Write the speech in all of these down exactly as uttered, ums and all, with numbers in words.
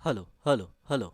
Hello, hello, hello.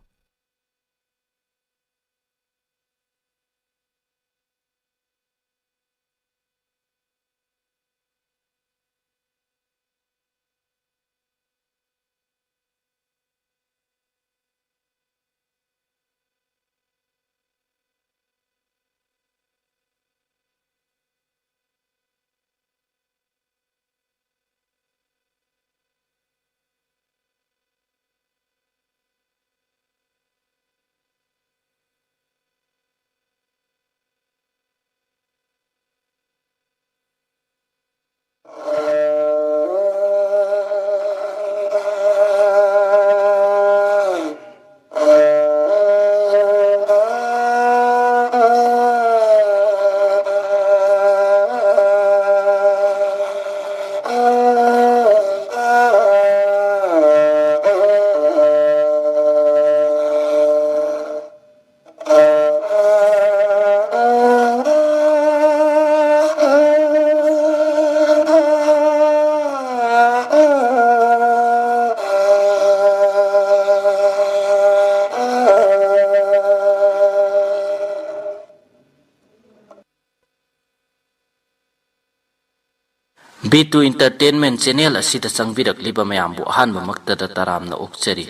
B two Entertainment Channel ꯑꯁꯤꯗ ꯆꯪꯕꯤꯔꯛꯂꯤꯕ ꯃꯌꯥꯝꯕꯨ ꯑꯍꯥꯟꯕꯃꯛꯇꯗ ꯇꯔꯥꯝꯅ ꯑꯣꯛꯆꯔꯤ꯫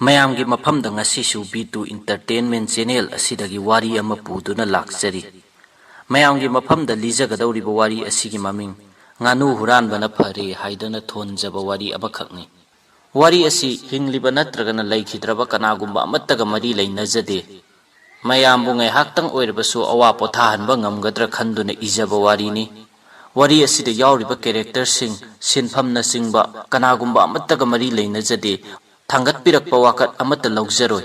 ꯃꯌꯥꯝꯒꯤ ꯃꯐꯝꯗ ꯉꯁꯤꯁꯨ B two Entertainment Channel ꯑꯁꯤꯗꯒꯤ ꯋꯥꯔꯤ ꯑꯃ ꯄꯨꯗꯨꯅ ꯂꯥꯛꯆꯔꯤ꯫ ꯃꯌꯥꯝꯒꯤ ꯃꯐꯝꯗ ꯂꯤꯖꯒꯗꯧꯔꯤꯕ ꯋꯥꯔꯤ ꯑꯁꯤꯒꯤ ꯃꯃꯤꯡ "ꯉꯥꯅꯨ ꯍꯨꯔꯥꯟꯕꯅ ꯐꯔꯦ" ꯍꯥꯏꯗꯅ ꯊꯣꯟꯖꯕ ꯋꯥꯔꯤ ꯑꯃꯈꯛꯅꯤ꯫ ꯋꯥꯔꯤ ꯑꯁꯤ ꯍꯤꯡꯂꯤꯕ ꯅꯠꯇ꯭ꯔꯒꯅ ꯂꯩꯈꯤꯗ꯭ꯔꯕ ꯀꯅꯥꯒꯨꯝꯕ ꯑꯃꯠꯇꯒ ꯃꯔꯤ ꯂꯩꯅꯖꯗꯦ꯫ ꯃꯌꯥꯝꯕꯨ ꯉꯥꯏꯍꯥꯛꯇꯪ ꯑꯣꯏꯔꯕꯁꯨ ꯑꯋꯥ ꯄꯣꯊꯥꯍꯟꯕ ꯉꯝꯒꯗ꯭ꯔꯥ ꯈꯟꯗꯨꯅ ꯏꯖꯕ ꯋꯥꯔꯤꯅꯤ꯫ ꯋꯥꯔꯤ ꯑꯁꯤꯗ ꯌꯥꯎꯔꯤꯕ ꯀꯦꯔꯦꯛꯇꯔꯁꯤꯡ, ꯁꯤꯟꯐꯝꯅꯆꯤꯡꯕ ꯀꯅꯥꯒꯨꯝꯕ ꯑꯃꯠꯇꯒ ꯃꯔꯤ ꯂꯩꯅꯖꯗꯦ꯫ ꯊꯥꯡꯒꯠꯄꯤꯔꯛꯄ ꯋꯥꯀꯠ ꯑꯃꯠꯇ ꯂꯧꯖꯔꯣꯏ꯫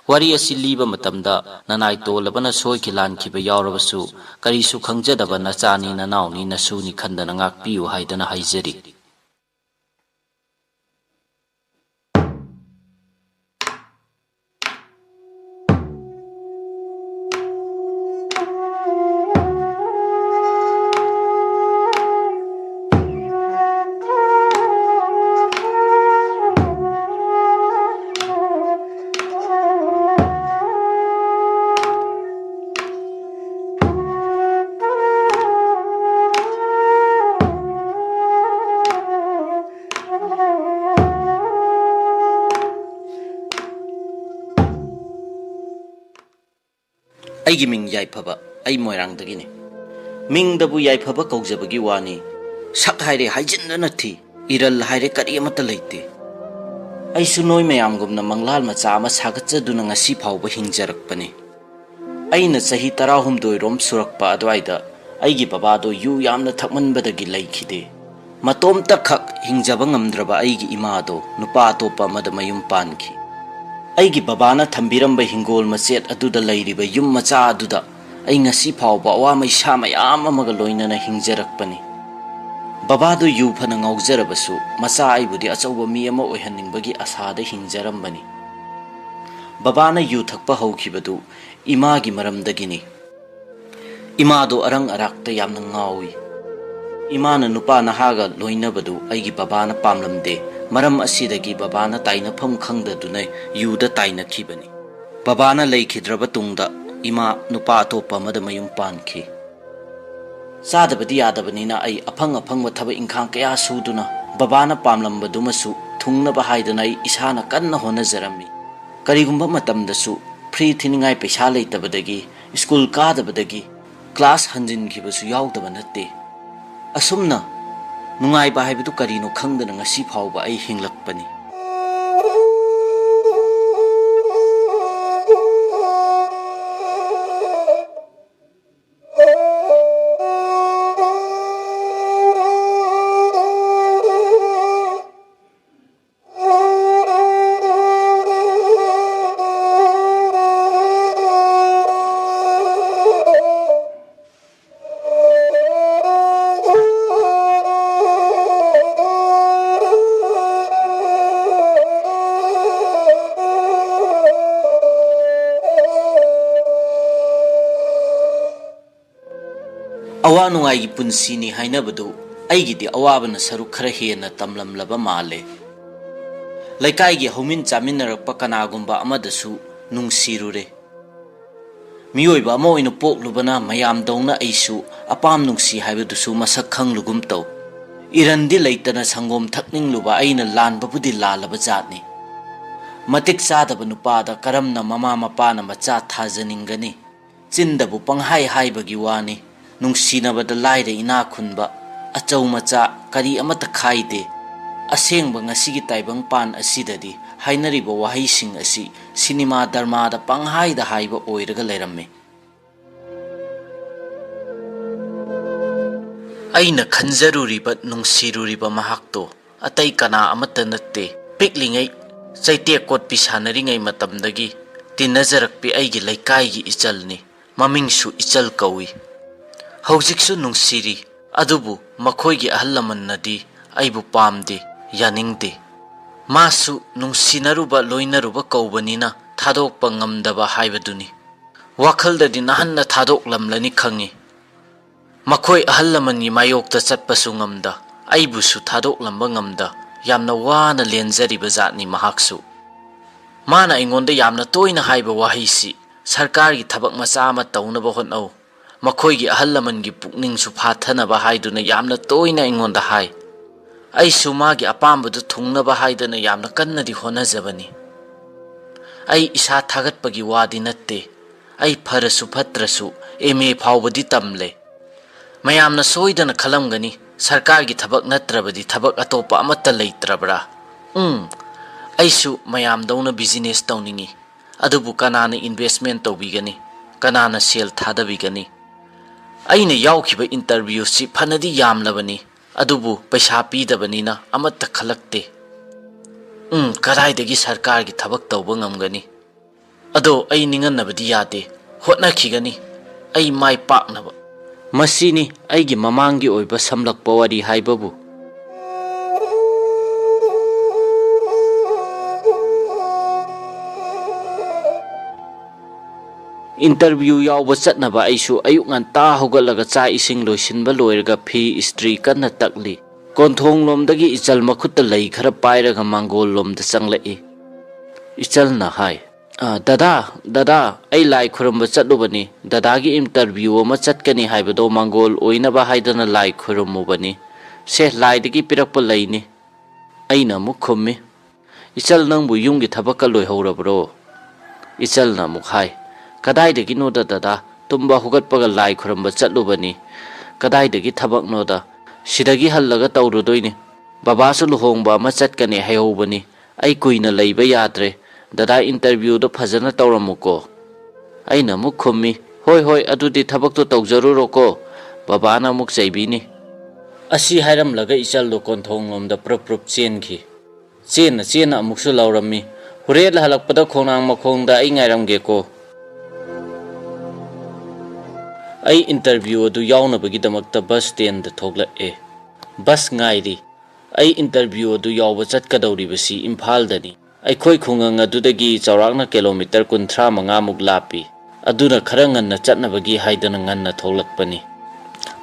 ꯋꯥꯔꯤ ꯑꯁꯤ ꯂꯤꯕ ꯃꯇꯝꯗ ꯅꯅꯥꯏ ꯇꯣꯜꯂꯕꯅ ꯁꯣꯏꯈꯤ ꯂꯥꯟꯈꯤꯕ ꯌꯥꯎꯔꯕꯁꯨ, ꯀꯔꯤꯁꯨ ꯈꯪꯖꯗꯕ ꯅꯆꯥꯅꯤ, ꯅꯅꯥꯎꯅꯤ, ꯅꯁꯨꯅꯤ ꯈꯟꯗꯅ ꯉꯥꯛꯄꯤꯌꯨ ꯍꯥꯏꯗꯅ ꯍꯥꯏꯖꯔꯤ꯫ ꯑꯩꯒꯤ ꯃꯤꯡ ꯌꯥꯏꯐꯕ, ꯑꯩ ꯃꯣꯏꯔꯥꯡꯗꯒꯤꯅꯤ꯫ ꯃꯤꯡꯗꯕꯨ ꯌꯥꯏꯐꯕ ꯀꯧꯖꯕꯒꯤ ꯋꯥꯅꯤ, ꯁꯛ ꯍꯥꯏꯔꯦ ꯍꯥꯏꯖꯤꯟꯗꯅ ꯊꯤ, ꯏꯔꯜ ꯍꯥꯏꯔꯦ ꯀꯔꯤ ꯑꯃꯠꯇ ꯂꯩꯇꯦ꯫ ꯑꯩꯁꯨ ꯅꯣꯏ ꯃꯌꯥꯝꯒꯨꯝꯅ ꯃꯪꯂꯥꯜ ꯃꯆꯥ ꯑꯃ ꯁꯥꯒꯠꯆꯗꯨꯅ ꯉꯁꯤ ꯐꯥꯎꯕ ꯍꯤꯡꯖꯔꯛꯄꯅꯤ꯫ ꯑꯩꯅ ꯆꯍꯤ ꯇꯔꯥꯍꯨꯝꯗꯣꯏ ꯔꯣꯝ ꯁꯨꯔꯛꯄ ꯑꯗꯨꯋꯥꯏꯗ ꯑꯩꯒꯤ ꯕꯕꯥꯗꯣ ꯌꯨ ꯌꯥꯝꯅ ꯊꯛꯃꯟꯕꯗꯒꯤ ꯂꯩꯈꯤꯗꯦ꯫ ꯃꯇꯣꯝꯇꯈꯛ ꯍꯤꯡꯖꯕ ꯉꯝꯗ꯭ꯔꯕ ꯑꯩꯒꯤ ꯏꯃꯥꯗꯣ ꯅꯨꯄꯥ ꯑꯇꯣꯞꯄ ꯑꯃꯗ ꯃꯌꯨꯝ ꯄꯥꯟꯈꯤ꯫ ꯑꯩꯒꯤ ꯕꯕꯥꯅ ꯊꯝꯕꯤꯔꯝꯕ ꯍꯤꯡꯒꯣꯜ ꯃꯆꯦꯠ ꯑꯗꯨꯗ ꯂꯩꯔꯤꯕ ꯌꯨꯝ ꯃꯆꯥ ꯑꯗꯨꯗ ꯑꯩ ꯉꯁꯤ ꯐꯥꯎꯕ ꯑꯋꯥ ꯃꯩꯁꯥ ꯃꯌꯥꯝ ꯑꯃꯒ ꯂꯣꯏꯅꯅ ꯍꯤꯡꯖꯔꯛꯄꯅꯤ꯫ ꯕꯕꯥꯗꯨ ꯌꯨ ꯐꯅ ꯉꯥꯎꯖꯔꯕꯁꯨ, ꯃꯆꯥ ꯑꯩꯕꯨꯗꯤ ꯑꯆꯧꯕ ꯃꯤ ꯑꯃ ꯑꯣꯏꯍꯟꯅꯤꯡꯕꯒꯤ ꯑꯁꯥꯗ ꯍꯤꯡꯖꯔꯝꯕꯅꯤ꯫ ꯕꯕꯥꯅ ꯌꯨ ꯊꯛꯄ ꯍꯧꯈꯤꯕꯗꯨ ꯏꯃꯥꯒꯤ ꯃꯔꯝꯗꯒꯤꯅꯤ꯫ ꯏꯃꯥꯗꯣ ꯑꯔꯪ ꯑꯔꯥꯛꯇ ꯌꯥꯝꯅ ꯉꯥꯎꯏ꯫ ꯏꯃꯥꯅ ꯅꯨꯄꯥ ꯅꯍꯥꯒ ꯂꯣꯏꯅꯕꯗꯨ ꯑꯩꯒꯤ ꯕꯕꯥꯅ ꯄꯥꯝꯂꯝꯗꯦ꯫ ꯃꯔꯝ ꯑꯁꯤꯗꯒꯤ ꯕꯕꯥꯅ ꯇꯥꯏꯅꯐꯝ ꯈꯪꯗꯗꯨꯅ ꯌꯨꯗ ꯇꯥꯏꯅꯈꯤꯕꯅꯤ꯫ ꯕꯕꯥꯅ ꯂꯩꯈꯤꯗ꯭ꯔꯕ ꯇꯨꯡꯗ ꯏꯃꯥ ꯅꯨꯄꯥ ꯑꯇꯣꯞꯄ ꯑꯃꯗ ꯃꯌꯨꯝ ꯄꯥꯟꯈꯤ꯫ ꯆꯥꯗꯕꯗꯤ ꯌꯥꯗꯕꯅꯤꯅ ꯑꯩ ꯑꯐꯪ ꯑꯐꯪꯕ ꯊꯕꯛ ꯏꯪꯈꯥꯡ ꯀꯌꯥ ꯁꯨꯗꯨꯅ ꯕꯕꯥꯅ ꯄꯥꯝꯂꯝꯕꯗꯨꯃꯁꯨ ꯊꯨꯡꯅꯕ ꯍꯥꯏꯗꯅ ꯑꯩ ꯏꯁꯥꯅ ꯀꯟꯅ ꯍꯣꯠꯅꯖꯔꯝꯃꯤ꯫ ꯀꯔꯤꯒꯨꯝꯕ ꯃꯇꯝꯗꯁꯨ ꯐ꯭ꯔꯤ ꯊꯤꯅꯤꯡꯉꯥꯏ ꯄꯩꯁꯥ ꯂꯩꯇꯕꯗꯒꯤ, ꯁ꯭ꯀꯨꯜ ꯀꯥꯗꯕꯗꯒꯤ ꯀ꯭ꯂꯥꯁ ꯍꯟꯖꯤꯟꯈꯤꯕꯁꯨ ꯌꯥꯎꯗꯕ ꯅꯠꯇꯦ꯫ ꯑꯁꯨꯝꯅ ꯅꯨꯡꯉꯥꯏꯕ ꯍꯥꯏꯕꯗꯨ ꯀꯔꯤꯅꯣ ꯈꯪꯗꯅ ꯉꯁꯤ ꯐꯥꯎꯕ ꯑꯩ ꯍꯤꯡꯂꯛꯄꯅꯤ꯫ ꯑꯋꯥ ꯅꯨꯡꯉꯥꯏꯒꯤ ꯄꯨꯟꯁꯤꯅꯤ ꯍꯥꯏꯅꯕꯗꯨ ꯑꯩꯒꯤꯗꯤ ꯑꯋꯥꯕꯅ ꯁꯔꯨꯛ ꯈꯔ ꯍꯦꯟꯅ ꯇꯝꯂꯝꯂꯕ ꯃꯥꯜꯂꯦ꯫ ꯂꯩꯀꯥꯏꯒꯤ ꯍꯧꯃꯤꯟ ꯆꯥꯃꯤꯟꯅꯔꯛꯄ ꯀꯅꯥꯒꯨꯝꯕ ꯑꯃꯗꯁꯨ ꯅꯨꯡꯁꯤꯔꯨꯔꯦ꯫ ꯃꯤꯑꯣꯏꯕ ꯑꯃ ꯑꯣꯏꯅ ꯄꯣꯛꯂꯨꯕꯅ ꯃꯌꯥꯝꯗꯧꯅ ꯑꯩꯁꯨ ꯑꯄꯥꯝ ꯅꯨꯡꯁꯤ ꯍꯥꯏꯕꯗꯨꯁꯨ ꯃꯁꯛ ꯈꯪꯂꯨꯒꯨꯝ ꯇꯧ꯫ ꯏꯔꯟꯗꯤ ꯂꯩꯇꯅ ꯁꯪꯒꯣꯝ ꯊꯛꯅꯤꯡꯂꯨꯕ ꯑꯩꯅ ꯂꯥꯟꯕꯕꯨꯗꯤ ꯂꯥꯜꯂꯕ ꯖꯥꯠꯅꯤ꯫ ꯃꯇꯤꯛ ꯆꯥꯗꯕ ꯅꯨꯄꯥꯗ ꯀꯔꯝꯅ ꯃꯃꯥ ꯃꯄꯥꯅ ꯃꯆꯥ ꯊꯥꯖꯅꯤꯡꯒꯅꯤ? ꯆꯤꯟꯗꯕꯨ ꯄꯪꯍꯥꯏ ꯍꯥꯏꯕꯒꯤ ꯋꯥꯅꯤ꯫ ꯅꯨꯡꯁꯤꯅꯕꯗ ꯂꯥꯏꯔ ꯏꯅꯥ ꯈꯨꯟꯕ, ꯑꯆꯧ ꯃꯆꯥ ꯀꯔꯤ ꯑꯃꯠꯇ ꯈꯥꯏꯗꯦ꯫ ꯑꯁꯦꯡꯕ ꯉꯁꯤꯒꯤ ꯇꯥꯏꯕꯪꯄꯥꯟ ꯑꯁꯤꯗꯗꯤ ꯍꯥꯏꯅꯔꯤꯕ ꯋꯥꯍꯩꯁꯤꯡ ꯑꯁꯤ ꯁꯤꯅꯦꯃꯥ ꯗꯔꯃꯥꯗ ꯄꯪꯍꯥꯏꯗ ꯍꯥꯏꯕ ꯑꯣꯏꯔꯒ ꯂꯩꯔꯝꯃꯤ꯫ ꯑꯩꯅ ꯈꯟꯖꯔꯨꯔꯤꯕ, ꯅꯨꯡꯁꯤꯔꯨꯔꯤꯕ ꯃꯍꯥꯛꯇꯣ ꯑꯇꯩ ꯀꯅꯥ ꯑꯃꯠꯇ ꯅꯠꯇꯦ꯫ ꯄꯤꯛꯂꯤꯉꯩ ꯆꯩꯇꯦꯛ ꯀꯣꯠꯄꯤ ꯁꯥꯟꯅꯔꯤꯉꯩ ꯃꯇꯝꯗꯒꯤ ꯇꯤꯟꯅꯖꯔꯛꯄꯤ ꯑꯩꯒꯤ ꯂꯩꯀꯥꯏꯒꯤ ꯏꯆꯜꯅꯤ꯫ ꯃꯃꯤꯡꯁꯨ ꯏꯆꯜ ꯀꯧꯏ꯫ ꯍꯧꯖꯤꯛꯁꯨ ꯅꯨꯡꯁꯤꯔꯤ, ꯑꯗꯨꯕꯨ ꯃꯈꯣꯏꯒꯤ ꯑꯍꯜ ꯂꯃꯟꯅꯗꯤ ꯑꯩꯕꯨ ꯄꯥꯝꯗꯦ, ꯌꯥꯅꯤꯡꯗꯦ꯫ ꯃꯥꯁꯨ ꯅꯨꯡꯁꯤꯅꯔꯨꯕ, ꯂꯣꯏꯅꯔꯨꯕ ꯀꯧꯕꯅꯤꯅ ꯊꯥꯗꯣꯛꯄ ꯉꯝꯗꯕ ꯍꯥꯏꯕꯗꯨꯅꯤ꯫ ꯋꯥꯈꯜꯗꯗꯤ ꯅꯍꯥꯟꯅ ꯊꯥꯗꯣꯛꯂꯝꯂꯅꯤ ꯈꯪꯏ꯫ ꯃꯈꯣꯏ ꯑꯍꯜ ꯂꯃꯟꯒꯤ ꯃꯥꯌꯣꯛꯇ ꯆꯠꯄꯁꯨ ꯉꯝꯗ, ꯑꯩꯕꯨꯁꯨ ꯊꯥꯗꯣꯛꯂꯝꯕ ꯉꯝꯗ, ꯌꯥꯝꯅ ꯋꯥꯅ ꯂꯦꯟꯖꯔꯤꯕ ꯖꯥꯠꯅꯤ ꯃꯍꯥꯛꯁꯨ꯫ ꯃꯥꯅ ꯑꯩꯉꯣꯟꯗ ꯌꯥꯝꯅ ꯇꯣꯏꯅ ꯍꯥꯏꯕ ꯋꯥꯍꯩꯁꯤ, "ꯁꯔꯀꯥꯔꯒꯤ ꯊꯕꯛ ꯃꯆꯥ ꯑꯃ ꯇꯧꯅꯕ ꯍꯣꯠꯅꯧ, ꯃꯈꯣꯏꯒꯤ ꯑꯍꯜ ꯂꯃꯟꯒꯤ ꯄꯨꯛꯅꯤꯡꯁꯨ ꯐꯥꯊꯅꯕ" ꯍꯥꯏꯗꯨꯅ ꯌꯥꯝꯅ ꯇꯣꯏꯅ ꯑꯩꯉꯣꯟꯗ ꯍꯥꯏ꯫ ꯑꯩꯁꯨ ꯃꯥꯒꯤ ꯑꯄꯥꯝꯕꯗꯨ ꯊꯨꯡꯅꯕ ꯍꯥꯏꯗꯅ ꯌꯥꯝꯅ ꯀꯟꯅꯗꯤ ꯍꯣꯠꯅꯖꯕꯅꯤ꯫ ꯑꯩ ꯏꯁꯥ ꯊꯥꯒꯠꯄꯒꯤ ꯋꯥꯗꯤ ꯅꯠꯇꯦ꯫ ꯑꯩ ꯐꯔꯁꯨ ꯐꯠꯇ꯭ꯔꯁꯨ ꯑꯦꯝ ꯑꯦ ꯐꯥꯎꯕꯗꯤ ꯇꯝꯂꯦ꯫ ꯃꯌꯥꯝꯅ ꯁꯣꯏꯗꯅ ꯈꯜꯂꯝꯒꯅꯤ, ꯁꯔꯀꯥꯔꯒꯤ ꯊꯕꯛ ꯅꯠꯇ꯭ꯔꯕꯗꯤ ꯊꯕꯛ ꯑꯇꯣꯞꯄ ꯑꯃꯠꯇ ꯂꯩꯇ꯭ꯔꯕ꯭ꯔꯥ? ꯎꯝ, ꯑꯩꯁꯨ ꯃꯌꯥꯝꯗꯧꯅ ꯕꯤꯖꯤꯅꯦꯁ ꯇꯧꯅꯤꯡꯏ꯫ ꯑꯗꯨꯕꯨ ꯀꯅꯥꯅ ꯏꯟꯚꯦꯁ꯭ꯠꯃꯦꯟꯠ ꯇꯧꯕꯤꯒꯅꯤ? ꯀꯅꯥꯅ ꯁꯦꯜ ꯊꯥꯗꯕꯤꯒꯅꯤ? ꯑꯩꯅ ꯌꯥꯎꯈꯤꯕ ꯏꯟꯇꯔꯚ꯭ꯌꯨꯁꯤ ꯐꯅꯗꯤ ꯌꯥꯝꯂꯕꯅꯤ, ꯑꯗꯨꯕꯨ ꯄꯩꯁꯥ ꯄꯤꯗꯕꯅꯤꯅ ꯑꯃꯠꯇ ꯈꯜꯂꯛꯇꯦ꯫ ꯎꯝ, ꯀꯗꯥꯏꯗꯒꯤ ꯁꯔꯀꯥꯔꯒꯤ ꯊꯕꯛ ꯇꯧꯕ ꯉꯝꯒꯅꯤ? ꯑꯗꯣ ꯑꯩ ꯅꯤꯡꯍꯟꯅꯕꯗꯤ ꯌꯥꯗꯦ, ꯍꯣꯠꯅꯈꯤꯒꯅꯤ ꯑꯩ ꯃꯥꯏ ꯄꯥꯛꯅꯕ꯫ ꯃꯁꯤꯅꯤ ꯑꯩꯒꯤ ꯃꯃꯥꯡꯒꯤ ꯑꯣꯏꯕ ꯁꯝꯂꯛꯄ ꯋꯥꯔꯤ ꯍꯥꯏꯕꯕꯨ꯫ ꯏꯟꯇꯔꯚ꯭ꯌꯨ ꯌꯥꯎꯕ ꯆꯠꯅꯕ ꯑꯩꯁꯨ ꯑꯌꯨꯛ ꯉꯟꯇꯥ ꯍꯧꯒꯠꯂꯒ ꯆꯥꯛ ꯏꯁꯤꯡ ꯂꯣꯏꯁꯤꯟꯕ ꯂꯣꯏꯔꯒ ꯐꯤ ꯏꯁꯇ꯭ꯔꯤ ꯀꯟꯅ ꯇꯛꯂꯤ꯫ ꯀꯣꯟꯊꯣꯡꯂꯣꯝꯗꯒꯤ ꯏꯆꯜ ꯃꯈꯨꯠꯇ ꯂꯩ ꯈꯔ ꯄꯥꯏꯔꯒ ꯃꯥꯡꯒꯣꯜꯂꯣꯝꯗ ꯆꯪꯂꯛꯏ꯫ ꯏꯆꯜꯅ ꯍꯥꯏ, "ꯑ, ꯗꯗꯥ, ꯗꯗꯥ, ꯑꯩ ꯂꯥꯏ ꯈꯨꯔꯨꯝꯕ ꯆꯠꯂꯨꯕꯅꯤ꯫ ꯗꯗꯥꯒꯤ ꯏꯟꯇꯔꯚ꯭ꯌꯨ ꯑꯃ ꯆꯠꯀꯅꯤ ꯍꯥꯏꯕꯗꯣ ꯃꯥꯡꯒꯣꯜ ꯑꯣꯏꯅꯕ ꯍꯥꯏꯗꯅ ꯂꯥꯏ ꯈꯨꯔꯨꯝꯃꯨꯕꯅꯤ꯫ ꯁꯦ, ꯂꯥꯏꯗꯒꯤ ꯄꯤꯔꯛꯄ ꯂꯩꯅꯤ꯫" ꯑꯩꯅ ꯑꯃꯨꯛ ꯈꯨꯝꯃꯤ, "ꯏꯆꯜ, ꯅꯪꯕꯨ ꯌꯨꯝꯒꯤ ꯊꯕꯛꯀ ꯂꯣꯏꯍꯧꯔꯕ꯭ꯔꯣ?" ꯏꯆꯜꯅ ꯑꯃꯨꯛ ꯍꯥꯏ, "ꯀꯗꯥꯏꯗꯒꯤꯅꯣꯗ ꯗꯗꯥ? ꯇꯨꯝꯕ ꯍꯧꯒꯠꯄꯒ ꯂꯥꯏ ꯈꯨꯔꯝꯕ ꯆꯠꯂꯨꯕꯅꯤ꯫ ꯀꯗꯥꯏꯗꯒꯤ ꯊꯕꯛꯅꯣꯗ? ꯁꯤꯗꯒꯤ ꯍꯜꯂꯒ ꯇꯧꯔꯨꯗꯣꯏꯅꯤ꯫ ꯕꯕꯥꯁꯨ ꯂꯨꯍꯣꯡꯕ ꯑꯃ ꯆꯠꯀꯅꯤ ꯍꯥꯏꯍꯧꯕꯅꯤ꯫ ꯑꯩ ꯀꯨꯏꯅ ꯂꯩꯕ ꯌꯥꯗ꯭ꯔꯦ꯫ ꯗꯗꯥ, ꯏꯟꯇꯔꯚ꯭ꯌꯨꯗꯣ ꯐꯖꯅ ꯇꯧꯔꯝꯃꯨꯀꯣ"꯫ ꯑꯩꯅ ꯑꯃꯨꯛ ꯈꯨꯝꯃꯤ, "ꯍꯣꯏ, ꯍꯣꯏ, ꯑꯗꯨꯗꯤ ꯊꯕꯛꯇꯣ ꯇꯧꯖꯔꯨꯔꯣꯀꯣ"꯫ ꯕꯕꯥꯅ ꯑꯃꯨꯛ ꯆꯩꯕꯤꯅꯤ꯫ ꯑꯁꯤ ꯍꯥꯏꯔꯝꯂꯒ ꯏꯆꯜꯗꯣ ꯀꯣꯟꯊꯣꯡꯂꯣꯝꯗ ꯄ꯭ꯔꯨꯞ ꯄ꯭ꯔꯨꯞ ꯆꯦꯟꯈꯤ꯫ ꯆꯦꯟꯅ ꯆꯦꯟꯅ ꯑꯃꯨꯛꯁꯨ ꯂꯥꯎꯔꯝꯃꯤ, "ꯍꯣꯔꯦꯟ ꯍꯜꯂꯛꯄꯗ ꯈꯣꯡꯅꯥꯡ ꯃꯈꯣꯡꯗ ꯑꯩ ꯉꯥꯏꯔꯝꯒꯦꯀꯣ"꯫ ꯑꯩ ꯏꯟꯇꯔꯚ꯭ꯌꯨ ꯑꯗꯨ ꯌꯥꯎꯅꯕꯒꯤꯗꯃꯛꯇ ꯕꯁ ꯁ꯭ꯇꯦꯟꯗ ꯊꯣꯛꯂꯛꯑꯦ꯫ ꯕꯁ ꯉꯥꯏꯔꯤ꯫ ꯑꯩ ꯏꯟꯇꯔꯚ꯭ꯌꯨ ꯑꯗꯨ ꯌꯥꯎꯕ ꯆꯠꯀꯗꯧꯔꯤꯕꯁꯤ ꯏꯝꯐꯥꯜꯗꯅꯤ꯫ ꯑꯩꯈꯣꯏ ꯈꯨꯡꯒꯪ ꯑꯗꯨꯗꯒꯤ ꯆꯥꯎꯔꯥꯛꯅ ꯀꯤꯂꯣꯃꯤꯇꯔ ꯀꯨꯟꯊ꯭ꯔꯥ ꯃꯉꯥꯃꯨꯛ ꯂꯥꯞꯄꯤ꯫ ꯑꯗꯨꯅ ꯈꯔ ꯉꯟꯅ ꯆꯠꯅꯕꯒꯤ ꯍꯥꯏꯗꯅ ꯉꯟꯅ ꯊꯣꯛꯂꯛꯄꯅꯤ꯫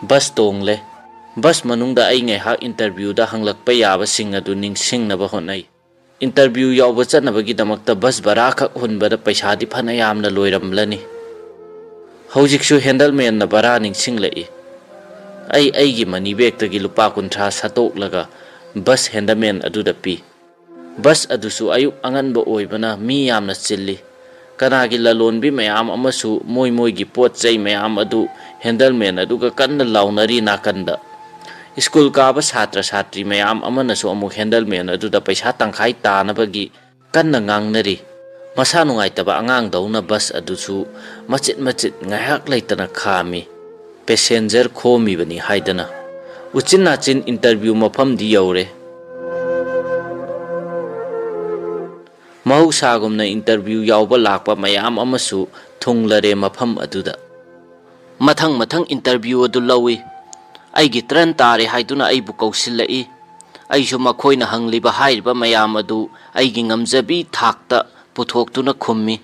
ꯕꯁ ꯇꯣꯡꯂꯦ꯫ ꯕꯁ ꯃꯅꯨꯡꯗ ꯑꯩ ꯉꯥꯏꯍꯥꯛ ꯏꯟꯇꯔꯚ꯭ꯌꯨꯗ ꯍꯪꯂꯛꯄ ꯌꯥꯕꯁꯤꯡ ꯑꯗꯨ ꯅꯤꯡꯁꯤꯡꯅꯕ ꯍꯣꯠꯅꯩ꯫ ꯏꯟꯇꯔꯚ꯭ꯌꯨ ꯌꯥꯎꯕ ꯆꯠꯅꯕꯒꯤꯗꯃꯛꯇ ꯕꯁ ꯚꯔꯥꯈꯛ ꯍꯨꯟꯕꯗ ꯄꯩꯁꯥꯗꯤ ꯐꯅ ꯌꯥꯝꯅ ꯂꯣꯏꯔꯝꯂꯅꯤ꯫ ꯍꯧꯖꯤꯛꯁꯨ ꯍꯦꯟꯗꯜꯃꯦꯟꯅ ꯚꯔꯥ ꯅꯤꯡꯁꯤꯡꯂꯛꯏ꯫ ꯑꯩ ꯑꯩꯒꯤ ꯃꯅꯤ ꯕꯦꯒꯇꯒꯤ ꯂꯨꯄꯥ ꯀꯨꯟꯊ꯭ꯔꯥ ꯁꯠꯇꯣꯛꯂꯒ ꯕꯁ ꯍꯦꯟꯗꯜꯃꯦꯟ ꯑꯗꯨꯗ ꯄꯤ꯫ ꯕꯁ ꯑꯗꯨꯁꯨ ꯑꯌꯨꯛ ꯑꯉꯟꯕ ꯑꯣꯏꯕꯅ ꯃꯤ ꯌꯥꯝꯅ ꯆꯤꯜꯂꯤ꯫ ꯀꯅꯥꯒꯤ ꯂꯂꯣꯟꯕꯤ ꯃꯌꯥꯝ ꯑꯃꯁꯨ ꯃꯣꯏ ꯃꯣꯏꯒꯤ ꯄꯣꯠ ꯆꯩ ꯃꯌꯥꯝ ꯑꯗꯨ ꯍꯦꯟꯗꯜꯃꯦꯟ ꯑꯗꯨꯒ ꯀꯟꯅ ꯂꯥꯎꯅꯔꯤ ꯅꯥꯀꯟꯗ꯫ ꯁ꯭ꯀꯨꯜ ꯀꯥꯕ ꯁꯥꯇ꯭ꯔ ꯁꯥꯇ꯭ꯔꯤ ꯃꯌꯥꯝ ꯑꯃꯅꯁꯨ ꯑꯃꯨꯛ ꯍꯦꯟꯗꯜꯃꯦꯟ ꯑꯗꯨꯗ ꯄꯩꯁꯥ ꯇꯪꯈꯥꯏ ꯇꯥꯅꯕꯒꯤ ꯀꯟꯅ ꯉꯥꯡꯅꯔꯤ꯫ ꯃꯁꯥ ꯅꯨꯡꯉꯥꯏꯇꯕ ꯑꯉꯥꯡꯗꯧꯅ ꯕꯁ ꯑꯗꯨꯁꯨ ꯃꯆꯤꯠ ꯃꯆꯤꯠ ꯉꯥꯏꯍꯥꯛ ꯂꯩꯇꯅ ꯈꯥꯝꯃꯤ꯫ ꯄꯦꯁꯦꯟꯖꯔ ꯈꯣꯝꯃꯤꯕꯅꯤ ꯍꯥꯏꯗꯅ꯫ ꯎꯆꯤꯟ ꯅꯥꯆꯤꯟ ꯏꯟꯇꯔꯚ꯭ꯌꯨ ꯃꯐꯝꯗꯤ ꯌꯧꯔꯦ꯫ ꯃꯍꯧꯁꯥꯒꯨꯝꯅ ꯏꯟꯇꯔꯚ꯭ꯌꯨ ꯌꯥꯎꯕ ꯂꯥꯛꯄ ꯃꯌꯥꯝ ꯑꯃꯁꯨ ꯊꯨꯡꯂꯔꯦ ꯃꯐꯝ ꯑꯗꯨꯗ꯫ ꯃꯊꯪ ꯃꯊꯪ ꯏꯟꯇꯔꯚ꯭ꯌꯨ ꯑꯗꯨ ꯂꯧꯏ꯫ ꯑꯩꯒꯤ ꯇꯔꯟ ꯇꯥꯔꯦ ꯍꯥꯏꯗꯨꯅ ꯑꯩꯕꯨ ꯀꯧꯁꯤꯜꯂꯛꯏ꯫ ꯑꯩꯁꯨ ꯃꯈꯣꯏꯅ ꯍꯪꯂꯤꯕ ꯍꯥꯏꯔꯤꯕ ꯃꯌꯥꯝ ꯑꯗꯨ ꯑꯩꯒꯤ ꯉꯝꯖꯕꯤ ꯊꯥꯛꯇ ꯄꯨꯊꯣꯛꯇꯨꯅ ꯈꯨꯝꯃꯤ꯫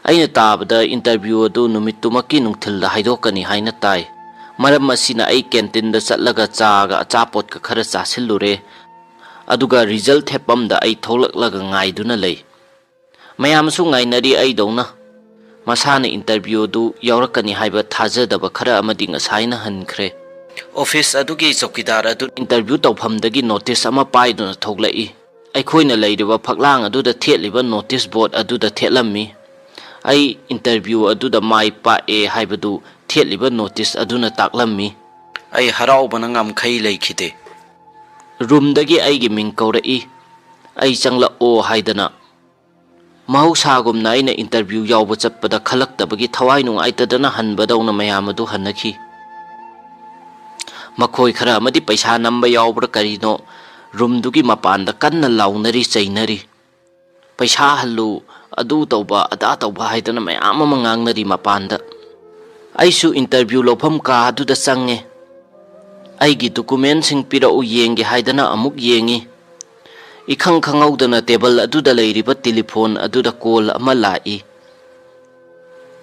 ꯑꯩꯅ ꯇꯥꯕꯗ ꯏꯟꯇꯔꯚ꯭ꯌꯨ ꯑꯗꯨ ꯅꯨꯃꯤꯠꯇꯨꯃꯛꯀꯤ ꯅꯨꯡꯊꯤꯜꯗ ꯍꯥꯏꯗꯣꯛꯀꯅꯤ ꯍꯥꯏꯅ ꯇꯥꯏ꯫ ꯃꯔꯝ ꯑꯁꯤꯅ ꯑꯩ ꯀꯦꯟꯇꯤꯟꯗ ꯆꯠꯂꯒ ꯆꯥꯒ ꯑꯆꯥꯄꯣꯠꯀ ꯈꯔ ꯆꯥꯁꯤꯜꯂꯨꯔꯦ꯫ ꯑꯗꯨꯒ ꯔꯤꯖꯜ ꯊꯦꯠꯄꯝꯗ ꯑꯩ ꯊꯣꯛꯂꯛꯂꯒ ꯉꯥꯏꯗꯨꯅ ꯂꯩ꯫ ꯃꯌꯥꯝꯁꯨ ꯉꯥꯏꯅꯔꯤ ꯑꯩꯗꯧꯅ꯫ ꯃꯁꯥꯅ ꯏꯟꯇꯔꯚ꯭ꯌꯨ ꯑꯗꯨ ꯌꯥꯎꯔꯛꯀꯅꯤ ꯍꯥꯏꯕ ꯊꯥꯖꯗꯕ ꯈꯔ ꯑꯃꯗꯤ ꯉꯁꯥꯏꯅ ꯍꯟꯈ꯭ꯔꯦ꯫ ꯑꯣꯐꯤꯁ ꯑꯗꯨꯒꯤ ꯆꯧꯀꯤꯗꯥꯔ ꯑꯗꯨ ꯏꯟꯇꯔꯚ꯭ꯌꯨ ꯇꯧꯐꯝꯗꯒꯤ ꯅꯣꯇꯤꯁ ꯑꯃ ꯄꯥꯏꯗꯨꯅ ꯊꯣꯛꯂꯛꯏ꯫ ꯑꯩꯈꯣꯏꯅ ꯂꯩꯔꯤꯕ ꯐꯛꯂꯥꯡ ꯑꯗꯨꯗ ꯊꯦꯠꯂꯤꯕ ꯅꯣꯇꯤꯁ ꯕꯣꯔꯗ ꯑꯗꯨꯗ ꯊꯦꯠꯂꯝꯃꯤ꯫ ꯑꯩ ꯏꯟꯇꯔꯚ꯭ꯌꯨ ꯑꯗꯨꯗ ꯃꯥꯏ ꯄꯥꯛꯑꯦ ꯍꯥꯏꯕꯗꯨ ꯊꯦꯠꯂꯤꯕ ꯅꯣꯇꯤꯁ ꯑꯗꯨꯅ ꯇꯥꯛꯂꯝꯃꯤ꯫ ꯑꯩ ꯍꯔꯥꯎꯕꯅ ꯉꯝꯈꯩ ꯂꯩꯈꯤꯗꯦ꯫ ꯔꯨꯝꯗꯒꯤ ꯑꯩꯒꯤ ꯃꯤꯡ ꯀꯧꯔꯛꯏ꯫ ꯑꯩ ꯆꯪꯂꯛꯑꯣ ꯍꯥꯏꯗꯅ꯫ ꯃꯍꯧꯁꯥꯒꯨꯝꯅ ꯑꯩꯅ ꯏꯟꯇꯔꯚ꯭ꯌꯨ ꯌꯥꯎꯕ ꯆꯠꯄꯗ ꯈꯜꯂꯛꯇꯕꯒꯤ ꯊꯋꯥꯏ ꯅꯨꯡꯉꯥꯏꯇꯗꯅ ꯍꯟꯕꯗꯧꯅ ꯃꯌꯥꯝ ꯑꯗꯨ ꯍꯟꯅꯈꯤ꯫ ꯃꯈꯣꯏ ꯈꯔ ꯑꯃꯗꯤ ꯄꯩꯁꯥ ꯅꯝꯕ ꯌꯥꯎꯕ꯭ꯔꯥ ꯀꯔꯤꯅꯣ, ꯔꯨꯝꯗꯨꯒꯤ ꯃꯄꯥꯟꯗ ꯀꯟꯅ ꯂꯥꯎꯅꯔꯤ ꯆꯩꯅꯔꯤ꯫ "ꯄꯩꯁꯥ ꯍꯜꯂꯨ, ꯑꯗꯨ ꯇꯧꯕ, ꯑꯗꯥ ꯇꯧꯕ" ꯍꯥꯏꯗꯅ ꯃꯌꯥꯝ ꯑꯃ ꯉꯥꯡꯅꯔꯤ ꯃꯄꯥꯟꯗ꯫ ꯑꯩꯁꯨ ꯏꯟꯇꯔꯚ꯭ꯌꯨ ꯂꯧꯐꯝ ꯀꯥ ꯑꯗꯨꯗ ꯆꯪꯉꯦ꯫ ꯑꯩꯒꯤ ꯗꯣꯀꯨꯃꯦꯟꯁꯤꯡ ꯄꯤꯔꯛꯎ ꯌꯦꯡꯒꯦ ꯍꯥꯏꯗꯅ ꯑꯃꯨꯛ ꯌꯦꯡꯉꯤ꯫ ꯏꯈꯪ ꯈꯪꯍꯧꯗꯅ ꯇꯦꯕꯜ ꯑꯗꯨꯗ ꯂꯩꯔꯤꯕ ꯇꯦꯂꯤꯐꯣꯟ ꯑꯗꯨꯗ ꯀꯣꯜ ꯑꯃ ꯂꯥꯛꯏ꯫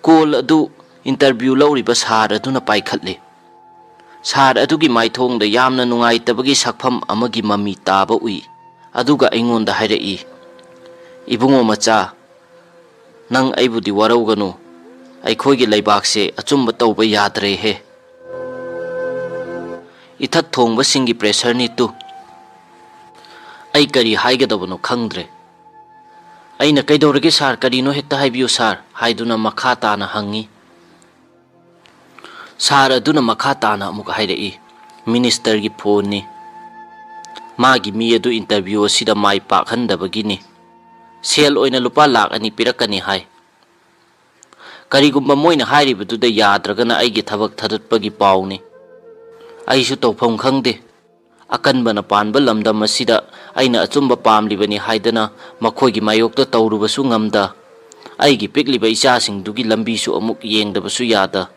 ꯀꯣꯜ ꯑꯗꯨ ꯏꯟꯇꯔꯚ꯭ꯌꯨ ꯂꯧꯔꯤꯕ ꯁꯥꯔ ꯑꯗꯨꯅ ꯄꯥꯏꯈꯠꯂꯤ꯫ ꯁꯥꯔ ꯑꯗꯨꯒꯤ ꯃꯥꯏꯊꯣꯡꯗ ꯌꯥꯝꯅ ꯅꯨꯡꯉꯥꯏꯇꯕꯒꯤ ꯁꯛꯐꯝ ꯑꯃꯒꯤ ꯃꯃꯤ ꯇꯥꯕ ꯎꯏ꯫ ꯑꯗꯨꯒ ꯑꯩꯉꯣꯟꯗ ꯍꯥꯏꯔꯛꯏ, "ꯏꯕꯨꯡꯉꯣ ꯃꯆꯥ, ꯅꯪ ꯑꯩꯕꯨꯗꯤ ꯋꯥꯔꯧꯒꯅꯨ꯫ ꯑꯩꯈꯣꯏꯒꯤ ꯂꯩꯕꯥꯛꯁꯦ ꯑꯆꯨꯝꯕ ꯇꯧꯕ ꯌꯥꯗ꯭ꯔꯦꯍꯦ꯫ ꯏꯊꯛ ꯊꯣꯡꯕꯁꯤꯡꯒꯤ ꯄ꯭ꯔꯦꯁꯔꯅꯤ ꯇꯨ"꯫ ꯑꯩ ꯀꯔꯤ ꯍꯥꯏꯒꯗꯕꯅꯣ ꯈꯪꯗ꯭ꯔꯦ꯫ ꯑꯩꯅ, "ꯀꯩꯗꯧꯔꯒꯦ ꯁꯥꯔ, ꯀꯔꯤꯅꯣ ꯍꯦꯛꯇ ꯍꯥꯏꯕꯤꯌꯨ ꯁꯥꯔ" ꯍꯥꯏꯗꯨꯅ ꯃꯈꯥ ꯇꯥꯅ ꯍꯪꯉꯤ꯫ ꯁꯥꯔ ꯑꯗꯨꯅ ꯃꯈꯥ ꯇꯥꯅ ꯑꯃꯨꯛ ꯍꯥꯏꯔꯛꯏ, "ꯃꯤꯅꯤꯁꯇꯔꯒꯤ ꯐꯣꯟꯅꯤ꯫ ꯃꯥꯒꯤ ꯃꯤ ꯑꯗꯨ ꯏꯟꯇꯔꯚ꯭ꯌꯨ ꯑꯁꯤꯗ ꯃꯥꯏ ꯄꯥꯛꯍꯟꯗꯕꯒꯤꯅꯤ꯫ ꯁꯦꯜ ꯑꯣꯏꯅ ꯂꯨꯄꯥ ꯂꯥꯈ ꯑꯅꯤ ꯄꯤꯔꯛꯀꯅꯤ ꯍꯥꯏ"꯫ ꯀꯔꯤꯒꯨꯝꯕ ꯃꯣꯏꯅ ꯍꯥꯏꯔꯤꯕꯗꯨꯗ ꯌꯥꯗ꯭ꯔꯒꯅ ꯑꯩꯒꯤ ꯊꯕꯛ ꯊꯥꯗꯠꯄꯒꯤ ꯄꯥꯎꯅꯤ꯫ ꯑꯩꯁꯨ ꯇꯧꯐꯝ ꯈꯪꯗꯦ꯫ ꯑꯀꯟꯕꯅ ꯄꯥꯟꯕ ꯂꯝꯗꯝ ꯑꯁꯤꯗ ꯑꯩꯅ ꯑꯆꯨꯝꯕ ꯄꯥꯝꯂꯤꯕꯅꯤ ꯍꯥꯏꯗꯅ ꯃꯈꯣꯏꯒꯤ ꯃꯥꯌꯣꯛꯇ ꯇꯧꯔꯨꯕꯁꯨ ꯉꯝꯗ, ꯑꯩꯒꯤ ꯄꯤꯛꯂꯤꯕ ꯏꯆꯥꯁꯤꯡꯗꯨꯒꯤ ꯂꯝꯕꯤꯁꯨ ꯑꯃꯨꯛ ꯌꯦꯡꯗꯕꯁꯨ ꯌꯥꯗ꯫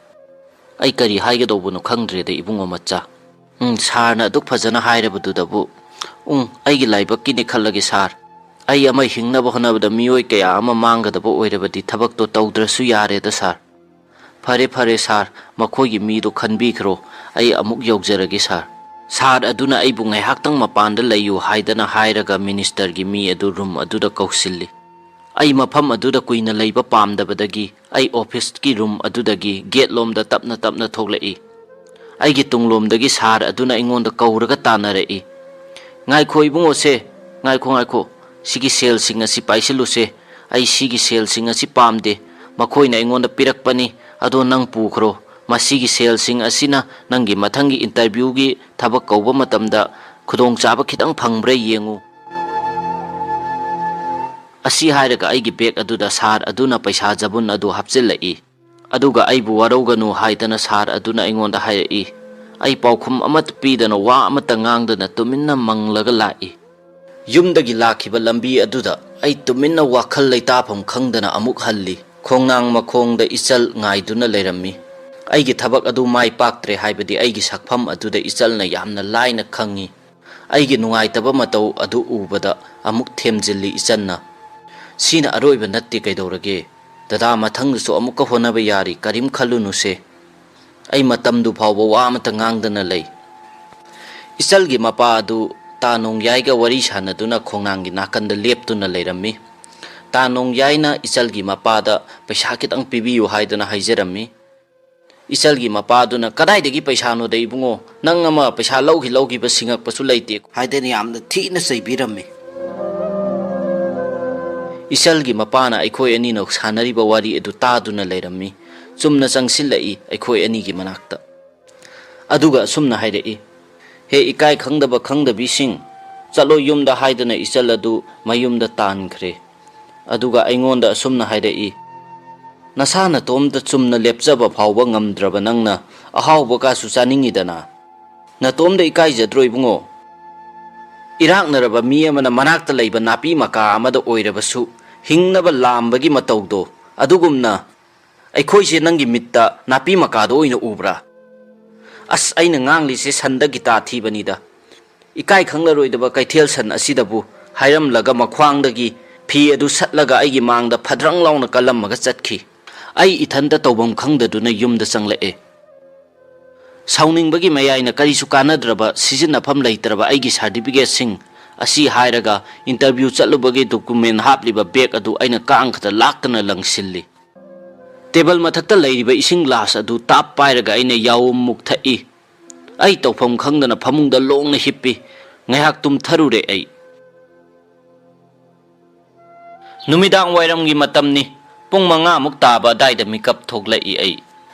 ꯑꯩ ꯀꯔꯤ ꯍꯥꯏꯒꯗꯧꯕꯅꯣ ꯈꯪꯗ꯭ꯔꯦꯗ, ꯏꯕꯨꯡꯉꯣ ꯃꯆꯥ꯫ ꯎꯝ, ꯁꯥꯔꯅ ꯑꯗꯨꯛ ꯐꯖꯅ ꯍꯥꯏꯔꯕꯗꯨꯗꯕꯨ꯫ ꯎꯝ, ꯑꯩꯒꯤ ꯂꯥꯏꯕꯛꯀꯤꯅꯤ ꯈꯜꯂꯒꯦ, ꯁꯥꯔ꯫ ꯑꯩ ꯑꯃ ꯍꯤꯡꯅꯕ ꯍꯣꯠꯅꯕꯗ ꯃꯤꯑꯣꯏ ꯀꯌꯥ ꯑꯃ ꯃꯥꯡꯒꯗꯕ ꯑꯣꯏꯔꯕꯗꯤ ꯊꯕꯛꯇꯣ ꯇꯧꯗ꯭ꯔꯁꯨ ꯌꯥꯔꯦꯗ, ꯁꯥꯔ꯫ ꯐꯔꯦ, ꯐꯔꯦ, ꯁꯥꯔ, ꯃꯈꯣꯏꯒꯤ ꯃꯤꯗꯣ ꯈꯟꯕꯤꯈ꯭ꯔꯣ꯫ ꯑꯩ ꯑꯃꯨꯛ ꯌꯧꯖꯔꯒꯦ, ꯁꯥꯔ꯫ ꯁꯥꯔ ꯑꯗꯨꯅ ꯑꯩꯕꯨ ꯉꯥꯏꯍꯥꯛꯇꯪ ꯃꯄꯥꯟꯗ ꯂꯩꯌꯨ ꯍꯥꯏꯗꯅ ꯍꯥꯏꯔꯒ ꯃꯤꯅꯤꯁꯇꯔꯒꯤ ꯃꯤ ꯑꯗꯨ ꯔꯨꯝ ꯑꯗꯨꯗ ꯀꯧꯁꯤꯜꯂꯤ꯫ ꯑꯩ ꯃꯐꯝ ꯑꯗꯨꯗ ꯀꯨꯏꯅ ꯂꯩꯕ ꯄꯥꯝꯗꯕꯗꯒꯤ ꯑꯩ ꯑꯣꯐꯤꯁꯀꯤ ꯔꯨꯝ ꯑꯗꯨꯗꯒꯤ ꯒꯦꯠꯂꯣꯝꯗ ꯇꯞꯅ ꯇꯞꯅ ꯊꯣꯛꯂꯛꯏ꯫ ꯑꯩꯒꯤ ꯇꯨꯡꯂꯣꯝꯗꯒꯤ ꯁꯥꯔ ꯑꯗꯨꯅ ꯑꯩꯉꯣꯟꯗ ꯀꯧꯔꯒ ꯇꯥꯟꯅꯔꯛꯏ꯫ "ꯉꯥꯏꯈꯣ ꯏꯕꯨꯡꯉꯣꯁꯦ, ꯉꯥꯏꯈꯣ, ꯉꯥꯏꯈꯣ꯫ ꯁꯤꯒꯤ ꯁꯦꯜꯁꯤꯡ ꯑꯁꯤ ꯄꯥꯏꯁꯤꯜꯂꯨꯁꯦ꯫ ꯑꯩ ꯁꯤꯒꯤ ꯁꯦꯜꯁꯤꯡ ꯑꯁꯤ ꯄꯥꯝꯗꯦ꯫ "ꯃꯈꯣꯏꯅ ꯑꯩꯉꯣꯟꯗ ꯄꯤꯔꯛꯄꯅꯤ, ꯑꯗꯣ ꯅꯪ ꯄꯨꯈ꯭ꯔꯣ꯫ ꯃꯁꯤꯒꯤ ꯁꯦꯜꯁꯤꯡ ꯑꯁꯤꯅ ꯅꯪꯒꯤ ꯃꯊꯪꯒꯤ ꯏꯟꯇꯔꯚ꯭ꯌꯨꯒꯤ ꯊꯕꯛ ꯀꯧꯕ ꯃꯇꯝꯗ ꯈꯨꯗꯣꯡꯆꯥꯕ ꯈꯤꯇꯪ ꯐꯪꯕ꯭ꯔꯥ ꯌꯦꯡꯉꯨ"꯫ ꯑꯁꯤ ꯍꯥꯏꯔꯒ ꯑꯩꯒꯤ ꯕꯦꯒ ꯑꯗꯨꯗ ꯁꯥꯔ ꯑꯗꯨꯅ ꯄꯩꯁꯥ ꯖꯕꯨꯟ ꯑꯗꯨ ꯍꯥꯞꯆꯤꯜꯂꯛꯏ꯫ ꯑꯗꯨꯒ ꯑꯩꯕꯨ ꯋꯥꯔꯧꯒꯅꯨ ꯍꯥꯏꯗꯅ ꯁꯥꯔ ꯑꯗꯨꯅ ꯑꯩꯉꯣꯟꯗ ꯍꯥꯏꯔꯛꯏ꯫ ꯑꯩ ꯄꯥꯎꯈꯨꯝ ꯑꯃꯠꯇ ꯄꯤꯗꯅ, ꯋꯥ ꯑꯃꯠꯇ ꯉꯥꯡꯗꯅ, ꯇꯨꯃꯤꯟꯅ ꯃꯪꯂꯒ ꯂꯥꯛꯏ꯫ ꯌꯨꯝꯗꯒꯤ ꯂꯥꯛꯈꯤꯕ ꯂꯝꯕꯤ ꯑꯗꯨꯗ ꯑꯩ ꯇꯨꯃꯤꯟꯅ ꯋꯥꯈꯜ ꯂꯩꯇꯥꯐꯝ ꯈꯪꯗꯅ ꯑꯃꯨꯛ ꯍꯜꯂꯤ꯫ ꯈꯣꯡꯅꯥꯡ ꯃꯈꯣꯡꯗ ꯏꯆꯜ ꯉꯥꯏꯗꯨꯅ ꯂꯩꯔꯝꯃꯤ꯫ ꯑꯩꯒꯤ ꯊꯕꯛ ꯑꯗꯨ ꯃꯥꯏ ꯄꯥꯛꯇ꯭ꯔꯦ ꯍꯥꯏꯕꯗꯤ ꯑꯩꯒꯤ ꯁꯛꯐꯝ ꯑꯗꯨꯗ ꯏꯆꯜꯅ ꯌꯥꯝꯅ ꯂꯥꯏꯅ ꯈꯪꯏ꯫ ꯑꯩꯒꯤ ꯅꯨꯡꯉꯥꯏꯇꯕ ꯃꯇꯧ ꯑꯗꯨ ꯎꯕꯗ ꯑꯃꯨꯛ ꯊꯦꯝꯖꯤꯜꯂꯤ ꯏꯆꯟꯅ꯫ "ꯁꯤꯅ ꯑꯔꯣꯏꯕ ꯅꯠꯇꯦ, ꯀꯩꯗꯧꯔꯒꯦ? ꯗꯗꯥ, ꯃꯊꯪꯗꯁꯨ ꯑꯃꯨꯛꯀ ꯍꯣꯠꯅꯕ ꯌꯥꯔꯤ, ꯀꯔꯤꯝ ꯈꯜꯂꯨꯅꯨꯁꯦ"꯫ ꯑꯩ ꯃꯇꯝꯗꯨ ꯐꯥꯎꯕ ꯋꯥ ꯑꯃꯠꯇ ꯉꯥꯡꯗꯅ ꯂꯩ꯫ ꯏꯆꯜꯒꯤ ꯃꯄꯥ ꯑꯗꯨ ꯇꯥ ꯅꯣꯡꯌꯥꯏꯒ ꯋꯥꯔꯤ ꯁꯥꯟꯅꯗꯨꯅ ꯈꯣꯡꯅꯥꯡꯒꯤ ꯅꯥꯀꯟꯗ ꯂꯦꯞꯇꯨꯅ ꯂꯩꯔꯝꯃꯤ꯫ ꯇꯥ ꯅꯣꯡꯌꯥꯏꯅ ꯏꯆꯜꯒꯤ ꯃꯄꯥꯗ ꯄꯩꯁꯥ ꯈꯤꯇꯪ ꯄꯤꯕꯤꯌꯨ ꯍꯥꯏꯗꯨꯅ ꯍꯥꯏꯖꯔꯝꯃꯤ꯫ ꯏꯆꯜꯒꯤ ꯃꯄꯥꯗꯨꯅ, "ꯀꯗꯥꯏꯗꯒꯤ ꯄꯩꯁꯥꯅꯣꯗ ꯏꯕꯨꯡꯉꯣ? ꯅꯪ ꯑꯃ ꯄꯩꯁꯥ ꯂꯧꯈꯤ ꯂꯧꯈꯤꯕ ꯁꯤꯡꯉꯛꯄꯁꯨ ꯂꯩꯇꯦ" ꯍꯥꯏꯗꯅ ꯌꯥꯝꯅ ꯊꯤꯅ ꯆꯩꯕꯤꯔꯝꯃꯤ꯫ ꯏꯆꯜꯒꯤ ꯃꯄꯥꯅ ꯑꯩꯈꯣꯏ ꯑꯅꯤꯅ ꯁꯥꯟꯅꯔꯤꯕ ꯋꯥꯔꯤ ꯑꯗꯨ ꯇꯥꯗꯨꯅ ꯂꯩꯔꯝꯃꯤ꯫ ꯆꯨꯝꯅ ꯆꯪꯁꯤꯜꯂꯛꯏ ꯑꯩꯈꯣꯏ ꯑꯅꯤꯒꯤ ꯃꯅꯥꯛꯇ꯫ ꯑꯗꯨꯒ ꯑꯁꯨꯝꯅ ꯍꯥꯏꯔꯛꯏ, "ꯍꯦ ꯏꯀꯥꯏ ꯈꯪꯗꯕ ꯈꯪꯗꯕꯤꯁꯤꯡ, ꯆꯠꯂꯣ ꯌꯨꯝꯗ" ꯍꯥꯏꯗꯅ ꯏꯆꯜ ꯑꯗꯨ ꯃꯌꯨꯝꯗ ꯇꯥꯟꯈ꯭ꯔꯦ꯫ ꯑꯗꯨꯒ ꯑꯩꯉꯣꯟꯗ ꯑꯁꯨꯝꯅ ꯍꯥꯏꯔꯛꯏ, "ꯅꯁꯥ ꯅꯇꯣꯝꯇ ꯆꯨꯝꯅ ꯂꯦꯞꯆꯕ ꯐꯥꯎꯕ ꯉꯝꯗ꯭ꯔꯕ ꯅꯪꯅ ꯑꯍꯥꯎꯕ ꯀꯥꯁꯨ ꯆꯥꯅꯤꯡꯉꯤꯗꯅ? ꯅꯇꯣꯝꯗ ꯏꯀꯥꯏꯖꯗ꯭ꯔꯣ ꯏꯕꯨꯡꯉꯣ? ꯏꯔꯥꯛꯅꯔꯕ ꯃꯤ ꯑꯃꯅ ꯃꯅꯥꯛꯇ ꯂꯩꯕ ꯅꯥꯄꯤ ꯃꯀꯥ ꯑꯃꯗ ꯑꯣꯏꯔꯕꯁꯨ ꯍꯤꯡꯅꯕ ꯂꯥꯝꯕꯒꯤ ꯃꯇꯧꯗꯣ, ꯑꯗꯨꯒꯨꯝꯅ ꯑꯩꯈꯣꯏꯁꯦ ꯅꯪꯒꯤ ꯃꯤꯠꯇ ꯅꯥꯄꯤ ꯃꯀꯥꯗꯣ ꯑꯣꯏꯅ ꯎꯕ꯭ꯔꯥ? ꯑꯁ, ꯑꯩꯅ ꯉꯥꯡꯂꯤꯁꯦ ꯁꯟꯗ ꯒꯤꯇꯥ ꯊꯤꯕꯅꯤꯗ꯫ ꯏꯀꯥꯏ ꯈꯪꯂꯔꯣꯏꯗꯕ ꯀꯩꯊꯦꯜ ꯁꯟ ꯑꯁꯤꯗꯕꯨ" ꯍꯥꯏꯔꯝꯂꯒ ꯃꯈ꯭ꯋꯥꯡꯗꯒꯤ ꯐꯤ ꯑꯗꯨ ꯁꯠꯂꯒ ꯑꯩꯒꯤ ꯃꯥꯡꯗ ꯐꯗ꯭ꯔꯪ ꯂꯥꯎꯅ ꯀꯜꯂꯝꯃꯒ ꯆꯠꯈꯤ꯫ ꯑꯩ ꯏꯊꯟꯇ ꯇꯧꯐꯝ ꯈꯪꯗꯗꯨꯅ ꯌꯨꯝꯗ ꯆꯪꯂꯛꯑꯦ꯫ ꯁꯥꯎꯅꯤꯡꯕꯒꯤ ꯃꯌꯥꯏꯅ ꯀꯔꯤꯁꯨ ꯀꯥꯟꯅꯗ꯭ꯔꯕ, ꯁꯤꯖꯤꯟꯅꯐꯝ ꯂꯩꯇ꯭ꯔꯕ ꯑꯩꯒꯤ ꯁꯥꯔꯇꯤꯐꯤꯀꯦꯠꯁꯤꯡ ꯑꯁꯤ ꯍꯥꯏꯔꯒ ꯏꯟꯇꯔꯚ꯭ꯌꯨ ꯆꯠꯂꯨꯕꯒꯤ ꯗꯣꯀꯨꯃꯦꯟ ꯍꯥꯞꯂꯤꯕ ꯕꯦꯒ ꯑꯗꯨ ꯑꯩꯅ ꯀꯥꯡꯈꯗ ꯂꯥꯛꯇꯅ ꯂꯪꯁꯤꯜꯂꯤ꯫ ꯇꯦꯕꯜ ꯃꯊꯛꯇ ꯂꯩꯔꯤꯕ ꯏꯁꯤꯡ ꯒ꯭ꯂꯥꯁ ꯑꯗꯨ ꯇꯥꯞ ꯄꯥꯏꯔꯒ ꯑꯩꯅ ꯌꯥꯎꯝ ꯃꯨꯛ ꯊꯛꯏ꯫ ꯑꯩ ꯇꯧꯐꯝ ꯈꯪꯗꯅ ꯐꯃꯨꯡꯗ ꯂꯣꯡꯅ ꯍꯤꯞꯄꯤ꯫ ꯉꯥꯏꯍꯥꯛ ꯇꯨꯝꯊꯔꯨꯔꯦ ꯑꯩ꯫ ꯅꯨꯃꯤꯗꯥꯡ ꯋꯥꯏꯔꯝꯒꯤ ꯃꯇꯝꯅꯤ꯫ ꯄꯨꯡ ꯃꯉꯥꯃꯨꯛ ꯇꯥꯕ ꯑꯗꯥꯏꯗ ꯃꯤꯀꯞ ꯊꯣꯛꯂꯛꯏ ꯑꯩ꯫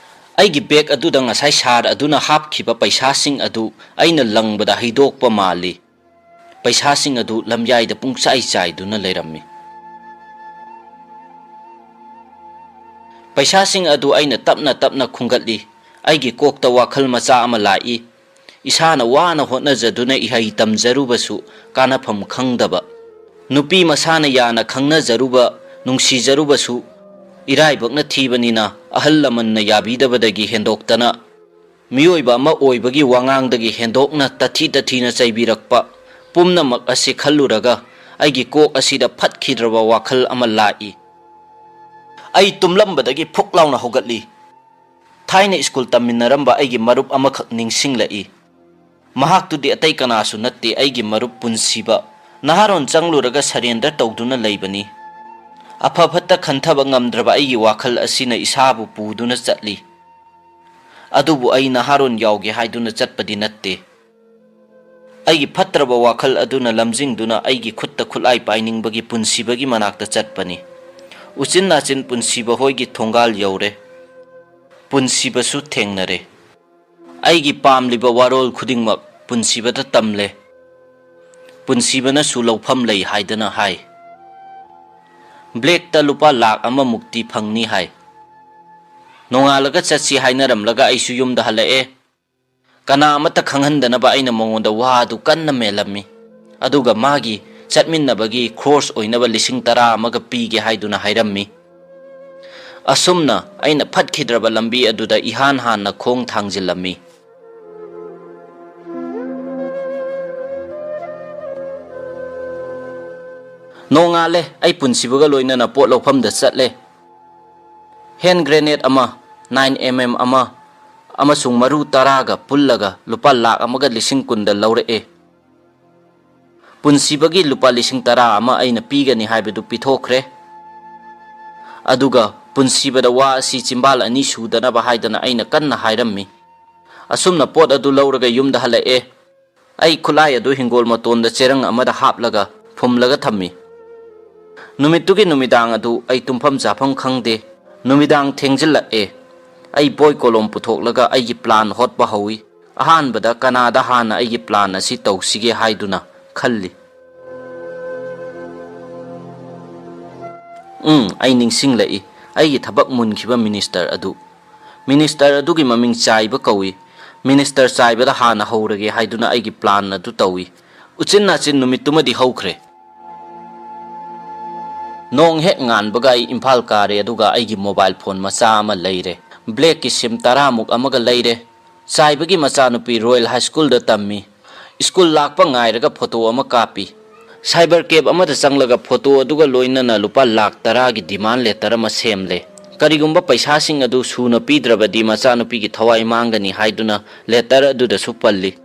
ꯑꯩꯒꯤ ꯕꯦꯒ ꯑꯗꯨꯗ ꯉꯁꯥꯏ ꯁꯥꯔ ꯑꯗꯨꯅ ꯍꯥꯞꯈꯤꯕ ꯄꯩꯁꯥꯁꯤꯡ ꯑꯗꯨ ꯑꯩꯅ ꯂꯪꯕꯗ ꯍꯩꯗꯣꯛꯄ ꯃꯥꯜꯂꯤ꯫ ꯄꯩꯁꯥꯁꯤꯡ ꯑꯗꯨ ꯂꯝꯌꯥꯏꯗ ꯄꯨꯡꯆꯥꯏ ꯆꯥꯏꯗꯨꯅ ꯂꯩꯔꯝꯃꯤ꯫ ꯄꯩꯁꯥꯁꯤꯡ ꯑꯗꯨ ꯑꯩꯅ ꯇꯞꯅ ꯇꯞꯅ ꯈꯨꯟꯒꯠꯂꯤ꯫ ꯑꯩꯒꯤ ꯀꯣꯛꯇ ꯋꯥꯈꯜ ꯃꯆꯥ ꯑꯃ ꯂꯥꯛꯏ꯫ ꯏꯁꯥꯅ ꯋꯥꯅ ꯍꯣꯠꯅꯖꯗꯨꯅ ꯏꯍꯩ ꯇꯝꯖꯔꯨꯕꯁꯨ ꯀꯥꯟꯅꯐꯝ ꯈꯪꯗꯕ, ꯅꯨꯄꯤ ꯃꯁꯥꯅ ꯌꯥꯅ ꯈꯪꯅꯖꯔꯨꯕ, ꯅꯨꯡꯁꯤꯖꯔꯨꯕꯁꯨ ꯏꯔꯥꯏꯕꯛꯅ ꯊꯤꯕꯅꯤꯅ ꯑꯍꯜ ꯂꯃꯟꯅ ꯌꯥꯕꯤꯗꯕꯗꯒꯤ ꯍꯦꯟꯗꯣꯛꯇꯅ, ꯃꯤꯑꯣꯏꯕ ꯑꯃ ꯑꯣꯏꯕꯒꯤ ꯋꯥꯉꯥꯡꯗꯒꯤ ꯍꯦꯟꯗꯣꯛꯅ ꯇꯊꯤ ꯇꯊꯤꯅ ꯆꯩꯕꯤꯔꯛꯄ ꯄꯨꯝꯅꯃꯛ ꯑꯁꯤ ꯈꯜꯂꯨꯔꯒ ꯑꯩꯒꯤ ꯀꯣꯛ ꯑꯁꯤꯗ ꯐꯠꯈꯤꯗ꯭ꯔꯕ ꯋꯥꯈꯜ ꯑꯃ ꯂꯥꯛꯏ꯫ ꯑꯩ ꯇꯨꯝꯂꯝꯕꯗꯒꯤ ꯐꯨꯛ ꯂꯥꯎꯅ ꯍꯧꯒꯠꯂꯤ꯫ ꯊꯥꯏꯅ ꯁ꯭ꯀꯨꯜ ꯇꯝꯃꯤꯟꯅꯔꯝꯕ ꯑꯩꯒꯤ ꯃꯔꯨꯞ ꯑꯃꯈꯛ ꯅꯤꯡꯁꯤꯡꯂꯛꯏ꯫ ꯃꯍꯥꯛꯇꯨꯗꯤ ꯑꯇꯩ ꯀꯅꯥꯁꯨ ꯅꯠꯇꯦ, ꯑꯩꯒꯤ ꯃꯔꯨꯞ ꯄꯨꯟꯁꯤꯕ꯫ ꯅꯍꯥꯔꯣꯟ ꯆꯪꯂꯨꯔꯒ ꯁꯔꯦꯟꯗꯔ ꯇꯧꯗꯨꯅ ꯂꯩꯕꯅꯤ꯫ ꯑꯐ ꯐꯠꯇ ꯈꯟꯊꯕ ꯉꯝꯗ꯭ꯔꯕ ꯑꯩꯒꯤ ꯋꯥꯈꯜ ꯑꯁꯤꯅ ꯏꯁꯥꯕꯨ ꯄꯨꯗꯨꯅ ꯆꯠꯂꯤ꯫ ꯑꯗꯨꯕꯨ ꯑꯩ ꯅꯍꯥꯔꯣꯟ ꯌꯥꯎꯒꯦ ꯍꯥꯏꯗꯨꯅ ꯆꯠꯄꯗꯤ ꯅꯠꯇꯦ꯫ ꯑꯩꯒꯤ ꯐꯠꯇ꯭ꯔꯕ ꯋꯥꯈꯜ ꯑꯗꯨꯅ ꯂꯝꯖꯤꯡꯗꯨꯅ ꯑꯩꯒꯤ ꯈꯨꯠꯇ ꯈꯨꯠꯂꯥꯏ ꯄꯥꯏꯅꯤꯡꯕꯒꯤ ꯄꯨꯟꯁꯤꯕꯒꯤ ꯃꯅꯥꯛꯇ ꯆꯠꯄꯅꯤ꯫ ꯎꯆꯤꯟ ꯅꯥꯆꯤꯟ ꯄꯨꯟꯁꯤꯕ ꯍꯣꯏꯒꯤ ꯊꯣꯡꯒꯥꯜ ꯌꯧꯔꯦ꯫ ꯄꯨꯟꯁꯤꯕꯁꯨ ꯊꯦꯡꯅꯔꯦ꯫ ꯑꯩꯒꯤ ꯄꯥꯝꯂꯤꯕ ꯋꯥꯔꯣꯜ ꯈꯨꯗꯤꯡꯃꯛ ꯄꯨꯟꯁꯤꯕꯗ ꯇꯝꯂꯦ꯫ ꯄꯨꯟꯁꯤꯕꯅꯁꯨ ꯂꯧꯐꯝ ꯂꯩ ꯍꯥꯏꯗꯅ ꯍꯥꯏ꯫ ꯕ꯭ꯂꯦꯛꯇ ꯂꯨꯄꯥ ꯂꯥꯈ ꯑꯃꯃꯨꯛꯇꯤ ꯐꯪꯅꯤ ꯍꯥꯏ꯫ ꯅꯣꯡꯉꯥꯜꯂꯒ ꯆꯠꯁꯤ ꯍꯥꯏꯅꯔꯝꯂꯒ ꯑꯩꯁꯨ ꯌꯨꯝꯗ ꯍꯜꯂꯛꯑꯦ꯫ ꯀꯅꯥ ꯑꯃꯠꯇ ꯈꯪꯍꯟꯗꯅꯕ ꯑꯩꯅ ꯃꯉꯣꯟꯗ ꯋꯥ ꯑꯗꯨ ꯀꯟꯅ ꯃꯦꯜꯂꯝꯃꯤ꯫ ꯑꯗꯨꯒ ꯃꯥꯒꯤ ꯆꯠꯃꯤꯟꯅꯕꯒꯤ ꯈꯣꯔꯁ ꯑꯣꯏꯅꯕ ꯂꯤꯁꯤꯡ ꯇꯔꯥ ꯑꯃꯒ ꯄꯤꯒꯦ ꯍꯥꯏꯗꯨꯅ ꯍꯥꯏꯔꯝꯃꯤ꯫ ꯑꯁꯨꯝꯅ ꯑꯩꯅ ꯐꯠꯈꯤꯗ꯭ꯔꯕ ꯂꯝꯕꯤ ꯑꯗꯨꯗ ꯏꯍꯥꯟ ꯍꯥꯟꯅ ꯈꯣꯡ ꯊꯥꯡꯖꯤꯜꯂꯝꯃꯤ꯫ ꯅꯣꯡꯉꯥꯜꯂꯦ, ꯑꯩ ꯄꯨꯟꯁꯤꯕꯒ ꯂꯣꯏꯅꯅ ꯄꯣꯠ ꯂꯧꯐꯝꯗ ꯆꯠꯂꯦ꯫ ꯍꯦꯟ ꯒ꯭ꯔꯦꯅꯦꯗ ꯑꯃ, ꯅꯥꯏꯟ ꯑꯦꯝ ꯑꯦꯝ ꯑꯃ ꯑꯃꯁꯨꯡ ꯃꯔꯨ ꯇꯔꯥꯒ ꯄꯨꯜꯂꯒ ꯂꯨꯄꯥ ꯂꯥꯈ ꯑꯃꯒ ꯂꯤꯁꯤꯡ ꯀꯨꯟꯗ ꯂꯧꯔꯛꯑꯦ꯫ ꯄꯨꯟꯁꯤꯕꯒꯤ ꯂꯨꯄꯥ ꯂꯤꯁꯤꯡ ꯇꯔꯥ ꯑꯃ ꯑꯩꯅ ꯄꯤꯒꯅꯤ ꯍꯥꯏꯕꯗꯨ ꯄꯤꯊꯣꯛꯈ꯭ꯔꯦ꯫ ꯑꯗꯨꯒ ꯄꯨꯟꯁꯤꯕꯗ ꯋꯥ ꯑꯁꯤ ꯆꯤꯝꯕꯥꯜ ꯑꯅꯤ ꯁꯨꯗꯅꯕ ꯍꯥꯏꯗꯅ ꯑꯩꯅ ꯀꯟꯅ ꯍꯥꯏꯔꯝꯃꯤ꯫ ꯑꯁꯨꯝꯅ ꯄꯣꯠ ꯑꯗꯨ ꯂꯧꯔꯒ ꯌꯨꯝꯗ ꯍꯜꯂꯛꯑꯦ꯫ ꯑꯩ ꯈꯨꯠꯂꯥꯏ ꯑꯗꯨ ꯍꯤꯡꯒꯣꯜ ꯃꯇꯣꯟꯗ ꯆꯦꯔꯪ ꯑꯃꯗ ꯍꯥꯞꯂꯒ ꯐꯨꯝꯂꯒ ꯊꯝꯃꯤ꯫ ꯅꯨꯃꯤꯠꯇꯨꯒꯤ ꯅꯨꯃꯤꯗꯥꯡ ꯑꯗꯨ ꯑꯩ ꯇꯨꯝꯐꯝ ꯆꯥꯐꯝ ꯈꯪꯗꯦ꯫ ꯅꯨꯃꯤꯗꯥꯡ ꯊꯦꯡꯖꯤꯜꯂꯛꯑꯦ꯫ ꯑꯩ ꯕꯣꯏ ꯀꯣꯂꯣꯝ ꯄꯨꯊꯣꯛꯂꯒ ꯑꯩꯒꯤ ꯄ꯭ꯂꯥꯟ ꯍꯣꯠꯄ ꯍꯧꯏ꯫ ꯑꯍꯥꯟꯕꯗ ꯀꯅꯥꯗ ꯍꯥꯟꯅ ꯑꯩꯒꯤ ꯄ꯭ꯂꯥꯟ ꯑꯁꯤ ꯇꯧꯁꯤꯒꯦ ꯍꯥꯏꯗꯨꯅ ꯈꯜꯂꯤ꯫ ꯎꯝ, ꯑꯩ ꯅꯤꯡꯁꯤꯡꯂꯛꯏ, ꯑꯩꯒꯤ ꯊꯕꯛ ꯃꯨꯟꯈꯤꯕ ꯃꯤꯅꯤꯁꯇꯔ ꯑꯗꯨ꯫ ꯃꯤꯅꯤꯁꯇꯔ ꯑꯗꯨꯒꯤ ꯃꯃꯤꯡ ꯆꯥꯏꯕ ꯀꯧꯏ꯫ ꯃꯤꯅꯤꯁꯇꯔ ꯆꯥꯏꯕꯗ ꯍꯥꯟꯅ ꯍꯧꯔꯒꯦ ꯍꯥꯏꯗꯨꯅ ꯑꯩꯒꯤ ꯄ꯭ꯂꯥꯟ ꯑꯗꯨ ꯇꯧꯏ꯫ ꯎꯆꯤꯟ ꯅꯥꯆꯤꯟ ꯅꯨꯃꯤꯠꯇꯨꯃꯗꯤ ꯍꯧꯈ꯭ꯔꯦ꯫ ꯅꯣꯡ ꯍꯦꯛ ꯉꯥꯟꯕꯒ ꯑꯩ ꯏꯝꯐꯥꯜ ꯀꯥꯔꯦ, ꯑꯗꯨꯒ ꯑꯩꯒꯤ ꯃꯣꯕꯥꯏꯜ ꯐꯣꯟ ꯃꯆꯥ ꯑꯃ ꯂꯩꯔꯦ꯫ ꯕ꯭ꯂꯦꯛꯀꯤ ꯁꯤꯝ ꯇꯔꯥꯃꯨꯛ ꯑꯃꯒ ꯂꯩꯔꯦ꯫ ꯆꯥꯏꯕꯒꯤ ꯃꯆꯥꯅꯨꯄꯤ ꯔꯣꯌꯦꯜ ꯍꯥꯏ ꯁ꯭ꯀꯨꯜꯗ ꯇꯝꯃꯤ꯫ ꯁ꯭ꯀꯨꯜ ꯂꯥꯛꯄ ꯉꯥꯏꯔꯒ ꯐꯣꯇꯣ ꯑꯃ ꯀꯥꯞꯄꯤ꯫ ꯁꯥꯏꯕꯔ ꯀꯦꯞ ꯑꯃꯗ ꯆꯪꯂꯒ ꯐꯣꯇꯣ ꯑꯗꯨꯒ ꯂꯣꯏꯅꯅ ꯂꯨꯄꯥ ꯂꯥꯛ ꯇꯔꯥꯒꯤ ꯗꯤꯃꯥꯟ ꯂꯦꯇꯔ ꯑꯃ ꯁꯦꯝꯂꯦ꯫ ꯀꯔꯤꯒꯨꯝꯕ ꯄꯩꯁꯥꯁꯤꯡ ꯑꯗꯨ ꯁꯨꯅ ꯄꯤꯗ꯭ꯔꯕꯗꯤ ꯃꯆꯥꯅꯨꯄꯤꯒꯤ ꯊꯋꯥꯏ ꯃꯥꯡꯒꯅꯤ ꯍꯥꯏꯗꯨꯅ ꯂꯦꯇꯔ ꯑꯗꯨꯗꯁꯨ ꯄꯜꯂꯤ꯫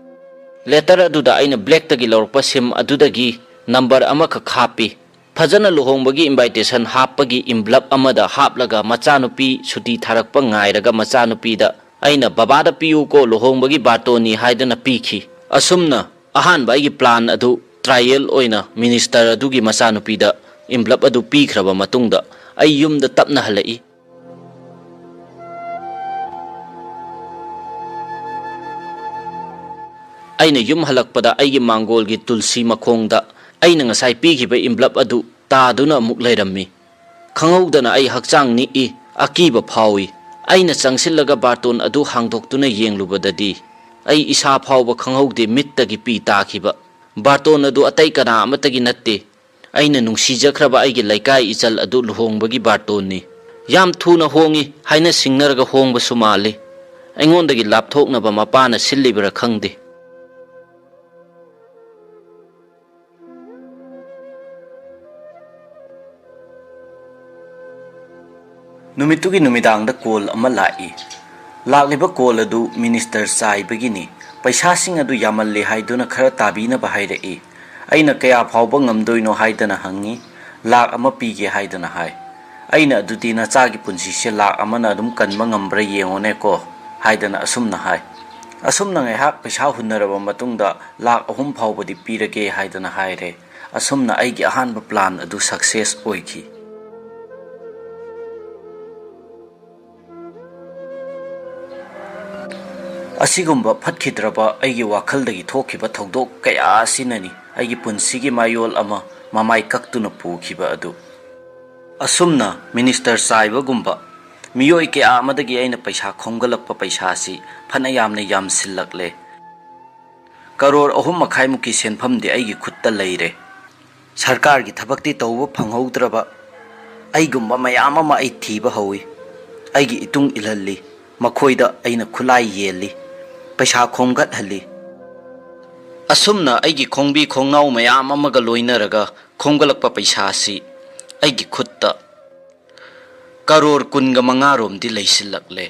ꯂꯦꯇꯔ ꯑꯗꯨꯗ ꯑꯩꯅ ꯕ꯭ꯂꯦꯛꯇꯒꯤ ꯂꯧꯔꯛꯄ ꯁꯤꯝ ꯑꯗꯨꯗꯒꯤ ꯅꯝꯕꯔ ꯑꯃꯈꯛ ꯍꯥꯞꯄꯤ꯫ ꯐꯖꯅ ꯂꯨꯍꯣꯡꯕꯒꯤ ꯏꯟꯚꯥꯏꯇꯦꯁꯟ ꯍꯥꯞꯄꯒꯤ ꯏꯟꯚ꯭ꯂꯞ ꯑꯃꯗ ꯍꯥꯞꯂꯒ ꯃꯆꯥꯅꯨꯄꯤ ꯁꯨꯇꯤ ꯊꯥꯔꯛꯄ ꯉꯥꯏꯔꯒ ꯃꯆꯥꯅꯨꯄꯤꯗ ꯑꯩꯅ "ꯕꯕꯥꯗ ꯄꯤꯌꯨꯀꯣ, ꯂꯨꯍꯣꯡꯕꯒꯤ ꯕꯥꯔꯇꯣꯟꯅꯤ" ꯍꯥꯏꯗꯨꯅ ꯄꯤꯈꯤ꯫ ꯑꯁꯨꯝꯅ ꯑꯍꯥꯟꯕ ꯑꯩꯒꯤ ꯄ꯭ꯂꯥꯟ ꯑꯗꯨ ꯇ꯭ꯔꯥꯏꯌꯦꯜ ꯑꯣꯏꯅ ꯃꯤꯅꯤꯁꯇꯔ ꯑꯗꯨꯒꯤ ꯃꯆꯥꯅꯨꯄꯤꯗ ꯏꯟꯚ꯭ꯂꯞ ꯑꯗꯨ ꯄꯤꯈ꯭ꯔꯕ ꯃꯇꯨꯡꯗ ꯑꯩ ꯌꯨꯝꯗ ꯇꯞꯅ ꯍꯜꯂꯛꯏ꯫ ꯑꯩꯅ ꯌꯨꯝ ꯍꯜꯂꯛꯄꯗ ꯑꯩꯒꯤ ꯃꯥꯡꯒꯣꯜꯒꯤ ꯇꯨꯜꯁꯤ ꯃꯈꯣꯡꯗ ꯑꯩꯅ ꯉꯁꯥꯏ ꯄꯤꯈꯤꯕ ꯏꯟꯚ꯭ꯂꯞ ꯑꯗꯨ ꯇꯥꯗꯨꯅ ꯑꯃꯨꯛ ꯂꯩꯔꯝꯃꯤ꯫ ꯈꯪꯍꯧꯗꯅ ꯑꯩ ꯍꯛꯆꯥꯡ ꯅꯤꯛꯏ, ꯑꯀꯤꯕ ꯐꯥꯎꯏ꯫ ꯑꯩꯅ ꯆꯪꯁꯤꯜꯂꯒ ꯕꯥꯔꯇꯣꯟ ꯑꯗꯨ ꯍꯥꯡꯗꯣꯛꯇꯨꯅ ꯌꯦꯡꯂꯨꯕꯗꯗꯤ ꯑꯩ ꯏꯁꯥ ꯐꯥꯎꯕ ꯈꯪꯍꯧꯗꯦ, ꯃꯤꯠꯇꯒꯤ ꯄꯤ ꯇꯥꯈꯤꯕ꯫ ꯕꯥꯔꯇꯣꯟ ꯑꯗꯨ ꯑꯇꯩ ꯀꯅꯥ ꯑꯃꯠꯇꯒꯤ ꯅꯠꯇꯦ, ꯑꯩꯅ ꯅꯨꯡꯁꯤꯖꯈ꯭ꯔꯕ ꯑꯩꯒꯤ ꯂꯩꯀꯥꯏ ꯏꯆꯜ ꯑꯗꯨ ꯂꯨꯍꯣꯡꯕꯒꯤ ꯕꯥꯔꯇꯣꯟꯅꯤ꯫ ꯌꯥꯝ ꯊꯨꯅ ꯍꯣꯡꯏ ꯍꯥꯏꯅ ꯁꯤꯡꯅꯔꯒ ꯍꯣꯡꯕꯁꯨ ꯃꯥꯜꯂꯤ꯫ ꯑꯩꯉꯣꯟꯗꯒꯤ ꯂꯥꯞꯊꯣꯛꯅꯕ ꯃꯄꯥꯅ ꯁꯤꯜꯂꯤꯕꯔꯥ ꯈꯪꯗꯦ꯫ ꯅꯨꯃꯤꯠꯇꯨꯒꯤ ꯅꯨꯃꯤꯗꯥꯡꯗ ꯀꯣꯜ ꯑꯃ ꯂꯥꯛꯏ꯫ ꯂꯥꯛꯂꯤꯕ ꯀꯣꯜ ꯑꯗꯨ ꯃꯤꯅꯤꯁꯇꯔ ꯆꯥꯏꯕꯒꯤꯅꯤ꯫ ꯄꯩꯁꯥꯁꯤꯡ ꯑꯗꯨ ꯌꯥꯝꯃꯜꯂꯦ ꯍꯥꯏꯗꯨꯅ ꯈꯔ ꯇꯥꯕꯤꯅꯕ ꯍꯥꯏꯔꯛꯏ꯫ ꯑꯩꯅ "ꯀꯌꯥ ꯐꯥꯎꯕ ꯉꯝꯗꯣꯏꯅꯣ?" ꯍꯥꯏꯗꯅ ꯍꯪꯉꯤ꯫ "ꯂꯥꯛ ꯑꯃ ꯄꯤꯒꯦ" ꯍꯥꯏꯗꯅ ꯍꯥꯏ꯫ ꯑꯩꯅ "ꯑꯗꯨꯗꯤ ꯅꯆꯥꯒꯤ ꯄꯨꯟꯁꯤꯁꯦ ꯂꯥꯛ ꯑꯃꯅ ꯑꯗꯨꯝ ꯀꯟꯕ ꯉꯝꯕ꯭ꯔꯥ ꯌꯦꯡꯉꯣꯅꯦꯀꯣ" ꯍꯥꯏꯗꯅ ꯑꯁꯨꯝꯅ ꯍꯥꯏ꯫ ꯑꯁꯨꯝꯅ ꯉꯥꯏꯍꯥꯛ ꯄꯩꯁꯥ ꯍꯨꯟꯅꯔꯕ ꯃꯇꯨꯡꯗ "ꯂꯥꯛ ꯑꯍꯨꯝ ꯐꯥꯎꯕꯗꯤ ꯄꯤꯔꯒꯦ" ꯍꯥꯏꯗꯅ ꯍꯥꯏꯔꯦ꯫ ꯑꯁꯨꯝꯅ ꯑꯩꯒꯤ ꯑꯍꯥꯟꯕ plan ꯑꯗꯨ success ꯑꯣꯏꯈꯤ꯫ ꯑꯁꯤꯒꯨꯝꯕ ꯐꯠꯈꯤꯗ꯭ꯔꯕ ꯑꯩꯒꯤ ꯋꯥꯈꯜꯗꯒꯤ ꯊꯣꯛꯈꯤꯕ ꯊꯧꯗꯣꯛ ꯀꯌꯥ ꯑꯁꯤꯅꯅꯤ ꯑꯩꯒꯤ ꯄꯨꯟꯁꯤꯒꯤ ꯃꯌꯣꯜ ꯑꯃ ꯃꯃꯥꯏ ꯀꯛꯇꯨꯅ ꯄꯨꯈꯤꯕ ꯑꯗꯨ꯫ ꯑꯁꯨꯝꯅ minister ꯆꯥꯏꯕꯒꯨꯝꯕ ꯃꯤꯑꯣꯏ ꯀꯌꯥ ꯑꯃꯗꯒꯤ ꯑꯩꯅ ꯄꯩꯁꯥ ꯈꯣꯝꯒꯠꯂꯛꯄ ꯄꯩꯁꯥ ꯑꯁꯤ ꯐꯅ ꯌꯥꯝꯅ ꯌꯥꯝꯁꯤꯜꯂꯛꯂꯦ꯫ ꯀꯔꯣꯔ ꯑꯍꯨꯝ ꯃꯈꯥꯏꯃꯨꯛꯀꯤ ꯁꯦꯟꯐꯝꯗꯤ ꯑꯩꯒꯤ ꯈꯨꯠꯇ ꯂꯩꯔꯦ꯫ ꯁꯔꯀꯥꯔꯒꯤ ꯊꯕꯛꯇꯤ ꯇꯧꯕ ꯐꯪꯍꯧꯗ꯭ꯔꯕ ꯑꯩꯒꯨꯝꯕ ꯃꯌꯥꯝ ꯑꯃ ꯑꯩ ꯊꯤꯕ ꯍꯧꯏ꯫ ꯑꯩꯒꯤ ꯏꯇꯨꯡ ꯏꯜꯍꯜꯂꯤ꯫ ꯃꯈꯣꯏꯗ ꯑꯩꯅ ꯈꯨꯠꯂꯥꯏ ꯌꯦꯜꯂꯤ꯫ ꯄꯩꯁꯥ ꯈꯣꯝꯒꯠꯍꯜꯂꯤ꯫ ꯑꯁꯨꯝꯅ ꯑꯩꯒꯤ ꯈꯣꯡꯕꯤ ꯈꯣꯡꯅꯥꯎ ꯃꯌꯥꯝ ꯑꯃꯒ ꯂꯣꯏꯅꯔꯒ ꯈꯣꯝꯒꯠꯂꯛꯄ ꯄꯩꯁꯥ ꯑꯁꯤ ꯑꯩꯒꯤ ꯈꯨꯠꯇ ꯀꯔꯣꯔ ꯀꯨꯟꯒ ꯃꯉꯥ ꯔꯣꯝꯗꯤ ꯂꯩꯁꯤꯜꯂꯛꯂꯦ꯫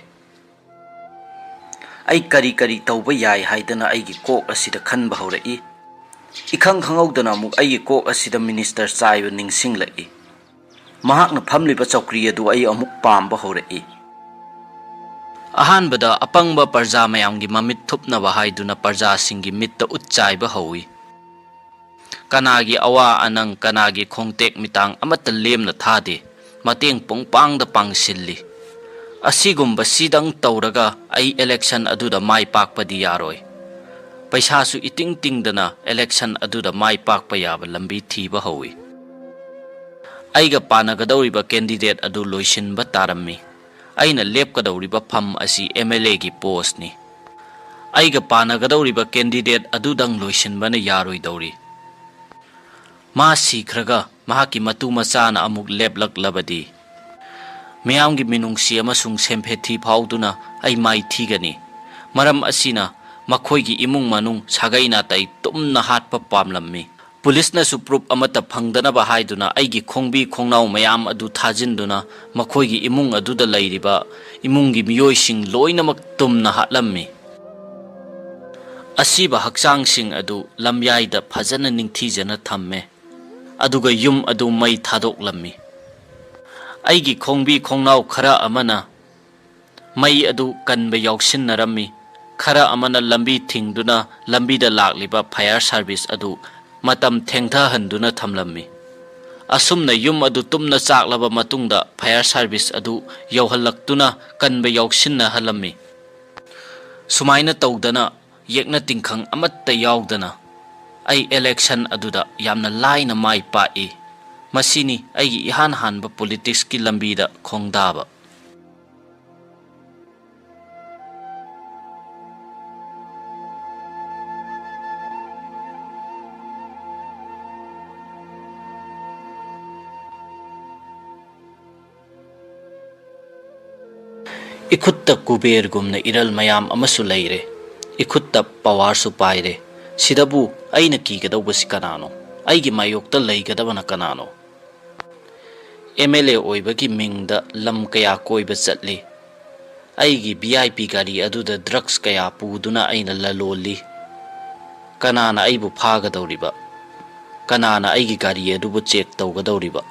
ꯑꯩ ꯀꯔꯤ ꯀꯔꯤ ꯇꯧꯕ ꯌꯥꯏ ꯍꯥꯏꯗꯅ ꯑꯩꯒꯤ ꯀꯣꯛ ꯑꯁꯤꯗ ꯈꯟꯕ ꯍꯧꯔꯛꯏ꯫ ꯏꯈꯪ ꯈꯪꯍꯧꯗꯅ ꯑꯃꯨꯛ ꯑꯩꯒꯤ ꯀꯣꯛ ꯑꯁꯤꯗ minister ꯆꯥꯏꯕ ꯅꯤꯡꯁꯤꯡꯂꯛꯏ꯫ ꯃꯍꯥꯛꯅ ꯐꯝꯂꯤꯕ ꯆꯧꯀ꯭ꯔꯤ ꯑꯗꯨ ꯑꯩ ꯑꯃꯨꯛ ꯄꯥꯝꯕ ꯍꯧꯔꯛꯏ꯫ ꯑꯍꯥꯟꯕꯗ ꯑꯄꯪꯕ ꯄ꯭ꯔꯖꯥ ꯃꯌꯥꯝꯒꯤ ꯃꯃꯤꯠ ꯊꯨꯞꯅꯕ ꯍꯥꯏꯗꯨꯅ ꯄ꯭ꯔꯖꯥꯁꯤꯡꯒꯤ ꯃꯤꯠꯇ ꯎꯠ ꯆꯥꯏꯕ ꯍꯧꯏ꯫ ꯀꯅꯥꯒꯤ ꯑꯋꯥ ꯑꯅꯪ, ꯀꯅꯥꯒꯤ ꯈꯣꯡꯇꯦꯛ ꯃꯤꯇꯥꯡ ꯑꯃꯠꯇ ꯂꯦꯝꯅ ꯊꯥꯗꯦ꯫ ꯃꯇꯦꯡ ꯄꯨꯡꯄꯥꯡꯗ ꯄꯥꯡꯁꯤꯜꯂꯤ꯫ ꯑꯁꯤꯒꯨꯝꯕꯁꯤꯗꯪ ꯇꯧꯔꯒ ꯑꯩ election ꯑꯗꯨꯗ ꯃꯥꯏ ꯄꯥꯛꯄꯗꯤ ꯌꯥꯔꯣꯏ꯫ ꯄꯩꯁꯥꯁꯨ ꯏꯇꯤꯡ ꯇꯤꯡꯗꯅ election ꯑꯗꯨꯗ ꯃꯥꯏ ꯄꯥꯛꯄ ꯌꯥꯕ ꯂꯝꯕꯤ ꯊꯤꯕ ꯍꯧꯏ꯫ ꯑꯩꯒ ꯄꯥꯟꯅꯒꯗꯧꯔꯤꯕ candidate ꯑꯗꯨ ꯂꯣꯏꯁꯤꯟꯕ ꯇꯥꯔꯝꯃꯤ꯫ ꯑꯩꯅ ꯂꯦꯞꯀꯗꯧꯔꯤꯕ ꯐꯝ ꯑꯁꯤ MLAꯒꯤ postꯅꯤ꯫ ꯑꯩꯒ ꯄꯥꯟꯅꯒꯗꯧꯔꯤꯕ candidate ꯑꯗꯨꯗꯪ ꯂꯣꯏꯁꯤꯟꯕꯅ ꯌꯥꯔꯣꯏꯗꯧꯔꯤ꯫ ꯃꯥ ꯁꯤꯈ꯭ꯔꯒ ꯃꯍꯥꯛꯀꯤ ꯃꯇꯨ ꯃꯆꯥꯅ ꯑꯃꯨꯛ ꯂꯦꯞꯂꯛꯂꯕꯗꯤ, ꯃꯤꯌꯥꯝꯒꯤ ꯃꯤꯅꯨꯡꯁꯤ ꯑꯃꯁꯨꯡ ꯁꯦꯝꯐꯦꯊꯤ ꯐꯥꯎꯗꯨꯅ ꯑꯩ ꯃꯥꯏꯊꯤꯒꯅꯤ꯫ ꯃꯔꯝ ꯑꯁꯤꯅ ꯃꯈꯣꯏꯒꯤ ꯏꯃꯨꯡ ꯃꯅꯨꯡ ꯁꯥꯒꯩ ꯅꯥꯇꯩ ꯇꯨꯝꯅ ꯍꯥꯠꯄ ꯄꯥꯝꯂꯝꯃꯤ꯫ ꯄꯨꯂꯤꯁꯅꯁꯨ proof ꯑꯃꯠꯇ ꯐꯪꯗꯅꯕ ꯍꯥꯏꯗꯨꯅ ꯑꯩꯒꯤ ꯈꯣꯡꯕꯤ ꯈꯣꯡꯅꯥꯎ ꯃꯌꯥꯝ ꯑꯗꯨ ꯊꯥꯖꯤꯟꯗꯨꯅ ꯃꯈꯣꯏꯒꯤ ꯏꯃꯨꯡ ꯑꯗꯨꯗ ꯂꯩꯔꯤꯕ ꯏꯃꯨꯡꯒꯤ ꯃꯤꯑꯣꯏꯁꯤꯡ ꯂꯣꯏꯅꯃꯛ ꯇꯨꯝꯅ ꯍꯥꯠꯂꯝꯃꯤ꯫ ꯑꯁꯤꯕ ꯍꯛꯆꯥꯡꯁꯤꯡ ꯑꯗꯨ ꯂꯝꯌꯥꯏꯗ ꯐꯖꯅ ꯅꯤꯡꯊꯤꯖꯅ ꯊꯝꯃꯦ, ꯑꯗꯨꯒ ꯌꯨꯝ ꯑꯗꯨ ꯃꯩ ꯊꯥꯗꯣꯛꯂꯝꯃꯤ꯫ ꯑꯩꯒꯤ ꯈꯣꯡꯕꯤ ꯈꯣꯡꯅꯥꯎ ꯈꯔ ꯑꯃꯅ ꯃꯩ ꯑꯗꯨ ꯀꯟꯕ ꯌꯥꯎꯁꯤꯟꯅꯔꯝꯃꯤ, ꯈꯔ ꯑꯃꯅ ꯂꯝꯕꯤ ꯊꯤꯡꯗꯨꯅ ꯂꯝꯕꯤꯗ ꯂꯥꯛꯂꯤꯕ fire service ꯑꯗꯨ ꯃꯇꯝ ꯊꯦꯡꯊꯍꯟꯗꯨꯅ ꯊꯝꯂꯝꯃꯤ꯫ ꯑꯁꯨꯝꯅ ꯌꯨꯝ ꯑꯗꯨ ꯇꯨꯝꯅ ꯆꯥꯛꯂꯕ ꯃꯇꯨꯡꯗ fire service ꯑꯗꯨ ꯌꯧꯍꯜꯂꯛꯇꯨꯅ ꯀꯟꯕ ꯌꯥꯎꯁꯤꯟꯅꯍꯜꯂꯝꯃꯤ꯫ ꯁꯨꯃꯥꯏꯅ ꯇꯧꯗꯅ, ꯌꯦꯛꯅ ꯇꯤꯡꯈꯪ ꯑꯃꯠꯇ ꯌꯥꯎꯗꯅ ꯑꯩ election ꯑꯗꯨꯗ ꯌꯥꯝꯅ ꯂꯥꯏꯅ ꯃꯥꯏ ꯄꯥꯛꯏ꯫ ꯃꯁꯤꯅꯤ ꯑꯩꯒꯤ ꯏꯍꯥꯟ ꯍꯥꯟꯕ politicsꯀꯤ ꯂꯝꯕꯤꯗ ꯈꯣꯡꯗꯥꯕ꯫ ꯏꯈꯨꯠꯇ ꯀꯨꯕꯦꯔꯒꯨꯝꯅ ꯏꯔꯜ ꯃꯌꯥꯝ ꯑꯃꯁꯨ ꯂꯩꯔꯦ꯫ ꯏꯈꯨꯠꯇ powerꯁꯨ ꯄꯥꯏꯔꯦ꯫ ꯁꯤꯗꯕꯨ ꯑꯩꯅ ꯀꯤꯒꯗꯧꯕꯁꯤ ꯀꯅꯥꯅꯣ? ꯑꯩꯒꯤ ꯃꯥꯌꯣꯛꯇ ꯂꯩꯒꯗꯕꯅ ꯀꯅꯥꯅꯣ? MLA ꯑꯣꯏꯕꯒꯤ ꯃꯤꯡꯗ ꯂꯝ ꯀꯌꯥ ꯀꯣꯏꯕ ꯆꯠꯂꯤ꯫ ꯑꯩꯒꯤ VIP ꯒꯥꯔꯤ ꯑꯗꯨꯗ drugs ꯀꯌꯥ ꯄꯨꯗꯨꯅ ꯑꯩꯅ ꯂꯂꯣꯜꯂꯤ꯫ ꯀꯅꯥꯅ ꯑꯩꯕꯨ ꯐꯥꯒꯗꯧꯔꯤꯕ? ꯀꯅꯥꯅ ꯑꯩꯒꯤ ꯒꯥꯔꯤ ꯑꯗꯨꯕꯨ check ꯇꯧꯒꯗꯧꯔꯤꯕ?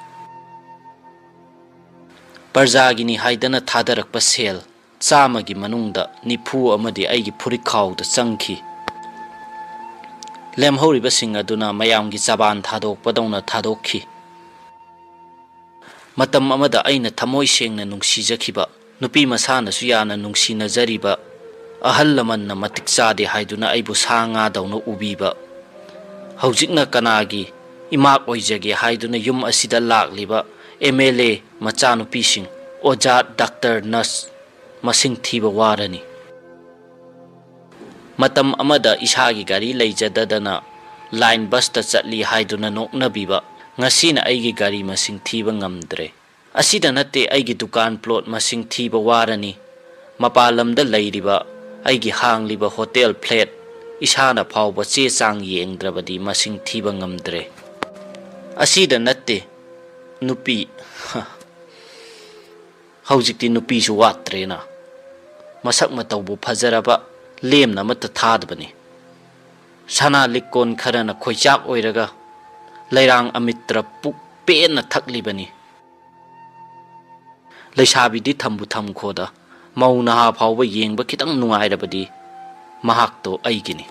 ꯄ꯭ꯔꯖꯥꯒꯤꯅꯤ ꯍꯥꯏꯗꯅ ꯊꯥꯗꯔꯛꯄ ꯁꯦꯜ ꯆꯥꯝꯃꯒꯤ ꯃꯅꯨꯡꯗ ꯅꯤꯐꯨ ꯑꯃꯗꯤ ꯑꯩꯒꯤ ꯐꯨꯔꯤꯠꯈꯥꯎꯗ ꯆꯪꯈꯤ꯫ ꯂꯦꯝꯍꯧꯔꯤꯕꯁꯤꯡ ꯑꯗꯨꯅ ꯃꯌꯥꯝꯒꯤ ꯆꯕꯥꯟ ꯊꯥꯗꯣꯛꯄꯗꯧꯅ ꯊꯥꯗꯣꯛꯈꯤ꯫ ꯃꯇꯝ ꯑꯃꯗ ꯑꯩꯅ ꯊꯃꯣꯏ ꯁꯦꯡꯅ ꯅꯨꯡꯁꯤꯖꯈꯤꯕ, ꯅꯨꯄꯤ ꯃꯁꯥꯅꯁꯨ ꯌꯥꯅ ꯅꯨꯡꯁꯤꯅꯖꯔꯤꯕ ꯑꯍꯜ ꯂꯃꯟꯅ ꯃꯇꯤꯛ ꯆꯥꯗꯦ ꯍꯥꯏꯗꯨꯅ ꯑꯩꯕꯨ ꯁꯥ ꯉꯥꯗꯧꯅ ꯎꯕꯤꯕ, ꯍꯧꯖꯤꯛꯅ ꯀꯅꯥꯒꯤ ꯏꯃꯥꯛ ꯑꯣꯏꯖꯒꯦ ꯍꯥꯏꯗꯨꯅ ꯌꯨꯝ ꯑꯁꯤꯗ ꯂꯥꯛꯂꯤꯕ MLA ꯃꯆꯥꯅꯨꯄꯤꯁꯤꯡ, ꯑꯣꯖꯥ, doctor, nurse, ꯃꯁꯤꯡ ꯊꯤꯕ ꯋꯥꯔꯅꯤ꯫ ꯃꯇꯝ ꯑꯃꯗ ꯏꯁꯥꯒꯤ ꯒꯥꯔꯤ ꯂꯩꯖꯗꯗꯅ line busꯇ ꯆꯠꯂꯤ ꯍꯥꯏꯗꯨꯅ ꯅꯣꯛꯅꯕꯤꯕ, ꯉꯁꯤꯅ ꯑꯩꯒꯤ ꯒꯥꯔꯤ ꯃꯁꯤꯡ ꯊꯤꯕ ꯉꯝꯗ꯭ꯔꯦ꯫ ꯑꯁꯤꯗ ꯅꯠꯇꯦ, ꯑꯩꯒꯤ ꯗꯨꯀꯥꯟ plot ꯃꯁꯤꯡ ꯊꯤꯕ ꯋꯥꯔꯅꯤ꯫ ꯃꯄꯥꯟ ꯂꯝꯗ ꯂꯩꯔꯤꯕ ꯑꯩꯒꯤ ꯍꯥꯡꯂꯤꯕ hotel, flat, ꯏꯁꯥꯅ ꯐꯥꯎꯕ ꯆꯦ ꯆꯥꯡ ꯌꯦꯡꯗ꯭ꯔꯕꯗꯤ ꯃꯁꯤꯡ ꯊꯤꯕ ꯉꯝꯗ꯭ꯔꯦ꯫ ꯑꯁꯤꯗ ꯅꯠꯇꯦ, ꯅꯨꯄꯤ, ꯍ, ꯍꯧꯖꯤꯛꯇꯤ ꯅꯨꯄꯤꯁꯨ ꯋꯥꯠꯇ꯭ꯔꯦꯅ꯫ ꯃꯁꯛ ꯃꯇꯧꯕꯨ ꯐꯖꯔꯕ ꯂꯦꯝꯅ ꯑꯃꯠꯇ ꯊꯥꯗꯕꯅꯤ꯫ ꯁꯅꯥ ꯂꯤꯛꯀꯣꯟ ꯈꯔꯅ ꯈꯣꯏꯆꯥꯛ ꯑꯣꯏꯔꯒ ꯂꯩꯔꯥꯡ ꯑꯃꯤꯇ꯭ꯔ ꯄꯨꯛ ꯄꯦꯟꯅ ꯊꯛꯂꯤꯕꯅꯤ꯫ ꯂꯩꯁꯥꯕꯤꯗꯤ ꯊꯝꯕꯨ ꯊꯝꯈꯣꯗ, ꯃꯧ ꯅꯍꯥ ꯐꯥꯎꯕ ꯌꯦꯡꯕ ꯈꯤꯇꯪ ꯅꯨꯡꯉꯥꯏꯔꯕꯗꯤ ꯃꯍꯥꯛꯇꯣ ꯑꯩꯒꯤꯅꯤ꯫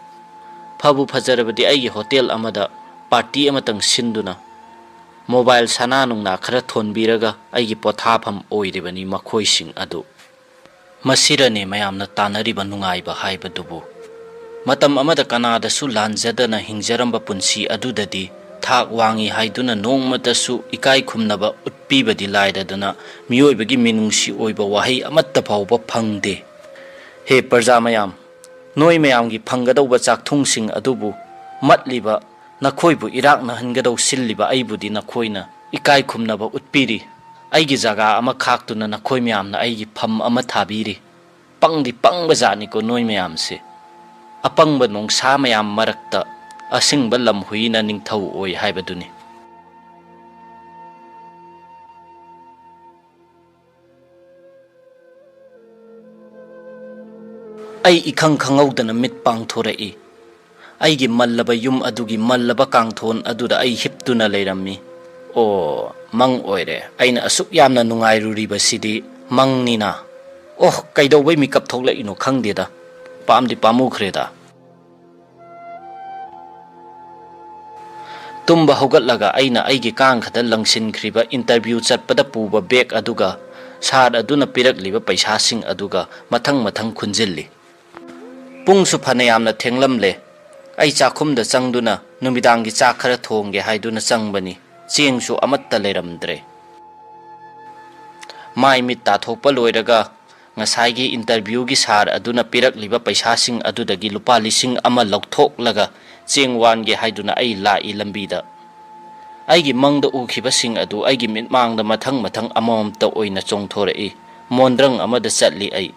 ꯐꯕꯨ ꯐꯖꯔꯕꯗꯤ ꯑꯩꯒꯤ hotel ꯑꯃꯗ ꯄꯥꯔꯇꯤ ꯑꯃꯇꯪ ꯁꯤꯟꯗꯨꯅ ꯃꯣꯕꯥꯏꯜ ꯁꯅꯥ ꯅꯨꯡꯅꯥ ꯈꯔ ꯊꯣꯟꯕꯤꯔꯒ ꯑꯩꯒꯤ ꯄꯣꯊꯥꯐꯝ ꯑꯣꯏꯔꯤꯕꯅꯤ ꯃꯈꯣꯏꯁꯤꯡ ꯑꯗꯨ꯫ ꯃꯁꯤꯔꯅꯦ ꯃꯌꯥꯝꯅ ꯇꯥꯟꯅꯔꯤꯕ ꯅꯨꯡꯉꯥꯏꯕ ꯍꯥꯏꯕꯗꯨꯕꯨ꯫ ꯃꯇꯝ ꯑꯃꯗ ꯀꯅꯥꯗꯁꯨ ꯂꯥꯟꯖꯗꯅ ꯍꯤꯡꯖꯔꯝꯕ ꯄꯨꯟꯁꯤ ꯑꯗꯨꯗꯗꯤ ꯊꯥꯛ ꯋꯥꯡꯏ ꯍꯥꯏꯗꯨꯅ ꯅꯣꯡꯃꯇꯁꯨ ꯏꯀꯥꯏ ꯈꯨꯝꯅꯕ ꯎꯠꯄꯤꯕꯗꯤ ꯂꯥꯏꯔꯗꯅ ꯃꯤꯑꯣꯏꯕꯒꯤ ꯃꯤꯅꯨꯡꯁꯤ ꯑꯣꯏꯕ ꯋꯥꯍꯩ ꯑꯃꯠꯇ ꯐꯥꯎꯕ ꯐꯪꯗꯦ꯫ ꯍꯦ ꯄ꯭ꯔꯖꯥ ꯃꯌꯥꯝ, ꯅꯣꯏ ꯃꯌꯥꯝꯒꯤ ꯐꯪꯒꯗꯧꯕ ꯆꯥꯛꯊꯨꯡꯁꯤꯡ ꯑꯗꯨꯕꯨ ꯃꯠꯂꯤꯕ ꯅꯈꯣꯏꯕꯨ ꯏꯔꯥꯛꯅꯍꯟꯒꯗꯧ ꯁꯤꯜꯂꯤꯕ ꯑꯩꯕꯨꯗꯤ ꯅꯈꯣꯏꯅ ꯏꯀꯥꯏ ꯈꯨꯝꯅꯕ ꯎꯠꯄꯤꯔꯤ꯫ ꯑꯩꯒꯤ ꯖꯒꯥ ꯑꯃ ꯈꯥꯛꯇꯨꯅ ꯅꯈꯣꯏ ꯃꯌꯥꯝꯅ ꯑꯩꯒꯤ ꯐꯝ ꯑꯃ ꯊꯥꯕꯤꯔꯤ꯫ ꯄꯪꯗꯤ ꯄꯪꯕ ꯖꯥꯠꯅꯤꯀꯣ ꯅꯣꯏ ꯃꯌꯥꯝꯁꯦ꯫ ꯑꯄꯪꯕ ꯅꯣꯡꯁꯥ ꯃꯌꯥꯝ ꯃꯔꯛꯇ ꯑꯁꯤꯡꯕ ꯂꯝꯍꯨꯏꯅ ꯅꯤꯡꯊꯧ ꯑꯣꯏ ꯍꯥꯏꯕꯗꯨꯅꯤ꯫ ꯑꯩ ꯏꯈꯪ ꯈꯪꯍꯧꯗꯅ ꯃꯤꯠ ꯄꯥꯡꯊꯣꯔꯛꯏ꯫ ꯑꯩꯒꯤ ꯃꯜꯂꯕ ꯌꯨꯝ ꯑꯗꯨꯒꯤ ꯃꯜꯂꯕ ꯀꯥꯡꯊꯣꯟ ꯑꯗꯨꯗ ꯑꯩ ꯍꯤꯞꯇꯨꯅ ꯂꯩꯔꯝꯃꯤ꯫ ꯑꯣ, ꯃꯪ ꯑꯣꯏꯔꯦ꯫ ꯑꯩꯅ ꯑꯁꯨꯛ ꯌꯥꯝꯅ ꯅꯨꯡꯉꯥꯏꯔꯨꯔꯤꯕꯁꯤꯗꯤ ꯃꯪꯅꯤꯅ꯫ ꯑꯣ, ꯀꯩꯗꯧꯕꯩ ꯃꯤꯀꯞ ꯊꯣꯛꯂꯛꯏꯅꯣ ꯈꯪꯗꯦꯗ꯫ ꯄꯥꯝꯗꯤ ꯄꯥꯝꯃꯨꯈ꯭ꯔꯦꯗ꯫ ꯇꯨꯝꯕ ꯍꯧꯒꯠꯂꯒ ꯑꯩꯅ ꯑꯩꯒꯤ ꯀꯥꯡꯈꯗ ꯂꯪꯁꯤꯟꯈ꯭ꯔꯤꯕ ꯏꯟꯇꯔꯚ꯭ꯌꯨ ꯆꯠꯄꯗ ꯄꯨꯕ ꯕꯦꯒ ꯑꯗꯨꯒ ꯁꯥꯔ ꯑꯗꯨꯅ ꯄꯤꯔꯛꯂꯤꯕ ꯄꯩꯁꯥꯁꯤꯡ ꯑꯗꯨꯒ ꯃꯊꯪ ꯃꯊꯪ ꯈꯨꯟꯖꯤꯜꯂꯤ꯫ ꯄꯨꯡꯁꯨ ꯐꯅꯌꯥꯝꯅ ꯊꯦꯡꯂꯝꯂꯦ꯫ ꯑꯩ ꯆꯥꯛꯈꯨꯝꯗ ꯆꯪꯗꯨꯅ ꯅꯨꯃꯤꯗꯥꯡꯒꯤ ꯆꯥꯛ ꯈꯔ ꯊꯣꯡꯒꯦ ꯍꯥꯏꯗꯨꯅ ꯆꯪꯕꯅꯤ꯫ ꯆꯦꯡꯁꯨ ꯑꯃꯠꯇ ꯂꯩꯔꯝꯗ꯭ꯔꯦ꯫ ꯃꯥꯏ ꯃꯤꯠ ꯇꯥꯊꯣꯛꯄ ꯂꯣꯏꯔꯒ ꯉꯁꯥꯏꯒꯤ ꯏꯟꯇꯔꯚ꯭ꯌꯨꯒꯤ ꯁꯥꯔ ꯑꯗꯨꯅ ꯄꯤꯔꯛꯂꯤꯕ ꯄꯩꯁꯥꯁꯤꯡ ꯑꯗꯨꯗꯒꯤ ꯂꯨꯄꯥ ꯂꯤꯁꯤꯡ ꯑꯃ ꯂꯧꯊꯣꯛꯂꯒ ꯆꯦꯡ ꯋꯥꯟꯒꯦ ꯍꯥꯏꯗꯨꯅ ꯑꯩ ꯂꯥꯛꯏ ꯂꯝꯕꯤꯗ꯫ ꯑꯩꯒꯤ ꯃꯪꯗ ꯎꯈꯤꯕꯁꯤꯡ ꯑꯗꯨ ꯑꯩꯒꯤ ꯃꯤꯠꯃꯥꯡꯗ ꯃꯊꯪ ꯃꯊꯪ ꯑꯃꯃꯝꯇ ꯑꯣꯏꯅ ꯆꯣꯡꯊꯣꯔꯛꯏ꯫ ꯃꯣꯟꯗ꯭ꯔꯪ ꯑꯃꯗ ꯆꯠꯂꯤ ꯑꯩ꯫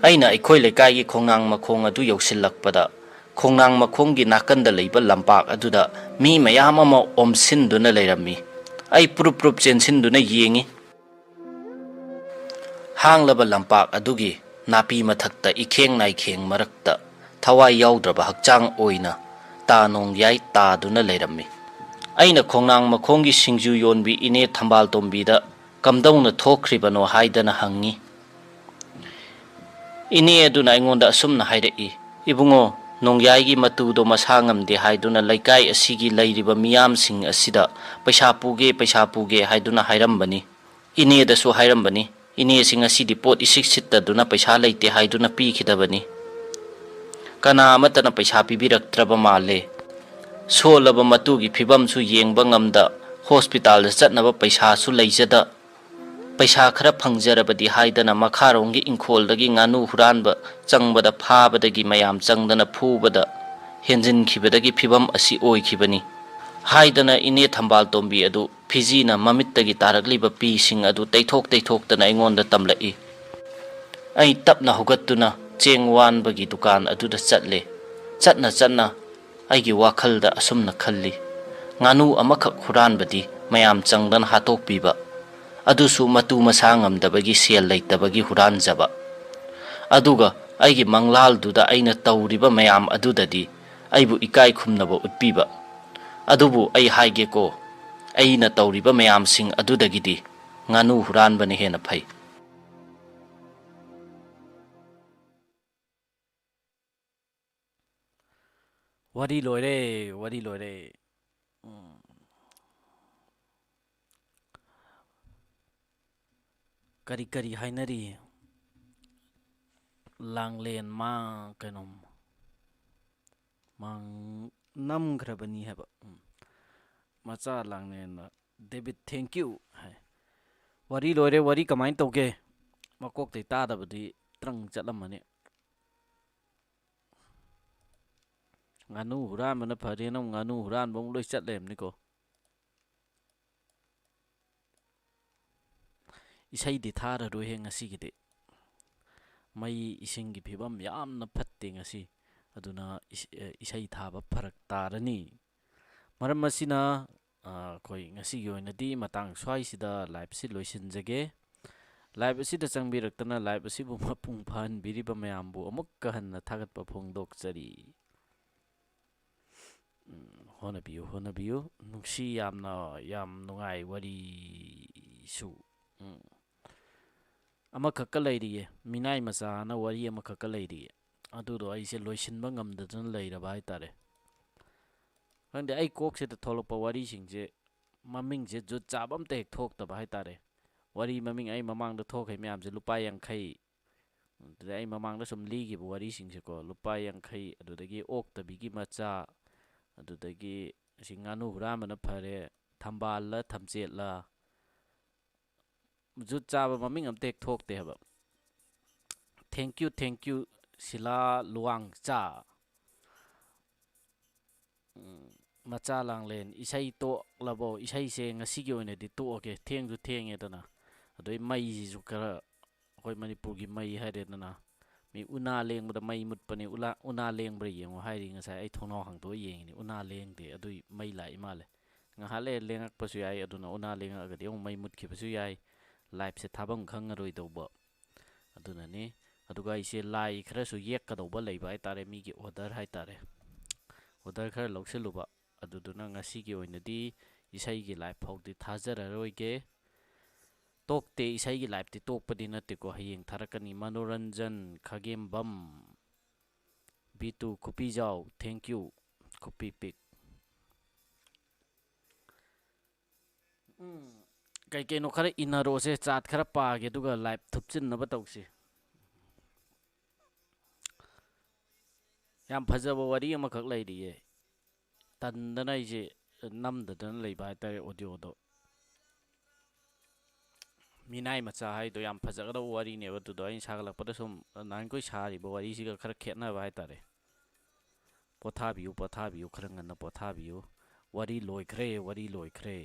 ꯑꯩꯅ ꯑꯩꯈꯣꯏ ꯂꯩꯀꯥꯏꯒꯤ ꯈꯣꯡꯅꯥꯡ ꯃꯈꯣꯡ ꯑꯗꯨ ꯌꯧꯁꯤꯜꯂꯛꯄꯗ, ꯈꯣꯡꯅꯥꯡ ꯃꯈꯣꯡꯒꯤ ꯅꯥꯀꯟꯗ ꯂꯩꯕ ꯂꯝꯄꯥꯛ ꯑꯗꯨꯗ ꯃꯤ ꯃꯌꯥꯝ ꯑꯃ ꯑꯣꯝꯁꯤꯟꯗꯨꯅ ꯂꯩꯔꯝꯃꯤ꯫ ꯑꯩ ꯄ꯭ꯔꯨꯞ ꯄ꯭ꯔꯨꯞ ꯆꯦꯟꯁꯤꯟꯗꯨꯅ ꯌꯦꯡꯉꯤ꯫ ꯍꯥꯡꯂꯕ ꯂꯝꯄꯥꯛ ꯑꯗꯨꯒꯤ ꯅꯥꯄꯤ ꯃꯊꯛꯇ ꯏꯈꯦꯡ ꯅꯥꯏꯈꯦꯡ ꯃꯔꯛꯇ ꯊꯋꯥꯏ ꯌꯥꯎꯗ꯭ꯔꯕ ꯍꯛꯆꯥꯡ ꯑꯣꯏꯅ ꯇꯥ ꯅꯣꯡꯌꯥꯏ ꯇꯥꯗꯨꯅ ꯂꯩꯔꯝꯃꯤ꯫ ꯑꯩꯅ ꯈꯣꯡꯅꯥꯡ ꯃꯈꯣꯡꯒꯤ ꯁꯤꯡꯖꯨ ꯌꯣꯟꯕꯤ ꯏꯅꯦ ꯊꯝꯕꯥꯜ ꯇꯣꯝꯕꯤꯗ ꯀꯝꯗꯧꯅ ꯊꯣꯛꯈ꯭ꯔꯤꯕꯅꯣ ꯍꯥꯏꯗꯅ ꯍꯪꯉꯤ꯫ ꯏꯅꯦ ꯑꯗꯨꯅ ꯑꯩꯉꯣꯟꯗ ꯑꯁꯨꯝꯅ ꯍꯥꯏꯔꯛꯏ, "ꯏꯕꯨꯡꯉꯣ, ꯅꯣꯡꯌꯥꯏꯒꯤ ꯃꯇꯨꯗꯣ ꯃꯁꯥ ꯉꯝꯗꯦ ꯍꯥꯏꯗꯨꯅ ꯂꯩꯀꯥꯏ ꯑꯁꯤꯒꯤ ꯂꯩꯔꯤꯕ ꯃꯤꯌꯥꯝꯁꯤꯡ ꯑꯁꯤꯗ ꯄꯩꯁꯥ ꯄꯨꯒꯦ, ꯄꯩꯁꯥ ꯄꯨꯒꯦ ꯍꯥꯏꯗꯨꯅ ꯍꯥꯏꯔꯝꯕꯅꯤ꯫ ꯏꯅꯦꯗꯁꯨ ꯍꯥꯏꯔꯝꯕꯅꯤ꯫ ꯏꯅꯦꯁꯤ ꯉꯁꯤꯗꯤ ꯄꯣꯠ ꯏꯁꯤꯠ ꯁꯤꯠꯇꯗꯨꯅ ꯄꯩꯁꯥ ꯂꯩꯇꯦ ꯍꯥꯏꯗꯨꯅ ꯄꯤꯈꯤꯗꯕꯅꯤ꯫ ꯀꯅꯥ ꯑꯃꯠꯇꯅ ꯄꯩꯁꯥ ꯄꯤꯕꯤꯔꯛꯇ꯭ꯔꯕ ꯃꯥꯜꯂꯦ꯫ ꯁꯣꯜꯂꯕ ꯃꯇꯨꯒꯤ ꯐꯤꯕꯝꯁꯨ ꯌꯦꯡꯕ ꯉꯝꯗ, ꯍꯣꯁꯄꯤꯇꯥꯜꯗ ꯆꯠꯅꯕ ꯄꯩꯁꯥꯁꯨ ꯂꯩꯖꯗ, ꯄꯩꯁꯥ ꯈꯔ ꯐꯪꯖꯔꯕꯗꯤ ꯍꯥꯏꯗꯅ ꯃꯈꯥꯔꯣꯝꯒꯤ ꯏꯪꯈꯣꯜꯗꯒꯤ ꯉꯥꯅꯨ ꯍꯨꯔꯥꯟꯕ ꯆꯪꯕꯗ ꯐꯥꯕꯗꯒꯤ ꯃꯌꯥꯝ ꯆꯪꯗꯅ ꯐꯨꯕꯗ ꯍꯦꯟꯖꯤꯟꯈꯤꯕꯗꯒꯤ ꯐꯤꯕꯝ ꯑꯁꯤ ꯑꯣꯏꯈꯤꯕꯅꯤ" ꯍꯥꯏꯗꯅ ꯏꯅꯦ ꯊꯝꯕꯥꯜ ꯇꯣꯝꯕꯤ ꯑꯗꯨ ꯐꯤꯖꯤꯅ ꯃꯃꯤꯠꯇꯒꯤ ꯇꯥꯔꯛꯂꯤꯕ ꯄꯤꯁꯤꯡ ꯑꯗꯨ ꯇꯩꯊꯣꯛ ꯇꯩꯊꯣꯛꯇꯅ ꯑꯩꯉꯣꯟꯗ ꯇꯝꯂꯛꯏ꯫ ꯑꯩ ꯇꯞꯅ ꯍꯧꯒꯠꯇꯨꯅ ꯆꯦꯡ ꯋꯥꯟꯕꯒꯤ ꯗꯨꯀꯥꯟ ꯑꯗꯨꯗ ꯆꯠꯂꯦ꯫ ꯆꯠꯅ ꯆꯠꯅ ꯑꯩꯒꯤ ꯋꯥꯈꯜꯗ ꯑꯁꯨꯝꯅ ꯈꯜꯂꯤ, "ꯉꯥꯅꯨ ꯑꯃꯈꯛ ꯍꯨꯔꯥꯟꯕꯗꯤ ꯃꯌꯥꯝ ꯆꯪꯗꯅ ꯍꯥꯠꯇꯣꯛꯄꯤꯕ, ꯑꯗꯨꯁꯨ ꯃꯇꯨ ꯃꯁꯥ ꯉꯝꯗꯕꯒꯤ, ꯁꯦꯜ ꯂꯩꯇꯕꯒꯤ ꯍꯨꯔꯥꯟꯖꯕ꯫ ꯑꯗꯨꯒ ꯑꯩꯒꯤ ꯃꯪꯂꯥꯜꯗꯨꯗ ꯑꯩꯅ ꯇꯧꯔꯤꯕ ꯃꯌꯥꯝ ꯑꯗꯨꯗꯗꯤ ꯑꯩꯕꯨ ꯏꯀꯥꯏ ꯈꯨꯝꯅꯕ ꯎꯠꯄꯤꯕ꯫ ꯑꯗꯨꯕꯨ ꯑꯩ ꯍꯥꯏꯒꯦꯀꯣ, ꯑꯩꯅ ꯇꯧꯔꯤꯕ ꯃꯌꯥꯝꯁꯤꯡ ꯑꯗꯨꯗꯒꯤꯗꯤ ꯉꯥꯅꯨ ꯍꯨꯔꯥꯟꯕꯅ ꯍꯦꯟꯅ ꯐꯩ"꯫ ꯋꯥꯔꯤ ꯂꯣꯏꯔꯦ, ꯋꯥꯔꯤ ꯂꯣꯏꯔꯦ꯫ ꯎꯝ꯫ ꯀꯔꯤ ꯀꯔꯤ ꯍꯥꯏꯅꯔꯤ? ꯂꯥꯡꯂꯦꯟ ꯃꯥ ꯀꯩꯅꯣꯝ ꯃꯥꯡ ꯅꯝꯈ꯭ꯔꯕꯅꯤ ꯍꯥꯏꯕ꯫ ꯎꯝ꯫ ꯃꯆꯥ ꯂꯥꯡꯂꯦꯟꯅ, "ꯗꯦꯕꯤꯠ, thank you" ꯍꯥꯏ꯫ ꯋꯥꯔꯤ ꯂꯣꯏꯔꯦ꯫ ꯋꯥꯔꯤ ꯀꯃꯥꯏꯅ ꯇꯧꯒꯦ? ꯃꯀꯣꯛꯇꯩ ꯇꯥꯗꯕꯗꯤ ꯇ꯭ꯔꯪ ꯆꯠꯂꯝꯃꯅꯤ꯫ ꯉꯥꯅꯨ ꯍꯨꯔꯥꯟꯕꯅ ꯐꯔꯦꯅ ꯑꯃꯨꯛ ꯉꯥꯅꯨ ꯍꯨꯔꯥꯟꯕ ꯑꯃꯨꯛ ꯂꯣꯏ ꯆꯠ ꯂꯩꯔꯝꯅꯤꯀꯣ꯫ ꯏꯁꯩꯗꯤ ꯊꯥꯔꯔꯣꯏꯍꯦ ꯉꯁꯤꯒꯤꯗꯤ꯫ ꯃꯩ ꯏꯁꯤꯡꯒꯤ ꯐꯤꯕꯝ ꯌꯥꯝꯅ ꯐꯠꯇꯦ ꯉꯁꯤ꯫ ꯑꯗꯨꯅ ꯏꯁ-, ꯑꯦ, ꯏꯁꯩ ꯊꯥꯕ ꯐꯔꯛ ꯇꯥꯔꯅꯤ꯫ ꯃꯔꯝ ꯑꯁꯤꯅ, ꯑ, ꯑꯩꯈꯣꯏ ꯉꯁꯤꯒꯤ ꯑꯣꯏꯅꯗꯤ ꯃꯇꯥꯡ ꯁ꯭ꯋꯥꯏꯁꯤꯗ live ꯑꯁꯤ ꯂꯣꯏꯁꯤꯟꯖꯒꯦ꯫ Live ꯑꯁꯤꯗ ꯆꯪꯕꯤꯔꯛꯇꯅ live ꯑꯁꯤꯕꯨ ꯃꯄꯨꯡ ꯐꯥꯍꯟꯕꯤꯔꯤꯕ ꯃꯌꯥꯝꯕꯨ ꯑꯃꯨꯛꯀ ꯍꯟꯅ ꯊꯥꯒꯠꯄ ꯐꯣꯡꯗꯣꯛꯆꯔꯤ꯫ ꯎꯝ, ꯍꯣꯠꯅꯕꯤꯌꯨ, ꯍꯣꯠꯅꯕꯤꯌꯨ꯫ ꯅꯨꯡꯁꯤ ꯌꯥꯝꯅ, ꯌꯥꯝ ꯅꯨꯡꯉꯥꯏ ꯋꯥꯔꯤꯁꯨ꯫ ꯎꯝ꯫ ꯑꯃꯈꯛꯀ ꯂꯩꯔꯤꯌꯦ, ꯃꯤꯅꯥꯏ ꯃꯆꯥꯅ ꯋꯥꯔꯤ ꯑꯃꯈꯛꯀ ꯂꯩꯔꯤꯌꯦ꯫ ꯑꯗꯨꯗꯣ ꯑꯩꯁꯦ ꯂꯣꯏꯁꯤꯟꯕ ꯉꯝꯗꯗꯅ ꯂꯩꯔꯕ ꯍꯥꯏꯇꯥꯔꯦ꯫ ꯈꯪꯗꯦ, ꯑꯩ ꯀꯣꯛꯁꯤꯗ ꯊꯣꯛꯂꯛꯄ ꯋꯥꯔꯤꯁꯤꯡꯁꯦ ꯃꯃꯤꯡꯁꯦ ꯖꯨꯠ ꯆꯥꯕ ꯑꯝꯇ ꯍꯦꯛ ꯊꯣꯛꯇꯕ ꯍꯥꯏꯇꯥꯔꯦ꯫ ꯋꯥꯔꯤ ꯃꯃꯤꯡ ꯑꯩ ꯃꯃꯥꯡꯗ ꯊꯣꯛꯈꯩ ꯃꯌꯥꯝꯁꯦ ꯂꯨꯄꯥ ꯌꯥꯡꯈꯩ, ꯑꯗꯨꯗ ꯑꯩ ꯃꯃꯥꯡꯗ ꯁꯨꯝ ꯂꯤꯈꯤꯕ ꯋꯥꯔꯤꯁꯤꯡꯁꯦꯀꯣ, ꯂꯨꯄꯥ ꯌꯥꯡꯈꯩ, ꯑꯗꯨꯗꯒꯤ ꯑꯣꯛꯇꯕꯤꯒꯤ ꯃꯆꯥ, ꯑꯗꯨꯗꯒꯤ ꯑꯁꯤ ꯉꯥꯅꯨ ꯍꯨꯔꯥꯟꯕꯅ ꯐꯔꯦ, ꯊꯝꯕꯥꯜꯂ ꯊꯝꯆꯦꯠꯂ, ꯖꯨꯠ ꯆꯥꯕ ꯃꯃꯤꯡ ꯑꯝꯇ ꯍꯦꯛ ꯊꯣꯛꯇꯦ ꯍꯥꯏꯕ꯫ Thank you, thank you, Sheela ꯂꯨꯋꯥꯡꯆꯥ꯫ ꯎꯝ, ꯃꯆꯥ ꯂꯥꯡꯂꯦꯟ, ꯏꯁꯩ ꯇꯣꯛꯂꯕꯣ? ꯏꯁꯩꯁꯦ ꯉꯁꯤꯒꯤ ꯑꯣꯏꯅꯗꯤ ꯇꯣꯛꯑꯒꯦ, ꯊꯦꯡꯁꯨ ꯊꯦꯡꯉꯦꯗꯅ꯫ ꯑꯗꯩ ꯃꯩꯁꯤꯁꯨ ꯈꯔ, ꯑꯩꯈꯣꯏ ꯃꯅꯤꯄꯨꯔꯒꯤ ꯃꯩ ꯍꯥꯏꯔꯦꯗꯅ, ꯃꯤ ꯎꯅꯥ ꯂꯦꯡꯕꯗ ꯃꯩ ꯃꯨꯠꯄꯅꯦ, ꯎꯂꯥ-, ꯎꯅꯥ ꯂꯦꯡꯕ꯭ꯔꯥ ꯌꯦꯡꯉꯣ ꯍꯥꯏꯔꯤ꯫ ꯉꯁꯥꯏ ꯑꯩ ꯊꯣꯡꯅꯥꯎ ꯍꯥꯡꯗꯣꯛꯑ ꯌꯦꯡꯉꯤꯅꯤ, ꯎꯅꯥ ꯂꯦꯡꯗꯦ, ꯑꯗꯨꯏ ꯃꯩ ꯂꯥꯛꯏ ꯃꯥꯜꯂꯦ꯫ ꯉꯥꯏꯍꯥꯛ ꯂꯩꯔ ꯂꯦꯡꯉꯛꯄꯁꯨ ꯌꯥꯏ, ꯑꯗꯨꯅ ꯎꯅꯥ ꯂꯦꯡꯉꯛꯑꯒꯗꯤ ꯑꯃꯨꯛ ꯃꯩ ꯃꯨꯠꯈꯤꯕꯁꯨ ꯌꯥꯏ, ꯂꯥꯏꯞꯁꯦ ꯊꯥꯐꯝ ꯈꯪꯉꯔꯣꯏꯗꯧꯕ꯫ ꯑꯗꯨꯅꯅꯤ꯫ ꯑꯗꯨꯒ ꯑꯩꯁꯦ ꯂꯥꯏ ꯈꯔꯁꯨ ꯌꯦꯛꯀꯗꯧꯕ ꯂꯩꯕ ꯍꯥꯏꯇꯥꯔꯦ, ꯃꯤꯒꯤ ꯑꯣꯔꯗꯔ ꯍꯥꯏꯇꯥꯔꯦ, ꯑꯣꯔꯗꯔ ꯈꯔ ꯂꯧꯁꯤꯜꯂꯨꯕ꯫ ꯑꯗꯨꯗꯨꯅ ꯉꯁꯤꯒꯤ ꯑꯣꯏꯅꯗꯤ ꯏꯁꯩꯒꯤ ꯂꯥꯏꯞ ꯐꯥꯎꯗꯤ ꯊꯥꯖꯔꯔꯣꯏꯒꯦ꯫ ꯇꯣꯛꯇꯦ, ꯏꯁꯩꯒꯤ ꯂꯥꯏꯞꯇꯤ ꯇꯣꯛꯄꯗꯤ ꯅꯠꯇꯦꯀꯣ, ꯍꯌꯦꯡ ꯊꯥꯔꯛꯀꯅꯤ꯫ ꯃꯅꯣꯔꯟꯖꯟ ꯈꯥꯒꯦꯝꯕꯝ, ꯕꯤꯇꯨ ꯈꯨꯄꯤꯖꯥꯎ, thank you, ꯈꯨꯄꯤ ꯄꯤꯛ꯫ ꯎꯝ, ꯀꯩ ꯀꯩꯅꯣ ꯈꯔ ꯏꯟꯅꯔꯣꯁꯦ, ꯆꯥꯠ ꯈꯔ ꯄꯥꯒꯦ, ꯑꯗꯨꯒ ꯂꯥꯏꯞ ꯊꯨꯞꯆꯤꯟꯅꯕ ꯇꯧꯁꯤ꯫ ꯌꯥꯝ ꯐꯖꯕ ꯋꯥꯔꯤ ꯑꯃꯈꯛ ꯂꯩꯔꯤꯌꯦ, ꯇꯟꯗꯅ ꯑꯩꯁꯦ ꯅꯝꯗꯗꯅ ꯂꯩꯕ ꯍꯥꯏꯇꯥꯔꯦ, ꯑꯣꯗꯤꯑꯣꯗꯣ꯫ ꯃꯤꯅꯥꯏ ꯃꯆꯥ ꯍꯥꯏꯗꯣ ꯌꯥꯝ ꯐꯖꯒꯗꯕ ꯋꯥꯔꯤꯅꯦꯕ, ꯑꯗꯨꯗꯣ ꯑꯩꯅ ꯁꯥꯒꯠꯂꯛꯄꯗ ꯁꯨꯝ ꯅꯍꯥꯟꯈꯣꯏ ꯁꯥꯔꯤꯕ ꯋꯥꯔꯤꯁꯤꯒ ꯈꯔ ꯈꯦꯠꯅꯕ ꯍꯥꯏꯇꯥꯔꯦ꯫ ꯄꯣꯊꯥꯕꯤꯌꯨ, ꯄꯣꯊꯥꯕꯤꯌꯨ, ꯈꯔ ꯉꯟꯅ ꯄꯣꯊꯥꯕꯤꯌꯨ꯫ ꯋꯥꯔꯤ ꯂꯣꯏꯈ꯭ꯔꯦ, ꯋꯥꯔꯤ ꯂꯣꯏꯈ꯭ꯔꯦ꯫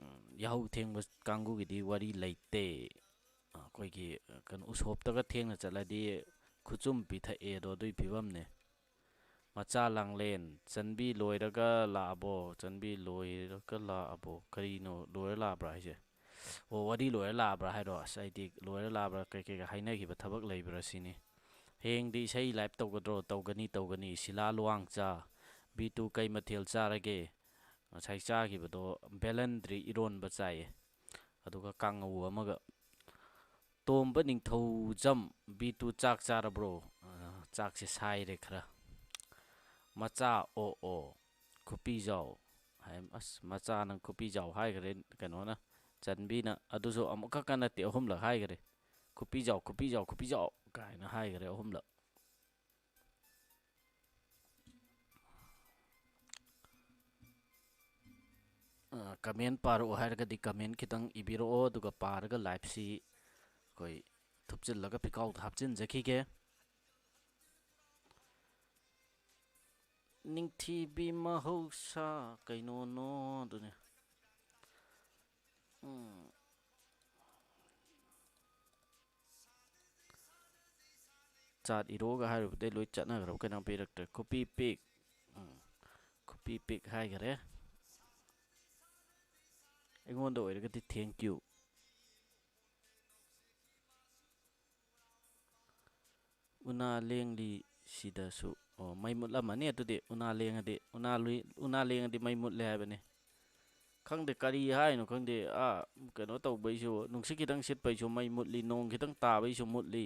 ꯎꯝ, ꯌꯥꯍꯧ ꯊꯦꯡꯕ ꯀꯥꯡꯕꯨꯒꯤꯗꯤ ꯋꯥꯔꯤ ꯂꯩꯇꯦ꯫ ꯑꯩꯈꯣꯏꯒꯤ, ꯀꯩꯅꯣ, ꯎꯁꯣꯞꯇꯒ ꯊꯦꯡꯅ ꯆꯠꯂꯗꯤ ꯈꯨꯆꯨꯝ ꯄꯤꯊꯛꯑꯦꯗꯣ, ꯑꯗꯨꯏ ꯐꯤꯕꯝꯅꯦ꯫ ꯃꯆꯥ ꯂꯥꯡꯂꯦꯟ, ꯆꯟꯕꯤ ꯂꯣꯏꯔꯒ ꯂꯥꯛꯑꯕꯣ? ꯆꯟꯕꯤ ꯂꯣꯏꯔꯒ ꯂꯥꯛꯑꯕꯣ? ꯀꯔꯤꯅꯣ, ꯂꯣꯏꯔ ꯂꯥꯛꯑꯕ꯭ꯔꯥ ꯍꯥꯏꯁꯦ? ꯑꯣ, ꯋꯥꯔꯤ ꯂꯣꯏꯔ ꯂꯥꯛꯑꯕ꯭ꯔꯥ ꯍꯥꯏꯔꯣ? ꯑꯁ, ꯑꯩꯗꯤ ꯂꯣꯏꯔ ꯂꯥꯛꯑꯕ꯭ꯔꯥ, ꯀꯩ ꯀꯩꯒ ꯍꯥꯏꯅꯈꯤꯕ ꯊꯕꯛ ꯂꯩꯕ꯭ꯔꯥ ꯁꯤꯅꯤ꯫ ꯍꯌꯦꯡꯗꯤ ꯏꯁꯩ ꯂꯥꯏꯞ ꯇꯧꯒꯗ꯭ꯔꯣ? ꯇꯧꯒꯅꯤ, ꯇꯧꯒꯅꯤ꯫ ꯁꯤꯂꯥ ꯂꯨꯋꯥꯡꯆꯥ, ꯕꯤꯇꯨ ꯀꯩ ꯃꯊꯦꯜ ꯆꯥꯔꯒꯦ? ꯉꯁꯥꯏ ꯆꯥꯈꯤꯕꯗꯣ ꯕꯦꯂꯟꯗ꯭ꯔꯤ ꯏꯔꯣꯟꯕ ꯆꯥꯏꯌꯦ, ꯑꯗꯨꯒ ꯀꯥꯡꯉꯧ ꯑꯃꯒ꯫ ꯇꯣꯝꯕ ꯅꯤꯡꯊꯧꯖꯝ, "ꯕꯤ ꯇꯨ ꯆꯥꯛ ꯆꯥꯔꯕ꯭ꯔꯣ?" ꯑ, ꯆꯥꯛꯁꯦ ꯁꯥꯏꯔꯦ ꯈꯔ꯫ ꯃꯆꯥ ꯑꯣ ꯑꯣ, ꯈꯨꯄꯤꯖꯥꯎ ꯍꯥꯏ, ꯑꯁ, ꯃꯆꯥ ꯅꯪ ꯈꯨꯄꯤꯖꯥꯎ ꯍꯥꯏꯈ꯭ꯔꯦ ꯀꯩꯅꯣꯅ, ꯆꯟꯕꯤꯅ꯫ ꯑꯗꯨꯁꯨ ꯑꯃꯨꯛꯈꯛꯀ ꯅꯠꯇꯦ, ꯑꯍꯨꯝꯂꯛ ꯍꯥꯏꯈ꯭ꯔꯦ꯫ "ꯈꯨꯄꯤꯖꯥꯎ, ꯈꯨꯄꯤꯖꯥꯎ, ꯈꯨꯄꯤꯖꯥꯎ" ꯀꯥꯏꯅ ꯍꯥꯏꯈ꯭ꯔꯦ ꯑꯍꯨꯝꯂꯛ꯫ ꯑ, comment ꯄꯥꯔꯛꯑꯣ ꯍꯥꯏꯔꯒꯗꯤ comment ꯈꯤꯇꯪ ꯏꯕꯤꯔꯛꯑꯣ, ꯑꯗꯨꯒ ꯄꯥꯔꯒ liveꯁꯤ ꯑꯩꯈꯣꯏ ꯊꯨꯞꯆꯤꯜꯂꯒ ꯄꯤꯈꯥꯎꯗ ꯍꯥꯞꯆꯤꯟꯖꯈꯤꯒꯦ꯫ ꯅꯤꯡꯊꯤꯕꯤ ꯃꯍꯧꯁꯥ ꯀꯩꯅꯣꯅꯣ ꯑꯗꯨꯅꯦ꯫ ꯎꯝ꯫ ꯆꯥꯠ ꯏꯔꯣꯒ ꯍꯥꯏꯔꯨꯕꯗꯩ ꯂꯣꯏ ꯆꯠꯅꯈ꯭ꯔꯕ ꯀꯩꯅꯣ ꯄꯤꯔꯛꯇ꯭ꯔꯦ꯫ ꯈꯨꯄꯤ ꯄꯤꯛ꯫ ꯎꯝ꯫ ꯈꯨꯄꯤ ꯄꯤꯛ ꯍꯥꯏꯈꯔꯦ꯫ ꯑꯩꯉꯣꯟꯗ ꯑꯣꯏꯔꯒꯗꯤ thank you꯫ ꯎꯅꯥ ꯂꯦꯡꯂꯤ ꯁꯤꯗꯁꯨ꯫ ꯑꯣ, ꯃꯩ ꯃꯨꯠꯂꯝꯃꯅꯤ ꯑꯗꯨꯗꯤ꯫ ꯎꯅꯥ ꯂꯦꯡꯉꯗꯤ, ꯎꯅꯥ ꯂꯨꯏ-, ꯎꯅꯥ ꯂꯦꯡꯉꯗꯤ ꯃꯩ ꯃꯨꯠꯂꯦ ꯍꯥꯏꯕꯅꯤ꯫ ꯈꯪꯗꯦ ꯀꯔꯤ ꯍꯥꯏꯅꯣ ꯈꯪꯗꯦ꯫ ꯑꯥ, ꯀꯩꯅꯣ ꯇꯧꯕꯩꯁꯨ, ꯅꯨꯡꯁꯤꯠ ꯈꯤꯇꯪ ꯁꯤꯠꯄꯩꯁꯨ ꯃꯩ ꯃꯨꯠꯂꯤ, ꯅꯣꯡ ꯈꯤꯇꯪ ꯇꯥꯕꯩꯁꯨ ꯃꯨꯠꯂꯤ꯫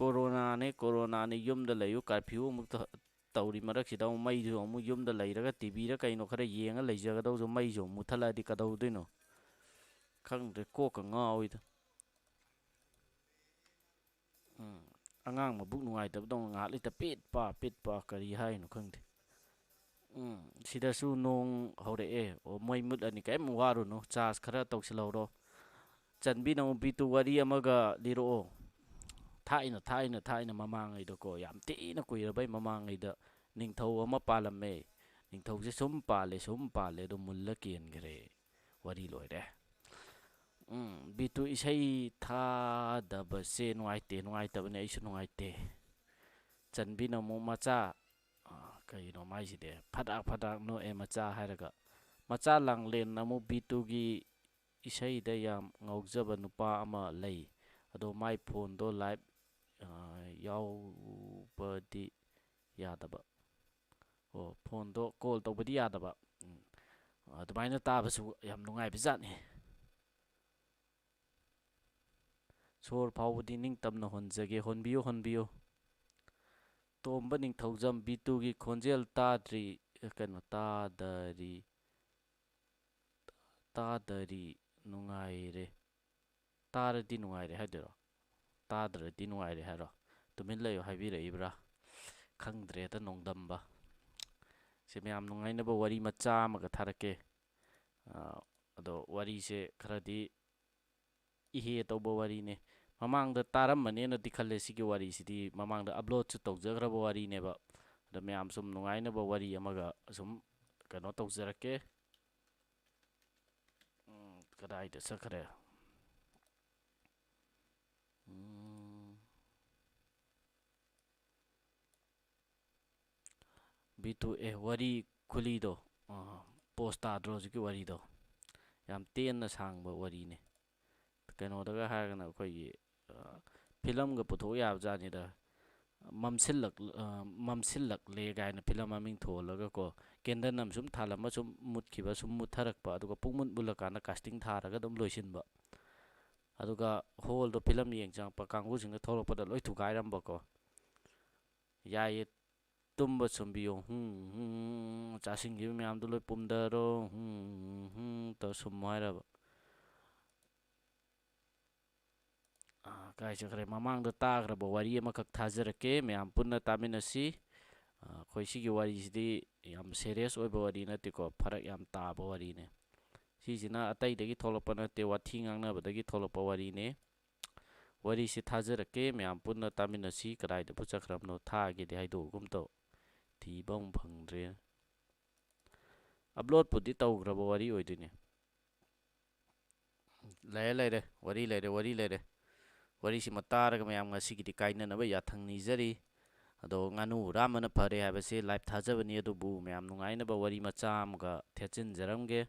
ꯀꯣꯔꯣꯅꯥꯅꯦ, ꯀꯣꯔꯣꯅꯥꯅꯦ, ꯌꯨꯝꯗ ꯂꯩꯌꯨ, curfew ꯑꯃꯨꯛ ꯇ-, ꯇꯧꯔꯤ ꯃꯔꯛꯁꯤꯗ ꯑꯃꯨꯛ ꯃꯩꯁꯨ ꯑꯃꯨꯛ ꯌꯨꯝꯗ ꯂꯩꯔꯒ ꯇꯤꯚꯤꯔ ꯀꯩꯅꯣ ꯈꯔ ꯌꯦꯡꯉ ꯂꯩꯖꯒꯗꯧꯁꯨ ꯃꯩꯁꯨ ꯑꯃꯨꯛ ꯃꯨꯠꯊꯠꯂꯛꯑꯗꯤ ꯀꯗꯧꯗꯣꯏꯅꯣ? ꯈꯪꯗ꯭ꯔꯦ, ꯀꯣꯛꯀ ꯉꯥꯎꯏꯗ꯫ ꯎꯝ, ꯑꯉꯥꯡ ꯃꯕꯨꯛ ꯅꯨꯡꯉꯥꯏꯇꯕꯗꯧꯅ ꯉꯥꯏꯍꯥꯛ ꯂꯩꯇ ꯄꯤꯠ ꯄꯥ, ꯄꯤꯠ ꯄꯥ, ꯀꯔꯤ ꯍꯥꯏꯅꯣ ꯈꯪꯗꯦ꯫ ꯎꯝ, ꯁꯤꯗꯁꯨ ꯅꯣꯡ ꯍꯧꯔꯛꯑꯦ꯫ ꯑꯣ, ꯃꯩ ꯃꯨꯠꯂꯅꯤ, ꯀꯔꯤꯝ ꯋꯥꯔꯨꯅꯨ, charge ꯈꯔ ꯇꯧꯁꯤꯜꯍꯧꯔꯣ꯫ ꯆꯟꯕꯤ ꯅꯪꯕꯨ ꯕꯤꯇꯨ ꯋꯥꯔꯤ ꯑꯃꯒ ꯂꯤꯔꯛꯑꯣ꯫ ꯊꯥꯏꯅ, ꯊꯥꯏꯅ, ꯊꯥꯏꯅ ꯃꯃꯥꯡꯉꯩꯗꯀꯣ, ꯌꯥꯝ ꯊꯤꯅ ꯀꯨꯏꯔꯕꯩ ꯃꯃꯥꯡꯉꯩꯗ ꯅꯤꯡꯊꯧ ꯑꯃ ꯄꯥꯜꯂꯝꯃꯦ꯫ ꯅꯤꯡꯊꯧꯁꯦ ꯁꯨꯝ ꯄꯥꯜꯂꯦ, ꯁꯨꯝ ꯄꯥꯜꯂꯦ, ꯑꯗꯨ ꯃꯨꯜꯂ ꯀꯦꯟꯈ꯭ꯔꯦ꯫ ꯋꯥꯔꯤ ꯂꯣꯏꯔꯦ꯫ ꯎꯝ, ꯕꯤꯇꯨ ꯏꯁꯩ ꯊꯥꯗꯕꯁꯦ ꯅꯨꯡꯉꯥꯏꯇꯦ, ꯅꯨꯡꯉꯥꯏꯇꯕꯅꯦ, ꯑꯩꯁꯨ ꯅꯨꯡꯉꯥꯏꯇꯦ꯫ ꯆꯟꯕꯤꯅ ꯑꯃꯨꯛ ꯃꯆꯥ, ꯑ, ꯀꯩꯅꯣ ꯃꯥꯏꯁꯤꯗꯤ, ꯐꯗꯥꯛ ꯐꯗꯥꯛ ꯅꯣꯛꯑꯦ ꯃꯆꯥ ꯍꯥꯏꯔꯒ꯫ ꯃꯆꯥ ꯂꯥꯡꯂꯦꯟ ꯑꯃꯨꯛ ꯕꯤꯇꯨꯒꯤ ꯏꯁꯩꯗ ꯌꯥꯝ ꯉꯥꯎꯖꯕ ꯅꯨꯄꯥ ꯑꯃ ꯂꯩ꯫ ꯑꯗꯣ ꯃꯥꯏ ꯐꯣꯟꯗꯣ live, ꯑ, ꯌꯥꯎꯕꯗꯤ ꯌꯥꯗꯕ꯫ ꯑꯣ, ꯐꯣꯟꯗꯣ call ꯇꯧꯕꯗꯤ ꯌꯥꯗꯕ꯫ ꯎꯝ꯫ ꯑꯗꯨꯃꯥꯏꯅ ꯇꯥꯕꯁꯨ ꯌꯥꯝ ꯅꯨꯡꯉꯥꯏꯕ ꯖꯥꯠꯅꯤ꯫ ꯁꯣꯔ ꯐꯥꯎꯕꯗꯤ ꯅꯤꯡꯇꯝꯅ ꯍꯣꯟꯖꯒꯦ꯫ ꯍꯣꯟꯕꯤꯌꯨ, ꯍꯣꯟꯕꯤꯌꯨ꯫ ꯇꯣꯝꯕ ꯅꯤꯡꯊꯧꯖꯝ, ꯕꯤꯇꯨꯒꯤ ꯈꯣꯟꯖꯦꯜ ꯇꯥꯗ꯭ꯔꯤ, ꯀꯩꯅꯣ, ꯇꯥꯗꯔꯤ, ꯇꯥꯗꯔꯤ, ꯅꯨꯡꯉꯥꯏꯔꯦ꯫ ꯇꯥꯔꯗꯤ ꯅꯨꯡꯉꯥꯏꯔꯦ ꯍꯥꯏꯗꯣꯏꯔꯣ? ꯇꯥꯗ꯭ꯔꯗꯤ ꯅꯨꯡꯉꯥꯏꯔꯦ ꯍꯥꯏꯔꯣ? ꯇꯨꯃꯤꯟ ꯂꯩꯌꯨ ꯍꯥꯏꯕꯤꯔꯛꯏꯕ꯭ꯔꯥ? ꯈꯪꯗ꯭ꯔꯦꯗ, ꯅꯣꯡꯗꯝꯕ꯫ ꯁꯤ ꯃꯌꯥꯝ ꯅꯨꯡꯉꯥꯏꯅꯕ ꯋꯥꯔꯤ ꯃꯆꯥ ꯑꯃꯒ ꯊꯥꯔꯛꯀꯦ꯫ ꯑ, ꯑꯗꯣ ꯋꯥꯔꯤꯁꯦ ꯈꯔꯗꯤ ꯏꯍꯦ ꯇꯧꯕ ꯋꯥꯔꯤꯅꯦ꯫ ꯃꯃꯥꯡꯗ ꯇꯥꯔꯝꯃꯅꯦꯅꯗꯤ ꯈꯜꯂꯦ ꯁꯤꯒꯤ ꯋꯥꯔꯤꯁꯤꯗꯤ꯫ ꯃꯃꯥꯡꯗ ꯑꯞꯂꯣꯗꯁꯨ ꯇꯧꯖꯈ꯭ꯔꯕ ꯋꯥꯔꯤꯅꯦꯕ꯫ ꯑꯗ ꯃꯌꯥꯝ ꯁꯨꯝ ꯅꯨꯡꯉꯥꯏꯅꯕ ꯋꯥꯔꯤ ꯑꯃꯒ ꯁꯨꯝ ꯀꯩꯅꯣ ꯇꯧꯖꯔꯛꯀꯦ꯫ ꯎꯝ, ꯀꯗꯥꯏꯗ ꯆꯠꯈ꯭ꯔꯦ? ꯎꯝ꯫ ꯕꯤꯇꯨ, ꯑꯦ, ꯋꯥꯔꯤ ꯈꯨꯂꯤꯗꯣ, ꯑ, ꯄꯣꯁ ꯇꯥꯗ꯭ꯔꯣ ꯍꯧꯖꯤꯛꯀꯤ ꯋꯥꯔꯤꯗꯣ? ꯌꯥꯝ ꯇꯦꯟꯅ ꯁꯥꯡꯕ ꯋꯥꯔꯤꯅꯦ꯫ ꯀꯩꯅꯣꯗꯒ ꯍꯥꯏꯔꯒꯅ ꯑꯩꯈꯣꯏꯒꯤ, ꯑ, ꯐꯤꯂꯝꯒ ꯄꯨꯊꯣꯛ ꯌꯥꯕ ꯖꯥꯠꯅꯤꯗ꯫ ꯃꯝꯁꯤꯜꯂꯛ-, ꯑ, ꯃꯝꯁꯤꯜꯂꯛꯂꯦ ꯀꯥꯏꯅ ꯐꯤꯂꯝ ꯃꯃꯤꯡ ꯊꯣꯜꯂꯒꯀꯣ, ꯀꯦꯟꯗꯜ ꯑꯃ ꯁꯨꯝ ꯊꯥꯜꯂꯝꯃ ꯁꯨꯝ ꯃꯨꯠꯈꯤꯕ, ꯁꯨꯝ ꯃꯨꯠꯊꯔꯛꯄ, ꯑꯗꯨꯒ ꯄꯨꯡꯃꯨꯠ ꯃꯨꯠꯂꯀꯥꯟꯗ ꯀꯥꯁꯇꯤꯡ ꯊꯥꯔꯒ ꯑꯗꯨꯝ ꯂꯣꯏꯁꯤꯟꯕ꯫ ꯑꯗꯨꯒ ꯍꯣꯜꯗꯣ ꯐꯤꯂꯝ ꯌꯦꯡ ꯆꯪꯉꯛꯄ ꯀꯥꯡꯕꯨꯁꯤꯡꯗꯣ ꯊꯣꯛꯂꯛꯄꯗ ꯂꯣꯏ ꯊꯨꯒꯥꯏꯔꯝꯕꯀꯣ꯫ ꯌꯥꯏꯌꯦ, ꯇꯨꯝꯕ ꯁꯨꯝꯕꯤꯌꯣ꯫ ꯍꯨꯝ, ꯍꯨꯝ, ꯆꯥꯁꯤꯟꯈꯤꯕ ꯃꯌꯥꯝꯗꯣ ꯂꯣꯏ ꯄꯨꯝꯊꯔꯣ꯫ ꯍꯨꯝ, ꯍꯨꯝ ꯇꯧꯔ ꯁꯨꯝꯃꯣ ꯍꯥꯏꯔꯕ꯫ ꯑꯥ, ꯀꯥꯏ ꯆꯠꯈ꯭ꯔꯦ? ꯃꯃꯥꯡꯗ ꯇꯥꯈ꯭ꯔꯕ ꯋꯥꯔꯤ ꯑꯃꯈꯛ ꯊꯥꯖꯔꯛꯀꯦ, ꯃꯌꯥꯝ ꯄꯨꯟꯅ ꯇꯥꯃꯤꯟꯅꯁꯤ꯫ ꯑꯥ, ꯑꯩꯈꯣꯏ ꯁꯤꯒꯤ ꯋꯥꯔꯤꯁꯤꯗꯤ ꯌꯥꯝ ꯁꯦꯔꯤꯌꯁ ꯑꯣꯏꯕ ꯋꯥꯔꯤ ꯅꯠꯇꯦꯀꯣ, ꯐꯔꯛ ꯌꯥꯝ ꯇꯥꯕ ꯋꯥꯔꯤꯅꯦ꯫ ꯁꯤꯁꯤꯅ ꯑꯇꯩꯗꯒꯤ ꯊꯣꯛꯂꯛꯄ ꯅꯠꯇꯦ, ꯋꯥꯊꯤ ꯉꯥꯡꯅꯕꯗꯒꯤ ꯊꯣꯛꯂꯛꯄ ꯋꯥꯔꯤꯅꯦ꯫ ꯋꯥꯔꯤꯁꯤ ꯊꯥꯖꯔꯛꯀꯦ, ꯃꯌꯥꯝ ꯄꯨꯟꯅ ꯇꯥꯃꯤꯟꯅꯁꯤ꯫ ꯀꯗꯥꯏꯗꯕꯨ ꯆꯠꯈ꯭ꯔꯕꯅꯣ? ꯊꯥꯒꯦꯗꯤ ꯍꯥꯏꯗꯣꯛꯑꯒꯨꯝ ꯇꯧ꯫ ꯊꯤꯕ ꯑꯃꯨꯛ ꯐꯪꯗ꯭ꯔꯦ꯫ ꯑꯞꯂꯣꯗꯄꯨꯗꯤ ꯇꯧꯈ꯭ꯔꯕ ꯋꯥꯔꯤ ꯑꯣꯏꯗꯣꯏꯅꯦ꯫ ꯂꯩꯔꯦ, ꯂꯩꯔꯦ, ꯋꯥꯔꯤ ꯂꯩꯔꯦ, ꯋꯥꯔꯤ ꯂꯩꯔꯦ꯫ ꯋꯥꯔꯤꯁꯤꯃ ꯇꯥꯔꯒ ꯃꯌꯥꯝ ꯉꯁꯤꯒꯤꯗꯤ ꯀꯥꯏꯅꯅꯕ ꯌꯥꯊꯪ ꯅꯤꯖꯔꯤ꯫ ꯑꯗꯣ ꯉꯥꯅꯨ ꯍꯨꯔꯥꯟꯕꯅ ꯐꯔꯦ ꯍꯥꯏꯕꯁꯤ ꯂꯥꯏꯚ ꯊꯥꯖꯕꯅꯤ, ꯑꯗꯨꯕꯨ ꯃꯌꯥꯝ ꯅꯨꯡꯉꯥꯏꯅꯕ ꯋꯥꯔꯤ ꯃꯆꯥ ꯑꯃꯒ ꯊꯦꯠꯆꯤꯟꯖꯔꯝꯒꯦ꯫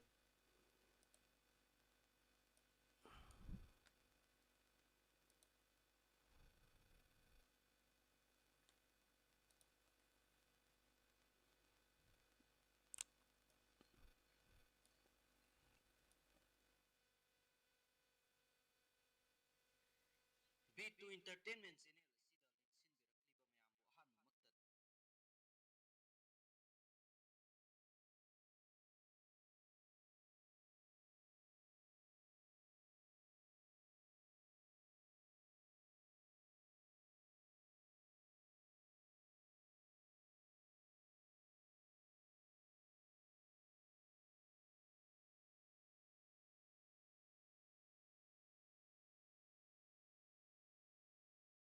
ꯕꯤ ꯇꯨ Entertainment Channel ꯑꯁꯤꯗ ꯂꯦꯡꯁꯤꯟꯕꯤꯔꯛꯂꯤꯕ ꯃꯌꯥꯝꯕꯨ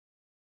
ꯑꯍꯥꯟꯕꯃꯛꯇ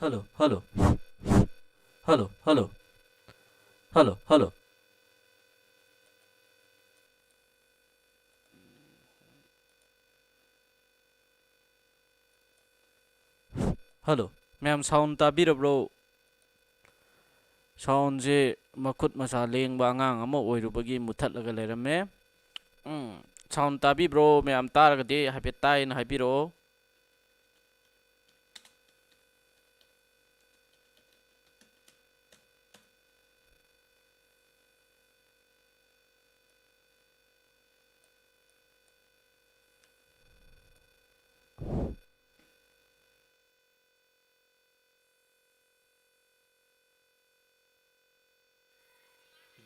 hello, hello. Hello, hello. Hello, hello. Hello. ꯃꯌꯥꯝ sound ꯇꯥꯕꯤꯔꯕ꯭ꯔꯣ? Soundꯁꯦ ꯃꯈꯨꯠ ꯃꯁꯥ ꯂꯦꯡꯕ ꯑꯉꯥꯡ ꯑꯃ ꯑꯣꯏꯔꯨꯕꯒꯤ ꯃꯨꯊꯠꯂꯒ ꯂꯩꯔꯝꯃꯦ꯫ ꯎꯝ, sound ꯇꯥꯕꯤꯕ꯭ꯔꯣ? ꯃꯌꯥꯝ ꯇꯥꯔꯒꯗꯤ ꯍꯥꯏꯐꯦꯠ ꯇꯥꯏꯅ ꯍꯥꯏꯕꯤꯔꯛꯑꯣ꯫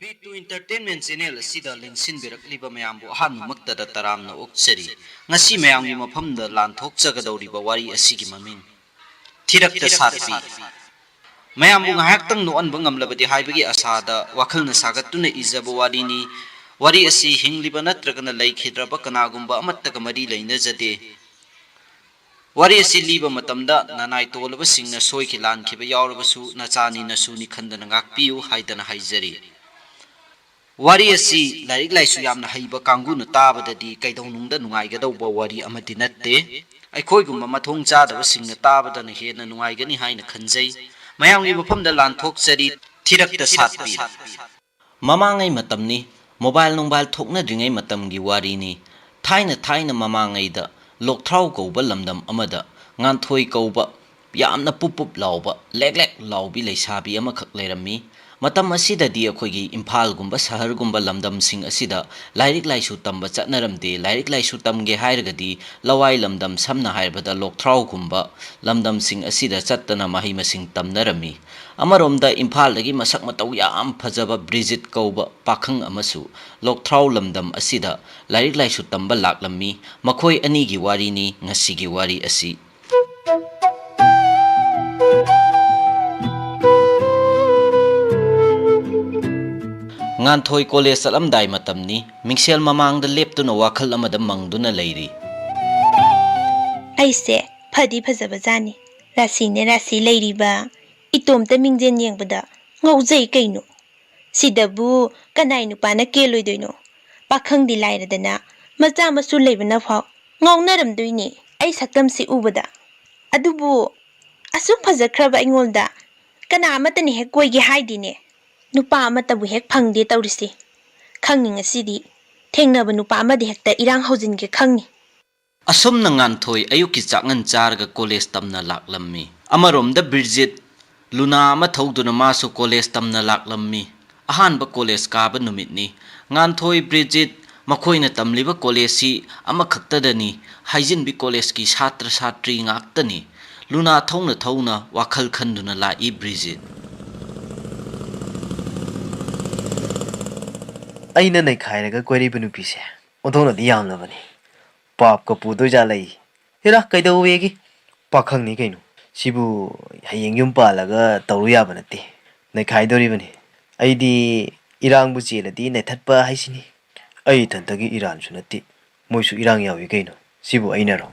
B two Entertainment Channel ꯑꯁꯤꯗ ꯂꯦꯡꯁꯤꯟꯕꯤꯔꯛꯂꯤꯕ ꯃꯌꯥꯝꯕꯨ ꯑꯍꯥꯟꯕꯃꯛꯇꯗ ꯇꯔꯥꯝꯅ ꯑꯣꯛꯆꯔꯤ꯫ ꯉꯁꯤ ꯃꯌꯥꯝꯒꯤ ꯃꯐꯝꯗ ꯂꯥꯟꯊꯣꯛꯆꯒꯗꯧꯔꯤꯕ ꯋꯥꯔꯤ ꯑꯁꯤꯒꯤ ꯃꯃꯤꯡ ꯊꯤꯔꯛꯇ ꯁꯥꯠꯄꯤ꯫ ꯃꯌꯥꯝꯕꯨ ꯉꯥꯏꯍꯥꯛꯇꯪ ꯅꯣꯛꯍꯟꯕ ꯉꯝꯂꯕꯗꯤ ꯍꯥꯏꯕꯒꯤ ꯑꯁꯥꯗ ꯋꯥꯈꯜꯅ ꯁꯥꯒꯠꯇꯨꯅ ꯏꯖꯕ ꯋꯥꯔꯤꯅꯤ꯫ ꯋꯥꯔꯤ ꯑꯁꯤ ꯍꯤꯡꯂꯤꯕ ꯅꯠꯇ꯭ꯔꯒꯅ ꯂꯩꯈꯤꯗ꯭ꯔꯕ ꯀꯅꯥꯒꯨꯝꯕ ꯑꯃꯠꯇꯒ ꯃꯔꯤ ꯂꯩꯅꯖꯗꯦ꯫ ꯋꯥꯔꯤ ꯑꯁꯤ ꯂꯤꯕ ꯃꯇꯝꯗ ꯅꯅꯥꯏ ꯇꯣꯜꯂꯕꯁꯤꯡꯅ ꯁꯣꯏꯈꯤ ꯂꯥꯟꯈꯤꯕ ꯌꯥꯎꯔꯕꯁꯨ ꯅꯆꯥꯅꯤ ꯅꯁꯨꯅꯤ ꯈꯟꯗꯅ ꯉꯥꯛꯄꯤꯌꯨ ꯍꯥꯏꯗꯅ ꯍꯥꯏꯖꯔꯤ꯫ ꯋꯥꯔꯤ ꯑꯁꯤ ꯂꯥꯏꯔꯤꯛ ꯂꯥꯏꯁꯨ ꯌꯥꯝꯅ ꯍꯩꯕ ꯀꯥꯡꯕꯨꯅ ꯇꯥꯕꯗꯗꯤ ꯀꯩꯗꯧꯅꯨꯡꯗ ꯅꯨꯡꯉꯥꯏꯒꯗꯧꯕ ꯋꯥꯔꯤ ꯑꯃꯗꯤ ꯅꯠꯇꯦ꯫ ꯑꯩꯈꯣꯏꯒꯨꯝꯕ ꯃꯊꯣꯡ ꯆꯥꯗꯕꯁꯤꯡꯅ ꯇꯥꯕꯗꯅ ꯍꯦꯟꯅ ꯅꯨꯡꯉꯥꯏꯒꯅꯤ ꯍꯥꯏꯅ ꯈꯟꯖꯩ꯫ ꯃꯌꯥꯝꯒꯤ ꯃꯐꯝꯗ ꯂꯥꯟꯊꯣꯛꯆꯔꯤ, ꯊꯤꯔꯛꯇ ꯁꯥꯠꯄꯤ꯫ ꯃꯃꯥꯡꯉꯩ ꯃꯇꯝꯅꯤ, mobile ꯅꯨꯡꯕꯥꯏꯜ ꯊꯣꯛꯅꯗ꯭ꯔꯤꯉꯩ ꯃꯇꯝꯒꯤ ꯋꯥꯔꯤꯅꯤ꯫ ꯊꯥꯏꯅ ꯊꯥꯏꯅ ꯃꯃꯥꯡꯉꯩꯗ ꯂꯣꯛꯊ꯭ꯔꯥꯎ ꯀꯧꯕ ꯂꯝꯗꯝ ꯑꯃꯗ ꯉꯥꯟꯊꯣꯏ ꯀꯧꯕ ꯌꯥꯝꯅ ꯄꯨꯞ ꯄꯨꯞ ꯂꯥꯎꯕ, ꯂꯦꯛ ꯂꯦꯛ ꯂꯥꯎꯕꯤ ꯂꯩꯁꯥꯕꯤ ꯑꯃꯈꯛ ꯂꯩꯔꯝꯃꯤ꯫ ꯃꯇꯝ ꯑꯁꯤꯗꯗꯤ ꯑꯩꯈꯣꯏꯒꯤ ꯏꯝꯐꯥꯜꯒꯨꯝꯕ ꯁꯍꯔꯒꯨꯝꯕ ꯂꯝꯗꯝꯁꯤꯡ ꯑꯁꯤꯗ ꯂꯥꯏꯔꯤꯛ ꯂꯥꯏꯁꯨ ꯇꯝꯕ ꯆꯠꯅꯔꯝꯗꯦ꯫ ꯂꯥꯏꯔꯤꯛ ꯂꯥꯏꯁꯨ ꯇꯝꯒꯦ ꯍꯥꯏꯔꯒꯗꯤ ꯂꯋꯥꯏ ꯂꯝꯗꯝ, ꯁꯝꯅ ꯍꯥꯏꯔꯕꯗ ꯂꯣꯛꯊ꯭ꯔꯥꯎꯒꯨꯝꯕ ꯂꯝꯗꯝꯁꯤꯡ ꯑꯁꯤꯗ ꯆꯠꯇꯅ ꯃꯍꯩ ꯃꯁꯤꯡ ꯇꯝꯅꯔꯝꯃꯤ꯫ ꯑꯃꯔꯣꯝꯗ ꯏꯝꯐꯥꯜꯗꯒꯤ ꯃꯁꯛ ꯃꯇꯧ ꯌꯥꯝ ꯐꯖꯕ ꯕ꯭ꯔꯤꯖꯤꯠ ꯀꯧꯕ ꯄꯥꯈꯪ ꯑꯃꯁꯨ ꯂꯣꯛꯊ꯭ꯔꯥꯎ ꯂꯝꯗꯝ ꯑꯁꯤꯗ ꯂꯥꯏꯔꯤꯛ ꯂꯥꯏꯁꯨ ꯇꯝꯕ ꯂꯥꯛꯂꯝꯃꯤ꯫ ꯃꯈꯣꯏ ꯑꯅꯤꯒꯤ ꯋꯥꯔꯤꯅꯤ ꯉꯁꯤꯒꯤ ꯋꯥꯔꯤ ꯑꯁꯤ꯫ ꯉꯥꯟꯊꯣꯏ ꯀꯣꯂꯦꯖ ꯆꯠꯂꯝꯗꯥꯏ ꯃꯇꯝꯅꯤ꯫ ꯃꯤꯡꯁꯦꯜ ꯃꯃꯥꯡꯗ ꯂꯦꯞꯇꯨꯅ ꯋꯥꯈꯜ ꯑꯃꯗ ꯃꯪꯗꯨꯅ ꯂꯩꯔꯤ꯫ ꯑꯩꯁꯦ ꯐꯗꯤ ꯐꯖꯕꯖꯥꯠꯅꯤ꯫ ꯔꯥꯁꯤꯅꯦ ꯔꯥꯁꯤ ꯂꯩꯔꯤꯕ, ꯏꯇꯣꯝꯇ ꯃꯤꯡꯖꯦꯜ ꯌꯦꯡꯕꯗ ꯉꯥꯎꯖꯩ ꯀꯩꯅꯣ꯫ ꯁꯤꯗꯕꯨ ꯀꯅꯥꯏ ꯅꯨꯄꯥꯅ ꯀꯦꯜꯂꯣꯏꯗꯣꯏꯅꯣ? ꯄꯥꯈꯪꯗꯤ ꯂꯥꯏꯔꯗꯅ ꯃꯆꯥ ꯃꯁꯨ ꯂꯩꯕꯅ ꯐꯥꯎ ꯉꯥꯎꯅꯔꯝꯗꯣꯏꯅꯦ ꯑꯩ ꯁꯛꯇꯝꯁꯤ ꯎꯕꯗ꯫ ꯑꯗꯨꯕꯨ ꯑꯁꯨꯛ ꯐꯖꯈ꯭ꯔꯕ ꯑꯩꯉꯣꯟꯗ ꯀꯅꯥ ꯑꯃꯠꯇꯅ ꯍꯦꯛ ꯀꯣꯏꯒꯦ ꯍꯥꯏꯗꯦꯅꯦ꯫ ꯅꯨꯄꯥ ꯑꯃꯠꯇꯕꯨ ꯍꯦꯛ ꯐꯪꯗꯦ ꯇꯧꯔꯤꯁꯤ꯫ ꯈꯪꯅꯤ ꯉꯁꯤꯗꯤ꯫ ꯊꯦꯡꯅꯕ ꯅꯨꯄꯥ ꯑꯃꯗ ꯍꯦꯛꯇ ꯏꯔꯥꯡ ꯍꯧꯖꯤꯟꯒꯦ ꯈꯪꯅꯤ꯫ ꯑꯁꯨꯝꯅ ꯉꯥꯟꯊꯣꯏ ꯑꯌꯨꯛꯀꯤ ꯆꯥꯛꯉꯟ ꯆꯥꯔꯒ ꯀꯣꯂꯦꯖ ꯇꯝꯅ ꯂꯥꯛꯂꯝꯃꯤ꯫ ꯑꯃꯔꯣꯝꯗ ꯕ꯭ꯔꯤꯖꯤꯠ ꯂꯨꯅꯥ ꯑꯃ ꯊꯧꯗꯨꯅ ꯃꯥꯁꯨ ꯀꯣꯂꯦꯖ ꯇꯝꯅ ꯂꯥꯛꯂꯝꯃꯤ꯫ ꯑꯍꯥꯟꯕ ꯀꯣꯂꯦꯖ ꯀꯥꯕ ꯅꯨꯃꯤꯠꯅꯤ꯫ ꯉꯥꯟꯊꯣꯏ, ꯕ꯭ꯔꯤꯖꯤꯠ ꯃꯈꯣꯏꯅ ꯇꯝꯂꯤꯕ ꯀꯣꯂꯦꯖꯁꯤ ꯑꯃꯈꯛꯇꯗꯅꯤ꯫ ꯍꯥꯏꯖꯤꯟꯕꯤ ꯀꯣꯂꯦꯖꯀꯤ ꯁꯥꯇ꯭ꯔ ꯁꯥꯇ꯭ꯔꯤ ꯉꯥꯛꯇꯅꯤ꯫ ꯂꯨꯅꯥ ꯊꯧꯅ ꯊꯧꯅ ꯋꯥꯈꯜ ꯈꯟꯗꯨꯅ ꯂꯥꯛꯏ ꯕ꯭ꯔꯤꯖꯤꯠ꯫ ꯑꯩꯅ ꯅꯩꯈꯥꯏꯔꯒ ꯀꯣꯏꯔꯛꯏꯕ ꯅꯨꯄꯤꯁꯦ ꯑꯣꯟꯊꯣꯛꯅꯗꯤ ꯌꯥꯝꯂꯕꯅꯤ꯫ ꯄꯥꯞꯀ ꯄꯨꯗꯣꯏꯖꯥꯠꯂꯩ꯫ ꯍꯦꯔꯥ, ꯀꯩꯗꯧꯋꯦꯒꯤ? ꯄꯥꯈꯪꯅꯤ ꯀꯩꯅꯣ꯫ ꯁꯤꯕꯨ ꯍꯌꯦꯡ ꯌꯨꯝ ꯄꯥꯜꯂꯒ ꯇꯧꯔꯨ ꯌꯥꯕ ꯅꯠꯇꯦ꯫ ꯅꯩꯈꯥꯏꯗꯣꯔꯤꯕꯅꯤ꯫ ꯑꯩꯗꯤ ꯏꯔꯥꯡꯕꯨ ꯆꯦꯜꯂꯗꯤ ꯅꯩꯊꯠꯄ ꯍꯥꯏꯁꯤꯅꯤ꯫ ꯑꯩ ꯏꯊꯟꯇꯒꯤ ꯏꯔꯥꯟꯁꯨ ꯅꯠꯇꯦ, ꯃꯣꯏꯁꯨ ꯏꯔꯥꯡ ꯌꯥꯎꯏ ꯀꯩꯅꯣ꯫ ꯁꯤꯕꯨ ꯑꯩꯅꯔꯣ?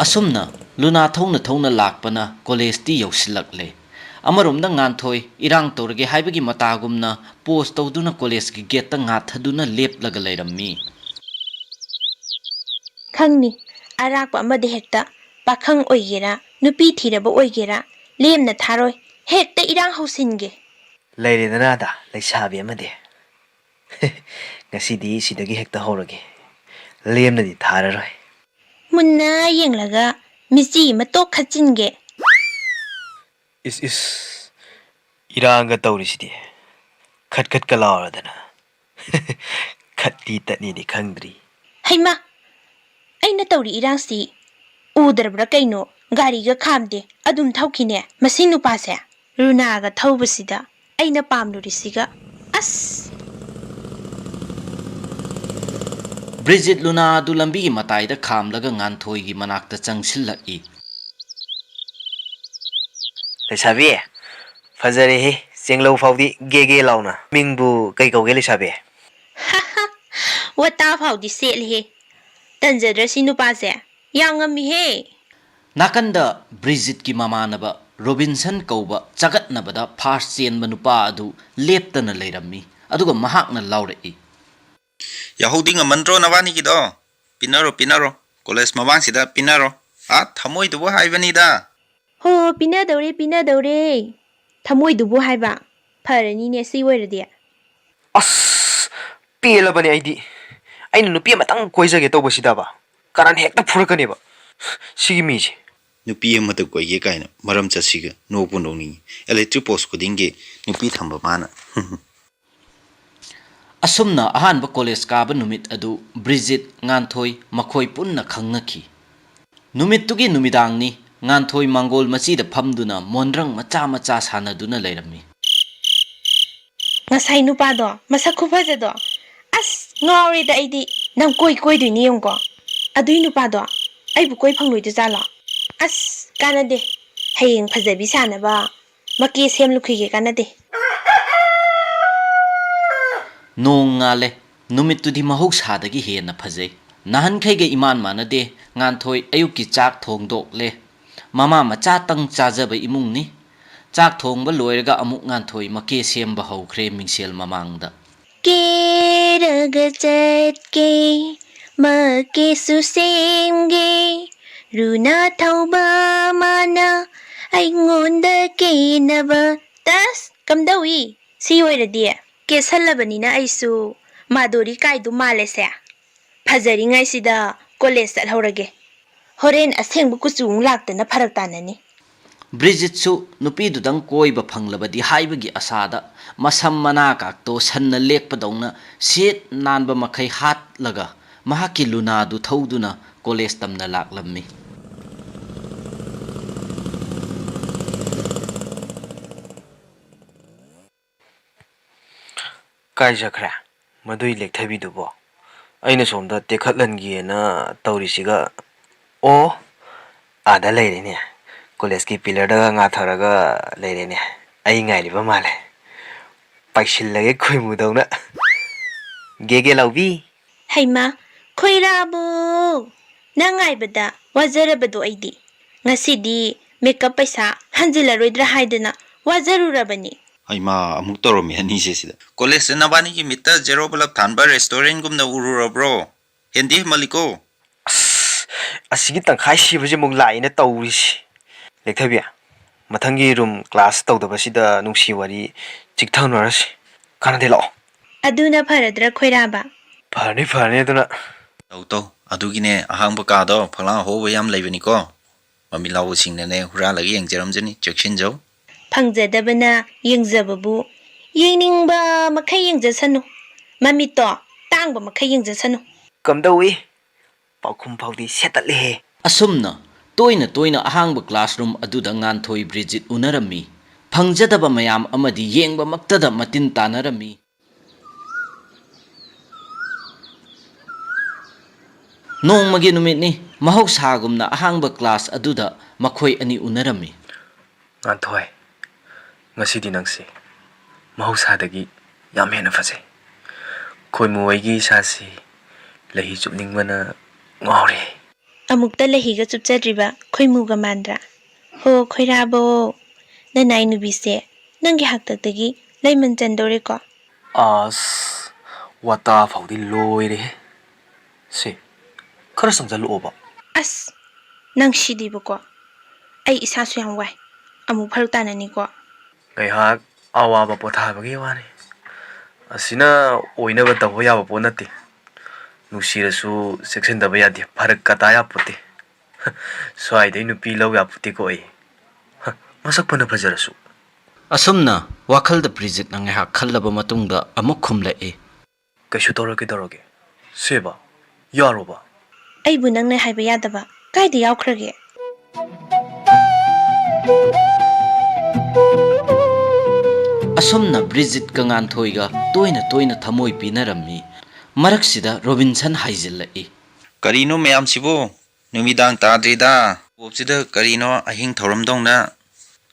ꯑꯁꯨꯝꯅ ꯂꯨꯅꯥ ꯊꯧꯅ ꯊꯧꯅ ꯂꯥꯛꯄꯅ ꯀꯣꯂꯦꯖꯇꯤ ꯌꯧꯁꯤꯜꯂꯛꯂꯦ꯫ ꯑꯃꯔꯣꯝꯗ ꯉꯥꯟꯊꯣꯏ ꯏꯔꯥꯡ ꯇꯧꯔꯒꯦ ꯍꯥꯏꯕꯒꯤ ꯃꯇꯥꯒꯨꯝꯅ ꯄꯣꯁ ꯇꯧꯗꯨꯅ ꯀꯣꯂꯦꯖꯀꯤ ꯒꯦꯠꯇ ꯉꯥꯊꯗꯨꯅ ꯂꯦꯞꯂꯒ ꯂꯩꯔꯝꯃꯤ꯫ ꯈꯪꯅꯤ, ꯑꯔꯥꯛꯄ ꯑꯃꯗ ꯍꯦꯛꯇ, ꯄꯥꯈꯪ ꯑꯣꯏꯒꯦꯔꯥ, ꯅꯨꯄꯤ ꯊꯤꯔꯕ ꯑꯣꯏꯒꯦꯔꯥ, ꯂꯦꯝꯅ ꯊꯥꯔꯣꯏ, ꯍꯦꯛꯇ ꯏꯔꯥꯡ ꯍꯧꯁꯤꯟꯒꯦ꯫ ꯂꯩꯔꯦꯗꯅ ꯑꯗ ꯂꯩꯁꯥꯕꯤ ꯑꯃꯗꯤ꯫ ꯉꯁꯤꯗꯤ ꯁꯤꯗꯒꯤ ꯍꯦꯛꯇ ꯍꯧꯔꯒꯦ꯫ ꯂꯦꯝꯅꯗꯤ ꯊꯥꯔꯔꯣꯏ꯫ ꯃꯨꯟꯅ ꯌꯦꯡꯂꯒ ꯃꯤꯆꯤ ꯑꯃ ꯇꯣꯛ ꯈꯠꯆꯤꯟꯒꯦ꯫ ꯏꯁ ꯏꯁ, ꯏꯔꯥꯡꯒ ꯇꯧꯔꯤꯁꯤꯗꯤ꯫ ꯈꯠ ꯈꯠꯀ ꯂꯥꯎꯔꯗꯅ꯫ ꯈꯠꯇꯤ ꯇꯠꯅꯤꯗꯤ ꯈꯪꯗ꯭ꯔꯤ꯫ ꯍꯩꯃꯥ! ꯑꯩꯅ ꯇꯧꯔꯤ ꯏꯔꯥꯡꯁꯤ ꯎꯗ꯭ꯔꯕ꯭ꯔꯥ ꯀꯩꯅꯣ? ꯒꯥꯔꯤꯒ ꯈꯥꯝꯗꯦ, ꯑꯗꯨꯝ ꯊꯧꯈꯤꯅꯦ ꯃꯁꯤ ꯅꯨꯄꯥꯁꯦ꯫ ꯂꯨꯅꯥꯒ ꯊꯧꯕꯁꯤꯗ ꯑꯩꯅ ꯄꯥꯝꯂꯨꯔꯤꯁꯤꯒ꯫ ꯑꯁ! ꯕ꯭ꯔꯤꯖꯤꯠ ꯂꯨꯅꯥ ꯑꯗꯨ ꯂꯝꯕꯤꯒꯤ ꯃꯇꯥꯏꯗ ꯈꯥꯝꯂꯒ ꯉꯥꯟꯊꯣꯏꯒꯤ ꯃꯅꯥꯛꯇ ꯆꯪꯁꯤꯜꯂꯛꯏ꯫ ꯂꯩꯁꯥꯕꯤ, ꯐꯖꯔꯦꯍꯦ, ꯆꯦꯡꯂꯧ ꯐꯥꯎꯗꯤ ꯒꯦ ꯒꯦ ꯂꯥꯎꯅ꯫ ꯃꯤꯡꯕꯨ ꯀꯩ ꯀꯧꯒꯦ ꯂꯩꯁꯥꯕꯤ? ꯋꯥꯇꯥ ꯐꯥꯎꯗꯤ ꯁꯦꯠꯂꯦꯍꯦ꯫ ꯇꯟꯖꯗ꯭ꯔ ꯁꯤ ꯅꯨꯄꯥꯁꯦ? ꯌꯥꯝ ꯉꯝꯃꯤꯍꯦ꯫ ꯅꯥꯀꯟꯗ ꯕ꯭ꯔꯤꯖꯤꯠꯀꯤ ꯃꯃꯥꯟꯅꯕ ꯔꯣꯕꯤꯟꯁꯟ ꯀꯧꯕ ꯆꯒꯠꯅꯕꯗ ꯐꯥꯔꯁ ꯆꯦꯟꯕ ꯅꯨꯄꯥ ꯑꯗꯨ ꯂꯦꯞꯇꯅ ꯂꯩꯔꯝꯃꯤ, ꯑꯗꯨꯒ ꯃꯍꯥꯛꯅ ꯂꯥꯎꯔꯛꯏ꯫ ꯌꯥꯍꯧꯗꯤ ꯉꯝꯃꯟꯗ꯭ꯔꯣ ꯅꯕꯥꯅꯤꯒꯤꯗꯣ? ꯄꯤꯅꯔꯣ, ꯄꯤꯅꯔꯣ꯫ ꯀꯣꯂꯦꯖ ꯃꯃꯥꯡꯁꯤꯗ ꯄꯤꯅꯔꯣ꯫ ꯑꯥ, ꯊꯃꯣꯏꯗꯨꯕꯨ ꯍꯥꯏꯕꯅꯤꯗ꯫ ꯍꯣ, ꯄꯤꯅꯗꯧꯔꯦ, ꯄꯤꯅꯗꯧꯔꯦ꯫ ꯊꯃꯣꯏꯗꯨꯕꯨ ꯍꯥꯏꯕ꯫ ꯐꯔꯅꯤꯅꯦ ꯁꯤ ꯑꯣꯏꯔꯗꯤ꯫ ꯑꯁ, ꯄꯦꯜꯂꯕꯅꯦ ꯑꯩꯗꯤ꯫ ꯑꯩꯅ ꯅꯨꯄꯤ ꯑꯃꯇꯪ ꯀꯣꯏꯖꯒꯦ ꯇꯧꯕꯁꯤꯗꯕ ꯀꯔꯟ ꯍꯦꯛꯇ ꯐꯨꯔꯛꯀꯅꯦꯕ ꯁꯤꯒꯤ ꯃꯤꯁꯦ꯫ ꯅꯨꯄꯤ ꯑꯃꯇ ꯀꯣꯏꯒꯦ ꯀꯥꯏꯅ ꯃꯔꯝ ꯆꯠꯁꯤꯒ ꯅꯣꯛꯄꯨ ꯅꯣꯛꯅꯤꯡꯉꯤ꯫ ꯏꯂꯦꯛꯇ꯭ꯔꯤꯛ ꯄꯣꯁ ꯈꯨꯗꯤꯡꯒꯤ ꯅꯨꯄꯤ ꯊꯝꯕ ꯃꯥꯅ꯫ ꯑꯁꯨꯝꯅ ꯑꯍꯥꯟꯕ ꯀꯣꯂꯦꯖ ꯀꯥꯕ ꯅꯨꯃꯤꯠ ꯑꯗꯨ ꯕ꯭ꯔꯤꯖꯤꯠ, ꯉꯥꯟꯊꯣꯏ ꯃꯈꯣꯏ ꯄꯨꯟꯅ ꯈꯪꯅꯈꯤ꯫ ꯅꯨꯃꯤꯠꯇꯨꯒꯤ ꯅꯨꯃꯤꯗꯥꯡꯅꯤ꯫ ꯉꯥꯟꯊꯣꯏ ꯃꯥꯡꯒꯣꯜ ꯃꯆꯤꯗ ꯐꯝꯗꯨꯅ ꯃꯣꯟꯗ꯭ꯔꯪ ꯃꯆꯥ ꯃꯆꯥ ꯁꯥꯟꯅꯗꯨꯅ ꯂꯩꯔꯝꯃꯤ꯫ ꯉꯁꯥꯏ ꯅꯨꯄꯥꯗꯣ ꯃꯁꯛ ꯈꯨꯐꯖꯗꯣ, ꯑꯁ, ꯉꯥꯎꯔꯦꯗ ꯑꯩꯗꯤ꯫ ꯅꯪ ꯀꯣꯏ ꯀꯣꯏꯗꯣꯏꯅꯤ ꯌꯦꯡꯉꯨꯀꯣ꯫ ꯑꯗꯨꯏ ꯅꯨꯄꯥꯗꯣ ꯑꯩꯕꯨ ꯀꯣꯏ ꯐꯪꯂꯣꯏꯗꯣꯏ ꯖꯥꯠꯂꯣ? ꯑꯁ, ꯀꯥꯟꯅꯗꯦ꯫ ꯍꯌꯦꯡ ꯐꯖꯕꯤ ꯁꯥꯅꯕ ꯃꯀꯦ ꯁꯦꯝꯂꯨꯈꯤꯒꯦ, ꯀꯥꯟꯅꯗꯦ꯫ ꯅꯣꯡ ꯉꯥꯜꯂꯦ꯫ ꯅꯨꯃꯤꯠꯇꯨꯗꯤ ꯃꯍꯧꯁꯥꯗꯒꯤ ꯍꯦꯟꯅ ꯐꯖꯩ꯫ ꯅꯍꯥꯟꯈꯩꯒ ꯏꯃꯥꯟ ꯃꯥꯟꯅꯗꯦ꯫ ꯉꯥꯟꯊꯣꯏ ꯑꯌꯨꯛꯀꯤ ꯆꯥꯛ ꯊꯣꯡꯗꯣꯛꯂꯦ꯫ ꯃꯃꯥ ꯃꯆꯥꯇꯪ ꯆꯥꯖꯕ ꯏꯃꯨꯡꯅꯤ꯫ ꯆꯥꯛ ꯊꯣꯡꯕ ꯂꯣꯏꯔꯒ ꯑꯃꯨꯛ ꯉꯥꯟꯊꯣꯏ ꯃꯀꯦ ꯁꯦꯝꯕ ꯍꯧꯈ꯭ꯔꯦ ꯃꯤꯡꯁꯦꯜ ꯃꯃꯥꯡꯗ꯫ ꯀꯦꯔꯒ ꯆꯠꯀꯦ, ꯃꯀꯦꯁꯨ ꯁꯦꯝꯒꯦ, ꯔꯨꯅꯥ ꯊꯧꯕ ꯃꯥꯅ ꯑꯩꯉꯣꯟꯗ ꯀꯦꯅꯕ꯫ ꯇꯁ! ꯀꯝꯗꯧꯏ? ꯁꯤ ꯑꯣꯏꯔꯗꯤ ꯀꯦꯁꯜꯂꯕꯅꯤꯅ ꯑꯩꯁꯨ ꯃꯥꯗꯣꯔꯤ ꯀꯥꯏꯗꯨ ꯃꯥꯜꯂꯦꯁꯦ꯫ ꯐꯖꯔꯤꯉꯩꯁꯤꯗ ꯀꯣꯂꯦꯖ ꯆꯠꯍꯧꯔꯒꯦ꯫ ꯍꯣꯔꯦꯟ ꯑꯁꯦꯡꯕ ꯀꯨꯆꯨ ꯑꯃꯨꯛ ꯂꯥꯛꯇꯅ ꯐꯔꯛ ꯇꯥꯅꯅꯤ꯫ ꯕ꯭ꯔꯤꯖꯤꯠꯁꯨ ꯅꯨꯄꯤꯗꯨꯗꯪ ꯀꯣꯏꯕ ꯐꯪꯂꯕꯗꯤ ꯍꯥꯏꯕꯒꯤ ꯑꯁꯥꯗ ꯃꯁꯝ ꯃꯅꯥ ꯀꯥꯛꯇꯣ ꯁꯟꯅ ꯂꯦꯛꯄꯗꯧꯅ ꯁꯤꯠ ꯅꯥꯟꯕ ꯃꯈꯩ ꯍꯥꯠꯂꯒ ꯃꯍꯥꯛꯀꯤ ꯂꯨꯅꯥꯗꯨ ꯊꯧꯗꯨꯅ ꯀꯣꯂꯦꯖ ꯇꯝꯅ ꯂꯥꯛꯂꯝꯃꯤ꯫ ꯀꯥꯏ ꯆꯠꯈ꯭ꯔꯦ ꯃꯗꯨꯏ ꯂꯦꯛꯊꯕꯤꯗꯨꯕꯣ? ꯑꯩꯅ ꯁꯣꯝꯗ ꯇꯦꯛꯈꯠꯍꯟꯒꯦꯅ ꯇꯧꯔꯤꯁꯤꯒ꯫ ꯑꯣ, ꯑꯥꯗ ꯂꯩꯔꯦꯅꯦ꯫ ꯀꯣꯂꯦꯖꯀꯤ ꯄꯤꯂꯔꯗꯒ ꯉꯥꯊꯔꯒ ꯂꯩꯔꯦꯅꯦ꯫ ꯑꯩ ꯉꯥꯏꯔꯤꯕ ꯃꯥꯜꯂꯦ꯫ ꯄꯥꯏꯁꯤꯜꯂꯒꯦ ꯈꯣꯏꯃꯨꯗꯧꯅ꯫ ꯒꯦꯒꯦ ꯂꯥꯎꯕꯤ꯫ ꯍꯩꯃꯥ, ꯈꯣꯏꯔꯥꯕꯨ! ꯅꯪ ꯉꯥꯏꯕꯗ ꯋꯥꯖꯔꯕꯗꯣ ꯑꯩꯗꯤ꯫ ꯉꯁꯤꯗꯤ ꯃꯦꯀꯞ ꯄꯩꯁꯥ ꯍꯟꯖꯤꯜꯂꯔꯣꯏꯗ꯭ꯔꯥ ꯍꯥꯏꯗꯅ ꯋꯥꯖꯔꯨꯔꯕꯅꯤ꯫ ꯍꯩꯃꯥ, ꯑꯃꯨꯛ ꯇꯧꯔꯝꯃꯤ ꯑꯅꯤꯁꯦ ꯁꯤꯗ꯫ ꯀꯣꯂꯦꯖꯇ ꯅꯕꯥꯅꯤꯒꯤ ꯃꯤꯠꯇ ꯖꯦꯔꯣ ꯕꯂꯞ ꯊꯥꯟꯕ ꯔꯦꯁꯇꯨꯔꯦꯟꯒꯨꯝꯅ ꯎꯔꯨꯔꯕ꯭ꯔꯣ? ꯍꯦꯟꯗꯤ ꯍꯦꯟꯃꯜꯂꯤꯀꯣ꯫ ꯑꯁ, ꯑꯁꯤꯒꯤ ꯇꯪꯈꯥꯏ ꯁꯤꯕꯁꯦ ꯑꯃꯨꯛ ꯂꯥꯛꯏꯅ ꯇꯧꯔꯤꯁꯤ꯫ ꯂꯦꯛꯊꯕꯤ, ꯃꯊꯪꯒꯤ ꯔꯨꯝ ꯀ꯭ꯂꯥꯁ ꯇꯧꯗꯕꯁꯤꯗ ꯅꯨꯡꯁꯤ ꯋꯥꯔꯤ ꯆꯤꯛꯊꯅꯔꯁꯤ꯫ ꯀꯥꯟꯅꯗꯦ, ꯂꯥꯛꯑꯣ꯫ ꯑꯗꯨꯅ ꯐꯔꯗ꯭ꯔꯥ ꯈꯣꯏꯔꯥꯕ? ꯐꯔꯅꯤ, ꯐꯔꯅꯤ ꯑꯗꯨꯅ꯫ ꯇꯧ, ꯇꯧ꯫ ꯑꯗꯨꯒꯤꯅꯦ ꯑꯍꯥꯡꯕ ꯀꯥꯗꯣ ꯐꯛꯂꯥꯡ ꯑꯍꯣꯕ ꯌꯥꯝ ꯂꯩꯕꯅꯤꯀꯣ꯫ ꯃꯃꯤꯠ ꯂꯥꯎꯕꯁꯤꯡꯅꯅꯦ ꯍꯨꯔꯥꯜꯂꯒ ꯌꯦꯡꯖꯔꯝꯖꯅꯤ, ꯆꯦꯛꯁꯤꯟꯖꯧ꯫ ꯐꯪꯖꯗꯕꯅ ꯌꯦꯡꯖꯕꯕꯨ, ꯌꯦꯡꯅꯤꯡꯕ ꯃꯈꯩ ꯌꯦꯡꯖꯁꯅꯨ꯫ ꯃꯃꯤꯠꯇꯣ ꯇꯥꯡꯕ ꯃꯈꯩ ꯌꯦꯡꯖꯁꯅꯨ꯫ ꯀꯝꯗꯧꯏ? ꯄꯥꯎꯈꯨꯝ ꯐꯥꯎꯗꯤ ꯁꯦꯠꯇꯠꯂꯦꯍꯦ꯫ ꯑꯁꯨꯝꯅ ꯇꯣꯏꯅ ꯇꯣꯏꯅ ꯑꯍꯥꯡꯕ ꯀ꯭ꯂꯥꯁꯔꯨꯝ ꯑꯗꯨꯗ ꯉꯥꯟꯊꯣꯏ ꯕ꯭ꯔꯤꯖꯤꯠ ꯎꯅꯔꯝꯃꯤ꯫ ꯐꯪꯖꯗꯕ ꯃꯌꯥꯝ ꯑꯃꯗꯤ ꯌꯦꯡꯕꯃꯛꯇꯗ ꯃꯇꯤꯟ ꯇꯥꯅꯔꯝꯃꯤ꯫ ꯅꯣꯡꯃꯒꯤ ꯅꯨꯃꯤꯠꯅꯤ꯫ ꯃꯍꯧꯁꯥꯒꯨꯝꯅ ꯑꯍꯥꯡꯕ ꯀ꯭ꯂꯥꯁ ꯑꯗꯨꯗ ꯃꯈꯣꯏ ꯑꯅꯤ ꯎꯅꯔꯝꯃꯤ꯫ ꯉꯥꯟꯊꯣꯏ, ꯉꯁꯤꯗꯤ ꯅꯪꯁꯤ ꯃꯍꯧꯁꯥꯗꯒꯤ ꯌꯥꯝ ꯍꯦꯟꯅ ꯐꯖꯩ꯫ ꯈꯣꯏꯃꯨ ꯍꯣꯏꯒꯤ ꯏꯁꯥꯁꯤ ꯂꯩꯍꯤ ꯆꯨꯞꯅꯤꯡꯕꯅ ꯉꯥꯎꯔꯦ꯫ ꯑꯃꯨꯛꯇ ꯂꯩꯍꯤꯒ ꯆꯨꯞꯆꯗ꯭ꯔꯤꯕ ꯈꯣꯏꯃꯨꯒ ꯃꯥꯟꯗ꯭ꯔꯥ? ꯍꯣ ꯈꯣꯏꯔꯥꯕꯣ, ꯅꯅꯥꯏ ꯅꯨꯕꯤꯁꯦ ꯅꯪꯒꯤ ꯍꯥꯛꯇꯛꯇꯒꯤ ꯂꯩꯃꯟ ꯆꯟꯗꯧꯔꯦꯀꯣ꯫ ꯑꯁ, ꯋꯥꯇꯥ ꯐꯥꯎꯗꯤ ꯂꯣꯏꯔꯦꯍꯦ꯫ ꯁꯦ, ꯈꯔ ꯆꯪꯁꯜꯂꯛꯑꯣꯕ꯫ ꯑꯁ, ꯅꯪ ꯁꯤꯗꯤꯕꯀꯣ꯫ ꯑꯩ ꯏꯁꯥꯁꯨ ꯌꯥꯝ ꯋꯥꯏ꯫ ꯑꯃꯨꯛ ꯐꯔꯛ ꯇꯥꯅꯅꯤꯀꯣ꯫ ꯉꯥꯏꯍꯥꯛ ꯑꯋꯥꯕ ꯄꯣꯊꯥꯕꯒꯤ ꯋꯥꯅꯤ꯫ ꯑꯁꯤꯅ ꯑꯣꯏꯅꯕ ꯇꯧꯕ ꯌꯥꯕ ꯄꯣꯠ ꯅꯠꯇꯦ꯫ ꯅꯨꯡꯁꯤꯔꯁꯨ ꯆꯦꯛꯁꯤꯟꯗꯕ ꯌꯥꯗꯦ꯫ ꯐꯔꯛ ꯀꯇꯥ ꯌꯥꯄꯣꯠꯇꯦ꯫ ꯁ꯭ꯋꯥꯏꯗꯩ ꯅꯨꯄꯤ ꯂꯧ ꯌꯥꯄꯣꯠꯇꯦꯀꯣ ꯑꯩ꯫ ꯃꯁꯛ ꯐꯅ ꯐꯖꯔꯁꯨ꯫ ꯑꯁꯨꯝꯅ ꯋꯥꯈꯜꯗ ꯕ꯭ꯔꯤꯖꯤꯠꯅ ꯉꯥꯏꯍꯥꯛ ꯈꯜꯂꯕ ꯃꯇꯨꯡꯗ ꯑꯃꯨꯛ ꯈꯨꯝꯂꯛꯏ꯫ ꯀꯩꯁꯨ ꯇꯧꯔꯣꯏ, ꯀꯩꯗꯧꯔꯒꯦ? ꯁꯦꯕ, ꯌꯥꯔꯣꯕ? ꯑꯩꯕꯨ ꯅꯪꯅ ꯍꯥꯏꯕ ꯌꯥꯗꯕ ꯀꯥꯏꯗ ꯌꯥꯎꯈ꯭ꯔꯒꯦ? ꯑꯁꯨꯝꯅ ꯕ꯭ꯔꯤꯖꯤꯠꯀ ꯉꯥꯟꯊꯣꯏꯒ ꯇꯣꯏꯅ ꯇꯣꯏꯅ ꯊꯃꯣꯏ ꯄꯤꯅꯔꯝꯃꯤ꯫ ꯃꯔꯛꯁꯤꯗ ꯔꯣꯕꯤꯟꯁꯟ ꯍꯥꯏꯖꯤꯜꯂꯛꯏ꯫ ꯀꯔꯤꯅꯣ ꯃꯌꯥꯝꯁꯤꯕꯨ? ꯅꯨꯃꯤꯗꯥꯡ ꯇꯥꯗ꯭ꯔꯤꯗ꯫ ꯀꯣꯞꯁꯤꯗ ꯀꯔꯤꯅꯣ ꯑꯍꯤꯡ ꯊꯧꯔꯝꯗꯧꯅ?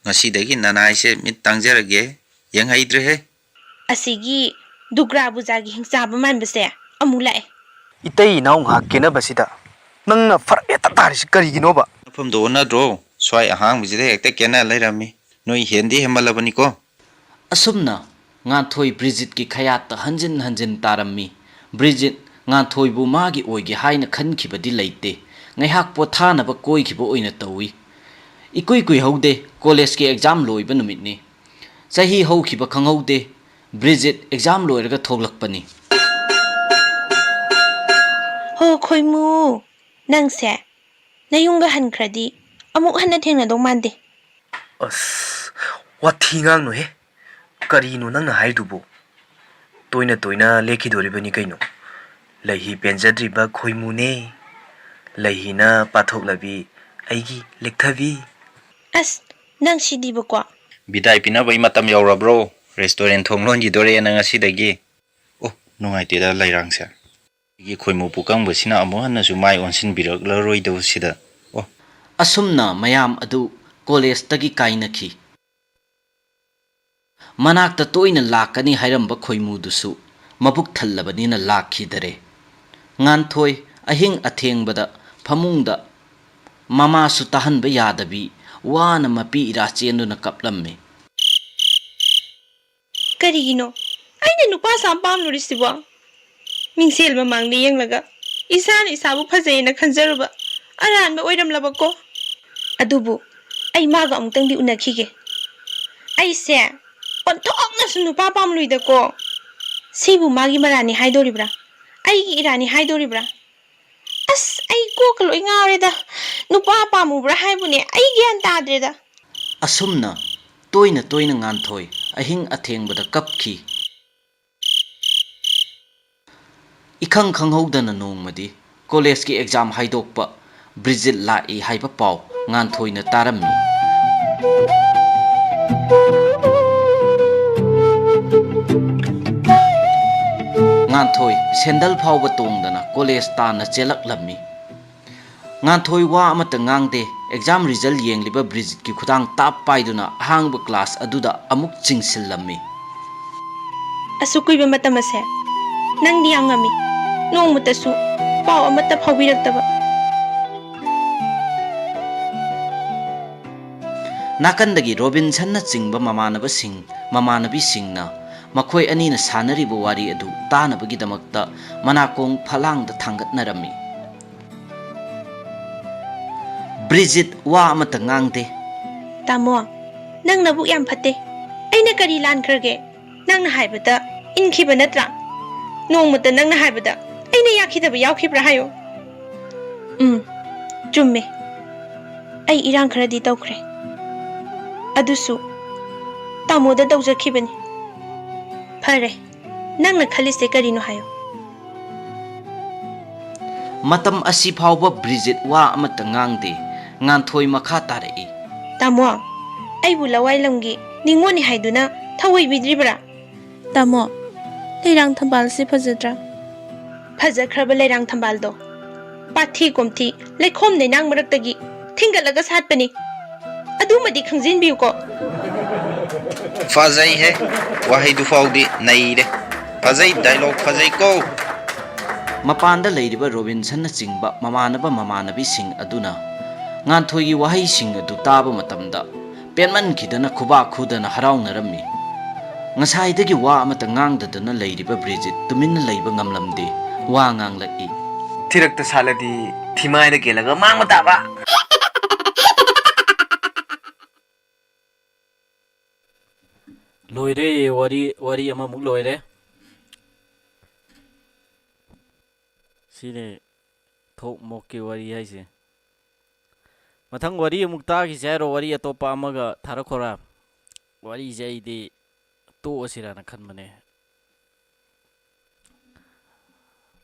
ꯉꯁꯤꯗꯒꯤ ꯅꯅꯥꯏꯁꯦ ꯃꯤꯠ ꯇꯥꯡꯖꯔꯒꯦ꯫ ꯌꯦꯡꯍꯩꯗ꯭ꯔꯦꯍꯦ꯫ ꯑꯁꯤꯒꯤ ꯗꯨꯒ꯭ꯔꯥ ꯕꯨꯖꯥꯒꯤ ꯍꯤꯡꯆꯥꯕ ꯃꯥꯟꯕꯁꯦ ꯑꯃꯨꯛ ꯂꯥꯛꯑꯦ꯫ ꯏꯇꯩ ꯏꯅꯥꯎ ꯉꯥꯏꯍꯥꯛ ꯀꯦꯅꯕꯁꯤꯗ ꯅꯪꯅ ꯐꯔꯛ ꯍꯦꯛꯇ ꯇꯥꯔꯤꯁꯤ ꯀꯔꯤꯒꯤꯅꯣꯕ? ꯃꯐꯝꯗꯣ ꯑꯣꯟꯅꯗ꯭ꯔꯣ? ꯁ꯭ꯋꯥꯏ ꯑꯍꯥꯡꯕꯁꯤꯗ ꯍꯦꯛꯇ ꯀꯦꯅ ꯂꯩꯔꯝꯃꯤ꯫ ꯅꯣꯏ ꯍꯦꯟꯗꯤ ꯍꯦꯟꯃꯜꯂꯕꯅꯤꯀꯣ꯫ ꯑꯁꯨꯝꯅ ꯉꯥꯟꯊꯣꯏ ꯕ꯭ꯔꯤꯖꯤꯠꯀꯤ ꯈꯌꯥꯠꯇ ꯍꯟꯖꯤꯟ ꯍꯟꯖꯤꯟ ꯇꯥꯔꯝꯃꯤ꯫ ꯕ꯭ꯔꯤꯖꯤꯠ ꯉꯥꯟꯊꯣꯏꯕꯨ ꯃꯥꯒꯤ ꯑꯣꯏꯒꯦ ꯍꯥꯏꯅ ꯈꯟꯈꯤꯕꯗꯤ ꯂꯩꯇꯦ꯫ ꯉꯥꯏꯍꯥꯛ ꯄꯣꯊꯥꯅꯕ ꯀꯣꯏꯈꯤꯕ ꯑꯣꯏꯅ ꯇꯧꯏ꯫ ꯏꯀꯨꯏ ꯀꯨꯏꯍꯧꯗꯦ, ꯀꯣꯂꯦꯖꯀꯤ ꯑꯦꯛꯖꯥꯝ ꯂꯣꯏꯕ ꯅꯨꯃꯤꯠꯅꯤ꯫ ꯆꯍꯤ ꯍꯧꯈꯤꯕ ꯈꯪꯍꯧꯗꯦ꯫ ꯕ꯭ꯔꯤꯖꯤꯠ ꯑꯦꯛꯖꯥꯝ ꯂꯣꯏꯔꯒ ꯊꯣꯛꯂꯛꯄꯅꯤ꯫ ꯍꯣ ꯈꯣꯏꯃꯨ, ꯅꯪꯁꯦ ꯅꯌꯨꯝꯒ ꯍꯟꯈ꯭ꯔꯗꯤ ꯑꯃꯨꯛ ꯍꯟꯅ ꯊꯦꯡꯅꯗꯧ ꯃꯥꯟꯗꯦ꯫ ꯑꯁ, ꯋꯥꯊꯤ ꯉꯥꯡꯅꯨꯍꯦ꯫ ꯀꯔꯤꯅꯣ ꯅꯪꯅ ꯍꯥꯏꯗꯨꯕꯨ? ꯇꯣꯏꯅ ꯇꯣꯏꯅ ꯂꯦꯛꯈꯤꯗꯣꯔꯤꯕꯅꯤ ꯀꯩꯅꯣ꯫ ꯂꯩꯍꯤ ꯄꯦꯟꯖꯗ꯭ꯔꯤꯕ ꯈꯣꯏꯃꯨꯅꯦ꯫ ꯂꯩꯍꯤꯅ ꯄꯥꯊꯣꯛꯂꯕꯤ ꯑꯩꯒꯤ ꯂꯦꯛꯊꯕꯤ꯫ ꯑꯁ, ꯅꯪ ꯁꯤꯗꯤꯕꯀꯣ꯫ ꯕꯤꯗꯥꯏ ꯄꯤꯅꯕꯒꯤ ꯃꯇꯝ ꯌꯧꯔꯕ꯭ꯔꯣ? ꯔꯦꯁꯇꯨꯔꯦꯟ ꯊꯣꯡ ꯂꯣꯟꯈꯤꯗꯣꯔꯦꯅ ꯉꯁꯤꯗꯒꯤ꯫ ꯑꯣ, ꯅꯨꯡꯉꯥꯏꯇꯦꯗ ꯂꯩꯔꯥꯡꯁꯦ꯫ ꯑꯩꯒꯤ ꯈꯣꯏꯃꯨ ꯄꯨꯀꯪꯕꯁꯤꯅ ꯑꯃꯨꯛ ꯍꯟꯅꯁꯨ ꯃꯥꯏ ꯑꯣꯟꯁꯤꯟꯕꯤꯔꯛꯂꯔꯣꯏꯗꯧꯁꯤꯗ꯫ ꯑꯣ꯫ ꯑꯁꯨꯝꯅ ꯃꯌꯥꯝ ꯑꯗꯨ ꯀꯣꯂꯦꯖꯇꯒꯤ ꯀꯥꯏꯅꯈꯤ꯫ ꯃꯅꯥꯛꯇ ꯇꯣꯏꯅ ꯂꯥꯛꯀꯅꯤ ꯍꯥꯏꯔꯝꯕ ꯈꯣꯏꯃꯨꯗꯨꯁꯨ ꯃꯕꯨꯛ ꯊꯜꯂꯕꯅꯤꯅ ꯂꯥꯛꯈꯤꯗꯔꯦ꯫ ꯉꯥꯟꯊꯣꯏ ꯑꯍꯤꯡ ꯑꯊꯦꯡꯕꯗ ꯐꯃꯨꯡꯗ ꯃꯃꯥꯁꯨ ꯇꯥꯍꯟꯕ ꯌꯥꯗꯕꯤ ꯋꯥꯅ ꯃꯄꯤ ꯏꯔꯥ ꯆꯦꯟꯗꯨꯅ ꯀꯞꯂꯝꯃꯤ꯫ ꯀꯔꯤꯒꯤꯅꯣ ꯑꯩꯅ ꯅꯨꯄꯥ ꯁꯥ ꯄꯥꯝꯂꯨꯔꯤꯁꯤꯕꯣ? ꯃꯤꯡꯁꯦꯜ ꯃꯃꯥꯡꯗ ꯌꯦꯡꯂꯒ ꯏꯁꯥꯅ ꯏꯁꯥꯕꯨ ꯐꯖꯩꯌꯦꯅ ꯈꯟꯖꯔꯨꯕ ꯑꯔꯥꯟꯕ ꯑꯣꯏꯔꯝꯂꯕꯀꯣ꯫ ꯑꯗꯨꯕꯨ ꯑꯩ ꯃꯥꯒ ꯑꯃꯨꯛꯇꯪꯗꯤ ꯎꯅꯈꯤꯒꯦ꯫ ꯑꯩꯁꯦ ꯑꯣꯟꯊꯣꯛꯅꯁꯨ ꯅꯨꯄꯥ ꯄꯥꯝꯂꯨꯏꯗꯀꯣ꯫ ꯁꯤꯕꯨ ꯃꯥꯒꯤ ꯃꯔꯥꯅꯤ ꯍꯥꯏꯗꯣꯔꯤꯕ꯭ꯔꯥ? ꯑꯩꯒꯤ ꯏꯔꯥꯅꯤ ꯍꯥꯏꯗꯣꯔꯤꯕ꯭ꯔꯥ? ꯑꯁ, ꯑꯩ ꯀꯣꯛꯀ ꯂꯣꯏ ꯉꯥꯎꯔꯦꯗ꯫ ꯅꯨꯄꯥ ꯄꯥꯝꯃꯨꯕ꯭ꯔꯥ ꯍꯥꯏꯕꯨꯅꯦ, ꯑꯩ ꯒ꯭ꯌꯥꯟ ꯇꯥꯗ꯭ꯔꯦꯗ꯫ ꯑꯁꯨꯝꯅ ꯇꯣꯏꯅ ꯇꯣꯏꯅ ꯉꯥꯟꯊꯣꯏ ꯑꯍꯤꯡ ꯑꯊꯦꯡꯕꯗ ꯀꯞꯈꯤ꯫ ꯏꯈꯪ ꯈꯪꯍꯧꯗꯅ ꯅꯣꯡꯃꯗꯤ ꯀꯣꯂꯦꯖꯀꯤ ꯑꯦꯛꯖꯥꯝ ꯍꯥꯏꯗꯣꯛꯄ ꯕ꯭ꯔꯤꯖꯤꯠ ꯂꯥꯛꯏ ꯍꯥꯏꯕ ꯄꯥꯎ ꯉꯥꯟꯊꯣꯏꯅ ꯇꯥꯔꯝꯃꯤ꯫ ꯉꯥꯟꯊꯣꯏ ꯁꯦꯟꯗꯜ ꯐꯥꯎꯕ ꯇꯣꯡꯗꯅ ꯀꯣꯂꯦꯖ ꯇꯥꯟꯅ ꯆꯦꯜꯂꯛꯂꯝꯃꯤ꯫ ꯉꯥꯟꯊꯣꯏ ꯋꯥ ꯑꯃꯠꯇ ꯉꯥꯡꯗꯦ꯫ ꯑꯦꯛꯖꯥꯝ ꯔꯤꯖꯜ ꯌꯦꯡꯂꯤꯕ ꯕ꯭ꯔꯤꯖꯤꯠꯀꯤ ꯈꯨꯗꯥꯡ ꯇꯥꯞ ꯄꯥꯏꯗꯨꯅ ꯑꯍꯥꯡꯕ ꯀ꯭ꯂꯥꯁ ꯑꯗꯨꯗ ꯑꯃꯨꯛ ꯆꯤꯡꯁꯤꯜꯂꯝꯃꯤ꯫ ꯑꯁꯨꯛ ꯀꯨꯏꯕ ꯃꯇꯝ ꯑꯁꯦ ꯅꯪꯗꯤ ꯌꯥꯝ ꯉꯝꯃꯤ꯫ ꯅꯣꯡꯃꯇꯁꯨ ꯄꯥꯎ ꯑꯃꯠꯇ ꯐꯥꯎꯕꯤꯔꯛꯇꯕ꯫ ꯅꯥꯀꯟꯗꯒꯤ ꯔꯣꯕꯤꯟꯁꯟꯅ ꯆꯤꯡꯕ ꯃꯃꯥꯟꯅꯕꯁꯤꯡ, ꯃꯃꯥꯟꯅꯕꯤꯁꯤꯡꯅ ꯃꯈꯣꯏ ꯑꯅꯤꯅ ꯁꯥꯟꯅꯔꯤꯕ ꯋꯥꯔꯤ ꯑꯗꯨ ꯇꯥꯅꯕꯒꯤꯗꯃꯛꯇ ꯃꯅꯥꯀꯣꯡ ꯐꯂꯥꯡꯗ ꯊꯥꯡꯒꯠꯅꯔꯝꯃꯤ꯫ ꯕ꯭ꯔꯤꯖꯤꯠ ꯋꯥ ꯑꯃꯠꯇ ꯉꯥꯡꯗꯦ꯫ "ꯇꯥꯃꯣ, ꯅꯪ ꯅꯕꯨꯛ ꯌꯥꯝ ꯐꯠꯇꯦ꯫ ꯑꯩꯅ ꯀꯔꯤ ꯂꯥꯟꯈ꯭ꯔꯒꯦ? ꯅꯪꯅ ꯍꯥꯏꯕꯗ ꯏꯟꯈꯤꯕ ꯅꯠꯇ꯭ꯔꯥ? ꯅꯣꯡꯃꯇ ꯅꯪꯅ ꯍꯥꯏꯕꯗ ꯑꯩꯅ ꯌꯥꯈꯤꯗꯕ ꯌꯥꯎꯈꯤꯕ꯭ꯔꯥ ꯍꯥꯏꯌꯨ꯫" "ꯎꯝ, ꯆꯨꯝꯃꯦ꯫ ꯑꯩ ꯏꯔꯥꯡ ꯈꯔꯗꯤ ꯇꯧꯈ꯭ꯔꯦ꯫ ꯑꯗꯨꯁꯨ ꯇꯥꯃꯣꯗ ꯇꯧꯖꯈꯤꯕꯅꯤ꯫" "ꯐꯔꯦ, ꯅꯪꯅ ꯈꯜꯂꯤꯁꯦ ꯀꯔꯤꯅꯣ ꯍꯥꯏꯌꯨ꯫" ꯃꯇꯝ ꯑꯁꯤ ꯐꯥꯎꯕ ꯕ꯭ꯔꯤꯖꯤꯠ ꯋꯥ ꯑꯃꯠꯇ ꯉꯥꯡꯗꯦ꯫ ꯉꯥꯟꯊꯣꯏ ꯃꯈꯥ ꯇꯥꯔꯛꯏ꯫ "ꯇꯥꯃꯣ, ꯑꯩꯕꯨ ꯂꯋꯥꯏ ꯂꯝꯒꯤ ꯅꯤꯉꯣꯜꯅꯤ ꯍꯥꯏꯗꯨꯅ ꯊꯧꯑꯣꯏꯕꯤꯗ꯭ꯔꯤꯕ꯭ꯔꯥ?" "ꯇꯥꯃꯣ, ꯂꯩꯔꯥꯡ ꯊꯝꯕꯥꯜꯁꯤ ꯐꯖꯗ꯭ꯔꯥ?" "ꯐꯖꯈ꯭ꯔꯕ ꯂꯩꯔꯥꯡ ꯊꯝꯕꯥꯜꯗꯣ ꯄꯥꯊꯤ ꯀꯣꯝꯊꯤ ꯂꯩꯈꯣꯝ ꯂꯩꯅꯥꯡ ꯃꯔꯛꯇꯒꯤ ꯊꯤꯡꯒꯠꯂꯒ ꯁꯥꯠꯄꯅꯤ꯫ ꯑꯗꯨꯃꯗꯤ ꯈꯪꯖꯤꯟꯕꯤꯌꯨꯀꯣ꯫" "ꯐꯖꯩꯍꯦ, ꯋꯥꯍꯩꯗꯨ ꯐꯥꯎꯗꯤ ꯅꯩꯔꯦ꯫ ꯐꯖꯩ, ꯗꯥꯏꯂꯣꯒ ꯐꯖꯩꯀꯣ꯫" ꯃꯄꯥꯟꯗ ꯂꯩꯔꯤꯕ ꯔꯣꯕꯤꯟꯁꯟꯅ ꯆꯤꯡꯕ ꯃꯃꯥꯟꯅꯕ ꯃꯃꯥꯟꯅꯕꯤꯁꯤꯡ ꯑꯗꯨꯅ ꯉꯥꯟꯊꯣꯏꯒꯤ ꯋꯥꯍꯩꯁꯤꯡ ꯑꯗꯨ ꯇꯥꯕ ꯃꯇꯝꯗ ꯄꯦꯟꯃꯟꯈꯤꯗꯅ ꯈꯨꯕꯥꯛ ꯈꯨꯗꯅ ꯍꯔꯥꯎꯅꯔꯝꯃꯤ꯫ ꯉꯁꯥꯏꯗꯒꯤ ꯋꯥ ꯑꯃꯠꯇ ꯉꯥꯡꯗꯗꯅ ꯂꯩꯔꯤꯕ ꯕ꯭ꯔꯤꯖꯤꯠ ꯇꯨꯃꯤꯟꯅ ꯂꯩꯕ ꯉꯝꯂꯝꯗꯦ꯫ ꯋꯥ ꯉꯥꯡꯂꯛꯏ꯫ "ꯊꯤꯔꯛꯇ ꯁꯥꯠꯂꯗꯤ ꯊꯤꯃꯥꯏꯗ ꯀꯦꯜꯂꯒ ꯃꯥꯡꯕ ꯇꯥꯕ꯫" ꯂꯣꯏꯔꯦ, ꯋꯥꯔꯤ, ꯋꯥꯔꯤ ꯑꯃꯃꯨꯛ ꯂꯣꯏꯔꯦ꯫ ꯁꯤꯅꯦ ꯊꯣꯛ ꯃꯣꯛꯀꯤ ꯋꯥꯔꯤ ꯍꯥꯏꯁꯦ꯫ ꯃꯊꯪ ꯋꯥꯔꯤ ꯑꯃꯨꯛ ꯇꯥꯈꯤꯁꯦ ꯍꯥꯏꯔꯣ? ꯋꯥꯔꯤ ꯑꯇꯣꯞꯄ ꯑꯃꯒ ꯊꯥꯔꯛꯈꯣꯔꯥ? ꯋꯥꯔꯤꯁꯦ ꯑꯩꯗꯤ ꯇꯣꯛꯑꯁꯤꯔꯥꯅ ꯈꯟꯕꯅꯦ꯫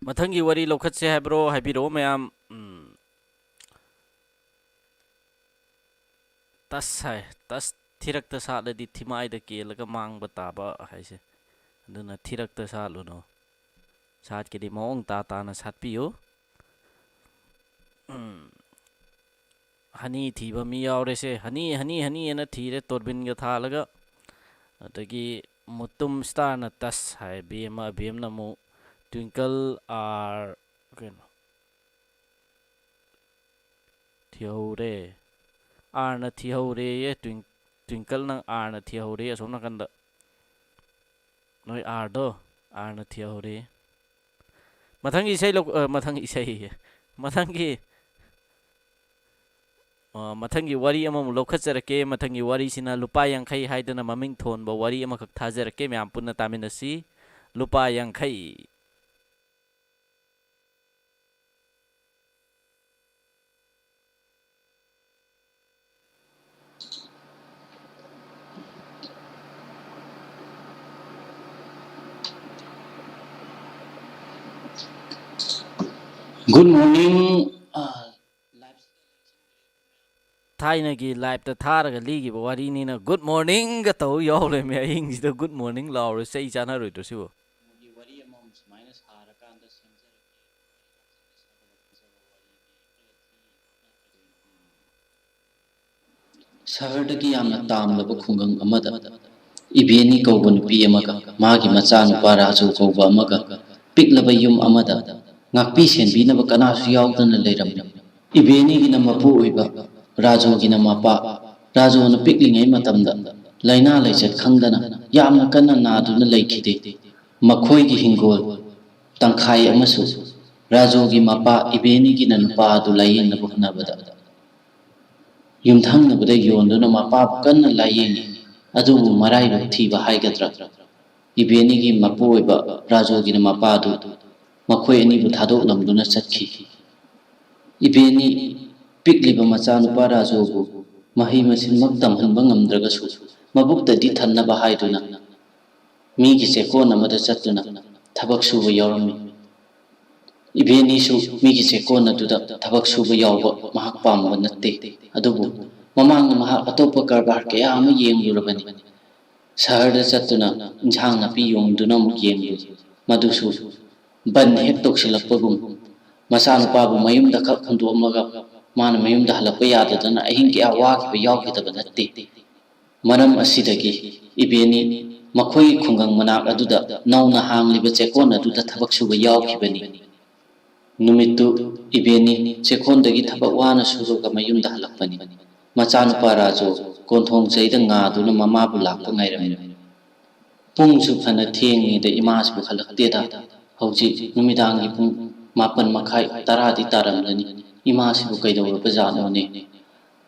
ꯃꯊꯪꯒꯤ ꯋꯥꯔꯤ ꯂꯧꯈꯠꯁꯦ ꯍꯥꯏꯕ꯭ꯔꯣ? ꯍꯥꯏꯕꯤꯔꯛꯑꯣ ꯃꯌꯥꯝ꯫ ꯎꯝ꯫ ꯇꯁ ꯍꯥꯏ, "ꯇꯁ ꯊꯤꯔꯛꯇ ꯁꯥꯠꯂꯗꯤ ꯊꯤꯃꯥꯏꯗ ꯀꯦꯜꯂꯒ ꯃꯥꯡꯕ ꯇꯥꯕ" ꯍꯥꯏꯁꯦ꯫ ꯑꯗꯨꯅ ꯊꯤꯔꯛꯇ ꯁꯥꯠꯂꯨꯅꯨ꯫ ꯁꯥꯠꯀꯦꯗꯤ ꯃꯑꯣꯡ ꯇꯥ ꯇꯥꯅ ꯁꯥꯠꯄꯤꯌꯨ꯫ ꯎꯝ꯫ ꯍꯅꯤ ꯊꯤꯕ ꯃꯤ ꯌꯥꯎꯔꯦꯁꯦ꯫ "ꯍꯅꯤ, ꯍꯅꯤ, ꯍꯅꯤ" ꯍꯥꯏꯅ ꯊꯤꯔꯦ ꯇꯣꯔꯕꯤꯟꯒ ꯊꯥꯜꯂꯒ꯫ ꯑꯗꯒꯤ ꯃꯨꯇꯨꯝ ꯁ꯭ꯇꯥꯔꯅ "ꯇꯁ" ꯍꯥꯏ, ꯕꯤ ꯑꯦꯝ, ꯕꯤ ꯑꯦꯝꯅ ꯑꯃꯨꯛ ꯇ꯭ꯋꯤꯡꯀꯜ ꯑꯥꯔ ꯀꯩꯅꯣ ꯊꯤꯍꯧꯔꯦ꯫ ꯑꯥꯔꯅ ꯊꯤꯍꯧꯔꯦꯌꯦ꯫ ꯇ꯭ꯋꯤꯡ-, ꯇ꯭ꯋꯤꯡꯀꯜ ꯅꯪ ꯑꯥꯔꯅ ꯊꯤꯍꯧꯔꯦ ꯑꯁꯣꯝ ꯅꯥꯀꯟꯗ꯫ ꯅꯣꯏ ꯑꯥꯔꯗꯣ, ꯑꯥꯔꯅ ꯊꯤꯍꯧꯔꯦ꯫ ꯃꯊꯪꯒꯤ ꯏꯁꯩ ꯂꯧ-, ꯑ, ꯃꯊꯪꯒꯤ ꯏꯁꯩ, ꯃꯊꯪꯒꯤ, ꯑ, ꯃꯊꯪꯒꯤ ꯋꯥꯔꯤ ꯑꯃꯃꯨꯛ ꯂꯧꯈꯠꯆꯔꯛꯀꯦ꯫ ꯃꯊꯪꯒꯤ ꯋꯥꯔꯤꯁꯤꯅ ꯂꯨꯄꯥ ꯌꯥꯡꯈꯩ ꯍꯥꯏꯗꯨꯅ ꯃꯃꯤꯡ ꯊꯣꯟꯕ ꯋꯥꯔꯤ ꯑꯃꯈꯛ ꯊꯥꯖꯔꯛꯀꯦ꯫ ꯃꯌꯥꯝ ꯄꯨꯟꯅ ꯇꯥꯃꯤꯟꯅꯁꯤ꯫ ꯂꯨꯄꯥ ꯌꯥꯡꯈꯩ꯫ Good morning. ꯑ, ꯊꯥꯏꯅꯒꯤ ꯂꯥꯏꯞꯇ ꯊꯥꯔꯒ ꯂꯤꯈꯤꯕ ꯋꯥꯔꯤꯅꯤꯅ good morningꯒ ꯇꯧ ꯌꯥꯎ ꯂꯩꯔꯝꯃꯦ꯫ ꯑꯍꯤꯡꯁꯤꯗ good morning ꯂꯥꯎꯔ ꯆꯩ ꯆꯥꯅꯔꯣꯏꯗ꯭ꯔꯣ ꯁꯤꯕꯣ? ꯋꯥꯔꯤ ꯑꯃꯃꯝ ꯁꯨꯃꯥꯏꯅ ꯁꯥꯔꯀꯥꯟꯗ ꯁꯦꯝꯖꯔꯛꯀꯦ꯫ ꯁꯍꯔꯗꯒꯤ ꯌꯥꯝꯅ ꯇꯥꯝꯂꯕ ꯈꯨꯡꯒꯪ ꯑꯃꯗ ꯏꯕꯦꯅꯤ ꯀꯧꯕ ꯅꯨꯄꯤ ꯑꯃꯒ ꯃꯥꯒꯤ ꯃꯆꯥꯅꯨꯄꯥ ꯔꯥꯖꯨ ꯀꯧꯕ ꯑꯃꯒ ꯄꯤꯛꯂꯕ ꯌꯨꯝ ꯑꯃꯗ ꯉꯥꯛꯄꯤ ꯁꯦꯟꯕꯤꯅꯕ ꯀꯅꯥꯁꯨ ꯌꯥꯎꯗꯅ ꯂꯩꯔꯝꯃꯤ꯫ ꯏꯕꯦꯅꯤꯒꯤꯅ ꯃꯄꯨ ꯑꯣꯏꯕ, ꯔꯥꯖꯨꯒꯤꯅ ꯃꯄꯥ꯫ ꯔꯥꯖꯨꯅ ꯄꯤꯛꯂꯤꯉꯩ ꯃꯇꯝꯗ ꯂꯥꯏꯅꯥ ꯂꯥꯏꯆꯠ ꯈꯪꯗꯅ ꯌꯥꯝꯅ ꯀꯟꯅ ꯅꯥꯗꯨꯅ ꯂꯩꯈꯤꯗꯦ꯫ ꯃꯈꯣꯏꯒꯤ ꯍꯤꯡꯒꯣꯜ ꯇꯪꯈꯥꯏ ꯑꯃꯁꯨ ꯔꯥꯖꯨꯒꯤ ꯃꯄꯥ ꯏꯕꯦꯅꯤꯒꯤꯅ ꯅꯨꯄꯥ ꯑꯗꯨ ꯂꯥꯌꯦꯡꯅꯕ ꯍꯣꯠꯅꯕꯗ ꯌꯨꯝꯊꯪꯅꯕꯗ ꯌꯣꯟꯗꯨꯅ ꯃꯄꯥꯕꯨ ꯀꯟꯅ ꯂꯥꯌꯦꯡꯉꯤ꯫ ꯑꯗꯨꯕꯨ ꯃꯔꯥꯏꯕꯛ ꯊꯤꯕ ꯍꯥꯏꯒꯗ꯭ꯔꯥ, ꯏꯕꯦꯅꯤꯒꯤ ꯃꯄꯨ ꯑꯣꯏꯕ ꯔꯥꯖꯨꯒꯤꯅ ꯃꯄꯥꯗꯨ ꯃꯈꯣꯏ ꯑꯅꯤꯕꯨ ꯊꯥꯗꯣꯛꯂꯝꯗꯨꯅ ꯆꯠꯈꯤ꯫ ꯏꯕꯦꯅꯤ ꯄꯤꯛꯂꯤꯕ ꯃꯆꯥꯅꯨꯄꯥ ꯔꯥꯖꯨꯕꯨ ꯃꯍꯩ ꯃꯁꯤꯡꯃꯛ ꯇꯝꯍꯟꯕ ꯉꯝꯗ꯭ꯔꯒꯁꯨ ꯃꯕꯨꯛꯇꯗꯤ ꯊꯟꯅꯕ ꯍꯥꯏꯗꯨꯅ ꯃꯤꯒꯤ ꯆꯦꯛꯀꯣꯟ ꯑꯃꯗ ꯆꯠꯇꯨꯅ ꯊꯕꯛ ꯁꯨꯕ ꯌꯥꯎꯔꯝꯃꯤ꯫ ꯏꯕꯦꯅꯤꯁꯨ ꯃꯤꯒꯤ ꯆꯦꯛꯀꯣꯟ ꯑꯗꯨꯗ ꯊꯕꯛ ꯁꯨꯕ ꯌꯥꯎꯕ ꯃꯍꯥꯛ ꯄꯥꯝꯕ ꯅꯠꯇꯦ꯫ ꯑꯗꯨꯕꯨ ꯃꯃꯥꯡꯗ ꯃꯍꯥꯛ ꯑꯇꯣꯞꯄ ꯀꯔꯕꯥꯔ ꯀꯌꯥ ꯑꯃ ꯌꯦꯡꯂꯨꯔꯕꯅꯤ꯫ ꯁꯍꯔꯗ ꯆꯠꯇꯨꯅ ꯏꯟꯁꯥꯡ ꯅꯥꯄꯤ ꯌꯣꯟꯗꯨꯅ ꯑꯃꯨꯛ ꯌꯦꯡꯂꯨꯏ꯫ ꯃꯗꯨꯁꯨ ꯕꯟ ꯍꯦꯛ ꯇꯧꯁꯤꯜꯂꯛꯄꯒꯨꯝ ꯃꯆꯥꯅꯨꯄꯥꯕꯨ ꯃꯌꯨꯝꯗ ꯈꯛ ꯍꯨꯟꯗꯣꯛꯑꯝꯃꯒ ꯃꯥꯅ ꯃꯌꯨꯝꯗ ꯍꯜꯂꯛꯄ ꯌꯥꯗꯗꯅ ꯑꯍꯤꯡ ꯀꯌꯥ ꯋꯥꯈꯤꯕ ꯌꯥꯎꯈꯤꯗꯕ ꯅꯠꯇꯦ꯫ ꯃꯔꯝ ꯑꯁꯤꯗꯒꯤ ꯏꯕꯦꯅꯤ ꯃꯈꯣꯏꯒꯤ ꯈꯨꯡꯒꯪ ꯃꯅꯥꯛ ꯑꯗꯨꯗ ꯅꯧꯅ ꯍꯥꯡꯂꯤꯕ ꯆꯦꯛꯀꯣꯟ ꯑꯗꯨꯗ ꯊꯕꯛ ꯁꯨꯕ ꯌꯥꯎꯈꯤꯕꯅꯤ꯫ ꯅꯨꯃꯤꯠꯇꯨ ꯏꯕꯦꯟꯅꯤ ꯆꯦꯛꯀꯣꯟꯗꯒꯤ ꯊꯕꯛ ꯋꯥꯅ ꯁꯨꯔꯒ ꯃꯌꯨꯝꯗ ꯍꯜꯂꯛꯄꯅꯤ꯫ ꯃꯆꯥꯅꯨꯄꯥ ꯔꯥꯖꯨ ꯀꯣꯟꯊꯣꯡ ꯆꯩꯗ ꯉꯥꯗꯨꯅ ꯃꯃꯥꯕꯨ ꯂꯥꯛꯄ ꯉꯥꯏꯔꯝꯃꯤ꯫ ꯄꯨꯡꯁꯨ ꯐꯅ ꯊꯦꯡꯉꯤꯗ ꯏꯃꯥꯁꯤꯕꯨ ꯍꯜꯂꯛꯇꯦꯗ꯫ ꯍꯧꯖꯤꯛ ꯅꯨꯃꯤꯗꯥꯡꯒꯤ ꯄꯨꯡ ꯃꯥꯄꯟ ꯃꯈꯥꯏ, ꯇꯔꯥꯗꯤ ꯇꯥꯔꯝꯂꯅꯤ꯫ ꯏꯃꯥꯁꯤꯕꯨ ꯀꯩꯗꯧꯔꯕꯖꯥꯠꯅꯣꯅꯦ?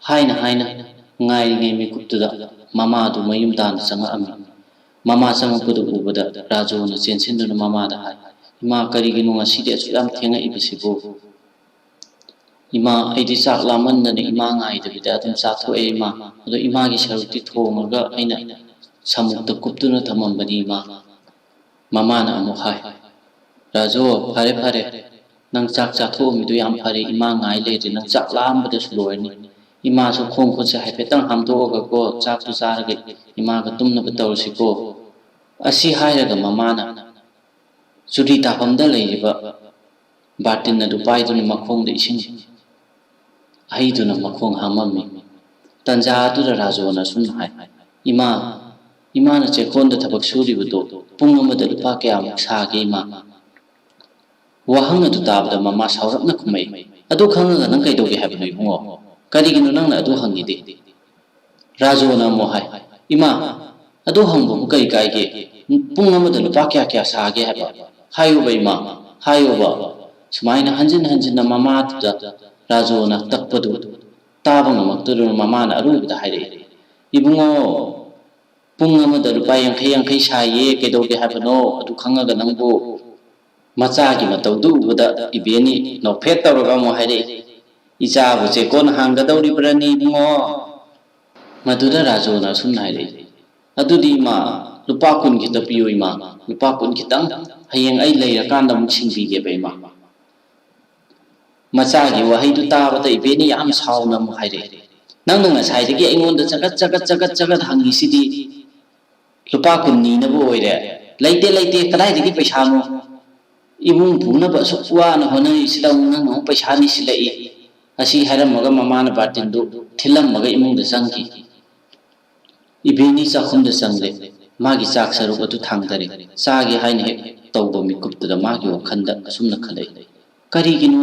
ꯍꯥꯏꯅ ꯍꯥꯏꯅ ꯉꯥꯏꯔꯤꯉꯩ ꯃꯤꯀꯨꯞꯇꯨꯗ ꯃꯃꯥꯗꯨ ꯃꯌꯨꯝ ꯇꯥꯟꯅ ꯆꯪꯉꯛꯑꯝꯃꯤ꯫ ꯃꯃꯥ ꯆꯪꯉꯛꯄꯗꯨ ꯎꯕꯗ ꯔꯥꯖꯨꯅ ꯆꯦꯟꯁꯤꯟꯗꯨꯅ ꯃꯃꯥꯗ ꯍꯥꯏ, "ꯏꯃꯥ, ꯀꯔꯤꯒꯤꯅꯣ ꯉꯁꯤꯗꯤ ꯑꯁꯨꯛ ꯌꯥꯝ ꯊꯦꯡꯉꯛꯏꯕꯁꯤꯕꯨ?" "ꯏꯃꯥ, ꯑꯩꯗꯤ ꯆꯥꯛ ꯂꯥꯝꯃꯟꯗꯅ ꯏꯃꯥ ꯉꯥꯏꯗꯕꯤꯗ ꯑꯗꯨꯝ ꯆꯥꯊꯣꯛꯑꯦ ꯏꯃꯥ꯫ ꯑꯗꯣ ꯏꯃꯥꯒꯤ ꯁꯔꯨꯛꯇꯤ ꯊꯣꯡꯉꯒ ꯑꯩꯅ ꯁꯃꯨꯛꯇ ꯀꯨꯞꯇꯨꯅ ꯊꯝꯃꯝꯕꯅꯤ ꯏꯃꯥ꯫" ꯃꯃꯥꯅ ꯑꯃꯨꯛ ꯍꯥꯏ, "ꯔꯥꯖꯨ, ꯐꯔꯦ ꯐꯔꯦ, ꯅꯪ ꯆꯥꯛ ꯆꯥꯊꯣꯛꯑꯝꯃꯤꯗꯣ ꯌꯥꯝ ꯐꯔꯦ, ꯏꯃꯥ ꯉꯥꯏ ꯂꯩꯔꯦ, ꯅꯪ ꯆꯥꯛ ꯂꯥꯝꯕꯗꯁꯨ ꯂꯣꯏꯔꯅꯤ꯫ ꯏꯃꯥꯁꯨ ꯈꯣꯡ ꯈꯨꯠꯁꯦ ꯍꯥꯏꯐꯦꯠꯇꯪ ꯍꯥꯝꯗꯣꯛꯑꯒꯀꯣ, ꯆꯥꯛꯇꯨ ꯆꯥꯔꯒ ꯏꯃꯥꯒ ꯇꯨꯝꯅꯕ ꯇꯧꯔꯁꯤꯀꯣ꯫" ꯑꯁꯤ ꯍꯥꯏꯔꯒ ꯃꯃꯥꯅ ꯆꯨꯔꯤ ꯇꯥꯐꯝꯗ ꯂꯩꯔꯤꯕ ꯕꯥꯔꯇꯤꯟ ꯑꯗꯨ ꯄꯥꯏꯗꯨꯅ ꯃꯈꯣꯡꯗ ꯏꯁꯤꯡ ꯍꯩꯗꯨꯅ ꯃꯈꯣꯡ ꯍꯥꯝꯃꯝꯃꯤ꯫ ꯇꯟꯖꯥ ꯑꯗꯨꯗ ꯔꯥꯖꯨꯅ ꯑꯁꯨꯝꯅ ꯍꯥꯏ, "ꯏꯃꯥ, ꯏꯃꯥꯅ ꯆꯦꯛꯀꯣꯟꯗ ꯊꯕꯛ ꯁꯨꯔꯤꯕꯗꯨ ꯄꯨꯡ ꯑꯃꯗ ꯂꯨꯄꯥ ꯀꯌꯥꯃꯨꯛ ꯁꯥꯒꯦ ꯏꯃꯥ?" ꯋꯥꯍꯪ ꯑꯗꯨ ꯇꯥꯕꯗ ꯃꯃꯥ ꯁꯥꯎꯔꯞꯅ ꯈꯨꯝꯃꯛꯏ, "ꯑꯗꯨ ꯈꯪꯉꯒ ꯅꯪ ꯀꯩꯗꯧꯒꯦ ꯍꯥꯏꯕꯅꯣ ꯏꯕꯨꯡꯉꯣ? ꯀꯔꯤꯒꯤꯅꯣ ꯅꯪꯅ ꯑꯗꯨ ꯍꯪꯉꯤꯗꯤ?" ꯔꯥꯖꯨꯅ ꯑꯃꯨꯛ ꯍꯥꯏ, "ꯏꯃꯥ, ꯑꯗꯨ ꯍꯪꯕꯕꯨ ꯀꯔꯤ ꯀꯥꯏꯒꯦ? ꯄꯨꯡ ꯑꯃꯗ ꯂꯨꯄꯥ ꯀꯌꯥ ꯀꯌꯥ ꯁꯥꯒꯦ ꯍꯥꯏꯕ? ꯍꯥꯏꯌꯣꯕ ꯏꯃꯥ, ꯍꯥꯏꯌꯣꯕ꯫" ꯁꯨꯃꯥꯏꯅ ꯍꯟꯖꯤꯟ ꯍꯟꯖꯤꯟꯅ ꯃꯃꯥꯗꯨꯗ ꯔꯥꯖꯨꯅ ꯇꯛꯄꯗꯨ ꯇꯥꯕ ꯉꯝꯃꯛꯇꯗꯨꯅ ꯃꯃꯥꯅ ꯑꯔꯣꯏꯕꯗ ꯍꯥꯏꯔꯛꯏ, "ꯏꯕꯨꯡꯉꯣ, ꯄꯨꯡ ꯑꯃꯗ ꯂꯨꯄꯥ ꯌꯥꯡꯈꯩ ꯌꯥꯡꯈꯩ ꯁꯥꯏꯌꯦ, ꯀꯩꯗꯧꯒꯦ ꯍꯥꯏꯕꯅꯣ ꯑꯗꯨ ꯈꯪꯉꯒ ꯅꯪꯕꯨ?" ꯃꯆꯥꯒꯤ ꯃꯇꯧꯗꯨ ꯎꯕꯗ ꯏꯕꯦꯟꯅꯤ ꯅꯣꯛꯐꯦꯠ ꯇꯧꯔꯒ ꯑꯃꯨꯛ ꯍꯥꯏꯔꯛꯏ, "ꯏꯆꯥꯕꯨ ꯆꯦꯛꯀꯣꯟ ꯍꯥꯡꯒꯗꯧꯔꯤꯕ꯭ꯔꯅꯤ ꯏꯕꯨꯡꯉꯣ?" ꯃꯗꯨꯗ ꯔꯥꯖꯨꯅ ꯑꯁꯨꯝꯅ ꯍꯥꯏꯔꯛꯏ, "ꯑꯗꯨꯗꯤ ꯏꯃꯥ, ꯂꯨꯄꯥ ꯀꯨꯟ ꯈꯤꯇ ꯄꯤꯌꯨ ꯏꯃꯥ, ꯂꯨꯄꯥ ꯀꯨꯟ ꯈꯤꯇꯪ, ꯍꯌꯦꯡ ꯑꯩ ꯂꯩꯔꯀꯥꯟꯗ ꯑꯃꯨꯛ ꯁꯤꯡꯕꯤꯒꯦꯕ ꯏꯃꯥ꯫" ꯃꯆꯥꯒꯤ ꯋꯥꯍꯩꯗꯨ ꯇꯥꯕꯗ ꯏꯕꯦꯟꯅꯤ ꯌꯥꯝ ꯁꯥꯎꯅ ꯑꯃꯨꯛ ꯍꯥꯏꯔꯛꯏ, "ꯅꯪꯅ ꯉꯁꯥꯏꯗꯒꯤ ꯑꯩꯉꯣꯟꯗ ꯆꯒꯠ ꯆꯒꯠ ꯆꯒꯠ ꯆꯒꯠ ꯍꯪꯉꯤꯁꯤꯗꯤ ꯂꯨꯄꯥ ꯀꯨꯟ ꯅꯤꯅꯕ ꯑꯣꯏꯔꯦ꯫ ꯂꯩꯇꯦ, ꯂꯩꯇꯦ, ꯀꯗꯥꯏꯗꯒꯤ ꯄꯩꯁꯥꯅꯣ? ꯏꯃꯨꯡ ꯄꯨꯅꯕ ꯑꯁꯨꯛ ꯋꯥꯅ ꯍꯣꯠꯅꯔꯤꯁꯤꯗ ꯑꯃꯨꯛ ꯅꯪꯅ ꯑꯃꯨꯛ ꯄꯩꯁꯥ ꯅꯤꯁꯤꯜꯂꯛꯏ꯫" ꯑꯁꯤ ꯍꯥꯏꯔꯝꯃꯒ ꯃꯃꯥꯅ ꯕꯥꯔꯇꯤꯟꯗꯨ ꯊꯤꯜꯂꯝꯃꯒ ꯏꯃꯨꯡꯗ ꯆꯪꯈꯤ꯫ ꯏꯕꯦꯟꯅꯤ ꯆꯥꯛꯈꯨꯝꯗ ꯆꯪꯂꯦ꯫ ꯃꯥꯒꯤ ꯆꯥꯛ ꯁꯔꯨꯛ ꯑꯗꯨ ꯊꯥꯡꯗꯔꯦ꯫ ꯆꯥꯒꯦ ꯍꯥꯏꯅ ꯍꯦꯛ ꯇꯧꯕ ꯃꯤꯀꯨꯞꯇꯨꯗ ꯃꯥꯒꯤ ꯋꯥꯈꯜꯗ ꯑꯁꯨꯝꯅ ꯈꯜꯂꯛꯏ, "ꯀꯔꯤꯒꯤꯅꯣ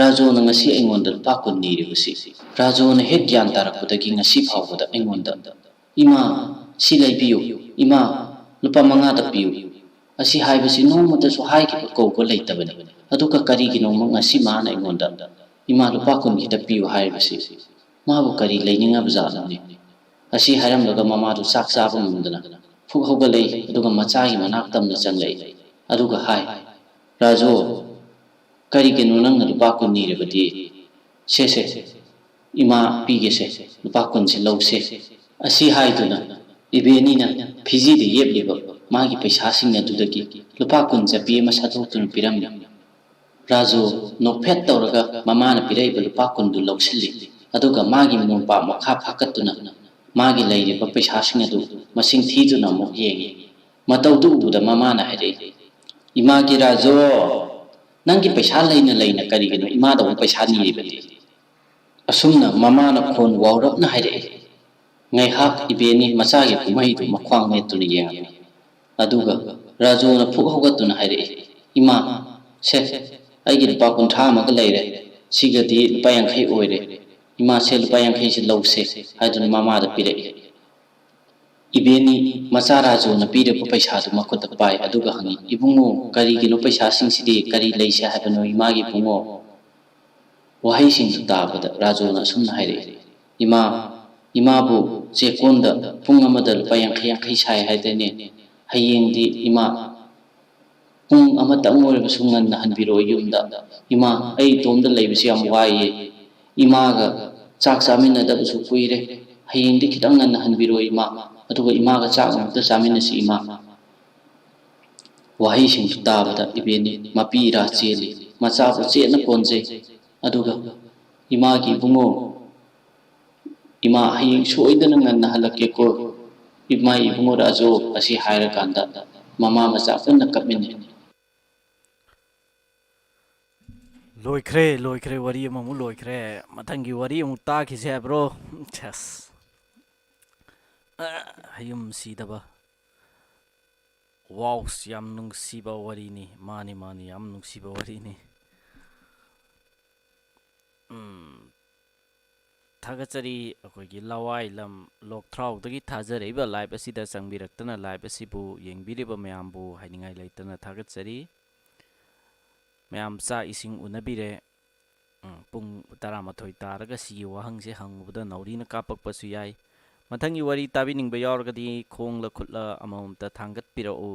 ꯔꯥꯖꯣꯅ ꯉꯁꯤ ꯑꯩꯉꯣꯟꯗ ꯂꯨꯄꯥ ꯀꯨꯟ ꯅꯤꯔꯤꯕꯁꯤ? ꯔꯥꯖꯣꯅ ꯍꯦꯛ ꯒ꯭ꯌꯥꯟ ꯇꯥꯔꯛꯄꯗꯒꯤ ꯉꯁꯤ ꯐꯥꯎꯕꯗ ꯑꯩꯉꯣꯟꯗ, 'ꯏꯃꯥ, ꯁꯤ ꯂꯩꯕꯤꯌꯨ, ꯏꯃꯥ, ꯂꯨꯄꯥ ꯃꯉꯥꯗ ꯄꯤꯌꯨ' ꯑꯁꯤ ꯍꯥꯏꯕꯁꯤ ꯅꯣꯡꯃꯇꯁꯨ ꯍꯥꯏꯈꯤꯕ ꯀꯧꯕ ꯂꯩꯇꯕꯅꯤ꯫ ꯑꯗꯨꯒ ꯀꯔꯤꯒꯤꯅꯣ ꯉꯁꯤ ꯃꯥꯅ ꯑꯩꯉꯣꯟꯗ, 'ꯏꯃꯥ, ꯂꯨꯄꯥ ꯀꯨꯟ ꯈꯤꯇ ꯄꯤꯌꯨ' ꯍꯥꯏꯔꯤꯕꯁꯤ? ꯃꯥꯕꯨ ꯀꯔꯤ ꯂꯩꯅꯤꯡꯉꯕ ꯖꯥꯠꯅꯣꯅꯦ?" ꯑꯁꯤ ꯍꯥꯏꯔꯝꯂꯒ ꯃꯃꯥꯗꯨ ꯆꯥꯛ ꯆꯥꯕ ꯉꯝꯗꯅ ꯐꯨꯛ ꯍꯧꯒꯠꯂꯛꯏ, ꯑꯗꯨꯒ ꯃꯆꯥꯒꯤ ꯃꯅꯥꯛ ꯇꯝꯅ ꯆꯪꯂꯛꯏ꯫ ꯑꯗꯨꯒ ꯍꯥꯏ, "ꯔꯥꯖꯨ, ꯀꯔꯤꯒꯤꯅꯣ ꯅꯪꯅ ꯂꯨꯄꯥ ꯀꯨꯟ ꯅꯤꯔꯕꯗꯤ? ꯁꯦ, ꯁꯦ, ꯏꯃꯥ ꯄꯤꯒꯦꯁꯦ, ꯂꯨꯄꯥ ꯀꯨꯟꯁꯦ ꯂꯧꯁꯦ" ꯑꯁꯤ ꯍꯥꯏꯗꯨꯅ ꯏꯕꯦꯅꯤꯅ ꯐꯤꯖꯤꯗ ꯌꯦꯞꯂꯤꯕ ꯃꯥꯒꯤ ꯄꯩꯁꯥꯁꯤꯡ ꯑꯗꯨꯗꯒꯤ ꯂꯨꯄꯥ ꯀꯨꯟ ꯆꯠꯄꯤ ꯑꯃ ꯁꯠꯇꯣꯛꯇꯨꯅ ꯄꯤꯔꯝꯃꯤ꯫ ꯔꯥꯖꯨ ꯅꯣꯛꯐꯦꯠ ꯇꯧꯔꯒ ꯃꯃꯥꯅ ꯄꯤꯔꯛꯏꯕ ꯂꯨꯄꯥ ꯀꯨꯟꯗꯨ ꯂꯧꯁꯤꯜꯂꯤ꯫ ꯑꯗꯨꯒ ꯃꯥꯒꯤ ꯃꯣꯝꯄꯥꯛ ꯃꯈꯥ ꯐꯥꯀꯠꯇꯨꯅ ꯃꯥꯒꯤ ꯂꯩꯔꯤꯕ ꯄꯩꯁꯥꯁꯤꯡ ꯑꯗꯨ ꯃꯁꯤꯡ ꯊꯤꯗꯨꯅ ꯑꯃꯨꯛ ꯌꯦꯡꯉꯤ꯫ ꯃꯇꯧꯗꯨ ꯎꯕꯗ ꯃꯃꯥꯅ ꯍꯥꯏꯔꯛꯏ, "ꯏꯃꯥꯒꯤ ꯔꯥꯖꯨ, ꯅꯪꯒꯤ ꯄꯩꯁꯥ ꯂꯩꯅ ꯂꯩꯅ ꯀꯔꯤꯒꯤꯅꯣ ꯏꯃꯥꯗ ꯑꯃꯨꯛ ꯄꯩꯁꯥ ꯅꯤꯔꯤꯕꯗꯤ?" ꯑꯁꯨꯝꯅ ꯃꯃꯥꯅ ꯈꯣꯟ ꯋꯥꯎꯔꯞꯅ ꯍꯥꯏꯔꯛꯏ꯫ ꯉꯥꯏꯍꯥꯛ ꯏꯕꯦꯅꯤ ꯃꯆꯥꯒꯤ ꯀꯨꯝꯍꯩꯗꯨ ꯃꯈ꯭ꯋꯥꯡ ꯅꯦꯠꯇꯨꯅ ꯌꯦꯡꯉꯝꯃꯤ꯫ ꯑꯗꯨꯒ ꯔꯥꯖꯨꯅ ꯐꯨꯛ ꯍꯧꯒꯠꯇꯨꯅ ꯍꯥꯏꯔꯛꯏ, "ꯏꯃꯥ, ꯁꯦ, ꯑꯩꯒꯤ ꯂꯨꯄꯥ ꯀꯨꯟꯊ꯭ꯔꯥ ꯑꯃꯒ ꯂꯩꯔꯦ꯫ ꯁꯤꯒꯗꯤ ꯂꯨꯄꯥ ꯌꯥꯡꯈꯩ ꯑꯣꯏꯔꯦ꯫ ꯏꯃꯥ, ꯁꯦ, ꯂꯨꯄꯥ ꯌꯥꯡꯈꯩꯁꯦ ꯂꯧꯁꯦ" ꯍꯥꯏꯗꯨꯅ ꯃꯃꯥꯗ ꯄꯤꯔꯛꯏ꯫ ꯏꯕꯦꯅꯤ ꯃꯆꯥ ꯔꯥꯖꯨꯅ ꯄꯤꯔꯛꯄ ꯄꯩꯁꯥꯗꯨ ꯃꯈꯨꯠꯇ ꯄꯥꯏ, ꯑꯗꯨꯒ ꯍꯪꯉꯤ, "ꯏꯕꯨꯡꯉꯣ, ꯀꯔꯤꯒꯤꯅꯣ ꯄꯩꯁꯥꯁꯤꯡꯁꯤꯗꯤ? ꯀꯔꯤ ꯂꯩꯁꯦ ꯍꯥꯏꯕꯅꯣ ꯏꯃꯥꯒꯤ ꯏꯕꯨꯡꯉꯣ?" ꯋꯥꯍꯩꯁꯤꯡꯗꯨ ꯇꯥꯕꯗ ꯔꯥꯖꯨꯅ ꯑꯁꯨꯝꯅ ꯍꯥꯏꯔꯛꯏ, "ꯏꯃꯥ, ꯏꯃꯥꯕꯨ ꯆꯦꯛꯀꯣꯟꯗ ꯄꯨꯡ ꯑꯃꯗ ꯂꯨꯄꯥ ꯌꯥꯡꯈꯩ ꯌꯥꯡꯈꯩ ꯁꯥꯏ ꯍꯥꯏꯗꯥꯏꯅꯦ? ꯍꯌꯦꯡꯗꯤ ꯏꯃꯥ ꯄꯨꯡ ꯑꯃꯇꯪ ꯑꯣꯏꯔꯕꯁꯨ ꯉꯟꯅ ꯍꯟꯕꯤꯔꯛꯑꯣ ꯌꯨꯝꯗ꯫ ꯏꯃꯥ, ꯑꯩ ꯏꯇꯣꯝꯗ ꯂꯩꯕꯁꯤ ꯌꯥꯝ ꯋꯥꯏꯌꯦ꯫ ꯏꯃꯥꯒ ꯆꯥꯛ ꯆꯥꯃꯤꯟꯅꯗꯕꯁꯨ ꯀꯨꯏꯔꯦ꯫ ꯍꯌꯦꯡꯗꯤ ꯈꯤꯇꯪ ꯉꯟꯅ ꯍꯟꯕꯤꯔꯛꯑꯣ ꯏꯃꯥ꯫ ꯑꯗꯨꯒ ꯏꯃꯥꯒ ꯆꯥꯛ ꯑꯃꯨꯛꯇ ꯆꯥꯃꯤꯟꯅꯁꯤ ꯏꯃꯥ"꯫ ꯋꯥꯍꯩꯁꯤꯡꯗꯨ ꯇꯥꯕꯗ ꯏꯕꯦꯟꯅꯤ ꯃꯄꯤ ꯏꯔꯥ ꯆꯦꯜꯂꯤ꯫ ꯃꯆꯥꯕꯨ ꯆꯦꯠꯅ ꯀꯣꯟꯖꯩ꯫ ꯑꯗꯨꯒ, "ꯏꯃꯥꯒꯤ ꯏꯕꯨꯡꯉꯣ, ꯏꯃꯥ ꯍꯌꯦꯡ ꯁꯣꯏꯗꯅ ꯉꯟꯅ ꯍꯜꯂꯛꯀꯦꯀꯣ, ꯏꯃꯥ ꯏꯕꯨꯡꯉꯣ ꯔꯥꯖꯨ" ꯑꯁꯤ ꯍꯥꯏꯔꯀꯥꯟꯗ ꯃꯃꯥ ꯃꯆꯥ ꯄꯨꯟꯅ ꯀꯞꯃꯤꯟꯅꯩ꯫ ꯂꯣꯏꯈ꯭ꯔꯦ, ꯂꯣꯏꯈ꯭ꯔꯦ, ꯋꯥꯔꯤ ꯑꯃꯃꯨꯛ ꯂꯣꯏꯈ꯭ꯔꯦ꯫ ꯃꯊꯪꯒꯤ ꯋꯥꯔꯤ ꯑꯃꯨꯛ ꯇꯥꯈꯤꯁꯦ ꯍꯥꯏꯕ꯭ꯔꯣ? ꯁꯦꯁ꯫ ꯑ, ꯍꯌꯨꯝ ꯁꯤꯗꯕ꯫ ꯋꯥꯎꯁ, ꯌꯥꯝ ꯅꯨꯡꯁꯤꯕ ꯋꯥꯔꯤꯅꯤ꯫ ꯃꯥꯅꯤ, ꯃꯥꯅꯤ, ꯌꯥꯝ ꯅꯨꯡꯁꯤꯕ ꯋꯥꯔꯤꯅꯤ꯫ ꯎꯝ, ꯊꯥꯒꯠꯆꯔꯤ ꯑꯩꯈꯣꯏꯒꯤ ꯂꯋꯥꯏ ꯂꯝ ꯂꯣꯛꯊ꯭ꯔꯥꯎꯗꯒꯤ ꯊꯥꯖꯔꯛꯏꯕ live ꯑꯁꯤꯗ ꯆꯪꯕꯤꯔꯛꯇꯅ live ꯑꯁꯤꯕꯨ ꯌꯦꯡꯕꯤꯔꯤꯕ ꯃꯌꯥꯝꯕꯨ ꯍꯥꯏꯅꯤꯡꯉꯥꯏ ꯂꯩꯇꯅ ꯊꯥꯒꯠꯆꯔꯤ꯫ ꯃꯌꯥꯝ ꯆꯥꯛ ꯏꯁꯤꯡ ꯎꯅꯕꯤꯔꯦ? ꯎꯝ, ꯄꯨꯡ ꯇꯔꯥꯃꯥꯊꯣꯏ ꯇꯥꯔꯒ ꯁꯤꯒꯤ ꯋꯥꯍꯪꯁꯦ ꯍꯪꯉꯨꯕꯗ ꯅꯥꯎꯔꯤꯅ ꯀꯥꯞꯄꯛꯄꯁꯨ ꯌꯥꯏ꯫ ꯃꯊꯪꯒꯤ ꯋꯥꯔꯤ ꯇꯥꯕꯤꯅꯤꯡꯕ ꯌꯥꯎꯔꯒꯗꯤ ꯈꯣꯡꯂ ꯈꯨꯠꯂ ꯑꯃꯃꯝꯇ ꯊꯥꯡꯒꯠꯄꯤꯔꯛꯎ꯫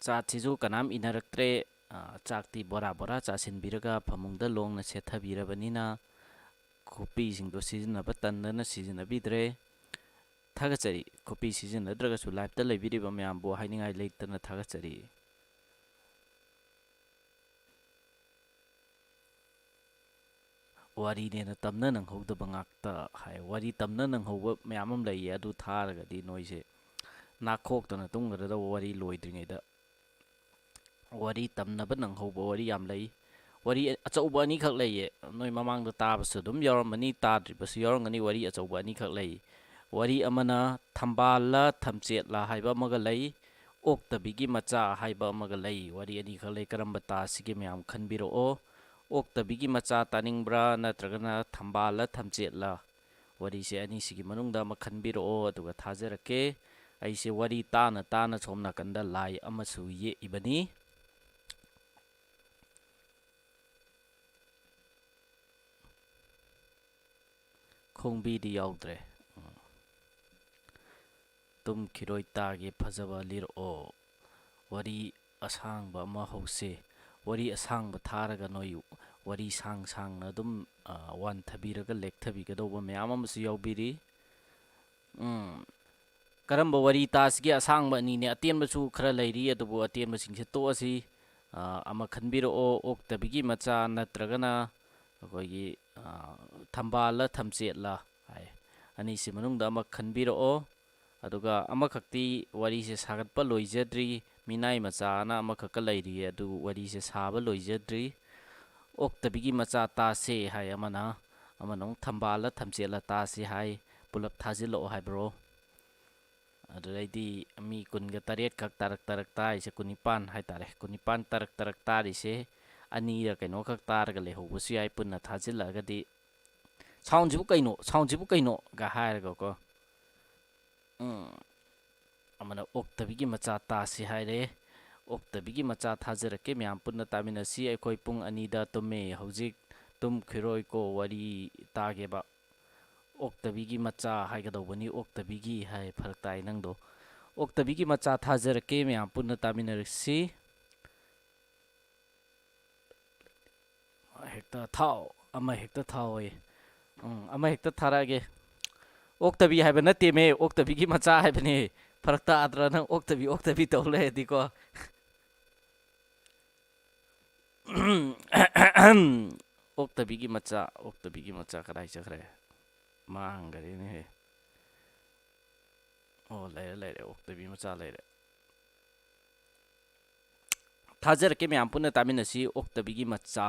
Chatꯁꯤꯁꯨ ꯀꯅꯥꯝ ꯏꯅꯔꯛꯇ꯭ꯔꯦ꯫ ꯑ, ꯆꯥꯛꯇꯤ ꯕꯣꯔꯥ ꯕꯣꯔꯥ ꯆꯥꯁꯤꯟꯕꯤꯔꯒ ꯐꯃꯨꯡꯗ ꯂꯣꯡꯅ ꯁꯦꯠꯊꯕꯤꯔꯕꯅꯤꯅ ꯈꯨꯄꯤꯁꯤꯡꯗꯣ ꯁꯤꯖꯤꯟꯅꯕ ꯇꯟꯗꯅ ꯁꯤꯖꯤꯟꯅꯕꯤꯗ꯭ꯔꯦ꯫ ꯊꯥꯒꯠꯆꯔꯤ꯫ ꯈꯨꯄꯤ ꯁꯤꯖꯤꯟꯅꯗ꯭ꯔꯒꯁꯨ liveꯇ ꯂꯩꯕꯤꯔꯤꯕ ꯃꯌꯥꯝꯕꯨ ꯍꯥꯏꯅꯤꯡꯉꯥꯏ ꯂꯩꯇꯅ ꯊꯥꯒꯠꯆꯔꯤ꯫ ꯋꯥꯔꯤꯅꯦꯅ ꯇꯝꯅ ꯅꯪꯍꯧꯗꯕ ꯉꯥꯛꯇ ꯍꯥꯏ꯫ ꯋꯥꯔꯤ ꯇꯝꯅ ꯅꯪꯍꯧꯕ ꯃꯌꯥꯝ ꯑꯃ ꯂꯩꯌꯦ, ꯑꯗꯨ ꯊꯥꯔꯒꯗꯤ ꯅꯣꯏꯁꯦ ꯅꯥꯈꯣꯛꯇꯅ ꯇꯨꯝꯒꯗꯧꯕ, ꯋꯥꯔꯤ ꯂꯣꯏꯗ꯭ꯔꯤꯉꯩꯗ꯫ ꯋꯥꯔꯤ ꯇꯝꯅꯕ ꯅꯪꯍꯧꯕ ꯋꯥꯔꯤ ꯌꯥꯝ ꯂꯩ꯫ ꯋꯥꯔꯤ ꯑꯆꯧꯕ ꯑꯅꯤꯈꯛ ꯂꯩꯌꯦ, ꯅꯣꯏ ꯃꯃꯥꯡꯗ ꯇꯥꯕꯁꯨ ꯑꯗꯨꯝ ꯌꯥꯎꯔꯝꯃꯅꯤ, ꯇꯥꯗ꯭ꯔꯤꯕꯁꯨ ꯌꯥꯎꯔꯝꯒꯅꯤ꯫ ꯋꯥꯔꯤ ꯑꯆꯧꯕ ꯑꯅꯤꯈꯛ ꯂꯩ꯫ ꯋꯥꯔꯤ ꯑꯃꯅ ꯊꯝꯕꯥꯜꯂ ꯊꯝꯆꯦꯠꯂ ꯍꯥꯏꯕ ꯑꯃꯒ ꯂꯩ, ꯑꯣꯛꯇꯕꯤꯒꯤ ꯃꯆꯥ ꯍꯥꯏꯕ ꯑꯃꯒ ꯂꯩ꯫ ꯋꯥꯔꯤ ꯑꯅꯤꯈꯛ ꯂꯩ, ꯀꯔꯝꯕ ꯇꯥꯁꯤꯒꯦ ꯃꯌꯥꯝ ꯈꯟꯕꯤꯔꯛꯑꯣ꯫ ꯑꯣꯛꯇꯕꯤꯒꯤ ꯃꯆꯥ ꯇꯥꯅꯤꯡꯕ꯭ꯔꯥ, ꯅꯠꯇ꯭ꯔꯒꯅ ꯊꯝꯕꯥꯜꯂ ꯊꯝꯆꯦꯠꯂ? ꯋꯥꯔꯤꯁꯦ ꯑꯅꯤꯁꯤꯒꯤ ꯃꯅꯨꯡꯗ ꯑꯃ ꯈꯟꯕꯤꯔꯛꯑꯣ, ꯑꯗꯨꯒ ꯊꯥꯖꯔꯛꯀꯦ꯫ ꯑꯩꯁꯦ ꯋꯥꯔꯤ ꯇꯥꯅ ꯇꯥꯅ ꯁꯣꯝ ꯅꯥꯀꯟꯗ ꯂꯥꯏ ꯑꯃꯁꯨ ꯌꯦꯛꯏꯕꯅꯤ꯫ ꯈꯣꯡꯕꯤꯗꯤ ꯌꯥꯎꯗ꯭ꯔꯦ꯫ ꯎꯝ꯫ ꯇꯨꯝꯈꯤꯔꯣꯏ ꯇꯥꯒꯦ ꯐꯖꯕ ꯂꯤꯔꯛꯑꯣ꯫ ꯋꯥꯔꯤ ꯑꯁꯥꯡꯕ ꯑꯃ ꯍꯧꯁꯦ꯫ ꯋꯥꯔꯤ ꯑꯁꯥꯡꯕ ꯊꯥꯔꯒ ꯅꯣꯏ ꯋꯥꯔꯤ ꯁꯥꯡ ꯁꯥꯡꯅ ꯑꯗꯨꯝ, ꯑ, ꯋꯥꯟꯊꯕꯤꯔꯒ ꯂꯦꯛꯊꯕꯤꯒꯗꯧꯕ ꯃꯌꯥꯝ ꯑꯃꯁꯨ ꯌꯥꯎꯕꯤꯔꯤ꯫ ꯎꯝ꯫ ꯀꯔꯝꯕ ꯋꯥꯔꯤ ꯇꯥꯁꯤꯒꯦ? ꯑꯁꯥꯡꯕ ꯑꯅꯤꯅꯦ, ꯑꯇꯦꯟꯕꯁꯨ ꯈꯔ ꯂꯩꯔꯤ, ꯑꯗꯨꯕꯨ ꯑꯇꯦꯟꯕꯁꯤꯡꯁꯦ ꯇꯣꯛꯑꯁꯤ꯫ ꯑ, ꯑꯃ ꯈꯟꯕꯤꯔꯛꯑꯣ, ꯑꯣꯛꯇꯕꯤꯒꯤ ꯃꯆꯥ ꯅꯠꯇ꯭ꯔꯒꯅ ꯑꯩꯈꯣꯏꯒꯤ, ꯑ, ꯊꯝꯕꯥꯜꯂ ꯊꯝꯆꯦꯠꯂ ꯍꯥꯏ꯫ ꯑꯅꯤꯁꯤ ꯃꯅꯨꯡꯗ ꯑꯃ ꯈꯟꯕꯤꯔꯛꯑꯣ꯫ ꯑꯗꯨꯒ ꯑꯃꯈꯛꯇꯤ ꯋꯥꯔꯤꯁꯦ ꯁꯥꯒꯠꯄ ꯂꯣꯏꯖꯗ꯭ꯔꯤ, ꯃꯤꯅꯥꯏ ꯃꯆꯥꯅ ꯑꯃꯈꯛꯀ ꯂꯩꯔꯤꯌꯦ, ꯑꯗꯨ ꯋꯥꯔꯤꯁꯦ ꯁꯥꯕ ꯂꯣꯏꯖꯗ꯭ꯔꯤ꯫ ꯑꯣꯛꯇꯕꯤꯒꯤ ꯃꯆꯥ ꯇꯥꯁꯦ ꯍꯥꯏ ꯑꯃꯅ, ꯑꯃꯅ ꯑꯃꯨꯛ ꯊꯝꯕꯥꯜꯂ ꯊꯝꯆꯦꯠꯂ ꯇꯥꯁꯦ ꯍꯥꯏ, ꯄꯨꯂꯞ ꯊꯥꯖꯤꯜꯂꯛꯑꯣ ꯍꯥꯏꯕ꯭ꯔꯣ? ꯑꯗꯨꯗꯩꯗꯤ ꯃꯤ ꯀꯨꯟꯒ ꯇꯔꯦꯠ ꯈꯛ ꯇꯥꯔꯛ ꯇꯥꯔꯛ ꯇꯥꯔꯤꯁꯦ, ꯀꯨꯟꯅꯤꯄꯥꯟ ꯍꯥꯏꯇꯥꯔꯦ, ꯀꯨꯟꯅꯤꯄꯥꯟ ꯇꯥꯔꯛ ꯇꯥꯔꯛ ꯇꯥꯔꯤꯁꯦ, ꯑꯅꯤꯔ ꯀꯩꯅꯣꯈꯛ ꯇꯥꯔꯒ ꯂꯩꯍꯧꯕꯁꯨ ꯌꯥꯏ꯫ ꯄꯨꯟꯅ ꯊꯥꯖꯤꯜꯂꯛꯑꯒꯗꯤ "ꯁꯥꯎꯟꯁꯤꯕꯨ ꯀꯩꯅꯣ, ꯁꯥꯎꯟꯁꯤꯕꯨ ꯀꯩꯅꯣꯒ" ꯍꯥꯏꯔꯒꯀꯣ꯫ ꯎꯝ, ꯑꯃꯅ "ꯑꯣꯛꯇꯕꯤꯒꯤ ꯃꯆꯥ ꯇꯥꯁꯤ" ꯍꯥꯏꯔꯦ꯫ "ꯑꯣꯛꯇꯕꯤꯒꯤ ꯃꯆꯥ ꯊꯥꯖꯔꯛꯀꯦ, ꯃꯌꯥꯝ ꯄꯨꯟꯅ ꯇꯥꯃꯤꯟꯅꯁꯤ꯫ ꯑꯩꯈꯣꯏ ꯄꯨꯡ ꯑꯅꯤꯗ ꯇꯨꯝꯃꯦ, ꯍꯧꯖꯤꯛ ꯇꯨꯝꯈꯤꯔꯣꯏꯀꯣ, ꯋꯥꯔꯤ ꯇꯥꯒꯦꯕ"꯫ "ꯑꯣꯛꯇꯕꯤꯒꯤ ꯃꯆꯥ" ꯍꯥꯏꯒꯗꯧꯕꯅꯤ, "ꯑꯣꯛꯇꯕꯤꯒꯤ" ꯍꯥꯏ, ꯐꯔꯛ ꯇꯥꯏ ꯅꯪꯗꯣ꯫ "ꯑꯣꯛꯇꯕꯤꯒꯤ ꯃꯆꯥ ꯊꯥꯖꯔꯛꯀꯦ, ꯃꯌꯥꯝ ꯄꯨꯟꯅ ꯇꯥꯃꯤꯟꯅꯔꯁꯤ"꯫ "ꯍꯦꯛꯇ ꯊꯥꯎ, ꯑꯃ ꯍꯦꯛꯇ ꯊꯥꯎ" ꯑꯌꯦ꯫ ꯎꯝ, "ꯑꯃ ꯍꯦꯛꯇ ꯊꯥꯔꯛꯑꯒꯦ"꯫ "ꯑꯣꯛꯇꯕꯤ ꯍꯥꯏꯕ ꯅꯠꯇꯦꯃꯦ, ꯑꯣꯛꯇꯕꯤꯒꯤ ꯃꯆꯥ ꯍꯥꯏꯕꯅꯦ꯫ ꯐꯔꯛ ꯇꯥꯗ꯭ꯔꯥ ꯅꯪ ꯑꯣꯛꯇꯕꯤ, ꯑꯣꯛꯇꯕꯤ ꯇꯧ ꯂꯩꯔꯗꯤꯀꯣ?" "ꯑꯣꯛꯇꯕꯤꯒꯤ ꯃꯆꯥ, ꯑꯣꯛꯇꯕꯤꯒꯤ ꯃꯆꯥ ꯀꯗꯥꯏ ꯆꯠꯈ꯭ꯔꯦ? ꯃꯥꯡꯈꯔꯦꯅꯦꯍꯦ꯫ ꯑꯣ, ꯂꯩꯔꯦ, ꯂꯩꯔꯦ, ꯑꯣꯛꯇꯕꯤ ꯃꯆꯥ ꯂꯩꯔꯦ꯫ ꯊꯥꯖꯔꯛꯀꯦ, ꯃꯌꯥꯝ ꯄꯨꯟꯅ ꯇꯥꯃꯤꯟꯅꯁꯤ, ꯑꯣꯛꯇꯕꯤꯒꯤ ꯃꯆꯥ"꯫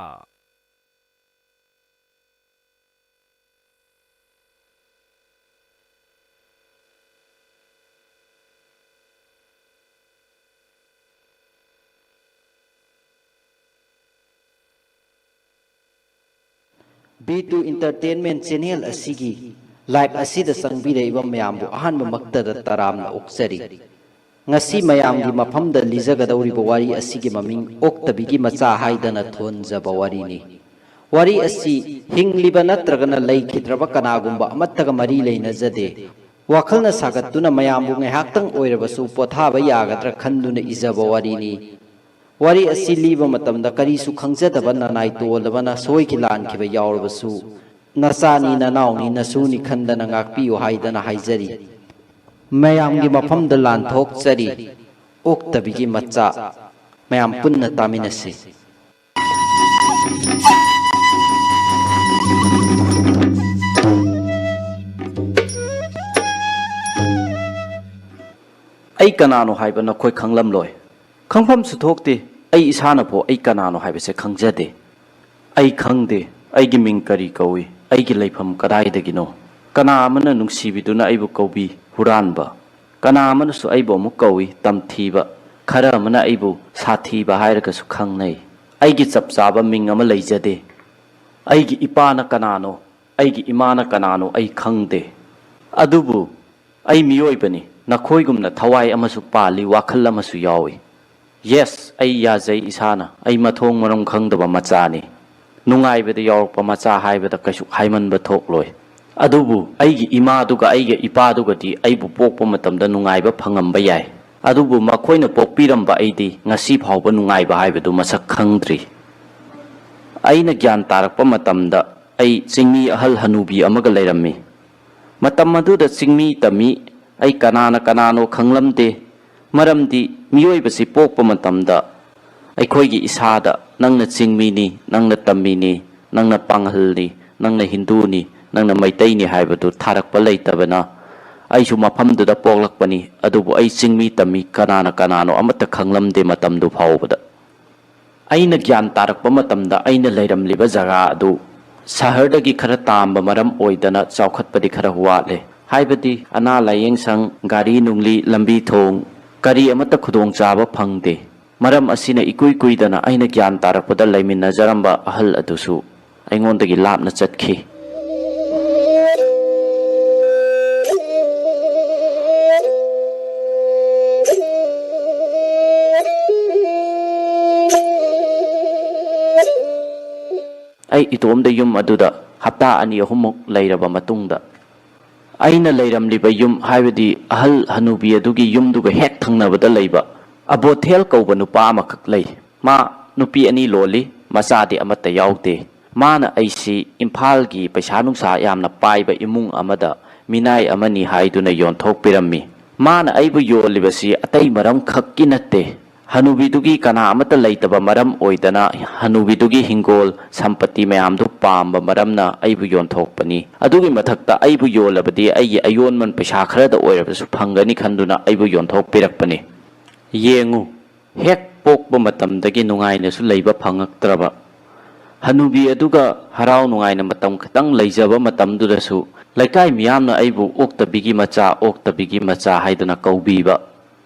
ꯕꯤ ꯇꯨ Entertainment Channel ꯑꯁꯤꯒꯤ live ꯑꯁꯤꯗ ꯆꯪꯕꯤꯔꯛꯏꯕ ꯃꯌꯥꯝꯕꯨ ꯑꯍꯥꯟꯕꯃꯛꯇꯗ ꯇꯔꯥꯝꯅ ꯑꯣꯛꯆꯔꯤ꯫ ꯉꯁꯤ ꯃꯌꯥꯝꯒꯤ ꯃꯐꯝꯗ ꯂꯤꯖꯒꯗꯧꯔꯤꯕ ꯋꯥꯔꯤ ꯑꯁꯤꯒꯤ ꯃꯃꯤꯡ "ꯑꯣꯛꯇꯕꯤꯒꯤ ꯃꯆꯥ" ꯍꯥꯏꯗꯅ ꯊꯣꯟꯖꯕ ꯋꯥꯔꯤꯅꯤ꯫ ꯋꯥꯔꯤ ꯑꯁꯤ ꯍꯤꯡꯂꯤꯕ ꯅꯠꯇ꯭ꯔꯒꯅ ꯂꯩꯈꯤꯗ꯭ꯔꯕ ꯀꯅꯥꯒꯨꯝꯕ ꯑꯃꯠꯇꯒ ꯃꯔꯤ ꯂꯩꯅꯖꯗꯦ꯫ ꯋꯥꯈꯜꯅ ꯁꯥꯒꯠꯇꯨꯅ ꯃꯌꯥꯝꯕꯨ ꯉꯥꯏꯍꯥꯛꯇꯪ ꯑꯣꯏꯔꯕꯁꯨ ꯄꯣꯊꯥꯕ ꯌꯥꯒꯗ꯭ꯔꯥ ꯈꯟꯗꯨꯅ ꯏꯖꯕ ꯋꯥꯔꯤꯅꯤ꯫ ꯋꯥꯔꯤ ꯑꯁꯤ ꯂꯤꯕ ꯃꯇꯝꯗ ꯀꯔꯤꯁꯨ ꯈꯪꯖꯗꯕ ꯅꯅꯥꯏ ꯇꯣꯜꯂꯕꯅ ꯁꯣꯏꯈꯤ ꯂꯥꯟꯈꯤꯕ ꯌꯥꯎꯔꯕꯁꯨ, "ꯅꯆꯥꯅꯤ, ꯅꯅꯥꯎꯅꯤ, ꯅꯁꯨꯅꯤ" ꯈꯟꯗꯅ ꯉꯥꯛꯄꯤꯌꯨ ꯍꯥꯏꯗꯅ ꯍꯥꯏꯖꯔꯤ꯫ ꯃꯌꯥꯝꯒꯤ ꯃꯐꯝꯗ ꯂꯥꯟꯊꯣꯛꯆꯔꯤ꯫ "ꯑꯣꯛꯇꯕꯤꯒꯤ ꯃꯆꯥ", ꯃꯌꯥꯝ ꯄꯨꯟꯅ ꯇꯥꯃꯤꯟꯅꯁꯤ꯫ ꯑꯩ ꯀꯅꯥꯅꯣ ꯍꯥꯏꯕ ꯅꯈꯣꯏ ꯈꯪꯂꯝꯂꯣꯏ꯫ ꯈꯪꯐꯝꯁꯨ ꯊꯣꯛꯇꯦ꯫ ꯑꯩ ꯏꯁꯥꯅꯐꯥꯎ ꯑꯩ ꯀꯅꯥꯅꯣ ꯍꯥꯏꯕꯁꯦ ꯈꯪꯖꯗꯦ꯫ ꯑꯩ ꯈꯪꯗꯦ꯫ ꯑꯩꯒꯤ ꯃꯤꯡ ꯀꯔꯤ ꯀꯧꯏ? ꯑꯩꯒꯤ ꯂꯩꯐꯝ ꯀꯗꯥꯏꯗꯒꯤꯅꯣ? ꯀꯅꯥ ꯑꯃꯅ ꯅꯨꯡꯁꯤꯕꯤꯗꯨꯅ ꯑꯩꯕꯨ ꯀꯧꯕꯤ ꯍꯨꯔꯥꯟꯕ? ꯀꯅꯥ ꯑꯃꯅꯁꯨ ꯑꯩꯕꯨ ꯑꯃꯨꯛ ꯀꯧꯏ ꯇꯝꯊꯤꯕ, ꯈꯔ ꯑꯃꯅ ꯑꯩꯕꯨ ꯁꯥꯊꯤꯕ ꯍꯥꯏꯔꯒꯁꯨ ꯈꯪꯅꯩ꯫ ꯑꯩꯒꯤ ꯆꯞ ꯆꯥꯕ ꯃꯤꯡ ꯑꯃ ꯂꯩꯖꯗꯦ꯫ ꯑꯩꯒꯤ ꯏꯄꯥꯅ ꯀꯅꯥꯅꯣ, ꯑꯩꯒꯤ ꯏꯃꯥꯅ ꯀꯅꯥꯅꯣ ꯑꯩ ꯈꯪꯗꯦ꯫ ꯑꯗꯨꯕꯨ ꯑꯩ ꯃꯤꯑꯣꯏꯕꯅꯤ, ꯅꯈꯣꯏꯒꯨꯝꯅ ꯊꯋꯥꯏ ꯑꯃꯁꯨ ꯄꯥꯜꯂꯤ, ꯋꯥꯈꯜ ꯑꯃꯁꯨ ꯌꯥꯎꯏ꯫ Yes, ꯑꯩ ꯌꯥꯖꯩ ꯏꯁꯥꯅ, ꯑꯩ ꯃꯊꯣꯡ ꯃꯔꯝ ꯈꯪꯗꯕ ꯃꯆꯥꯅꯤ꯫ ꯅꯨꯡꯉꯥꯏꯕꯗ ꯌꯥꯎꯔꯛꯄ ꯃꯆꯥ ꯍꯥꯏꯕꯗ ꯀꯩꯁꯨ ꯍꯥꯏꯃꯟꯕ ꯊꯣꯛꯂꯣꯏ꯫ ꯑꯗꯨꯕꯨ ꯑꯩꯒꯤ ꯏꯃꯥꯗꯨꯒ ꯑꯩꯒꯤ ꯏꯄꯥꯗꯨꯒꯗꯤ ꯑꯩꯕꯨ ꯄꯣꯛꯄ ꯃꯇꯝꯗ ꯅꯨꯡꯉꯥꯏꯕ ꯐꯪꯉꯝꯕ ꯌꯥꯏ꯫ ꯑꯗꯨꯕꯨ ꯃꯈꯣꯏꯅ ꯄꯣꯛꯄꯤꯔꯝꯕ ꯑꯩꯗꯤ ꯉꯁꯤ ꯐꯥꯎꯕ ꯅꯨꯡꯉꯥꯏꯕ ꯍꯥꯏꯕꯗꯨ ꯃꯁꯛ ꯈꯪꯗ꯭ꯔꯤ꯫ ꯑꯩꯅ ꯒ꯭ꯌꯥꯟ ꯇꯥꯔꯛꯄ ꯃꯇꯝꯗ ꯑꯩ ꯆꯤꯡꯃꯤ ꯑꯍꯜ ꯍꯅꯨꯕꯤ ꯑꯃꯒ ꯂꯩꯔꯝꯃꯤ꯫ ꯃꯇꯝ ꯑꯗꯨꯗ ꯆꯤꯡꯃꯤ ꯇꯝꯃꯤ ꯑꯩ ꯀꯅꯥꯅ ꯀꯅꯥꯅꯣ ꯈꯪꯂꯝꯗꯦ꯫ ꯃꯔꯝꯗꯤ ꯃꯤꯑꯣꯏꯕꯁꯤ ꯄꯣꯛꯄ ꯃꯇꯝꯗ ꯑꯩꯈꯣꯏꯒꯤ ꯏꯁꯥꯗ "ꯅꯪꯅ ꯆꯤꯡꯃꯤꯅꯤ, ꯅꯪꯅ ꯇꯝꯃꯤꯅꯤ, ꯅꯪꯅ ꯄꯥꯡꯒꯜꯅꯤ, ꯅꯪꯅ ꯍꯤꯟꯗꯨꯅꯤ, ꯅꯪꯅ ꯃꯩꯇꯩꯅꯤ" ꯍꯥꯏꯕꯗꯨ ꯊꯥꯔꯛꯄ ꯂꯩꯇꯕꯅ, ꯑꯩꯁꯨ ꯃꯐꯝꯗꯨꯗ ꯄꯣꯛꯂꯛꯄꯅꯤ꯫ ꯑꯗꯨꯕꯨ ꯑꯩ ꯆꯤꯡꯃꯤ ꯇꯝꯃꯤ ꯀꯅꯥꯅ ꯀꯅꯥꯅꯣ ꯑꯃꯠꯇ ꯈꯪꯂꯝꯗꯦ ꯃꯇꯝꯗꯨ ꯐꯥꯎꯕꯗ꯫ ꯑꯩꯅ ꯒ꯭ꯌꯥꯟ ꯇꯥꯔꯛꯄ ꯃꯇꯝꯗ ꯑꯩꯅ ꯂꯩꯔꯝꯂꯤꯕ ꯖꯒꯥ ꯑꯗꯨ ꯁꯍꯔꯗꯒꯤ ꯈꯔ ꯇꯥꯝꯕ ꯃꯔꯝ ꯑꯣꯏꯗꯅ ꯆꯥꯎꯈꯠꯄꯗꯤ ꯈꯔ ꯋꯥꯠꯂꯦ꯫ ꯍꯥꯏꯕꯗꯤ ꯑꯅꯥ ꯂꯥꯌꯦꯡ ꯁꯪ, ꯒꯥꯔꯤ ꯅꯨꯡꯂꯤ, ꯂꯝꯕꯤ ꯊꯣꯡ, ꯀꯔꯤ ꯑꯃꯠꯇ ꯈꯨꯗꯣꯡꯆꯥꯕ ꯐꯪꯗꯦ꯫ ꯃꯔꯝ ꯑꯁꯤꯅ ꯏꯀꯨꯏ ꯀꯨꯏꯗꯅ ꯑꯩꯅ ꯒ꯭ꯌꯥꯟ ꯇꯥꯔꯛꯄꯗ ꯂꯩꯃꯤꯟꯅꯖꯔꯝꯕ ꯑꯍꯜ ꯑꯗꯨꯁꯨ ꯑꯩꯉꯣꯟꯗꯒꯤ ꯂꯥꯞꯅ ꯆꯠꯈꯤ꯫ ꯑꯩ ꯏꯇꯣꯝꯗ ꯌꯨꯝ ꯑꯗꯨꯗ ꯍꯞꯇꯥ ꯑꯅꯤ ꯑꯍꯨꯝꯃꯨꯛ ꯂꯩꯔꯕ ꯃꯇꯨꯡꯗ, ꯑꯩꯅ ꯂꯩꯔꯝꯂꯤꯕ ꯌꯨꯝ, ꯍꯥꯏꯕꯗꯤ ꯑꯍꯜ ꯍꯅꯨꯕꯤ ꯑꯗꯨꯒꯤ ꯌꯨꯝꯗꯨꯒ ꯍꯦꯛ ꯊꯪꯅꯕꯗ ꯂꯩꯕ ꯑꯕꯣꯊꯦꯜ ꯀꯧꯕ ꯅꯨꯄꯥ ꯑꯃꯈꯛ ꯂꯩ꯫ ꯃꯥ ꯅꯨꯄꯤ ꯑꯅꯤ ꯂꯣꯜꯂꯤ, ꯃꯆꯥꯗꯤ ꯑꯃꯠꯇ ꯌꯥꯎꯗꯦ꯫ ꯃꯥꯅ ꯑꯩꯁꯤ ꯏꯝꯐꯥꯜꯒꯤ ꯄꯩꯁꯥ ꯅꯨꯡꯁꯥ ꯌꯥꯝꯅ ꯄꯥꯏꯕ ꯏꯃꯨꯡ ꯑꯃꯗ ꯃꯤꯅꯥꯏ ꯑꯃꯅꯤ ꯍꯥꯏꯗꯨꯅ ꯌꯣꯟꯊꯣꯛꯄꯤꯔꯝꯃꯤ꯫ ꯃꯥꯅ ꯑꯩꯕꯨ ꯌꯣꯜꯂꯤꯕꯁꯤ ꯑꯇꯩ ꯃꯔꯝ ꯈꯛꯀꯤ ꯅꯠꯇꯦ꯫ ꯍꯅꯨꯕꯤꯗꯨꯒꯤ ꯀꯅꯥ ꯑꯃꯠꯇ ꯂꯩꯇꯕ ꯃꯔꯝ ꯑꯣꯏꯗꯅ, ꯍꯅꯨꯕꯤꯗꯨꯒꯤ ꯍꯤꯡꯒꯣꯜ ꯁꯝꯄꯇꯤ ꯃꯌꯥꯝꯗꯨ ꯄꯥꯝꯕ ꯃꯔꯝꯅ ꯑꯩꯕꯨ ꯌꯣꯟꯊꯣꯛꯄꯅꯤ꯫ ꯑꯗꯨꯒꯤ ꯃꯊꯛꯇ ꯑꯩꯕꯨ ꯌꯣꯜꯂꯕꯗꯤ ꯑꯩꯒꯤ ꯑꯌꯣꯟꯃꯟ ꯄꯩꯁꯥ ꯈꯔꯗ ꯑꯣꯏꯔꯕꯁꯨ ꯐꯪꯒꯅꯤ ꯈꯟꯗꯨꯅ ꯑꯩꯕꯨ ꯌꯣꯟꯊꯣꯛꯄꯤꯔꯛꯄꯅꯤ꯫ ꯌꯦꯡꯉꯨ, ꯍꯦꯛ ꯄꯣꯛꯄ ꯃꯇꯝꯗꯒꯤ ꯅꯨꯡꯉꯥꯏꯅꯁꯨ ꯂꯩꯕ ꯐꯪꯉꯛꯇ꯭ꯔꯕ, ꯍꯅꯨꯕꯤ ꯑꯗꯨꯒ ꯍꯔꯥꯎ ꯅꯨꯡꯉꯥꯏꯅ ꯃꯇꯝ ꯈꯤꯇꯪ ꯂꯩꯖꯕ ꯃꯇꯝꯗꯨꯗꯁꯨ ꯂꯩꯀꯥꯏ ꯃꯤꯌꯥꯝꯅ ꯑꯩꯕꯨ "ꯑꯣꯛꯇꯕꯤꯒꯤ ꯃꯆꯥ, ꯑꯣꯛꯇꯕꯤꯒꯤ ꯃꯆꯥ" ꯍꯥꯏꯗꯨꯅ ꯀꯧꯕꯤꯕ꯫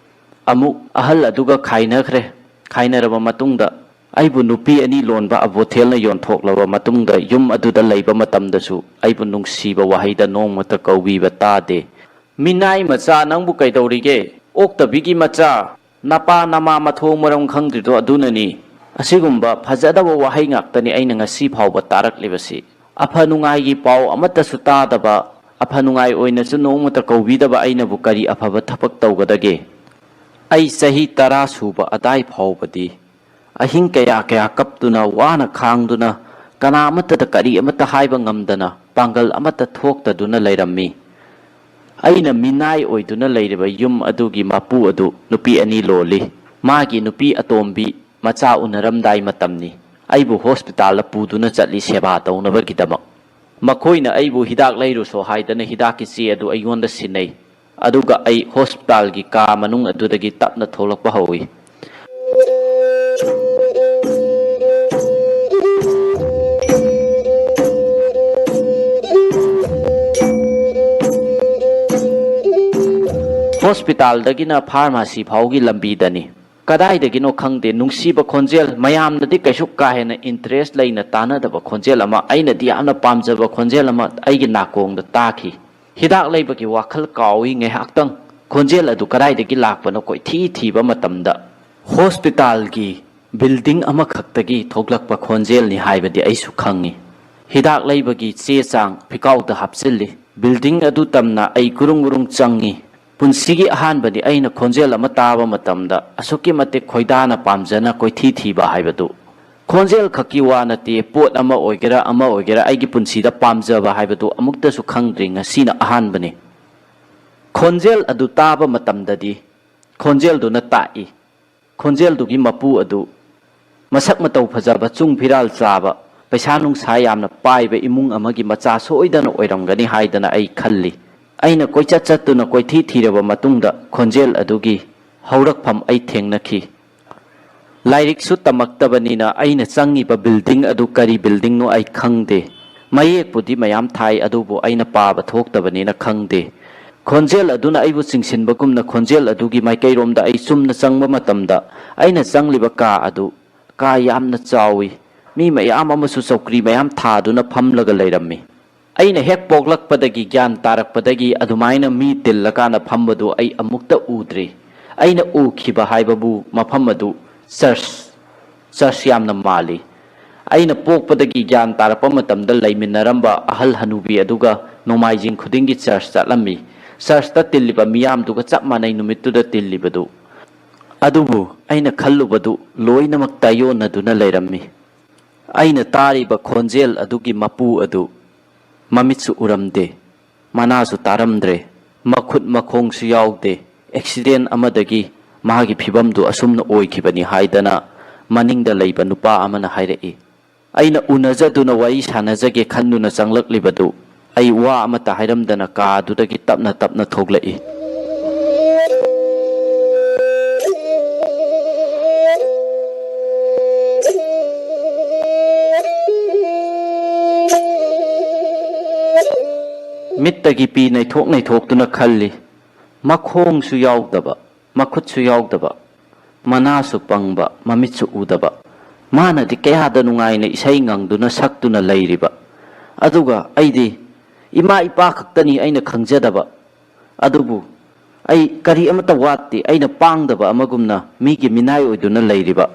ꯑꯃꯨꯛ ꯑꯍꯜ ꯑꯗꯨꯒ ꯈꯥꯏꯅꯈ꯭ꯔꯦ꯫ ꯈꯥꯏꯅꯔꯕ ꯃꯇꯨꯡꯗ ꯑꯩꯕꯨ ꯅꯨꯄꯤ ꯑꯅꯤ ꯂꯣꯟꯕ ꯑꯕꯣꯊꯦꯜꯅ ꯌꯣꯟꯊꯣꯛꯂꯕ ꯃꯇꯨꯡꯗ ꯌꯨꯝ ꯑꯗꯨꯗ ꯂꯩꯕ ꯃꯇꯝꯗꯁꯨ ꯑꯩꯕꯨ ꯅꯨꯡꯁꯤꯕ ꯋꯥꯍꯩꯗ ꯅꯣꯡꯃꯇ ꯀꯧꯕꯤꯕ ꯇꯥꯗꯦ꯫ "ꯃꯤꯅꯥꯏ ꯃꯆꯥ, ꯅꯪꯕꯨ ꯀꯩꯗꯧꯔꯤꯒꯦ? ꯑꯣꯛꯇꯕꯤꯒꯤ ꯃꯆꯥ, ꯅꯄꯥ ꯅꯃꯥ ꯃꯊꯣꯡ ꯃꯔꯝ ꯈꯪꯗ꯭ꯔꯤꯗꯣ ꯑꯗꯨꯅꯅꯤ"꯫ ꯑꯁꯤꯒꯨꯝꯕ ꯐꯖꯗꯕ ꯋꯥꯍꯩ ꯉꯥꯛꯇꯅꯤ ꯑꯩꯅ ꯉꯁꯤ ꯐꯥꯎꯕ ꯇꯥꯔꯛꯂꯤꯕꯁꯤ꯫ ꯑꯐ ꯅꯨꯡꯉꯥꯏꯒꯤ ꯄꯥꯎ ꯑꯃꯠꯇꯁꯨ ꯇꯥꯗꯕ, ꯑꯐ ꯅꯨꯡꯉꯥꯏ ꯑꯣꯏꯅꯁꯨ ꯅꯣꯡꯃꯇ ꯀꯧꯕꯤꯗꯕ ꯑꯩꯅꯕꯨ ꯀꯔꯤ ꯑꯐꯕ ꯊꯕꯛ ꯇꯧꯒꯗꯒꯦ? ꯑꯩ ꯆꯍꯤ ꯇꯔꯥ ꯁꯨꯕ ꯑꯗꯥꯏ ꯐꯥꯎꯕꯗꯤ ꯑꯍꯤꯡ ꯀꯌꯥ ꯀꯌꯥ ꯀꯞꯇꯨꯅ, ꯋꯥꯅ ꯈꯥꯡꯗꯨꯅ, ꯀꯅꯥ ꯑꯃꯠꯇꯗ ꯀꯔꯤ ꯑꯃꯠꯇ ꯍꯥꯏꯕ ꯉꯝꯗꯅ, ꯄꯥꯡꯒꯜ ꯑꯃꯠꯇ ꯊꯣꯛꯇꯗꯨꯅ ꯂꯩꯔꯝꯃꯤ꯫ ꯑꯩꯅ ꯃꯤꯅꯥꯏ ꯑꯣꯏꯗꯨꯅ ꯂꯩꯔꯤꯕ ꯌꯨꯝ ꯑꯗꯨꯒꯤ ꯃꯄꯨ ꯑꯗꯨ ꯅꯨꯄꯤ ꯑꯅꯤ ꯂꯣꯜꯂꯤ꯫ ꯃꯥꯒꯤ ꯅꯨꯄꯤ ꯑꯇꯣꯝꯕꯤ ꯃꯆꯥ ꯎꯅꯔꯝꯗꯥꯏ ꯃꯇꯝꯅꯤ꯫ ꯑꯩꯕꯨ ꯍꯣꯁꯄꯤꯇꯥꯜꯗ ꯄꯨꯗꯨꯅ ꯆꯠꯂꯤ ꯁꯦꯕꯥ ꯇꯧꯅꯕꯒꯤꯗꯃꯛ꯫ ꯃꯈꯣꯏꯅ ꯑꯩꯕꯨ ꯍꯤꯗꯥꯛ ꯂꯩꯔꯨꯁꯣ ꯍꯥꯏꯗꯅ ꯍꯤꯗꯥꯛꯀꯤ ꯆꯦ ꯑꯗꯨ ꯑꯩꯉꯣꯟꯗ ꯁꯤꯟꯅꯩ꯫ ꯑꯗꯨꯒ ꯑꯩ ꯍꯣꯁꯄꯤꯇꯥꯜꯒꯤ ꯀꯥ ꯃꯅꯨꯡ ꯑꯗꯨꯗꯒꯤ ꯇꯞꯅ ꯊꯣꯛꯂꯛꯄ ꯍꯧꯏ꯫ ꯍꯣꯁꯄꯤꯇꯥꯜꯗꯒꯤꯅ ꯐꯥꯔꯃꯥꯁꯤ ꯐꯥꯎꯒꯤ ꯂꯝꯕꯤꯗꯅꯤ꯫ ꯀꯗꯥꯏꯗꯒꯤꯅꯣ ꯈꯪꯗꯦ, ꯅꯨꯡꯁꯤꯕ ꯈꯣꯟꯖꯦꯜ, ꯃꯌꯥꯝꯅꯗꯤ ꯀꯩꯁꯨ ꯀꯥ ꯍꯦꯟꯅ ꯏꯟꯇꯔꯦꯁ ꯂꯩꯅ ꯇꯥꯅꯗꯕ ꯈꯣꯟꯖꯦꯜ ꯑꯃ, ꯑꯩꯅꯗꯤ ꯌꯥꯝꯅ ꯄꯥꯝꯖꯕ ꯈꯣꯟꯖꯦꯜ ꯑꯃ ꯑꯩꯒꯤ ꯅꯥꯀꯣꯡꯗ ꯇꯥꯈꯤ꯫ ꯍꯤꯗꯥꯛ ꯂꯩꯕꯒꯤ ꯋꯥꯈꯜ ꯀꯥꯎꯏ ꯉꯥꯏꯍꯥꯛꯇꯪ꯫ ꯈꯣꯟꯖꯦꯜ ꯑꯗꯨ ꯀꯗꯥꯏꯗꯒꯤ ꯂꯥꯛꯄꯅꯣ ꯀꯣꯏꯊꯤ ꯊꯤꯕ ꯃꯇꯝꯗ, ꯍꯣꯁꯄꯤꯇꯥꯜꯒꯤ ꯕꯤꯜꯗꯤꯡ ꯑꯃꯈꯛꯇꯒꯤ ꯊꯣꯛꯂꯛꯄ ꯈꯣꯟꯖꯦꯜꯅꯤ ꯍꯥꯏꯕꯗꯤ ꯑꯩꯁꯨ ꯈꯪꯏ꯫ ꯍꯤꯗꯥꯛ ꯂꯩꯕꯒꯤ ꯆꯦ ꯆꯥꯡ ꯐꯤꯀꯥꯎꯗ ꯍꯥꯞꯆꯤꯜꯂꯤ꯫ ꯕꯤꯜꯗꯤꯡ ꯑꯗꯨ ꯇꯝꯅ ꯑꯩ ꯒꯨꯔꯨꯡ ꯒꯨꯔꯨꯡ ꯆꯪꯏ꯫ ꯄꯨꯟꯁꯤꯒꯤ ꯑꯍꯥꯟꯕꯅꯤ ꯑꯩꯅ ꯈꯣꯟꯖꯦꯜ ꯑꯃ ꯇꯥꯕ ꯃꯇꯝꯗ ꯑꯁꯨꯛꯀꯤ ꯃꯇꯤꯛ ꯈꯣꯏꯗꯥꯅ ꯄꯥꯝꯖꯅ ꯀꯣꯏꯊꯤ ꯊꯤꯕ ꯍꯥꯏꯕꯗꯨ꯫ ꯈꯣꯟꯖꯦꯜ ꯈꯛꯀꯤ ꯋꯥ ꯅꯠꯇꯦ, ꯄꯣꯠ ꯑꯃ ꯑꯣꯏꯒꯦꯔꯥ ꯑꯃ ꯑꯣꯏꯒꯦꯔꯥ, ꯑꯩꯒꯤ ꯄꯨꯟꯁꯤꯗ ꯄꯥꯝꯖꯕ ꯍꯥꯏꯕꯗꯨ ꯑꯃꯨꯛꯇꯁꯨ ꯈꯪꯗ꯭ꯔꯤ, ꯉꯁꯤꯅ ꯑꯍꯥꯟꯕꯅꯤ꯫ ꯈꯣꯟꯖꯦꯜ ꯑꯗꯨ ꯇꯥꯕ ꯃꯇꯝꯗꯗꯤ ꯈꯣꯟꯖꯦꯜꯗꯨꯅ ꯇꯥꯛꯏ꯫ ꯈꯣꯟꯖꯦꯜꯗꯨꯒꯤ ꯃꯄꯨ ꯑꯗꯨ ꯃꯁꯛ ꯃꯇꯧ ꯐꯖꯕ, ꯆꯨꯡ ꯐꯤꯔꯥꯜ ꯆꯥꯕ, ꯄꯩꯁꯥ ꯅꯨꯡꯁꯥ ꯌꯥꯝꯅ ꯄꯥꯏꯕ ꯏꯃꯨꯡ ꯑꯃꯒꯤ ꯃꯆꯥ ꯁꯣꯏꯗꯅ ꯑꯣꯏꯔꯝꯒꯅꯤ ꯍꯥꯏꯗꯅ ꯑꯩ ꯈꯜꯂꯤ꯫ ꯑꯩꯅ ꯀꯣꯏꯆꯠ ꯆꯠꯇꯨꯅ ꯀꯣꯏꯊꯤ ꯊꯤꯔꯕ ꯃꯇꯨꯡꯗ ꯈꯣꯟꯖꯦꯜ ꯑꯗꯨꯒꯤ ꯍꯧꯔꯛꯐꯝ ꯑꯩ ꯊꯦꯡꯅꯈꯤ꯫ ꯂꯥꯏꯔꯤꯛꯁꯨ ꯇꯝꯃꯛꯇꯕꯅꯤꯅ ꯑꯩꯅ ꯆꯪꯉꯤꯕ building ꯑꯗꯨ ꯀꯔꯤ buildingꯅꯣ ꯑꯩ ꯈꯪꯗꯦ꯫ ꯃꯌꯦꯛꯄꯨꯗꯤ ꯃꯌꯥꯝ ꯊꯥꯏ, ꯑꯗꯨꯕꯨ ꯑꯩꯅ ꯄꯥꯕ ꯊꯣꯛꯇꯕꯅꯤꯅ ꯈꯪꯗꯦ꯫ ꯈꯣꯟꯖꯦꯜ ꯑꯗꯨꯅ ꯑꯩꯕꯨ ꯆꯤꯡꯁꯤꯟꯕꯒꯨꯝꯅ ꯈꯣꯟꯖꯦꯜ ꯑꯗꯨꯒꯤ ꯃꯥꯏꯀꯩꯔꯣꯝꯗ ꯑꯩ ꯆꯨꯝꯅ ꯆꯪꯕ ꯃꯇꯝꯗ, ꯑꯩꯅ ꯆꯪꯂꯤꯕ ꯀꯥ ꯑꯗꯨ ꯀꯥ ꯌꯥꯝꯅ ꯆꯥꯎꯏ꯫ ꯃꯤ ꯃꯌꯥꯝ ꯑꯃꯁꯨ ꯆꯧꯀ꯭ꯔꯤ ꯃꯌꯥꯝ ꯊꯥꯗꯨꯅ ꯐꯝꯂꯒ ꯂꯩꯔꯝꯃꯤ꯫ ꯑꯩꯅ ꯍꯦꯛ ꯄꯣꯛꯂꯛꯄꯗꯒꯤ, ꯒ꯭ꯌꯥꯟ ꯇꯥꯔꯛꯄꯗꯒꯤ ꯑꯗꯨꯃꯥꯏꯅ ꯃꯤ ꯇꯤꯜꯂꯀꯥꯟꯗ ꯐꯝꯕꯗꯨ ꯑꯩ ꯑꯃꯨꯛꯇ ꯎꯗ꯭ꯔꯤ꯫ ꯑꯩꯅ ꯎꯈꯤꯕ ꯍꯥꯏꯕꯕꯨ ꯃꯐꯝ ꯑꯗꯨ church, church ꯌꯥꯝꯅ ꯃꯥꯜꯂꯤ꯫ ꯑꯩꯅ ꯄꯣꯛꯄꯗꯒꯤ ꯒ꯭ꯌꯥꯟ ꯇꯥꯔꯛꯄ ꯃꯇꯝꯗ ꯂꯩꯃꯤꯟꯅꯔꯝꯕ ꯑꯍꯜ ꯍꯅꯨꯕꯤ ꯑꯗꯨꯒ ꯅꯣꯡꯃꯥꯏꯖꯤꯡ ꯈꯨꯗꯤꯡꯒꯤ church ꯆꯠꯂꯝꯃꯤ꯫ Churchꯇ ꯇꯤꯜꯂꯤꯕ ꯃꯤꯌꯥꯝꯗꯨꯒ ꯆꯞ ꯃꯥꯟꯅꯩ ꯅꯨꯃꯤꯠꯇꯨꯗ ꯇꯤꯜꯂꯤꯕꯗꯨ꯫ ꯑꯗꯨꯕꯨ ꯑꯩꯅ ꯈꯜꯂꯨꯕꯗꯨ ꯂꯣꯏꯅꯃꯛ ꯇꯥꯏꯌꯣꯟꯅꯗꯨꯅ ꯂꯩꯔꯝꯃꯤ꯫ ꯑꯩꯅ ꯇꯥꯔꯤꯕ ꯈꯣꯟꯖꯦꯜ ꯑꯗꯨꯒꯤ ꯃꯄꯨ ꯑꯗꯨ ꯃꯃꯤꯠꯁꯨ ꯎꯔꯝꯗꯦ, ꯃꯅꯥꯁꯨ ꯇꯥꯔꯝꯗ꯭ꯔꯦ, ꯃꯈꯨꯠ ꯃꯈꯣꯡꯁꯨ ꯌꯥꯎꯗꯦ꯫ Accident ꯑꯃꯗꯒꯤ ꯃꯥꯒꯤ ꯐꯤꯕꯝꯗꯨ ꯑꯁꯨꯝꯅ ꯑꯣꯏꯈꯤꯕꯅꯤ ꯍꯥꯏꯗꯅ ꯃꯅꯤꯡꯗ ꯂꯩꯕ ꯅꯨꯄꯥ ꯑꯃꯅ ꯍꯥꯏꯔꯛꯏ꯫ ꯑꯩꯅ ꯎꯅꯖꯗꯨꯅ ꯋꯥꯔꯤ ꯁꯥꯟꯅꯖꯒꯦ ꯈꯟꯗꯨꯅ ꯆꯪꯂꯛꯂꯤꯕꯗꯨ ꯑꯩ ꯋꯥ ꯑꯃꯠꯇ ꯍꯥꯏꯔꯝꯗꯅ ꯀꯥ ꯑꯗꯨꯗꯒꯤ ꯇꯞꯅ ꯇꯞꯅ ꯊꯣꯛꯂꯛꯏ꯫ ꯃꯤꯠꯇꯒꯤ ꯄꯤ ꯅꯩꯊꯣꯛ ꯅꯩꯊꯣꯛꯇꯨꯅ ꯈꯜꯂꯤ꯫ ꯃꯈꯣꯡꯁꯨ ꯌꯥꯎꯗꯕ, ꯃꯈꯨꯠꯁꯨ ꯌꯥꯎꯗꯕ, ꯃꯅꯥꯁꯨ ꯄꯪꯕ, ꯃꯃꯤꯠꯁꯨ ꯎꯗꯕ꯫ ꯃꯥꯅꯗꯤ ꯀꯌꯥꯗ ꯅꯨꯡꯉꯥꯏꯅ ꯏꯁꯩ ꯉꯪꯗꯨꯅ ꯁꯛꯇꯨꯅ ꯂꯩꯔꯤꯕ꯫ ꯑꯗꯨꯒ ꯑꯩꯗꯤ ꯏꯃꯥ ꯏꯄꯥ ꯈꯛꯇꯅꯤ ꯑꯩꯅ ꯈꯪꯖꯗꯕ꯫ ꯑꯗꯨꯕꯨ ꯑꯩ ꯀꯔꯤ ꯑꯃꯠꯇ ꯋꯥꯠꯇꯦ, ꯑꯩꯅ ꯄꯥꯡꯗꯕ ꯑꯃꯒꯨꯝꯅ ꯃꯤꯒꯤ ꯃꯤꯅꯥꯏ ꯑꯣꯏꯗꯨꯅ ꯂꯩꯔꯤꯕ꯫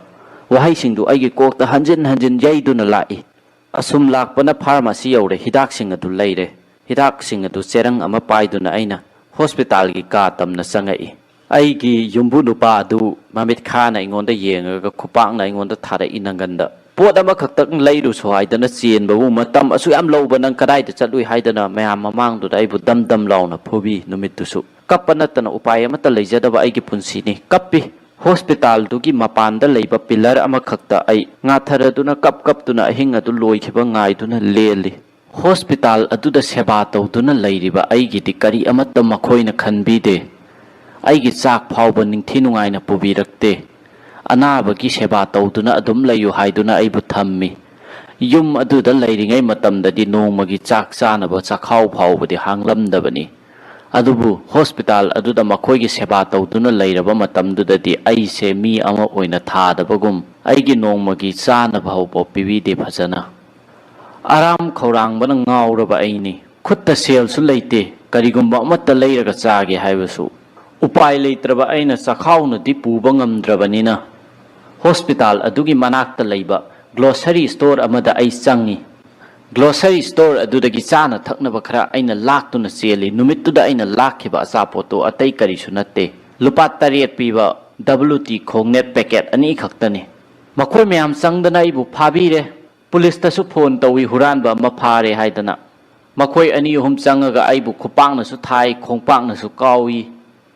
ꯋꯥꯍꯩꯁꯤꯡꯗꯨ ꯑꯩꯒꯤ ꯀꯣꯛꯇ ꯍꯟꯖꯤꯟ ꯍꯟꯖꯤꯟ ꯌꯩꯗꯨꯅ ꯂꯥꯛꯏ꯫ ꯑꯁꯨꯝ ꯂꯥꯛꯄꯅ pharmacy ꯌꯧꯔꯦ, ꯍꯤꯗꯥꯛꯁꯤꯡ ꯑꯗꯨ ꯂꯩꯔꯦ꯫ ꯍꯤꯗꯥꯛꯁꯤꯡ ꯑꯗꯨ ꯆꯦꯔꯪ ꯑꯃ ꯄꯥꯏꯗꯨꯅ ꯑꯩꯅ hospitalꯒꯤ ꯀꯥ ꯇꯝꯅ ꯆꯪꯉꯛꯏ꯫ ꯑꯩꯒꯤ ꯌꯨꯝꯕꯨ ꯅꯨꯄꯥ ꯑꯗꯨ ꯃꯃꯤꯠ ꯈꯥꯅ ꯑꯩꯉꯣꯟꯗ ꯌꯦꯡꯉꯒ ꯈꯨꯄꯥꯛꯅ ꯑꯩꯉꯣꯟꯗ ꯊꯥꯔꯛꯏ ꯅꯪꯒꯟꯗ꯫ "ꯄꯣꯠ ꯑꯃꯈꯛꯇꯪ ꯂꯩꯔꯨꯁꯣ ꯍꯥꯏꯗꯅ ꯆꯦꯟꯕꯕꯨ ꯃꯇꯝ ꯑꯁꯨꯛ ꯌꯥꯝ ꯂꯧꯕ ꯅꯪ ꯀꯗꯥꯏꯗ ꯆꯠꯂꯨꯏ?" ꯍꯥꯏꯗꯅ ꯃꯌꯥꯝ ꯃꯃꯥꯡꯗꯨꯗ ꯑꯩꯕꯨ ꯗꯝ ꯗꯝ ꯂꯥꯎꯅ ꯐꯨꯕꯤ ꯅꯨꯃꯤꯠꯇꯨꯁꯨ꯫ ꯀꯞꯄ ꯅꯠꯇꯅ ꯎꯄꯥꯏ ꯑꯃꯠꯇ ꯂꯩꯖꯗꯕ ꯑꯩꯒꯤ ꯄꯨꯟꯁꯤꯅꯤ꯫ ꯀꯞꯄꯤ꯫ Hospitalꯗꯨꯒꯤ ꯃꯄꯥꯟꯗ ꯂꯩꯕ pillar ꯑꯃꯈꯛꯇ ꯑꯩ ꯉꯥꯊꯔꯗꯨꯅ ꯀꯞ ꯀꯞꯇꯨꯅ ꯑꯍꯤꯡ ꯑꯗꯨ ꯂꯣꯏꯈꯤꯕ ꯉꯥꯏꯗꯨꯅ ꯂꯦꯜꯂꯤ꯫ Hospital ꯑꯗꯨꯗ ꯁꯦꯕꯥ ꯇꯧꯗꯨꯅ ꯂꯩꯔꯤꯕ ꯑꯩꯒꯤꯗꯤ ꯀꯔꯤ ꯑꯃꯠꯇ ꯃꯈꯣꯏꯅ ꯈꯟꯕꯤꯗꯦ꯫ ꯑꯩꯒꯤ ꯆꯥꯛ ꯐꯥꯎꯕ ꯅꯤꯡꯊꯤ ꯅꯨꯡꯉꯥꯏꯅ ꯄꯨꯕꯤꯔꯛꯇꯦ꯫ ꯑꯅꯥꯕꯒꯤ ꯁꯦꯕꯥ ꯇꯧꯗꯨꯅ ꯑꯗꯨꯝ ꯂꯩꯌꯨ ꯍꯥꯏꯗꯨꯅ ꯑꯩꯕꯨ ꯊꯝꯃꯤ꯫ ꯌꯨꯝ ꯑꯗꯨꯗ ꯂꯩꯔꯤꯉꯩ ꯃꯇꯝꯗꯗꯤ ꯅꯣꯡꯃꯒꯤ ꯆꯥꯛ ꯆꯥꯅꯕ ꯆꯥꯛꯈꯥꯎ ꯐꯥꯎꯕꯗꯤ ꯍꯥꯡꯂꯝꯗꯕꯅꯤ꯫ ꯑꯗꯨꯕꯨ ꯍꯣꯁꯄꯤꯇꯥꯜ ꯑꯗꯨꯗ ꯃꯈꯣꯏꯒꯤ ꯁꯦꯕꯥ ꯇꯧꯗꯨꯅ ꯂꯩꯔꯕ ꯃꯇꯝꯗꯨꯗꯗꯤ ꯑꯩꯁꯦ ꯃꯤ ꯑꯃ ꯑꯣꯏꯅ ꯊꯥꯗꯕꯒꯨꯝ ꯑꯩꯒꯤ ꯅꯣꯡꯃꯒꯤ ꯆꯥꯅꯕ ꯐꯥꯎꯕ ꯄꯤꯕꯤꯗꯦ ꯐꯖꯅ꯫ ꯑꯔꯥꯝ ꯈꯧꯔꯥꯡꯕꯅ ꯉꯥꯎꯔꯕ ꯑꯩꯅꯤ꯫ ꯈꯨꯠꯇ ꯁꯦꯜꯁꯨ ꯂꯩꯇꯦ, ꯀꯔꯤꯒꯨꯝꯕ ꯑꯃꯠꯇ ꯂꯩꯔꯒ ꯆꯥꯒꯦ ꯍꯥꯏꯕꯁꯨ꯫ ꯎꯄꯥꯏ ꯂꯩꯇ꯭ꯔꯕ ꯑꯩꯅ ꯆꯥꯛꯈꯥꯎꯅꯗꯤ ꯄꯨꯕ ꯉꯝꯗ꯭ꯔꯕꯅꯤꯅ, ꯍꯣꯁꯄꯤꯇꯥꯜ ꯑꯗꯨꯒꯤ ꯃꯅꯥꯛꯇ ꯂꯩꯕ ꯒ꯭ꯂꯣꯁꯔꯤ ꯁ꯭ꯇꯣꯔ ꯑꯃꯗ ꯑꯩ ꯆꯪꯉꯤ꯫ ꯒ꯭ꯂꯣꯁꯔꯤ ꯁ꯭ꯇꯣꯔ ꯑꯗꯨꯗꯒꯤ ꯆꯥꯅ ꯊꯛꯅꯕ ꯈꯔ ꯑꯩꯅ ꯂꯥꯛꯇꯨꯅ ꯆꯦꯜꯂꯤ꯫ ꯅꯨꯃꯤꯠꯇꯨꯗ ꯑꯩꯅ ꯂꯥꯛꯈꯤꯕ ꯑꯆꯥꯄꯣꯠꯇꯨ ꯑꯇꯩ ꯀꯔꯤꯁꯨ ꯅꯠꯇꯦ, ꯂꯨꯄꯥ ꯇꯔꯦꯠ ꯄꯤꯕ ꯗꯕ꯭ꯂꯤꯌꯨ ꯇꯤ ꯈꯣꯡꯅꯦꯠ ꯄꯦꯀꯦꯠ ꯑꯅꯤꯈꯛꯇꯅꯤ꯫ ꯃꯈꯣꯏ ꯃꯌꯥꯝ ꯆꯪꯗꯅ ꯑꯩꯕꯨ ꯐꯥꯕꯤꯔꯦ꯫ ꯄꯨꯂꯤꯁꯇꯁꯨ ꯐꯣꯟ ꯇꯧꯏ, ꯍꯨꯔꯥꯟꯕ ꯑꯃ ꯐꯥꯔꯦ ꯍꯥꯏꯗꯅ꯫ ꯃꯈꯣꯏ ꯑꯅꯤ ꯑꯍꯨꯝ ꯆꯪꯉꯒ ꯑꯩꯕꯨ ꯈꯨꯄꯥꯛꯅꯁꯨ ꯊꯥꯏ, ꯈꯣꯡꯄꯥꯛꯅꯁꯨ ꯀꯥꯎꯏ,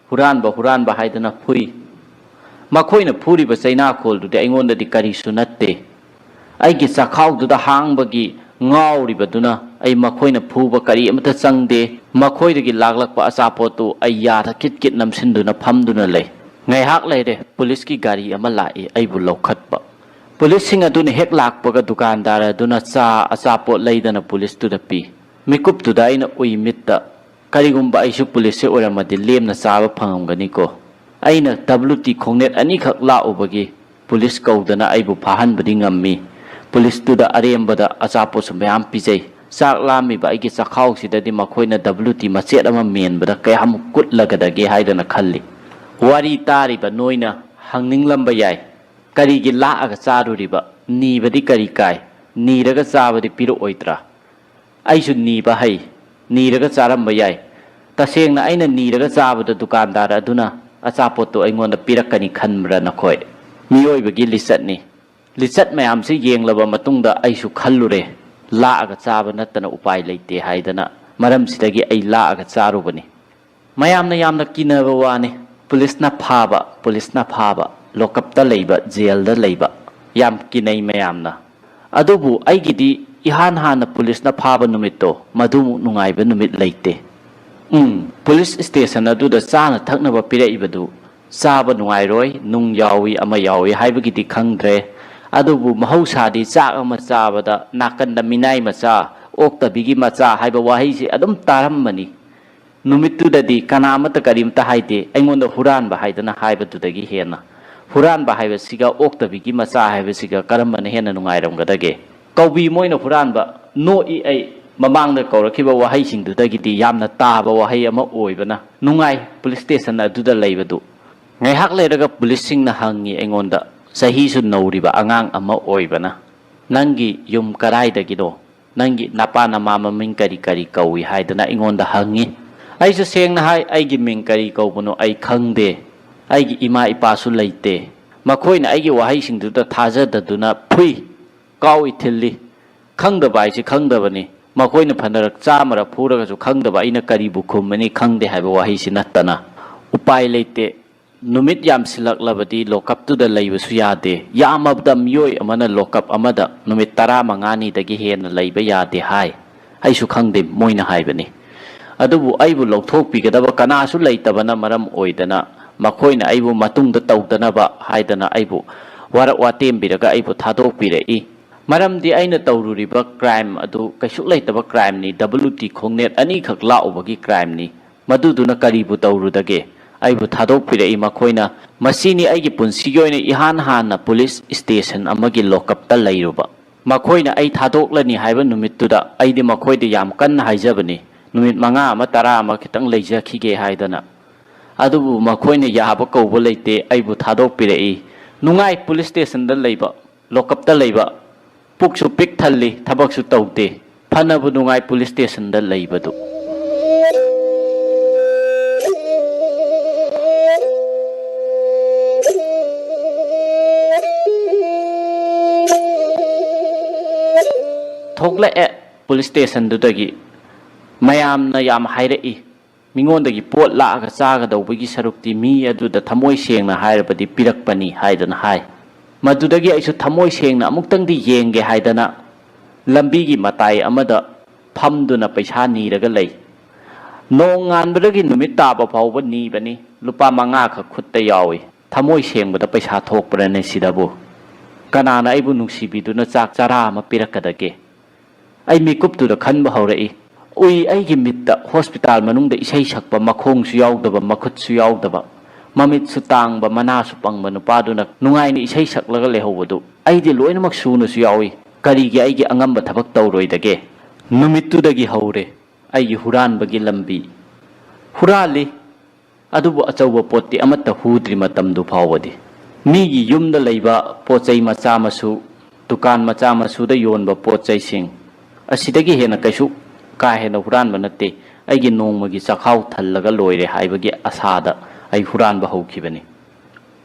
ꯍꯨꯔꯥꯟꯕ, ꯍꯨꯔꯥꯟꯕ ꯍꯥꯏꯗꯅ ꯐꯨꯏ꯫ ꯃꯈꯣꯏꯅ ꯐꯨꯔꯤꯕ ꯆꯩꯅꯥꯈꯣꯜꯗꯨꯗꯤ ꯑꯩꯉꯣꯟꯗꯗꯤ ꯀꯔꯤꯁꯨ ꯅꯠꯇꯦ꯫ ꯑꯩꯒꯤ ꯆꯥꯛꯈꯥꯎꯗꯨꯗ ꯍꯥꯡꯕꯒꯤ ꯉꯥꯎꯔꯤꯕꯗꯨꯅ ꯑꯩ ꯃꯈꯣꯏꯅ ꯐꯨꯕ ꯀꯔꯤ ꯑꯃꯠꯇ ꯆꯪꯗꯦ꯫ ꯃꯈꯣꯏꯗꯒꯤ ꯂꯥꯛꯂꯛꯄ ꯑꯆꯥꯄꯣꯠꯇꯨ ꯑꯩ ꯌꯥꯗ ꯀꯤꯠ ꯀꯤꯠ ꯅꯝꯁꯤꯟꯗꯨꯅ ꯐꯝꯗꯨꯅ ꯂꯩ꯫ ꯉꯥꯏꯍꯥꯛ ꯂꯩꯔꯦ, ꯄꯨꯂꯤꯁꯀꯤ ꯒꯥꯔꯤ ꯑꯃ ꯂꯥꯛꯏ ꯑꯩꯕꯨ ꯂꯧꯈꯠꯄ꯫ ꯄꯨꯂꯤꯁꯁꯤꯡ ꯑꯗꯨꯅ ꯍꯦꯛ ꯂꯥꯛꯄꯒ ꯗꯨꯀꯥꯟꯗꯥꯔ ꯑꯗꯨꯅ ꯆꯥ ꯑꯆꯥꯄꯣꯠ ꯂꯩꯗꯅ ꯄꯨꯂꯤꯁꯇꯨꯗ ꯄꯤ꯫ ꯃꯤꯀꯨꯞꯇꯨꯗ ꯑꯩꯅ ꯎꯏ ꯃꯤꯠꯇ, ꯀꯔꯤꯒꯨꯝꯕ ꯑꯩꯁꯨ ꯄꯨꯂꯤꯁꯁꯦ ꯑꯣꯏꯔꯝꯃꯗꯤ ꯂꯦꯝꯅ ꯆꯥꯕ ꯐꯪꯉꯝꯒꯅꯤꯀꯣ꯫ ꯑꯩꯅ ꯗꯕ꯭ꯂꯤꯌꯨ ꯇꯤ ꯈꯣꯡꯅꯦꯠ ꯑꯅꯤꯈꯛ ꯂꯥꯛꯎꯕꯒꯤ ꯄꯨꯂꯤꯁ ꯀꯧꯗꯅ ꯑꯩꯕꯨ ꯐꯥꯍꯟꯕꯗꯤ ꯉꯝꯃꯤ꯫ ꯄꯨꯂꯤꯁꯇꯨꯗ ꯑꯔꯦꯝꯕꯗ ꯑꯆꯥꯄꯣꯠꯁꯨ ꯃꯌꯥꯝ ꯄꯤꯖꯩ꯫ ꯆꯥꯛ ꯂꯥꯝꯃꯤꯕ ꯑꯩꯒꯤ ꯆꯥꯛꯈꯥꯎꯁꯤꯗꯗꯤ ꯃꯈꯣꯏꯅ ꯗꯕ꯭ꯂꯤꯌꯨ ꯇꯤ ꯃꯆꯦꯠ ꯑꯃ ꯃꯦꯟꯕꯗ ꯀꯌꯥꯃꯨꯛ ꯀꯨꯠꯂꯒꯗꯒꯦ ꯍꯥꯏꯗꯅ ꯈꯜꯂꯤ꯫ ꯋꯥꯔꯤ ꯇꯥꯔꯤꯕ ꯅꯣꯏꯅ ꯍꯪꯅꯤꯡꯂꯝꯕ ꯌꯥꯏ, "ꯀꯔꯤꯒꯤ ꯂꯥꯛꯑꯒ ꯆꯥꯔꯨꯔꯤꯕ? ꯅꯤꯕꯗꯤ ꯀꯔꯤ ꯀꯥꯏ? ꯅꯤꯔꯒ ꯆꯥꯕꯗꯤ ꯄꯤꯔꯛꯑꯣꯏꯗ꯭ꯔꯥ?" ꯑꯩꯁꯨ ꯅꯤꯕ ꯍꯩ, ꯅꯤꯔꯒ ꯆꯥꯔꯝꯕ ꯌꯥꯏ꯫ ꯇꯁꯦꯡꯅ ꯑꯩꯅ ꯅꯤꯔꯒ ꯆꯥꯕꯗ ꯗꯨꯀꯥꯟꯗꯥꯔ ꯑꯗꯨꯅ ꯑꯆꯥꯄꯣꯠꯇꯨ ꯑꯩꯉꯣꯟꯗ ꯄꯤꯔꯛꯀꯅꯤ ꯈꯟꯕ꯭ꯔꯥ ꯅꯈꯣꯏ? ꯃꯤꯑꯣꯏꯕꯒꯤ ꯂꯤꯆꯠꯅꯤ꯫ ꯂꯤꯆꯠ ꯃꯌꯥꯝꯁꯤ ꯌꯦꯡꯂꯕ ꯃꯇꯨꯡꯗ ꯑꯩꯁꯨ ꯈꯜꯂꯨꯔꯦ, ꯂꯥꯛꯑꯒ ꯆꯥꯕ ꯅꯠꯇꯅ ꯎꯄꯥꯏ ꯂꯩꯇꯦ ꯍꯥꯏꯗꯅ꯫ ꯃꯔꯝꯁꯤꯗꯒꯤ ꯑꯩ ꯂꯥꯛꯑꯒ ꯆꯥꯔꯨꯕꯅꯤ꯫ ꯃꯌꯥꯝꯅ ꯌꯥꯝꯅ ꯀꯤꯅꯕ ꯋꯥꯅꯤ꯫ ꯄꯨꯂꯤꯁꯅ ꯐꯥꯕ, ꯄꯨꯂꯤꯁꯅ ꯐꯥꯕ, ꯂꯣꯀꯞꯇ ꯂꯩꯕ, ꯖꯦꯜꯗ ꯂꯩꯕ, ꯌꯥꯝ ꯀꯤꯅꯩ ꯃꯌꯥꯝꯅ꯫ ꯑꯗꯨꯕꯨ ꯑꯩꯒꯤꯗꯤ ꯏꯍꯥꯟ ꯍꯥꯟꯅ ꯄꯨꯂꯤꯁꯅ ꯐꯥꯕ ꯅꯨꯃꯤꯠꯇꯣ, ꯃꯗꯨꯃꯨꯛ ꯅꯨꯡꯉꯥꯏꯕ ꯅꯨꯃꯤꯠ ꯂꯩꯇꯦ꯫ ꯎꯝ, ꯄꯨꯂꯤꯁ ꯁ꯭ꯇꯦꯁꯟ ꯑꯗꯨꯗ ꯆꯥꯅ ꯊꯛꯅꯕ ꯄꯤꯔꯛꯏꯕꯗꯨ ꯆꯥꯕ ꯅꯨꯡꯉꯥꯏꯔꯣꯏ, ꯅꯨꯡ ꯌꯥꯎꯏ, ꯑꯃ ꯌꯥꯎꯏ ꯍꯥꯏꯕꯒꯤꯗꯤ ꯈꯪꯗ꯭ꯔꯦ꯫ ꯑꯗꯨꯕꯨ ꯃꯍꯧꯁꯥꯗꯤ ꯆꯥꯛ ꯑꯃ ꯆꯥꯕꯗ ꯅꯥꯀꯟꯗ ꯃꯤꯅꯥꯏ ꯃꯆꯥ, ꯑꯣꯛꯇꯕꯤꯒꯤ ꯃꯆꯥ ꯍꯥꯏꯕ ꯋꯥꯍꯩꯁꯤ ꯑꯗꯨꯝ ꯇꯥꯔꯝꯕꯅꯤ꯫ ꯅꯨꯃꯤꯠꯇꯨꯗꯗꯤ ꯀꯅꯥ ꯑꯃꯠꯇ ꯀꯔꯤꯝꯇ ꯍꯥꯏꯗꯦ, ꯑꯩꯉꯣꯟꯗ ꯍꯨꯔꯥꯟꯕ ꯍꯥꯏꯗꯅ ꯍꯥꯏꯕꯗꯨꯗꯒꯤ ꯍꯦꯟꯅ꯫ ꯍꯨꯔꯥꯟꯕ ꯍꯥꯏꯕꯁꯤꯒ ꯑꯣꯛꯇꯕꯤꯒꯤ ꯃꯆꯥ ꯍꯥꯏꯕꯁꯤꯒ ꯀꯔꯝꯕꯅ ꯍꯦꯟꯅ ꯅꯨꯡꯉꯥꯏꯔꯝꯒꯗꯒꯦ? ꯀꯧꯕꯤ ꯃꯣꯏꯅ ꯍꯨꯔꯥꯟꯕ, ꯅꯣꯛꯏ ꯑꯩ꯫ ꯃꯃꯥꯡꯗ ꯀꯧꯔꯛꯈꯤꯕ ꯋꯥꯍꯩꯁꯤꯡꯗꯨꯗꯒꯤꯗꯤ ꯌꯥꯝꯅ ꯇꯥꯕ ꯋꯥꯍꯩ ꯑꯃ ꯑꯣꯏꯕꯅ ꯅꯨꯡꯉꯥꯏ꯫ ꯄꯨꯂꯤꯁ ꯁ꯭ꯇꯦꯁꯟ ꯑꯗꯨꯗ ꯂꯩꯕꯗꯨ ꯉꯥꯏꯍꯥꯛ ꯂꯩꯔꯒ ꯄꯨꯂꯤꯁꯁꯤꯡꯅ ꯍꯪꯉꯤ ꯑꯩꯉꯣꯟꯗ, ꯆꯍꯤꯁꯨ ꯅꯧꯔꯤꯕ ꯑꯉꯥꯡ ꯑꯃ ꯑꯣꯏꯕꯅ, "ꯅꯪꯒꯤ ꯌꯨꯝ ꯀꯗꯥꯏꯗꯒꯤꯅꯣ? ꯅꯪꯒꯤ ꯅꯄꯥ ꯅꯃꯥ ꯃꯃꯤꯡ ꯀꯔꯤ ꯀꯔꯤ ꯀꯧꯏ?" ꯍꯥꯏꯗꯅ ꯑꯩꯉꯣꯟꯗ ꯍꯪꯉꯤ꯫ ꯑꯩꯁꯨ ꯁꯦꯡꯅ ꯍꯥꯏ, "ꯑꯩꯒꯤ ꯃꯤꯡ ꯀꯔꯤ ꯀꯧꯕꯅꯣ ꯑꯩ ꯈꯪꯗꯦ꯫ ꯑꯩꯒꯤ ꯏꯃꯥ ꯏꯄꯥꯁꯨ ꯂꯩꯇꯦ꯫" ꯃꯈꯣꯏꯅ ꯑꯩꯒꯤ ꯋꯥꯍꯩꯁꯤꯡꯗꯨꯗ ꯊꯥꯖꯗꯗꯨꯅ ꯐꯨꯏ, ꯀꯥꯎꯏ, ꯊꯤꯜꯂꯤ꯫ ꯈꯪꯗꯕ ꯍꯥꯏꯁꯤ ꯈꯪꯗꯕꯅꯤ꯫ ꯃꯈꯣꯏꯅ ꯐꯅꯔꯛ ꯆꯥꯝꯃꯔꯛ ꯐꯨꯔꯒꯁꯨ ꯈꯪꯗꯕ ꯑꯩꯅ ꯀꯔꯤꯕꯨ ꯈꯨꯝꯃꯅꯤ? "ꯈꯪꯗꯦ" ꯍꯥꯏꯕ ꯋꯥꯍꯩꯁꯤ ꯅꯠꯇꯅ꯫ ꯎꯄꯥꯏ ꯂꯩꯇꯦ꯫ ꯅꯨꯃꯤꯠ ꯌꯥꯝꯁꯤꯜꯂꯛꯂꯕꯗꯤ ꯂꯣꯀꯞꯇꯨꯗ ꯂꯩꯕꯁꯨ ꯌꯥꯗꯦ꯫ ꯌꯥꯝꯃꯕꯗ ꯃꯤꯑꯣꯏ ꯑꯃꯅ ꯂꯣꯀꯞ ꯑꯃꯗ ꯅꯨꯃꯤꯠ ꯇꯔꯥꯃꯉꯥꯅꯤꯗꯒꯤ ꯍꯦꯟꯅ ꯂꯩꯕ ꯌꯥꯗꯦ ꯍꯥꯏ꯫ ꯑꯩꯁꯨ ꯈꯪꯗꯦ, ꯃꯣꯏꯅ ꯍꯥꯏꯕꯅꯤ꯫ ꯑꯗꯨꯕꯨ ꯑꯩꯕꯨ ꯂꯧꯊꯣꯛꯄꯤꯒꯗꯕ ꯀꯅꯥꯁꯨ ꯂꯩꯇꯕꯅ ꯃꯔꯝ ꯑꯣꯏꯗꯅ ꯃꯈꯣꯏꯅ ꯑꯩꯕꯨ ꯃꯇꯨꯡꯗ ꯇꯧꯗꯅꯕ ꯍꯥꯏꯗꯅ ꯑꯩꯕꯨ ꯋꯥꯔꯛ ꯋꯥꯇꯦꯝꯕꯤꯔꯒ ꯑꯩꯕꯨ ꯊꯥꯗꯣꯛꯄꯤꯔꯛꯏ꯫ ꯃꯔꯝꯗꯤ ꯑꯩꯅ ꯇꯧꯔꯨꯔꯤꯕ ꯀ꯭ꯔꯥꯏꯝ ꯑꯗꯨ ꯀꯩꯁꯨ ꯂꯩꯇꯕ ꯀ꯭ꯔꯥꯏꯝꯅꯤ, ꯗꯕꯜꯌꯨ ꯇꯤ ꯈꯣꯡꯅꯦꯠ ꯑꯅꯤꯈꯛ ꯂꯥꯛꯎꯕꯒꯤ ꯀ꯭ꯔꯥꯏꯝꯅꯤ꯫ ꯃꯗꯨꯗꯨꯅ ꯀꯔꯤꯕꯨ ꯇꯧꯔꯨꯗꯒꯦ? ꯑꯩꯕꯨ ꯊꯥꯗꯣꯛꯄꯤꯔꯛꯏ ꯃꯈꯣꯏꯅ꯫ ꯃꯁꯤꯅꯤ ꯑꯩꯒꯤ ꯄꯨꯟꯁꯤꯒꯤ ꯑꯣꯏꯅ ꯏꯍꯥꯟ ꯍꯥꯟꯅ ꯄꯨꯂꯤꯁ ꯁ꯭ꯇꯦꯁꯟ ꯑꯃꯒꯤ ꯂꯣꯀꯞꯇ ꯂꯩꯔꯨꯕ꯫ ꯃꯈꯣꯏꯅ ꯑꯩ ꯊꯥꯗꯣꯛꯂꯅꯤ ꯍꯥꯏꯕ ꯅꯨꯃꯤꯠꯇꯨꯗ ꯑꯩꯗꯤ ꯃꯈꯣꯏꯗ ꯌꯥꯝ ꯀꯟꯅ ꯍꯥꯏꯖꯕꯅꯤ, ꯅꯨꯃꯤꯠ ꯃꯉꯥ ꯑꯃ ꯇꯔꯥ ꯑꯃ ꯈꯤꯇꯪ ꯂꯩꯖꯈꯤꯒꯦ ꯍꯥꯏꯗꯅ꯫ ꯑꯗꯨꯕꯨ ꯃꯈꯣꯏꯅ ꯌꯥꯕ ꯀꯧꯕ ꯂꯩꯇꯦ, ꯑꯩꯕꯨ ꯊꯥꯗꯣꯛꯄꯤꯔꯛꯏ꯫ ꯅꯨꯡꯉꯥꯏ ꯄꯨꯂꯤꯁ ꯁ꯭ꯇꯦꯁꯟꯗ ꯂꯩꯕ, ꯂꯣꯀꯞꯇ ꯂꯩꯕ꯫ ꯄꯨꯛꯁꯨ ꯄꯤꯛ ꯊꯜꯂꯤ, ꯊꯕꯛꯁꯨ ꯇꯧꯗꯦ꯫ ꯐꯅꯕꯨ ꯅꯨꯡꯉꯥꯏ ꯄꯨꯂꯤꯁ ꯁ꯭ꯇꯦꯁꯟꯗ ꯂꯩꯕꯗꯨ꯫ ꯊꯣꯛꯂꯛꯑꯦ ꯄꯨꯂꯤꯁ ꯁ꯭ꯇꯦꯁꯟꯗꯨꯗꯒꯤ꯫ ꯃꯌꯥꯝꯅ ꯌꯥꯝ ꯍꯥꯏꯔꯛꯏ, "ꯃꯤꯉꯣꯟꯗꯒꯤ ꯄꯣꯠ ꯂꯥꯛꯑꯒ ꯆꯥꯒꯗꯧꯕꯒꯤ ꯁꯔꯨꯛꯇꯤ ꯃꯤ ꯑꯗꯨꯗ ꯊꯃꯣꯏ ꯁꯦꯡꯅ ꯍꯥꯏꯔꯕꯗꯤ ꯄꯤꯔꯛꯄꯅꯤ" ꯍꯥꯏꯗꯅ ꯍꯥꯏ꯫ ꯃꯗꯨꯗꯒꯤ ꯑꯩꯁꯨ ꯊꯃꯣꯏ ꯁꯦꯡꯅ ꯑꯃꯨꯛꯇꯪꯗꯤ ꯌꯦꯡꯒꯦ ꯍꯥꯏꯗꯅ ꯂꯝꯕꯤꯒꯤ ꯃꯇꯥꯏ ꯑꯃꯗ ꯐꯝꯗꯨꯅ ꯄꯩꯁꯥ ꯅꯤꯔꯒ ꯂꯩ꯫ ꯅꯣꯡꯉꯥꯟꯕꯗꯒꯤ ꯅꯨꯃꯤꯠ ꯇꯥꯕ ꯐꯥꯎꯕ ꯅꯤꯕꯅꯤ꯫ ꯂꯨꯄꯥ ꯃꯉꯥꯈꯛ ꯈꯨꯠꯇ ꯌꯥꯎꯏ꯫ ꯊꯃꯣꯏ ꯁꯦꯡꯕꯗ ꯄꯩꯁꯥ ꯊꯣꯛꯄ꯭ꯔꯅꯦ ꯁꯤꯗꯕꯨ? ꯀꯅꯥꯅ ꯑꯩꯕꯨ ꯅꯨꯡꯁꯤꯕꯤꯗꯨꯅ ꯆꯥꯛ ꯆꯔꯥ ꯑꯃ ꯄꯤꯔꯛꯀꯗꯒꯦ? ꯑꯩ ꯃꯤꯀꯨꯞꯇꯨꯗ ꯈꯟꯕ ꯍꯧꯔꯛꯏ꯫ ꯎꯏ ꯑꯩꯒꯤ ꯃꯤꯠꯇ ꯍꯣꯁꯄꯤꯇꯥꯜ ꯃꯅꯨꯡꯗ ꯏꯁꯩ ꯁꯛꯄ, ꯃꯈꯣꯡꯁꯨ ꯌꯥꯎꯗꯕ, ꯃꯈꯨꯠꯁꯨ ꯌꯥꯎꯗꯕ, ꯃꯃꯤꯠꯁꯨ ꯇꯥꯡꯕ, ꯃꯅꯥꯁꯨ ꯄꯪꯕ ꯅꯨꯄꯥꯗꯨꯅ ꯅꯨꯡꯉꯥꯏꯅ ꯏꯁꯩ ꯁꯛꯂꯒ ꯂꯩꯍꯧꯕꯗꯨ ꯑꯩꯗꯤ ꯂꯣꯏꯅꯃꯛ ꯁꯨꯅꯁꯨ ꯌꯥꯎꯏ꯫ ꯀꯔꯤꯒꯤ ꯑꯩꯒꯤ ꯑꯉꯝꯕ ꯊꯕꯛ ꯇꯧꯔꯣꯏꯗꯒꯦ? ꯅꯨꯃꯤꯠꯇꯨꯗꯒꯤ ꯍꯧꯔꯦ ꯑꯩꯒꯤ ꯍꯨꯔꯥꯟꯕꯒꯤ ꯂꯝꯕꯤ꯫ ꯍꯨꯔꯥꯜꯂꯤ, ꯑꯗꯨꯕꯨ ꯑꯆꯧꯕ ꯄꯣꯠꯇꯤ ꯑꯃꯠꯇ ꯍꯨꯗ꯭ꯔꯤ ꯃꯇꯝꯗꯨ ꯐꯥꯎꯕꯗꯤ꯫ ꯃꯤꯒꯤ ꯌꯨꯝꯗ ꯂꯩꯕ ꯄꯣꯠ ꯆꯩ ꯃꯆꯥ ꯃꯁꯨ, ꯗꯨꯀꯥꯟ ꯃꯆꯥ ꯃꯁꯨꯗ ꯌꯣꯟꯕ ꯄꯣꯠ ꯆꯩꯁꯤꯡ ꯑꯁꯤꯗꯒꯤ ꯍꯦꯟꯅ ꯀꯩꯁꯨ ꯀꯥ ꯍꯦꯟꯅ ꯍꯨꯔꯥꯟꯕ ꯅꯠꯇꯦ꯫ ꯑꯩꯒꯤ ꯅꯣꯡꯃꯒꯤ ꯆꯥꯛꯈꯥꯎ ꯊꯜꯂꯒ ꯂꯣꯏꯔꯦ ꯍꯥꯏꯕꯒꯤ ꯑꯁꯥꯗ ꯑꯩ ꯍꯨꯔꯥꯟꯕ ꯍꯧꯈꯤꯕꯅꯤ꯫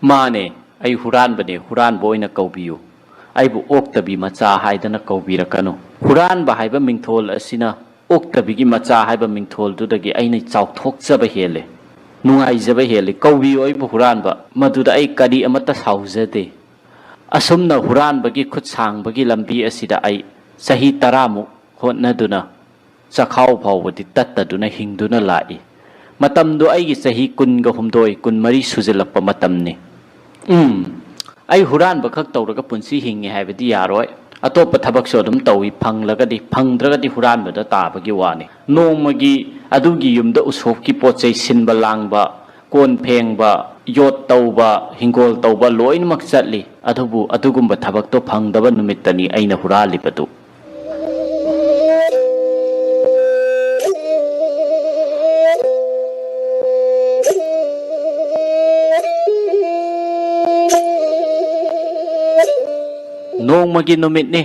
ꯃꯥꯅꯦ, ꯑꯩ ꯍꯨꯔꯥꯟꯕꯅꯦ, ꯍꯨꯔꯥꯟꯕ ꯑꯣꯏꯅ ꯀꯧꯕꯤꯌꯨ꯫ ꯑꯩꯕꯨ ꯑꯣꯛꯇꯕꯤ ꯃꯆꯥ ꯍꯥꯏꯗꯅ ꯀꯧꯕꯤꯔꯛꯀꯅꯨ꯫ ꯍꯨꯔꯥꯟꯕ ꯍꯥꯏꯕ ꯃꯤꯡꯊꯣꯜ ꯑꯁꯤꯅ ꯑꯣꯛꯇꯕꯤꯒꯤ ꯃꯆꯥ ꯍꯥꯏꯕ ꯃꯤꯡꯊꯣꯜꯗꯨꯗꯒꯤ ꯑꯩꯅ ꯆꯥꯎꯊꯣꯛꯆꯕ ꯍꯦꯜꯂꯦ, ꯅꯨꯡꯉꯥꯏꯖꯕ ꯍꯦꯜꯂꯦ꯫ ꯀꯧꯕꯤꯌꯨ ꯑꯩꯕꯨ ꯍꯨꯔꯥꯟꯕ, ꯃꯗꯨꯗ ꯑꯩ ꯀꯔꯤ ꯑꯃꯠꯇ ꯁꯥꯎꯖꯗꯦ꯫ ꯑꯁꯨꯝꯅ ꯍꯨꯔꯥꯟꯕꯒꯤ ꯈꯨꯠ ꯁꯥꯡꯕꯒꯤ ꯂꯝꯕꯤ ꯑꯁꯤꯗ ꯑꯩ ꯆꯍꯤ ꯇꯔꯥꯃꯨꯛ ꯍꯣꯠꯅꯗꯨꯅ ꯆꯈꯥꯎ ꯐꯥꯎꯕꯗꯤ ꯇꯠꯇꯗꯨꯅ ꯍꯤꯡꯗꯨꯅ ꯂꯥꯛꯏ꯫ ꯃꯇꯝꯗꯨ ꯑꯩꯒꯤ ꯆꯍꯤ ꯀꯨꯟꯒ ꯍꯨꯝꯗꯣꯏ, ꯀꯨꯟꯃꯔꯤ ꯁꯨꯖꯤꯜꯂꯛꯄ ꯃꯇꯝꯅꯤ꯫ ꯎꯝ, ꯑꯩ ꯍꯨꯔꯥꯟꯕ ꯈꯛ ꯇꯧꯔꯒ ꯄꯨꯟꯁꯤ ꯍꯤꯡꯉꯤ ꯍꯥꯏꯕꯗꯤ ꯌꯥꯔꯣꯏ꯫ ꯑꯇꯣꯞꯄ ꯊꯕꯛꯁꯨ ꯑꯗꯨꯝ ꯇꯧꯏ, ꯐꯪꯂꯒꯗꯤ, ꯐꯪꯗ꯭ꯔꯒꯗꯤ ꯍꯨꯔꯥꯟꯕꯗ ꯇꯥꯕꯒꯤ ꯋꯥꯅꯤ꯫ ꯅꯣꯡꯃꯒꯤ ꯑꯗꯨꯒꯤ ꯌꯨꯝꯗ ꯎꯁꯣꯞꯀꯤ ꯄꯣꯠ ꯆꯩ ꯁꯤꯟꯕ ꯂꯥꯡꯕ, ꯀꯣꯟ ꯐꯦꯡꯕ, ꯌꯣꯠ ꯇꯧꯕ, ꯍꯤꯡꯒꯣꯜ ꯇꯧꯕ ꯂꯣꯏꯅꯃꯛ ꯆꯠꯂꯤ꯫ ꯑꯗꯨꯕꯨ ꯑꯗꯨꯒꯨꯝꯕ ꯊꯕꯛꯇꯣ ꯐꯪꯗꯕ ꯅꯨꯃꯤꯠꯇꯅꯤ ꯑꯩꯅ ꯍꯨꯔꯥꯜꯂꯤꯕꯗꯨ꯫ ꯅꯣꯡꯃꯒꯤ ꯅꯨꯃꯤꯠꯅꯤ꯫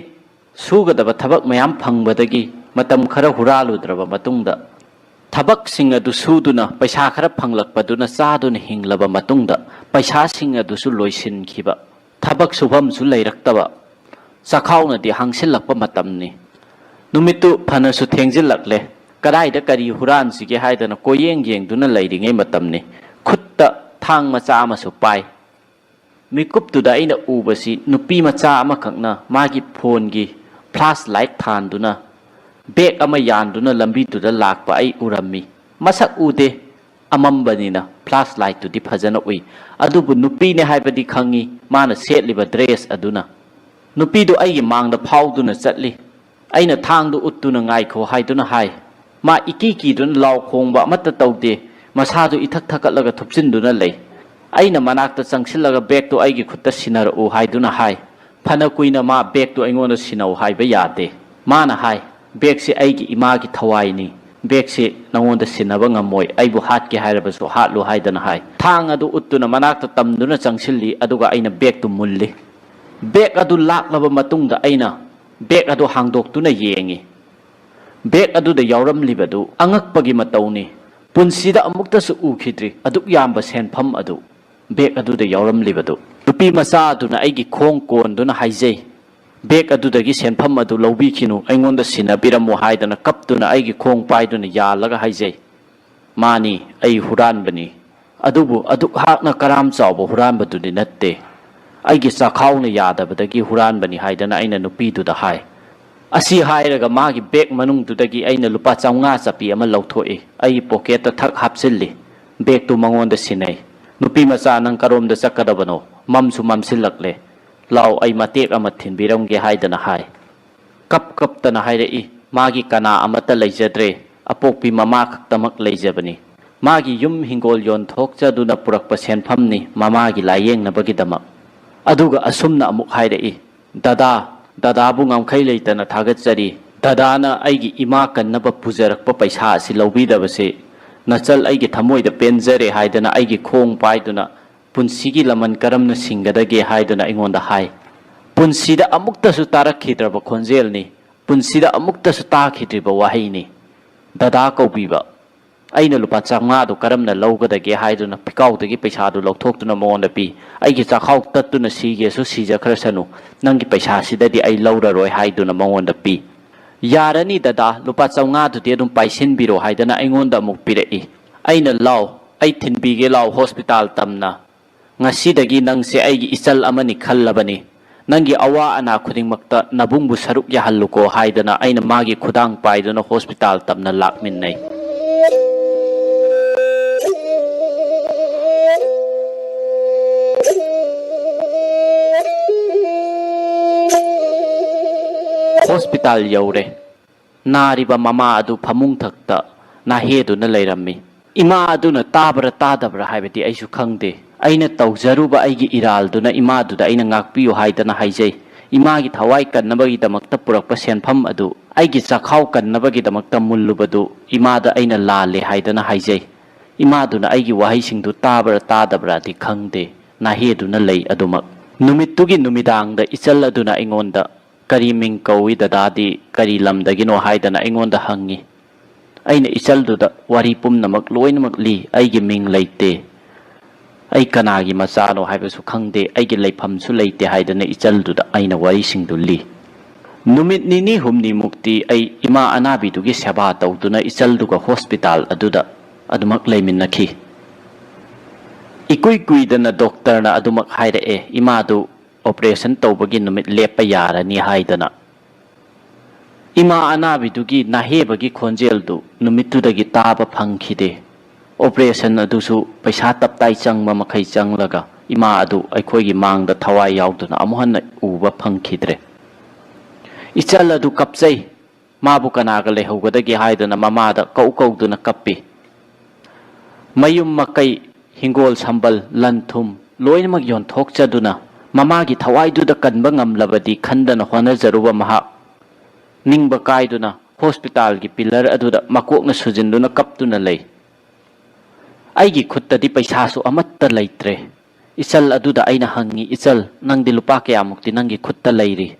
ꯁꯨꯒꯗꯕ ꯊꯕꯛ ꯃꯌꯥꯝ ꯐꯪꯕꯗꯒꯤ ꯃꯇꯝ ꯈꯔ ꯍꯨꯔꯥꯜꯂꯨꯗ꯭ꯔꯕ ꯃꯇꯨꯡꯗ, ꯊꯕꯛꯁꯤꯡ ꯑꯗꯨ ꯁꯨꯗꯨꯅ ꯄꯩꯁꯥ ꯈꯔ ꯐꯪꯂꯛꯄꯗꯨꯅ ꯆꯥꯗꯨꯅ ꯍꯤꯡꯂꯕ ꯃꯇꯨꯡꯗ, ꯄꯩꯁꯥꯁꯤꯡ ꯑꯗꯨꯁꯨ ꯂꯣꯏꯁꯤꯟꯈꯤꯕ, ꯊꯕꯛ ꯁꯨꯐꯝꯁꯨ ꯂꯩꯔꯛꯇꯕ, ꯆꯈꯥꯎꯅꯗꯤ ꯍꯥꯡꯁꯤꯜꯂꯛꯄ ꯃꯇꯝꯅꯤ꯫ ꯅꯨꯃꯤꯠꯇꯨ ꯐꯅꯁꯨ ꯊꯦꯡꯖꯤꯜꯂꯛꯂꯦ꯫ ꯀꯗꯥꯏꯗ ꯀꯔꯤ ꯍꯨꯔꯥꯟꯁꯤꯒꯦ ꯍꯥꯏꯗꯅ ꯀꯣꯏꯌꯦꯡ ꯌꯦꯡꯗꯨꯅ ꯂꯩꯔꯤꯉꯩ ꯃꯇꯝꯅꯤ꯫ ꯈꯨꯠꯇ ꯊꯥꯡ ꯃꯆꯥ ꯑꯃꯁꯨ ꯄꯥꯏ꯫ ꯃꯤꯀꯨꯞꯇꯨꯗ ꯑꯩꯅ ꯎꯕꯁꯤ ꯅꯨꯄꯤ ꯃꯆꯥ ꯑꯃꯈꯛꯅ ꯃꯥꯒꯤ ꯐꯣꯟꯒꯤ ꯐ꯭ꯂꯥꯁ ꯂꯥꯏꯠ ꯊꯥꯟꯗꯨꯅ ꯕꯦꯒ ꯑꯃ ꯌꯥꯟꯗꯨꯅ ꯂꯝꯕꯤꯗꯨꯗ ꯂꯥꯛꯄ ꯑꯩ ꯎꯔꯝꯃꯤ꯫ ꯃꯁꯛ ꯎꯗꯦ, ꯑꯃꯝꯕꯅꯤꯅ ꯐ꯭ꯂꯥꯁ ꯂꯥꯏꯠꯇꯨꯗꯤ ꯐꯖꯅ ꯎꯏ꯫ ꯑꯗꯨꯕꯨ ꯅꯨꯄꯤꯅꯦ ꯍꯥꯏꯕꯗꯤ ꯈꯪꯏ, ꯃꯥꯅ ꯁꯦꯠꯂꯤꯕ ꯗ꯭ꯔꯦꯁ ꯑꯗꯨꯅ꯫ ꯅꯨꯄꯤꯗꯨ ꯑꯩꯒꯤ ꯃꯥꯡꯗ ꯐꯥꯎꯗꯨꯅ ꯆꯠꯂꯤ꯫ ꯑꯩꯅ ꯊꯥꯡꯗꯨ ꯎꯠꯇꯨꯅ "ꯉꯥꯏꯈꯣ" ꯍꯥꯏꯗꯨꯅ ꯍꯥꯏ꯫ ꯃꯥ ꯏꯀꯤ ꯀꯤꯗꯨꯅ ꯂꯥꯎ ꯈꯣꯡꯕ ꯑꯃꯠꯇ ꯇꯧꯗꯦ, ꯃꯁꯥꯗꯨ ꯏꯊꯛ ꯊꯛꯀꯠꯂꯒ ꯊꯨꯞꯆꯤꯟꯗꯨꯅ ꯂꯩ꯫ ꯑꯩꯅ ꯃꯅꯥꯛꯇ ꯆꯪꯁꯤꯜꯂꯒ "ꯕꯦꯒꯇꯨ ꯑꯩꯒꯤ ꯈꯨꯠꯇ ꯁꯤꯟꯅꯔꯛꯎ" ꯍꯥꯏꯗꯨꯅ ꯍꯥꯏ꯫ ꯐꯅ ꯀꯨꯏꯅ ꯃꯥ ꯕꯦꯒꯇꯨ ꯑꯩꯉꯣꯟꯗ ꯁꯤꯟꯅꯧ ꯍꯥꯏꯕ ꯌꯥꯗꯦ꯫ ꯃꯥꯅ ꯍꯥꯏ, "ꯕꯦꯒꯁꯤ ꯑꯩꯒꯤ ꯏꯃꯥꯒꯤ ꯊꯋꯥꯏꯅꯤ, ꯕꯦꯒꯁꯤ ꯅꯉꯣꯟꯗ ꯁꯤꯟꯅꯕ ꯉꯝꯃꯣꯏ, ꯑꯩꯕꯨ ꯍꯥꯠꯀꯦ ꯍꯥꯏꯔꯕꯁꯨ ꯍꯥꯠꯂꯨ" ꯍꯥꯏꯗꯅ ꯍꯥꯏ꯫ ꯊꯥꯡ ꯑꯗꯨ ꯎꯠꯇꯨꯅ ꯃꯅꯥꯛꯇ ꯇꯝꯗꯨꯅ ꯆꯪꯁꯤꯜꯂꯤ, ꯑꯗꯨꯒ ꯑꯩꯅ ꯕꯦꯒꯇꯨ ꯃꯨꯜꯂꯤ꯫ ꯕꯦꯒ ꯑꯗꯨ ꯂꯥꯛꯂꯕ ꯃꯇꯨꯡꯗ ꯑꯩꯅ ꯕꯦꯒ ꯑꯗꯨ ꯍꯥꯡꯗꯣꯛꯇꯨꯅ ꯌꯦꯡꯉꯤ꯫ ꯕꯦꯒ ꯑꯗꯨꯗ ꯌꯥꯎꯔꯝꯂꯤꯕꯗꯨ ꯑꯉꯛꯄꯒꯤ ꯃꯇꯧꯅꯤ꯫ ꯄꯨꯟꯁꯤꯗ ꯑꯃꯨꯛꯇꯁꯨ ꯎꯈꯤꯗ꯭ꯔꯤ ꯑꯗꯨꯛ ꯌꯥꯝꯕ ꯁꯦꯟꯐꯝ ꯑꯗꯨ ꯕꯦꯒ ꯑꯗꯨꯗ ꯌꯥꯎꯔꯝꯂꯤꯕꯗꯨ꯫ ꯅꯨꯄꯤ ꯃꯆꯥ ꯑꯗꯨꯅ ꯑꯩꯒꯤ ꯈꯣꯡ ꯀꯣꯟꯗꯨꯅ ꯍꯥꯏꯖꯩ, "ꯕꯦꯒ ꯑꯗꯨꯗꯒꯤ ꯁꯦꯟꯐꯝ ꯑꯗꯨ ꯂꯧꯕꯤꯈꯤꯅꯨ, ꯑꯩꯉꯣꯟꯗ ꯁꯤꯟꯅꯕꯤꯔꯝꯃꯨ" ꯍꯥꯏꯗꯅ ꯀꯞꯇꯨꯅ ꯑꯩꯒꯤ ꯈꯣꯡ ꯄꯥꯏꯗꯨꯅ ꯌꯥꯜꯂꯒ ꯍꯥꯏꯖꯩ, "ꯃꯥꯅꯤ, ꯑꯩ ꯍꯨꯔꯥꯟꯕꯅꯤ, ꯑꯗꯨꯕꯨ ꯑꯗꯨꯛ ꯍꯥꯛꯅ ꯀꯔꯥꯝ ꯆꯥꯎꯕ ꯍꯨꯔꯥꯟꯕꯗꯨꯗꯤ ꯅꯠꯇꯦ꯫ ꯑꯩꯒꯤ ꯆꯥꯛꯈꯥꯎꯅ ꯌꯥꯗꯕꯗꯒꯤ ꯍꯨꯔꯥꯟꯕꯅꯤ" ꯍꯥꯏꯗꯅ ꯑꯩꯅ ꯅꯨꯄꯤꯗꯨꯗ ꯍꯥꯏ꯫ ꯑꯁꯤ ꯍꯥꯏꯔꯒ ꯃꯥꯒꯤ ꯕꯦꯒ ꯃꯅꯨꯡꯗꯨꯗꯒꯤ ꯑꯩꯅ ꯂꯨꯄꯥ ꯆꯥꯝꯃꯉꯥ ꯆꯞꯄꯤ ꯑꯃ ꯂꯧꯊꯣꯛꯏ, ꯑꯩꯒꯤ ꯄꯣꯀꯦꯠꯇ ꯊꯛ ꯍꯥꯞꯆꯤꯜꯂꯤ꯫ ꯕꯦꯒꯇꯨ ꯃꯉꯣꯟꯗ ꯁꯤꯟꯅꯩ꯫ "ꯅꯨꯄꯤ ꯃꯆꯥ, ꯅꯪ ꯀꯔꯣꯝꯗ ꯆꯠꯀꯗꯕꯅꯣ? ꯃꯝꯁꯨ ꯃꯝꯁꯤꯜꯂꯛꯂꯦ꯫ ꯂꯥꯎ, ꯑꯩ ꯃꯇꯦꯛ ꯑꯃ ꯊꯤꯟꯕꯤꯔꯝꯒꯦ" ꯍꯥꯏꯗꯅ ꯍꯥꯏ꯫ ꯀꯞ ꯀꯞꯇꯅ ꯍꯥꯏꯔꯛꯏ, ꯃꯥꯒꯤ ꯀꯅꯥ ꯑꯃꯠꯇ ꯂꯩꯖꯗ꯭ꯔꯦ, ꯑꯄꯣꯛꯄꯤ ꯃꯃꯥ ꯈꯛꯇꯃꯛ ꯂꯩꯖꯕꯅꯤ꯫ ꯃꯥꯒꯤ ꯌꯨꯝ ꯍꯤꯡꯒꯣꯜ ꯌꯣꯟꯊꯣꯛꯆꯗꯨꯅ ꯄꯨꯔꯛꯄ ꯁꯦꯟꯐꯝꯅꯤ ꯃꯃꯥꯒꯤ ꯂꯥꯏꯌꯦꯡꯅꯕꯒꯤꯗꯃꯛ꯫ ꯑꯗꯨꯒ ꯑꯁꯨꯝꯅ ꯑꯃꯨꯛ ꯍꯥꯏꯔꯛꯏ, "ꯗꯗꯥ, ꯗꯗꯥꯕꯨ ꯉꯝꯈꯩ ꯂꯩꯇꯅ ꯊꯥꯒꯠꯆꯔꯤ꯫ ꯗꯗꯥꯅ ꯑꯩꯒꯤ ꯏꯃꯥ ꯀꯟꯅꯕ ꯄꯨꯖꯔꯛꯄ ꯄꯩꯁꯥ ꯑꯁꯤ ꯂꯧꯕꯤꯗꯕꯁꯦ ꯅꯆꯜ ꯑꯩꯒꯤ ꯊꯃꯣꯏꯗ ꯄꯦꯟꯖꯔꯦ" ꯍꯥꯏꯗꯅ ꯑꯩꯒꯤ ꯈꯣꯡ ꯄꯥꯏꯗꯨꯅ ꯄꯨꯟꯁꯤꯒꯤ ꯂꯃꯟ ꯀꯔꯝꯅ ꯁꯤꯡꯒꯗꯒꯦ ꯍꯥꯏꯗꯨꯅ ꯑꯩꯉꯣꯟꯗ ꯍꯥꯏ꯫ ꯄꯨꯟꯁꯤꯗ ꯑꯃꯨꯛꯇꯁꯨ ꯇꯥꯔꯛꯈꯤꯗ꯭ꯔꯕ ꯈꯣꯟꯖꯦꯜꯅꯤ, ꯄꯨꯟꯁꯤꯗ ꯑꯃꯨꯛꯇꯁꯨ ꯇꯥꯈꯤꯗ꯭ꯔꯤꯕ ꯋꯥꯍꯩꯅꯤ꯫ "ꯗꯗꯥ" ꯀꯧꯕꯤꯕ꯫ ꯑꯩꯅ ꯂꯨꯄꯥ ꯆꯥꯝꯃꯉꯥꯗꯨ ꯀꯔꯝꯅ ꯂꯧꯒꯗꯒꯦ ꯍꯥꯏꯗꯨꯅ ꯐꯤꯀꯥꯎꯗꯒꯤ ꯄꯩꯁꯥꯗꯨ ꯂꯧꯊꯣꯛꯇꯨꯅ ꯃꯉꯣꯟꯗ ꯄꯤ꯫ "ꯑꯩꯒꯤ ꯆꯥꯛꯈꯥꯎ ꯇꯠꯇꯨꯅ ꯁꯤꯒꯦꯁꯨ ꯁꯤꯖꯈ꯭ꯔꯁꯅꯨ, ꯅꯪꯒꯤ ꯄꯩꯁꯥꯁꯤꯗꯗꯤ ꯑꯩ ꯂꯧꯔꯔꯣꯏ" ꯍꯥꯏꯗꯨꯅ ꯃꯉꯣꯟꯗ ꯄꯤ꯫ "ꯌꯥꯔꯅꯤ ꯗꯗꯥ, ꯂꯨꯄꯥ ꯆꯥꯝꯃꯉꯥꯗꯨꯗꯤ ꯑꯗꯨꯝ ꯄꯥꯏꯁꯤꯟꯕꯤꯔꯣ" ꯍꯥꯏꯗꯅ ꯑꯩꯉꯣꯟꯗ ꯑꯃꯨꯛ ꯄꯤꯔꯛꯏ꯫ ꯑꯩꯅ, "ꯂꯥꯎ, ꯑꯩ ꯊꯤꯟꯕꯤꯒꯦ ꯂꯥꯎ ꯍꯣꯁꯄꯤꯇꯥꯜ ꯇꯝꯅ꯫ ꯉꯁꯤꯗꯒꯤ ꯅꯪꯁꯦ ꯑꯩꯒꯤ ꯏꯆꯜ ꯑꯃꯅꯤ ꯈꯜꯂꯕꯅꯤ꯫ ꯅꯪꯒꯤ ꯑꯋꯥ ꯑꯅꯥ ꯈꯨꯗꯤꯡꯃꯛꯇ ꯅꯕꯨꯡꯕꯨ ꯁꯔꯨꯛ ꯌꯥꯍꯜꯂꯨꯀꯣ" ꯍꯥꯏꯗꯅ ꯑꯩꯅ ꯃꯥꯒꯤ ꯈꯨꯗꯥꯡ ꯄꯥꯏꯗꯨꯅ ꯍꯣꯁꯄꯤꯇꯥꯜ ꯇꯝꯅ ꯂꯥꯛꯃꯤꯟꯅꯩ꯫ ꯍꯣꯁꯄꯤꯇꯥꯜ ꯌꯧꯔꯦ꯫ ꯅꯥꯔꯤꯕ ꯃꯃꯥ ꯑꯗꯨ ꯐꯃꯨꯡ ꯊꯛꯇ ꯅꯥꯍꯦꯗꯨꯅ ꯂꯩꯔꯝꯃꯤ꯫ ꯏꯃꯥ ꯑꯗꯨꯅ ꯇꯥꯕ꯭ꯔꯥ ꯇꯥꯗꯕ꯭ꯔꯥ ꯍꯥꯏꯕꯗꯤ ꯑꯩꯁꯨ ꯈꯪꯗꯦ꯫ ꯑꯩꯅ ꯇꯧꯖꯔꯨꯕ ꯑꯩꯒꯤ ꯏꯔꯥꯜꯗꯨꯅ ꯏꯃꯥꯗꯨꯗ ꯑꯩꯅ ꯉꯥꯛꯄꯤꯌꯨ ꯍꯥꯏꯗꯅ ꯍꯥꯏꯖꯩ꯫ ꯏꯃꯥꯒꯤ ꯊꯋꯥꯏ ꯀꯟꯅꯕꯒꯤꯗꯃꯛꯇ ꯄꯨꯔꯛꯄ ꯁꯦꯟꯐꯝ ꯑꯗꯨ, ꯑꯩꯒꯤ ꯆꯥꯛꯈꯥꯎ ꯀꯟꯅꯕꯒꯤꯗꯃꯛꯇ ꯃꯨꯜꯂꯨꯕꯗꯨ ꯏꯃꯥꯗ ꯑꯩꯅ ꯂꯥꯜꯂꯦ ꯍꯥꯏꯗꯅ ꯍꯥꯏꯖꯩ꯫ ꯏꯃꯥꯗꯨꯅ ꯑꯩꯒꯤ ꯋꯥꯍꯩꯁꯤꯡꯗꯨ ꯇꯥꯕ꯭ꯔꯥ ꯇꯥꯗꯕ꯭ꯔꯥꯗꯤ ꯈꯪꯗꯦ꯫ ꯅꯥꯍꯦꯗꯨꯅ ꯂꯩ ꯑꯗꯨꯃꯛ꯫ ꯅꯨꯃꯤꯠꯇꯨꯒꯤ ꯅꯨꯃꯤꯗꯥꯡꯗ ꯏꯆꯜ ꯑꯗꯨꯅ ꯑꯩꯉꯣꯟꯗ "ꯀꯔꯤ ꯃꯤꯡ ꯀꯧꯏ ꯗꯗꯥꯗꯤ? ꯀꯔꯤ ꯂꯝꯗꯒꯤꯅꯣ?" ꯍꯥꯏꯗꯅ ꯑꯩꯉꯣꯟꯗ ꯍꯪꯉꯤ꯫ ꯑꯩꯅ ꯏꯆꯜꯗꯨꯗ ꯋꯥꯔꯤ ꯄꯨꯝꯅꯃꯛ ꯂꯣꯏꯅꯃꯛ ꯂꯤ꯫ "ꯑꯩꯒꯤ ꯃꯤꯡ ꯂꯩꯇꯦ꯫ ꯑꯩ ꯀꯅꯥꯒꯤ ꯃꯆꯥꯅꯣ ꯍꯥꯏꯕꯁꯨ ꯈꯪꯗꯦ꯫ ꯑꯩꯒꯤ ꯂꯩꯐꯝꯁꯨ ꯂꯩꯇꯦ" ꯍꯥꯏꯗꯅ ꯏꯆꯜꯗꯨꯗ ꯑꯩꯅ ꯋꯥꯔꯤꯁꯤꯡꯗꯨ ꯂꯤ꯫ ꯅꯨꯃꯤꯠ ꯅꯤꯅꯤ ꯍꯨꯝꯅꯤꯃꯨꯛꯇꯤ ꯑꯩ ꯏꯃꯥ ꯑꯅꯥꯕꯤꯗꯨꯒꯤ ꯁꯦꯕꯥ ꯇꯧꯗꯨꯅ ꯏꯆꯜꯗꯨꯒ ꯍꯣꯁꯄꯤꯇꯥꯜ ꯑꯗꯨꯗ ꯑꯗꯨꯃꯛ ꯂꯩꯃꯤꯟꯅꯈꯤ꯫ ꯏꯀꯨꯏ ꯀꯨꯏꯗꯅ ꯗꯣꯛꯇꯔꯅ ꯑꯗꯨꯃꯛ ꯍꯥꯏꯔꯛꯑꯦ, ꯏꯃꯥꯗꯨ ꯑꯣꯄꯔꯦꯁꯟ ꯇꯧꯕꯒꯤ ꯅꯨꯃꯤꯠ ꯂꯦꯞꯄ ꯌꯥꯔꯅꯤ ꯍꯥꯏꯗꯅ꯫ ꯏꯃꯥ ꯑꯅꯥꯕꯤꯗꯨꯒꯤ ꯅꯥꯍꯦꯕꯒꯤ ꯈꯣꯟꯖꯦꯜꯗꯨ ꯅꯨꯃꯤꯠꯇꯨꯗꯒꯤ ꯇꯥꯕ ꯐꯪꯈꯤꯗꯦ꯫ ꯑꯣꯄꯔꯦꯁꯟ ꯑꯗꯨꯁꯨ ꯄꯩꯁꯥ ꯇꯞꯇꯥꯏ ꯆꯪꯕ ꯃꯈꯩ ꯆꯪꯂꯒ ꯏꯃꯥ ꯑꯗꯨ ꯑꯩꯈꯣꯏꯒꯤ ꯃꯥꯡꯗ ꯊꯋꯥꯏ ꯌꯥꯎꯗꯨꯅ ꯑꯃꯨꯛ ꯍꯟꯅ ꯎꯕ ꯐꯪꯈꯤꯗ꯭ꯔꯦ꯫ ꯏꯆꯜ ꯑꯗꯨ ꯀꯞꯆꯩ꯫ ꯃꯥꯕꯨ ꯀꯅꯥꯒ ꯂꯩꯍꯧꯒꯗꯒꯦ ꯍꯥꯏꯗꯨꯅ ꯃꯃꯥꯗ ꯀꯧ ꯀꯧꯗꯨꯅ ꯀꯞꯄꯤ꯫ ꯃꯌꯨꯝ ꯃꯀꯩ, ꯍꯤꯡꯒꯣꯜ ꯁꯝꯕꯜ, ꯂꯟ ꯊꯨꯝ ꯂꯣꯏꯅꯃꯛ ꯌꯣꯟꯊꯣꯛꯆꯗꯨꯅ ꯃꯃꯥꯒꯤ ꯊꯋꯥꯏꯗꯨꯗ ꯀꯟꯕ ꯉꯝꯂꯕꯗꯤ ꯈꯟꯗꯅ ꯍꯣꯠꯅꯖꯔꯨꯕ ꯃꯍꯥꯛ ꯅꯤꯡꯕ ꯀꯥꯏꯗꯨꯅ ꯍꯣꯁꯄꯤꯇꯥꯜꯒꯤ ꯄꯤꯂꯔ ꯑꯗꯨꯗ ꯃꯀꯣꯛꯅ ꯁꯨꯖꯤꯟꯗꯨꯅ ꯀꯞꯇꯨꯅ ꯂꯩ꯫ ꯑꯩꯒꯤ ꯈꯨꯠꯇꯗꯤ ꯄꯩꯁꯥꯁꯨ ꯑꯃꯠꯇ ꯂꯩꯇ꯭ꯔꯦ꯫ ꯏꯆꯜ ꯑꯗꯨꯗ ꯑꯩꯅ ꯍꯪꯉꯤ, "ꯏꯆꯜ, ꯅꯪꯗꯤ ꯂꯨꯄꯥ ꯀꯌꯥꯃꯨꯛꯇꯤ ꯅꯪꯒꯤ ꯈꯨꯠꯇ ꯂꯩꯔꯤ?"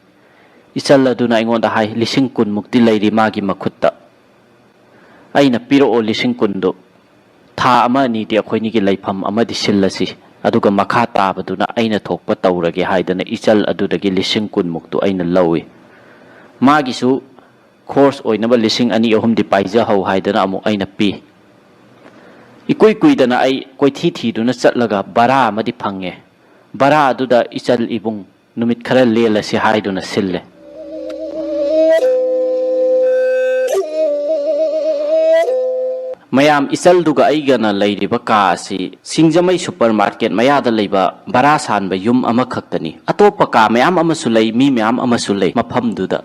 ꯏꯆꯜ ꯑꯗꯨꯅ ꯑꯩꯉꯣꯟꯗ ꯍꯥꯏ, "ꯂꯤꯁꯤꯡ ꯀꯨꯟꯃꯨꯛꯇꯤ ꯂꯩꯔꯤ ꯃꯥꯒꯤ ꯃꯈꯨꯠꯇ"꯫ ꯑꯩꯅ, "ꯄꯤꯔꯛꯑꯣ ꯂꯤꯁꯤꯡ ꯀꯨꯟꯗꯨ꯫ ꯊꯥ ꯑꯃ ꯑꯅꯤꯗꯤ ꯑꯩꯈꯣꯏꯅꯤꯒꯤ ꯂꯩꯐꯝ ꯑꯃꯗꯤ ꯁꯤꯜꯂꯁꯤ, ꯑꯗꯨꯒ ꯃꯈꯥ ꯇꯥꯕꯗꯨꯅ ꯑꯩꯅ ꯊꯣꯛꯄ ꯇꯧꯔꯒꯦ" ꯍꯥꯏꯗꯅ ꯏꯆꯜ ꯑꯗꯨꯗꯒꯤ ꯂꯤꯁꯤꯡ ꯀꯨꯟꯃꯨꯛꯇꯨ ꯑꯩꯅ ꯂꯧꯏ꯫ ꯃꯥꯒꯤꯁꯨ ꯈꯣꯔꯁ ꯑꯣꯏꯅꯕ ꯂꯤꯁꯤꯡ ꯑꯅꯤ ꯑꯍꯨꯝꯗꯤ ꯄꯥꯏꯖꯍꯧ ꯍꯥꯏꯗꯅ ꯑꯃꯨꯛ ꯑꯩꯅ ꯄꯤ꯫ ꯏꯀꯨꯏ ꯀꯨꯏꯗꯅ ꯑꯩ ꯀꯣꯏꯊꯤ ꯊꯤꯗꯨꯅ ꯆꯠꯂꯒ ꯚꯔꯥ ꯑꯃꯗꯤ ꯐꯪꯉꯦ꯫ ꯚꯔꯥ ꯑꯗꯨꯗ ꯏꯆꯜ ꯏꯕꯨꯡ ꯅꯨꯃꯤꯠ ꯈꯔ ꯂꯦꯜꯂꯁꯤ ꯍꯥꯏꯗꯨꯅ ꯁꯤꯜꯂꯦ꯫ ꯃꯌꯥꯝ, ꯏꯆꯜꯗꯨꯒ ꯑꯩꯒꯅ ꯂꯩꯔꯤꯕ ꯀꯥ ꯑꯁꯤ ꯁꯤꯡꯖꯃꯩ ꯁꯨꯄꯔ ꯃꯥꯔꯀꯦꯠ ꯃꯌꯥꯗ ꯂꯩꯕ ꯚꯔꯥ ꯁꯥꯟꯕ ꯌꯨꯝ ꯑꯃꯈꯛꯇꯅꯤ꯫ ꯑꯇꯣꯞꯄ ꯀꯥ ꯃꯌꯥꯝ ꯑꯃꯁꯨ ꯂꯩ, ꯃꯤ ꯃꯌꯥꯝ ꯑꯃꯁꯨ ꯂꯩ ꯃꯐꯝꯗꯨꯗ꯫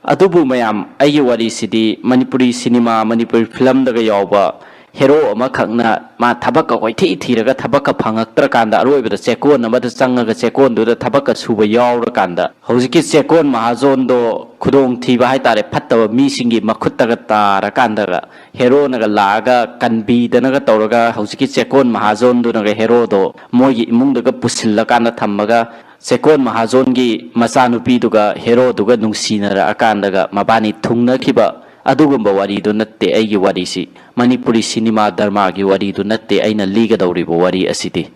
ꯑꯗꯨꯕꯨ ꯃꯌꯥꯝ, ꯑꯩꯒꯤ ꯋꯥꯔꯤꯁꯤꯗꯤ ꯃꯅꯤꯄꯨꯔꯤ ꯁꯤꯅꯦꯃꯥ, ꯃꯅꯤꯄꯨꯔꯤ ꯐꯤꯂꯝꯗꯒ ꯌꯥꯎꯕ ꯍꯦꯔꯣ ꯑꯃꯈꯛꯅ ꯃꯥ ꯊꯕꯛꯀ ꯀꯣꯏꯊꯤ ꯊꯤꯔꯒ ꯊꯕꯛꯀ ꯐꯪꯉꯛꯇ꯭ꯔꯀꯥꯟꯗ ꯑꯔꯣꯏꯕꯗ ꯆꯦꯛꯀꯣꯟ ꯑꯃꯗ ꯆꯪꯉꯒ ꯆꯦꯛꯀꯣꯟꯗꯨꯗ ꯊꯕꯛꯀ ꯁꯨꯕ ꯌꯥꯎꯔꯀꯥꯟꯗ ꯍꯧꯖꯤꯛꯀꯤ ꯆꯦꯛꯀꯣꯟ ꯃꯍꯥꯖꯣꯟꯗꯣ ꯈꯨꯗꯣꯡꯊꯤꯕ ꯍꯥꯏꯇꯥꯔꯦ, ꯐꯠꯇꯕ ꯃꯤꯁꯤꯡꯒꯤ ꯃꯈꯨꯠꯇꯒ ꯇꯥꯔꯀꯥꯟꯗꯒ ꯍꯦꯔꯣꯅꯒ ꯂꯥꯛꯑꯒ ꯀꯟꯕꯤꯗꯅꯒ ꯇꯧꯔꯒ ꯍꯧꯖꯤꯛꯀꯤ ꯆꯦꯛꯀꯣꯟ ꯃꯍꯥꯖꯣꯟꯗꯨꯅꯒ ꯍꯦꯔꯣꯗꯣ ꯃꯣꯏꯒꯤ ꯏꯃꯨꯡꯗꯒ ꯄꯨꯁꯤꯜꯂꯀꯥꯟꯗ ꯊꯝꯃꯒ ꯆꯦꯛꯀꯣꯟ ꯃꯍꯥꯖꯣꯟꯒꯤ ꯃꯆꯥꯅꯨꯄꯤꯗꯨꯒ ꯍꯦꯔꯣꯗꯨꯒ ꯅꯨꯡꯁꯤꯅꯔꯛꯑꯀꯥꯟꯗꯒ ꯃꯕꯥꯅꯤ ꯊꯨꯡꯅꯈꯤꯕ ꯑꯗꯨꯒꯨꯝꯕ ꯋꯥꯔꯤꯗꯨ ꯅꯠꯇꯦ ꯑꯩꯒꯤ ꯋꯥꯔꯤꯁꯤ꯫ ꯃꯅꯤꯄꯨꯔꯤ ꯁꯤꯅꯦꯃꯥ ꯗ꯭ꯔꯃꯥꯒꯤ ꯋꯥꯔꯤꯗꯨ ꯅꯠꯇꯦ ꯑꯩꯅ ꯂꯤꯒꯗꯧꯔꯤꯕ ꯋꯥꯔꯤ ꯑꯁꯤꯗꯤ꯫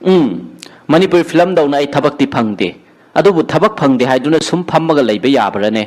ꯎꯝ, ꯃꯅꯤꯄꯨꯔꯤ ꯐꯤꯂꯝꯗꯧꯅ ꯑꯩ ꯊꯕꯛꯇꯤ ꯐꯪꯗꯦ꯫ ꯑꯗꯨꯕꯨ ꯊꯕꯛ ꯐꯪꯗꯦ ꯍꯥꯏꯗꯨꯅ ꯁꯨꯝ ꯐꯝꯃꯒ ꯂꯩꯕ ꯌꯥꯕ꯭ꯔꯥꯅꯦ?